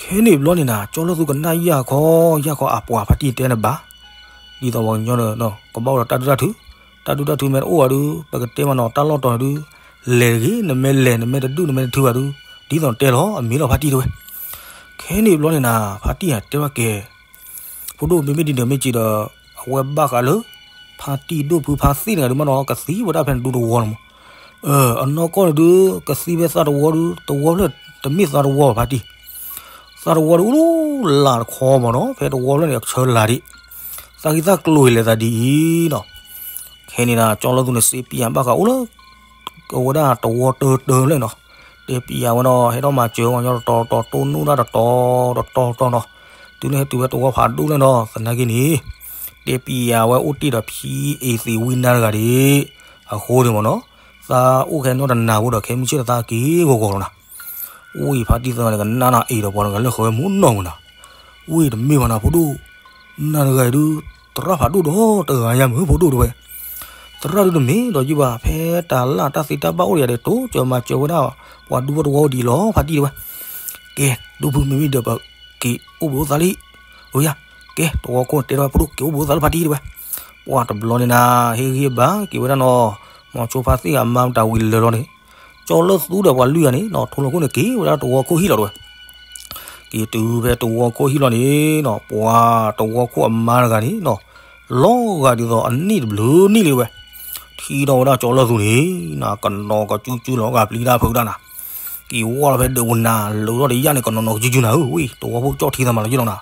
ခဲန့ၣ်ဘျီန့ၣ်နၤ ကၠီလၢသူကနၣ်ယၢ်ခီ ယၢ်ခီအပှၤဖါတံၢ်တဲန့ၣ်ဘၣ် ဒ်သိးပှၤကညီဒီး ကဘၣ်အိၣ်ဒီးတၢ်ဒုၣ်တၢ်ထူ, တၢ်ဒုၣ်တၢ်ထူမ့ၢ်တအိၣ်ဘၣ်ဒုး ပကတဲမးနီၤ တၢ်လီၢ်တီၤဒုး လဲၤတဂ့ၤ နမ့ၢ်လဲၤ နမ့ၢ်တဒုၣ် နမ့ၢ်တထူဘၣ်ဒုး ဒ်သိးနတဲလီၤ အမ့ၢ်လီၤဖါတံၢ်တဲဝဲ. ခဲန့ၣ်ဘျီန့ၣ်နၤ ဖါတံၢ်တဲဝဲကဲ ဖိဒိၣ်မ့မ့ၢ်ဒ်န့ၣ်မ့ၢ်က့ၤဒီး အဝဲဘၣ်ဃးလၢ ဖါတံၢ်ဒိၣ်ဖုဖါသ့ၣ်တဂၤဒုးမးနီၤ ကသံဝဲဒၣ်ဖဲန့ၣ်ဒူတဝီန့ၣ်မး, အနီၢ်ကီၢ်န့ၣ်ဒုး ကသံဖဲသးတဝီဒုး တဝီဖျၢၣ် တမ့ၢ်သးတဝီဘၣ်ဖါတံၢ်, သးတဝီဒုးအိၣ်လၢလၢ်တခီမးနီၤ ဖဲတဝီဖျၢၣ်န့ၣ် အဆၢလၢ်ဒံး, သးဂ့ၢ်သးကျိၤအံၤလဲၤသးဒ်အံၤနီၤ. ခဲန့ၣ်နၤ ကၠီလၢသူန့ၣ် စ့ပံယၤဘၣ်ဃးအိၣ်လၢ အဝဲဒၣ်တဝီတၢတၢလၢနီၤ, တဲပံယၤဝဲနီၤ ဟဲထီၣ်မၤစၢၤဝဲညီတတီၤတတီၤ တိၢ်နီၣ်တၢ်တတီၤတတီၤတတီၤနီၤ, တုၤန့ၣ်ဟဲတုၤဝဲတဝီဖးဒိၣ်လၢနီၤ သနာ်က့န့ၣ် တဲပံယၤဝဲအိၣ်တ့ၢ်ဒီးဖံအ့သံးဝံနါတဂၤဒံး, အဃိန့ၣ်မးနီၤ, သးအိၣ်ခဲနီတနၤဖိဒီး ခဲမုၢ်ဆ့ၣ်ဒီးသးက့ၤဂီၤဂီၤလီၤနၤ. ဝံဖါတံၢ်သၢဂၤန့ၣ် ကနၣ်နၤအ့ၣ်ဒီးပှၤတဂၤလၢဃီဝဲမူနီၢ်မုၢ်နၤ, ဝံတမ့ၢ်ဘၣ်နၤဖိဒိၣ် နၤတဂၤအံၤဒုး သရၣ်ဖးဒိၣ်ဒီးတဂၤယါမုၢ်ဖိဒိၣ်တဲဝဲ, သရၣ်ဒုးတမ့ၢ်ဒီးယဘၣ် ဖဲတၢ်လၢ်တၢ်သ့တၢ်ဘၣ်အိၣ်ဒီးယၤဒီး တိစၢၤမၤစၢၤဝဲဒၣ် ပှၤဒူဖိတဝီဒံးလီၤ ဖါတံၢ်တဲဝဲ. ကဲ ဒိၣ်ဖုမ့မ့ၢ်ဒီးပက့ၤအိၣ်ဘှံးအိၣ်သါလံ, အိယၤ, ကဲ တဝီခိၣ်န့ၣ်တဲထီၣ်ဝဲဖိဒိၣ် က့ၤအိၣ်ဘှံးအိၣ်သါလၢဖါတံၢ်တဲဝဲ. ပှၤတဘျီန့ၣ်နၤ ဟ့ၣ်ဂံၢ်ဘါက့ၤဝဲဒၣ်နီၤ, မိၤဆိဖါသ့ၣ်အမါမတၤဝံၤလၢာ်လီၤန့ၣ်, ကၠီလၢသူဒီးပှၤလွံၢ်ဂၤန့ၣ်နီၤ ထိၣ်လီၤခိၣ်န့ၣ်က့ၤဝဲဒၣ်တဝီခိၣ်ဟံၣ်လီၤတဲဝဲ. က့ၤတုၤဖဲတဝီခိၣ်ဟံၣ်လီၤန့ၣ်နီၤ ပှၤတဝီခိၣ်အမါတဂၤန့ၣ်နီၤ, လီၤဂာ်ဒ်သိးအနံၣ်တဘျုးနံၣ်လံဝဲ, ထံၣ်ထီၣ်ဝဲဒၣ်ကၠီလၢသူန့ၣ် နၤကနီၤကစုကစုလီၤဂာ်ပျံၤတၢ်ဖုးတၢ်နၤ, က့ၤဝီလီၤဖဲဒၢးပူၤနၤ လၢထီၣ်တယၣ်န့ၣ် ကနီၤနီၤကစုကစုနၤဧၢ, ဝံ တဝီခိၣ်ကၠီၣ်ထံသးမၤလီၤယ့ၢ်လီၤနၤ.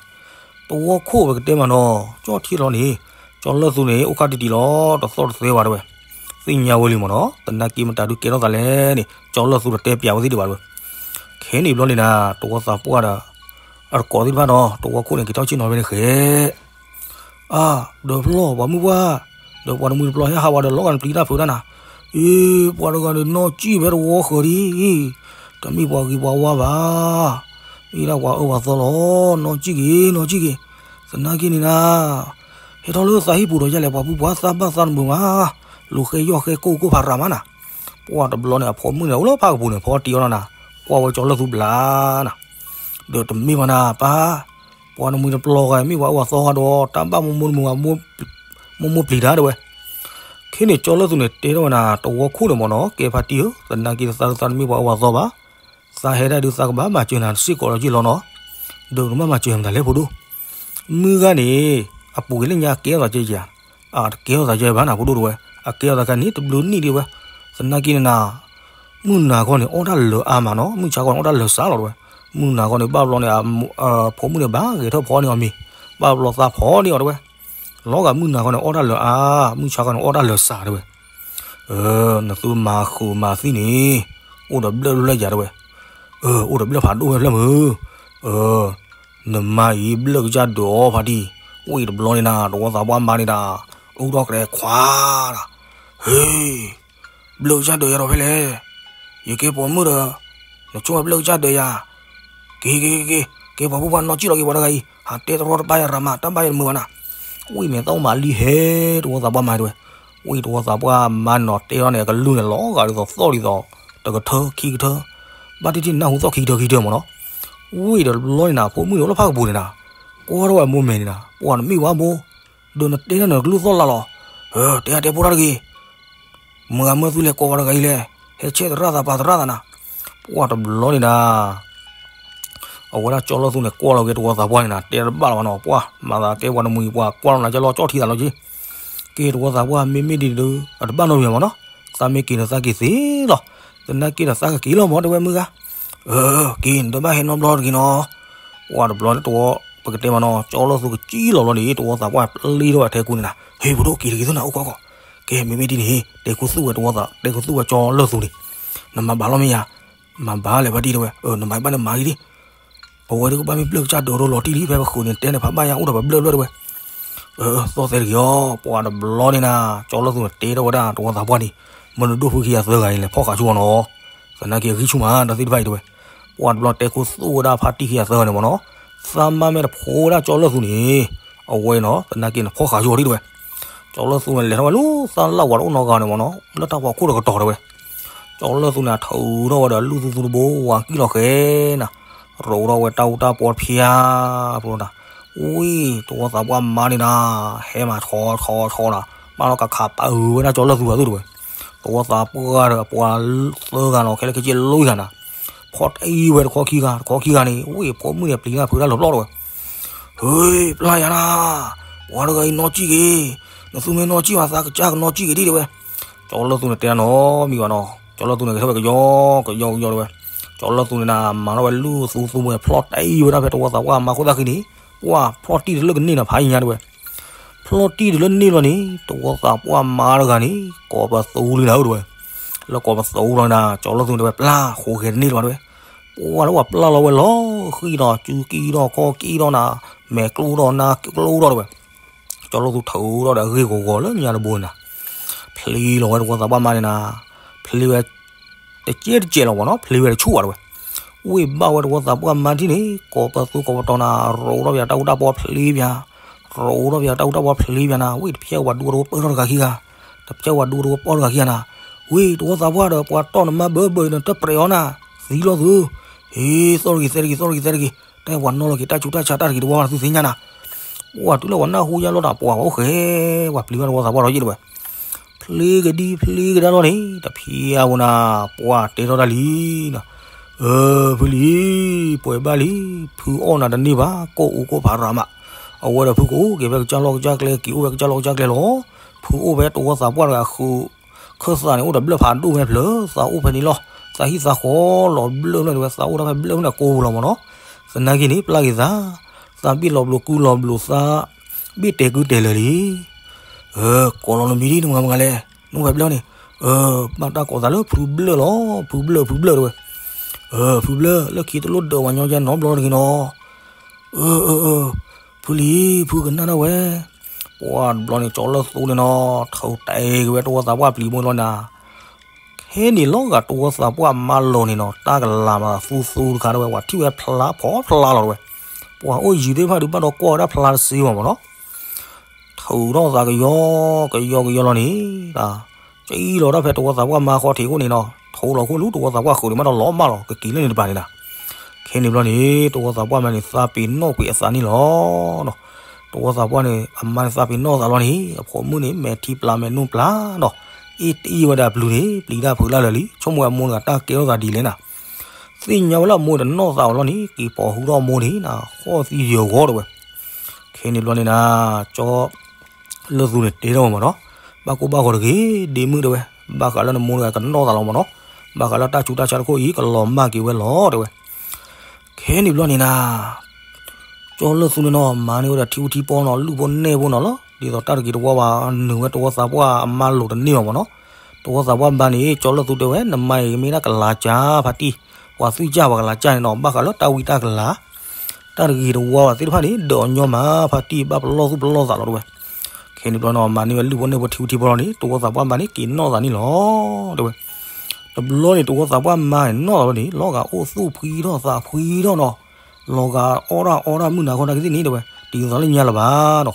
တဝီခိၣ်ပကတဲမးနီၤ ကၠီၣ်ထံလီၤန့ၣ်, ကၠီလၢသူန့ၣ် အိၣ်ခါတံၢ်တံၢ်လီၤ တသီၣ်တသဲဘၣ်တဲဝဲ. သ့ၣ်ညါဝဲလံမးနီၤ သနာ်က့မတၤဒုးကဲထီၣ်သးလဲၣ်န့ၣ် ကၠီလၢသူတတဲပျးဝဲသ့ၣ်ဒံးဘၣ်တဲဝဲ. ခဲန့ၣ်ဘျီန့ၣ်နၤ တဝီသးပှၢ်ဒီး အတကိးသ့ၣ်တဖၣ်နီၤ တဝီခိၣ်န့ၣ် က့ၤထီၣ်ဆ့ၣ်နီၤဖဲန့ၣ်ဃဲ အါ, ဒီးဖျီၣ်ပှၤမုၣ်ပှၢ်, ဒီးပှၤတမှံၤတပျီၤဟဲဟးဝဲဒီးလီၤဂာ်နပျံၤတၢ်ဖုးတၢ်နၤ, အ့ ပှၤတဂၤန့ၣ်နီၢ်ကံၣ်ဖဲတဝီဃၢၤဒံး, တမ့ၢ်ပှၤဂ့ၤပှၤဝါဘၣ်, မ့ၢ်ဒၣ်ပှၤအၢပှၤသီလီၤ, နီၢ်ကံၣ်က့ၤ နီၢ်ကံၣ်က့ၤ, သနာ်က့န့ၣ်နၤ ဟဲထီၣ်လၢသးဟံၣ်ပူၤဒီးယလဲၣ် ပှၤပုၢ်ပှၤသးဘၣ်သးတမုာ်မး, လူၤဃဲယီၢ်ဃဲကိၢ်ကိၢ်ဖးရၤမးနၤ. ပှၤတဘျီန့ၣ် အဖိမုၣ်န့ၣ် အိၣ်လၢဖးကပူၤန့ၣ် ဖီတံၢ်အီၤလီၤနၤ, ကွၢ်ဝဲကၠီလၢၢ်သူဘျါနၤ, ဒီးတမ့ၢ်ဘၣ်နၤ ပၢ်, ပှၤနမှံၤတပျီၤဂၤ မ့ၢ်ပှၤအိၣ်ဝဲသီဂၤဒီး တၢ်ဘၣ်မိၢ်မိၢ်တမုာ်ဂၤ မိၢ်မိၢ်ပျံၤတၢ်တဲဝဲ. ခဲန့ၣ် ကၠီလၢၢ်သူန့ၣ် တဲထီၣ်ဝဲနၤ တဝီခိၣ်န့ၣ်မ့ၢ်နီၤ, ကဲဖါတံၢ်ဧၢ, သနာ်က့ဒီးသးလၢသးတမ့ၢ်ပှၤအိၣ်ဝဲသီဘၣ်, သးဟဲဒၣ်ဒုးသးကဘၣ်မၤစၢၤနၤစ့ၢ်ကီးလီၤက့လီၤနီၤ, ဒီးနမ့ၢ်မၤစၢၤမတၤလဲၣ်ဖိဒိၣ်. မုၢ်ဂၤန့ၣ် အပူၤကွံာ်လၢညါကဲထီၣ်သးကဲဧါ, အတကဲထီၣ်သးကဲဘၣ်နၤဖိဒိၣ်တဲဝဲ, အကဲထီၣ်သးခါန့ၣ် တဘျုးနံၣ်ဒံးဝဲ, သနာ်က့န့ၣ်နၤ မုၢ်နၤခီန့ၣ် အီၣ်တၢ်လၢာ်အါမးနီၤ, မုၢ်ဆါခီန့ၣ် အီၣ်တၢ်လၢာ်စှၤလီၤတဲဝဲ, မုၢ်နၤခီန့ၣ် ဘၣ်ဘျီန့ၣ် ဖိမုၣ်န့ၣ် ဘၣ်ဂဲၤထၢၣ်ဖီန့ၢ်အီၤမ့ၤ, ဘၣ်ဘျီသးဖီန့ၢ်အီၤတဲဝဲ, လီၤဂာ်မုၢ်နၤခီန့ၣ် အီၣ်တၢ်လၢာ်အါ, မုၢ်ဆါခီန့ၣ် အီၣ်တၢ်လၢာ်စှၤတဲဝဲ. နသုမၤဃုာ်မၤသံန့ၣ် အိၣ်ဒီးဘျၢၣ်ဖျၢၣ်ယၤတဲဝဲ, အိၣ်ဒီးဘျၢၣ်ဖးဒိၣ်ဖျၢၣ်မုၢ်, နမါအံၤဘျၢၣ်ကစၢ်ဒၢးအီၤဖါတံၢ်, အိၣ်အံၤတဘျီန့ၣ်နၤ တဝီသးပှၢ်မါန့ၣ်နၤ, အူထီၣ်ကရဲခွါနၤ, ဟ့ ဘျၢၣ်ကစၢ်ဒၢးယၤဒီးဖဲလဲၣ်, ယကဲပိာ်မုၣ်ဒီး နဆိၣ်ဝဲဘျၢၣ်ကစၢ်ဒၢးယၤ, က့ၤက့ၤက့ၤက့ၤ က့ၤပှၤဖိပှၢ်နီၢ်ကံၣ်လီၤက့ၤပှၤတဂၤအံၤ, ဟးတဲတရီတပါယၤရၤမး တၢ်ဘၣ်ယၤတမုာ်ဘၣ်နၤ, ဝံၤမ့ၢ်သးအိၣ်မၤလံဟဲ တဝီသးပှၢ်မါတဲဝဲ, ဝံၤတဝီသးပှၢ်မါန့ၣ်နီၤ တဲထီၣ်န့ၣ် အကလုၢ်န့ၣ် လီၤဂာ်ဒ်သိးသီၣ်ဒ်သိး တကထၢခံကထၢ, ဘၣ်တထံၣ်နၢ်ဟူသီၣ်ခံကထၢခံကထၢမ့ၢ်နီၤ, ဝံၤဒီးတဘျီန့ၣ်နၤ ဖိမုၣ်န့ၣ်အိၣ်လၢဖးကပူၤန့ၣ်နၤ, ကွၢ်ထီၣ်ဝဲအမိၢ်မဲာ်န့ၣ်နၤ ပှၤနမ့ၢ်ဝဲဘိ ဒီးနတဲတၢ်န့ၣ် နကလုၢ်သီၣ်လၢ်လီၤ, တဲအါတဲဖိတၢ်တဂ့ၤ, မုၢ်ဂၤမုၢ်သုလဲၤကိးဝဲတဂၤအံၤလဲၣ်, ဟဲဆဲးသရၣ်သးပာ်သရၣ်သးနၤ, ပှၤတဘျီန့ၣ်နၤ အဝဲဒၣ်ကၠီလၢၢ်သူန့ၣ် ကွၢ်လီၤက့ၤတဝီသးပှၢ်န့ၣ်နၤ တဲတဘၣ်လီၤဘၣ်နီၤ, ပှၤမၤသးကဲပှၤတမှံၤပှၤကွၢ်လီၤနၤကဲလီၤကၠီထံသးလီၤက့ၤ, က့ၤတဝီသးပှၢ်မ့မ့ၢ်ဒ်န့ၣ်ဒီး အတဘၣ်နီတမံၤမ့ၢ်နီၤ, သးမ့ၢ်က့ၤဒီးသးက့ၤသ့လီၤ, သနာ်က့ဒီးသးကက့ၤလီၤမ့ၢ်တဲဝဲမုၢ်ဂၤ, က့ၤနတဘၣ်ဟဲနီတဘျီတဂ့ၤနီၤ, ပှၤတဘျီန့ၣ်တဝီ ပကတဲမ့ၢ်နီၤ ကၠီလၢၢ်သူကစံၣ်လီၤဘျီန့ၣ် တဝီသးပှၢ်ပျံၤထီၣ်ဝဲထဲကူန့ၣ်နၤ, ဟ့ၣ်ဖိဒိၣ်က့ၤတဂ့ၤသုနၤအိၣ်ကီၢ်ကီၢ်, ကဲမ့မ့ၢ်ဒ်န့ၣ် တဲခူသူၣ်ဝဲတဝီသး တဲခူသူၣ်ဝဲကၠီလၢၢ်သူန့ၣ်, နမၤဘၣ်လီၤမ့ၢ်ယၤ, မၤဘၣ်လဲၣ်ဖါတံၢ်တဲဝဲ, နမၤဘၣ်န့ၣ်မၤဂ့ၤဒံး, ပဝဲဒၣ်ကဘၣ်မ့ၢ်ဘျၢၣ်ကစၢ်ဒၢးဒီးလီၤတံၢ်လံ ဖဲပဃုာ်န့ၣ်တဲန့ၣ်ဖးဘၣ်ယၤအိၣ်ဒီးပဘျၢၣ်ဘျၢၣ်တဲဝဲ, သီၣ်သဲတဂ့ၤအီၤ, ပှၤတဘျီန့ၣ်နၤ ကၠီလၢၢ်သူန့ၣ်တဲထီၣ်ဝဲဒၣ်တဝီသးပှၢ်န့ၣ်, မ့ၢ်နဒိၣ်ဖုခံဂၤသၢဂၤအံၤလဲၤဖီၣ်ဃာ်ဆူအီၤနီၤ, သနာ်က့အဂံၢ်ဆူၣ်မး တၢ်သ့ၣ်တဖၣ်အံၤတဲဝဲ, ပှၤတဘျီတဲခူသူၣ်ဝဲဒၣ်ဖါတံၢ်ခံဂၤသၢဂၤန့ၣ်မ့ၢ်နီၤ, သးမါမ့ၢ်တဖိဝဲဒၣ်ကၠီလၢၢ်သူန့ၣ်, အဝဲနီၤ သနာ်က့န့ၣ်ဖီၣ်ဃာ်ဆူအီၤဒံးတဲဝဲ, ကၠီလၢၢ်သူန့ၣ်လဲၤထီၣ်ဝဲလၢသးလၢ်ဝၤတအိၣ်နီတဂၤန့ၣ်မ့ၢ်နီၤ လၢတၢ်ဖီခိၣ်တကတီၢ်တဲဝဲ, ကၠီလၢၢ်သူန့ၣ် ထုးထီၣ်ဝဲဒီးလူၢ်သူသူတဘိ ဝၤကံၣ်လီၤဃဲနၤ, ရိးထီၣ်ဝဲတၢ်အူတၢ်ပီတဖျါ, ဖိနၤ, ဝံၤတဝီသးပှၢ်မါန့ၣ်နၤ, ဟဲမၤထီထီထီနၤ, မၤလီၤကခးပာ်အုးဝဲဒၣ်ကၠီလၢၢ်သူအသိးတဲဝဲ, တဝီသးပှၢ်ဒီးပှၤသၢဂၤနီၤ ခဲလၢာ်ခဲဆ့လိယၤနၤ, ဖီၣ်တံၢ်ဝဲတခီခံဂၤ တခီခံဂၤန့ၣ် ဝံၤဖိမုၣ်န့ၣ်ပျံၤတၢ်ဖုးတၢ်လၢာ်ပျီတဲဝဲ, ဟ့ၣ် ပျၢ်ယၤနၤ, ပှၤတဂၤအံၤနီၢ်ကံၣ်က့ၤ, နသုမ့ၢ်နီၢ်ကံၣ်ဘၣ်သးကစၢ်ကနီၢ်ကံၣ်က့ၤဒံးတဲဝဲ, ကၠီလၢၢ်သူန့ၣ်တဲနီတမံၤဘၣ်နီၤ, ကၠီလၢၢ်သူန့ၣ် ကဲထီၣ်ဝဲကယီကယီကယီတဲဝဲ, ကၠီလၢၢ်သူန့ၣ်နၤ မၤထီၣ်ဝဲလူၢ်သူသူဝဲ ဖျီၣ်တံၢ်ဝဲဒၣ်ဖဲတဝီသးပှၢ်မါခိၣ်သၣ်ဃံန့ၣ်, ပှၤဖျီၣ်တံၢ်တလၢကန့ၢ်နၤဖးယံၤညါတဲဝဲ, ဖျီၣ်တံၢ်တလၢန့ၢ်ဘျီန့ၣ် တဝီသးပှၢ်မါတဂၤန့ၣ် ကိးပသူလံနၤဧၢတဲဝဲ, လၢကိးပသူလီၤနၤ ကၠီလၢၢ်သူတဲဝဲ ပျၢ်ဃိးဂဲၤတန့ၢ်လၢၤဘၣ်တဲဝဲ, ပှၤလၢပှၤပျၢ်လီၤဝဲလီၤဃံဒီး စုကံၢ်ဒီးခီၣ်ကံၢ်ဒီးနၤ, မဲာ်ကျိဒီးနါကျိဒီးတဲဝဲ, ကၠီလၢၢ်သူထုးထီၣ်ဒီးအဂ့ၢ်ဂီၤဂီၤလၢညါတဘိန့ၣ်နၤ, ဖျ့လီၤဝဲတဝီသးပှၢ်မါန့ၣ်နၤ, ဖျ့ဝဲ တကဲတကဲလီၤမ့ၢ်နီၤ, ဖျ့ဝဲတဆူၣ်ဘၣ်တဲဝဲ, ဝံၤဘၣ်ဝဲတဝီသးပှၢ်မါထံၣ်န့ၣ် ကိးပသူကိးပတီၤနၤ, ရိးထီၣ်ပယၤတၢ်အူတၢ်ပီဖျ့ပယၤ, ရိးထီၣ်ပယၤတၢ်အူတၢ်ပီဖျ့ပယၤနၤ, ဝံၤတဖျဲဝဲဒူဝဲတဝီပၢၢ်ထီၣ်တဂၤခံဂၤ, တဖျဲဝဲဒူဝဲတဝီပၢၢ်ထီၣ်တဂၤခံဂၤနၤ, ဝံၤတဝီသးပှၢ်ဒီးပှၤတီၢ်နမါဘၢဘၢအံၤနတပြဲးအီၤနၤ, သံလီၤသု, ဟ့ၣ် သီၣ်တဂ့ၤသဲတဂ့ၤ သီၣ်တဂ့ၤသဲတဂ့ၤ, တၢ်ပှၤနီၣ်လီၤက့ၤတၢ်ဆူးတၢ်ဆါတၢ်တဂ့ၤတဝီနၤ သုသ့ၣ်ညါနၤ, ပှၤတုၤလၢပှၤနၢ်ဟူညါလီၤတၢ်ပှၤဘၣ်အိၣ်ဃဲ, ပှၤပျံၤဘၣ်တဝီသးပှၢ်ဒီးယံာ်တဲဝဲ ဖျ့ကဒံဖျ့ကဒါလီၤန့ၣ် တဖျဲဝဲနၤ, ပှၤတဲထီၣ်တၢ်လံနၤ, အၢ ဖုလံၤ, ပှဲၤဘၣ်လံ, ဖုအီၣ်နၤတန့ၢ်ဘၣ်, ကိၢ်အူကိၢ်ဖးရၤမး, အဝဲဒီးဖုကအိၣ်က့ၤဖဲကစၢ်လီၢ်ကစၢ်ကျဲ က့ၤအိၣ်ဖဲကစၢ်လီၢ်ကစၢ်ကျဲလီၤ, ဖုအိၣ်ဖဲတဝီသးပှၢ်တဂၤဃုာ်, ခၢၣ်သးန့ၣ် အိၣ်ဒီးဘျၢၣ်ဖးဒိၣ်ဖဲဖျၢၣ်, သးအိၣ်ဖဲန့ၣ်လီၤ, သးဟံၣ်သးဃီလီၤဘျၢၣ်ဖျၢၣ်တဲဝဲ, သးအိၣ်တၢ်ဖဲဘျၢၣ်ဖျၢၣ်ကိးပူၤလီၤမ့ၢ်နီၤ, သနာ်က့န့ၣ် ပျၢ်က့ၤသး, သးဘ့ၣ်လီၤဘျိးကုလီၤဘျိးသး ဘ့ၣ်တဲာ်ကုတဲာ်လၢာ်လံ. ကိးလီၤနမံၤဒ်နမၤမဂၤလဲၣ်, နအိၣ်ဖဲဘျၢၣ်န့ၣ်, ဘၣ်တၢ်ကိးသးလၢဖုဘျၢၣ်လီၤ, ဖုဘျၢၣ် ဖုဘျၢၣ်တဲဝဲ, ဖုဘျၢၣ် လၢခံတလိၣ်ဒၢးဝဲညီယဲနီတဘျီတဂ့ၤနီၤ, ဖုလံၤ ဖုကနၣ်ဒၣ်ဝဲ, ပှၤတဘျီန့ၣ် ကၠီလၢၢ်သူန့ၣ်နီၤ ထုးတဲက့ၤဝဲတဝီသးပှၢ်ပျံၤမိၢ်လီၤနၤ ဟဲန့ၣ်လီၤဂာ်တဝီသးပှၢ်မါလီၤန့ၣ်နီၤ တၢ်ကလၤမးသူသူတခါတဲဝဲ ပှၤထံၣ်ဝဲဖျါဖီဖျါလီၤတဲဝဲ, ပှၤအိၣ်ယံၤသ့ၣ်တဖၣ်ဒုးဘၣ်ဒီးကွၢ်ဝဲဒၣ်ဖျါတစ့မးမ့ၢ်နီၤ, ထုး ထုးထီၣ်သးကယီကယီကယီလီၤန့ၣ်, ကံလီၤတၢ်ဖဲတဝီသးပှၢ်မါဃီထံးခိၣ်န့ၣ်နီၤ, ထိးလီၤခိၣ်လူၤ တဝီသးပှၢ်ဃုာ်န့ၣ်မးဒီးလီၤမၢ်လီၤ ကက့ၤလၢန့ၣ်တပၤန့ၣ်နီၤ. ခဲန့ၣ်ဘျီန့ၣ် တဝီသးပှၢ်မါန့ၣ် သးပ့ၤနီၣ်ကွံာ်အသးန့ၣ်လီၤ. တဝီသးပှၢ်န့ၣ် အမါန့ၣ်သးပ့ၤနီၣ်သးလီၤန့ၣ် အဖိမုၣ်န့ၣ် မဲာ်ထံပျၢ်မဲာ်နိၣ်ပျၢ်ဒီး အ့ၣ်တအ့ၣ်ဝဲဒၣ်ပျုၤန့ၣ် ပျံၤတၢ်ဖုးတၢ်လၢာ်လံ ဆိကမိၣ်ဝဲအမိၢ်တဂၤတၢ်ကဲထီၣ်သးဒ်လဲၣ်နၤ. သ့ၣ်ညါဝဲလၢအမိၢ်တနီၣ်သးအီၤလီၤန့ၣ် က့ၤပိာ်ဟုထီၣ်အမိၢ်န့ၣ်နၤ ဃီၣ်သံယၢၤဂီၤတဲဝဲ. ခဲန့ၣ်ဘျီန့ၣ်နၤ ကၠီလၢၢ်သူန့ၣ်တဲထီၣ်ဝဲမးနီၤ, ဘၣ်ကိၢ်ဘၣ်ဂီၤတဂ့ၤ ဒ့မုၣ်တဲဝဲ, ဘၣ်ဃးလၢနမိၢ်တဂၤကနီၣ်သးလီၤမးနီၤ, ဘၣ်ဃးလၢတၢ်ဆူးတၢ်ဆါတခိၣ်အံၤ ကလီၤမၢ်က့ၤဝဲလီၤတဲဝဲ. ခဲန့ၣ်ဘျီန့ၣ်နၤ ကၠီလၢၢ်သူန့ၣ်နီၤ မၤန့ၢ်ဝဲဒၣ်ထံဖိထံဖိနီၤ လုၢ်ဖိနဲၣ်ဖိနီၤလီၤ. ဒ်သိးတၢ်တဂ့ၤတဝါဘၣ် နုာ်ဝဲတဝီသးပှၢ်အမါလိၤတန့ၢ်ဘၣ်မးနီၤ. တဝီသးပှၢ်မါန့ၣ် ကၠီလၢၢ်သူတဲဝဲ နမါအံၤမ့ၢ်ဒၣ်ကလၤကၢ်ဖါတံၢ်, ပှၤသွံၣ်ကၢ်ပှၤကလၤကၢ်န့ၣ်နီၤ ဘၣ်ဃးလၢတၢ်ဝံတၢ်ကလၤ တၢ်တဂ့ၤတဝါဘၣ်သ့ၣ်တဖၣ်န့ၣ် ဒုးအီၤညီမး ဖါတံၢ် ဘၣ်ပလီၢ်သူၣ်ပလီၢ်သးလီၤတဲဝဲ. ခဲန့ၣ်ဘျီနီၤ မၤန့ၢ်ဝဲလုၢ်ဖိနဲၣ်ဖိထံဖိထံဖိလီၤန့ၣ် တဝီသးပှၢ်မါန့ၣ် က့ၤနီၣ်သးန့ၣ်လီၤတဲဝဲ. တဘျီန့ၣ် တဝီသးပှၢ်မါန့ၣ် နီၣ်သးလီၤန့ၣ် လီၤဂာ်အိၣ်သူၣ်ဖှံထီၣ်သးဖှံထီၣ်နီၤ, လီၤဂာ်အီၣ်တၢ်အီတၢ်မုၢ်နၤခီတၢ်ကသ့ၣ်န့ၣ်တဲဝဲ, တံၤသးလၢညါလၢၤဘၣ်နီၤ.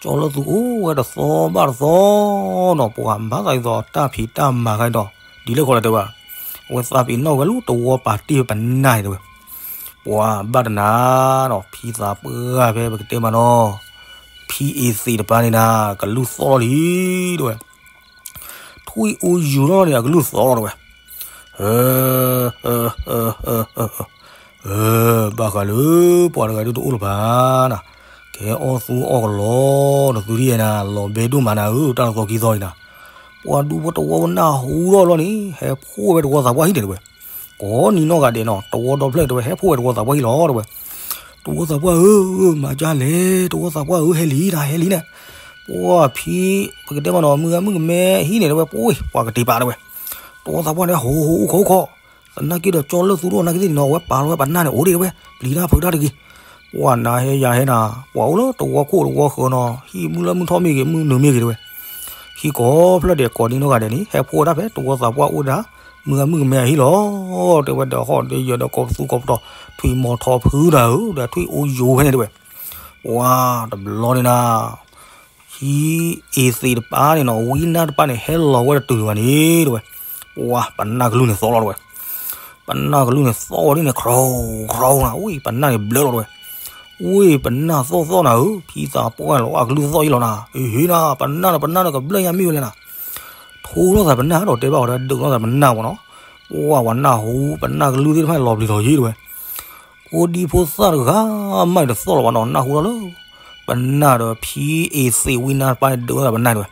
ကၠီလၢၢ်သူအိၣ်ဝဲတသီဘၣ်တသီနီၤ, ပှၤဘၣ်သးဒ်သိးတၢ်ဖံးတၢ်မၤခါဒီး ဒ်လဲၣ်ဃီလၢတဲဝဲ, အဝဲသးပ့ၤနီၣ်ဝဲလၢတဝီပာ်တ့ၢ်ဝဲပနၢ်အံၤတဲဝဲ. ပှၤဘၣ်တနၤနီၤ ဖံသးပှၢ်ဖဲပကတဲမးနီၤ, ဖံအ့သ့းတပၤန့ၣ်နၤ ကလုၢ်သီၣ်လီၤလံတဲဝဲ. ထွံၣ်အူယူၤထီၣ်န့ၣ် အကလုၢ်သီၣ်လီၤတဲဝဲ. ဘၣ်ဃးလၢ ပှၤတဂၤဒုးတအိၣ်လၢၤဘၣ်နၤ, ကဟဲအီၣ်သူအီၣ်ကလီနသုဒ်ယဲနၤ လီၤဘဲဒိၣ်မးနၤဧၢ တၢ်လီၤသီခံသီအံၤနၤ. ပှၤဒူဖိတဝီနၢ်ဟူထီၣ်လီၤန့ၣ် ဟဲဖှိၣ်ဝဲတဝီသးပှၢ်ဟံၣ်န့ၣ်တဲဝဲ. ကိးနံၤနီၢ်ဂၤဒဲးနီၤ တဝီဒီဖျၢၣ်တဲဝဲ ဟဲဖှိၣ်ဝဲတဝီသးပှၢ်ဟံၣ်လီၤတဲဝဲ. တဝီသးပှၢ်ဧၢ မၤကၢ်လဲၣ် တဝီသးပှၢ်ဧၢ ဟဲလံနၤ ဟဲလံနၤ. ပှၤဖံ ပကတဲမးနီၤ မုၢ်ဂၤမုၣ်ကမဲဟံၣ်န့ၣ်တဲဝဲ ပှၤကတ့ၤပာ်တဲဝဲ. တဝီသးပှၢ်န့ၣ် ဟိဟိအိၣ်ခိးအိၣ်ခိး, သနာ်က့ဒီးကၠီလၢၢ်သူတအိၣ်နာ်က့သ့ၣ်န့ၣ်နီၤ အဝဲပာ်လီၤဝဲပနၢ်န့ၣ်အိၣ်ဒံးတဲဝဲ, ပျံၤတၢ်ဖုးတၢ်တဂ့ၤ. ပှၤနၤဟဲယၤဟဲနၤ ပှၤအိၣ်လၢတဝီခိၣ်တဝီဃၢၤနီၤ ဟံၣ်မုၢ်လၢမုၢ်ထီၣ်မ့ၢ်ဂ့ၤ မုၢ်နုာ်မ့ၢ်ဂ့ၤတဲဝဲ. ဟံၣ်ကိးဖျၢၣ်ဒဲးကိးနံၤနီၢ်ဂၤဒဲးန့ၣ် ဟဲဖှိၣ်ဝဲဒၣ်ဖဲတဝီသးပှၢ်အိၣ်ဝဲဒၣ် မုၢ်ဂၤမုၣ်ကမဲအဟံၣ်လီၤ တဲဝဲ. ဒီးဟီၣ်ဒီးယၢၤဒီးကိးပသူကိးပတီၤ ထွံၣ်မီၤထီၣ်ဖုဒၣ်ဧၢ ဒီးထွံၣ်အူယိၤဖဲန့ၣ်တဲဝဲ. ပှၤတဘျီန့ၣ်နၤ ဟံၣ်အ့သ့းတပၤန့ၣ်နီၤ ဝံနၢ်တပၤန့ၣ် ဟဲလီၤဝဲတတုၤဘၣ်န့ၣ်တဲဝဲ. ပှၤပနၢ်ကလုၢ်န့ၣ်သီၣ်လီၤတဲဝဲ. ပနၢ်ကလုၢ်န့ၣ်သီၣ်ဝဲဒ်န့ၣ် ခရီခရီနၤ ဝံပနၢ်န့ၣ်ဘျၢလီၤတဲဝဲ. ဝံပနၢ်သီၣ်သီၣ်နၤဧၢ ဖံသးပှၢ်လီၤအကလုၢ်သီၣ်အံၤလီၤနၤ အဟ့နၤ ပနၢ်ဒီးပနၢ်ဒီးကဘျၢညါမ့ၢ်ဝဲလဲၣ်နၤ. ထိထီၣ်သးပနၢ်ဒီးတဲဘၣ်ဝဲဒၣ်ဒုးထီၣ်သးပနၢ်မးနီၤ. ပှၤပှၤနၢ်ဟူ ပနၢ်ကလုၢ်သ့ၣ်တဖၣ်လီၤပျံၤလီၤယ့ၢ်တဲဝဲ. ဖိဒံဖိသၣ်တဂၤမးတသီၣ်လီၤဘၣ်နီၤ နၢ်ဟူထီၣ်လၢ ပနၢ်ဒီးဖံအ့သ့းဝံနၢ်တပၤန့ၣ်ဒုးဝဲဒၣ်ပနၢ်တဲဝဲ.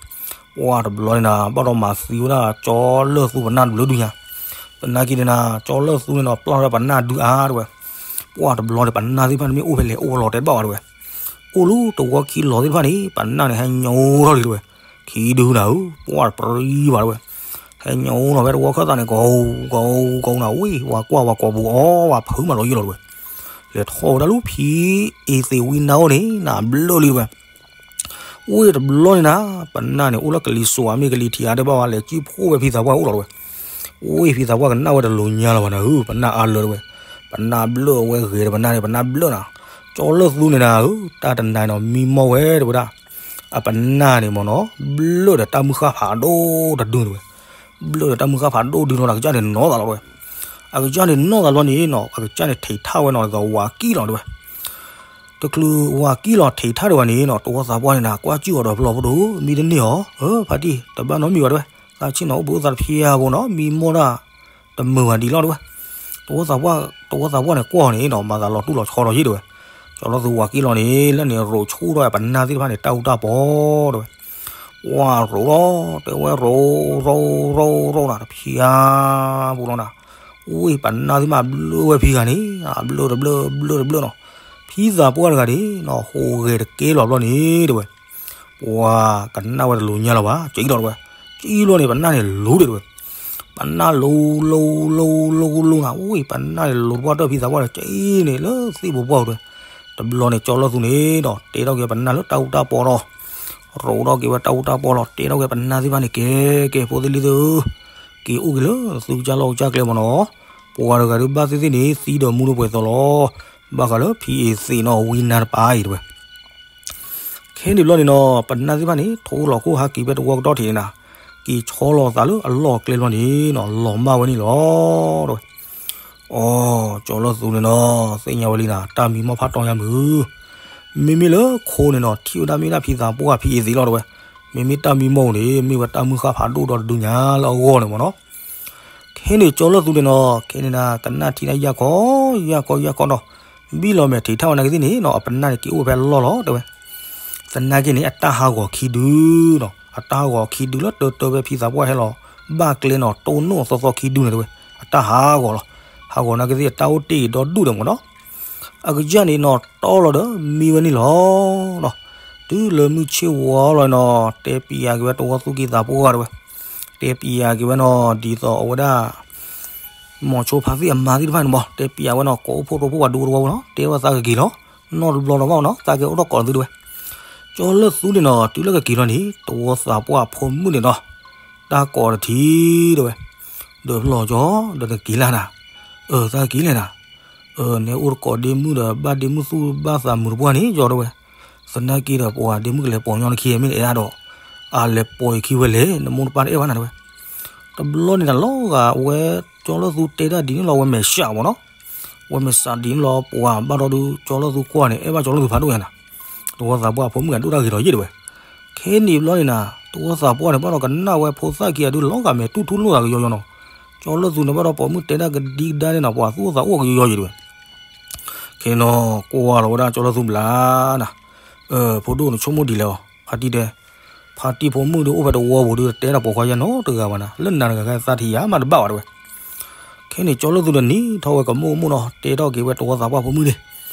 ပှၤတဘျီန့ၣ်နၤ ဘၣ်ဒီးမၤသံဝဲဒၣ်ကၠီလၢၢ်သူပနၢ်တဘျုးဒုညါ. သနာ်က့န့ၣ်နၤ ကၠီလၢၢ်သူန့ၣ်နီၤ ပျၢ်ဝဲဒၣ်ပနၢ်ဒုးအါတဲဝဲ. ပှၤတဘျီန့ၣ် ပနၢ်သ့ၣ်တဖၣ်န့ၣ်မ့ၢ်အိၣ်ဖဲလဲၣ်အိၣ်လီၤတဲဘၣ်ဝဲတဲဝဲ. အိၣ်လၢတဝီခံလီၤသ့ၣ်တဖၣ်န့ၣ် ပနၢ်န့ၣ်ဟဲညိထီၣ်လံတဲဝဲ. ခံဒုနၤဧၢ ပှၤတပြံဘၣ်တဲဝဲ. ဟဲညိနီၤဖဲတဝီခၢၣ်သးန့ၣ် ကီကီကီနၤ ဝံ ပှၤကွၢ်ပှၤကိာ်ပူၤအီၤ ပှၤဖုးမးလီၤယ့ၢ်လီၤတဲဝဲ. လဲၤထီၣ်ဝဲဒၣ်လၢဖံအ့သ့းဝံနၢ်အိၣ်န့ၣ် နဘျၢလံတဲဝဲ. ဝံတဘျီန့ၣ်နၤ ပနၢ်န့ၣ်အိၣ်လၢကလံၤစိးဧါမ့ၢ်ကလံၤထံးဧါတဲဘၣ်ဝဲ လဲၤကံၣ်ဖှိၣ်ဝဲဖံသးပှၢ်အိၣ်လီၤတဲဝဲ. ဝံဖံသးပှၢ်ကနၣ်ဝဲတလိၤညါလၢၤဘၣ်နၤဧၢ ပနၢ်အါလၢာ်တဲဝဲ. ပနၢ်ဘျၢဝဲဂ့ၤဒီးပနၢ်န့ၣ် ပနၢ်ဘျၢနၤ. ကၠီလၢၢ်သူန့ၣ်နၤဧၢ တၢ်တနၤနီၤ မံမီၢ်ဝဲတဲဝဲဒၣ် အပနၢ်န့ၣ်မ့ၢ်နီၤ ဘျၢဒီးတၢ်မုၢ်ဃၣ်ဖးဒိၣ်တဒုတဲဝဲ. ဘျၢဒီးတၢ်မုၢ်ဃၣ်ဖးဒိၣ်ဒုနီၤ အကစၢ်န့ၣ်နီၢ်သးလီၤတဲဝဲ. အကစၢ်န့ၣ်နီၢ်သးလီၤန့ၣ်နီၤ အကစၢ်န့ၣ်ထံးထၣ်ဝဲနီၤ ဒ်သိးဝၤကံၣ်လီၤတဲဝဲ. တချုးဝၤကံၣ်လီၤထံးထၣ်ဒံးဘၣ်န့ၣ်နီၤ တဝီသးပှၢ်န့ၣ်နၤ ကွၢ်စူၣ်အီၤဒီးပျီဖိဒိၣ် မံတန့ၢ်အီၤ ဧၢ ဖါတံၢ် တဘၣ်နီတမံၤဘၣ်တဲဝဲ. သးဆ့ၣ်နီၤအိၣ်ဘှံးအိၣ်သးတဖျၢၣ်ဖိနီၤ မံမီၢ်ဒၣ် တမုာ်ဘၣ်ဒံးလီၤတဲဝဲ. တဝီသးပှၢ် တဝီသးပှၢ်န့ၣ်ကွၢ်အီၤန့ၣ်နီၤ မၤသးလီၤတူၢ်လီၤဆီဒီးယ့ၢ်တဲဝဲ. ကၠီလၢၢ်သူဝၤကံၣ်လီၤန့ၣ် လၢန့ၣ်ရိးဆူၣ်ထီၣ်ပနၢ်သ့ၣ်တဖၣ်န့ၣ် တၢ်အူတၢ်ပီၤတဲဝဲ. ဝၤရိးလီၤ တဲဝဲရိး ရိး ရိး ရိးနၤ တဖျၢၣ်ဖိလီၤနၤ. ဝံပနၢ်သ့ၣ်မးဘျၢဝဲဖံဂၤန့ၣ် အဘျၢတဘျၢ ဘျၢတဘျၢနီၤ. ဖံသးပှၢ်တဂၤန့ၣ်နီၤ ဟူးဂဲၤတကဲလီၤဘျီန့ၣ်တဲဝဲ. ပှၤကနၣ်ဝဲတလိၤညါလၢၤဘၣ် ကံၣ်လီၤတဲဝဲ. ကံၣ်လီၤန့ၣ် ပနၢ်န့ၣ်လိၤဒံးတဲဝဲ. ပနၢ်လိၤ လိၤ လိၤ လိၤ လိၤနၤ ဝံပနၢ်န့ၣ်လိၤတပှၢ်တၢၢ်ဖံသးပှၢ်န့ၣ် ကံၣ်န့ၣ်လၢသ့ၣ်ပူၤပှၢ်တဲဝဲ. တဘျီန့ၣ် ကၠီလၢၢ်သူန့ၣ်ဒီး တဲထီၣ်က့ၤပနၢ်လၢတၢ်အူတၢ်ပီၤဒီး ရိးထီၣ်က့ၤဝဲတၢ်အူတၢ်ပီၤလီၤ တဲထီၣ်က့ၤပနၢ်သ့ၣ်တဖၣ်န့ၣ် ကဲ ကဲ ဖိသ့ၣ်လံၤသ့ၣ်ဧၢ က့ၤအိၣ်က့ၤလၢသုကစၢ်လီၢ်ကစၢ်ကျဲမ့ၢ်နီၤ. ပှၤတဂၤဒုးဘၣ်သ့ၣ်သ့ၣ်န့ၣ် သံဒီးမူဒီးပှဲၤသိးလီၤ. ဘၣ်ဃးလၢဖံအ့သ့းနီၤ ဝံနၢ်တပၤအံၤတဲဝဲ. ခဲ ခဲန့ၣ်ဘျီန့ၣ်နီၤ ပနၢ်သ့ၣ်တဖၣ်န့ၣ် ထိလီၤခိၣ်ဟးက့ၤဖဲတဝီကဒီးထံးန့ၣ်နီၤ, က့ၤဆီလီၤသးလၢအလီၢ်အကျဲလီၤန့ၣ်နီၤ လီၤမၢ်ဝဲန့ၣ်လီၤ တဲဝဲ. အိ ကၠီလၢသူန့ၣ်နီၤ သ့ၣ်ညါဝဲလံနီၤ တၢ်မံမီၢ်ဖးတီညါမုၢ်, မ့မ့ၢ်လၢခိန့ၣ်နီၤ ထံၣ်ဝဲဒၣ်မ့ၢ်ဒၣ်ဖံသးပှၢ်ဖံအ့သ့းလီၤ တဲဝဲ. မ့မ့ၢ်တၢ်မံမီၢ်န့ၣ် မ့ၢ်ဝဲတၢ်မုၢ်ဃၢ်ဖးဒိၣ်ဒီးတဒုညါလၢအဂီၢ်န့ၣ်မ့ၢ်နီၤ. ခဲန့ၣ်ကၠီလၢသူန့ၣ်နီၤ ခဲန့ၣ်နၤ ကနၣ်ထံၣ်န့ၣ် ယၢ်ခီ ယၢ်ခီ ယၢ်ခီနီၤ, ဘံၣ်လီၤမဲာ်ထံးထီၣ်ဝဲနာ်က့သ့ၣ်န့ၣ်နီၤ အပနၢ်န့ၣ် က့ၤအိၣ်ဖဲအလီၢ်လီၤ တဲဝဲ. သနာ်က့န့ၣ် အတၢ်ဟးဂီၤခံဒုနီၤ, အတၢ်ဟးဂီၤခံဒုလၢတၢတၢဖဲဖံသးပှၢ်ဟဲလီၤ ဘၣ်ကျဲနီၤ တိၢ်နီၣ်သီသီခံဒုန့ၣ် တဲဝဲ. အတၢ်ဟးဂီၤလီၤ, ဟးဂီၤနာ်က့သ့ၣ် အတၢ်အိၣ်တ့ၢ်ဒီဒူၣ်ဒီးမ့ၢ်နီၤ. အကစၢ်န့ၣ်နီၤ တီလီၤဒီးမံဝဲန့ၣ်လီၤနီၤ. တုၤလၢမုၢ်ဆ့ၣ်ဝါလီၤနီၤ တဲပံယၤက့ၤဝဲတဝီသူၣ်က့သးပှၢ် တဲဝဲ. တဲပံယၤက့ၤဝဲနီၤ ဒ်သိးအဝဲဒၣ် မီၤဆိဖါသ့ၣ်အမါသ့ၣ်တဖၣ်န့ၣ်မ့ၢ် တဲပံယၤဝဲနီၤ ကိးအိၣ်ဖှိၣ်ရိဖှိၣ်ပှၤဒူတဝီဖိနီၤ တဲဝဲသးကက့ၤလီၤ. နီၢ်တဘျီလီၤမ့ၢ်နီၤ သးက့ၤအိၣ်ထီၣ်ကိးလီၤသု တဲဝဲ. ကၠီလၢသူန့ၣ်နီၤ တုၤလၢကက့ၤလီၤန့ၣ် တဝီသးပှၢ်အဖိမုၣ်န့ၣ်နီၤ တၢ်ကိးတထံၣ် တဲဝဲ. ဒီးဖျီကၠီ ဒီးနက့ၤလၢနၤ, အၢ သးက့ၤလဲၣ်နၤ, အၢ နအိၣ်တကိးဒ့မုၣ်ဒီး ဘၣ်ဒ့မုၣ်သူၣ်ဘၣ်သးမုာ်တပှၢ်န့ၣ် ကၠီ တဲဝဲ. သနာ်က့ဒီး ပှၤဒ့မုၣ်ကလဲၤပိာ်ညီနခံမ့ၢ်နအဲၣ်ဒိး, အလဲၤပိာ်ယခံဝဲလဲၣ် နမိၢ်နပၢ်တအဲၣ်ဘၣ်နၤ တဲဝဲ. တဘျီန့ၣ်နၤလီၤဂာ်ဝဲ ကၠီလၢသူတဲတၢ်ဒ်န့ၣ်လီၤ ဝဲမဲာ်ဆှးမ့ၢ်နီၤ, ဝဲမဲာ်ဆှးဒ်န့ၣ်လီၤ ပှၤဘၣ်ဒီးဒုး ကၠီလၢသူကွၢ်န့ၣ် အဲၣ်ဘၣ်ကၠီလၢသူဖးဒိၣ်ညါနၤ. တဝီသးပှၢ်ဖိမုၣ်ဂၤဒိၣ်တၢ်ဂ့ၤထီၣ်ယ့ၣ် တဲဝဲ. ခဲန့ၣ်ဘျီန့ၣ်နၤ တဝီသးပှၢ်န့ၣ် ဘၣ်ဒီးကနၣ်ဝဲဖိသၣ်ခံဂၤဒုး လီၤဂာ်မဲာ်တူၢ်ထူလိာ်သးကယီယီနီၤ. ကၠီလၢသူန့ၣ် ဘၣ်ဒီးပိာ်မုၣ်တဲတၢ်ကဒံကဒါန့ၣ်နီၤ ပှၤသူၣ်အိၣ်သးအိၣ်ကယီယ့ၣ် တဲဝဲ. ခဲနီၤ ကွၢ်လီၤဝဲဒၣ်ကၠီလၢသူဘျါနၤ, အၢ ဖိဒိၣ်န့ၣ်ဆိကမိၣ်ဒ်လဲၣ်အီၤ ဖါတံၢ်တဲ, ဖါတံၢ်ဖိမုၣ်ဒုးအိၣ်ဖဲတဝီပူၤဒုး တဲတၢ်ပိာ်ခွါယဲနီတဂၤဘၣ်နၤ လၢနၤတဂၤခဲသးထံၣ်ယၤမးတဘၣ်ဘၣ် တဲဝဲ. ခဲန့ၣ် ကၠီလၢသူဒီးနံၤထီၣ်ဝဲကမိၣ်ကမိၣ်နီၤ တဲထီၣ်က့ၤဝဲတဝီသးပှၢ်ဖိမုၣ်န့ၣ်,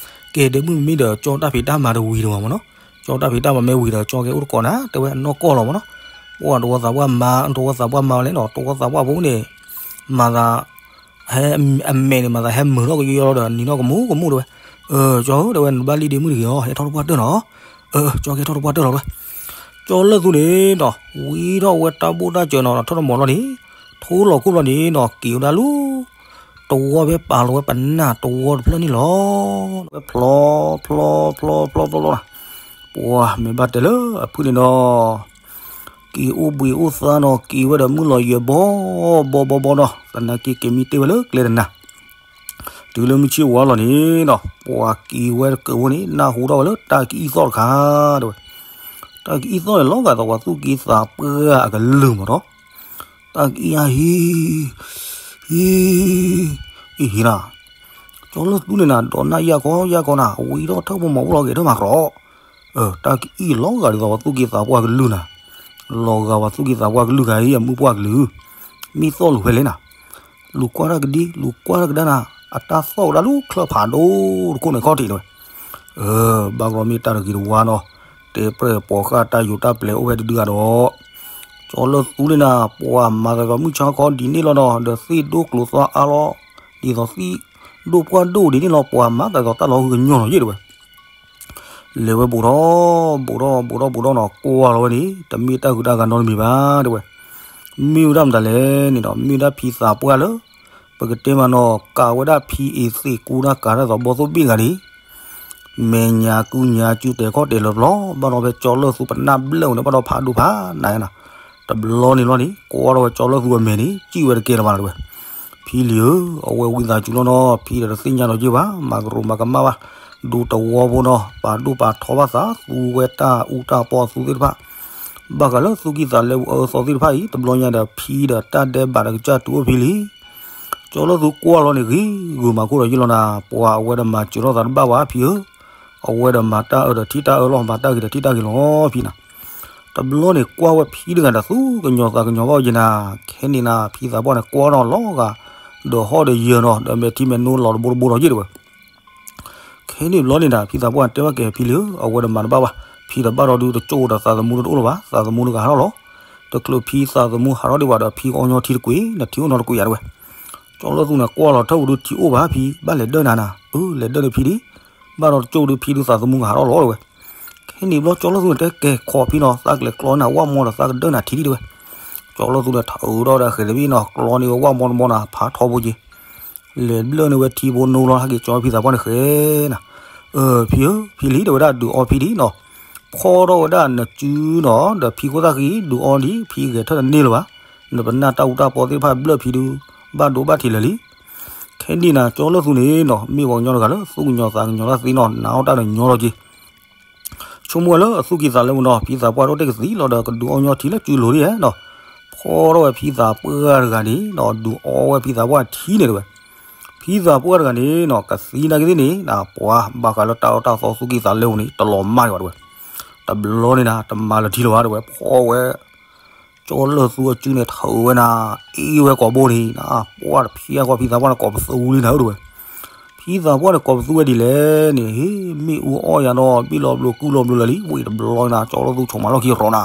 ကဲဒ့မုၣ်မ့ၢ်ဒီး ကၠီတၢ်ဖံးတၢ်မၤတဝံၤတမးမ့ၢ်နီၤ, ကၠီတၢ်ဖံးတၢ်မၤမ့ၢ်ဝံၤဒီး ကၠီက့ၤအိၣ်တကိးနၤ တဲဝဲ အနီၢ်ကီၢ်လီၤမ့ၢ်နီၤ. ပှၤတဝီသးပှၢ်မၤ တဝီသးပှၢ်မၤဝဲလဲၣ်နီၤ တဝီသးပှၢ်ဖိမုၣ်န့ၣ် မၤသး ဟဲ အမဲာ်န့ၣ် မၤသးဟဲမုာ်ထီၣ်ကယီယီလီၤဒီး နံၤထီၣ်ကမူကမူတဲဝဲ. အၢ ကၠီဧၢ တဲဝဲ နဘၣ်လံဒ့မုၣ်တဂ့ၤအီၤ ဟဲထီၣ်တပှၢ်တၢၢ်နီၤ. အၢ ကၠီကဟဲထီၣ်တပှၢ်တၢၢ်လီၤတဲဝဲ. ကၠီလၢသူန့ၣ်ဒီး ဝံထီၣ်ဝဲတၢ်ဘိၣ်တၢ်စၢၤနီၤ ထီၣ်တမီၤလီၤန့ၣ် ထိလီၤခိၣ်လီၤန့ၣ်နီၤ က့ၤဝဲဒၣ်လၢ တဝီဖဲပာ်လီၤဝဲပနၢ်တဝီတဖျၢၣ်န့ၣ်လီၤ. ဝဲဖျီ ဖျီ ဖျီ ဖျီ ဖျီ ဖျီ ပှၤမ့ၢ်ဘၣ်တဲလၢအဖုၣ်န့ၣ်နီၤ က့ၤအိၣ်ဘှံးအိၣ်သါနီၤ က့ၤဝဲဒီးမုၢ်လီၤယဲၢ်ဘီဘီဘီဘီနီၤ သနာ်က့က့ၤမံတ့ၢ်ဝဲလၢကျဲတနၤ. တုၤလၢမုၢ်ဆ့ၣ်ဝါလီၤန့ၣ်နီၤ ပှၤက့ၤဝဲတကၢးဖိန့ၣ် နၢ်ဟူထီၣ်ဝဲလၢတၢ်ကအံၣ်သီၣ်တခါ တဲဝဲ. တၢ်ကအံၣ်သီၣ်န့ၣ် လီၤဂာ်ဒီးပှၤသူၣ်က့သးပှၢ်အကလုၢ်မ့ၢ်နီၤ. တၢ်ကအံၣ်ဟံ ဟံ အံၤဟံနၤ ကၠီလၢသူန့ၣ်နၤ ဒီးနၢ်ယၢ်ကီယၢ်ကီနၤ ဝံထီၣ်ထၢၣ်ဖိမီၤဖိလီၤဂဲၤထၢၣ်မၤကရီ, တၢ်ကအံၣ်လီၤဂာ်ဒ်သိးပှၤသူၣ်က့သးပှၢ်ကလုၢ်နၤ, လီၤဂာ်ပှၤသူၣ်က့သးပှၢ်ကလုၢ်ဂၤအံၤ အမုၢ်ပှၢ်ကလုၢ်, မံသီၣ်လူၤဖဲလဲၣ်နၤ, လူၤကွၢ်တၢ်ကဒံ လူၤကွၢ်တၢ်ကဒါနၤ, အတၢ်သီၣ်ကဒါလူၤချၢဖးဒိၣ်တခိၣ်န့ၣ်ခီၣ်ထံးတဲဝဲ. အၢ ဘၣ်ကရီမ့ၢ်တၢ်တဂ့ၤတဝါနီၤ, တဲပြဲၢ်ပိာ်ဃာ်တၢ်ယိၤတၢ်ပျဲၤအိၣ်ဖဲတဒုဂၤဒီး ကၠီလၢသူန့ၣ်နၤ ပှၤမၤသးဒီးမုၢ်ဆါခီဒ်န့ၣ်လီၤနီၤ ဒီးသ့ၣ်ဒိၣ်ကျိၤသွါအါလီၤ, ဒ်သိးသ့ၣ်ဒိၣ်ပှၢ်ဒိၣ်ဒ်န့ၣ်လီၤ ပှၤမၤသးဒီးတၢ်လီၤဟုကညီၤနီၤယ့ၣ်တဲဝဲ. လဲၤဝဲဘူးထီၣ် ဘူးထီၣ် ဘူးထီၣ် ဘူးထီၣ်နီၤ ကွၢ်လီၤဝဲန့ၣ် တမ့ၢ်တၢ်ဂုၤတၢ်ဂၤနီတမံၤဘၣ်တဲဝဲ. မ့ၢ်ဝဲဒၣ်မတၤလဲၣ်န့ၣ်ဒီး မ့ၢ်ဝဲဒၣ်ဖံသးပှၢ်လၢ ပကတဲမးနီၤ ကးဝဲဒၣ်ဖံအ့သ့ၣ်ကူတၢ်ကၤတၢ်သိးဘီသိၣ်ဘ့ၣ်ဂၤန့ၣ် မဲာ်ညါကူညါစုတဲာ်ခီၣ်တဲာ်လၢပျီ ဘၣ်ဒီးဖဲကၠီလၢသူပနၢ်ဘျၢၣ်ဝဲန့ၣ် ဘၣ်ဒီးဖးဒိၣ်ဖးနးနၤ, တဘျီန့ၣ်လီၤန့ၣ် ကွၢ်ထီၣ်ဝဲကၠီလၢသူအမဲာ်န့ၣ် စံၣ်ဝဲတကဲလၢၤဘၣ်တဲဝဲ. ဖံလံၤဧၢ, အဝဲဝံသးစူၤလီၤနီၤ, ဖံဒီးတသ့ၣ်ညါဒီးယ့ၢ်ဘၣ်, မၤကရူးမၤကမၣ်ဘၣ်, ဒူတဝီဖိနီၤ, ပာ်ဒိၣ်ပာ်ထီဘၣ်သး, သူဝဲတၢ်အူတၢ်ပီအသူသ့ၣ်တဖၣ်, ဘၣ်ဃးလၢသူၣ်ကံၢ်သးလဲပူၤအအၢသီသ့ၣ်တဖၣ်အံၤ, တဘျီညါဒီးဖံဒီးတၢ်ဒဲးဘးဒီးကစၢ်တုၤအိၣ်ဖံလံ ကၠီလၢသူကွၢ်လီၤန့ၣ် ဂ့ၤဂုာ်မၤခိၣ်ဒီးယ့ၢ်လီၤနၤ, ပှၤအဝဲဒီးမၤစၢၤထီၣ်သးတဘၣ်ဘၣ်ဖံဧၢ, အဝဲဒီးမၤတၢ်အၢဒီးထံၣ်တၢ်အၢလီၤ, မၤတၢ်ဂ့ၤဒီးထံၣ်တၢ်ဂ့ၤလီၤဖံနၤ. တဘျီန့ၣ်ကွၢ်ဝဲဖံတဂၤဒီးသူၣ်ကညီၤသးကညီၤဘၣ်ဝဲယဲနၤ, ခဲန့ၣ်နၤ ဖံသးပှၢ်န့ၣ်ကွၢ်နီၤလီၤဂာ်, ဒီးဟီၣ်ဒီးယၢၤနီၤ, ဒီးမဲာ်ထံမဲာ်နိလီၤတဘိတဘိဒီးယ့ၢ်တဲဝဲ. ခဲန့ၣ်ဘျီန့ၣ်နၤ ဖံသးပှၢ်တဲဘၣ်က့ၤဖံလံဧၢ, အဝဲဒီးမၤတဘၣ်ဘၣ်, ဖံဒီးဘၣ်ဒီးဒုးတကၠိၣ်ဒီးသးသမူတအိၣ်လၢၤဘၣ်, သးသမူတဂၤဟးထီၣ်လီၤ. တချုးဖံသးသမူဟးထီၣ်ဒံးဘၣ်ဒီးဖံကအီညီထံတကွံာ်, နထံအိၣ်နီတကွံာ်ဧါတဲဝဲ. ကၠီလၢသူန့ၣ်ကွၢ်လီၤထၢၣ်ပူၤဒုးထံအိၣ်ဘၣ်ဖံ, ဘၣ်လဲၤဒၢနၤနၤ, အၢ လဲၤဒၢန့ၣ်ဖံဒံး, ဘၣ်ဒီးတကၠိၣ်ဒုးဖံဒုးသးသမူကဟးထီၣ်လီၤတဲဝဲ. ခဲန့ၣ်ဘျီကၠီလၢသူန့ၣ်တဲကဲၤခီဖံနီၤ, သးကလဲၤကျီနၤဝၣ်မီဒီးသးကဒၢနၤထံဒံးတဲဝဲ. ကၠီလၢသူန့ၣ်ထးအုးထီၣ်ဒီးဃဲၤတဘ့ၣ်နီၤ, ကျီန့ၢ်ဝဲဝၣ်မီတမီနၤ, ဖးထီဘိက့ၤ လဲၤဘျၢၣ်န့ၢ်ဝဲထံဖိနိလီၤ, ဟဲက့ၤကၠီဖံသးပှၢ်န့ၣ်ဃဲနၤ, အၢ ဖံဧၢ, ဖံလံတဲဝဲဒၣ်ဒုးအီဖံဒံးနီၤ, ဖီထီၣ်ဝဲဒၣ်နစုနီၤ ဒီးဖံခိၣ်သၣ်ဃံ ဒုးအီဒံး ဖံဂဲၤထၢၣ်တန့ၢ်လၢၤဘၣ်. နပနၢ်တၢ်အူတၢ်ပီသ့ၣ်တဖၣ်ဘျၢၣ်ဖံဒုး ဘၣ်ဒိဘၣ်ထံးလၢာ်လံ. ခဲနံၣ်နၤ ကၠီလၢၢ်သူန့ၣ်နီၤ မ့ၢ်ပှၤကညီတဂၤလၢ သူၣ်ကညီၤသးကညီၤတၢ်သ့နီၤ နာ်အီၣ်တၢ်ဒီးညီလီၤက့ၤ ဆိကမိၣ်ဝဲလၢအသူၣ်ကံၢ်သးလဲပူၤနီၤ ဖံသးပှၢ်တအိၣ်တ့ၢ်ကသံလီၤဒီး ကဒုးအီညီထံလၢစုလိၤဒ်နီၤ, ဖီထီၣ်ဝဲဖံသးပှၢ်တဂၤန့ၣ်နီၤ ဒုးအီဝဲဖံသးပှၢ်ထံန့ၣ်တဲဝဲ. ဖံသးပှၢ်တဂၤန့ၣ်နီၤ ကသံနာ်က့သ့ၣ်န့ၣ် ပှၤဘၣ်ဃးလၢတၢ်အၢတၢ်သီသူၣ်ကံၢ်သးလဲပူၤန့ၣ် တလီၤမၢ်ဒံးဘၣ်တဲဝဲ. တဘျီန့ၣ်နၤ တမၤလၢၤထံလၢၤဘၣ်တဲဝဲ ဖီဝဲ ကၠီလၢၢ်သူအစုန့ၣ် ထုးဝဲနၤ အ့ၣ်ဝဲကိာ်ဘိန့ၣ်နၤ ပှၢ်တဖျါဃီ ဖံသးပှၢ်န့ၣ် ကိးပသူဝံၤလံနၤဧၢတဲဝဲ. ဖံသးပှၢ်န့ၣ် ကိးပသူဝဲဒ်လဲၣ်န့ၣ် ဟ့ၣ် မ့ၣ်အူအီၣ်ယၤနီၤ ဘံၣ်လီၤဘျိးကုၢ်လီၤဘျိးလၢာ်လံ ဝံၤတဘျီနၤ ကၠီလၢၢ်သူဆိးမၤလီၢ်ခံရီနၤ,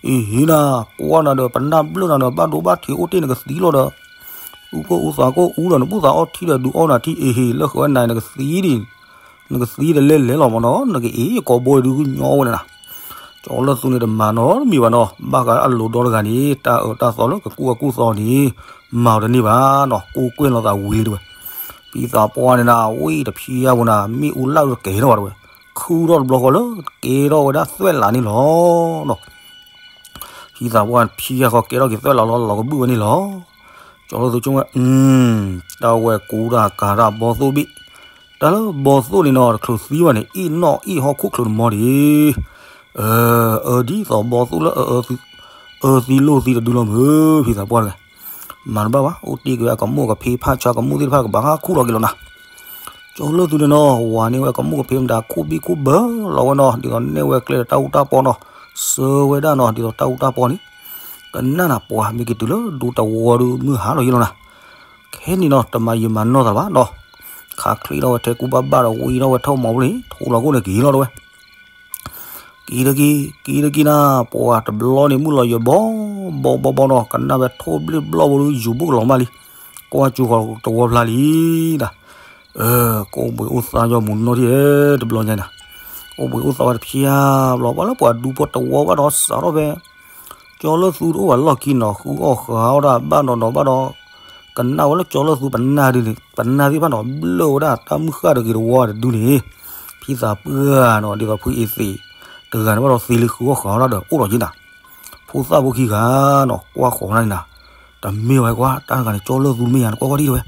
အ့ၣ်ဟ့ၣ်နၤ ကွၢ်နၤဒီး ပနၢ်ဘျၢၣ်နၤဒီး ဘၣ်ဒိဘၣ်ထံးအိၣ်တ့ၢ်နကသံလီၤဒီး သူၣ်ကိၢ်အူသးကိၢ်အူဒီး နဘူၣ်သးအီထံဒီး ဒုးအီနၤထံ အ့ၣ်ဟ့ၣ် လၢဃုာ်ဝဲနၤ နကသံဒံး နကသံတလဲလဲလီၤမးနီၤ နကအ့ၣ်ကိာ်ဘိဒုးကညီဝဲန့ၣ်နၤ. ကၠီလၢၢ်သူန့ၣ် တမၤနီတမံၤဘၣ်နီၤ ဘၣ်ဃးအလိၤဒီတဂၤန့ၣ် တၢ်အၢတၢ်သီလၢကကူၣ်အကူၣ်သီန့ၣ် မၤအီၤတန့ၢ်ဘၣ်နီၤ ကိးကွဲၢ်လိာ်သးဝံၤလံတဲဝဲ. ဖံသးပှၢ်န့ၣ်နၤ ဝံၤတဖျါဃီနၤ မ့ၣ်အူလၢ်ဒုးတကဲထီၣ်ဘၣ်တဲဝဲ, ခုထီၣ်တဘျီဃီလၢ ကဲထီၣ်ဝဲဒၣ်သွဲၣ်လးန့ၣ်လီၤနီၤ. ဖံသးပှၢ်ဖံယါဃီကဲထီၣ်က့ၤသွဲၣ်လးလီၤ လီၤကဘုၣ်ဝဲန့ၣ်လီၤ. ကၠီလၢၢ်သူဆိကမိၣ်ဝဲ တၢ်ဝဲကူတၢ်ကၤတၢ်ဘီသိၣ်ဘ့ၣ်, တၢ်လၢဘီသိၣ်န့ၣ်နီၤ တချုးသံဘၣ်န့ၣ် အ့ၣ်နီၣ်အ့ၣ်ဟီၣ်ခိၣ်ချုးတမီၤဒံး အၢ ဒ်သိးဘီသိၣ်လၢ အၢသံလိၢ်သံတဒုလီၤမုၢ် ဖံသးပှၢ်တဂၤ မၤတဘၣ်ဘၣ် အိၣ်တ့ၢ်က့ၤဝဲအကမိၣ်ကဖ့ဖးဆါကမူၣ်သ့ၣ်တဖၣ်ကဘၣ်ဟးခူၣ်လီၤက့ၤလီၤနၤ. ကၠီလၢၢ်သူန့ၣ်နီၤ ဝၤန့ၢ်ဝဲကမူၣ်ကဖ့မတၤခူၣ်ဘံၣ်ခူၣ်ဘၢလီၤဝဲနီၤ ဒ်သိးနဲၣ်ဝဲကျဲဒီးတၢ်အူတၢ်ပီနီၤ စၢၤဝဲဒၣ်နီၤ ဒ်သိးတၢ်အူတၢ်ပီန့ၣ် ကနၣ်နၤပှၤမ့ၢ်က့ၤတုၤလၢဒူတဝီဒုးမုၢ်ဟါလီၤယ့လီၤနၤ. ခဲနံၣ်နီၤ တမၤယံာ်မၤနီၢ်သးဘၣ်နီၤ ခးချ့ထီၣ်ဝဲထဲကူဘၣ်ဘၣ်ဒီးဝံထီၣ်ဝဲထၢၣ်မီၤပူၤန့ၣ် ထူလီၤခိၣ်န့ၣ်က့ၤလီၤတဲဝဲ က့ၤတက့ၤ က့ၤတက့ၤနၤ ပှၤတဘျီန့ၣ် မုၢ်လီၤယိာ်ဘီဘီဘီဘီနီၤ ကနၣ်ဝဲထိၣ်ဘျ့ၣ်ဘျီၣ်ဘိဒီး ယူၤဘိၣ်ကလီၤမၢ်လံ ကွၢ်ကၠူဃီၤတဝီဖျါလံနၤ. အၢ ကအိၣ်ဘှံးအိၣ်သါယီၤမူၤနီၢ်ထံၣ်ဧၢ တဘျီညါနၤ အိၣ်ဘှံးအိၣ်သါဝဲတဖျါဘျီ ပှၤလၢပှၤဒူဖိတဝီဘၣ်ဒီးစးထီၣ်ဖဲ ကၠီလၢၢ်သူတအိၣ်ဘၣ်လီၢ်ခံနီၤ ဃုအီၣ်ဃုအီၣ်ဒၣ်ဘၣ်နီၤနီၤဘၣ်ဒီး ကနၣ်ဝဲလၢကၠီလၢၢ်သူပနၢ်ဒုန့ၣ် ပနၢ်သ့ၣ်တဖၣ်နီၤ ဘျၢၣ်ဝဲဒၣ်တၢ်မုၢ်ဃၢ်တဂ့ၤတဝီတဒုန့ၣ် ဖံသးပှၢ်နီၤ ဒ်သိးဖုအ့သ့းတဂၤန့ၣ်ဘၣ်ဒီးသ့လံဃုအီၣ်ဃုအီၣ်ဒၣ်ဒီးအိၣ်ဒီးက့နၤ ဖိသၣ်ဖိခံဂၤနီၤ ကွၢ်ဃီၤနၤန့ၣ်နၤ တမ့ၢ်ဝဲကွၢ် တၢ်တဂၤန့ၣ် ကၠီလၢၢ်သူတမ့ၢ်ယါ နကွၢ်ကွၢ်ဒံးတဲဝဲ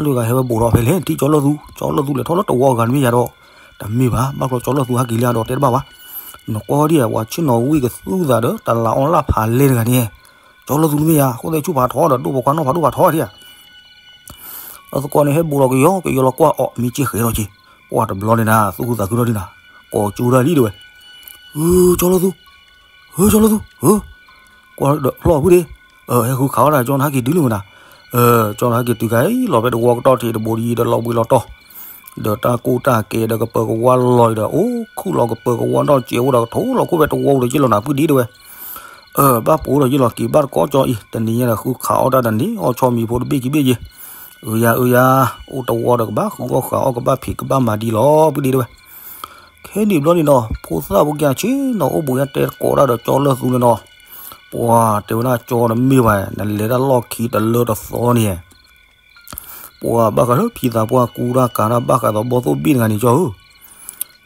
လၢဂၤဟဲဝဲဘူးထီၣ်ဖဲလဲၣ် နထံၣ်ကၠီလၢၢ်သူ ကၠီလၢၢ်သူလဲၤထီၣ်လၢတဝီအဂၤတမ့ၢ်ယါဒီး တမ့ၢ်ဘၣ် ဘၣ်ကျီကၠီလၢၢ်သူဟဲက့ၤလံဒီးတဲတဘၣ်ဘၣ် နကွၢ်ဒံး ပှၤဆ့ၣ်နီၤဝံၣ်ကသူၣ်သးဒီး တလးအီၣ်လၢ်ဖးလဲတဂၤန့ၣ် ကၠီလၢၢ်သူတမ့ၢ်ယါ ဃိသဲဆူၣ်ဖးထီဒီး ဒိၣ်ပိာ်ခွါနီၢ်ဖးဒိၣ်ဖးထီထံၣ်ဧါ အသကိးန့ၣ် ဟဲဘူးလီၤကယီကယီလီၤကွၢ်အီၤ မံၤက့ဃဲးလီၤက့ၤ ပှၤတဘျီန့ၣ်နၤ သူၣ်ခုသးခုထီၣ်ဒံးနၤ ကိးကၠိတၢ်လံတဲဝဲ ဧၢ ကၠီလၢၢ်သူ ဧၢ ကၠီလၢၢ်သူ ဧၢ ကွၢ်ဒီးဖျီၣ်ဖုဒ့ ဟဲဃုခးအီၣ်တၢ် ကၠီနဟဲက့ၤတုၤလံမနၤ ကၠီနဟဲက့ၤတုၤခါအံၤ လီၤဖဲတဝီကတီၢ်ထံးတဘိဒံးဒီးလီၤဘှံးလီၤတီၤ ဒီးတၢ်ကိၢ်တၢ်ကဲဒီးကပၢၤကဝါလီၤဒီး အိၣ်ခူၣ်လီၤကပၢၤကဝါဒီးစဲးအိၣ်ဒီးကထိလီၤခိၣ်ဖဲတဝီပူၤဒီးက့လီၤနၤ ဖုဒ့တဲဝဲ အၢ ဘၣ်ပိာ်ဒီးယ့လီၤက့ၤ ဘၣ်တကိးကၠီအံၤ တနံၤညါဒီးဃုခးအီၣ်တၢ်တနံၤ အီၣ်ဆီမံၤဖိတဘ့ၣ်ခံဘ့ၣ်ယ့ၢ် အၢယၤ အၢယၤ အိၣ်တဝီဒီးကဘၣ်ဃုအီၣ်ဃုအီၣ်ကဘၣ်ဖံးကဘၣ်မၤဒံးလီၤ ဖုဒ့တဲဝဲ ခဲနံၣ်ဘျီန့ၣ်ဒီး ဖိသၣ်ဖိက့ၤဆ့ၣ်နီၤအိၣ်ဘှံးညါတဲတကိးတၢ်ဒီးကၠီလၢၢ်သူန့ၣ်ဒီး ပှၤတဲဝဲဒၣ်ကၠီတမ့ၢ်ဘၣ် နလဲၤတၢ်လီၢ်ခံတလၢတသီန့ၣ် ပှၤဘၣ်ဃးလၢဖံသးပှၢ်ကူတၢ်ကၤတၢ်ဘၣ်ဃးဒီးဘီသိၣ်ဘ့ၣ်တဂၤန့ၣ်ကၠီဧၢ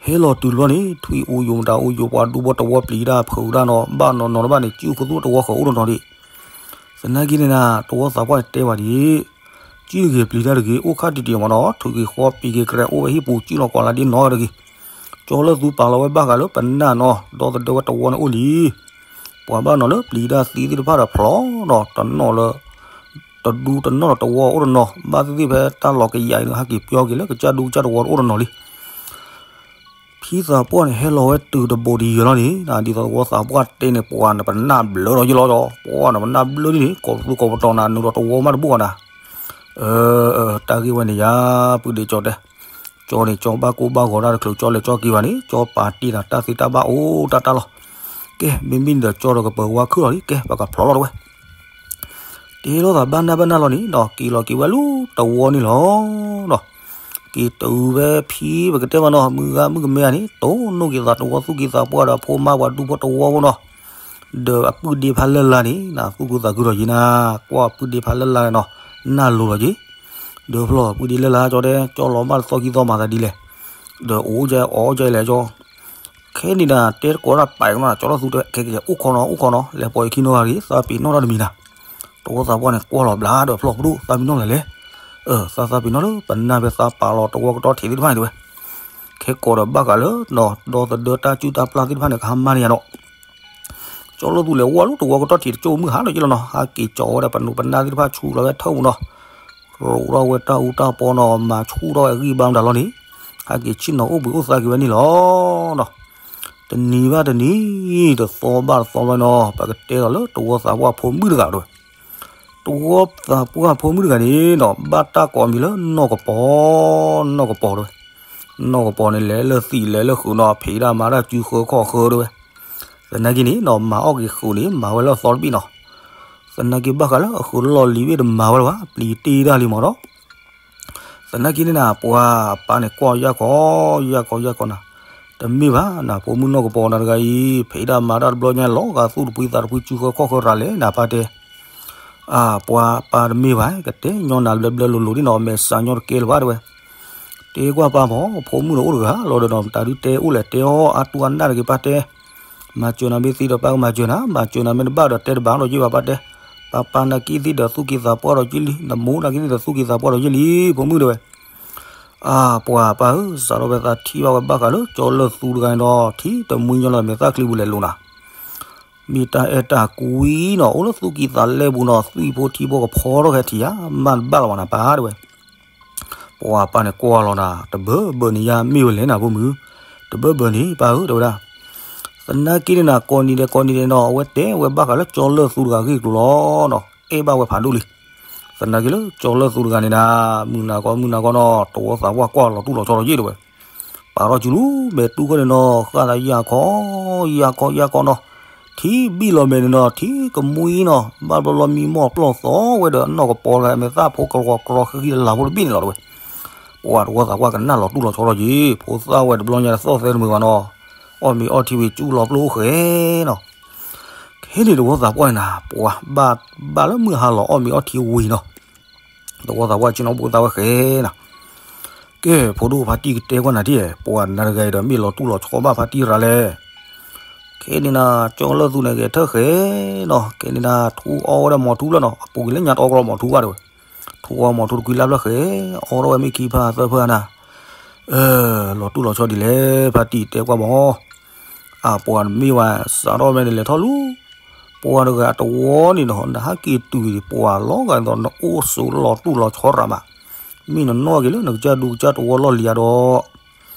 ဟဲလီၤတုၤတဘျီန့ၣ် ထွံၣ်အူယိာ်မတၤအူယိာ် ပှၤဒူဖိတဝီပျံၤတၢ်ဖုးတၢ်နီၤ ဘၣ်နီၤနီၤတဘၣ်န့ၣ် စုၣ်ခူသူၣ်တဝီဃီၤအိၣ်တနီၤဒံး သနာ်က့န့ၣ်နၤ တဝီသးပှၢ်တဲဘၣ်ဒံး စုၣ်တဂ့ၤပျံၤတၢ်တဂ့ၤ အိၣ်ခါတံၢ်တံၢ်မးနီၤ ထုးက့ၤဃီပံၤက့ၤကရဲအိၣ်ဝဲဟံၣ်ပူၤ စုၣ်လီၤကွၢ်လၢဒ်နီၤတဂ့ၤ ကၠီလၢၢ်သူပာ်လီၤဝဲဘၣ်ဃးလၢပနၢ်နီၤ ဒီသဒၢဝဲတဝီန့ၣ်အိၣ်လံ ပှၤဘၣ်နီၤလၢပျံၤတၢ်သံသ့ၣ်တဖၣ်ဒီးဖျိးဒီးတနီၣ်လၢ တဒူတနီၣ်ဒီးတဝီအိၣ်တနီၤ ဘၣ်သ့ၣ်သ့ၣ်ဖဲတၢ်လီၤကယၤအံၤန့ၣ် ဟဲက့ၤပျီက့ၤလၢကစၢ်ဒူကစၢ်တဝီအိၣ်တနီၤလံ ဖံသးပှၢ်န့ၣ် ဟဲလီၤဝဲတုၤတဘိဒံးယဲလီၤန့ၣ် ဒ်သိးတဝီသးပှၢ်တဲန့ၣ် ပှၤနပနၢ်ဘျၢလီၤယလီၤ ပှၤနပနၢ်ဘျၢဒ်န့ၣ် ကိးပသူကိးပတီၤနၤ နုာ်ဒီးတဝီမးတဘူၣ်ဘၣ်နၤ အၢ တၢ်ဂ့ၢ်ဝဲန့ၣ်ယါ ပုၢ်ဒ့ကၠီတဲ ကၠီန့ၣ် ကၠီဘၣ်ကိၢ်ဘၣ်ဂီၤတၢ်တချုး ကၠီလဲၤကၠီက့ၤဘၣ်န့ၣ် ကၠီပာ်တ့ၢ်ဒီးတၢ်သ့တၢ်ဘၣ်အိၣ်တၢ်တၢ်လီၤ ကဲ မ့မ့ၢ်န့ၣ်ဒီးကၠီဒီးကပၢၤဝါခုၣ်လီၤလံ ကဲ ပကဖျိးလီၤတဝဲ တ့လီၤသးဘၣ်နၢ်ဘၣ်နၢ်လီၤန့ၣ်ဒီး က့ၤလီၤက့ၤဝဲလူၤတဝီန့ၣ်လီၤ. က့ၤတုၤဝဲဖံပကတဲမးနီၤ မုၢ်ဂၤမုၢ်ကမဲဂၤန့ၣ် တိၢ်နီၣ်က့ၤသးတဝီသူၣ်က့ၤသးပှၢ်ဒီးဖိမါပှၤဒူဖိတဝီဖိနီၤ. ဒီးအပုၢ်ဒ့ဖးလၢ်လၢ်န့ၣ် သူၣ်ခုသးခုထီၣ်က့ၤနၤ ကွၢ်အပုၢ်ဒ့ဖးလၢ်လၢ်နီၤ နၢ်လိၤလီၤက့ၤ ဒီးဖျီအပုၢ်ဒ့လၢ်လၢ်ကၠီတဲ ကၠီလီၤမၢ်တသီခံသီမၤသးဒ်လဲၣ်. ဒီးအိၣ်ကၠီအီၣ်ကၠီလဲၣ်ကၠီ ခဲန့ၣ်ဒၣ် တဲတကိးတၢ်ပာ်ကနီၤ ကၠီလၢသူတဲ ခဲကဲ အိၣ်ခိးနီၤ အိၣ်ခိးနီၤ လဲၤပိာ်ယခံနီတဂၤဒီး သးပ့ၤနီၣ်တၢ်တမံၤနၤ. တဝီသးပှၢ်န့ၣ် ကွၢ်လီၤဘျါဒီးဖျီၣ်ပဒိၣ် သးမံနီၣ်လဲၣ်လဲၣ်. အၢ သးသးပ့ၤနီၣ်လၢ ပနၢ်ဖဲသးပာ်လီၤတဝီကတီၢ်ထံးသ့ၣ်တဖၣ်န့ၣ်တဲဝဲ. ခဲကိးဒီးဘၣ်ဃးလၢ ဒီသဒၢတၢ်စုၣ်တၢ်ပျၢ်သ့ၣ်တဖၣ်န့ၣ် ကဟါမၢ်န့ၣ်ယါဒီး ကၠီလၢသူလဲၤဝဲလၢတဝီကတီၢ်ထံးတကၠိၢ်မုၢ်ဟါဒီးယ့ၢ်လီၤနီၤ ဟးက့ၤကၠီဝဲဒၣ်ပနိးပနၢ်သ့ၣ်တဖၣ်ဆူလီၤဝဲထၢၣ်ပူၤနီၤ ရိးထီၣ်ဝဲတၢ်အူတၢ်ပီနီၤ မၤဆူၣ်ထီၣ်ဝဲအဂံၢ်ဘါမတၤလီၤန့ၣ် ဟးက့ၤဆ့ၣ်နီၤအိၣ်ဘှံးအိၣ်သါက့ၤဝဲန့ၣ်လီၤနီၤ. တနံၤဘၣ်တနံၤ တသီဘၣ်တသီလီၤနီၤ ပကတဲလီၤလၢတဝီသးပှၢ်ဖိမုၣ်တဂၤတဲဝဲ. တဝီသးပှၢ်ဖိမုၣ်တဂၤန့ၣ်နီၤ ဘၣ်တၢ်ကိးမံၤလၢနီၢ်ကပီၤ, နီၢ်ကပီၤတဲဝဲ. နီၢ်ကပီၤန့ၣ် လဲၤလၢသံးလဲၤလၢဃုာ်နီၤ ဖံးတၢ်မၤတၢ်စုဃၢခီၣ်ဃၢတဲဝဲ. သနာ်က့န့ၣ်နီၤ မၤအီၣ်က့ၤဃုာ်န့ၣ် မၤဝဲလၢအသီတဘ့ၣ်နီၤ. သနာ်က့ဘၣ်ဃးလၢအဃုာ်လီၢ်လံၤဘ့ၣ်တမၤဝဲလၢၤဘၣ် ပျံၤတ့ၢ်တၢ်လံမးနီၤ. သနာ်က့န့ၣ်နၤ ပှၤအပၢ်န့ၣ်ကွၢ်ယၢ်ခီ, ယၢ်ခီ ယၢ်ခီနၤ, တမ့ၢ်ဘၣ်နၤ ဖိမုၣ်နီၢ်ကပီၤနၤတဂၤအံၤ ဖံးတၢ်မၤတၢ်တဘျီညါလီၤဂာ်သူၣ်တပှံသးတပှံ စုဃၢခီၣ်ဃၢရၤလဲၣ်နၤ ပၢ်တဲ. အၢ ပှၤပၢ်တမ့ၢ်ဘၣ် ကတဲညီနၤဘျဲဘျဲလိၤလိၤဒ်နီၤ မဲာ်ဆှးညီတကဲလၢၤဘၣ်တဲဝဲ. တဲကွၢ်ပၢ်မး ဖိမုၣ်ဒီးအိၣ်တဂၤလီၤဒီးနီၤ တၢ်ဒုးတဲအိၣ်လဲၣ်တဲအီၤအါတူၢ်အနၢ်တဂ့ၤ ပၢ်တဲ. မၤစၢၤနၤမ့ၢ်သ့ဒီးပၢ်ကမၤစၢၤနၤ, မၤစၢၤနၤမ့ၢ်တဘၣ်ဒီးတဲတဘၣ်ဒီးယ့ၢ်ဘၣ် ပၢ်တဲ. ပၢ်ပၢ်နာ်က့သ့ဒီးသူၣ်က့သးပှၢ်ဒီးယ့ၢ်လံ, နမိၢ်နာ်က့သ့ဒီးသူၣ်က့သးပှၢ်ဒီးယ့ၢ်လံ ဖိမုၣ်တဲဝဲ. အၢ ပှၤပၢ်ဧၢ စးထီၣ်ဖဲသးထံၣ်ဘၣ်ဝဲဘၣ်ဃးလၢ ကၠီလၢသူတဂၤန့ၣ်ဒီး ထံတမှံညီလီၤ မဲာ်သၣ်ချံပူၤလဲၤလိၤနၤ. မ့ၢ်တၢ်အဲၣ်တၢ်ကွံနီၤ အိၣ်လၢသူၣ်ကံၢ်သးလဲပူၤနီၤ သွံၣ်ဖိထံဖိကဖီထီၣ်ခဲထံၣ်ဧါ မၤတဘၣ်လီၤဘၣ်နၤပၢ်တဲဝဲ. ပှၤပၢ်န့ၣ်ကွၢ်လီၤနၤ တဘၢဘၢန့ၣ်ယါမ့ၢ်ဝဲလဲၣ်နၤဖိမုၣ်, တဘၢဘၢန့ၣ်ပၢ်ဧၢတဲဝဲဒၣ်. သနာ်က့န့ၣ်နၤ ကိးနံၤဒဲးကိးနံၤဒဲးနီၤ အဝဲတဲဝဲဘၣ်ဃးလၢကၠီလၢသူတဂၤဂ့ၢ်ကျိၤလီၤနီၤ အဲၣ်ဘၣ်ဝဲဖးဒိၣ်လံ. သနာ်က့လၢကၠီလၢသူတဂၤန့ၣ်နၤ မုၢ်နၤကီမုၢ်နၤကီနီၤ တဝီသးပှၢ်ကွၢ်လီၤတူၢ်လီၤဆီလီၤယ့ၢ်တဲဝဲ. ပာ်ထီၣ်စုလူၤ မဲာ်တူၢ်ခီန့ၣ်နီၤ ဃၣ်သးယၢ်ခီ, ယၢ်ခီ ယၢ်ခီနီၤ, ထံဘံၣ်လီၤမဲာ်န့ၣ်နီၤ ထံကမှံနီၤ ဘၣ်ဘျီလီၤမံမီၢ်ပျီၢ်သီဝဲဒီးနီၢ်ကပီၤတဂၤ မဲာ်သၣ်ဖိကရီကရီဃံလၤဖိတဘ့ၣ်န့ၣ်လီၤတဲဝဲ. ပှၤတဝီသးပှၢ်ကနၣ်လီၤတူၢ်လီၤဆီလီၤယ့ၢ် ဖိသၣ်ဝဲတဘျီညါသီၣ်သဲတမုာ်ဘၣ်နီၤ, အီၣ်မ့ၤအီထံဝံၤကၠူလီၤပျိအိၣ်ဃဲနီၤ. ခဲန့ၣ်တဝီသးပှၢ်န့ၣ်နၤ ပှၤဘၣ်လၢမုၢ်ဟါလီၤအီၣ်မ့ၤအီထံဝံၤနီၤ တဝီသးပှၢ်ဆ့ၣ်နီၤဘိသးဝဲဃဲနၤ. ကဲ ဖိဒိၣ်ဖါတံၢ်ကတဲကွၢ်နၤဒ် ပှၤနၤတဂၤအံၤဒီးမ့ၢ်လီၤတူၢ်လီၤဆီဘၣ်ဖါတံၢ်ရၤလဲၣ်. ခဲန့ၣ်နၤ ကၠီလၢသူန့ၣ်ဂဲၤထၢၣ်ဃဲနီၤ ခဲန့ၣ်နၤ ထူအီဝဲဒၣ်မီၤထူလၢနီၤ အပူၤကွံာ်လၢညါတအီကရီမီၤထူဘၣ်တဲဝဲ. ထူအီမီၤထူတကွံလၢ်ဖျၢၣ်ဃဲ အီထီၣ်ဝဲမ့ၢ်ခံဖျၢၣ်သၢဖျၢၣ်နၤ. လီၤတူၢ်လီၤဆီဒ်လဲၣ် ဖါတံၢ်တဲကွၢ်မး အပှၤတမ့ၢ်ဝဲ စးထီၣ်ဖဲန့ၣ်လဲၤထီၣ်လူၤ ပှၤတဂၤတဝီန့ၣ်နီၤ နဟးက့ၤတုၤပှၤလီၤဂာ်သိး နအိၣ်ဆိးလီၤတူၢ်လီၤဆီရၤမး, မ့ၢ်နနီၢ်က့ၤလၢနကစၢ်ဒူကစၢ်တဝီလီၢ်လံၤဧ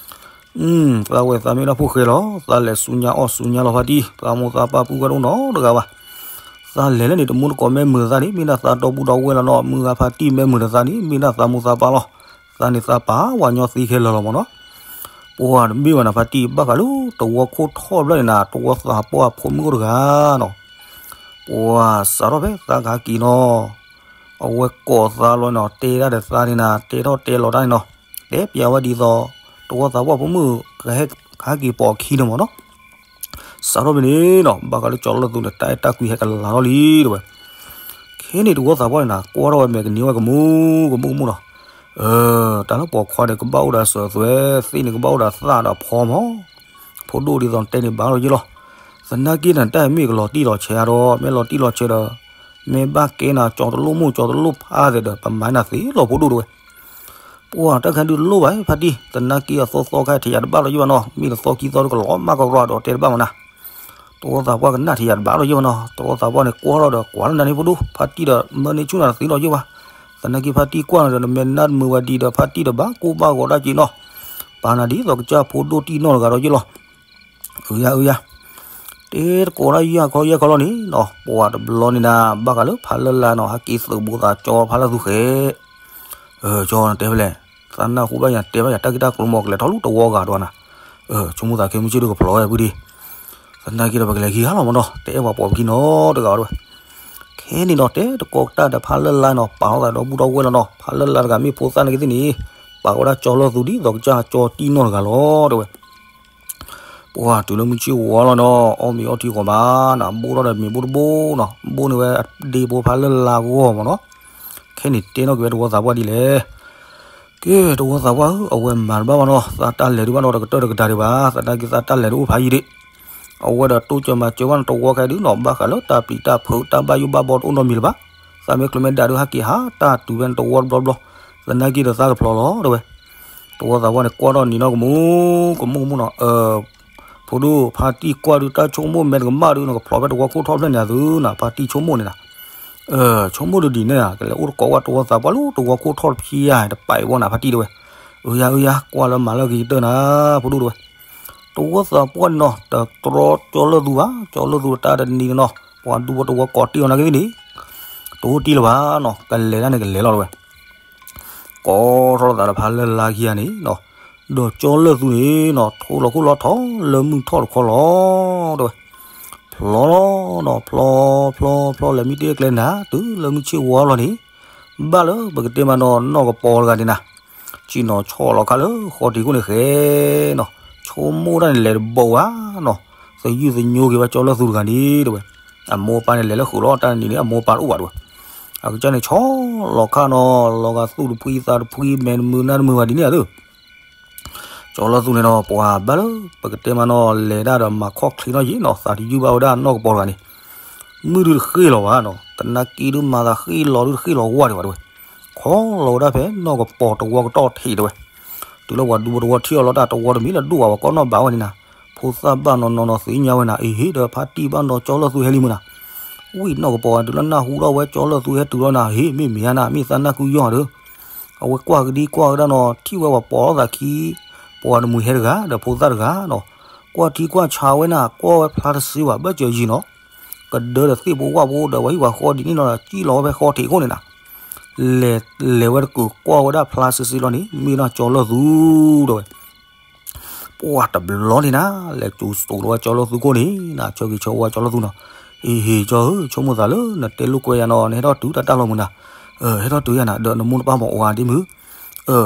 ါဒီး သးဝဲသးမ့ၢ်ဒၣ်ဖိၣ်ဃဲလီၤ သးလဲၤဆူညါအီၣ်ဆူညါလီၤဖါတံၢ် သးမိၢ်သးပၢ်ပုၢ်ဝဲၢ်တအိၣ်နီတဂၤဘၣ်. သးလဲၤလၢန့ၣ် တမူတကိးမ့ၢ်မုာ်သးန့ၣ် မ့ၢ်ဒၣ်သးဒီပုၢ်ဒီဝဲၢ်လီၤနီၤ မုၢ်ဂၤဖါတံၢ်မ့ၢ်မုာ်တသးန့ၣ် မ့ၢ်ဒၣ်သးမိၢ်သးပၢ်လီၤ. သးန့ၣ်သးပာ်ဝဲညီသံခဲလၢာ်လီၤမးနီၤ. ပှၤတမ့ၢ်ဘၣ်နၤဖါတံၢ် ဘၣ်ဃးလၢတဝီခိၣ်ထီၣ်ဘျီန့ၣ်နၤ တဝီသးပှၢ်ဖိမုၣ်အိၣ်တဂၤနီၤ ပှၤစးထီၣ်ဖဲသးကဟဲက့ၤနီၤ အဝဲကိးသးလီၤနီၤ တဲဒၣ်ဒီးသးန့ၣ်နၤ တဲထီၣ်တဲလီၤတၢ်န့ၣ်နီၤ တဲပျးဝဲဒ်သိး တဝီသးပှၢ်ဖိမုၣ် ကဟဲက့ၤပိာ်အခံန့ၣ်မးနီၤ. စးထီၣ်ဖဲန့ၣ်နီၤ ဘၣ်ဃးလၢကၠီလၢသူန့ၣ် တၢ်အဲၣ်တၢ်ကွံဟဲကလၤထီၣ်လံတဲဝဲ. ခဲန့ၣ်တဝီသးပှၢ်န့ၣ်နၤ ကွၢ်ထီၣ်ဝဲမဲာ်ကနံၤဝဲကမူကမူကမူနီၤ. တၢ်လၢပိာ်ခွါန့ၣ် ကဘၣ်အိၣ်ဒီးစၢၤသွဲၣ် သ့ၣ်န့ၣ်ကဘၣ်အိၣ်ဒီးသၣ်ဒီးဖီမး ဖိဒိၣ်ဒ်သိးတဲန့ၣ်ဘၣ်လီၤယ့ၢ်လီၤ. သနာ်က့နၤတၢ်မ့ၢ်ကလီၤတံၢ်လီၤဆဲးဧါဒီး မ့ၢ်လီၤတံၢ်လီၤဆဲးဒီး မ့ၢ်ဘၣ်ကဲနၤကၠီတလိၣ်မိၢ်ကၠီတလိၣ်ဖါသ့ၣ်ဒီး ပမၤနၤသ့လီၤဖိဒိၣ်တဲဝဲ. ပှၤတၢ်ခါဒုးလိၣ်ဘၣ်ဖါတံၢ် သနာ်က့အသီသီခါထံၣ်ယၤတဘၣ်လီၤယ့ၢ်ဘၣ်နီၤ မ့ၢ်တသီခံသီတကလီၤမးကရီဒီးတဲတဘၣ်မးနၤ. တဝီသးပှၢ်ကနၣ်ထံၣ်ယၤတဘၣ်လီၤယ့ၢ်ဘၣ်နီၤ တဝီသးပှၢ်န့ၣ်ကွၢ်ထီၣ်ဒီးကွၢ်လၢနၤန့ၣ်ဖိဒိၣ် ဖါတံၢ်ဒီးမၢန့ၢ်ဆူၣ်နၤတသ့လီၤယ့ၢ်ဘၣ်. သနာ်က့ဖါတံၢ်ကွၢ်နၤဒီး နမဲာ်နါတမုာ်ဝဲဒံးဒီး ဖါတံၢ်ဒီးဘၣ်ကိၢ်ဘၣ်ဂီၤဒၣ်က့ၤနီၤ ပာ်နၤဒ်သိးကစၢ်ဖိဒိၣ်တံၢ်နီၢ်တဂၤဒီးယ့ၢ်လီၤ. အုယၤအုယၤ တဲတကိးဒၣ်ယၤခီယၤခီလီၤန့ၣ်နီၤ ပှၤတဘျီန့ၣ်နၤ ဘၣ်ဃးလၢဖးလၢလာ်နီၤ ဟဲက့ၤသုးဘူးသးကၠီဖးလၢသူဃဲ ကၠီနတဲဖဲလဲၣ် သးနၢ်ဟူဘၣ်ယၤတဲဘၣ်ယၤတၢ်ဂ့ၢ်တၢ်ကျိၤမး ကလဲၤထီၣ်လူၤတဝီဂၤဒီးနၤ ဆိကမိၣ်သးခဲမုၢ်ဆ့ၣ်ဒိၣ်ကဖျိးဝဲဖုဒံ သနာ်က့ဒီးပကလဲၤဟံးဟါလီၤမးနီၤ တအဲၣ်ပှၤပိာ်ပခံနီတဂၤဒီးဝဲ. ခဲန့ၣ်ဒီးတဲတကိးတၢ်ဒီးဖးလၢလာ်နီၤ ပာ်လီၤသးဒီပုၢ်ဒီဝဲၢ်လီၤနီၤ ဖးလၢလာ်တဂၤမ့ၢ်ဖိသၣ်နာ်က့သ့ၣ်န့ၣ် ပာ်ဝဲဒၣ်ကၠီလၢသူဒ်သိးကစၢ်ကၠီတံၢ်နီၢ်တဂၤလီၤတဲဝဲ. ပှၤတုၤလၢမုၢ်ဆ့ၣ်ဝါလီၤနီၤ အီၣ်မ့ၤအီထံဂီၤမးနၤ ဘိၣ်ထီၣ်ဒီးမ့ၤဘိၣ်တဘိနီၤ ဘိၣ်န့ၢ်ဝဲအဒ့ဖိဖးလၢလာ်ဂီၢ်မးနီၤ. ခဲန့ၣ်တဲနီၣ်က့ၤဝဲတဝီသးပှၢ်ဒ်လဲၣ် ကဲ တဝီသးပှၢ်ဧၢ, အဝဲမၤတဘၣ်ဘၣ်နီၤ, သးတၢ်လဲၤဒုးဘၣ်နီၤ တကတၢၢ်တကဒါဒံးဘၣ်, သနာ်က့သးတၢ်လဲၤဒုးအိၣ်ဖးယံာ်ဒံး, အဝဲဒီးတိစၢၤမၤစၢၤဘၣ်နီၤ တဝီခဲဒုးနီၤ, ဘၣ်ဃးလၢတၢ်ပျံၤတၢ်ဖုးတၢ်ဘၣ်ယိၣ်ဘၣ်ဘီတအိၣ်နီတမံၤလၢၤဘၣ်, သးမ့ၢ်ကျိၤမ့ၢ်ဒၣ်ဒုးဟဲက့ၤဟးတၢ်တုၤဖဲနတဝီတဘျီဘျီ, သနာ်က့ဒီးသးကဖျီလီၤတဲဝဲ, တဝီသးပှၢ်န့ၣ် ကွၢ်ထီၣ်နံၤနီၢ်ကမူၣ် ကမူၣ်ကမူၣ်နီၤ, ဖိဒိၣ် ဖါတံၢ်ကွၢ်ဒုးတၢ်ဆိကမိၣ်မဲာ်တကမၣ်ဒုး နကဖျီဖဲတဝီခိၣ်ထီၣ်ဖျၢၣ်န့ၣ်သုနီၤ, ဖါတံၢ်ဆိကမိၣ်န့ၣ်နီၤ ဆိကမိၣ်ဒုးဒ်န့ၣ်ဧါ, ကလဲၤအိၣ်တကိးဝဲတဝီသးပှၢ်လၢတဝီခိၣ်ထီၣ်တဖံးဧါ တပာ်အံၤဘီနၤ ဖါတံၢ်တဲဝဲ, အၢယါအၢယါ ကွၢ်လၢမၤလၢကယတၢၢ်နၤ ဖိဒိၣ်တဲဝဲ, တဝီသးပှၢ်န့ၣ်နီၤ တတြီကၠီလၢၢ်သူဘၣ်, ကၠီလၢၢ်သူတၢ်တနံၤန့ၣ်နီၤ ပှၤဒူဖိတဝီကိးတ့ၢ်အီၤနာ်က့သ့ၣ်န့ၣ်, တအိၣ်တ့ၢ်လၢၤဘၣ်နီၤ, ကလဲၤဒၣ်န့ၣ်ကလဲၤလီၤတဲဝဲ ကိးထီၣ်လိာ်သးဒီးဖးလၢ်လါခံဂၤန့ၣ်နီၤ, ဒီးကၠီလၢၢ်သူန့ၣ်နီၤ ထိလီၤခိၣ်လီၤထီလၢမုၢ်ထီၣ်တခီလီၤတဲဝဲ, ဖျီလီၤနီၤ ဖျီ ဖျီ ဖျီ လဲၤမံတ့ၢ်ကျဲနၤ တုၤလၢမုၢ်ဆ့ၣ်ဝါလီၤန့ၣ်, ဘၣ်လၢပကတဲမးနီၤ နီၢ်ကပီၤတဂၤန့ၣ်နၤ, ဆ့ၣ်နီၤဆီၣ်လီၤခါလၢဃီတံၤခိၣ်န့ၣ်ဃဲနီၤ, ဆိကမိၣ်တၢ်န့ၣ်လဲၤတဘီဝဲနီၤ, သယုၢ်သညိက့ၤဝဲကၠီလၢၢ်သူတဂၤန့ၣ်တဲဝဲ, အမိၢ်အပၢ်န့ၣ်လဲၤလၢဃုာ်လီၤ တၢ်တနံၤန့ၣ် အမိၢ်အပၢ်တအိၣ်ဘၣ်တဲဝဲ, အကစၢ်န့ၣ်ဆီၣ်လီၤခါနီၤ လီၤဂာ်သူၣ်တဖှံသးတဖှံ မဲာ်တမုာ်နါတမုာ်ဘၣ်ဒ်န့ၣ်ဧါဒီး ကၠီလၢၢ်သူန့ၣ်နီၤ ပှၤဘၣ်လၢပကတဲမးနီၤ လဲၤဒၣ်ဒီးမၤခီၣ်ချ့နီၣ်ယံာ်နီၤ သးတယုၢ်ဘၣ်ဝဲဒၣ်နီၢ်ကပီၤတဂၤန့ၣ်, မုၢ်ဒုးတဃ့ၢ်လီၤဘၣ်နီၤ သနာ်က့ဒုးမၤသးဃ့ၢ်လီၤဒုးတဃ့ၢ်လီၤဝါဒံးဘၣ်တဲဝဲ, ခီလီၤဝဲဒၣ်ဖဲနီၢ်ကပီၤတဝီကတီၢ်ထံးတဲဝဲ, တုၤလၢပှၤဒူဖိတဝီထံၣ်အီၤလီၤတၢ်တဝီတမံၤလၢဒိၣ်ဘၣ်ပှၤကိးနီၢ်ဘၣ်ဝဲန့ၣ်နၤ, ဖိသၣ်ဘၣ်နီၢ်နီၢ်နီၤသ့ၣ်ညါဝဲနၤ အ့ဟ့ၣ်ဒီးဖါတံၢ်ဘၣ်နီၤကၠီလၢၢ်သူဟဲလံမုၢ်နၤ ဝံၣ်နီၢ်ကပီၤတုၤလၢနၢ်ဟူထီၣ်ဝဲကၠီလၢၢ်သူဟဲတုၤလီၤနၤ ဟ့ၣ်မ့ၢ်မ့ၢ်ဧါနၤ မ့ၢ်သးနၢ်ကုယီၢ်ဧါဒီး, အဝဲကွၢ်ကဒံကွၢ်ဝဲဒၣ်နီၤ ထံၣ်ဝဲပှၤပိာ်လိာ်သးခံ, ပှၤတမှံၤဟဲတဂၤ ဒီးဖိသၣ်တဂၤနီၤ, ကွၢ်ထံကွၢ်ဆးဝဲနၤ ကွၢ်ဝဲဖျါတစ့ဘၣ် ဘၣ်စၢၤယံၤနီၤ, ကဒၢဒီးသ့ၣ်ဖိဝၣ်ဖိဒီးပှၤဟံၣ်ပှၤဃီဒ်န့ၣ်နီၤ စံၣ်လီၤဝဲဖဲဃီထံးခိၣ်န့ၣ်နၤ, လဲၤ လဲၤဝဲတကုာ်ကွၢ်ဝဲဒၣ်ဖျါစ့စ့လီၤန့ၣ် မ့ၢ်ဒၣ်ကၠီလၢၢ်သူတဲဝဲ ပှၢ်တဘျီန့ၣ်နၤ လဲၤကၠိၤစိးလီၤဝဲကၠီလၢၢ်သူခိၣ်န့ၣ်နၤ ဆၢဂ့ၤဆၢဝါကၠီလၢၢ်သူနီၤ, အ့ဟ့ၣ်ကၠီဧၢ ဆိကမိၣ်သးလၢနတဲလိာ်ကွဲယၤနီၤ နဟဲထီၣ်တုၤတၢ်တၢ်လီၤမုၢ်နၤ, ဟဲထီၣ်တုၤယၤနၤ ဒီးနမိၢ်နပၢ်မၤအီၤဧါဒ်မုၢ်,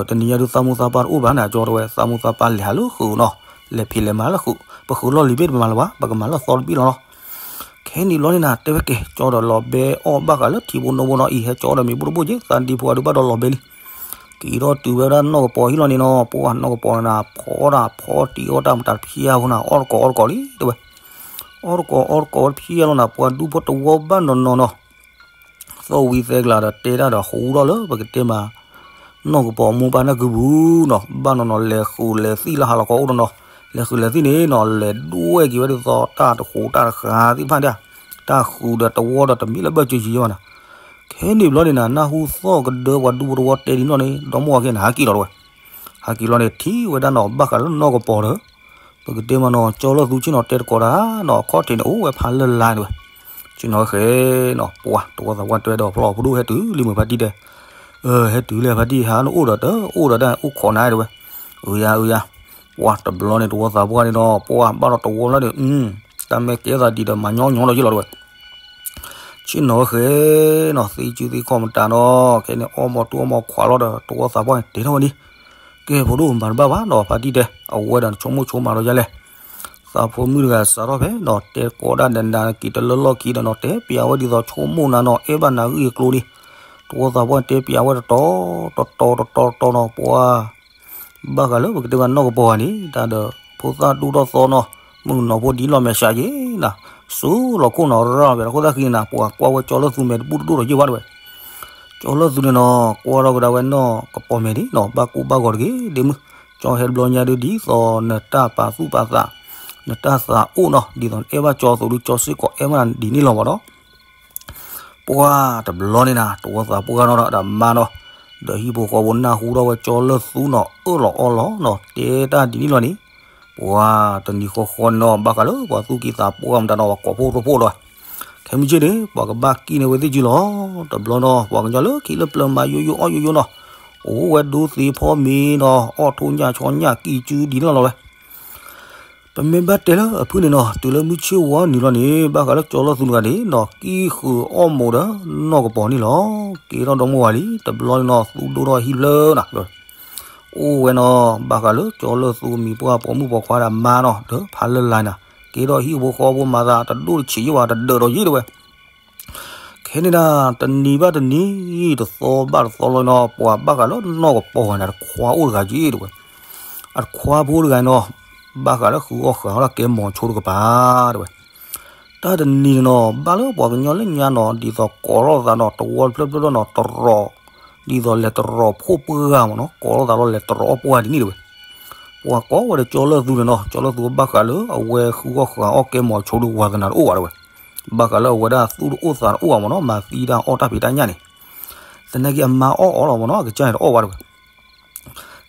တနံၤညါဒုးသးမိၢ်သးပၢ်တအိၣ်ဘၣ်နၤ ကၠီတဲဝဲ သးမိၢ်သးပၢ်လဲၤဟးလၢဃုာ်နီၤ, လဲၤဖံးလဲၤမၤလၢဃုာ် ပဃုာ်လီၢ်လံၤဘ့ၣ်တမၤလၢၤဘၣ် ပကမၤလၢသီတဘ့ၣ်လီၤနီၤ ခဲန့ၣ်ဘျီန့ၣ်နၤ တဲဝဲကဲ ကၠီဒီးလီၤဘဲအီၣ်ဘၣ်ဃးလၢထံဖိနိဖိနီၤ အံၤဟဲကၠီဒီးမ့ၤဘိၣ်တဘိၣ်က့ သးဒံဖိအဒုးဘၣ်ဒီးလီၤဘဲလံ, က့ၤထီၣ်တုၤဝဲဒၣ်နီၢ်ကပီၤဟံၣ်လီၤန့ၣ်နီၤ ပှၢ်နီၢ်ကပီၤန့ၣ်နၤ ဖီဒၣ်ဖီတံၤအီၣ်တၢ်မတၤတဖျၢၣ်ဖိနၤ အီၣ်တကိးအီၣ်တကိးလံတဲဝဲ, အီၣ်တကိးအီၣ်တကိးတဖျၢၣ်လီၤနၤ ပှၤဒူဖိတဝီဘၣ်နီၢ်နီၢ်နီၤ သီၣ်ဝံၤသဲကလၤဒီးတဲတၢ်ဒီးဟူထီၣ်လၢပကတဲမး နီၢ်ကပီၤမိၢ်ပၢ်နၢ်ကုပူၤနီၤ ဘၣ်နီၢ်နီၢ်လဲၤဃုာ်လဲၤသံၣ်လၢဟးလီၤခီအိၣ်နီၢ်နီၢ် လဲၤဃုာ်လဲၤသံၣ်န့ၣ်နီၤ လဲၤဒွဲၣ်က့ၤဝဲဒ်သိးတၢ်တဃိးတၢ်တဃာ်သ့ၣ်တဖၣ်ဒၣ် တၢ်ဃုာ်ဒီးတဝီဒီးတမ့ၢ်လၢဘၣ်စၢၤယံၤဘၣ်နၤ ခဲန့ၣ်ဘျီန့ၣ်နၤ နၢ်ဟူသီၣ်ကဒၢပှၤဒူဖိတဝီတဲဒ်နီၢ်န့ၣ် ဒီမါဝၤက့ၤနၤဟးက့ၤလီၤတဲဝဲ ဟးက့ၤလီၤန့ၣ် ထံၣ်ဝဲဒၣ်နီၤ ဘၣ်ဃးလၢနီၢ်ကပီၤဒီး ပကတဲမးနီၤ ကၠီလၢၢ်သူဆ့ၣ်နီၤတဲတကိးတၢ်နီၤ ခီၣ်ထံးန့ၣ် အိၣ်ဝဲဖးလၢ်လါတဲဝဲ ဆ့ၣ်နီၤဃဲနီၤ ပှၢ် တဝီသးပှၢ်တဲဒီးဖျီၣ်ဖိဒိၣ်ဟဲတုၤလံမုၢ်ဖါတံၢ်တဲ ဟဲတုၤလံဖါတံၢ်ဟးနအိၣ်ဒီးတအိၣ်ဒီးတၢ်အိၣ်ခိးနၤတဲဝဲ အုယါအုယါ ပှၢ်တဘျီန့ၣ် တဝီသးပှၢ်န့ၣ်နီၤ ပှၢ်ဘၣ်ဒီးတဝီလီၤဒီး တၢ်မ့ၢ်ကဲသးဒ်ဒီးမၤညီညီလီၤယ့ၢ်လီၤတဲဝဲ ဆ့ၣ်နီၤဃဲနီၤ သ့စုသ့ခီၣ်မတၤနီၤ ခဲန့ၣ် အီၣ်မီၤတူၣ်အီၣ်မီၤခွးလီၤဒီး တဝီသးပှၢ်န့ၣ် တဲထီၣ်ဝဲလံ ကဲ ဖိဒိၣ်မၤတဘၣ်ဘၣ်နီၤ ဖါတံၢ်တဲ အဝဲဒၣ်နဆိကမိၣ်ဆိကမးလီၤယါလဲၣ် သးဖိမုၣ်တဂၤစးထီၣ်ဖဲနီၤ တဲကိးဒၣ်နနၤက့ၤတလၢလီၢ်ခံဒီးနီၤ တဲပျးဝဲဒ်သိးဆိကမိၣ်နၤနီၤ အဲၣ်ဘၣ်နၤဂ့ၢ်အကျိၤန့ၣ် တဝီသးပှၢ်န့ၣ် တဲပျးဝဲတတီၤ တတီၤ တတီၤ တတီၤနီၤ ပှၢ် ဘၣ်ဃးလၢပကတဲမးနီၢ်ကပီၤဂၤန့ၣ် တၢ်ဒီးဖိသၣ်ဒူၣ်ထီၣ်သီနီၤ မုၢ်နီၤဖိဒ်လီၤမဲာ်ဆှးက့ၤနၤ စူၤလီၤခိၣ်နီၤ ရၢ်ဝဲဒီးခိၣ်သၣ်ဃံန့ၣ်နၤ ပှၤကွၢ်ဝဲကၠီလၢၢ်သူမဲာ်တဘူၣ်တဒိၣ်ဒီးယ့ၢ်ဘၣ်တဲဝဲ ကၠီလၢၢ်သူန့ၣ်နီၤ ကွၢ်ထီၣ်ကဒါဝဲနီၢ်ကပီၤမဲာ်န့ၣ်နီၤ ဘၣ်ကိၢ်ဘၣ်ဂီၤတဂ့ၤ ဒ့မုၣ် ကၠီဟဲတဘျီညါဒုးဒ်သိးနတၢ်ပာ်သူၣ်ပာ်သး နတၢ်သးအိၣ်နီၤ ဒ်သိးနအဲၣ်ဘၣ်ကၠီအသိးဒုး ကၠီစ့ၢ်ကီးအဲၣ်ဘၣ်နၤဒ်န့ၣ်လီၤဘၣ်ဒီး ပှၢ်တဘျီန့ၣ်နၤ တဝီသးပှၢ်နီၤဒီးမါနီၤ ဒီးဟံၣ်ဖိဃီဖိနၢ်ဟူထီၣ်ဝဲကၠီလၢၢ်သူနီၤ အၢၣ်လီၤအီလီၤနီၤ တဲတၢ်ဒ်န့ၣ်လီၤန့ၣ် ပှၢ်တနံၤဃီဃီန့ၣ်နီၤ ဘၣ်ဃးလၢပှၤသူၣ်ကံၢ်သးပှၢ်မတၤနီၤ ပှၤကိးဖှိၣ်ထိၣ်ဖှိၣ်လီၤ ခဲမုၢ်ဆ့ၣ်န့ၣ် ပှၤကဘၣ်ကံၣ်န့ၢ်ဝဲသ့ၣ်ကံလီၤ တဘျီနီၤ ပှၤကညီလၢခံလၢပျၢၤမၤယိယိအီၣ်ယိယိနီၤ အိၣ်ဝဲဒိသ့ဖီမ့ၤနီၤ အီၣ်ထိၣ်ညၣ်ဆီညၣ်ကံၢ်စုဒ်န့ၣ်လီၤဝဲ ပမ့ၢ်ဘၣ်တဲလၢအဖုၣ်န့ၣ်နီၤ တုၤလၢမုၢ်ဆ့ၣ်ဝါနုာ်လီၤန့ၣ် ဘၣ်ဃးလၢကၠီလီၢ်သူတဂၤန့ၣ်နီၤ ကံၢ်ဃုာ်အီၣ်မိာ်ဒီးနီၢ်ကပီၤန့ၣ်လီၤ. ကဲထီၣ်ဒီမါဝၤလံ တဘျီန့ၣ်နီၤ သူဒိၣ်ထီၣ်ဟံၣ်ဖျၢၣ်နီၤ အိၣ်ဝဲနီၤ ဘၣ်ဃးလၢကၠီလီၢ်သူအမံၤပှၢ် ပိာ်မုၣ်ပိာ်ခွါဒီးမါနီၤ ဒီးဖးလၢ်လါနီၤ ကဲထီၣ်ဟံၣ်ဖိဃီဖိမၤသးတဒိၣ်တဆံးယ့ၢ်ဝဲ တဒၢးဒီးယ့ၢ်တဲဝဲ ခဲ ခဲန့ၣ်ဒၣ် တနံၤဘၣ်တနံၤ တသီဘၣ်တသီလီၤနီၤ ပှၤဘၣ်ဃးလၢနီၢ်ကပီၤဝဲန့ၣ် တခွါအိၣ်တဂၤက့ၤတဲဝဲ, အတခွါဖိတဂၤနီၤ ဘၣ်ဃးလၢဃုအီၣ်ဃုအီလၢကဲမီၤဆိတကပၤတဲဝဲ. တၢ်တနံၤန့ၣ်နီၤ ဘၣ်လၢပှၤကညီလၢညါနီၤ ဒ်သိးကိးထီၣ်သးနီၤ တဝီတဖျၢၣ်ဖျၢၣ်နီၤ တရီး ဒ်သိးလဲၤတရီးဖှိၣ်ပှၢ်မ့ၢ်နီၤ ကိးထီၣ်သးလီၤလဲၤတရီးအီၣ်ပှၢ်ဒ်န့ၣ်တဲဝဲ. ပှၤကိးဝဲဒီးကၠီလၢသူန့ၣ်နီၤ ကၠီလၢသူဘၣ်ဃးလၢအဝဲဃုအီၣ်ဃုအီၣ်ကဲမီၤဆိဒီးဝၤသနာ်တအိၣ်ဘၣ်တဲဝဲ, ဘၣ်ဃးလၢအဝဲဒၣ်သူၣ်တအိၣ်သးတအိၣ်ဘၣ်မ့ၢ်နီၤ မၤသံတၢ်အီၣ်တၢ်ဖံးတၢ်ညၣ်န့ၣ်, သနာ်က့အမါအီၣ်အီၤလီၤမ့ၢ်နီၤ အကစၢ်န့ၣ်တအီၣ်ဘၣ်တဲဝဲ.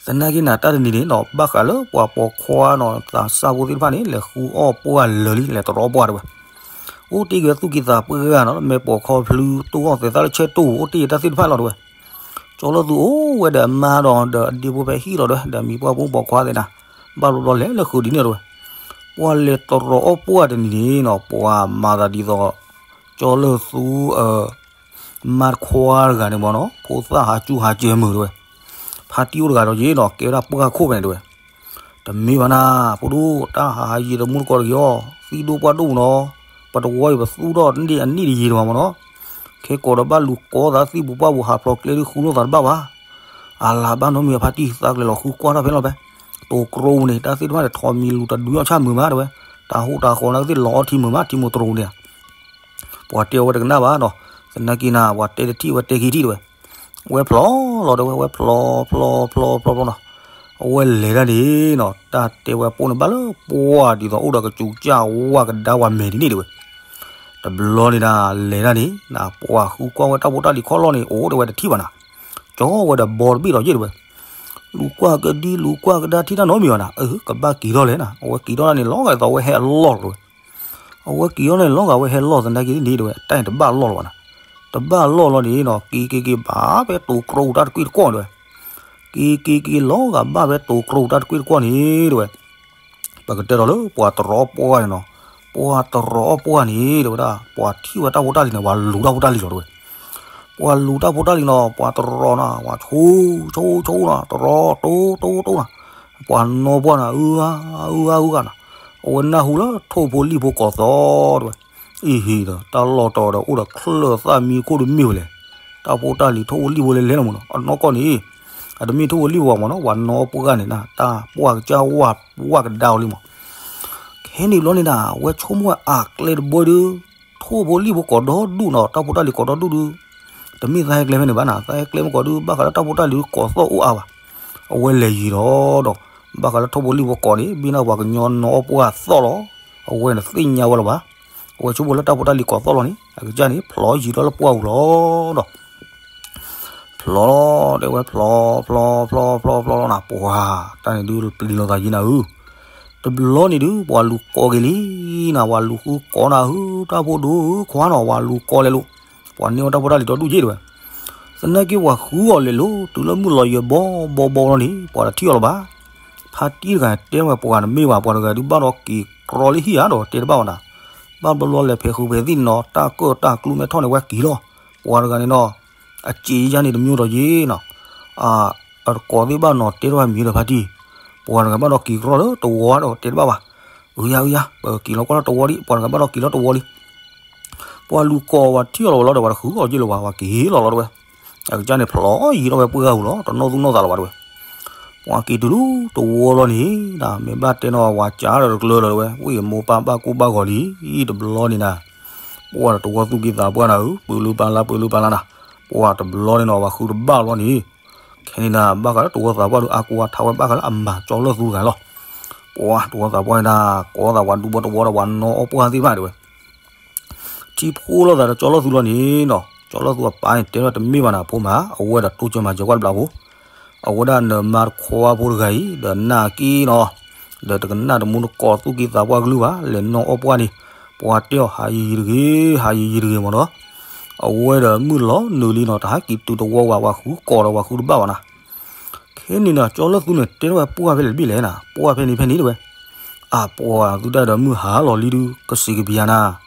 သနာ်က့န့ၣ် တၢ်တနံၤန့ၣ်နီၤ ဘၣ်ဃးလၢပှၤပိာ်ခွါနီၤ သးစၢ်ဖိသ့ၣ်တဖၣ်န့ၣ် လဲၤဃုအီၣ်ပှၢ်လၢာ်လံ လဲၤတရီးပှၢ်တဲဝဲ, အိၣ်တ့ၢ်က့ၤသူၣ်က့သးပှၢ်နီၤ မ့ၢ်ပိာ်ခွါဖျုတိၢ်အီၣ်သဲးသၣ်လၢဆဲတိၢ် အိၣ်တ့ၢ်တၢ်သ့ၣ်တဖၣ်လီၤတဲဝဲ. ကၠီလၢသူအိၣ်ဝဲဒီးအမါဒီး ဒီးအဒ့ဖိဖဲဟံၣ်လီၤတဲဝဲ ဒီးမံၤပှၢ်ဖိပိာ်ခွါသ့ၣ်နၤ, ဘၣ်ဘျီဘျီလဲၤလၢဃုဒ်န့ၣ်တဲဝဲ. ပှၤလဲၤတရီးအီၣ်ပှၢ်တနံၤန့ၣ်နီၤ ပှၤမၤသးဒ်သိး ကၠီလၢသူ မါတခွါတဂၤန့ၣ်မ့ၢ်နီၤ ဖိသၣ်ဟးစူၢ်ဟးစဲၤမုာ်တဲဝဲ, ဖါတံၢ်အိၣ်တဂၤဒီးယ့ၣ်နီၤ ကဲဝဲဒၣ်ပှၢ်ခိၣ်ဖဲန့ၣ်တဲဝဲ. တမ့ၢ်ဘၣ်နၤ ဖိဒိၣ် တၢ်ဟးဟးယံၤတမူတကိးတဂ့ၤအီၤ သံၣ်ဒိၣ်ပှၢ်ဒိၣ်မ့ၢ်နီၤ, ပတဝီအံၤပသူၣ်ထီၣ်န့ၢ်အနံၣ်တယံၤတမ့ၢ်နီၤ, ခဲကိးဒီးဘၣ်လူၤကိးသးသံၣ်ပူၤပှၢ်ပူၤဟးဖျိးကျဲဒုးဃုလိာ်သးတဘၣ်ဘၣ်. အလၤဘၣ်နီတမံၤအဖါတံၢ် သးကလဲၤလီၤဃုကွၢ်ထီၣ်ဖဲလီၤဖဲ, တိၤတြိပူၤန့ၣ် တၢ်သ့ၣ်တဖၣ်န့ၣ် ထိးမံၤလူၤတဒုအီၣ်ဆၣ်မုာ်မးတဲဝဲ, တၢ်ဟူးတၢ်ဃီၤနာ်ကသ့ၣ်လီၤအီထံမုာ်မး ထံမိၢ်တြိပူၤန့ၣ်ဧါ. ပှၤတဲအဝဲတကနၣ်ဘၣ်နီၤ, သနာ်က့နၤ ပှၤတဲတထံၣ်ဝဲတဲခံထံၣ်တဲဝဲ, ဝဲဖျိလီၤတဲဝဲ ဝဲဖျိဖျိဖျိဖျိဖျိနီၤ, အဝဲလဲၤတၢ်န့ၣ်နီၤ တၢ်တဲဝဲပိၢ်န့ၣ်ဘၣ်လၢပှၢ်ဒ်သိးအိၣ်ဒီးကစူၤကၢ်ဝါကဒါဝဲမဲာ်ဒ်န့ၣ်တဲဝဲ. တဘျီန့ၣ်နၤ လဲၤတၢ်န့ၣ်နၤ ပှၤဃုကွၢ်ဝဲတၢ်ဖိတၢ်လံၤခီၣ်လီၢ်န့ၣ် အိၣ်တဲဝဲတထံၣ်ဘၣ်နၤ, ကၠီဝဲဒီးဘီတဘ့ၣ်ဒီးယ့ၣ်တဲဝဲ. လူၤကွၢ်ကဒံလူၤကွၢ်ကဒါထံၣ်တၢ်နီတမံၤဘၣ်နၤ, အၢ ကဘၣ်က့ၤထီၣ်လဲၣ်နၤ အဝဲက့ၤထီၣ်တၢ်န့ၣ် လီၤဂာ်ဒ်သိးအဝဲဟဲအလီၢ်လီၤတဲဝဲ. အဝဲက့ၤထီၣ်န့ၣ် လီၤဂာ်ဝဲဟဲလီၢ်သနာ်က့န့ၣ်တဲဝဲ တၢ်န့ၣ်တဘၣ်လီၢ်လီၤဘၣ်နၤ, တဘၣ်လီၢ်လီၤန့ၣ်နီၤ က့ၤက့ၤက့ၤဘၣ်ဖဲတိၤတြိပူၤတၢ်တကွံၢ်တကွီၢ်တဲဝဲ. က့ၤက့ၤက့ၤလီၤဂာ်ဘၣ်ဖဲတိၤတြိပူၤတၢ်တကွံၢ်တကွီၢ်န့ၣ်တဲဝဲ. ပကတဲဒီးလၢပှၤတရီးအီၣ်ပှၢ်န့ၣ်နီၤ, ပှၤတရီးအီၣ်ပှၢ်န့ၣ်တဲဝဲဒၣ် ပှၤထံၣ်ဝဲတၢ်ဖိတၢ်လံၤန့ၣ် ပှၤလူၤတၢ်ဖိတၢ်လံၤလီၤတဲဝဲ. ပှၤလူၤတၢ်ဖိတၢ်လံၤနီၤ ပှၤတရီးနၤ ပှၤဆိဆိဆိနၤ တရီးတိတိတိနၤ, ပှၤနီၢ်ပှၢ်နၤ အုအါအုအါအုဂၤနၤ, အဝဲနၢ်ဟူလၢထိၣ်ဖိလံၣ်ဖိကိးသီၣ်တဲဝဲ. အံၤဟံၤဒီး တၢ်လီၢ်တတီၤဒီးအိၣ်ဒီးချၢၣ်သၣ်မံခိၣ်တမ့ၢ်ဝဲလဲၣ်, တၢ်ဖိတၢ်လံၤထိၣ်ဖိလံၣ်ဖိလဲၤလဲၤလီၤမ့ၢ်နီၤ, အနီၢ်ကီၢ်န့ၣ် အတမ့ၢ်ထိၣ်ဖိလံၣ်ဖိဘၣ်မ့ၢ်နီၤ ပှၤနီၢ်ပှၢ်ဂၤန့ၣ်နၤ တၢ်ပှၢ်ကစၢ်ဝါဝါကဒါအီၤလံမ့ၢ်. ခဲန့ၣ်ဘျီန့ၣ်နၤ အဝဲဆိကမိၣ်ဝဲအကျဲတဘိဒုး ထိၣ်ဖိလံၣ်ဖိကိးဒီဒူၣ်နီၤ တၢ်ဖိတၢ်လံၤကိးဒီဒူၣ်ဒုး, တမ့ၢ်သးဟဲကျဲဖဲန့ၣ်ဘၣ်နၤ သးဟဲကျဲမ့ၢ်ကိးဒုး ဘၣ်ဃးလၢတၢ်ဖိတၢ်လံၤကိးသီၣ်အိၣ်အါဘၣ်. အဝဲလဲၤယံၤဒီး ဒီး ဘၣ်ဃးလၢထိၣ်ဖိလံၣ်ဖိကိးန့ၣ် ဘၣ်နၢ်ပှၤကညီနီၢ်အီၣ်ပှၢ်သီၣ်လီၤ. အဝဲန့ၣ်သ့ၣ်ညါဝဲလီၤဘၣ်. အဝဲဆိကမိၣ်လၢတၢ်ဖိတၢ်လံၤကိးသီၣ်လီၤန့ၣ် အကစၢ်န့ၣ် ဖျိယံၤထီၣ်လၢပှၢ်ပူၤလီၤဒီး ဖျိလီၤ တဲဝဲဖျိ ဖျိ ဖျိ ဖျိ ဖျိလီၤနၤ ပှၤ တၢ်န့ၣ်ဒုးပျံၤလိာ်သးယံၤနၤဧၢ. တဘျီန့ၣ်ဒုး ပှၤလူၤကိးက့ၤလံနၤ ပှၤလူၤဃုကိးနၤဧၢ တၢ်ဖိဒိၣ်ဧၢ ခွါနီၤ ပှၤလူၤကိးလဲၤလိာ်, ပှၤန့ၢ်ဝဲတၢ်ဖိတၢ်လံၤဒီဒူၣ်ယ့ၣ်တဲဝဲ. သနာ်က့ပှၤဃုအီၤလဲၤလိာ် တုၤလၢမုၢ်လီၤယံၤဘီဘီဘီလီၤန့ၣ် ပှၤတထံၣ်အီၤလၢၤဘၣ်. ဖါတံၢ်တဂၤတဲဝဲ ပှၤတမ့ၢ်ဘၣ် ပှၤတဂၤဒုးဘၣ်ဒီးက့ၤကြီလၢဟံၣ်ဧါဒီးတဲတဘၣ်ဝဲနၤ, ဘၣ်ဘျီဘျီလဲၤဖဲးဃုဖဲးသံၣ်န့ၣ်နီၤ တၢ်ကၢၣ်တၢ်ကျူမဲထီၣ်န့ၣ် ဝဲက့ၤလီၤ. ပှၤတဂၤန့ၣ်နီၤ အစ့ယါန့ၣ်တမံၤဒီးယ့ၣ်နီၤ, အတကိးသ့ၣ်ဘၣ်နီၤ တဲထီၣ်ဝဲမံၤဒီးဖါတံၢ်, ပှၤတဂၤဘၣ်ဒီးက့ၤကြီလၢတဝီဒီးတဲတဘၣ်ဘၣ်, အုယါအုယါ ပက့ၤလီၤကွၢ်လၢတဝီလံ ပှၤတဂၤဘၣ်ဒီးက့ၤလီၤတဝီလံ. ပှၤလူၤကိးဝဲထံၣ်အီၤလီၤဝဲလီၤဒီး ပှၤတဃုအီၤက့ၤလၢၤဘၣ် ပှၤက့ၤလီၤလီၤတဲဝဲ. အကစၢ်န့ၣ်ဖျိယံၤထီၣ်ဝဲပှၢ်ဂၤပူၤလီၤ တနီၣ်သူၣ်နီၣ်သးလၢၤဘၣ်တဲဝဲ. ပှၤက့ၤတုၤလၢတဝီလီၤန့ၣ် မ့ၢ်ဘၣ်တဲနီၤ ပှၤစးဒီးတကျၢၤလီၤတဲဝဲ ဝံၣ်အမိၢ်ပၢ်ဘၣ်ကိၢ်ဘၣ်ဂီၤလံ တဘျီန့ၣ်နၤ, ပှၢ်ဒီးတဝီသူၣ်က့သးပှၢ်နၤဧၢ ပၢၤလုၢ်ပၢ်လါ ပၢၤလုၢ်ပၢ်လါနၤ, ပှၢ်တဘျီန့ၣ်နီၤ ပှၤဃုတဘၣ်လီၤန့ၣ် ခဲန့ၣ်နၤ ဘၣ်ဃးလၢတဝီသးပှၢ်ဒီး အါကူအါထါဝဲဘၣ်ဃးလၢအမၤကၠီလၢသူတဂၤလီၤ. ပှၢ်တဝီသးပှၢ်န့ၣ်နၤ ကိးသးပှၤဒူဖိတဝီဒီးပှၤနီၢ်အီၣ်ပှၢ်သ့ၣ်တဖၣ်တဲဝဲ ထံၣ်ဖိလိာ်သးဒီးကၠီလၢသူလီၤန့ၣ်နီၤ, ကၠီလၢသူအပၢ်န့ၣ်တဲထီၣ်တမ့ၢ်ဘၣ်နၤ ဖိမး အဝဲဒီးတိစၢၤမၤစၢၤကွၢ်တဘျီဖိ, အဝဲဒၣ်နမါတခွါဖိတဂၤအံၤ ဒီးနာ်က့နီၤ, ဒီးတကနၣ်တမူတကိးသူၣ်က့သးပှၢ်ကလုၢ်ဘၣ် လဲၤနီၢ်အီၣ်ပှၢ်န့ၣ်, ပှၤတဲအီၤဟးယံၤယံၤတဂ့ၤ ဟးယံၤယံၤတဂ့ၤမ့ၢ်နီၤ, အဝဲဒီးမုၢ်လီၤနုာ်လံနီၤ တဟးက့ၤတုၤတဝီဝဲ ပှၤဃုကိးဒီးပှၤဃုတဘၣ်ဘၣ်နၤ ခဲန့ၣ်နၤ ကၠီလၢသူန့ၣ် တဲထီၣ်ဝဲပှၢ်ဖဲလဲၣ်တဘ့ၣ်လဲၣ်နၤ, ပှၢ်ဖဲန့ၣ်ဖဲန့ၣ်တဲဝဲ, အပှၤသုတၢ်ဒီးမုၢ်ဟါလီၤလံဒုး ကစံးကပျၢ်နၤ,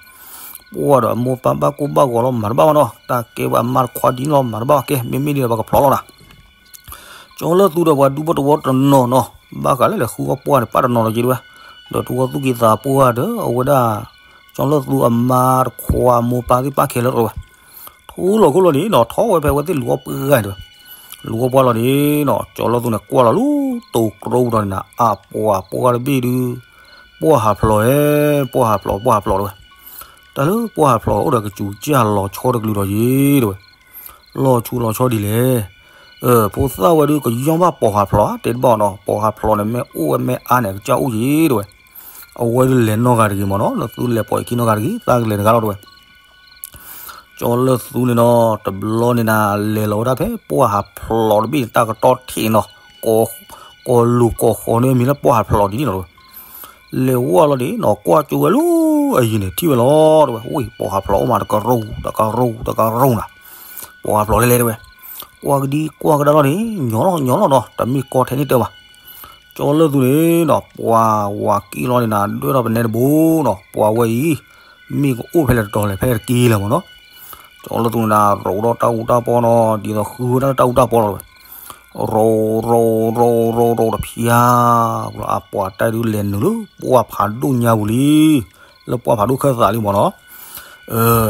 ပှၢ်ဒီးအမိၢ်ပၢ်ဘၣ်ကိၢ်ဘၣ်ဂီၤလီၤ မၤတဘၣ်ဘၣ်နီၤ, တၢ်ကဲဝဲအမါတခွါဒ်န့ၣ်လီၤ မၤတဘၣ်ဘၣ် ကဲ မ့မ့ၢ်ဒ်န့ၣ် ပကဖျိလီၤနၤ. ကၠီလၢသူဒီးပှၤဒူဖိတဝီတနီၤနီၤ ဘၣ်ဃးလၢလဲၤဃုအီၣ်ပှၢ်န့ၣ် ပၢ်တနီၤလီၤက့ၤတဲဝဲ, ဒီးတဝီသူၣ်က့သးပှၢ်ဒီး အဝဲဒၣ် ကၠီလၢသူအမါတခွါအမိၢ်ပၢ်သ့ၣ်ပၢ်ခဲလၢာ်တဲဝဲ ထူလီၤခိၣ်လီၤန့ၣ်နီၤ ထီၣ်ဝဲဖဲဝဲသ့ၣ်လူၤအီၣ်ပှၢ်တဲဝဲ, လူၤအီၣ်ပှၢ်လီၤန့ၣ်နီၤ ကၠီလၢသူန့ၣ် ကွၢ်လီၤလၢတိၤတြိပူၤဒီးန့ၣ် အပှၤပှၢ်တဘ့ၣ်ဒုး ပှၢ်ဟးဖျိးဧၢ, ပှၢ်ဟးဖျိး ပှၢ်ဟးဖျိးတဲဝဲ, တၢ်လၢပှၢ်ဟးဖျိးအိၣ်ဒီးကစူၤကၢ်လီၤဆီတကလုာ်ဒီးယ့ၤတဲဝဲ, လီၤဆူးလီၤဆီဒ်လဲၣ်, ဖိသၣ်ဝဲဒုးကယီၢ်ဘၣ်ပိာ်ဟးဖျိးဧါ တဲတဘၣ်အီၤနီၤ ပိာ်ဟးဖျိးန့ၣ် မ့ၢ်အိၣ်ဝဲမ့ၢ်အါန့ၣ် အကစၢ်အိၣ်ယ့ၤတဲဝဲ, အဝဲဒုးလဲၤနီၢ်ဂၤတဂ့ၤမ့ၢ်နီၤ လၢသူလဲၤပိာ်အခံနီၢ်ဂၤတဂ့ၤ သးကလဲၤတဂၤလီၤတဲဝဲ ကၠီလၢသူန့ၣ်နီၤ တဘျီန့ၣ်နၤ လဲၤလီၤဝဲဒၣ်ဖဲပှၢ်ဟးဖျိးတဘ့ၣ်န့ၣ် တၢ်ကတီၢ်ထံးန့ၣ်နီၤ, ကိးလူၤကိးဃီန့ၣ်မံၤလၢပှၢ်ဟးဖျိးဒ်န့ၣ်လီၤတဲဝဲ, လဲၤဝဲလီၤန့ၣ်နီၤ ကွၢ်ကၠိဝဲလၢအယံၤန့ၣ် ထံၣ်ဝဲလီၤတဲဝဲ, ဝ့ၢ် ပိာ်ဟးဖျိးအိၣ်မးတကရူၢ် တကရူၢ် တကရူၢ်နၤ, ပိာ်ဟးဖျိးလဲၤလဲၤတဲဝဲ, ကွၢ်ကဒံကွၢ်ကဒါလီၤန့ၣ် ညီလီၤညီလီၤနီၤ တမ့ၢ်ကီထဲန့ၣ်တၢ်ဘၣ် ကၠီလၢသူန့ၣ်နီၤ ပှၤဝၤကံၣ်လီၤန့ၣ်နၤ ဒွဲၣ်ထီၣ်ပနဲတဘိနီၤ ပှၤဝဲအံၤ မ့ၢ်ကအိၣ်ဖဲလဲၣ်တတီၤလဲၣ် ဖဲတက့ၤလၢၤမ့ၢ်နီၤ, ကၠီလၢသူန့ၣ်နၤ ရိးဒီးတၢ်အူတၢ်ပီနီၤ ဒ်သိးဃုဝဲဒၣ်လၢတၢ်အူတၢ်ပီလီၤတဲဝဲ, ရိးရိးရိးရိးရိးတဖၠါ, အပှၤတၢ်ဒုးလဲၤနုာ်လၢပှၢ်ဖးဒိၣ်ညါပူၤလံ လၢပှၢ်ဖးဒိၣ်ခၢၣ်သးလံမ့ၢ်နီၤ,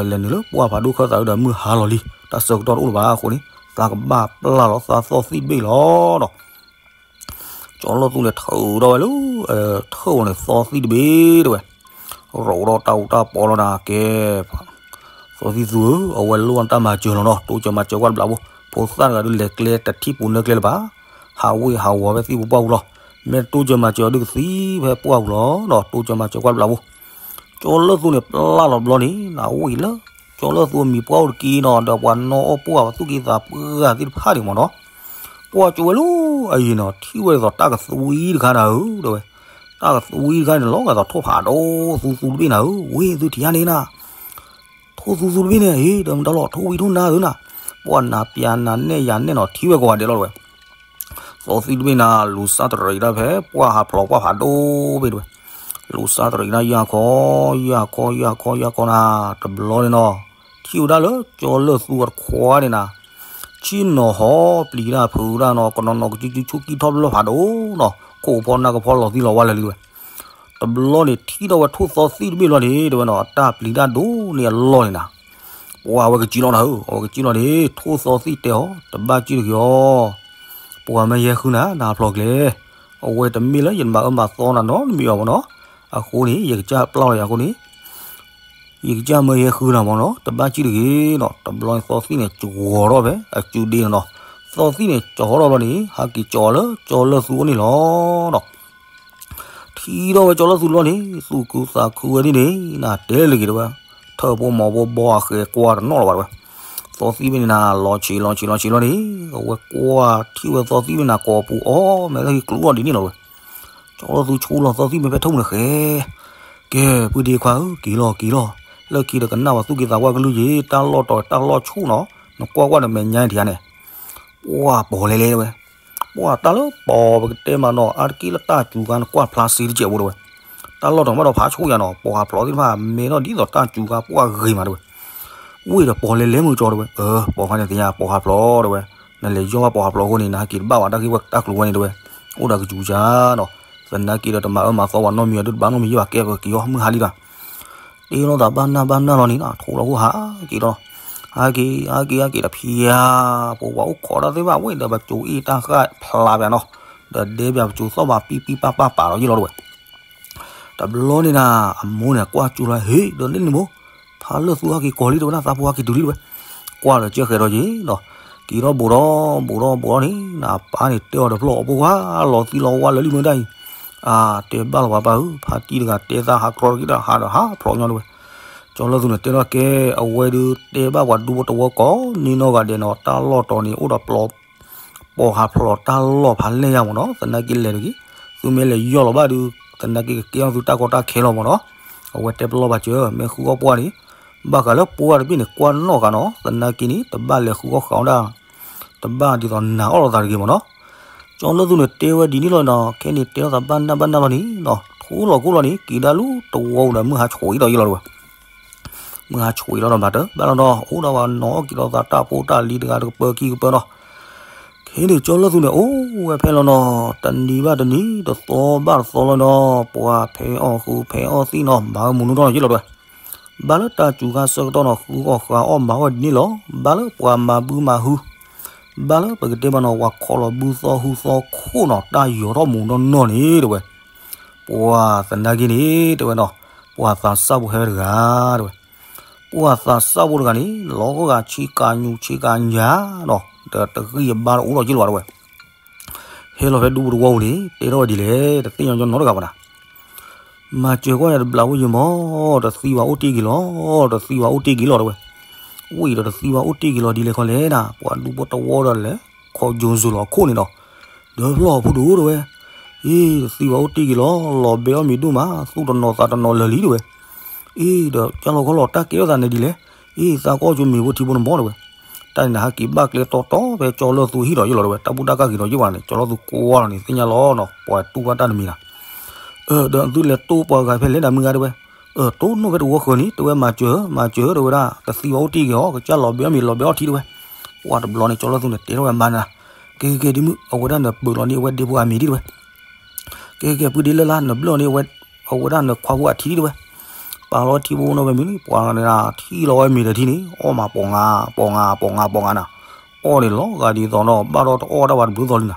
လဲၤနုာ်လၢပှၢ်ဖးဒိၣ်ခၢၣ်သးလံဒီးမုၢ်ဟါလီၤလံ တၢ်ဆၢကတီၢ်တအိၣ်လၢၤဘၣ်အဃိန့ၣ် သးကဘၣ်ပျၢ်လီၤသးသီၣ်သံၣ်တဘ့ၣ်လီၤနီၤ ကၠီလၢသူန့ၣ်ထုးထီၣ်ဝဲလၢ ထုးန့ၣ်သီသံၣ်တဘ့ၣ်တဲဝဲ, ရိးဒီးတၢ်အူတၢ်ပီလီၤနၤကဲ, သီသံၣ်သူဧၢ အဝဲလိၣ်တၢ်မၤစၢၤလီၤနီၤ တိစၢၤမၤစၢၤကွၢ်တဘျီဖိ, ဖိသၣ်တဂၤဒုးလဲၤကျဲတထံၣ်ပူၤနၢကျဲလၢၤဘၣ်, ဟးဝ့ၢ်ဟးဝီၤဖဲသံၣ်ပူၤပှၢ်ပူၤလီၤ, မ့ၢ်တိစၢၤမၤစၢၤအီၤဒုးကသံဖဲပှၢ်ပူၤလီၤနီၤ တိစၢၤမၤစၢၤကွၢ်တဘျီဖိ ကၠီလၢသူန့ၣ်ပျၢ်လီၤတဘျီန့ၣ် နဝံၤလၢ ကၠီလၢသူအမံၤပှၢ်အိၣ်တက့ၢ်နီၤ ဒီးပှၤနီၣ်အီၣ်ပှၢ်ပှၤသူၣ်က့သးပှၢ်သ့ၣ်တဖၣ်န့ၣ်မ့ၢ်နီၤ, ကွၢ်ကၠိဝဲလၢအယံၤနီၤ ထံၣ်ဝဲဒ်သိးတၢ်ကသွံတခါနၤဧၢ တဲဝဲ, တၢ်ကသွံတခါန့ၣ် လီၤဂာ်သိးထိၣ်ဖးဒိၣ်သူသူတဘ့ၣ်နၤဧၢ ဝ့ၢ်သုထံၣ်ဧါန့ၣ်နၤ ထိၣ်သူသူတဘ့ၣ်န့ၣ် ဟ့ၣ်ဒီးမတၤလီၤ ထိၣ်ဝံၤထိၣ်နါသုနၤ, ပှၢ်နၤပျါနၤနဲၣ်ယၤနဲၣ်နီၤ ထံၣ်ဝဲကိးဂၤဒဲးလီၤတဲဝဲ, သီသံၣ်တဘ့ၣ်နၤ လူၤစၢ်တရံးဒၣ်ဖဲပှၢ်ဟးဖျိးပှၢ်ဖးဒိၣ်ဘ့ၣ်တဲဝဲ, လူၤစၢ်တရံးဒၣ်ယၢ်ခီ ယၢ်ခီ ယၢ်ခီ ယၢ်ခီနၤ, တဘျီန့ၣ်နီၤ ထံၣ်ဝဲဒၣ်လၢကၠီလၢသူအတခွါန့ၣ်နၤ ဆ့ၣ်နီၤဟီပျံၤတၢ်ဖုးတၢ်နီၤ ကနီၤနီၤကစုကစုဆူကံထီၣ်ဘျီဖးဒိၣ်နီၤ ခိၣ်ဖီနၢ်ကဖီလီၤသံလီၤဝါလၢာ်လံဝဲ, တဘျီန့ၣ်ထံၣ်ထီၣ်ဝဲထိၣ်သီသံၣ်တဘ့ၣ်လီၤန့ၣ် တဲဝဲနီၤ အတၢ်ပျံၤတၢ်ဒိၣ်န့ၢ်အလီၢ်န့ၣ်နၤ, ပှၢ်ဝဲကစံလီၤနၤဧၢ အဝဲကစံလီၤန့ၣ် ထိၣ်သီသံၣ်တဲအီၤ တဘၣ်စံၣ်တဂ့ၤအီၤ, ပှၤမ့ၢ်ယဲဃုနၤ နဖျိးကျဲ, အဝဲတမ့ၢ်လၢယတမၤအၢမၤသီနၤနီတမံၤအီၤမ့ၢ်နီၤ, အဃိန့ၣ် ယကစၢ်ပျၢ်လီၤယၤအဃိန့ၣ် ယကစၢ်မၢယဲဃုနၤမ့ၢ်နီၤ တဘၣ်စံၣ်တဂ့ၤနီၤ, တဘျီန့ၣ်သီသံၣ်န့ၣ် ကဝီၤထီၣ်ဖဲအစုဒ့န့ၣ်နီၤ, သီသံၣ်န့ၣ် ကၠီထီၣ်ဘျီန့ၣ် ဟးက့ၤကၠီလၢကၠီလၢသူအိၣ်န့ၣ်လီၤနီၤ, ထံၣ်ထီၣ်ဝဲကၠီလၢသူဘျီန့ၣ် သူၣ်ခုသးခုဝဲဒ်န့ၣ် နတဲတဂ့ၤတဲဝဲ, ထၢၣ်ဖိမီၤဖိဘီအဃဲၤကွၢ်တနီၣ်လီၤဘၣ်တဲဝဲ, သီသံၣ်ဘ့ၣ်န့ၣ်နၤ လီၤဆံးလီၤဆံးလီၤဆံးလီၤန့ၣ်, အဝဲကွၢ်ထံၣ်ဝဲသီသံၣ်ဘ့ၣ်နၤ ကိးပူၤအီၣ်မဲာ်သၣ်ဟံၣ်ကျူအီၣ်ဒ်န့ၣ်လီၤဝဲ ကၠီလၢသူဆူလီၤသီသံၣ်မ့ၢ်ဖဲထၢၣ်မုၢ်နဃဲ, ကဲ ပုၢ်ဒ့ခွါဧၢ က့ၤလီၤက့ၤလီၤ, လၢခံဒီးကနၣ်ပှၤသူၣ်က့သးပှၢ်ကလုၢ်က့ၤ တၢ်လီၢ်တီၤတၢ်လီၢ်ဆူၣ်နီၤ, နကွၢ်ကွၢ်နမဲာ်ညါထံဧါန့ၣ်, ပှၢ်ပိာ်လဲၤလဲၤဝဲ, ပှၢ်တၢ်လၢပိာ်ပကတဲမးနီၤ အါတက့ၢ်လၢတၢ်စူၤခါနကွၢ်ဖျါစ့တကဲးဖိတဲဝဲ, တၢ်လီၢ်တီၤမးဒီးဖးဆူၣ်ယါနီၤ ပိာ်ဟးဖျိးသ့ၣ်တဖၣ် မဲာ်နီၣ်ဒ်သိးတၢ်စူၤခါပှၢ်ဂ့ၤမးတဲဝဲ ဝ့ၢ်ဒီးပိာ်လဲၤလဲၤမုၢ်ကၠီတဲဝဲ, အၢ ပိာ်ခါန့ၣ်သ့ၣ်ညါ ပိာ်ဟးဖျိးတဲဝဲ, နလဲၤယီၢ်ဘၣ်ပိာ်ဟးဖျိးအဃိန့ၣ် နဟဲက့ၤတဘၣ်ဝဲတၢ်ဂ့ၢ်ဝဲတၢ်ကျိၤဝဲန့ၣ်တဲဝဲ, အိၣ်ဒီးကစူၤကၢ်နီၤ, သနာ်က့ဒီးတမၤအၢမၤသီဝဲနီတမံၤအီၤ ဒုးတဘၣ်နီတမံၤယဘၣ်ကဲပက့ၤအီၣ်မုၢ်ဟါလံဘၣ်, တ့လီၤသးဘၣ်နၢ်ဘၣ်နၢ်လီၤန့ၣ်နီၤ ထိၣ်လီၤခိၣ်ဟးက့ၤလီၤ, ဟးက့ၤ ဟးက့ၤ ဟးက့ၤတဖျါ, ပဝဲအိၣ်ခိးတၢ်သ့ၣ်တဖၣ်ဝဲဒီး ပစိၤအ့ၣ်တၢ်ဃၣ်ဖျါဘၣ်နီၤ, ဒီးဒဲဘၣ်ပစိၤသီၣ်ဘၣ်ပံပံပၢ်ပၢ်ပာ်လီၤယ့ၢ်လီၤတဲဝဲ တဘျီန့ၣ်နၤ အမိၢ်န့ၣ်ကွၢ်ကၠိလီၤ ဟ့ၣ် ဒီးန့ၣ်န့ၣ်မိၢ်, ဖးလၢသူဟဲက့ၤကီၤလံတဲဝဲဒၣ် သးဖိဟဲက့ၤတုၤလံတဲဝဲ, ကွၢ်ဒီးကဲဃဲၤဒီးယ့ၢ်နီၤ, က့ၤထီၣ်ဘူးဒီး ဘူးဒီးဘူးဒီးန့ၣ် နပၢ်န့ၣ်တဲအီၤတဖျၢၣ်အီၤ ဖိခွါလီၤသံလီၤဝါလၢာ်လံမ့ၢ်ဒၣ်အံၤ, အါ တဲဘၣ်လီၤပၢ်ပၢ်ဧၢ ဖါတံၢ်တဂၤတဲသးဟးကြီတက့ၢ်ဒီးဟးဒီးဟးဖျိးညီတဲဝဲ, ကၠီလၢသူန့ၣ်တဲထီၣ်ကဲ အဝဲဒုးတဲဘၣ်ပှၤဒူဖိတဝီကိးန့ၢ်နီၢ်ဂၤဒဲးနီၤ တၢ်လီၢ်တီၤန့ၣ် အိၣ်ဒီးပျီ ပိာ်ဟးဖျိးတၢ်လီၢ်ဖးလဲၢ်ညါမ့ၢ်နီၤ သနာ်က့လဲၤတဂ့ၤ, သုမ့ၢ်လဲၤယီၢ်လီၤဘၣ်ဒုး သနာ်က့ကကဲထီၣ်သုတၢ်ကီတၢ်ခဲလီၤမ့ၢ်နီၤ, အဝဲတဲပလီၢ်ဘၣ်စၢၤ မ့ၢ်ဃုအီၣ်ပှၢ်န့ၣ်, ဘၣ်ဃးလၢပှၢ်တဘ့ၣ်န့ၣ် ကွၢ်နီၢ်ဃာ်နီၤ သနာ်က့န့ၣ် တဘၣ်လဲၤဃုအီၣ်ဃာ်အီၣ်ဒၣ်, တဘၣ်ဒ်သိးနာ်အီၣ်လိာ်သးတဂ့ၤမ့ၢ်နီၤ, ကၠီလၢသူန့ၣ်တဲဝဲဒ်န့ၣ်လီၤနီၤ ခဲန့ၣ်တဲထီၣ်သးဘၣ်နၢ်ဘၣ်နၢ်လီၤန့ၣ်နီၤ ထူလီၤကိၢ်လီၤန့ၣ် က့ၤဒၣ်လၢတဝီဒီးမုၢ်ဟါဆှိးအံၤဒီးယ့ၢ်လီၤတဲဝဲ မုၢ်ဟါဆှိးအံၤလီၤဒီးဘၣ်တဘၣ်လီၤနီၤ အိၣ်ဒီးပှၤနီၢ်အီၣ်က့ၤလိာ်သးတၢ်ဖိတၢ်လံၤတဂၤတကပၢခံကပၢနီၤ, ခဲန့ၣ်ကၠီလၢသူန့ၣ် အိၣ်ဝဲဖဲလီၤနီၤ တနံၤဘၣ်တနံၤ တသီဘၣ်တသီလီၤနီၤ ပှၤဖဲအီၣ်ဃုဖဲအီၣ်သံၣ်နီၤ မၤဝဲမုၢ်နုာ်ထီၣ်နီၤယ့ၢ်လီၤတဲဝဲ, ဘၣ်လၢတၢ်စူၤခါဆၢကတီၢ်နီၤ ဃုအီၣ်ဃုအီၣ်မၤအီၣ်ဒ်န့ၣ်လီၤ. ဘၣ်လၢပှၤမၤဘုမၤဟု, ဘၣ်လၢပကတဲဘၣ်နီၤ ပှၤခီလီၤဘုသီဟူသီခိၣ်နီၤ တၢ်ယီၤထီၣ်မူးနီၢ်နီၢ်န့ၣ်တဲဝဲ, ပှၤသနာ်က့န့ၣ် တဲဝဲနီၤ, ပှၤသးစၢ်ဖိဟဲဝဲတဂၤတဲဝဲ, ပှၤသးစၢ်ဖိတဂၤန့ၣ် လီၤဂာ်ဆ့ကၤညူဆ့ကၤညါနီၤ ဒီးတဂံၢ်အဘါတအိၣ်လီၤက့လီၤဘၣ်တဲဝဲ ဟဲလီၤဖဲဒူပူၤတဝီပူၤန့ၣ် တဲထီၣ်ဝဲဒ်လဲၣ် တသ့ၣ်ညါညီနီတဂၤဘၣ်နၤ. မၤစၢၤကွၢ်ယၤတဘျီဝဲယမီၢ် တသံဝဲအိၣ်တ့ၢ်က့ၤလီၤ, တသံဝဲအိၣ်တ့ၢ်က့ၤလီၤတဲဝဲ. ဝံၤဒီးတသံဝဲအိၣ်တ့ၢ်က့ၤလီၤဒ်လဲၣ်ခီလဲၣ်နၤ ပှၤဒူဖိတဝီဒီးလဲၤ ခီယိၤစၢၤလီၤအခိၣ်န့ၣ်ဒီး, ဒီးဖျီၣ်ဖိဒိၣ်တဲဝဲ, အ့ တသံဝဲအိၣ်တ့ၢ်က့ၤလီၤ လီၤဘဲအီၣ်မ့ၤဒိၣ်မး သူၣ်တနီၤသးတနီၤလၢာ်လံတဲဝဲ. အ့ ဒီးကၢ်လီၤခီလီၤတၢ်ကဲထီၣ်သးန့ၣ်ဒ်လဲၣ်, အ့ သးကအီၣ်ကၠိမ့ၤဖိထံဖိနမီၢ်တဲဝဲ. တၢ်န့ၣ်နဟးက့ၤဘၣ်ကျဲတီတီဖဲကၠီလၢၢ်သူဟံၣ်ဒီးယလီၤတဲဝဲ တၢ်ဘူၣ်တၢ်ကၢ်ဂ့ၤဒီးယဝဲန့ၣ် ကၠီလၢၢ်သူကွၢ်လီၤန့ၣ် သ့ၣ်ညါလီၤနီၤ ပှၤတူၢ်ဘၣ်တၢ်တမံၤနၤ. ဒီးသုလဲၤတိၢ်ပှၤဂၤဖဲလဲၣ်ဒၣ်မုၢ်ဂၤတဲဝဲ, တိၢ်နီၣ်ဖဲတဝီဃၢၤန့ၣ် တဲဝဲမၤစၢၤ မၤစၢၤတဲဝဲဒၣ် တသံဝဲအိၣ်တ့ၢ်က့ၤအီၤ ကစၢ်လီၤဘဲအီၣ်မ့ၤလီၤဘဲအီၣ်ထံတဲဝဲ. ပှၤတဘျီန့ၣ် ကၠီလၢၢ်သူန့ၣ် တဲထီၣ်ဝဲမၤနၤ, ကဲကဲကဲဒ်မုၢ် အဝဲဒၣ်န့ၣ်ပၢၤလီၤန့ၢ်အဝဲဒ့ဖိအမံၤဒ်တဲဝဲ ကဲကဲပုၢ်ဒ့လၢ်လၢ် နဘျၢၣ်န့ၢ်အဝဲဒၣ်နခွါဖိအထံတဲဝဲ. ပာ်လီၤထံဖိနီၣ်ဝဲမ့ၢ်န့ၣ် ပှၤန့ၣ်ထံလီၤဝဲမ့ၤဒီးထံန့ၣ် အီၣ်မးပိာ်ငါ ပိာ်ငါ ပိာ်ငါ ပိာ်ငါနၤ, အီၣ်န့ၣ်လီၤဂာ်ဒ်သိးနီၤ ဘၣ်ဒီးတအီၣ်တၢ်ဘၣ်တဘျုးသီလံနၤ.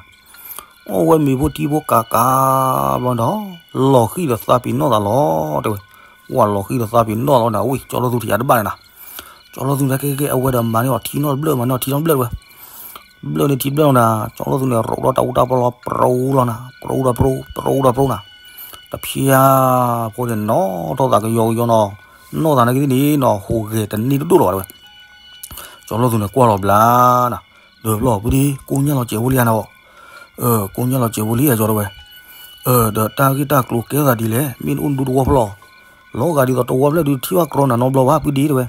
အီၣ်ဝဲမ့ၤဖိထံဖိကးကးဘျီဒီး လီၤဃံၣ်ဒီးသးပ့ၤနီၣ်သးလီၤတဲဝဲ. ပှၤလီၤဃံၣ်ဒီးသးပ့ၤနီၣ်သးလီၤန့ၣ် အဝဲကၠီလၢၢ်သူတယၤတဘၣ်န့ၣ်နၤ. ကၠီလၢၢ်သူန့ၣ် ကဲကဲကဲ အဝဲဒီးမၤန့ၢ်အီၤထံနီတဘျၢၣ် မၤန့ၢ်အီၤထံနီတဘျၢၣ်တဲဝဲ. ဘျၢၣ်န့ၢ်ထံဘျၢၣ်လီၤနၤ ကၠီလၢၢ်သူန့ၣ် ရိးဒီးတၢ်အူတၢ်ပီလီၤ ပြူလီၤနၤ ပြူဒီးပြူ ပြူဒီးပြူနၤ. တဖျါဖိန့ၣ်နီၣ်ထီၣ်သးကယီကယီနီၤ, နီၣ်သးနာ်က့သ့ၣ်န့ၣ်နီၤ ဟူးဂဲၤတန့ၢ်တဒိၣ်လီၤဘၣ်တဲဝဲ. ကၠီလၢၢ်သူန့ၣ်ကွၢ်လီၤဘျါနၤ, ဒီးဖျီၣ်ပုၢ်ဒ့ ကိၣ်ညါလီၤစဲးဖိလံဧါနၤဘၣ်. ကိၣ်ညါလီၤစဲးဖိလံဧါကၠီတဲဝဲ. ဒီးတၢ်ဂ့ၢ်တၢ်ကျိၤကဲထီၣ်သးဒ်လဲၣ် မ့ၢ်နအိၣ်ဒူတဝီဖျီၣ်, လီၤဂာ်ဒ်သိးတဝီဖျၢၣ်ဒုးထံၣ်ဘၣ်ကြီနၤနီတဘျီဘၣ်ပုၢ်ဒ့တဲဝဲ.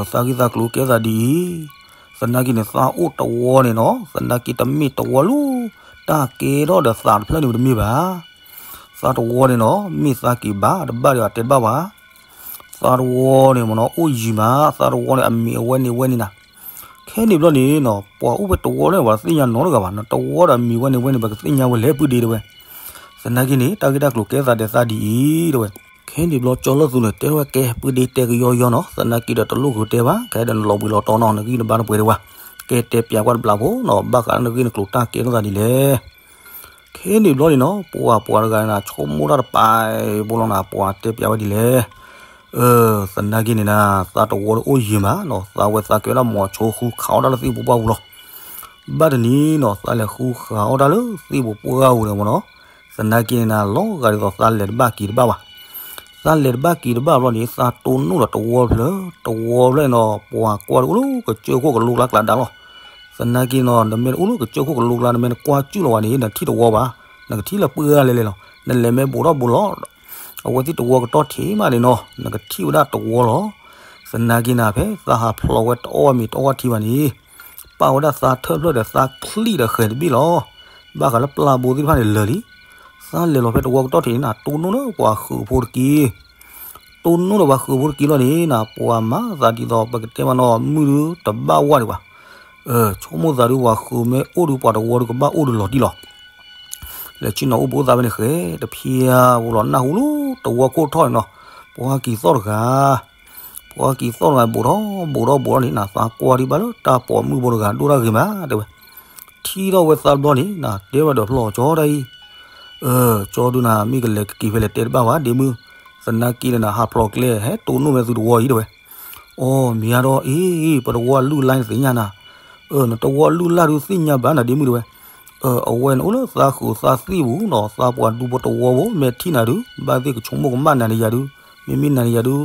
တၢ်ဂ့ၢ်တၢ်ကျိၤကဲထီၣ်သးဒ်အံၤ, သနာ်က့န့ၣ် သးအိၣ်တဝီန့ၣ်နီၤ သနာ်က့တမ့ၢ်တဝီလၢ တၢ်ကဲထီၣ်ဒီးသးတဖျၢၣ်န့ၣ်တမ့ၢ်ဘၣ်. သးတဝီန့ၣ်နီၤ မ့ၢ်သးက့ၤဘၣ် တဘၣ်ဒီးအတဲတဘၣ်ဘၣ်. သးတဝီန့ၣ်မ့ၢ်နီၤ အိၣ်ယံၤမး သးတဝီန့ၣ် အမံၤအဝဲန့ၣ်ဝဲန့ၣ်နၤ. ခဲန့ၣ်ဘျီန့ၣ်နီၤ ပှၤအိၣ်ဖဲတဝီလၢပှၤတသ့ၣ်ညါနီတဂၤဘၣ် နတဝီဒီးအမံၤဝဲန့ၣ်ဝဲန့ၣ် ပကသ့ၣ်ညါဝဲလဲၣ်ပုၢ်ဒ့တဲဝဲ. သနာ်က့န့ၣ် တၢ်ဂ့ၢ်တၢ်ကျိၤကဲထီၣ်သးဒီးသးဒ်အံၤတဲဝဲ. ခဲန့ၣ်ဘျီကၠီလၢၢ်သူန့ၣ် တဲထီၣ်ဝဲကဲ ပုၢ်ဒ့တဲကယီကယီနီၤ သနာ်က့ဒီးတလိၣ်ဃုာ်တဲဘၣ် ကဲဒီးနလီၤဘှံးလီၤတီၤနီၤ နဂံၢ်နဘါနပှဲၤဒံးဝဲ, ကဲတဲပျးကွၢ်တဘျီဖိနီၤ ဘၣ်ဃးလၢနဂ့ၢ်နကျိၤတၢ်ကဲထီၣ်သးဒ်လဲၣ်. ခဲန့ၣ်ဘျီန့ၣ်နီၤ ပှၤပှၤတဂၤန့ၣ် ဆိကမိၣ်တၢ်တပၤဖိလီၤနၤ ပှၤတဲပျးဝဲဒ်လဲၣ်. သနာ်က့န့ၣ်နၤ သးတဝီဒီးအိၣ်ယံၤမးနီၤ သးဝဲသးကဲဝဲဒၣ်မိၤဆိဃုခးအီၣ်တၢ်လၢသ့ၣ်ပူၤပှၢ်ပူၤလီၤ. ဘၣ်တနံၤနီၤ သးလဲၤဃုဃးအီၣ်တၢ်လၢသ့ၣ်ပူၤပှၢ်ပူၤန့ၣ်မ့ၢ်နီၤ သနာ်က့န့ၣ်နၤ လီၤဂာ်ဒ်သိးသးလဲၤတဘၣ်က့ၤတဘၣ်ဘၣ်. သးလဲၤတဘၣ်က့ၤတဘၣ်ဘျီန့ၣ် သးတိၢ်နီၣ်ဒီးတဝီဖျၢၣ် တဝီဖျၢၣ်န့ၣ်နီၤ ပှၤကွၢ်ဒ်အိၣ်လၢကစၢၢ်ခိၣ်ကလိကျါကျါဒါလီၤ. သနာ်က့နီၤ နမ့ၢ်အိၣ်လၢကစၢၢ်ခိၣ်ကလိကျါ နမ့ၢ်နကွၢ်ကၠူၣ်လီၤဝဲန့ၣ် နထံၣ်တဝီဘၣ်, နကထံၣ်လၢပှၢ်လဲၤလဲၤလီၤ. နလဲၤမ့ၢ်ဘူးထီၣ်ဘူးလီၤ အဝဲသ့ၣ်တဝီကတီၢ်ထံးမးန့ၣ်နီၤ နကထံၣ်ဝဲဒၣ်တဝီလီၤ. သနာ်က့နၤ ဖဲသးဟးဖျိးဝဲတအီၣ်ဝဲမ့ၤတအီၣ်ဝဲထံဘၣ်န့ၣ် ပာ်ဝဲဒၣ်သးထၢၣ်ဖျၢၣ်ဒီးသးချံၣ်ဒီးဃဲၤတဘ့ၣ်လီၤ. ဘၣ်ဃးလၢပျၢ်ဘိသ့ၣ်တဖၣ်န့ၣ်လၢာ်လံ. သးလဲၤလီၤဖဲတဝီကတီၢ်ထံးန့ၣ်နၤ တိၢ်နီၣ်လၢပှၤဃုာ်ဖိတက့ၢ်. တိၢ်နီၣ်ဒီးပှၤဃုာ်ဖိတက့ၢ်လီၤန့ၣ်နၤ ပှၤမၤသးဒ်သိး ပကတဲမးနီၤ မုၢ်ဒုတဘၣ်ဝဲဒံးဘၣ်. ဆိကမိၣ်သးဒုးပှၤဃုာ်မ့ၢ်အိၣ်ဒုးပှၤတဝီဒုးကဘၣ်အိၣ်ဒုးလီၤတံၢ်လီၤ. လဲၤဆ့ၣ်နီၤအိၣ်ဘိသးဝဲန့ၣ်ဃဲၤ တဖျါဖိလီၤ နၢ်ဟူလၢတဝီခိၣ်ထီၣ်န့ၣ်နီၤ ပှၤကံၢ်သီၣ်တဂၤ ပှၤကံၢ်သီၣ်တဂၤ ဘူးထီၣ်ဘူးထီၣ်ဘူးထီၣ်န့ၣ်နၤ သးကွၢ်ဒံးဘၣ်လၢတၢ်ပိာ်မုၣ်ဖိတဂၤဒိၣ်တၢ်ဂ့ၤမးတဲဝဲ. ထံၣ်ထီၣ်ဝဲသးတဘျီန့ၣ်နၤ တဲဝဲဒီးဖျီၣ်ကၠီတၢ်အံၤ ကၠီဒုးနၤ မ့ၢ်ကလဲၤကက့ၤဖဲလဲၣ်တဲတဘၣ်ဘၣ် ဒ့မုၢ်, သနာ်က့န့ၣ်နၤ ဟးဖျိးကျဲဟဲတိၢ်နီၣ်ဝဲသုတဝီအံၤတဲဝဲ. အိ မ့ၢ်ဧါဒီး အ့ ပတဝီအလုၢ်အလၢ်န့ၣ်သ့ၣ်ညါနၤ, နတဝီအလုၢ်အလၢ်ဒုးသ့ၣ်ညါဘၣ်နၤဒ့မုၢ်တဲဝဲ. အဝဲန့ၣ်အိၣ်လၢသးဃုာ်သးသံၣ်ပူၤနီၤ သးပှၢ်ဒူဖိတဝီဖိ မ့ၢ်ထံၣ်နၤဒုး ဘၣ်သ့ၣ်ကဆိကမိၣ်ကမၣ်နၤန့ၣ်ယၤဒုး, မ့မ့ၢ်နၤန့ၣ်ယၤဒုး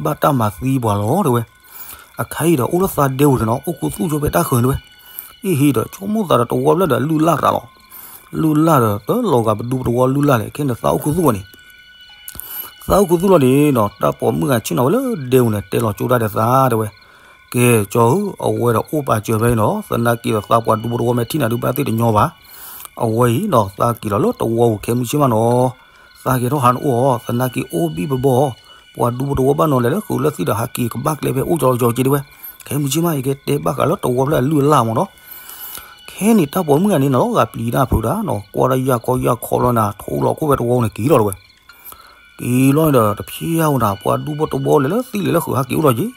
ဘၣ်တၢ်မၤသံပှၤလီၤတဲဝဲ. အခါအံၤဒီးအိၣ်လၢသးဒဲဝဲန့ၣ်နီၤ အိၣ်ခူသူၣ်ဆိဖဲတၢ်ဃၢၤန့ၣ်တဲဝဲ. အ့ဟ့ဒီး ဆိကမိၣ်သးဒီးတဝီဖျၢၣ်ဒီးလုၢ်လၢ်သးလီၤ. လုၢ်လၢ်ဒီး တလီၤဂာ်ပဒူပတဝီလုၢ်လၢ်လဲၣ် ခဲန့ၣ်သးအိၣ်ခူသူၣ်ဝဲန့ၣ် သးအိၣ်ခူသူၣ်လီၤန့ၣ်နီၤ တၢ်ပိာ်မုၣ်ဂၤဆ့ၣ်နီၤဝဲလၢဒဲဝဲန့ၣ် တဲလီၤကၠိတၢ်ဒီးသးတဲဝဲ. ကဲကၠီဧၢ အဝဲဒီးအိၣ်ပာ်စၢၤဖဲအံၤနီၤ သနာ်က့ဒီးသးပှၢ်ဒူဖိတဝီမ့ၢ်ထံၣ်နၤဒုး ဘၣ်သ့ၣ်တညီဘၣ်. အဝဲအံၤနီၤ သးက့ၤလီၤလၢတဝီပူၤခဲမုၢ်ဆ့ၣ်မးနီၤ သးကဲထီၣ်ဟးနအိၣ်အီၤ သနာ်က့အိၣ်ဘံၣ်ဘဘီအီၤ, ပှၤဒူဖိတဝီဘၣ်နီၤလဲၤလၢဃုာ်လၢသံဒီးဟးက့ၤကဘၣ်ကျဲဖဲအိၣ်ကၠီကၠီက့တဲဝဲ. ခဲမုၢ်ဆ့ၣ်မး ယကဲတဲဘၣ်ဃးလၢတဝီဖျၢၣ်အလုၢ်အလၢ်မးနီၤ. ခဲန့ၣ်တၢ်ပိာ်မုၣ်ဂၤန့ၣ်နီၤ လီၤဂာ်ပျံၤတၢ်ဖုးတၢ်နီၤ ကွၢ်တၢ်ယၢ်ခီယၢ်ခီလီၤနၤ ထိလီၤခိၣ်ဖဲတဝီန့ၣ်က့ၤလီၤတဲဝဲ. က့ၤလီၤန့ၣ်ဒီး တဖျဲအိၣ်နၤ ပှၤဒူဖိတဝီလဲၤလၢသံလဲၤလၢဃုာ်ဟးက့ၤအိၣ်လီၤက့ၤ,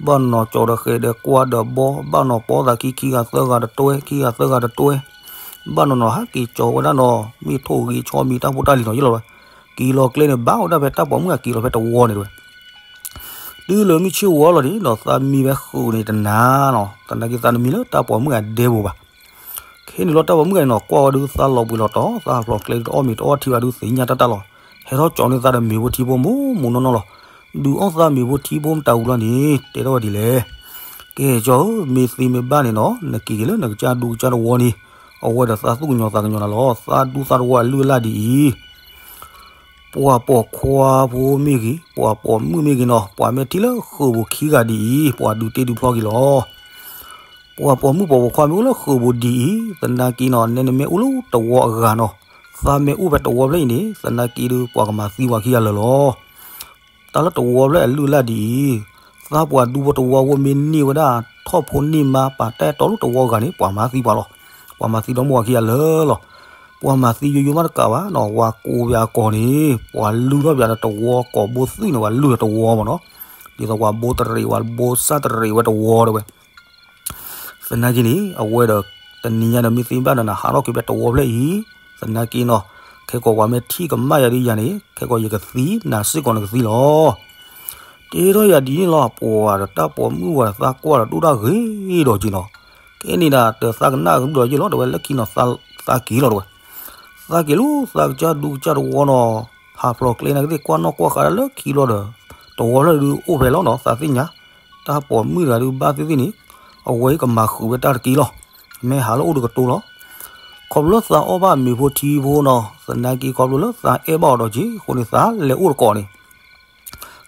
ဘၣ်နီၤကၠီၤဒီးဃဲၤဒီးကွၢ်ဒီးဘီ ဘၣ်နီၤပီသးခံ ခံဂၤသၢဂၤတတွဲ ခံဂၤသၢဂၤတတွဲ, ဘၣ်နီၤနီၤဟးက့ၤကၠီၤဝဲဒၣ်နီၤ မ့ၢ်ထိၣ်ဂ့ၤဆီမံၤတၢ်ဖိတၢ်လံၤနီၤယ့ၢ်လီၤဝဲ, က့ၤလီၤကျဲန့ၣ် ဘၣ်ဝဲဒၣ်ဖဲတၢ်ပိာ်မုၣ်အက့ၤလီၤဖဲတဝီန့ၣ်တဝဲ တုၤလၢမုၢ်ဆ့ၣ်ဝီလီၤန့ၣ်ဒီး သးမံဝဲဃုာ်န့ၣ်တနၤနီၤ, သနာ်က့သးတမံလၢတၢ်ပိာ်မုၣ်အဒဲပူၤဘၣ်. ခဲန့ၣ်လီၤတၢ်ပိာ်မုၣ်ဂၤန့ၣ်နီၤ ကွၢ်ဝဲဒုးသးလီၤဘှံးလီၤတီၤ သးဟးဖျိးကျဲဒုးတအီၣ်မ့ၤတအီထံဘၣ်ဒုးသ့ၣ်ညါတၢ်တၢ်လီၤ, ဟဲထီၣ်ကၠီၤန့ၢ်သးဒီးမ့ၤဖိထံဖိမိၢ်မိၢ်နီၢ်နီၢ်လီၤ. ဒုးအီၣ်သးမ့ၤဖိထံဖိမတၤဝူၤလီၤန့ၣ် တဲထီၣ်ဝဲဒ်လဲၣ်, ကဲကၠီၤဧၢ မ့ၢ်သ့မ့ၢ်ဘၣ်န့ၣ်နီၤ နက့ၤက့ၤလၢနကစၢ်ဒူကစၢ်တဝီန့ၣ်, အဝဲဒီးသးသူၣ်ကညီၤသးကညီၤနၤလီၤ. သးဒူသးတဝီအလုၢ်အလၢ်ဒ်အံၤ ပှၤပိာ်ခွါဖိမ့ၢ်ဂ့ၤ ပှၤပိာ်မုၣ်မ့ၢ်ဂ့ၤနီၤ ပှၤမ့ၢ်ထံၣ်လၢဃုာ်ပူၤခံဂၤဒ်အံၤ ပှၤဒုးတ့ဒုးဖျီက့ၤလီၤ. ပှၤပိာ်မုၣ်ပှၤပိာ်ခွါမ့ၢ်အိၣ်လၢဃုာ်ပူၤဒ်အံၤ သနာ်က့နီၤ နဲနမ့ၢ်အိၣ်လၢတဝီအဂၤနီၤ, သးမ့ၢ်အိၣ်ဖဲတဝီဖျၢၣ်အံၤန့ၣ် သနာ်က့ဒုး ပှၤကမၤသံပှၤခံဂၤလၢာ်လီၤ. တၢ်လၢတဝီဖျၢၣ်အလုၢ်အလၢ်ဒ်အံၤ, သးပှၤဒူဖိတဝီဖိမ့ၢ်န့ၢ်ဝဲဒၣ်ထီၣ်ဖိန့ၢ်မါ ပာ်တၢ်အဲၣ်တီလၢတဝီဂၤန့ၣ် ပှၤမၤသံပှၤလီၤ. ပှၤမၤသံဒီမါဝၤခံဂၤလၢာ်လီၤ. ပှၤမၤသံယိယိမးတကးဘၣ်နီၤ ဝၤကိးပှၤအကိာ်န့ၣ် ပှၤလုၢ်ထီၣ်ပှၤဒီးတဝီကိာ်ဘိသွံၣ်န့ၣ် ပှၤလုၢ်ဒီးတဝီမ့ၢ်နီၤ, ဒ်သိးပှၤဘိတရံး ပှၤဘိစၢ်တရံးဝဲတဝီတဲဝဲ သနာ်က့န့ၣ် အဝဲဒီး တနံၤညါဒီးမ့ၢ်သ့ဘၣ်ဒီးနဟးထီၣ်က့ၤဖဲတဝီဖျၢၣ်အံၤ, သနာ်က့နီၤ, ခဲကိာ်ပှၤမ့ၢ်ထံၣ်ကမၣ်ယၤဒ်ယၤန့ၣ် ခဲကိာ်ယကသံ နၤစ့ၢ်ကီးနကသံလီၤ. တဲထီၣ်ယၤဒ်န့ၣ်လီၤ ပှၤဒီးတၢ်ပိာ်မုၣ်ဝဲဒီးသးကွၢ်ဒီးဒိၣ်တၢ်ဂ့ၤဒီးက့ၤနီၤ, ခဲန့ၣ်ဒီးတသးကနၣ်ကဘျီယ့ၢ်လီၤ တဲဝဲလၢခံနီၤ သးက့ၤလီၤတဲဝဲ, သးက့ၤလီၤ သးကစၢ်ဒူကစၢ်တဝီနီၤ, ဟးဖျိးကျဲနာ်က့သ့ၣ်ကွၢ်နီၣ်ကွၢ်ဃာ်လၢခံလီၤဒီး တဝီဖျၢၣ်ဒုးအိၣ်ဖဲလီၤနီၤ သးသ့ၣ်ညါ, တၢ်ပိာ်မုၣ်တဂၤဒုးဘၣ်သ့ၣ်သ့ၣ်န့ၣ်, အဝဲကမၤဃုာ်ဝဲတၢ်တက့ၢ်လီၤ. မ့ၢ်ဟးလၢအိၣ်တကတိၤလီၤ. ခီဖျိလၢသးအီၣ်ဘၣ်မ့ၤဖိထံဖိနီၤ, သနာ်က့ခီဖျိလၢသးအဲၣ်ဘၣ်အီၤဒီးက့ၤ အဃိန့ၣ် သးလဲၤအိၣ်တကိးန့ၣ်,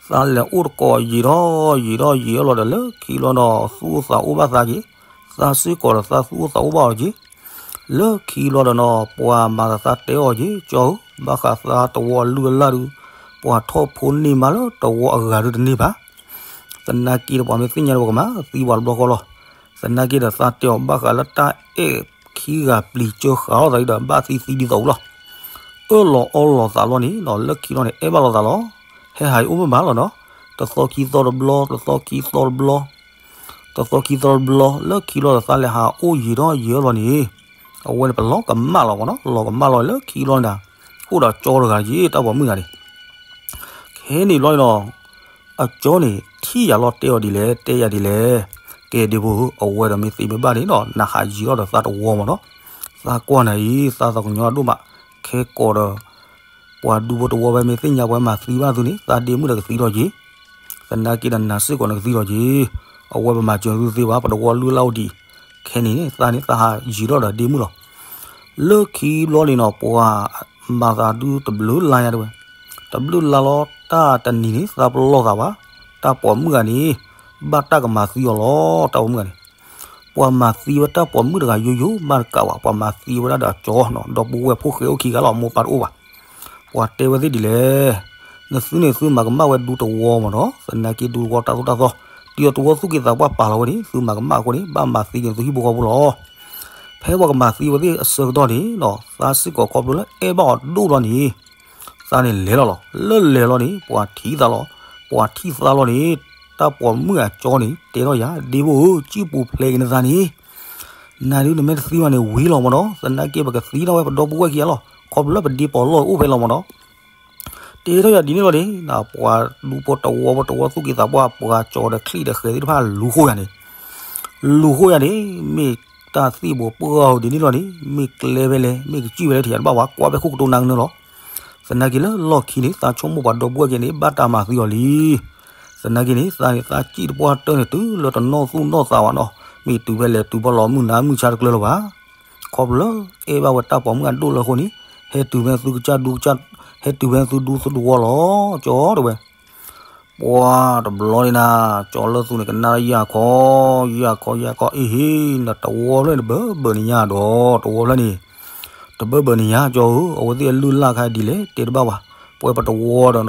သးလဲၤအိၣ်တကိးယံာ်ထီၣ်ယံာ်ထီၣ်ယံာ်ထီၣ်လီၤဒီး လၢခံလီၤဒီး သူၣ်အိၣ်သးအိၣ်ဘၣ်သးက့ၤ, သးစ့ၢ်ကီးဒီးသးသူၣ်အိၣ်သးအိၣ်ဘၣ်အီၤက့ၤ, လၢခံလီၤဒီးနီၤ ပှၤမၤသးသးတဲအီၤက့ၤ ကၠီဧၢ, ဘၣ်ဃးသးတဝီအလုၢ်အလၢ်ဒုး, ပှၤထီၣ်ဖိန့ၢ်မါလၢတဝီအဂၤဒုးတန့ၢ်ဘၣ်. သနာ်က့ဒီးပှၤမ့ၢ်သ့ၣ်ညါဒီးပကမၤသံပှၤတဘျီဃီလီၤ. သနာ်က့ဒီးသးတဲအီၤဘၣ်ဃးလၢတၢ်အဲၣ်ခံဂၤပျံၤကၢဃာ်လိာ်သးဒီး ဘၣ်သံသံဒ်သိးအူလီၤ. အၢၣ်လီၤအီလီၤသးလီၤန့ၣ်နီၤ လၢခံလီၤန့ၣ် အဲၣ်ဘၣ်လိာ်သးလီၤ. ဟဲဟးအံၤအိၣ်မ့ၢ်မးလီၤနီၤ, တသီခံသီတဘျီ တသီခံသီတဘျီ တသီခံသီတဘျီ လၢခံလီၤဒီးသးလဲၤဟးအိၣ်ယံာ်ထီၣ်ယံာ်ထီၣ်လီၤန့ၣ်, အဝဲန့ၣ်ပလီၤကမၣ်လီၤမ့ၢ်နီၤ, လီၤကမၣ်လီၤလၢခံလီၤန့ၣ်, အိၣ်ဒီးကၠီတဂၤက့ၤ တၢ်ပိာ်မုၣ်ဂၤန့ၣ် ခဲန့ၣ်ဘျီန့ၣ်နီၤ, အကၠီန့ၣ် ထံၣ်ယၤလီၤတဲအီၤဒ်လဲၣ် တဲယၤဒ်လဲၣ်, ကဲဒ့ဖိဧၢ အဝဲဒီးမ့ၢ်သ့မ့ၢ်ဘၣ်န့ၣ်နီၤ နဟးယံာ်ထီၣ်ဒီးသးတဝီမ့ၢ်နီၤ, သးကွၢ်နၤအံၤ သးသးကညီၤဒိၣ်မး, ခဲကိာ်ဒီး ပှၤဒူဖိတဝီဝဲမ့ၢ်သ့ၣ်ညါပှၤမၤသံဘၣ်သုန့ၣ် သးဒ့မုၣ်ဒီးကသံလီၤက့ၤ, သနာ်က့ဒီးနၤစ့ၢ်ကီးနကသံလီၤက့ၤ, အဝဲပမၤစၢၤသုသ့ဘၣ် ပတဝီလုၢ်လၢ်အိၣ်ဒံး, ခဲန့ၣ် သးန့ၣ်သးဟးယံာ်ထီၣ်ဒီးဒ့မုၣ်လီၤ. လၢခံဘျီန့ၣ်နီၤ ပှၤမၤသးဒုးတဘျုးလါညါတဲဝဲ, တဘျုးလါလီၤ တၢ်တနံၤန့ၣ် သးပလီၢ်သးဘၣ်, တၢ်ပိာ်မုၣ်ဂၤန့ၣ် ဘၣ်တၢ်ကမၤသံအီၤလီၤ တၢ်ပိာ်မုၣ်ဂၤန့ၣ် ပှၤမၤသံဝဲတၢ်ပိာ်မုၣ်တဂၤယိယိမးတကးဘၣ် ပှၤမၤသံဝဲဒၣ်ဒီးအကၠီနီၤ ဒီပုၢ်ဝဲၢ်ဖိဃဲအိၣ်ခံဂၤလီၤ မိၢ်ပၢ်တအိၣ်ဘၣ်. ပှၤတဲဝဲသ့ၣ်ဒ်လဲၣ်, နသုန့ၣ်သုမၤကမၣ်ဝဲဒူတဝီမ့ၢ်နီၤ သနာ်က့ဒူတဝီတၢ်သိၣ်တၢ်သီ, ဒ်သိးတဝီသူၣ်က့သးပှၢ်ပာ်လီၤဝဲန့ၣ် သုမၤကမၣ်အဃိန့ၣ် ဘၣ်မၤသံက့ၤသုဟံၣ်ဖိဃီဖိလီၤ. ဖဲပှၤကမၤသံဝဲသ့ၣ်အဆၢကတီၢ်န့ၣ်နီၤ သးစ့ၢ်ကီးခီဖျိလၢအဲၣ်ဘၣ်အီၤဒိၣ်လီၤန့ၣ် သးန့ၣ်လဲၤလီၤလီၤ. လၢလဲၤလီၤန့ၣ် ပှၤထံၣ်သးလီၤ. ပှၤထံၣ်သးလီၤန့ၣ် တၢ်ပိာ်မုၣ်အကၠီန့ၣ် တဲထီၣ်ယၤ ဒ့ဖိဧၢ စံၣ်ပူၤဖျဲးက့ၤနသးန့ၣ်, နၤဒုးနမ့ၢ်တသံဘၣ်န့ၣ်ဝံၤလီၤမ့ၢ်နီၤ. သနာ်က့ပကသံထီၣ်ဝဲပဒီပုၢ်ဝဲၢ်ခံဂၤလီၤ. ခီဖျိလၢပဒ့ပိာ်လီၢ်အိၣ်ဖဲလီၤမ့ၢ်နီၤ. တဲထီၣ်ယၤဒ်န့ၣ်လီၤန့ၣ် ပှၤဒူဖိတဝီဖိတဝီသူၣ်က့သးပှၢ် ပှၤကၠီဒီးချံၣ်ဒီးဃဲၤသ့ၣ်တဖၣ်လူၤဃိယၤန့ၣ်, လူၤဃိယၤန့ၣ် မ့ၢ်တၢ်သ့ၣ်ဘိးပှၢ်ဒ်န့ၣ်လီၤန့ၣ် မ့ၢ်ကျဲဖဲလဲၣ် မ့ၢ်ကစံၣ်ဖဲလဲၣ်ထံၣ်ယၤတဘၣ်ဝဲ ကွၢ်ဖဲခိၣ်ကတိၤနၤကနၢလီၤ. သနာ်က့လၢလီၢ်ခံန့ၣ် သးဆိကမိၣ်ပှၤဒီပုၢ်ဝဲၢ်ခံဂၤန့ၣ် ဘၣ်တၢ်မၤသံအီၤလံ. သနာ်က့န့ၣ် သးန့ၣ်သးစံၣ်တပှၢ်တၢၢ်န့ၣ် တုၤလၢတနီၢ်သူၣ်နီၢ်သးဘၣ်နီၤ, မ့ၢ်တုၤဖဲလဲၣ်တုၤဖဲလီၤမုၢ်နၤမုၢ်ဆါတကျၢၤလၢၤဘၣ်. ခီဖျိလၢအဲၣ်ဘၣ်ဝဲတၢ်ပိာ်မုၣ်အဒိၣ်လၢအဃိန့ၣ်, ဟဲတုၤဖဲသုကစၢ်ဒူကစၢ်, ဟဲတုၤဖဲသုဒူသုတဝီလီၤ ကၠီတဲဝဲ. ပှၤတဘျီန့ၣ်နၤ, ကၠီလၢသူန့ၣ်ကနၣ်ယၤခီ, ယၤခီယၤခီ အ့ဟ့, နတဝီဖျၢၣ်န့ၣ် တဘၢဘၢန့ၣ်ညါဒီး တဝီဖျၢၣ်န့ၣ်, တဘၢဘၢန့ၣ်ညါ ကၠီဧၢ, အဝဲသ့ၣ်အလုၢ်အလၢ်ခါဒ်လဲၣ် တဲတဘၣ်ဘၣ်, ပဝဲပတဝီဒီးဒီး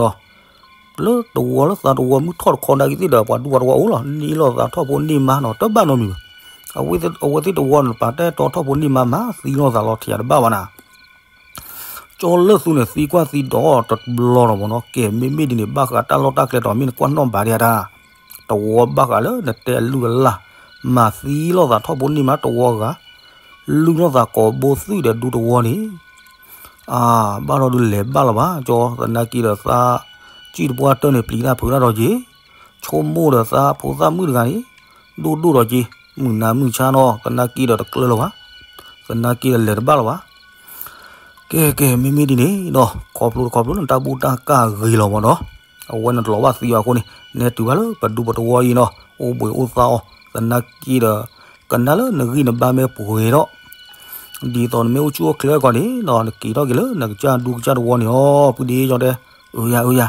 လၢတဝီလၢသးတဝီမုၢ်ထီၣ်တခီနာ်က့သ့ၣ်ဒီး ပှၤဒူပှၤတဝီအိၣ်လီၤ, န့ၢ်လီၤသးထီၣ်ဖိန့ၢ်မါနီၤ တဘၣ်နီတမံၤဘၣ်. အဝဲသ့ၣ်တဝီန့ၣ် ပာ်တၢ်အဲၣ်တီထီၣ်ဖိန့ၢ်မါမၤသံလီၤသးလီၤထံၣ်ယၤတဘၣ်ဘၣ်နၤ. ကၠီလၢၢ်သူန့ၣ် သံကွၢ်သံဒိးတဘျီလီၤမၢ်နီၤ. ကဲ မ့မ့ၢ်ဒ်န့ၣ် ဘၣ်ဃးတၢ်လီၢ်တၢ်ကျဲဒီး မ့ၢ်နကွၢ်နီၣ်ဘၣ်ဒံးဧါတၢ်, တဝီဘၣ်ဃးလၢနတဲအလုၢ်အလၢ် မၤသံလိာ်သးထီၣ်ဖိန့ၢ်မးတဝီဂၤ, လုၢ်ထီၣ်သးကိးဘိသွံၣ်ဒီးဒူတဝီန့ၣ် အၢ ဘၣ်ဒီးဒုးလဲၤဘၣ်လီၤဘၣ် ကၠီ, သနာ်က့ဒီးသး ကံၣ်တပှၢ်တၢၢ်န့ၣ် ပျံၤတၢ်ဖုးတၢ်ဒီးက့ၤ, ဆိကမိၣ်ဒီးသးဖိသၣ်မုၣ်တဂၤန့ၣ် ဒိၣ်ဒိၣ်ဒီးက့ၤ, မုၢ်နၤမုၢ်ဆါနီၤ သနာ်က့ဒီးတကျၢၤလၢၤဘၣ်, သနာ်က့ဒီးလဲၤတဘၣ်လီၤဘၣ်. ကဲ ကဲ မ့မ့ၢ်ဒ်န့ၣ်ဒီး ခီဖျိတခီဖျိလၢနတၢ်ဘူၣ်တၢ်ကၢ်ဂ့ၤလီၤမၢ်နီၤ, အဝဲနတလီၤဘၣ်သံဘၣ်အဃိန့ၣ် နဲတုၤဘၣ်လၢပဒူပတဝီအံၤနီၤ အိၣ်ဘှံးအိၣ်သါအီၤ, သနာ်က့ဒီး ကနၣ်လၢနဂံၢ်နဘါမ့ၢ်ပှဲၤဒီး ဒ်သိးနမ့ၢ်အိၣ်ဆူၣ်အိၣ်ချ့အဂီၢ်န့ၣ်နီၤ နက့ၤထီၣ်က့ၤလၢနကစၢ်ဒူကစၢ်တဝီန့ၣ်လီၤ ဖုဒ့ကၠီတဲ, အၢယၤ အၢယၤ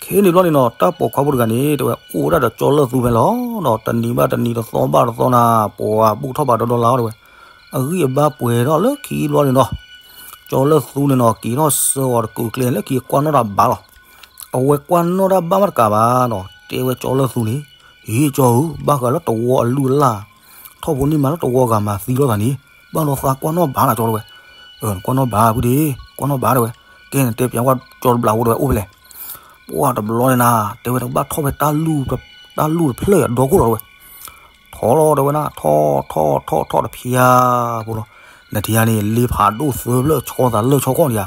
ခဲန့ၣ်ဘျီန့ၣ်နီၤ တၢ်ပိာ်ခွါဖိတဂၤန့ၣ် တဲဝဲ အိၣ်ဝဲဒၣ်ဒီးကၠီလၢၢ်သူဖဲလီၤနီၤ, တနံၤဘၣ်တနံၤ တသီဘၣ်တသီနၤ ပှၤဘူၣ်ထီၣ်ဘၣ်ဒီဒီလါအီၤ တဲဝဲ, အဂံၢ်အဘါပှဲၤထီၣ်လၢခံဘျီန့ၣ်နီၤ, ကၠီလၢၢ်သူန့ၣ်နီၤ က့ၤထီၣ်ဆၢအီၤတကူာ်ကျဲလၢခံ ကွၢ်နီၣ်တၢ်ဘၣ်လီၤ. အဝဲကွၢ်နီၣ်တၢ်ဘၣ်မးတကးဘၣ်နီၤ တဲဝဲကၠီလၢၢ်သူန့ၣ်, ဟ့ၣ်ကၠီဧၢ ဘၣ်ဃးလၢတဝီအလုၢ်အလၢ် ထီၣ်ဖိန့ၢ်မးလၢတဝီဂၤမၤသံလိာ်သးန့ၣ် ဘၣ်ဒီးသးကွၢ်နီၣ်ဘၣ်နၤကၠီတဲဝဲ, နကွၢ်နီၣ်ဘၣ်ဖုဒ့ ကွၢ်နီၣ်ဘၣ်တဲဝဲ, ကဲနတဲပၠးကွၢ်ကၠီတဘျီဖိတဲဝဲအိၣ်ဖဲလဲၣ် ပှၢ်တဘျီန့ၣ်နၤ တဲဝဲတကဘၣ်ထီၣ်ဖဲ တၢ်လူၢ်တဖျၢၣ်အဒီခိၣ်လီၤတဲဝဲ, ထီၣ်လီၤတဲဝဲနၤ ထီၣ်ထီၣ်ထီၣ်ထီၣ်တဖျါဖိလီၤ, နထံၣ်ဧါန့ၣ် လ့ဖးဒိၣ်သၢဖျၢၣ် ဆီသးလၢာ်ဆီခီၣ်န့ၣ်ဧါ,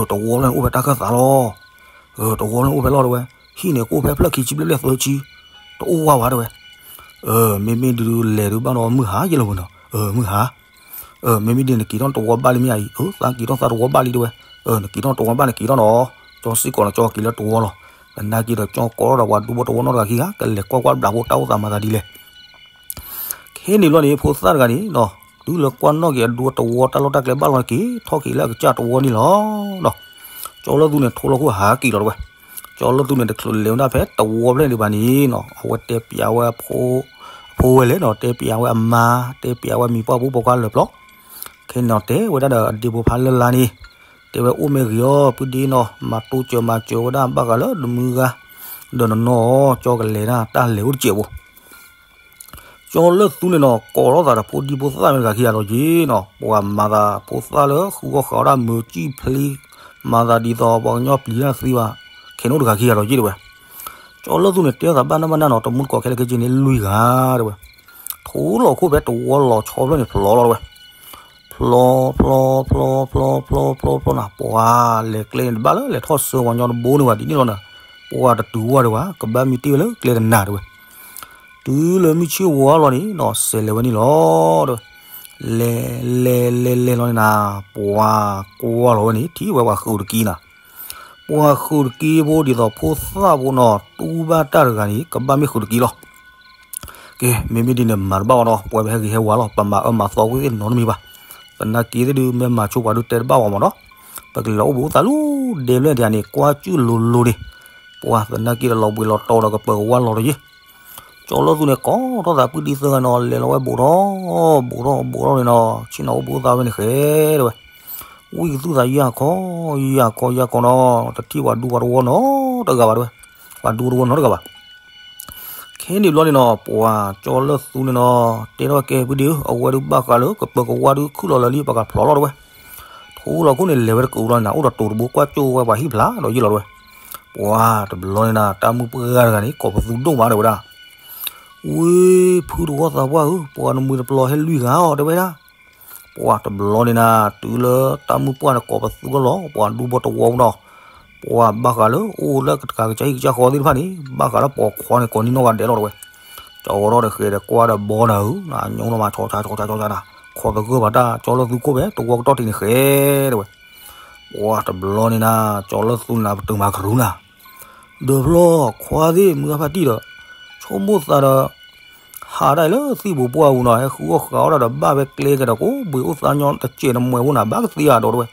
တဝီဖျၢၣ်န့ၣ်အိၣ်ဖဲတၢ်ခၢၣ်သးလီၤ, တဝီဖျၢၣ်န့ၣ်အိၣ်ဖဲလီၤတဲဝဲ, ဟံၣ်န့ၣ်ကအိၣ်ဖဲဖျၢၣ်ခံဆံဘျဲၣ်ဘျဲၣ်သၢဆံ, တအိၣ်ဝဲဘၣ်တဲဝဲ မ့မ့ၢ်ဒုးလဲၤဒုးဘၣ်ဒီးမုၢ်ဟါယဲလီၤမၢ်နီၤ, မုၢ်ဟါ မ့မ့ၢ်ဒ်နက့ၤထီၣ်တဝီဘၣ်လံမ့ၢ်ဧါအံၤ, သးက့ၤထီၣ်သးတဝီဘၣ်လံတဲဝဲ, နက့ၤထီၣ်တဝီဘၣ်နက့ၤထီၣ်နီၤ, ကၠီစ့ၢ်ကီးနီၤ ကၠီက့ၤလၢတဝီလီၤ, သနာ်က့ဒီးကၠီကိးထီၣ်ဒီးပှၤဒူဖိတဝီနီတဂၤခံဂၤ ကလဲၤကွၢ်ကွၢ်ဘျးဖိတၢ်အိၣ်သးမၤသးဒ်လဲၣ် ခဲန့ၣ်ဘျီန့ၣ် ဖိသၣ်တဂၤန့ၣ်နီၤ တုၤလၢကွၢ်နီၣ်က့ၤအဒူတဝီတၢ်လီၢ်တၢ်ကျဲဘၣ်လီၤန့ၣ်က့ၤ ထီၣ်က့ၤလၢအကစၢ်တဝီန့ၣ်လီၤနီၤ, ကၠီလၢၢ်သူန့ၣ် ထိလီၤခိၣ်ဟးက့ၤလီၤတဲဝဲ, ကၠီလၢၢ်သူန့ၣ် တချုးလဲၤဝဲဒၣ်ဖဲတဝီဖျၢၣ်န့ၣ်ဘၣ်န့ၣ်နီၤ အဝဲတဲပၠးဝဲ အဖိဝဲလဲၣ်နီၤ တဲပၠးဝဲအမါ တဲပၠးဝဲမံၤပှၢ်ဖိပိာ်ခွါလၢာ်ပျီ, ခဲန့ၣ်နီၤ တဲဝဲဒၣ်ဒီးအဒ့ဖိဖးလၢ်လၢ်န့ၣ် တဲဝဲအိၣ်မ့ၢ်ဂ့ၤအီၤ ဖုဒ့နီၤ မၤတိစၢၤမၤစၢၤဝဲဒၣ်ဘၣ်ဃးလၢနမုၢ်ဂၤ ဒီးနနီၢ်အီၤ ကၠီကလဲၤဒၣ်တၢ်လဲၤအိၣ်တစဲးဖိ ကၠီလၢၢ်သူန့ၣ်နီၤ ကိးထီၣ်သးဒီးဖိဒံဖိသၣ်မ့ၢ်တဂၤခံဂၤလီၤက့ၤနီၤ ပှၤမၤသးဖိသၣ်လၢဃုအီၣ်ဃးအီၣ်ဒၣ်မုာ်ကံၣ်ဖျံ မၤသးဒ်သိးပှၤကညီပျံၤတၢ်သံဘၣ် ခဲန့ၣ်အိၣ်တဂၤခံဂၤလီၤက့ၤတဲဝဲ, ကၠီလၢၢ်သူန့ၣ် တဲအီၣ်သးဘၣ်နၢ်ဘၣ်နၢ်နီၤ တမူတကိးခဲလၢာ်ခဲဆ့န့ၣ်လွံၢ်ဂၤတဲဝဲ, ထိလီၤခိၣ်ဖဲတဝီလီၤဆီဖျၢၣ်န့ၣ် ဖျိးလီၤတဲဝဲ ဖျိ ဖျိ ဖျိ ဖျိ ဖျိ ဖျိ ဖျိနၤ ပှၤလဲၤကျဲန့ၣ်တဘၣ်လၢလဲၤထီၣ်ဆၢပှၤကညီတဘိန့ၣ်ဘၣ်ဒ်န့ၣ်လီၤနၤ, ပှၤတတုၤဝဲတဲဝဲ ကဘၣ်မံတ့ၢ်ဝဲလၢကျဲတနၤတဲဝဲ, တုၤလၢမုၢ်ဆ့ၣ်ဝါလီၤန့ၣ်နီၤ စဲးလဲၤဝဲန့ၣ်လီၤတဲဝဲ, လဲၤ လဲၤ လဲၤ လဲၤလီၤန့ၣ်နၤ ပှၤကွၢ်လီၤဝဲန့ၣ် ထံၣ်ဝဲပှၤဃုာ်တက့ၢ်နၤ, ပှၤဃုာ်တက့ၢ်ဖိဒ်သိးဖိသၣ်ဖိနီၤ တူၢ်ဘၣ်တၢ်တဂၤန့ၣ် ကဘၣ်မ့ၢ်ဃုာ်တက့ၢ်လီၤ ကဲ မ့မ့ၢ်ဒ်န့ၣ် မၤတဘၣ်အီၤနီၤ ပဝဲပဟဲဂ့ၤဟဲဝါလီၤ ပမၤအၢမၤသီကွံာ်သ့ၣ်နီတမံၤဘၣ်, သနာ်က့သ့ၣ်ဒုး မ့ၢ်မၤဆိပှၤဒုးတဲတဘၣ်ဝဲမၢ်နီၤ, ပကလဲၤအိၣ်ဘှံးအိၣ်သါလၢဒဲဘျဲၣ်ဒံးန့ၣ် ကွၢ်ကၠူၣ်လိၤလိၤန့ၣ်, ပှၤသနာ်က့ဒီးလီၤဘှံးလီၤတီၤဒီးကပၢၤကဝါလီၤတယ့ၢ်, ကၠီလၢၢ်သူန့ၣ် ကိးထီၣ်သးပုၢ်ဒံသၢဂၤနီၤ လဲၤလီၤဝဲဘူးထီၣ် ဘူးထီၣ် ဘူးထီၣ်န့ၣ်နီၤ ဆ့ၣ်နီၤအိၣ်ဘှံးအိၣ်သါဝဲန့ၣ်ဃဲတဲဝဲ, ဝံၣ်ကသူၣ်သးယၢ်ခီ ယၢ်ခီ ယၢ်ခီနီၤ တထံၣ်ပှၤဒူပှၤတဝီနီတဂၤဘၣ်တဲဝဲ, ပှၤဒူတဝီနီတဂၤဘၣ် ခဲန့ၣ်ဘျီန့ၣ်နီၤ ပှၤကၠီလၢၢ်သူန့ၣ်နီၤ တဲထီၣ်ကဲဖုဒ့ဧၢ အဝဲဒုးဘၣ်ဃးလၢကပၢၤကဝါဒုးခုၣ်လီၤလၢာ်လံ ပှၤကဖျိးလီၤတဲဝဲ, ထိလီၤခိၣ်န့ၣ် လဲၤဝဲတကူာ်ဘျီန့ၣ် အိၣ်ဒီးတိၤတဘိကွၢ်ကၠိဝဲပှၤဟံၣ်ဖျါဒီးယ့ၢ်လီၤတဲဝဲ, ပှၤတဘျီန့ၣ်နၤ တၢ်မုၢ်ပှၢ်တဂၤန့ၣ် ကိးပသူဒိၣ်မးတဲဝဲဒၣ်, ဝ့ၢ်ဖုတဝီသးပှၢ်ဧၢ ပှၤနမှံၤတပျီၤဟဲလွံၢ်ဂၤအီၤတဲဝဲဒၣ် ပှၤတဘျီန့ၣ်နၤ တုၤလၢတၢ်မုၢ်ပှၢ်န့ၣ် ကိးပသူလီၤလီၤ ပှၤဒူဖိတဝီနီၤ, ပှၤဘၣ်ဃးလၢအိၣ်လၢတၢ်ကစၢ်ဟံၣ်ကစၢ်ဃီသ့ၣ်တဖၣ်န့ၣ် ဘၣ်ဃးလၢပိာ်ခွါန့ၣ် ကိးနံၣ်နီၢ်ဂၤဒဲးလီၤတဲဝဲ, ကၠီဝဲထီၣ်ဒီးဃဲဒီးကွၢ်ဒီးဘီနၤဧၢ နညိနမၤဆီဆီဆီဆီဆီနၤ, ခိးသဂၢၢ်ဘၣ်တၢ်ကၠီလၢၢ်သူခိၣ်ဖဲတဝီကတီၢ်ထံးန့ၣ်ဃဲတဲဝဲ, ပှၤတဘျီန့ၣ်နၤ ကၠီလၢၢ်သူန့ၣ်နၤ ပတုာ်မၤကရူၢ်နၤ ဒီးဖျီခွါသ့ၣ်မုၢ်ဂၤဖါတံၢ်ဒီး ဆိကမိၣ်သးဒီး ဟးဒၣ်လၢသံၣ်ပူၤပှၢ်ပူၤနီၤ ဟဲဃုအီၣ်ဃးအီၣ်ဒၣ်ဒီးဘၣ်ဝဲကျဲကဒီး ကိးဘှံးအိၣ်သါညီတစဲးနမှဲးဖိနၤ ဘၣ်ကသ့ဧါဒီးတဲဝဲ,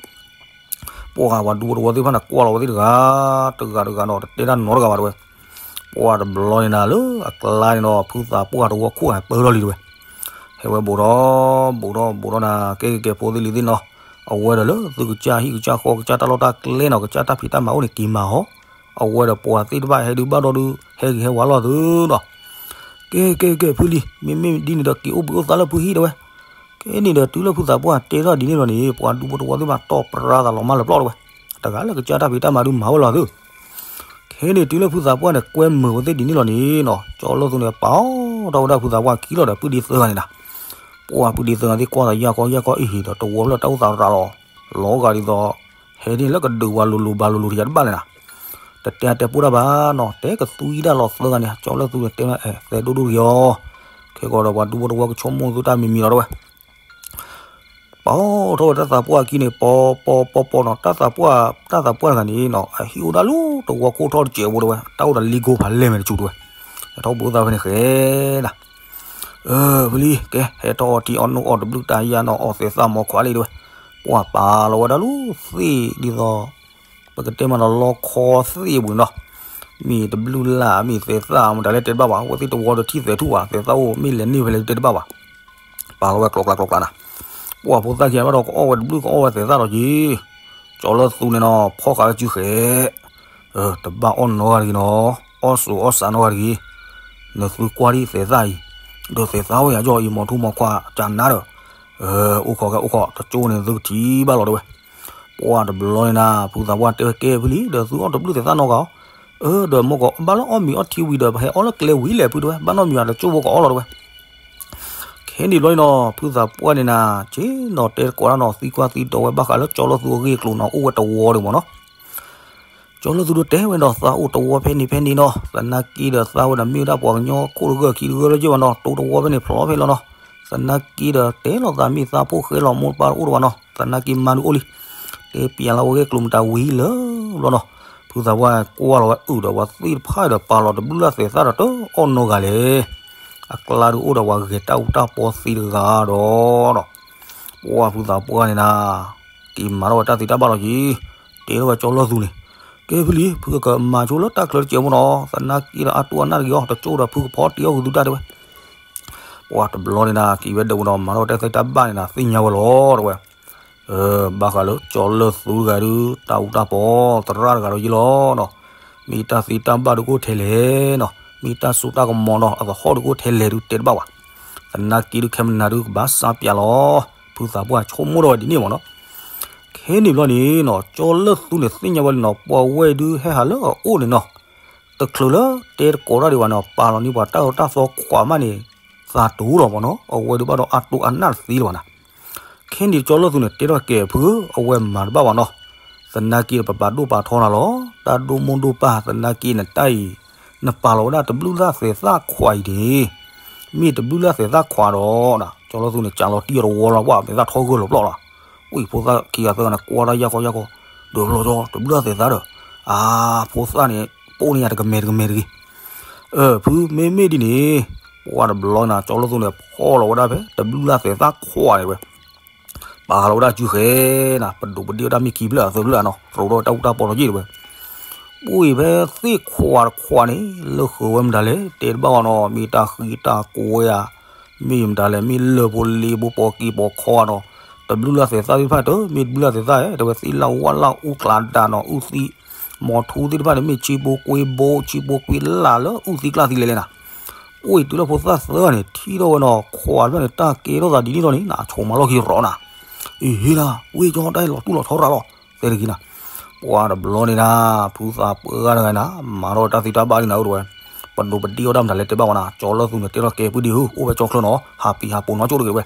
ပှၤပှၤဒူဖိတဝီသ့ၣ်တဖၣ်န့ၣ် ကွၢ်လီၤဝဲသ့ၣ်တဂၤ တဂၤတဂၤနီၤ တတဲတၢ်နီတဂၤဘၣ်တဲဝဲ, ပှၤတဘျီန့ၣ်နၤလၢအကျါန့ၣ်ဒီး ဖုသးပှၢ်တဝီခိၣ်န့ၣ် ပၢလီၤလံတဲဝဲ ဟဲဝဲဘူးထီၣ် ဘူးထီၣ် ဘူးထီၣ်နၤ ကဲကဲကဲ ဖိသ့ၣ်လံၤသ့ၣ်နီၤ, အဝဲဒီးလၢသုကစၢ်ဟံၣ်ကစၢ်ဃီ ကစၢ်တၢ်လီၢ်တၢ်ကျဲနီၤ ကစၢ်တၢ်ဖံးတၢ်မၤအိၣ်န့ၣ် က့ၤမၤအီၤ, အဝဲဒီးပှၤသ့ၣ်တဖၣ်ဟဲဒုးဘၣ်ဒီးဒုး ဟဲဂ့ၤဟဲဝါလီၤသုနီၤ, ကဲကဲကဲ ဖုလံၤ မ့မ့ၢ်ဒ်န့ၣ်ဒီး က့ၤအိၣ်ဘှံးအိၣ်သါလၢဖုဟံၣ်တဲဝဲ, က ခဲန့ၣ်ဒီးတုၤလၢဖုသးပှၢ်တဲထီၣ်ဒ်န့ၣ်လီၤန့ၣ် ပှၤဒူဖိတဝီသ့ၣ်တဖၣ်တီၢ်ပြါသးလီၤမၢ်လၢပျီၢ်တဝဲ, တဂၤလၢကစၢ်တၢ်ဖံးတၢ်မၤဒုးမၤဝဲလီၤသု. ခဲန့ၣ်တုၤလၢဖုသးပှၢ်န့ၣ် ကွဲမုာ်ဝဲသ့ၣ်ဒ်န့ၣ်လီၤန့ၣ်နီၤ ကၠီလၢသူန့ၣ် ပာ်ထီၣ်ဝဲဒၣ်ဖုသးပှၢ်ခံလီၤဒီးပုၢ်ဒ့သၢဂၤန့ၣ်နီၤ. ပှၢ်ပုၢ်ဒ့သၢဂၤသ့ၣ်ကွၢ်သးယၢ်ကီယၢ်ကီအံၤဟ့ၣ်ဒီးတဝီဖျၢၣ်တၢ်အိၣ်သးရးလီၤ. လီၤဂာ်ဒ်သိး ဟဲန့ၣ်လၢကဒုးဝဲလိၤလိၤဘၣ်လိၤလိၤတယၤတဘၣ်လဲၣ်နီၤ. တတဲတဲပိၢ်တၢ်ဘၣ်နီၤ တဲကသွံဒၣ်လီၤသၢဂၤန့ၣ် ကၠီလၢသူန့ၣ်တဲဝဲ အဲ သဲဒိၣ်ဒိၣ်တဂ့ၤအီၤ. ခဲကီးဒီးပှၤဒူဖိတဝီကဆိကမိၣ်သုတၢ်မံၤမံၤလီၤတဝဲ ပာ်ထီၣ်ဝဲတၢ်သးပှၢ်ခံန့ၣ် ပီပီပီပီနီၤ တၢ်သးပှၢ် တၢ်သးပှၢ်တဂၤန့ၣ်နီၤ အဟံၣ်အိၣ်ဒၣ်လၢတဝီခိၣ်ထီၣ်တစဲးဖိတဝဲ တၢ်အိၣ်ဒီးလံကိဖးလဲၢ်မဲာ်တဆူတဝဲ ဟဲထီၣ်ဘိသၣ်ဖဲန့ၣ်ဃဲဒၣ် အၢ ဖဲလံ ကဲ ဟဲထီၣ်အီထံအီနိၣ်အီတဘျုးတၢ်ယါနီၤ အီသဲးသၣ်မီခွါလံတဝဲ ပှၢ်ပာ်လီၤဝဲဒၣ်လၢသ့ၣ်ဒ်သိး ပကတဲမးဒီးလီခီသ့ၣ်အပူၤန့ၣ်နီၤ မ့ၢ်တဘျုးလၢ် မ့ၢ်သဲးသၣ်မတၤလဲၣ်တဲတဘၣ်ဘၣ် အဝဲသ့ၣ်တဝီဒီးထံၣ်သဲးထူၣ်ဘၣ် သဲးသၣ်အိၣ် မ့ၢ်လဲၤန့ၢ်ဖဲလဲၣ်တဲတဘၣ်ဘၣ် ပာ်လီၤဝဲကျိကျါကျိကျါနၤ ပှၢ်ဖိသၣ်ခံဘၣ်ဒီးကအီၣ်ဝဲတဘျုးကအီၣ်ဝဲသဲးသၣ်ဒီးက့ၤ ကၠီလၢသူန့ၣ်နီၤ ဖီၣ်ဃာ်လၢစုဃဲ တဘၣ်အီၣ်နီတဂၤတဂ့ၤနီၤ အီၣ်စိးအီၣ်စးနီတဂၤတဂ့ၤ နသုကွၢ်ဒံးသဲးသၣ်အံၤ ဒီးသဲးသၣ်ဝဲယၤကၠီအံၤ မီၤထူမီၤခွါကနါဒီး အိၣ်ခိးခဲအိၣ်ခိး တကၠိန့ၣ်သုကထံၣ်ဘၣ်လီၤတဲဝဲ ပှၢ်တဘျီန့ၣ်နၤ ဖုသးပှၢ်တဲဝဲကဲဖုလံ ဒီးသုအီၣ်တဘျုးသဲးသၣ်နီတဂၤအီၤ အၢ ဒီးမ့ၢ်ကဘၣ်လၢအီၣ်မ့ၤအီထံဝံၤဒီး ပဟဲအီၣ်လၢကျဲဝံၤလဲၣ်ဖုတဲဝဲ ဘၣ်နီတမံၤဘၣ် တကၠိဖိကအီၣ်လီၤတဲဝဲ ခဲန့ၣ်ဘျီန့ၣ်နီၤ ဖုသးပှၢ်န့ၣ်နၤ က့ၤနီၤတဲတကိးတၢ်နီၤ သံကွၢ်သံဒိးဝဲဘၣ်ဃးလၢကၠီလၢသူအဂ့ၢ်အကျိၤနီၤ အိၣ်ဝဲတဝီဒီးမ့ၢ်နီၤ ကၠီလၢသူဒီးတဲဝဲဒီးသးအိၣ်တဝီဖဲန့ၣ်ဖဲန့ၣ်နီၤ သနာ်က့ဒီးသးဝဲဒီးမ့ၢ်ဝဲဒၣ်ပှၤကညီခိၣ်တဂၢၢ်ခံတဂၢၢ်လၢယ့ၢ်ဘၣ်နီၤ တိတဝီဖဲန့ၣ်ဖျီဖဲလီၤနီၤ သနာ်က့ဒီးတဲလီၤသးမ့ၢ်သးဖိဃဲလီၤမိၢ်ပၢ်အိၣ်တဝီနီၤ သနာ်က့မါဒုးအိၣ်လံ တဲပျးလီၤဝဲဂ့ၢ်ကျိၤမတၤဝံၤလၢဘျီနီၤ ဖုသးပှၢ်ကွၢ်လီၤဝဲအုၣ်ဒီးပှၤသ့ၣ်တဖၣ်ဒီးပာ်လီၤတဘျုးလၢ်သဲးသၣ်ဒီးတအီၣ်နီတဂၤလဲၣ် အကျါဒုးအိၣ်ဒီးပှၤဂဲၤတၢ်အူတၢ်ပီသ့တဂၤဒီး ပှၢ်ဖုသးပှၢ်န့ၣ်နၤ က့ၤမၤထီၣ်ဝဲတၢ်သ့တၢ်ဘၣ်လီၤက့ၤ တဲထီၣ်ဝဲကၠီလၢသူန့ၣ် ကဲဖုလံ ဖုကမၤဆိလၢတၢ်ချၢတစဲးဖိနီၤ သနာ်က့ဒီးအါတူၢ်အနၢ်တဂ့ၤအီၤ တကၠိဒီးဖုကဖီတ့ၢ်အီၣ်ကသုတၢ်တဲဝဲ ပှၢ်တဘျီန့ၣ်နၤ က့ၤဝဲဒၣ်ဝဲနီၤ မၤထီၣ်ဝဲတၢ်သ့တၢ်ဘၣ်န့ၣ်နၤ သ့ၣ်ညါဝဲလီၤတဲဝဲ ဘၣ်ဃးလၢကၠီလၢသူတဂၤဒုး တၢ်အူတၢ်ပီသရၣ်တဂၤဒီးယ့ၢ်လီၤနီၤ မ့ၢ်တၢ်သ့တၢ်ဘၣ်ဒုးကအိၣ်ထဲလဲၣ်နီၤ မ့ၢ်တၢ်စိတၢ်ကမီၤနီၤ အသဟီၣ်ဒုးကအိၣ်ထဲလဲၣ်ဒုးတဲတဘၣ်ဘၣ် သနာ်က့ဒုးခဲမနၤဒုးကဘၣ်စါပျးလီၤ ဖုသးပှၢ်ဆိကမိၣ်ထီၣ်ဝဲဒ်န့ၣ်မ့ၢ်နီၤ ခဲန့ၣ်ဘျီန့ၣ်နီၤ ကၠီလၢသူန့ၣ်သ့ၣ်ညါဝဲလံနီၤ ပှၤဝဲဒုးဟဲဟးလၢအအိၣ်န့ၣ်နီၤ တချုးလၢတဲတကိးတၢ်ဒံးဘၣ်နီၤ ပာ်လီၤန့ၢ်ပှၤတၢ်အူတၢ်သီခွးမးန့ၣ် သးတူၢ်လီၤမ့ၢ်နီၤ အဝဲဒုးဘၣ်ဒီးအါတူၢ်အနၢ်တသ့လၢၤဘၣ်နၤ ခဲန့ၣ်ကၠီလၢသူန့ၣ် တဲထီၣ်ကဲဖုဧၢ အဝဲမၤတဘၣ်ဘၣ်နီၤ သနာ်က့ဒီးပပာ်ဒိၣ်ပာ်ထီနၤလီၤ တၢ်ဒိၣ်မိၢ်ဒိၣ်ပၢ် သနာ်က့နတၢ်အံၤ နပာ်လီၤဝဲဒၣ်တဘျုးလၢ်သဲးသၣ်ခွးအံၤန့ၣ် မ့ၢ်တဘျုးလၢ်သဲးသၣ်ခွးဒီး ကၠီလၢသူန့ၣ် ကးလီၤတံၢ်အီၤတဝီလီၤ ပှၢ်မဲာ်သၣ်ထီဂၢၢ်လီၤပျီလီၤ ဝံၢ်ဖိသၣ်ခံဂၤသၢဂၤန့ၣ် ကွၢ်တၢ်ယၢ်ကီယၢ်ကီ ဒုးဘျီကၠီ တဘျုးလၢ်သဲးသၣ်ဒီး အါ ဖိသၣ်န့ၣ် ပိၢ်န့ၢ်ယၤတကမဲာ်တကမဲာ်တဂ့ၤ ဖုမ့မ့ၢ်ဒ်န့ၣ် ပှၢ်တဘျီနၤ ကၠီလၢသူန့ၣ် ဖီၣ်လီၤဝဲဒၣ်ဖဲ တဘျုးလၢ်သဲးသၣ်ခွးန့ၣ်ဝဲ ပာ်လီၤဝဲဒၣ်စုဃဲနၤ ပဒိးပဒ့ၣ်ဝဲဒၣ်မ့ၢ်ခံဖျၢၣ်အသၢဖျၢၣ်နီၤ ရိးထီၣ်ဝဲတၢ်အူတၢ်ပီလီၤယ့ၢ်တဝဲ ပှၢ်ဖဲသ့ၣ်ခွးတခွးန့ၣ် လၢဃုာ်ဝဲမတၤလဲၣ် တဲတဘၣ်အီၤနီၤ မ့ၢ်တၢ်ဃံတၢ်ကွဲဧါ မ့ၢ်မတၤလဲၣ် မ့ၢ်လၢၢ်ဖိလ့ဖိပိာ်က့ၤပိာ်ခီနီၤ တဘျုးလၢ်သဲးသၣ်သ့ၣ်တဖၣ်တမ့ၢ်တဘျုးလၢ်သဲးသၣ်ဧါ တဲဝဲသ့ၣ်လၢ်ဝၣ်လၢ်အူကျးဒၣ်နီၤ အုၣ်သံ မီၤထူသ့ၣ်တဖၣ်န့ၣ် မ့ၢ်ဆံးဘိကွ့ဘိ ဆံးဘိကွ့လၢ်လၢအုၣ်သံကျၢ်သံလဲၤလဲၤနၤ အိၣ်အံၤတုၤလၢဖိသၣ်သၢဂၤန့ၣ် ထံၣ်ထီၣ်ဝဲနီၤ ခွးတဖျၢၣ်န့ၣ် တၢ်ကဲထီၣ်သးဒ်န့ၣ်လီၤန့ၣ် နဆိးမၤလီၢ်ခံရီနၤ အံၤဟ့နၤ ဝ့ၢ်ကၠီတၢ်လီၤတူၢ်လီၤဆီရၤလီၤ သဲတဂ့ၤနၤ ပှၢ်တဘျီန့ၣ်နၤ ဖုသးပှၢ်တဂၤနၤ မၤထီၣ်တၢ်သ့တၢ်ဘၣ်ဒ်နၤအိၣ်တဝဲ ပဒိးပဒ့ၣ်အီၤတၢ်မတၤလဲၣ်တဲဘၣ်ဝဲနၤ ကၠီလၢသူန့ၣ် တဲထီၣ်ကဲပုၢ်ဒ့ၣ်ဧၢ အိၣ်ဝဲကၠီချၢနီၤ ဟးပံၤဟးပိာ်နီၤကၠိတဂ့ၤဝဲ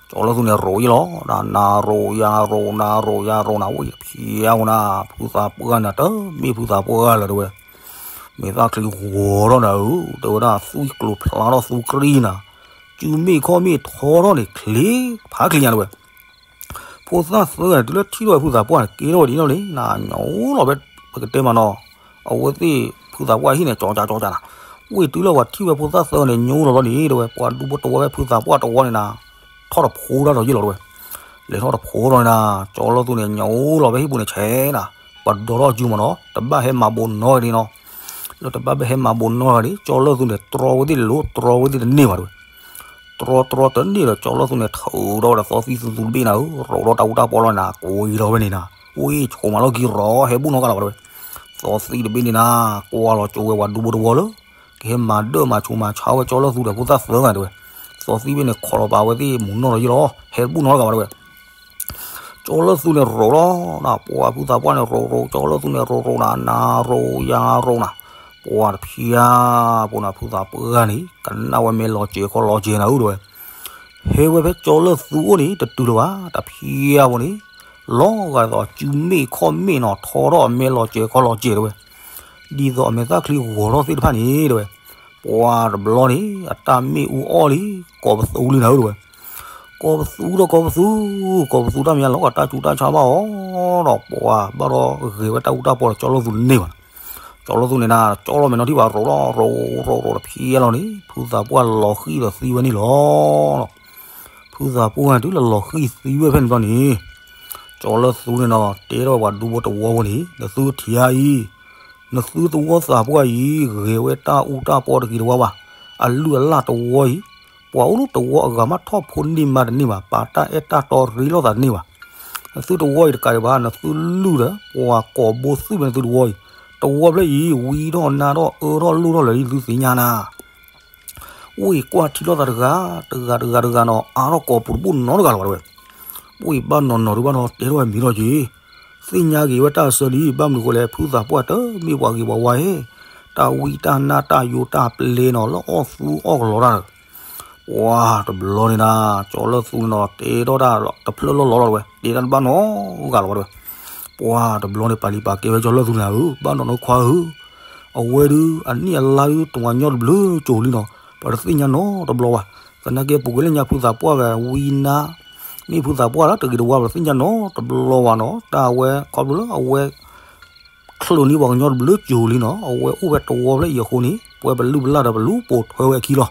ကၠီလၢသူန့ၣ် ရိးယ့ၢ်လီၤ နၤရိးယၤရိးနၤရိးယၤရိးနၤ အိၣ်ဖျါဝဲနၤ ဖုသးပှၢ်နၤ တမ့ၢ်ဖုသးပှၢ်လၢၤတဝဲ မဲာ်သၣ်ချံဂီၤထီၣ်နၤဧၢ တဲဝဲဒၣ် သွံၣ်ကျိၤဖျါထီၣ်သူကရံနၤ စုမ့ၢ်ခီၣ်မ့ၢ်ထီထီၣ်န့ၣ် ချ့ဖးချ့ညါတဝဲ ဖိသၣ်သၢဂၤန့ၣ် တုၤလၢထံၣ်ထီၣ်ဝဲဖုသးပှၢ်န့ၣ် ကဲထီၣ်ဝဲဒ်န့ၣ်လီၤန့ၣ် နၤညိလီၤဝဲ ပကတဲမးနီၤ အဝဲသ့ၣ်ဖုသးပှၢ်ဟံၣ်န့ၣ် ကၠီကၠီကၠီကၠီနၤ ဝ့ၢ်တုၤလၢပှၤထံၣ်ဝဲဖိသၣ်သၢဂၤန့ၣ် ညိလီၤလီၤန့ၣ် တဲဝဲ ပှၤဒူဖိတဝီဖဲဖုသးပှၢ်တဝီန့ၣ်နၤ ထီၣ်တဖိဒၣ်ဒီးယ့ၢ်လီၤတဲဝဲ လဲၤထီၣ်တဖိလီၤန့ၣ်နၤ ကၠီလၢသူန့ၣ် ညိလီၤဝဲဟံၣ်ပူၤန့ၣ်ဆဲးနၤ ပဒီထီၣ်စုမးနီၤ တဘၣ်ဟဲမၤဘိးနီတဂၤန့ၣ်နီၤ လၢတဘၣ်ဘၣ်ဟဲမၤဘိးနီတဂၤန့ၣ် ကၠီလၢသူန့ၣ် တြီဝဲသ့ၣ်တလိၣ် တြီဝဲသ့ၣ်တန့ၢ်ဘၣ်တဲဝဲ တြီတြီတန့ၢ်ဒီး ကၠီလၢသူန့ၣ် ထုးဒီးဝဲဒၣ်သီသံသူသူတဘ့ၣ်နၤဧၢ ရိးဒီးတၢ်အူတၢ်ပီလီၤနၤ ကွံာ်လီၤဝဲန့ၣ်နၤ ဝ့ၢ်ဆိးမၤလီၢ်ခံရီ ဟဲဘူၣ်နီတဂၤလၢၤဘၣ်တဲဝဲ သီသံတဘ့ၣ်န့ၣ်နၤ ကွၢ်လီၤကၠိဝဲပှၤဒူဖိတဝီလၢ ကဟဲမၤဒၢၣ်မၤဆူးမၤဆါဝဲကၠီလၢသူဒီးဖိသၣ်သၢဂၤတဲဝဲ သီသံဘ့ၣ်န့ၣ် ခိးလီၤပာ်ဝဲသ့ၣ်မူနီၢ်ဒီးယ့ၢ်လီၤ, ဟဲတဘူၣ်နီတဂၤဘၣ်တဲဝဲ. ကၠီလၢသူန့ၣ်ရိးလီၤနၤ, ပှၤဖုသးပှၢ်န့ၣ်ရိးရိး, ကၠီလၢသူန့ၣ်ရိးရိးနၤ, နၤရိးယၤရိးနၤ, ပှၤတဖျါဖိနၤ ဖုသးပှၢ်န့ၣ် ကနၣ်ဝဲမ့ၢ်လီၤစဲၤခီလီၤစဲၤနၤဧၢတဲဝဲ. ဟဲဝဲဖဲကၠီလၢသူအိၣ်န့ၣ် တတုၤလၢၤဘၣ်, တဖျါဖိန့ၣ် လီၤဂာ်ဒ်သိးစုမ့ၣ်ခီၣ်မ့ၣ်နီၤ ထီထီၣ်အမဲလီၤစဲၤခီလီၤစဲၤတဲဝဲ. ဒ်သိးအမဲာ်သၣ်ချံဂီၤထီၣ်သ့ၣ်တဖၣ်န့ၣ်တဲဝဲ. ပှၤတဘျီန့ၣ် အတၢ်မ့ၣ်အူအီၣ်လံ, ကိးပသူလံနၤဧၢတဲဝဲ. ကိးပသူဒီးကိးပသူ, ကိးပသူတၢ်မ့ၢ်လီၤဂာ်တၢ်ကူတၢ်ဆါဘၣ်အီၤဒီး ပှၤဘၣ်ဒီးဂဲၤဝဲတၢ်အူတၢ်ပီဒီးကၠီလၢသူတန့ၢ်ဘၣ်. ကၠီလၢသူန့ၣ်နၤ ကၠီလီၤမဲာ်နီၢ်ထံၣ်ဘၣ် ရိးလီၤရိးရိးတဖျါလီၤန့ၣ် ဖုသးပှၢ်လီၤဃံၢ်ဒီးသံဝဲန့ၣ်လီၤ. ဖုသးပှၢ်တုၤလၢလီၤဃံၢ်သံဝဲဖဲန့ၣ်ဘျီန့ၣ် ကၠီလၢသူန့ၣ်နီၤ တဲထီၣ်ပှၤဒူဖိတဝီဖိန့ၣ် နသုထံၣ်ဧါအံၤ, နသုသဝီသးပှၢ်အံၤ ဂဲၤဝဲတၢ်အူတၢ်ပီတဂ့ၤတဝါဘၣ်. အလုၢ်အလၢ်တဝီအံၤ ပှၤအိၣ်လၢတဝီအဂၤမးထီၣ်ဖိန့ၢ်မါတန့ၢ်ဘၣ်, ပာ်တၢ်အဲၣ်တၢ်တီရ့လိာ်သးတန့ၢ်ဘၣ်. နသုတဝီအံၤတကးဒံးဘၣ် နသုလုၢ်ဒီး ပှၤကိးဘိသွံၣ်ဖဲနသုတဝီအံၤ, တဝီဖျၢၣ်အံၤ ဝံထီၣ်နါထီၣ်အၢထီၣ်လိၣ်ထီၣ်လၢာ်လံ သုသ့ၣ်ညါနၤ ဝံၢ်ကွၢ်ထံလိာ်သးတဂၤ, တဂၤတဂၤတဂၤနီၤ အါထီၣ်ကိးပူၤတဘူၣ်နီတဂၤလီၤဘၣ်တဲဝဲ. ဝံၢ်ဘၣ်နီၢ်နီၢ်ဒုးဘၣ်နီၤ တဲထီၣ်ဝဲမံၤထီၣ်က့ၤ, သ့ၣ်ညါက့ၤဝဲတၢ်အဆၢလံ, ဘၣ်မနုၤဃိလဲၣ် ဖုသးပှၢ်တမ့ၢ်ပှၤဂ့ၤပှၤဝါဧၢ, တၢ်ဝံတၢ်နါတၢ်ယိတၢ်ပျဲနီၤ လၢအီၣ်သူအီၣ်ကလီတၢ်ဒီး ပှၤတဘျီန့ၣ်နၤ ကၠီလၢသူန့ၣ်နီၤ တဲထီၣ်တၢ်တဖျၢၣ်လီၢ်လီၢ်လီၤတဲဝဲ, တဲတၢ်တဘၣ်နီတဂၤလီၤဘၣ်တဲဝဲ. ပှၤတဘျီန့ၣ် ပာ်လံၤပာ်ကဲဝဲကၠီလၢသူန့ၣ်ဧၢ, ဘၣ်နီၢ်နီၢ်ခွါဧၢ, အဝဲဒုး အနံၣ်အလါဒုး တဝီညီတဘျုးကၠိၤလံနီၤ, ပှၤတသ့ၣ်ညါနီတဘျီဘၣ်. သနာ်က့ ပူၤကွံာ်လၢညါဖုသးပှၢ်ဂၤဝံနါ မ့ၢ်ဖုသးပှၢ်လၢတဂ့ၤတဝါ ပှၤတသ့ၣ်ညါနီတဘျီဘၣ်နီၤ, တၢ်အဝဲခီဖျိလၢအဝဲ ချုးန့ၢ်ပှၤကညီတဘျုးကၠိၤလံနီၤ, အဝဲအိၣ်ဝဲတဝီဖျၢၣ်အံၤအဃိန့ၣ် ပဝဲပလုၢ်ပလၢ်ဒီးပလူၤပိာ်ထွဲဝဲအခံလီၤ.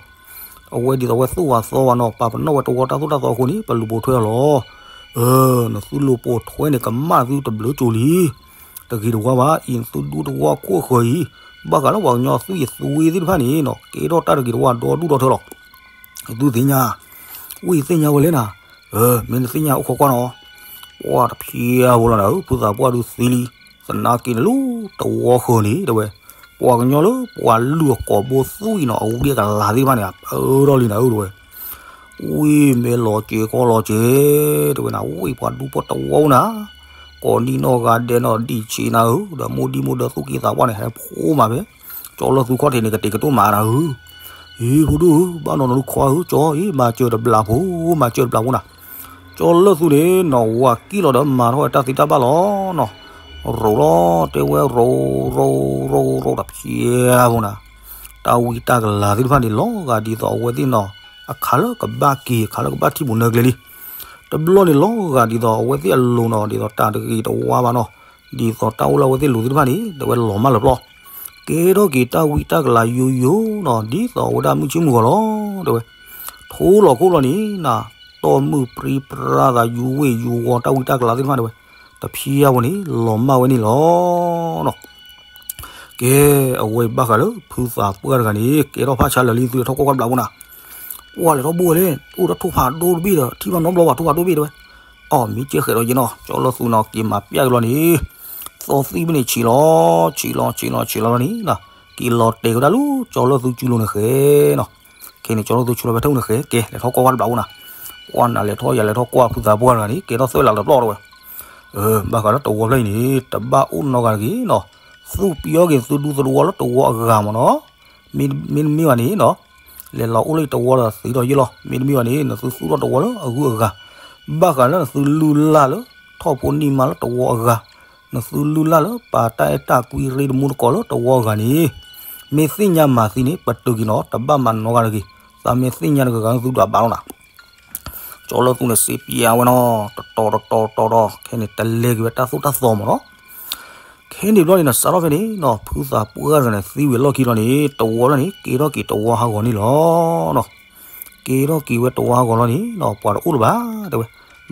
အဝဲဒ်သိးအဝဲသိၣ်ဝၤသီဝၤနီၤ ပာ်ပနီၣ်ဝဲတဝီတၢ်သိၣ်တၢ်သီအဃိန့ၣ် ပလူၤပိာ်ထွဲအီၤလီၤ. အၢ နသုလူၤပိာ်ထွဲန့ၣ် ကမၣ်သုတဘျုးကၠိၤလံ. တဂ့ၤတဝါဘၣ် အံၤနသုဒူတဝီခိၣ်အဃၢၤအံၤ, ဘၣ်ဃးလၢပှၤကညီသွံၣ်အသွံၣ်သ့ၣ်တဖၣ်န့ၣ်နီၤ ကဲထီၣ်တၢ်တဂ့ၤတဝါဒီဒူၣ်ဒီထၢလီၤ. သုသ့ၣ်ညါ, ဝံသ့ၣ်ညါဝဲလဲၣ်နၤ, မ့ၢ်နသ့ၣ်ညါအိၣ်ခိးကွၢ်နီၤ, ပှၤတဖျါဖိလီၤနၤဧၢ, ဖုသးပှၢ်ဒုးသံလံ, သနာ်က့န့ၣ်လၢတဝီဃၢၤန့ၣ်တဲဝဲ, ပှၤကညီလၢပှၤလုၢ်အကိာ်ဘိသွံၣ်နီၤ အဝံအကလၤသ့ၣ်တဖၣ်န့ၣ် အၢထီၣ်လံနၤဧၢတဲဝဲ, ဝံမ့ၢ်လီၤစဲၤကီလီၤစဲၤ, တဲဝဲနၤ ဝံပှၤဒူဖိတဝီနၤ, ကိးနံၣ်နီၢ်ဂၤဒဲးနီၢ်ဒံၣ်ဆံးနၤဧၢ, ဒီးမိၢ်ဒံၣ်မိၢ်ဒၢသူၣ်က့သးပှၢ်န့ၣ် ဟဲဖိမးဖဲ ကၠီလၢသူခီၣ်ထံးန့ၣ် ကတဲာ်ကတီၢ်မၤနၤဧၢ, အံၤဖိဒိၣ်ဧၢ, ဘၣ်နီၢ်နီၢ်ဒုးခွါဧၢ, ကၠီအံၤ မၤစၢၤတဘျးဖိ, မၤစၢၤတဘျးဖိနၤ, ကၠီလၢသူန့ၣ်နီၤ ဝၤကံၣ်လီၤဒီးမၤထီၣ်ဝဲတၢ်သံတၢ်ဘၣ်လီၤနီၤ, ရိးလီၤတဲဝဲရိးရိးရိးရိးတဖျါဖိနၤ, တၢ်ဝံတၢ်ကလၤသ့ၣ်တဖၣ်န့ၣ် လီၤဂာ်ဒ်သိးအဝဲသ့ၣ်နီၤ အခါလၢကဘၣ်က့ၤ အခါလၢကဘၣ်ထံၣ်ပူၤနၢကျဲလံ. တဘျီန့ၣ်လီၤဂာ်ဒ်သိးအဝဲသ့ၣ်အလိၤနီၤ ဒ်သိးတၢ်တဂ့ၤတဝါဘၣ်နီၤ, ဒ်သိးတၢ်အိၣ်လၢအဝဲသ့ၣ်လိၤသ့ၣ်တဖၣ်န့ၣ် တဲဝဲလီၤမၢ်လၢပျီ, ကဲထီၣ်က့ၤတၢ်ဝံတၢ်ကလၤယိယိနီၤ ဒ်သိးအဝဲဒၣ်မုၢ်ဆ့ၣ်မုၢ်ဂီၤလီၤ တဲဝဲ, ထိလီၤခိၣ်လီၤန့ၣ်နၤ, တီၢ်မုၢ်ပြံပြါသး ယူၤဝ့ၢ်ယူၤဝီတၢ်ဝံတၢ်ကလၤသ့ၣ်တဖၣ်တဲဝဲ, တဖျါဖိန့ၣ် လီၤမၢ်ဝဲန့ၣ်လီၤနီၤ. ကဲ, အဝဲဘၣ်ဃးလၢဖုသးပှၢ်တဂၤန့ၣ် ကဲထီၣ်ဖးဆါလၢာ်လံ သုလဲၤထီၣ်ကွၢ်ကွၢ်တဘျးဖိနၤ, ပှၤလဲၤထီၣ်ဘိဝဲလဲၣ် အိၣ်ဒီးထိၣ်ဖးဒိၣ်တဘ့ၣ်ဒီး ထံၣ်ဘၣ်နီတဘျီဘၣ် ထိၣ်ဖးဒိၣ်တဘ့ၣ်တဲဝဲ, အီၣ်မ့ၢ်ကဲဃဲးဒီးယဲနီၤ ကၠီလၢသူနီၤ က့ၤမၤပျၢ်က့ၤလီၤန့ၣ်, သီသံဘ့ၣ်န့ၣ်ဆံးလီၤ ဆံးလီၤ ဆံးလီၤဆံးလီၤလီၤန့ၣ်, က့ၤလီၤတဲာ်ကဒါလၢကၠီလၢသူကၠူလိၤန့ၣ်ဃဲနီၤ. ခဲန့ၣ် ကၠီလၢသူဆူလီၤဖဲထူၣ်န့ၣ်ဃဲ ကဲ လဲၤထီၣ်ကွၢ်ကွၢ်တဘျးဖိနၤ, ပှၤနၤလဲၤထီၣ်ယၤလဲၤထီၣ်ကွၢ်ဖုသးပှၢ်တဂၤန့ၣ် ကဲထီၣ်သွဲၣ်လးတဘျီတဲဝဲ, ဘၣ်ဃးလၢတဝီဖျၢၣ်အံၤန့ၣ် တဘၣ်အိၣ်နီတဂၤတဂ့ၤနီၤ, သူၣ်ပျီက့ၤသုဒူသဝီလၢတဝီအဂၤမ့ၢ်နီၤ, မ့တမ့ၢ်ဘၣ်န့ၣ်နီၤ, လဲၤလီၤအိၣ်လၢတဝီဒီးသံဒီးယ့ၢ်လီၤ, မ့တမ့ၢ်ဘၣ်န့ၣ် နသုသူၣ်ထီၣ်တဝီလၢအဂုၤအဂၤ, ဘၣ်ဃးလၢနသုလုၢ်လၢ်လၢ ထီၣ်ဖိန့ၢ်မါလၢတဝီအဂၤ, နသုလုၢ်လၢ်လၢပာ်တၢ်အဲၣ်တၢ်ကွံရ့တမူတကိးလၢတဝီအဂၤန့ၣ်, မ့ၢ်သ့ၣ်ညါမၤသံန့ၣ် ပတုာ်က့ၤနီၤ တဘၣ်မၤနီတဂၤတဂ့ၤ, သးမ့ၢ်သ့ၣ်ညါတဂၤဂၤသုဒွးဘၣ်လီၤနၤ ကၠီလၢသူန့ၣ်စံးပျးဝဲနီၤ တတီၤတတီၤတတီၤဒီး ခဲန့ၣ် တလဲၤက့ၤဝဲတၢ်သိၣ်တၢ်သီမ့ၢ်နီၤ. ခဲန့ၣ်ဘျီန့ၣ်နီၤ စးထီၣ်ဖဲန့ၣ်နီၤ ဖုသးပှၢ်တဂၤန့ၣ် သံဝံၤအလီၢ်ခံလီၤန့ၣ် တဝီလၢန့ၣ် ကဲထီၣ်က့ၤတဝီဟးဂီၤန့ၣ်လီၤနီၤ. ကဲထီၣ်က့ၤဝဲတဝီဟးဂီၤလီၤန့ၣ်နီၤ ပှၤတအိၣ်လၢၤဘၣ်တဲဝဲ,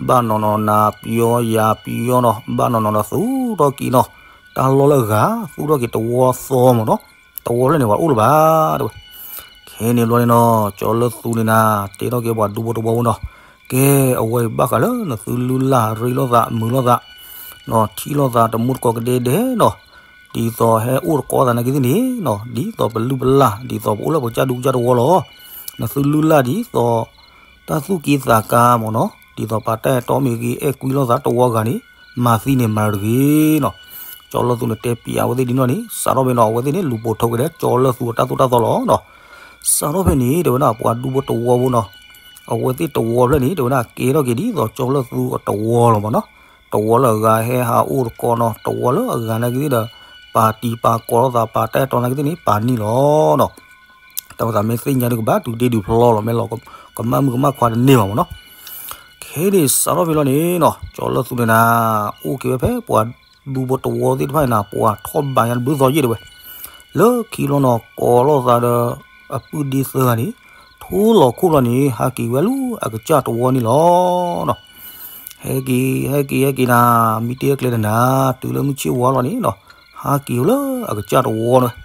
ဘၣ်နီၢ်နီၢ်နၤပယီၤယၤပယီၤနီၤ ဘၣ်နီၢ်နီၢ်ဒီးသူထီၣ်က့ၤနီၤ တၢ်လီၢ်လၢအဂၤ သူထီၣ်က့ၤတဝီသီမ့ၢ်နီၤ တဝီဖျၢၣ်န့ၣ် ပှၤတအိၣ်လၢၤဘၣ်တဲဝဲ. ခဲန့ၣ်ဘျီန့ၣ်နီၤ ကၠီလၢသူန့ၣ်နၤ တဲထီၣ်က့ၤပှၤဒူဖိတဝီဖိနီၤ, ကဲ အဝဲအံၤဘၣ်ဃးလၢနသုလုၢ်လၢ်ရ့လိာ်သး မုာ်လိာ်သးနီၤ ထံၣ်လိာ်သးတမူတကိးကဒဲဒဲနီၤ, ဒ်သိးဟဲအိၣ်တကိးသးနာ်က့သ့ၣ်န့ၣ်နီၤ ဒ်သိးပလုၢ်ပလၢ် ဒ်သိးပအိၣ်လၢပကစၢ်ဒူကစၢ်တဝီလီၤ. နသုလုၢ်လၢ်ဒ်သိး တၢ်သူၣ်က့သးကါမ့ၢ်နီၤ, ဒ်သိးပှၤတၢ်အဲၣ်တီမ့ၢ်ဂ့ၤ အဲၣ်ကွံလိာ်သးတဝီဂၤန့ၣ် မၤသံန့ၣ်မၤတဂ့ၤနီၤ. ကၠီလၢသူန့ၣ်တဲပၠးအဝဲသ့ၣ်ဒ်န့ၣ်, စးထီၣ်ဖဲန့ၣ် အဝဲသ့ၣ်န့ၣ် လူၤပိာ်ထွဲက့ၤဒီးကၠီလၢသူအတၢ်သိၣ်တၢ်သီလီၤနီၤ. စးထီၣ်ဖဲန့ၣ် တဲဝဲဒၣ် ပှၤဒူဖိတဝီဖိနီၤ, အဝဲသ့ၣ်တဝီဖျၢၣ်န့ၣ် တဲဝဲဒၣ် ကဲထီၣ်က့ၤဒ်သိးကၠီလၢသူအတဝီလီၤမ့ၢ်နီၤ. တဝီလၢအဂၤဟဲဟးအိၣ်တကိးနီၤ, တဝီလၢအဂၤနာ်က့သ့ၣ်ဒီး ပာ်တံာ်ပာ်ကီၤလိာ်သး ပာ်တၢ်အဲၣ်တီနာ်က့သ့ၣ်န့ၣ် ပာ်န့ၢ်လီၤနီၤ. တၢ်ဝဲသးမ့ၢ်သ့ၣ်ညါဒုးကဘၣ်တုၤဒ့ဒုးဖျီလီၤ, မ့ၢ်လီၤကမၣ်မုၣ်ကမၣ်ခွါတန့ၢ်ဘၣ်မ့ၢ်နီၤ. ခဲအံၤန့ၣ် စးထီၣ်ဖဲလီၤန့ၣ်နီၤ, ကၠီလၢသူန့ၣ်နၤ အိၣ်က့ၤဝဲဖဲပှၤဒူဖိတဝီသ့ၣ်တဖၣ်န့ၣ်နၤ ပှၤထီၣ်ဘးညါတဘျုးသီယ့ၣ်တဲဝဲ, လၢခံဘျီနီၤ ကီၤလိာ်သးဒီး အပုၢ်ဒ့သၢဂၤန့ၣ် ထိလီၤခိၣ်လီၤန့ၣ် ဟးက့ၤဝဲလၢအကစၢ်တဝီန့ၣ်လီၤနီၤ. ဟဲက့ၤ ဟဲက့ၤ ဟဲက့ၤနၤ, မံတ့ၢ်ကျဲတနၤ, တုၤလၢမုၢ်ဆ့ၣ်ဝါလီၤန့ၣ်နီၤ, ဟးက့ၤဝဲလၢအကစၢ်တဝီန့ၣ်,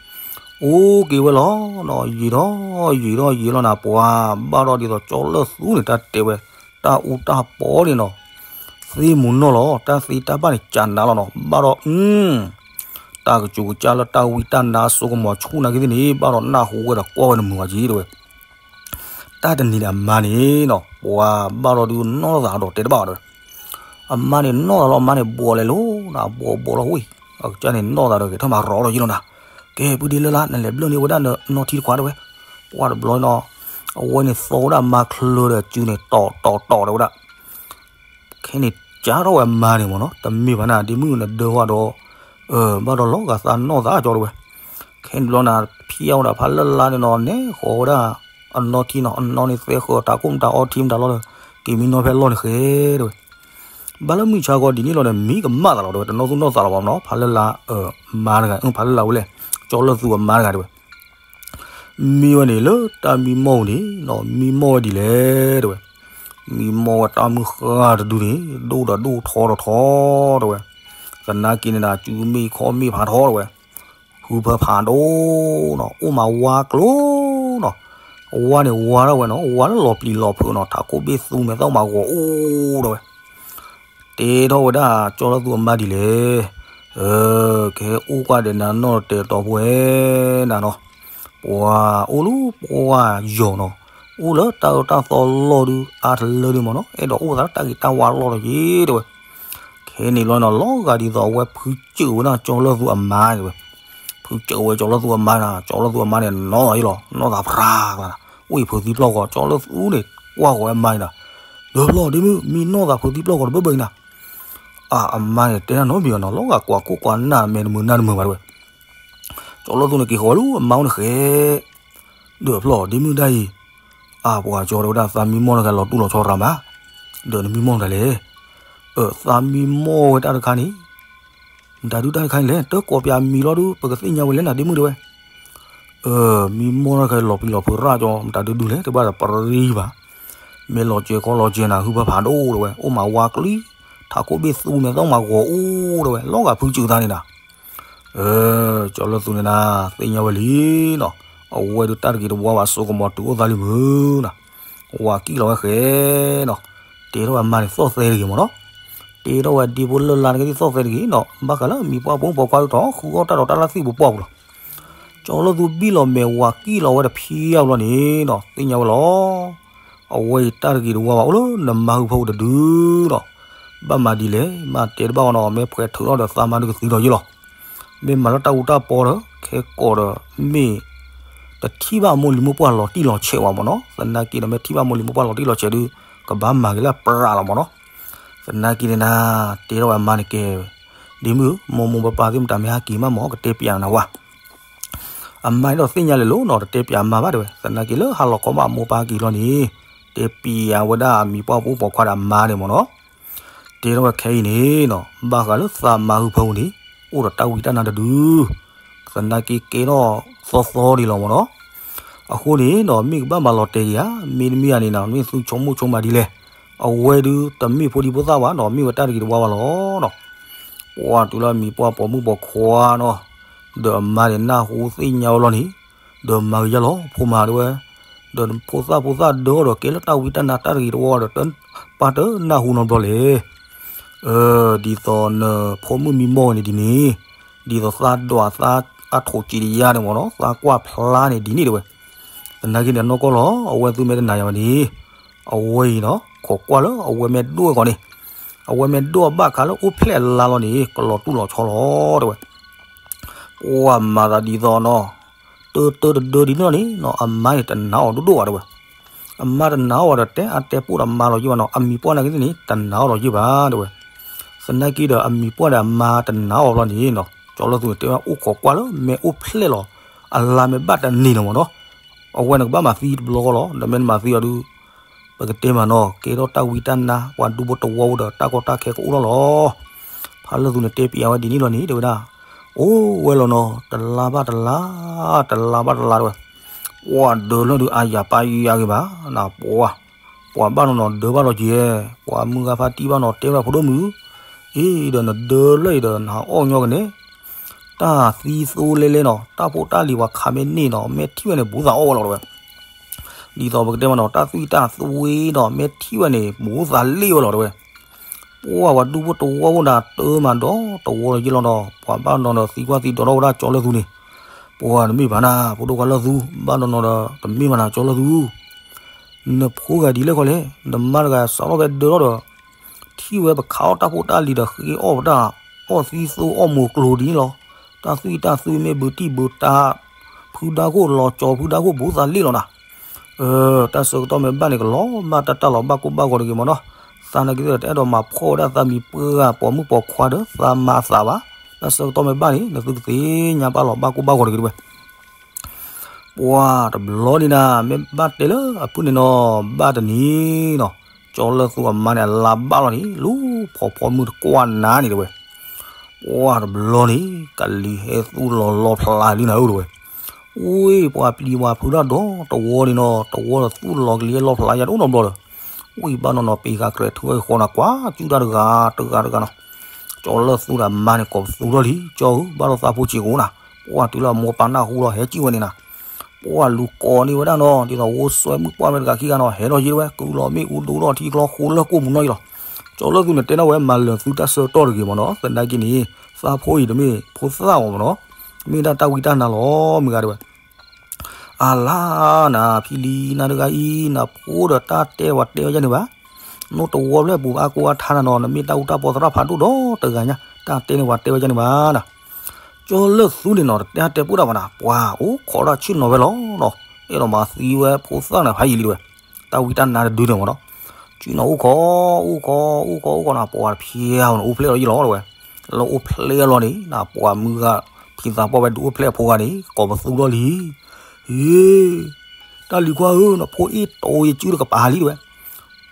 အိၣ်က့ၤဝဲလီၤနီၤ, ယံာ်ဒီးယံာ်ဒီးယံာ်လီၤနၤ, ပှၤဘၣ်ဒီးဒ်သိးကၠီလၢသူန့ၣ် တၢ်တဲဝဲ တၢ်အူတၢ်ပီန့ၣ်နီၤ, သ့ၣ်မူနီၢ်လီၤ, တၢ်သ့တၢ်ဘၣ်န့ၣ် ကနါလီၤနီၤ, ဘၣ်ဒီး အ တၢ်ကစူၤကစၢ်လၢတၢ်ဝံတၢ်နါအစိကမီၤဆူၣ်နာ်က့သ့ၣ်န့ၣ် ဘၣ်ဒီးနၢ်ဟူဝဲဒီးကွၢ်ဝဲနမုာ်ဝဲက့ၤတဲဝဲ. တၢ်တနံၤန့ၣ်အမါန့ၣ်နီၤ, ပှၤဘၣ်ဒီးဒုးနီၢ်သးဒီးတဲတဘၣ်တဲဝဲ, အမါန့ၣ်နီၢ်သးလီၤ, အမါန့ၣ်ဘှီးလဲၤလိၤနၤ, ဘှီးဘှီးလီၤဝံၤ, အကစၢ်န့ၣ်နီၢ်သးဒီးက့ၤထီၣ်မၤရီၤဒီးယ့ၣ်လီၤနၤ, ကဲ ပုၢ်ဒ့လၢ်လၢ် နလဲၤဘျၢၣ်န့ၢ်ဝဲဒၣ်နနီၢ်ထံတခွးတဲဝဲ, ပှၢ်တဘျီနီၤ, အဝဲန့ၣ်သီဝဲဒၣ်အမါချၢဒီးစုန့ၣ် တီၤတီၤတီၤတဲဝဲဒၣ် ခဲန့ၣ် ကးထီၣ်ဝဲအမါန့ၣ်မ့ၢ်နီၤ, တမ့ၢ်ဘၣ်နၤ ဒ့မုၣ်နဒၢဝဲဒီး, ဘၣ်ဒီးလီၤဂာ်သးနီၢ်သးကၠီတဲဝဲ, ခဲန့ၣ်ဘျီနၤ ဖံးအီၣ်ဝဲဒၣ်ဖးလၢ်လၢ်န့ၣ်နီၤ, နဲဃီၤဝဲဒၣ်အနီၢ်ထံနီၤ, အနီၢ်န့ၣ်သဲဃၢၤတၢ်ကိၣ်မတၤအီထံမတၤလီၤဒီး, က့ၤမံနီၢ်ဖဲလီၢ်န့ၣ်ဃဲတဲဝဲ, ဘၣ်လၢမုၢ်ဆါခီဒ်န့ၣ်လီၤန့ၣ် မံကမၣ်သးလီၤတဲဝဲ, တနီၢ်သူၣ်နီၢ်သးလီၤဘၣ်နီၤ, ဖးလၢ်လၢ်, မါတဂၤ, ဖးလၢ်လၢ်ဝဲလဲၣ်, ကၠီလၢသူအမါတဂၤတဲဝဲ မံဝဲန့ၣ်လၢတၢ်မံမီၢ်ဝဲဒ်လဲၣ်တဲဝဲ, မံမီၢ်ဝဲတၢ်မုၢ်ဃၢ်တဒုန့ၣ် ဒိၣ်ဒီးဒိၣ်ထီဒီးထီတဲဝဲ, သနာ်က့န့ၣ်ဒီး စုမ့ၢ်ခီၣ်မ့ၢ်ဖးထီတဲဝဲ, ဟုဖၢဖးဒိၣ်နီၤ, အိၣ်မးဝါကျိၤနီၤ, ဝါန့ၣ်ဝါထီၣ်ဝဲနီၤ, ဝါလၢလီၤပျံၤလီၤဖုးနီၤ, ထးခိၣ်ဘ့ၣ်သူမဲာ်သီၣ်မးဂီၤအိၣ်တဲဝဲ တဲထီၣ်ဝဲဒၣ်ကၠီလၢသူအမါဒ်လဲၣ်, ကဟဲအိၣ်ကွၢ်ဒီးနၤနီၢ်တဲာ်တီဖိဝဲနၤနီၤ, ပှၤအိၣ်လၢပှၢ်ယီၤနီၤ, အိၣ်လၢတၢ်အၢတၢ်သီလီၢ်ဒုး အါတလၢဒုးမ့ၢ်နီၤ, အဲၣ်ဒိးအိၣ်သးလၢတၢ်ဂ့ၤတၢ်ဝါလီၢ်လီၤက့ၤတဲဝဲ, ခဲန့ၣ်ဘျီနီၤ လီၤဂာ်ဒ်သိးအဝဲဖုစၢၤဝဲဒၣ်ကၠီလၢသူအမါတဲဝဲ, ဖုစၢၤဝဲကၠီလၢသူအမါန့ၣ်, ကၠီလၢသူအမါန့ၣ် နီၢ်သးယ့ၣ်လီၤ, နီၢ်သးဖြးကျါ, အိၣ်အံၤဖုးသံပျီၢ်ဂီၤ, ကၠီလၢသူန့ၣ် ကွၢ်ဃီၤဝဲအမါန့ၣ်ဒီး, ဒီးဖျီၣ်ဒ့မုၣ် မံနီၢ်သးဖုးသံပျီၢ်ဂီၤတဘၢဘၢအံၤနၤ, အမါန့ၣ်တဲတၢ်နီတမံၤဘၣ်နီၤ, လီၤဂာ်ကွၢ်ခိၣ်ကွၢ်နၢ်မဲာ်တမုာ်နၢ်တမုာ်ဘၣ်တဲဝဲ ကၠီလၢသူန့ၣ်က့ၤဃီၤလၢအမါအိၣ်န့ၣ်ဃဲ, ဒီးဖျီၣ်ဒ့မုၣ်ဒၣ်အံၤ, အပှၤကၠီတဲဝဲဒၣ် သးမံမီၢ်တခါလီၤတူၢ်လီၤဆီရၤမး, ဒီးနမံမီၢ်မတၤလဲၣ်, သးမံမီၢ်ဝဲတၢ်တခါန့ၣ်, မတၤဒုတၢ်တခါန့ၣ်လဲၣ်, တကိးပၠးမံၤလီၤဒု ပကသ့ၣ်ညါဝဲလဲၣ်နၤဒ့မုၣ်တဲဝဲ မံမီၢ်တၢ်တခါလီၤပျံၤလီၤဖုးရၣ်ကၠီ မတၤဒုဒုလဲၣ် တဘၣ်ဒီးပရံဘၣ်, မ့ၢ်လီၤစဲၤခီလီၤစဲၤနၤ ဟုဖၢဖးဒိၣ်တဲဝဲ အိၣ်မးဝါကျံ, ထးခိၣ်ဘ့ၣ်သူမဲာ်သီၣ်မးဂီၤအိၣ်တဲဝဲ လီၤဂာ်ဖုစၢၤသးန့ၣ်နၤ ကၠီလၢသူန့ၣ်နၤ သ့ၣ်ညါဝဲလံနီၤ, အဝဲဒုတၢ်တဂ့ၤတဝါဘၣ်စိကမီၤတုၤအိၣ်သးလံမုၢ်နီၤ, ဝၤကံၣ်လီၤဝဲဃဲနီၤ, တဲထီၣ်ဝဲအမါန့ၣ်သီၣ်သဲတဂ့ၤမ့ၢ်နီၤ, တဲထီၣ်ဝဲဒ့ဖိလၢ်လၢ်နကသံၣ်သီၣ်သဲတဂ့ၤနီၤ, ဘၣ်ဃးလၢမံၤပှၢ်ပိာ်မုၣ်ပိာ်ခွါဒုးထီၣ် ဃုအီၣ်တၢ်ဒီးတၢ်လၢသံၣ်ပူၤပှၢ်ပူၤလီၤ, ကၠီလၢသူဘံၣ်လီၤမဲာ်ဝၤကံၣ်လီၤဝဲတဖံးအါဘျီန့ၣ်နီၤ သ့ၣ်ညါဝဲလီၤ အဝဲအံၤတၢ်တဂ့ၤတဝါဘၣ်အိၣ်လၢနမါဟုဖၢပူၤတဒုနီၤ, ဘၣ်မၤဒ်လဲၣ် မၤတဲတဘၣ်အီၤနီၤ မ့ၢ်ဖှဲးထုးထီၣ်ဒီးသးမါဒုကသံဒီးယ့ၣ်လီၤ, မ့ၢ်မၤလၢတၢ်အူတၢ်ပီဒီး ခဲကိာ်ဒီး မ့ၢ် တထံၣ်ဘၣ်အမိၢ်လံၤမိၢ်ပှၢ်လီၤတံၢ်လီၤဆဲးဝဲမ့ၢ်နီၤ, သနာ်က့ဒီးမ့ၢ်ထံၣ်ဘၣ်မိၢ်လံၤမိၢ်ပှၢ်လီၤတံၢ်လီၤဆဲးဒုး ကဘၣ်မၤက့ၤလၢအပြးလီၤမ့ၢ်နီၤ, သနာ်က့န့ၣ်နၤ တဲထီၣ်ဝဲအမါန့ၣ်ကဲ ဒ့မုၣ် မိၢ်မိၢ်ပၢ်ပၢ်သ့ၣ်မတၤမ့ၢ်ဟဲက့ၤမးမ့ၢ် ကတဲပျးနၤဝဲ အမါန့ၣ်ဒီးသ့ၣ်ညါလၢာ်လီၤနီၤ တတဲပျးအမါဘၣ်တဲဝဲ သနာ်က့လၢဟါလီၤခီမးအမိၢ်ပၢ်ဟဲက့ၤလီၤန့ၣ် တဲပျးဝဲဒၣ်အမံၤပှၢ်ပိာ်မုၣ်ပိာ်ခွါဒီးအမါန့ၣ်မ့ၢ်နီၤ, တဲထီၣ်ဝဲခဲအံၤန့ၣ်နီၤ ဘၣ်ဃးလၢသးမါဟုဖၢပူၤန့ၣ် အိၣ်ဒီးတၢ်ဝံတၢ်နါတဒု သနာ်က့ကဲထီၣ်သီသီဒံးလီၤမ့ၢ်နီၤ, အဃိန့ၣ်နီၤ မ့ၢ်ကဘၣ်မၤလီၤတဲာ်က့ၤဧါ မ့တမ့ၢ်ဧါန့ၣ်နီၤ မ့ၢ်သုဆိကမိၣ်ဆိကမးဒ်လဲၣ်, အဝဲဒုးတမ့ၢ်ဖိဒံဖိသၣ်ဘၣ်နီၤ မ့ၢ်ဝဲတၢ်တဂ့ၤတဝါဘၣ်လီၤနီၤ, ပှၤတုၤလၢအမံၤပှၢ်ပိာ်မုၣ်ပိာ်ခွါနီၤ, ဒီးအမါန့ၣ်နၢ်ဟူသ့ၣ်ညါဝဲလီၤန့ၣ်, ဒီးမၤကယါလီၤဖိမါတဲဝဲ, ဒီးဖိသၣ်ဖိသၣ်ဒၢဒီးကဲလၢတၢ်ဝံတၢ်နါတၢ်တဂ့ၤတဝါဒီး ပၢ်တနၢ်ဟူနီတဘျီလဲၣ် ဒ်သိးနဖိမုၣ်မံမီၢ်ဝဲန့ၣ်ဒ်န့ၣ်, ဒ်သိးသးဒွးသးအထိးကံးတယါန့ၣ်မ့ၢ်နီၤ သးကွၢ်ဖျါန့ၣ်ဒ်န့ၣ်တဲဝဲ, သနာ်က့န့ၣ် နီၢ်ကီၢ်လီၤ အဝဲသုမ့ၢ်တနာ်ယၤဘၣ်န့ၣ်, အဝဲအံၤနီၤ ခိးကွၢ်လၢအဝဲမ့ၢ်ဒိၣ်ဝဲကီးန့ၣ်, အဝဲမ့ၢ်ဒိၣ်အဘၣ်ခါလၢအိၣ်ဖျဲၣ်အလါလီၤန့ၣ် ကလီၤတူၢ်လီၤဆီလီၤ တဲဝဲ. ပှၢ်မၤသးဒ်သိးနီၤ, တၢတၢတဒၢဒ်န့ၣ်လီၤန့ၣ်နီၤ အမါန့ၣ်တနာ်အီၤဒိၣ်ဒိၣ်ဘၣ်တဲဝဲ. အမါတနာ်အီၤဒီးတဲအါတဲပိၢ်ဒီးမါလီၤယ့ၢ်ဘၣ်နီၤ, အမံၤပှၢ်နာ်က့သ့ၣ်န့ၣ် တနာ်အီၤလီၤယ့ၢ်ဘၣ်တဲဝဲ. သနာ်က့ဒီးအမံၤပှၢ်ဒီးအမါတနာ်အီၤဘျီန့ၣ်နီၤ, ကၠီလၢသူန့ၣ်တဲဝဲအိၣ်ခိးကွၢ်လၢမ့ၢ်အိၣ်ဖျဲၣ်လီၤ, အလါမ့ၢ်ဘၣ်တန့ၢ်လီၤမ့ၢ်နီၤ, အဝဲန့ၣ်ကဘၣ်မၤသံတဘျီဃီလီၤ, ဒီးမ့ၢ်နမၤသံအီၤဒုး ပကတဲမးနီၤ ကဲထီၣ်တၢ်ဝံတၢ်နါ ပှၤဒူဖိတဝီဖိဒီးတၢ်ကီတၢ်ခဲကအိၣ်ထီၣ်လီၤ. ဖးလၢသူန့ၣ်တဲပျးဝဲဒ်န့ၣ်လီၤန့ၣ် တဲဝဲဒၣ်, အိၣ်ဝဲလီၤနီၤ တလါဘၣ်တလါ, တလါဘၣ်တလါတဲဝဲ. ပှၢ်ဒၢလၢဒုးအါယၤပၢ်ယၤဂ့ၤဘၣ်နၤ ပှၢ်, ပှၤဘၣ်နီၤနီၤဒၢဘၣ်လီၤက့ၤ, ပှၤမုၢ်ဂၤဖါတံၢ်ဘၣ်နီၤတဲဝဲဒၣ်ဖိဒိၣ်မုၣ်, အ့ဒီးနဒၢလၢအံၤဒီးနဟးအီၣ်ညီကန့ၣ် တၢ်သံသိလဲလဲနီၤ, တၢ်ဖိတၢ်လံၤပှၤခးမ့ၢ်န့ၢ်နီၤ မ့ၢ်ထံၣ်ဝဲန့ၣ် ဘူးသးအီၣ်ဝဲလီၤတဲဝဲ. ဒ်သိးပကတဲမးနီၤ တၢ်သွံၣ်တၢ်သွံဒီး မ့ၢ်ထံၣ်ဝဲန့ၣ် ဘူးသးလ့ၣ်ဝဲလီၤတဲဝဲ. ပှၢ်ပှၤဒူဖိတဝီဖိန့ၣ် တၢ်မၤဒီးတဝီလီၤယ့ၢ်လီၤဒီး ပှၤဘၣ်နီၤနီၤဒီးသံကွၢ်သံဒိးထီၣ်ဝဲဒၣ်ကၠီလၢသူန့ၣ်, ပှၢ်တမ့ၢ်ဘၣ်နၤ ဖိဒိၣ်ခွါလၢသူ, ဘၣ်နီၤနီၤဒီးတမ့ၢ်ဘၣ်နၤကၠီလၢသူ နဖိဂၤဒ်လဲၣ်ခီလဲၣ်, နမါတဂၤစးထီၣ်ဖဲဒၢထီၣ်ဒီး ထံၣ်ဝဲပခးအီၣ်တၢ်ဖိတၢ်လံၤဒီးဃ့အီၣ်ပတၢ်, အီၣ်သံသိအီၣ်မိၤကျိၤဒ်န့ၣ်လီၤ. တၢ်သွံၣ်တၢ်သွံမ့ၢ်ဘုတံၢ်ဘုတၢ်, ဖုဒါခိၣ်လီၤကၠီဖုဒါခိၣ်ဘူးသးလ့ၣ်လီၤနၤ. တၢ်ဆၢကတီၢ်မ့ၢ်ဘၣ်န့ၣ် ကလီၤမၢ်တၢ်တၢ်လီၤဘၣ်ကိၢ်ဘၣ်ဂီၤတဂ့ၤမးနီၤ. သးနာ်က့သ့ၣ်ဒီးတအဲၣ်ဒိးမၤဖှီၣ်ဝဲဒၣ်သးမံၤပှၢ်ဂၤပိာ်မုၣ်ပိာ်ခွါဒီးသးမၤအသးဘၣ်. တၢ်ဆၢကတီၢ်မ့ၢ်ဘၣ်န့ၣ် နသုကသ့ၣ်ညါပၢ်လီၤဘၣ်ကိၢ်ဘၣ်ဂီၤတဂ့ၤတဝဲ ပှၢ်တဘျီန့ၣ်နၤ မ့ၢ်ဘၣ်တဲလၢအဖုၣ်န့ၣ်နီၤ ဘၣ်တနံၤနီၤ, ကၠီလၢသူအမါန့ၣ် အလါဘၣ်လီၤန့ၣ် လူၤဖီဖီမုၢ်တကွၢ်နၤန့ၣ်တဝဲ. ပှၢ်တဘျီန့ၣ် ကလံၤဟဲသူၣ်လီၤလီဖျးလံနၤဧၢတဝဲ. ဝံၢ်ပှၤပျံၤပှၤဖုးတၢ်ဒီးတဝီန့ၣ်နီၤ, တဝီဒီးသူၣ်လီၤကလံၤဟဲလီဖျးယၤတအိၣ်နီတဘျီဒီး, ဝံၢ်ဘၣ်နီၤနီၤ ပ့ၤဃာ်ကြဲးထုဝဲဃီနၤ ကွၢ်ကၠူၣ်တၢ်တဂၤတဂၤတဂၤနီၤ. ကၠီလၢသူဒီးအမါန့ၣ် ကိးပသူထီၣ်လံ ကၠီဧၢ ဘၣ်ဒီးသးဖိစ့ၢ်ကီးနၤ. ပှၢ်တုၤလၢအမိၢ်ပၢ်နၢ်ဟူဒီးဟဲကံၣ်ဝဲန့ၣ်နၤ, ပှၢ်လူၤကိးန့ၢ်ဝဲဒၣ်နီၤ ဒ်သိးဝိၣ်စွဲမုၣ်ပှၢ်မ့ၢ်တဂၤခံဂၤနီၤ ဟဲထီၣ်ယ့ၢ်တဝဲ ကုလီၤမ့ၣ်အူဒိၣ်ထီၣ်ထံကျီဃိလၢကိၢ်မုၢ်နီၢ်ယ့ၢ်လီၤ. ကၠီလၢသူန့ၣ်တဲထီၣ်ဝဲမၤလၢာ်သုတၢ်ဆၢကတီၢ်တဂ့ၤမးနီၤ, သနာ်က့န့ၣ် သးဖိအံၤတမ့ၢ်ဖိသၣ်အီၤမးနီၤ, မ့ၢ်ဒၣ်တၢ်ဝံတၢ်နါလီၤ မုၢ်ဂၤတဝဲ. အလါနၤ ဖံလံနၤတဂၤအံၤ နဖိဒီးတၢ်တဲဝဲတဲဝဲယဲန့ၣ်ဘၣ်. နိၣ်တဝီဖျၢၣ်ပူၤအါကိးအါထါနၤနီၤ နမ့ၢ်တၢ်အူတၢ်ပီသရၣ်ဖးဒိၣ်ဒီးတဂၤညါ တၢ်တဲန့ၢ်ပှၤတဲဝဲယဲန့ၣ်ဘၣ်နၤ. ကၠီလၢသူန့ၣ်နီၤ တတဲအါတဲပိၢ်တၢ်ဘၣ်နၤ ပှၤအိၣ်ခိးတၢ်ဆ့ၣ်နီၤဝဲလီၤနီၤ, အဲၣ်ဒိးမၤသံဝဲဖိသၣ်န့ၣ်ဖးယံာ်လံတဝဲ. တၢ်ဝံတၢ်နါတဒုန့ၣ်မးနီၤ, ဆ့ၣ်နီၤအိၣ်ခိး အိၣ်ခိး အိၣ်ခိး အိၣ်ခိးနၤ ပှၤတဖျဲၣ်အီၤန့ၣ် အိၣ်ဖျဲၣ်လီၤယ့ၢ်လီၤတဝဲ. လၢအိၣ်ဖျဲၣ်လီၤန့ၣ် နပှၤမုၢ်ဂၤ ဖံသးပှၢ်ဝဲဒုးအိၣ်ဖျဲၣ်အဖိဂၤန့ၣ် ကိးပသူထီၣ်လံ ဟ့ တၢ်လံၤခွါဧၢ နဖိအ့ၣ်တိယစုတကပၤလံတဝဲ.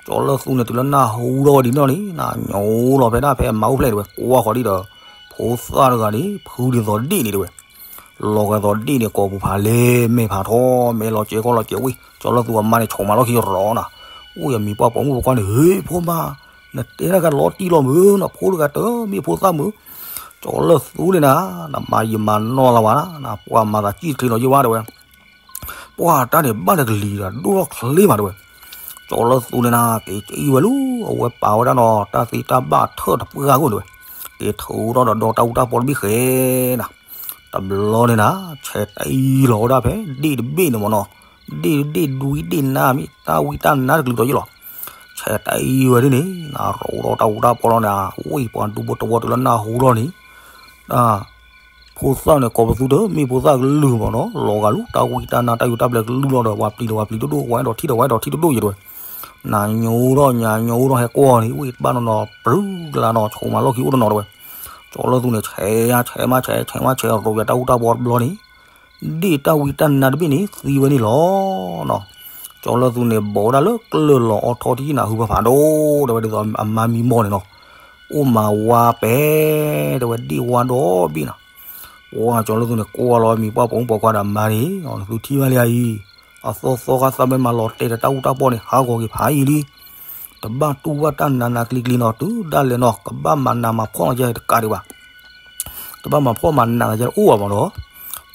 ကၠီလၢသူန့ၣ် တုၤလၢနၢ်ဟူထီၣ်ဝဲဒ်န့ၣ်န့ၣ် နညိလီၤဖဲဒၣ်ဖဲအမါအိၣ်ဖျဲၣ်တဝဲ ကွၢ်ဃီၤဒံးဒီး ဖိသၣ်တဂၤန့ၣ် ဖုဒ်သိးဒ့ၣ်န့ၣ်တဝဲ. လီၤဂာ်သိးဒ့ၣ်န့ၣ် ကိးပူၤဖးလဲၢ်မဲာ်ဖးထီ မဲာ်လီၤစဲးကီၢ်လီၤစဲးဝံၣ် ကၠီလၢသူအမါန့ၣ် ဆိးမၤလီၢ်ခံရီၤနၤ. အိၣ်ယမံၤပှၢ်ပိာ်မုၣ်ပိာ်ခွါန့ၣ် ဟ့ ဖိမါ နတဲတၢ်ဂၤလီၤတံၢ်လီၤမုၢ် နဖိတဂၤတမ့ၢ်ဖိသၣ်မုၢ် ကၠီလၢသူန့ၣ်နၤ နမၤယံာ်မၤနီၢ်လၢၤဝဲ နပှၤမၤသးကံၣ်တချ့လီၤယ့ၢ်ဝဲတဝဲ. ပှၢ်တၢ်န့ၣ်ဘၣ်လၢကလံၤဒီးဒိၣ်ထီၣ်ချ့မးတဝဲ. ကၠီလၢသူန့ၣ်နၤ က့ၤကံၣ်ဝဲလူၤ အဝဲပာ်ဝဲဒၣ်နီၤ တၢ်သ့တၢ်ဘၣ်ထၢၣ်တပှၢ်ဂိၢ်တဝဲ. က့ၤထုးထီၣ်ဒီးဒီတၢ်အူတၢ်ပီတဘ့ၣ်ဃဲနၤ တဘျီန့ၣ်နၤ ဆဲးတအံၤလီၤဝဲဒၣ်ဖဲ ဒ့ၣ်တဘ့ၣ်န့ၣ်မ့ၢ်နီၤ, ဒ့ၣ်ဒ့ၣ်ဒွံဒ့ၣ်နါမ့ၢ် တၢ်ဝံတၢ်နါတကလုာ်ဒီးယ့ၢ်လီၤ. ဆဲးတအံၤဝဲဒၣ်န့ၣ် နၤရိးဒီးတၢ်အူတၢ်ပီလီၤန့ၣ် ဝံၢ်ပှၤဒူဖိတဝီတုၤလၢနၢ်ဟူထီၣ်န့ၣ် တၢ် ဖိသၣ်န့ၣ် ကိးပသူတမ့ၢ်ဖိသၣ်ကလုၢ်မ့ၢ်နီၤ, လီၤဂာ်လူၤ တၢ်ဝံတၢ်နါတၢ်ယူးတၢ်ပျဲကလုၢ်လီၤဒီး ပှၤပျံၤဒီးပှၤပျံၤဒိၣ်ဒိၣ် ပှၤအဲၣ်ဒိးထံၣ်ဒီးပှၤအဲၣ်ဒိးထံၣ်ဒိၣ်ဒိၣ်ယဲၢ်တဝဲ. နၤညိထီၣ် ညၤညိထီၣ် ဟဲကွၢ်န့ၣ် ဝံၢ်ဘၣ်နီၤနီၤ ပြုၤကလါနီၤ ဆိးမၤလီၢ်ခံအိၣ်တနီၤတဝဲ. ကၠီလၢသူန့ၣ် ဆဲးယါဆဲးမါဆဲး ဆဲးမါဆဲး ရိးယၤတၢ်အူတၢ်ပီတဘျီန့ၣ် ဒ့ၣ်တၢ်ဝံတၢ်နါတဘ့ၣ်န့ၣ် သံဝဲန့ၣ်လီၤနီၤ. ကၠီလၢသူန့ၣ် ဘီးဝဲဒၣ်လၢကျၢၢ်လီၤအီထီထံၣ်နၢ်ဟူဖးဖးဒိၣ် တဲဝဲဒ်သိးအမါမံမီၢ်န့ၣ်နီၤ. အိၣ်မၤဝါပဲ တဲဝဲဒ့ၣ်ဝါဒီဘ့ၣ်နီၤ. ပှၢ်ကၠီလၢသူန့ၣ် ကွၢ်လီၤမံၤပှၢ်ပိာ်မုၣ်ပိာ်ခွါဒီးအမါန့ၣ် နသုထံၣ်ဘၣ်လံဧါအံၤ အသီသီခါသးမ့ၢ်မၤလီၤတဲာ်ဒီးတၢ်အူတၢ်ပီန့ၣ် ဟးဂီၤက့ၤဖးယံာ်လံ. တဘၣ်တူၢ်ဘၣ်တၢ်နးနးကျံၤကျံၤနီၤ တုၤဒၣ်လဲာ်နီၤ ကဘၣ်မၤနးမၤဖှီၣ်နီၤယဲတကးဒံးဘၣ် တဘၣ်မၤဖှီၣ်မၤနးယဲတအိၣ်ဘၣ်မ့ၢ်နီၤ.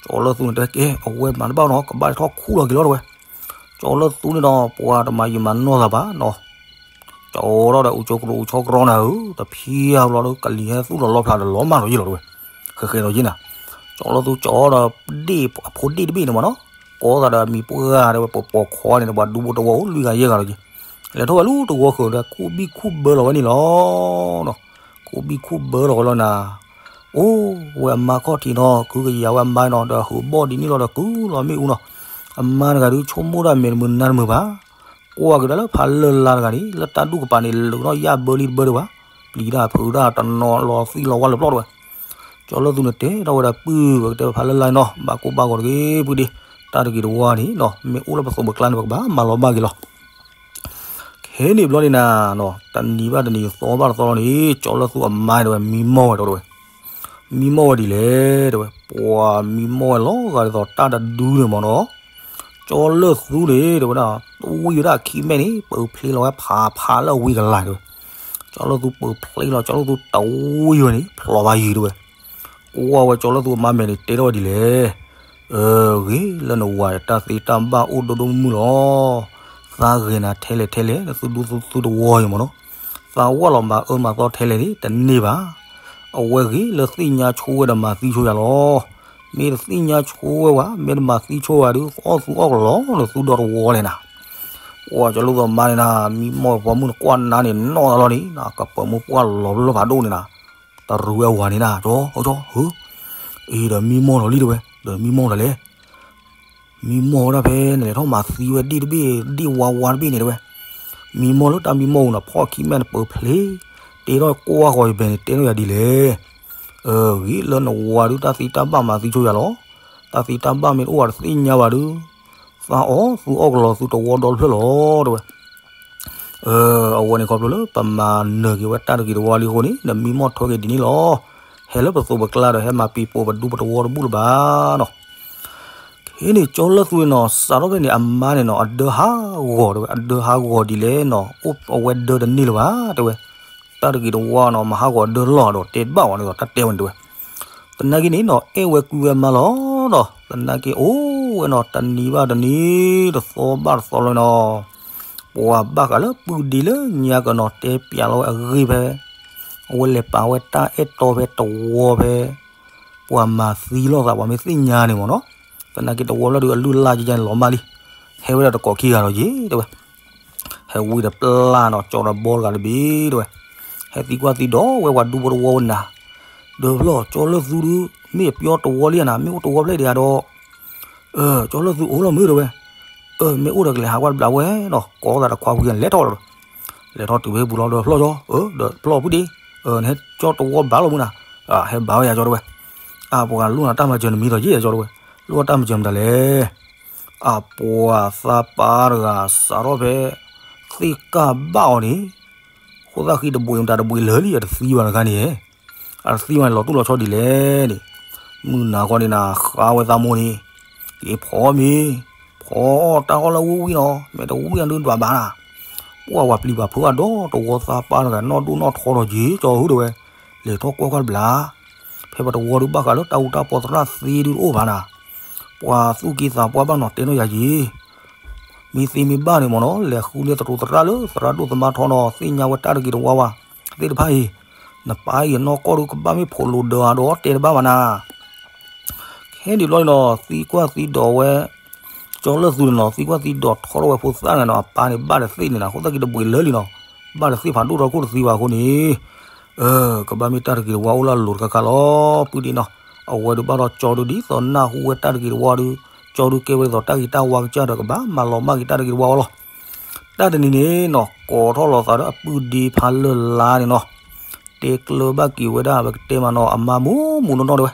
ကၠီလၢသူန့ၣ်တဲကဲ အဝဲမၤတဘၣ်နီၤ ကဘၣ်ထီၣ်ခူၣ်လီၤက့ၤလီၤတဝဲ. ကၠီလၢသူန့ၣ်ဒီး ပှၤတမၤယံာ်မၤနီၢ်သးဘၣ်နီၤ. ကၠီဒီးအူကၠိကရိအူဆီကရီနၤဧၢ တဖျါဘျီဒီး ကလံၤဟဲသူၣ်လီၤလီဖျါဒီးလီၤမၢ်လီၤယ့ၢ်လီၤတဝဲ. ဃဲဃဲလီၤယ့ၢ်နၤ. ကၠီလၢသူကၠီဒီး ဒ့ၣ်အဖိဒ့ၣ်တဘ့ၣ်န့ၣ်မ့ၢ်နီၤ. ကိးသးဒီးအမံၤပှၢ်တဲဝဲ ပပိာ်ခွါန့ၣ် ပှၤဒူဖိတဝီအိၣ်လွံၢ်ဂၤယဲၢ်ဂၤလီၤက့ၤ, လဲၤထီၣ်ဝဲလၢတဝီဃၢၤဒီး ခူၣ်ဘံၣ်ခူၣ်ဘၢလီၤဝဲန့ၣ်လီၤ. ခူၣ်ဘံၣ်ခူၣ်ဘၢလီၤဝဲလီၤနၤ, အိၣ်ဝဲအမါခီၣ်ထံးနီၤ, ခုကယၤဝဲအမါနီၤ, ဒီးဟုးဘီၣ်ဒ်န့ၣ်လီၤဒီးကုၢ်လီၤမ့ၣ်အူနီၤ, အမါတဂၤဒုးဆိကမိၣ်ဒၣ်မဲာ်တမုာ်နါတမုာ်ဘၣ်, ကွၢ်ကဒါလၢဖးလၢ်လါတဂၤန့ၣ် လၢတၢ်ဒူၣ်ကပၤန့ၣ် လၢာ်နီၣ်ယၣ်ဘၢလံတဘၢဒံးဘၣ်, ပျံၤတၢ်ဖုးတၢ်တနီၤလီၤသံလီၤဝါလၢပျီၢ်တဝဲ ကၠီလၢသူန့ၣ်တဲထီၣ်ဝဲဒၣ်ပုၢ်ဝဲကတဲဖးလၢ်လါနီၤ, ဘၣ်ကိၢ်ဘၣ်ဂီၤတဂ့ၤ ပုၢ်ဒ့, တၢ်တဂ့ၤတဝါန့ၣ်နီၤ, မ့ၢ်အိၣ်လၢပသိးပကျါန့ၣ် ပကဘၣ်မၤလီၤဘၣ်က့ၤလီၤ. ခဲန့ၣ်ဘျီန့ၣ်နၤ, တနံၤဘၣ်တနံၤသီဘၣ်တသီလီၤန့ၣ် ကၠီလၢသူအမါတဲဝဲ မံမီၢ်ဝဲတဲဝဲ, မံမီၢ်ဝဲဒ်လဲၣ်တဲဝဲ, ပှၤမံမီၢ်ဝဲလီၤဂာ်ဒ်သိးတၢ်တဒုန့ၣ်မ့ၢ်နီၤ, ကၠီလၢသူန့ၣ်တဲဝဲဒၣ်, ဝံၣ်ဝဲဒၣ်အခံမဲာ်န့ၣ် ပၢၤဖျ့လီၤဝဲဖးဖးလၢအဝံကလၤတဲဝဲ, ကၠီလၢသူပၢၤဖျ့လီၤ ကၠီလၢသူတဝံၣ်ဝဲန့ၣ် ဖျိးဘၣ်ယံၤတဲဝဲ, ကွၢ်ဝဲကၠီလၢသူအမါမဲာ်န့ၣ် တဲထီၣ်ဝဲဒ်လဲၣ် ဂ့ၤလၢနဝၤတၢ်သ့တၢ်ဘၣ်အိၣ်ဒိၣ်ဒိၣ်မုၢ်မုၢ်လီၤ. သးဂ့ၤနၤထဲလဲၣ်ထဲလဲၣ် နသုဒူသုသဝီအံၤမ့ၢ်နီၤ, သးဝၣ်လီၤမၤအၢမၤသီထဲလဲၣ်န့ၣ် တန့ၢ်ဘၣ်. အဝဲဂ့ၤလၢသ့ၣ်ညါဆိဝဲဒီးမၤသံဆိယၤလီၤ. မ့ၢ်တသ့ၣ်ညါဆိဝဲဝဲ မ့ၢ်တမၤသံဆိဝဲဒီး အီၣ်သူအီၣ်ကလီလၢသုဒီတဝီလဲၣ်နၤ. ပှၤကၠီလၢသူအမါန့ၣ်နၤ မံမီၢ်ပှၤမုၣ်နကွၢ်နါန့ၣ် နီၢ်သးလီၤန့ၣ် ကပၢၤမုၢ်ပှၢ်လီၤလၢဖးဒိၣ်န့ၣ်နၤ တရူးဝဲအဝၤန့ၣ်နၤ ကၠီ ကၠီ အံၤဒီးမံမီၢ်လီၤလံတဲဝဲ ဒီးမံမီၢ်တလဲၣ်. မံမီၢ်ဝဲဒၣ်ဖဲနလဲၤထီၣ်မၤသံဝဲဒ့ၣ်တဘ့ၣ် ဒ့ၣ်ဝါဝါတဘ့ၣ်န့ၣ်တဲဝဲ. မံမီၢ်လၢတၢ်မံမီၢ်အူနီၤ ဖီၣ်ခံမဲာ်နပၢၤဖျ့ တဲထီၣ်ကွၢ်ဃီၤယမဲာ်န့ၣ် တဲထီၣ်ယၤဒ်လဲၣ်. ဂ့ၤလၢနဝၤဒုး တၢ်သ့တၢ်ဘၣ်မၤသံဆိယၤလီၤ. တၢ်သ့တၢ်ဘၣ်မ့ၢ်တအိၣ်ဘၣ်တသ့ၣ်ညါဘၣ်ဒုး သးအီၣ်သူအီၣ်ကလီၤသုတဝီဒီတဖျၢၣ်လီၤတဲဝဲ. အဝဲန့ၣ်ခီဖျိလၢပမၤနၢၤက့ၤဝဲတၢ်တဂ့ၤတဝါလံအဃိန့ၣ် နမံမီၢ်ထွဲက့ၤဒ်န့ၣ်လီၤ. ဟဲလၢပသိးပကျါဒီး ဟဲမၤပံၤပိာ်ပဒူပတဝီတဘူၣ်လၢၤဘၣ်နီၤ. ခဲန့ၣ်ကၠီလၢသူန့ၣ်နီၤ စးထီၣ်ဖဲန့ၣ် အမါန့ၣ်နီၤ အဒၢဟးဂီၤတဲဝဲ အဒၢဟးဂီၤဒ်လဲၣ်နီၤ အိၣ်အဝဲဒၢတန့ၢ်လၢၤဘၣ်တဲဝဲ. တၢ်တဂ့ၤတဝါနီၤ မၤဟးဂီၤအဒၢလီၤဒီးတဲတဘၣ်ဝဲန့ၣ်ဒီး တၢ်တဲဝဲန့ၣ်တဲဝဲ. သနာ်က့န့ၣ်နီၤ အဲၣ်ဝဲကွံဝဲမါလီၤနီၤ သနာ်က့အိၣ်ဝဲနီၤ တနံၤဘၣ်တနံၤ တသီဘၣ်တသီလီၤနီၤ ပှၤဘၣ်ဃးလၢပုၢ်ဒ့လၢညါကနီၤ တဲပျးလီၤဝဲအဂ့ၢ်ဖဲ အဝဲလဲၤပာ်ဝဲတၢ်အဲၣ်တီဖဲတဝီဖဲ ပှၤမၤသံလိာ်သး ပှၤမ့ၢ်သ့ၣ်ညါန့ၣ်မ့ၢ်နီၤ. သနာ်က့တဝီဖျၢၣ်ဒုးအလုၢ်အလၢ်ကယဲၢ်န့ၣ်လီၤမၢ်လံ. ဟဲဝဲဒၣ်တကိးခံဂၤဒီးယ့ၤတဲဝဲ. ဟဲဝံၤဒီးပျၢ်နီၤ ကၠီဒီးဘီတဂၤတဘ့ၣ်တဲဝဲ. ဟဲသံကွၢ်သံဒီးဝဲပှၤဒူဖိတဝီဝဲနၤ ဒီးဖျီၣ် ကၠီလၢသူဒုး မ့ၢ်အပျီတဝီလံနၤ မ့ၢ်အိၣ်တဝီဖျၢၣ်ဒံးဧါဒီး ကၠီလၢသူအိၣ်လီၤမုၢ်တဲဝဲ. မ့ၢ်အိၣ်ဒီးကလဲၤဟးကွၢ်တဘျီဝဲနီၤ ကိးသးတခွါဝံၤလဲၤထီၣ်လီၤဒီး လဲၤထီၣ်တုၤဖဲပူၤလီၤဒီးဖျီၣ်ကၠီ ဒီးဖျီၣ်ဖုဒ့ နဟဲကၠီတဝီဘၣ်လီၤမုၢ်နၤ ဟဲဘၣ်ဝဲယၤကၠီတဲဝဲ. အပှၤလိၣ်နၤတၢ်မၤစၢၤနမံၤဒီးယ့ၢ်ကၠီတဲဝဲ. လိၣ်တၢ်မၤစၢၤမတၤလဲၣ် အပှၤသးပှၢ်တဂၤစးထီၣ်ဖဲ သ့ၣ်ကၢ်ဘၣ်အီၤန့ၣ် ဃိသၣ်ဃံတဘှံးမတၤတဘှံးလၢာ်လံ အတသံဘၣ်တခါန့ၣ် အတသံဘၣ်န့ၣ် လီၤတိၢ်လီၤဆီဒ်လဲၣ်န့ၣ် မုၢ်နၤဃီန့ၣ်နၤ ဃါဝဲသးမိၢ်န့ၣ် က့ၤဖီမ့ၤ ဖီတၢ်ဂီၢ်လၢဝံၣ်ဝံၣ်နီၤ မ့ၢ်တဝံၣ်အဒုးဒွးဘၣ်နၤ ပှၤပျံၤပာ်ဖုးအဒီတဝီသးပှၢ်တဂၤ နီၢ်ဒိၣ်နီၢ်ထီဒီးယ့ၤကၠီဟူးတဲဝဲ လဲၤထီၣ်ကွၢ်ကွၢ်တဘျီ ဖဲပတဝီဒုးဘၣ်ဃးလၢတၢ်အူတၢ်ပီသရၣ်သ့ဒုးတအိၣ်ဘၣ်နၤ ပှၤသူၣ်က့သးပှၢ်ဘၣ်နီၤ တဲနီၢ်ယၤယ့ၤ မ့ၢ်သ့မ့ၢ်ဘၣ်န့ၣ်မ့ၢ်နီၤ လဲၤဃုန့ၢ်သရူးသရၣ်လၢသရၣ်ဒိၣ်သမါထီနီၤ သ့ၣ်ညါဝဲတၢ်တဂ့ၤတဝါဝဲ သ့ၣ်တဖၣ်အံၤ နပၢ်အံၤနီၢ်ကီၢ်ဒုးကဘၣ်မ့ၢ်ဖိးလိာ်ဒၢအဒီးတဲတဘၣ်ဘၣ်နၤ ခဲဒံးဘျီန့ၣ်နီၤ သံကွၢ်သံဒိးဝဲ ကၠီလၢသူန့ၣ်နီၤ သံကွၢ်သံဒိးထီထီၣ်ဝဲဖိသၣ်တဂၤနီၤ အပၢ်န့ၣ်ဘၣ်ဒီးသ့ၣ်န့ၣ်နၤ ဃိသၣ်က့တဘှံးလၢာ်လံနီၤ ဘၣ်ဒီးသ့ၣ်ဖးဒိၣ်ထီခိၣ်တသံဘၣ်အဃိန့ၣ် ကဘၣ်မ့ၢ်တၢ်တဂ့ၤတဝါအိၣ်လၢအလိၤတခါခါလီၤ ပုၢ်ဒ့နီၤ အဝဲဒုးဘၣ်ဒီးကၠီဒုးဒ်သိးနၢ်ဟူဝဲတၢ်တဂ့ၤတဝါဒုး ကၠီဒုးကဲဝဲဒ်သိးတၢ်ဂ့ၤတၢ်ဝါကစၢ်ဒီးကဘၣ်မၤလီၤမၢ်က့ၤတၢ်တဂ့ၤတဝါအီၤလီၤ တၢ်တနံၤန့ၣ်နီၤ ကိးထီၣ်လီၤသးဒီးအပုၢ်ဒ့ဖးလၢ်လါန့ၣ်နီၤ တဲကျၢၤဘၣ်က့ၤဝဲဒၣ် ပကတဲမးနီၤ အမါမူးမူးနီၢ်နီၢ်တဲဝဲ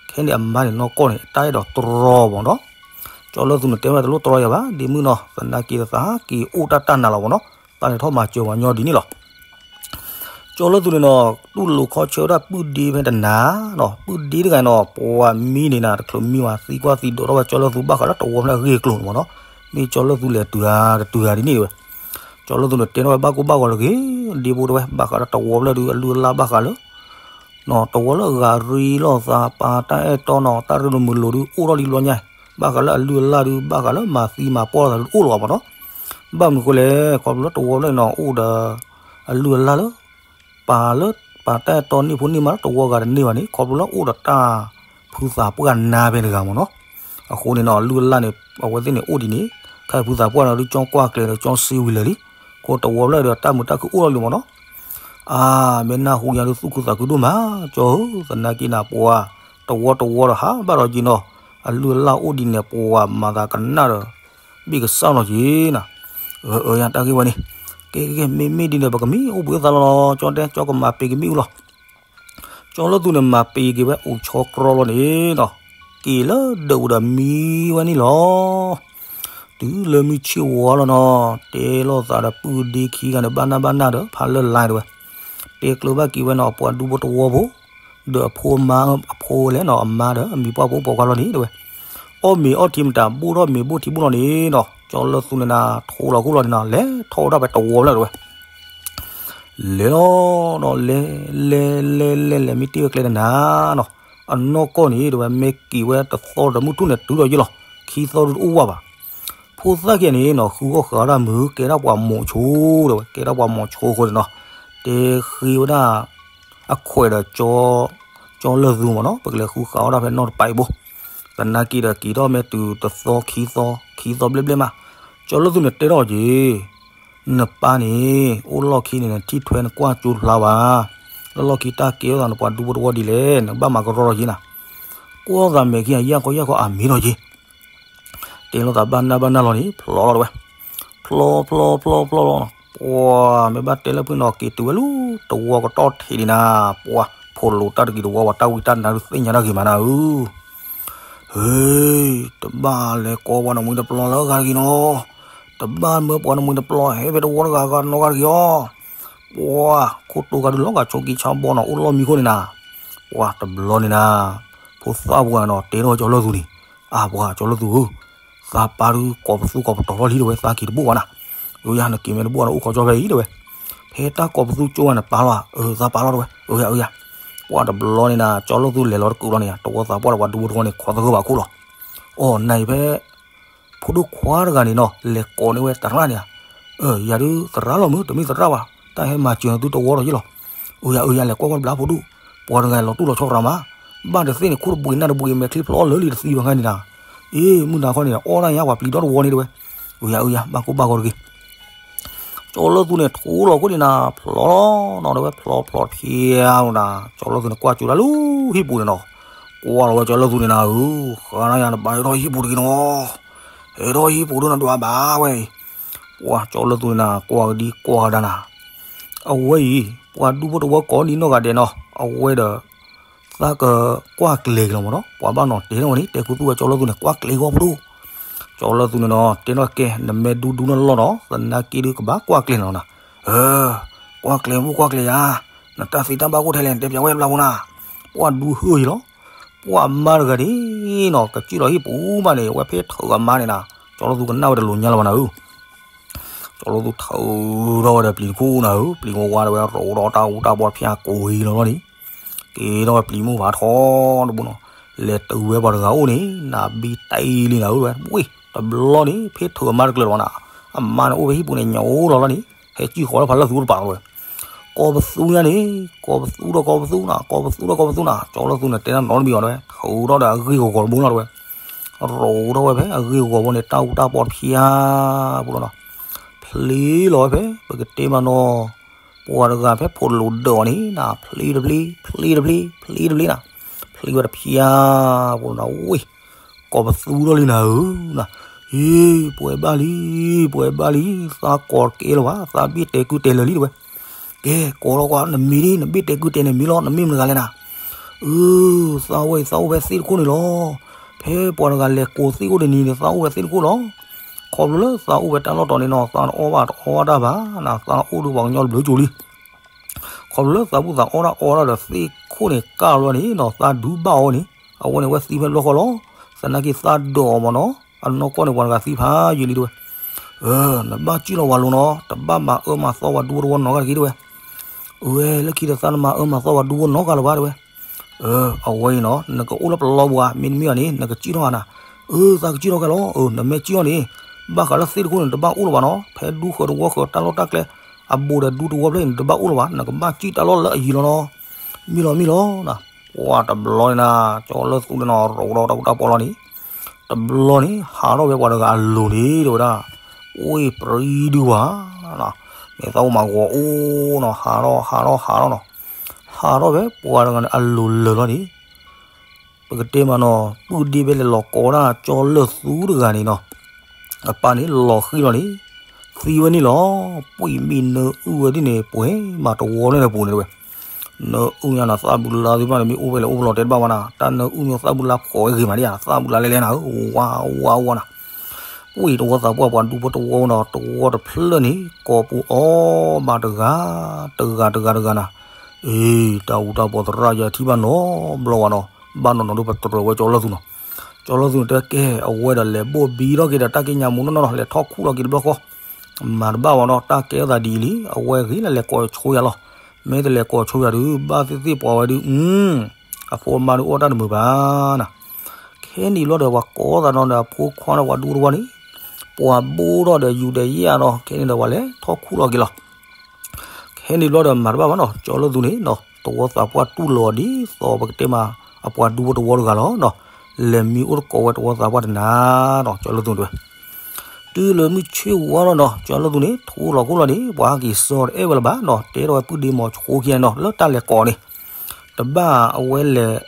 ခဲန့ၣ်အမါန့ၣ်နီၢ်ကီၢ်န့ၣ် တၢ်အဲၣ်ဒိးတြီမ့ၢ်နီၤ ကၠီလၢသူန့ၣ်တဲဝဲတလိၣ်တြီယၤဘၣ် ဒ့မုၣ်နီၤ သနာ်က့သးက့ၤအိၣ်တၢ်တၢ်နၤလီၤမ့ၢ်နီၤ သးန့ၣ်ထီၣ်မၤစၢၤပှၤညီဒ်န့ၣ်လီၤ ကၠီလၢသူန့ၣ်နီၤ တူၢ်လိာ်ခီဆၢဝဲဒၣ်ပုၢ်ဒ့ဖဲတနၤနီၤ ပုၢ်ဒ့တဂၤနီၤ ပှၤမံန့ၣ်နၤ တချုးမံဝဲ သံကွၢ်သံဒိးထီၣ်ဝဲကၠီလၢသူဘၣ်ဃးလၢတဝီဖျၢၣ်အဂ့ၢ်အကျိၤန့ၣ်မ့ၢ်နီၤ မ့ၢ်ကၠီလၢသူလဲၤတုၤဧါတတုၤဧါဒ်န့ၣ်ဝဲ ကၠီလၢသူန့ၣ်တဲထီၣ်ဝဲဘၣ်ကိၢ်ဘၣ်ဂီၤတဂ့ၤ ဒ့ဖိတဲဝဲ ဘၣ်ဃးလၢတဝီဖျၢၣ်ဒုး အလုၢ်အလၢ်ဘၣ်ဃးလၢ တဝီလၢအဂၤရံလိာ်သး ပာ်တၢ်အဲၣ်တီနီၤ တၢ်ရ့လိာ်မုာ်လိာ်ဒုး အိၣ်ထီၣ်လံတဘျီညါ ဘၣ်ဃးလၢအလုၢ်အလၢ်ဒုး ဘၣ်ဃးလၢမၤသံမၤပှီၢ်လိာ်သးဒုး တအိၣ်လၢၤဘၣ်မ့ၢ်နီၤ ဘၣ်မနုၤအဃိလဲၣ် ခီဖျိလၢတဝီဖျၢၣ်န့ၣ်နီၤ အိၣ်ဒီး အလုၢ်အလၢ်လၢ ပာ်လၢ ပာ်တၢ်အဲၣ်တီန့ၢ်ဖိန့ၢ်မါလၢတဝီဂၤတန့ၢ်ဘၣ်န့ၣ် ခီဖျိလၢအိၣ်ဒီးတၢ်ဖုသးပှၢ်နါဖဲတဂၤမ့ၢ်နီၤ အဃိန့ၣ်နီၤ အလုၢ်အလၢ်န့ၣ် အဝဲသ့ၣ်န့ၣ်အိၣ်ဒ်န့ၣ် ခဲအံၤဖုသးပှၢ်ဒီး ကၠီကွၢ်ကျဲၤဒီး ကၠီစ့ဝံၤလၢာ်လံ, ခိတဝီဖျၢၣ်ဒီးတၢ်မုာ်တၢ်ခုအိၣ်လီၤလံမ့ၢ်နီၤ. အါ မ့ၢ်နၢ်ဟူညါဒုးသူၣ်ခုသးခုဒိၣ်မး ကၠီဧၢ, သနာ်က့နၤ ပှၤတဝီတဝီဒီးဟးဘၣ်ဒီးက့ၤနီၤ, အလုၢ်အလၢ်အိၣ်ဒ်န့ၣ် ပှၤမၤသးကနၣ်ဒီး ဘ့ၣ်ကစၢ်လီၤက့ၤနၤ. အၢ အၢ ယတၢ်ဂ့ၢ်ဝဲန့ၣ်, ကဲကဲကဲ မ့မ့ၢ်ဒ်န့ၣ် ပကမံအိၣ်ဘှံးအသးလီၤလီၤ, ကၠီတဲ ကၠီကမၤပ့ၤကမံအိၣ်လီၤ. ကၠီလၢသူန့ၣ် မၤပ့ၤက့ၤဝဲအိၣ်ဆီကြီလီၤန့ၣ်နီၤ, က့ၤလၢဒၢးအိၣ်ဒီးမံဝဲန့ၣ်လီၤ. တုၤလၢမုၢ်ဆ့ၣ်ဝါလီၤနီၤ, တဲလိာ်သးဒီးပုၢ်ဒ့ခံဂၤန့ၣ် ဘၣ်နၢ်ဘၣ်နၢ်ဒီး ဖးလၢ်လါတဲဝဲ, တဲကျၢၤဘၣ်က့ၤဝဲနီၤ အပှၤဒူဖိတဝီဖိ, ဒီးအဖိအမါ အဖိလဲၣ်နီၤ အမါဒီးအမံၤပှၢ်ဖိပိာ်ခွါလီၤန့ၣ်တဲဝဲ, အီၣ်မ့ၤအီထံမတၤ ဘိၣ်ထီၣ်မ့ၤဘိၣ်ထံဘိၣ်လီၤန့ၣ်နီၤ, ကၠီလၢသူန့ၣ်နၤ ထိလီၤခိၣ်လီၤန့ၣ်နီၤ လဲၤထီၣ်ဝဲဒၣ်ဖဲတဝီဖျၢၣ်တဲဝဲ လဲၤလီၤနီၤ လဲၤ လဲၤ လဲၤ လဲၤ လဲၤမ့ၢ်တ့ၢ်ဝဲကျဲန့ၣ်နၤနီၤ, အနီၢ်ကီၢ်န့ၣ်တဲဝဲ မ့ၢ်က့ၤဝဲတသီဒီးမုၢ်ထူၣ်န့ၣ် တုၤဒီးယ့ၢ်လီၤ, ခံသီဒုးတအိၣ်ဝဲဘၣ်. ဖိသၣ်ခံဂၤန့ၣ်နီၤ ဃုအီၣ်ဃုအီတၢ်မုာ် ကဲဒၣ်ပှၤမိၤဆိတဲဝဲ, ကဲဒၣ်ပှၤမိၤဆိအဃိန့ၣ်နီၤ, တဲဃ့ဝဲဒၣ် အခွဲးဒီး ကၠီလၢသူမ့ၢ်နီၤ ပကလဲၤဃုဃုအီၣ်တၢ်ဖဲနီၢ်တပၤအံၤဘိ, သနာ်က့ဒီးက့ၤထီၣ်မ့ၢ်တုၤတသီခံသီ ခံသီဘျဲၣ်ဘျဲၣ်မး, ကၠီလၢသူန့ၣ်တဲထီၣ်က့ၤ နပၢ်န့ၣ် အိၣ်လီၢ်ခံန့ၣ် နထံၣ်ထွဲနကွၢ်ကၠိတဖျါဘၣ်, လၢလီၢ်ခံတၢ်ကဲထီၣ်သးနပှၤဒူဖိတဝီဒ်လဲၣ် နကဘၣ်မၤကရီထီၣ်က့ၤနၤ, ကွၢ်သးမဲာ်ခံဂၤ ယၢ်ကီယၢ်ကီအမ့ၢ်ထီၣ်က့ၤ တဲလိာ်သးဘၣ်နၢ်ဘၣ်နၢ်လီၤန့ၣ် ဖျီလီၤတဲဝဲ, ဖျီဖျီဖျီဖျီလီၤ, ပှၤမ့ၢ်ဘၣ်တဲလၢဖုၣ်နီၤ က့ၤတုၤဝဲလၢတဝီကတီၢ်ထံးန့ၣ်နၤ, ပှၤဖိးလိာ်တၢ်တဂ့ၤတဝီ ပှၤတၢ်ဝံတၢ်နါဒုးသ့ၣ်ညါတၢ်ဂ့ၤမးနၤဧၢ ဟ့, တဘၣ်လဲၤကိးပှၤနမှံၤတပျီလၢအဂၤတဂ့ၤနီၤ, တဘၣ်မၢပှၤနမှံၤတပျီဟဲဖဲတဝီတဂၤဂၤနီတဂၤတဂ့ၤအီၤ, ပှၤခိၣ်တိၤဂၤဒုးလီၤဂာ်ဆိးက့ဆါဘီနီၤ အိၣ်လီၢ်မံခိၣ်န့ၣ်နၤ, ပှၤတဘျီန့ၣ်နၤ, ဖိသၣ်ပှၤနီၤ တဲထီၣ်ကၠီလၢသူန့ၣ်, အါပှၤကၠီလၢသူဧၢ သးပၢ်ဒုးကိးပသူကိးပတီၤထီၣ်လံတဲဝဲ သးက့ၤတဘူၣ်ဘၣ်နၤ, အၢယၤ နက့ၤမ့ၢ်တဘူၣ်ဘၣ်နအိၣ်ခိးကၠီဖဲအံၤတဲဝဲ, ဖဲတၢ်ကိးပသူကၠိဝဲန့ၣ်ပာ်လီၤဧါ, အၢသးပာ်လီၤတဲဝဲ, အၢယၤအၢယၤ, ပှၤတဘျီန့ၣ်နၤ ကၠီလၢသူလဲၤလီၤတကုးလီၤန့ၣ် တဝီသးပှၢ်ဒီးပှၤဒူဖိတဝီန့ၣ် ခိးသဂၢၢ်ဘၣ်ခိၣ်လီၤ, အီၣ်နၤအံၤဖဲ ဖိဒိၣ်ခွါတဂၤန့ၣ်နီၤ လဲၤကိးန့ၢ်ဝဲသရၣ်န့ၣ်ဧါ, အၢယၤဒုးသရၣ်လီၤမုၢ် တမ့ၢ်သရၣ်ဘၣ် တၢ်ဟဲမၤစၢၤနသုတဝီဒီးယ့ၢ်လီၤ, အၢယၤအၢယၤ လဲၤကွၢ်ကွၢ်တဘျီဖိဒိၣ်, ပှၤတဂၤလီၤတူၢ်လီၤဆီရၤမး, ဘၣ်တသ့ၣ်န့ၣ် ခိၣ်တဘှံးနၢ်တဘှံး မဲာ်ချံဖျီလၢလံတသံဘၣ်ခါန့ၣ်နၤ, အ့ မုၢ်နၤခီန့ၣ် အီၣ်ဒၣ်ညါပှၤပျံၤဒီတဝီန့ၣ်တဲဝဲ, အၢယၤအၢယၤ ဘၣ်ကိၢ်ဘၣ်ဂီၤတဂ့ၤ ကၠီလၢသူန့ၣ် ထိလီၤခိၣ်န့ၣ်နၤ ဖျီလီၤနီၤတဲဝဲ ဖျီဖျီတဖျါနီၤ ကၠီလၢသူန့ၣ် ကွၢ်ကၠိတၢ်လၢဟံၣ်ပူၤန့ၣ်နီၤ, ကွၢ်လီၤဝဲကၠီလၢသူန့ၣ်နၤဧၢ, ဃါနၤယၤတဘၣ်ဟဲထီၣ်ဟံၣ်ပူၤတဂ့ၤနီၤ, ဟဲထီၣ်ဟံၣ်ပူၤဒိၣ်နဒွးဘၣ်ဝဲအံၤ, ပှၤကၠီလၢသူန့ၣ်နၤ ကွၢ်ကဒံကွၢ်ကဒါနၤ, အဝဲအံၤ ပှၤဒူဖိတဝီကိးန့ၢ်နီၢ်ဂၤဒဲးနီၤ အဝဲဒီး သးကကွၢ်ကျဲၤက့ၤလီၤမ့ၢ်နီၤ ပှၤဘၣ်နီၤတဲထီၣ်ဝဲန့ၣ် တဲခူသူၣ်ဝဲကၠီလၢသူန့ၣ် ကွၢ်ကျဲၤဂီၢ်ဖိဒိၣ်, ကၠီလၢသူန့ၣ်နီၤ တဲနီၣ်ကဲ နမ့ၢ်ဒူဒူနီၢ်လီၢ်နီၤ သနာ်က့ဒုးကဘၣ်ကွၢ်ကျဲၤနီၤနၤ, အၢ ကွၢ်ကျဲၤမ့ၢ်ကွၢ်ကျဲၤယၤ, နတၢ်သံတၢ်ဘၣ်အိၣ်ထဲလဲၣ် နတဲပျးဝဲတဘျီဖိနၤ, ပှၤဒူဟုၣ်အံၤလီၤ, ပှၤမါတဂၤန့ၣ်နီၤ ကစံၣ်လီၤဟံၣ်ပူၤမးန့ၣ် အဝဲဖဲထၢၣ်အမါန့ၣ်နၤ ကၠီလၢသူကနၣ်ဝဲတလိၤညါလၢၤဘၣ်နၤဧၢ ကၠီလၢသူထၢထီၣ်ဝဲဒီးပျံၤတခိၣ်နၤဧၢ, ပျံၤဝါဝါဒီးဝဲရိၤဒီးတၢ်အူတၢ်ပီတဖၠါကိးအံၤလီၤလီၤန့ၣ်, က့ၤထီၣ်ဝဲပျံၤမိၢ်ဖးထီတဘိနီၤ, လဲၤတုၤဝဲပှၤတဂၤအိၣ်န့ၣ် နဘံတံၢ်လံနၤဧၢ, ဝဲတဘျီန့ၣ် ဖဲထၢၣ်အမါတကျၢၤလီၤဘၣ်နၤ, အမါန့ၣ်အိၣ်ဖဲဟံၣ်ပူၤန့ၣ် ညိးလီၤလီၤန့ၣ် ဟဲစံၣ်ဃီၤလၢဖးလၢသူတပၤလီၤဝဲ ကိးပသူညါန့ၣ် ကိးပသူဒီးကိးပသူနၤ, ကိးပသူဒီးကိးပသူနၤ, ကၠီလၢသူန့ၣ် တဲတၢ်နီတမံၤအီၤတဲဝဲ, ထၢထီၣ်ဒီးအဂ့ၢ်ဂီၤဂီၤတဘိနီၤတဲဝဲ, ရိၤထီၣ်ဝဲဖဲအဂ့ၢ်ဂီၤဘိန့ၣ် တၢ်အူတၢ်ပီတဖၠါဖိလီၤနီၤ, ဖျ့လီၤဝဲဖဲ ပကတဲမးနီၤ, ပှၤတဂၤဖဲဖိတလိၤဒၢးအီၤန့ၣ်နၤ ဖျ့တဖျ့ ဖျ့တဖျ့ ဖျ့တဖျ့နၤ, ဖျ့ဝဲတဖၠါဖိလီၤနီၤ, ဝ့ၢ် ကိးပသူထီၣ်လံနၤဧၢ, ဟ့ ပှဲၤဘၣ်လံ ပှဲၤဘၣ်လံ, သးကိးတကဲလၢၤဘၣ် သးဘ့ၣ်တဲကုတဲလၢာ်လံတဲဝဲ ကဲ ကိးလီၤကွၢ် နမံၤဒ် နဘ့ၣ်တဲကုတဲ နမံၤလီၤ နမ့ၢ်မတၤတဂၤလဲၣ်နၤ, အၢ သးဝဲအံၤ သးအိၣ်ဖဲသ့ၣ်တခိၣ်န့ၣ်လီၤ, ဖဲပှၤတဂၤလဲၤကိးသ့ၣ်အိၣ်တနံၤန့ၣ် သးအိၣ်ဖဲသ့ၣ်တခိၣ်လီၤ, ခီဖျိလၢသးအိၣ်ဖဲတၢ်လီၢ်တီၤန့ၣ်နီၤ သးတအီၣ်ဘၣ်တအီဘၣ်တၢ်ဘၣ်နၤ သးအိၣ်ဒီးပှၤကညီတဘျုးကၠိလံ ခီဖျိလၢသးဘူၣ်သးအီၣ်တၢ်အီတၢ်ဒီးသ့ၣ်ခိၣ်န့ၣ် ကၢ်လီၤန့ၣ်နီၤ သးဒုးဘၣ်အီၤန့ၣ် အဝဲန့ၣ်ဝဲသံဖဲတဘျီဃီလီၤ, သနာ်က့သးဒၢးအီၤမးနီၤ အနီၢ်ကီၢ်န့ၣ်ပှၤတဂၤသံဖးယံာ်လံတဲဝဲ, အၢ နဘၣ်စံၣ်လီၤဝၤလိၤနီၤ တဘၣ်မၤအၢမၤသီပှၤဒူဖိတဝီနီတဂၤတဂ့ၤတဲဝဲ, အဝဲလၢခံဒီးသးနမၤအၢမၤသီပှၤဒူဖိနီတဂၤလၢၤဘၣ်တဲဝဲ အၢ အဝဲအံၤနီၤ နကအိၣ်လၢပလီၢ်ပူၤဧါ မ့တမ့ၢ်ဘၣ်န့ၣ် နကစံၣ်ထီၣ်ဧါနၤ, အၢ သးကစံၣ်ထီၣ်ခဲလီၤ, အၢ နမ့ၢ်စံၣ်ထီၣ်န့ၣ် ဘၣ်ဃးလၢသ့ၣ်တခိၣ်န့ၣ် တဘၣ်အိၣ်လၢၤဘၣ်နီၤ ဖဲဒူဃၢၤတဝီဃၢၤတၢ်လီၢ်တၢ်ကျဲ အဘူးဒီးဒူတဝီဖျၢၣ်န့ၣ် တဘၣ်အိၣ်လၢၤဘၣ် နကဘၣ်စံၣ်တၢ်လီၢ်လၢအယံၤလီၤနီၤ, မ့ၢ်လီၤမ့ၢ်လီၤနၤ, ပှၤတဘျီန့ၣ်နၤ ကၠီလၢသူန့ၣ်နီၤ ရိၤဒီးတၢ်အူတၢ်ပီလီၤန့ၣ်, တဘျီန့ၣ် ဟးထီၣ်ဝဲပှၤတဂၤအလိၤန့ၣ် တဲဝဲဒၣ်, အိၣ်ပြံဒုဝဲ, မ့ၢ်သးအိၣ်မးဂီၤအိၣ်နီၤ, ဟးထီၣ် ဟးထီၣ် ဟးထီၣ်နီၤ, ဟးထီၣ်ဝဲပှၤတဂၤန့ၣ်အလိၤလၢာ်လီၤန့ၣ်, ပကတဲမးနီၤ ပုၢ်ဒ့ဖဲလဲၤလီၤကိးဝဲဒၣ်ကၠီလၢၢ်သူတဂၤန့ၣ်နီၤ, အပၢ်န့ၣ်လီၤဃံၤလီၤန့ၣ်, သံဝဲန့ၣ်လီၤ, ပှံၢ်မ့ၢ်နၢအုၣ်ဝဲဒ်န့ၣ် ပှဲၤမးတဝီန့ၣ်လၢပူၤန့ၣ်ဝဲ, နၢအုၣ်ညါနီၤ သးဘူးလါသ့ၣ်တဖၣ်န့ၣ် မ့ၢ်အိၣ်ဖဲလဲၣ်အိၣ်ဖဲလဲၣ်တဲတဘၣ်ဝဲနၤ, တၢ်နၢအုၣ်မ့ၢ်သးဘူးလါဖှီၣ်ဝဲဂ့ၤမးဒ်ဧါ, သးဘူးလါလဲၤလဲၤနၤဧၢ, ဝါဝါဝါနၤ ပှံၢ်တဝီသးပှၢ်ပှၤဒူဖိတဝီနီၤ, တဝီတဖျၢၣ်န့ၣ် ကိးပူၤအီၤဘၣ်တဂၤ, တဂၤတဂၤတဂၤနၤ, အ့ တၢ်အူတၢ်ပီသရၣ်ယထံၣ်ဘၣ်နီတဘျီဝဲနီၤ, ဘၣ်နီၢ်နီၢ်ဒုးပတြၢၤဝဲကၠီလၢၢ်သူနီၤ, ကၠီလၢၢ်သူန့ၣ်တဲကဲ အဝဲဒီးလဲၤဘိၣ်ဘံထီၣ်က့ၤဒီးတၢ်ကံၣ်ညါမူနီၢ်နီၢ်နီၤ, လဲၤထီၣ်ခူၣ်ထီၣ်က့ၤတဘျီဃီ, မၤတဘၣ်ဝဲနီၤ, တၢ်ကဲထီၣ်သးဒ်အံၤလံ, အဝဲဂ့ၤလၢလဲၤကိးဆိယၤလီၤ, မ့ၢ်တလဲၤကိးဆိယၤဒုး ဘၣ်သ့ၣ်သ့ၣ်ပှၤဝဲဒုး အဖိအမါဒုးအီၣ်တၢ်တမုာ်ဘၣ်နၤ, ခဲနံၣ်ဘျီဒီး ပှၤကိးသးနီၤဒီး အဖိခွါဒီးပှၤဒူတဝီန့ၣ်, ပှၤဘိၣ်ထီၣ်ဒီးယူၤဒီးယၣ်ဒီး ခဲနံၣ်ဒီးပှၤလဲၤထီၣ်ခူၣ်ထီၣ်က့ၤလီၤ, ခဲနံၣ်ဘျီဒီးမၤတဘၣ်ဘၣ်နီၤ, ကၠီလၢၢ်သူန့ၣ်နီၤ တဝီသးပှၢ်တူၢ်လိာ်အီၤဒ်သိးပကတဲမး အပှၤဒူဖိတဝီတဂၤလီၤနီၤ, လဲၤမံအိၣ်တကိးဝဲတဝီသးပှၢ်တနၤနီၤ, ကၠီလၢၢ်သူတဲဝဲ တုၤလၢမုၢ်ဆ့ၣ်ဝါလီၤနီၤ, ကၠီလၢၢ်သူန့ၣ် ထူလီၤခိၣ်လီၤန့ၣ် ပှၤဟးက့ၤဆၢတအဲၣ်ဝဲလၢၤဘၣ်နီၤ, တဲထီၣ်ဝဲပုၢ်ဒ့မီၤဆိခံဂၤနီၤ လၢတၢ်လဲၤကိးန့ၣ်, တဘၣ်အဝဲလဲၤ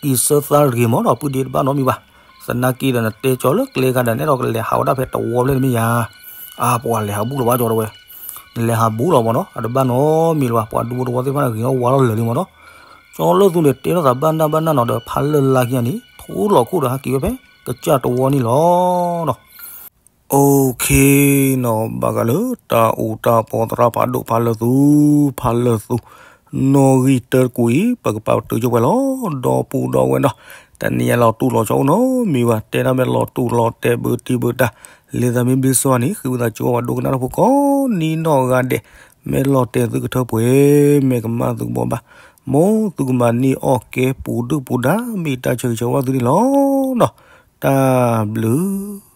က့ၤဆၢသးတဂ့ၤမးနီၤ, ပုၢ်ဒ့တဘၣ်နီတမံၤဘၣ်, သနာ်က့ဒီးနတဲကၠီလၢကျဲခါဒီး နအဲၣ်ဒိးကလဲၤဟးဝဲဒၣ်ဖဲတဝီဖျၢၣ်န့ၣ်မ့ၢ်ယၤ, အါ ပှၤလဲၤဟးဘူးလီၤဘၣ်ကၠီတဲဝဲ, နလဲၤဟးဘူးလီၤမးနီၤ, အတဘၣ်နီတမံၤလၢၤဘၣ်, ပှၤဒူဖိတဝီသ့ၣ်တဖၣ်န့ၣ် ဂ့ၤထီၣ်ဝါထီၣ်လၢာ်လံမးနီၤ, ကၠီလၢၢ်သူန့ၣ် တဲထီၣ်သးဘၣ်နၢ်ဘၣ်နၢ်နီၤဒီး ဖးလၢာ်လါခံဂၤန့ၣ် ထူလီၤခိၣ်ဒီးဟးက့ၤဝဲဖဲ ကစၢ်တဝီန့ၣ်လီၤနီၤ. အိၣ်ခ့နီၤ, ဘၣ်ဃးလၢတၢ်အူတၢ်ပီသရၣ်ဖးဒိၣ်ဖးလၢာ်သူ, ဖးလၢာ်သူ, နီၣ်ဂံၢ်တၢတကူာ်အံၤ ပကပာ်ပတုာ်ကၠိပှဲၤလီၤ, ဒီပုၢ်ဒီဝဲၢ်နီၤ, တနံၤအံၤလီၤတူာ်လီၤဆီအိၣ်နီၤမ့ၢ်ဝဲ, တဲဒၣ်မ့ၢ်လီၤတူာ်လီၤတဲာ်ဘၢတံၢ်ဘၢတၢ်, လၢသးမ့ၢ်ဘျ့စီအန့ၣ် ဃ့ဝံသးစူၤပှၤဒိကနၣ်တၢ်ဖိကိးနံၤနီၢ်ဂၤဒဲး, မ့ၢ်လီၤတဲာ်သုကထၢပှဲၤ, မ့ၢ်ကမၣ်သုကဘှီဘၣ်, မ်သုကမၤန့ၢ်အီၣ်ကဲပူၤဒုၣ်ပူၤဒါ မ့ၢ်တၢ်ဆၢဂ့ၤဆၢဝါသုန့ၣ်လီၤနီၤ, တၢ်ဘျုး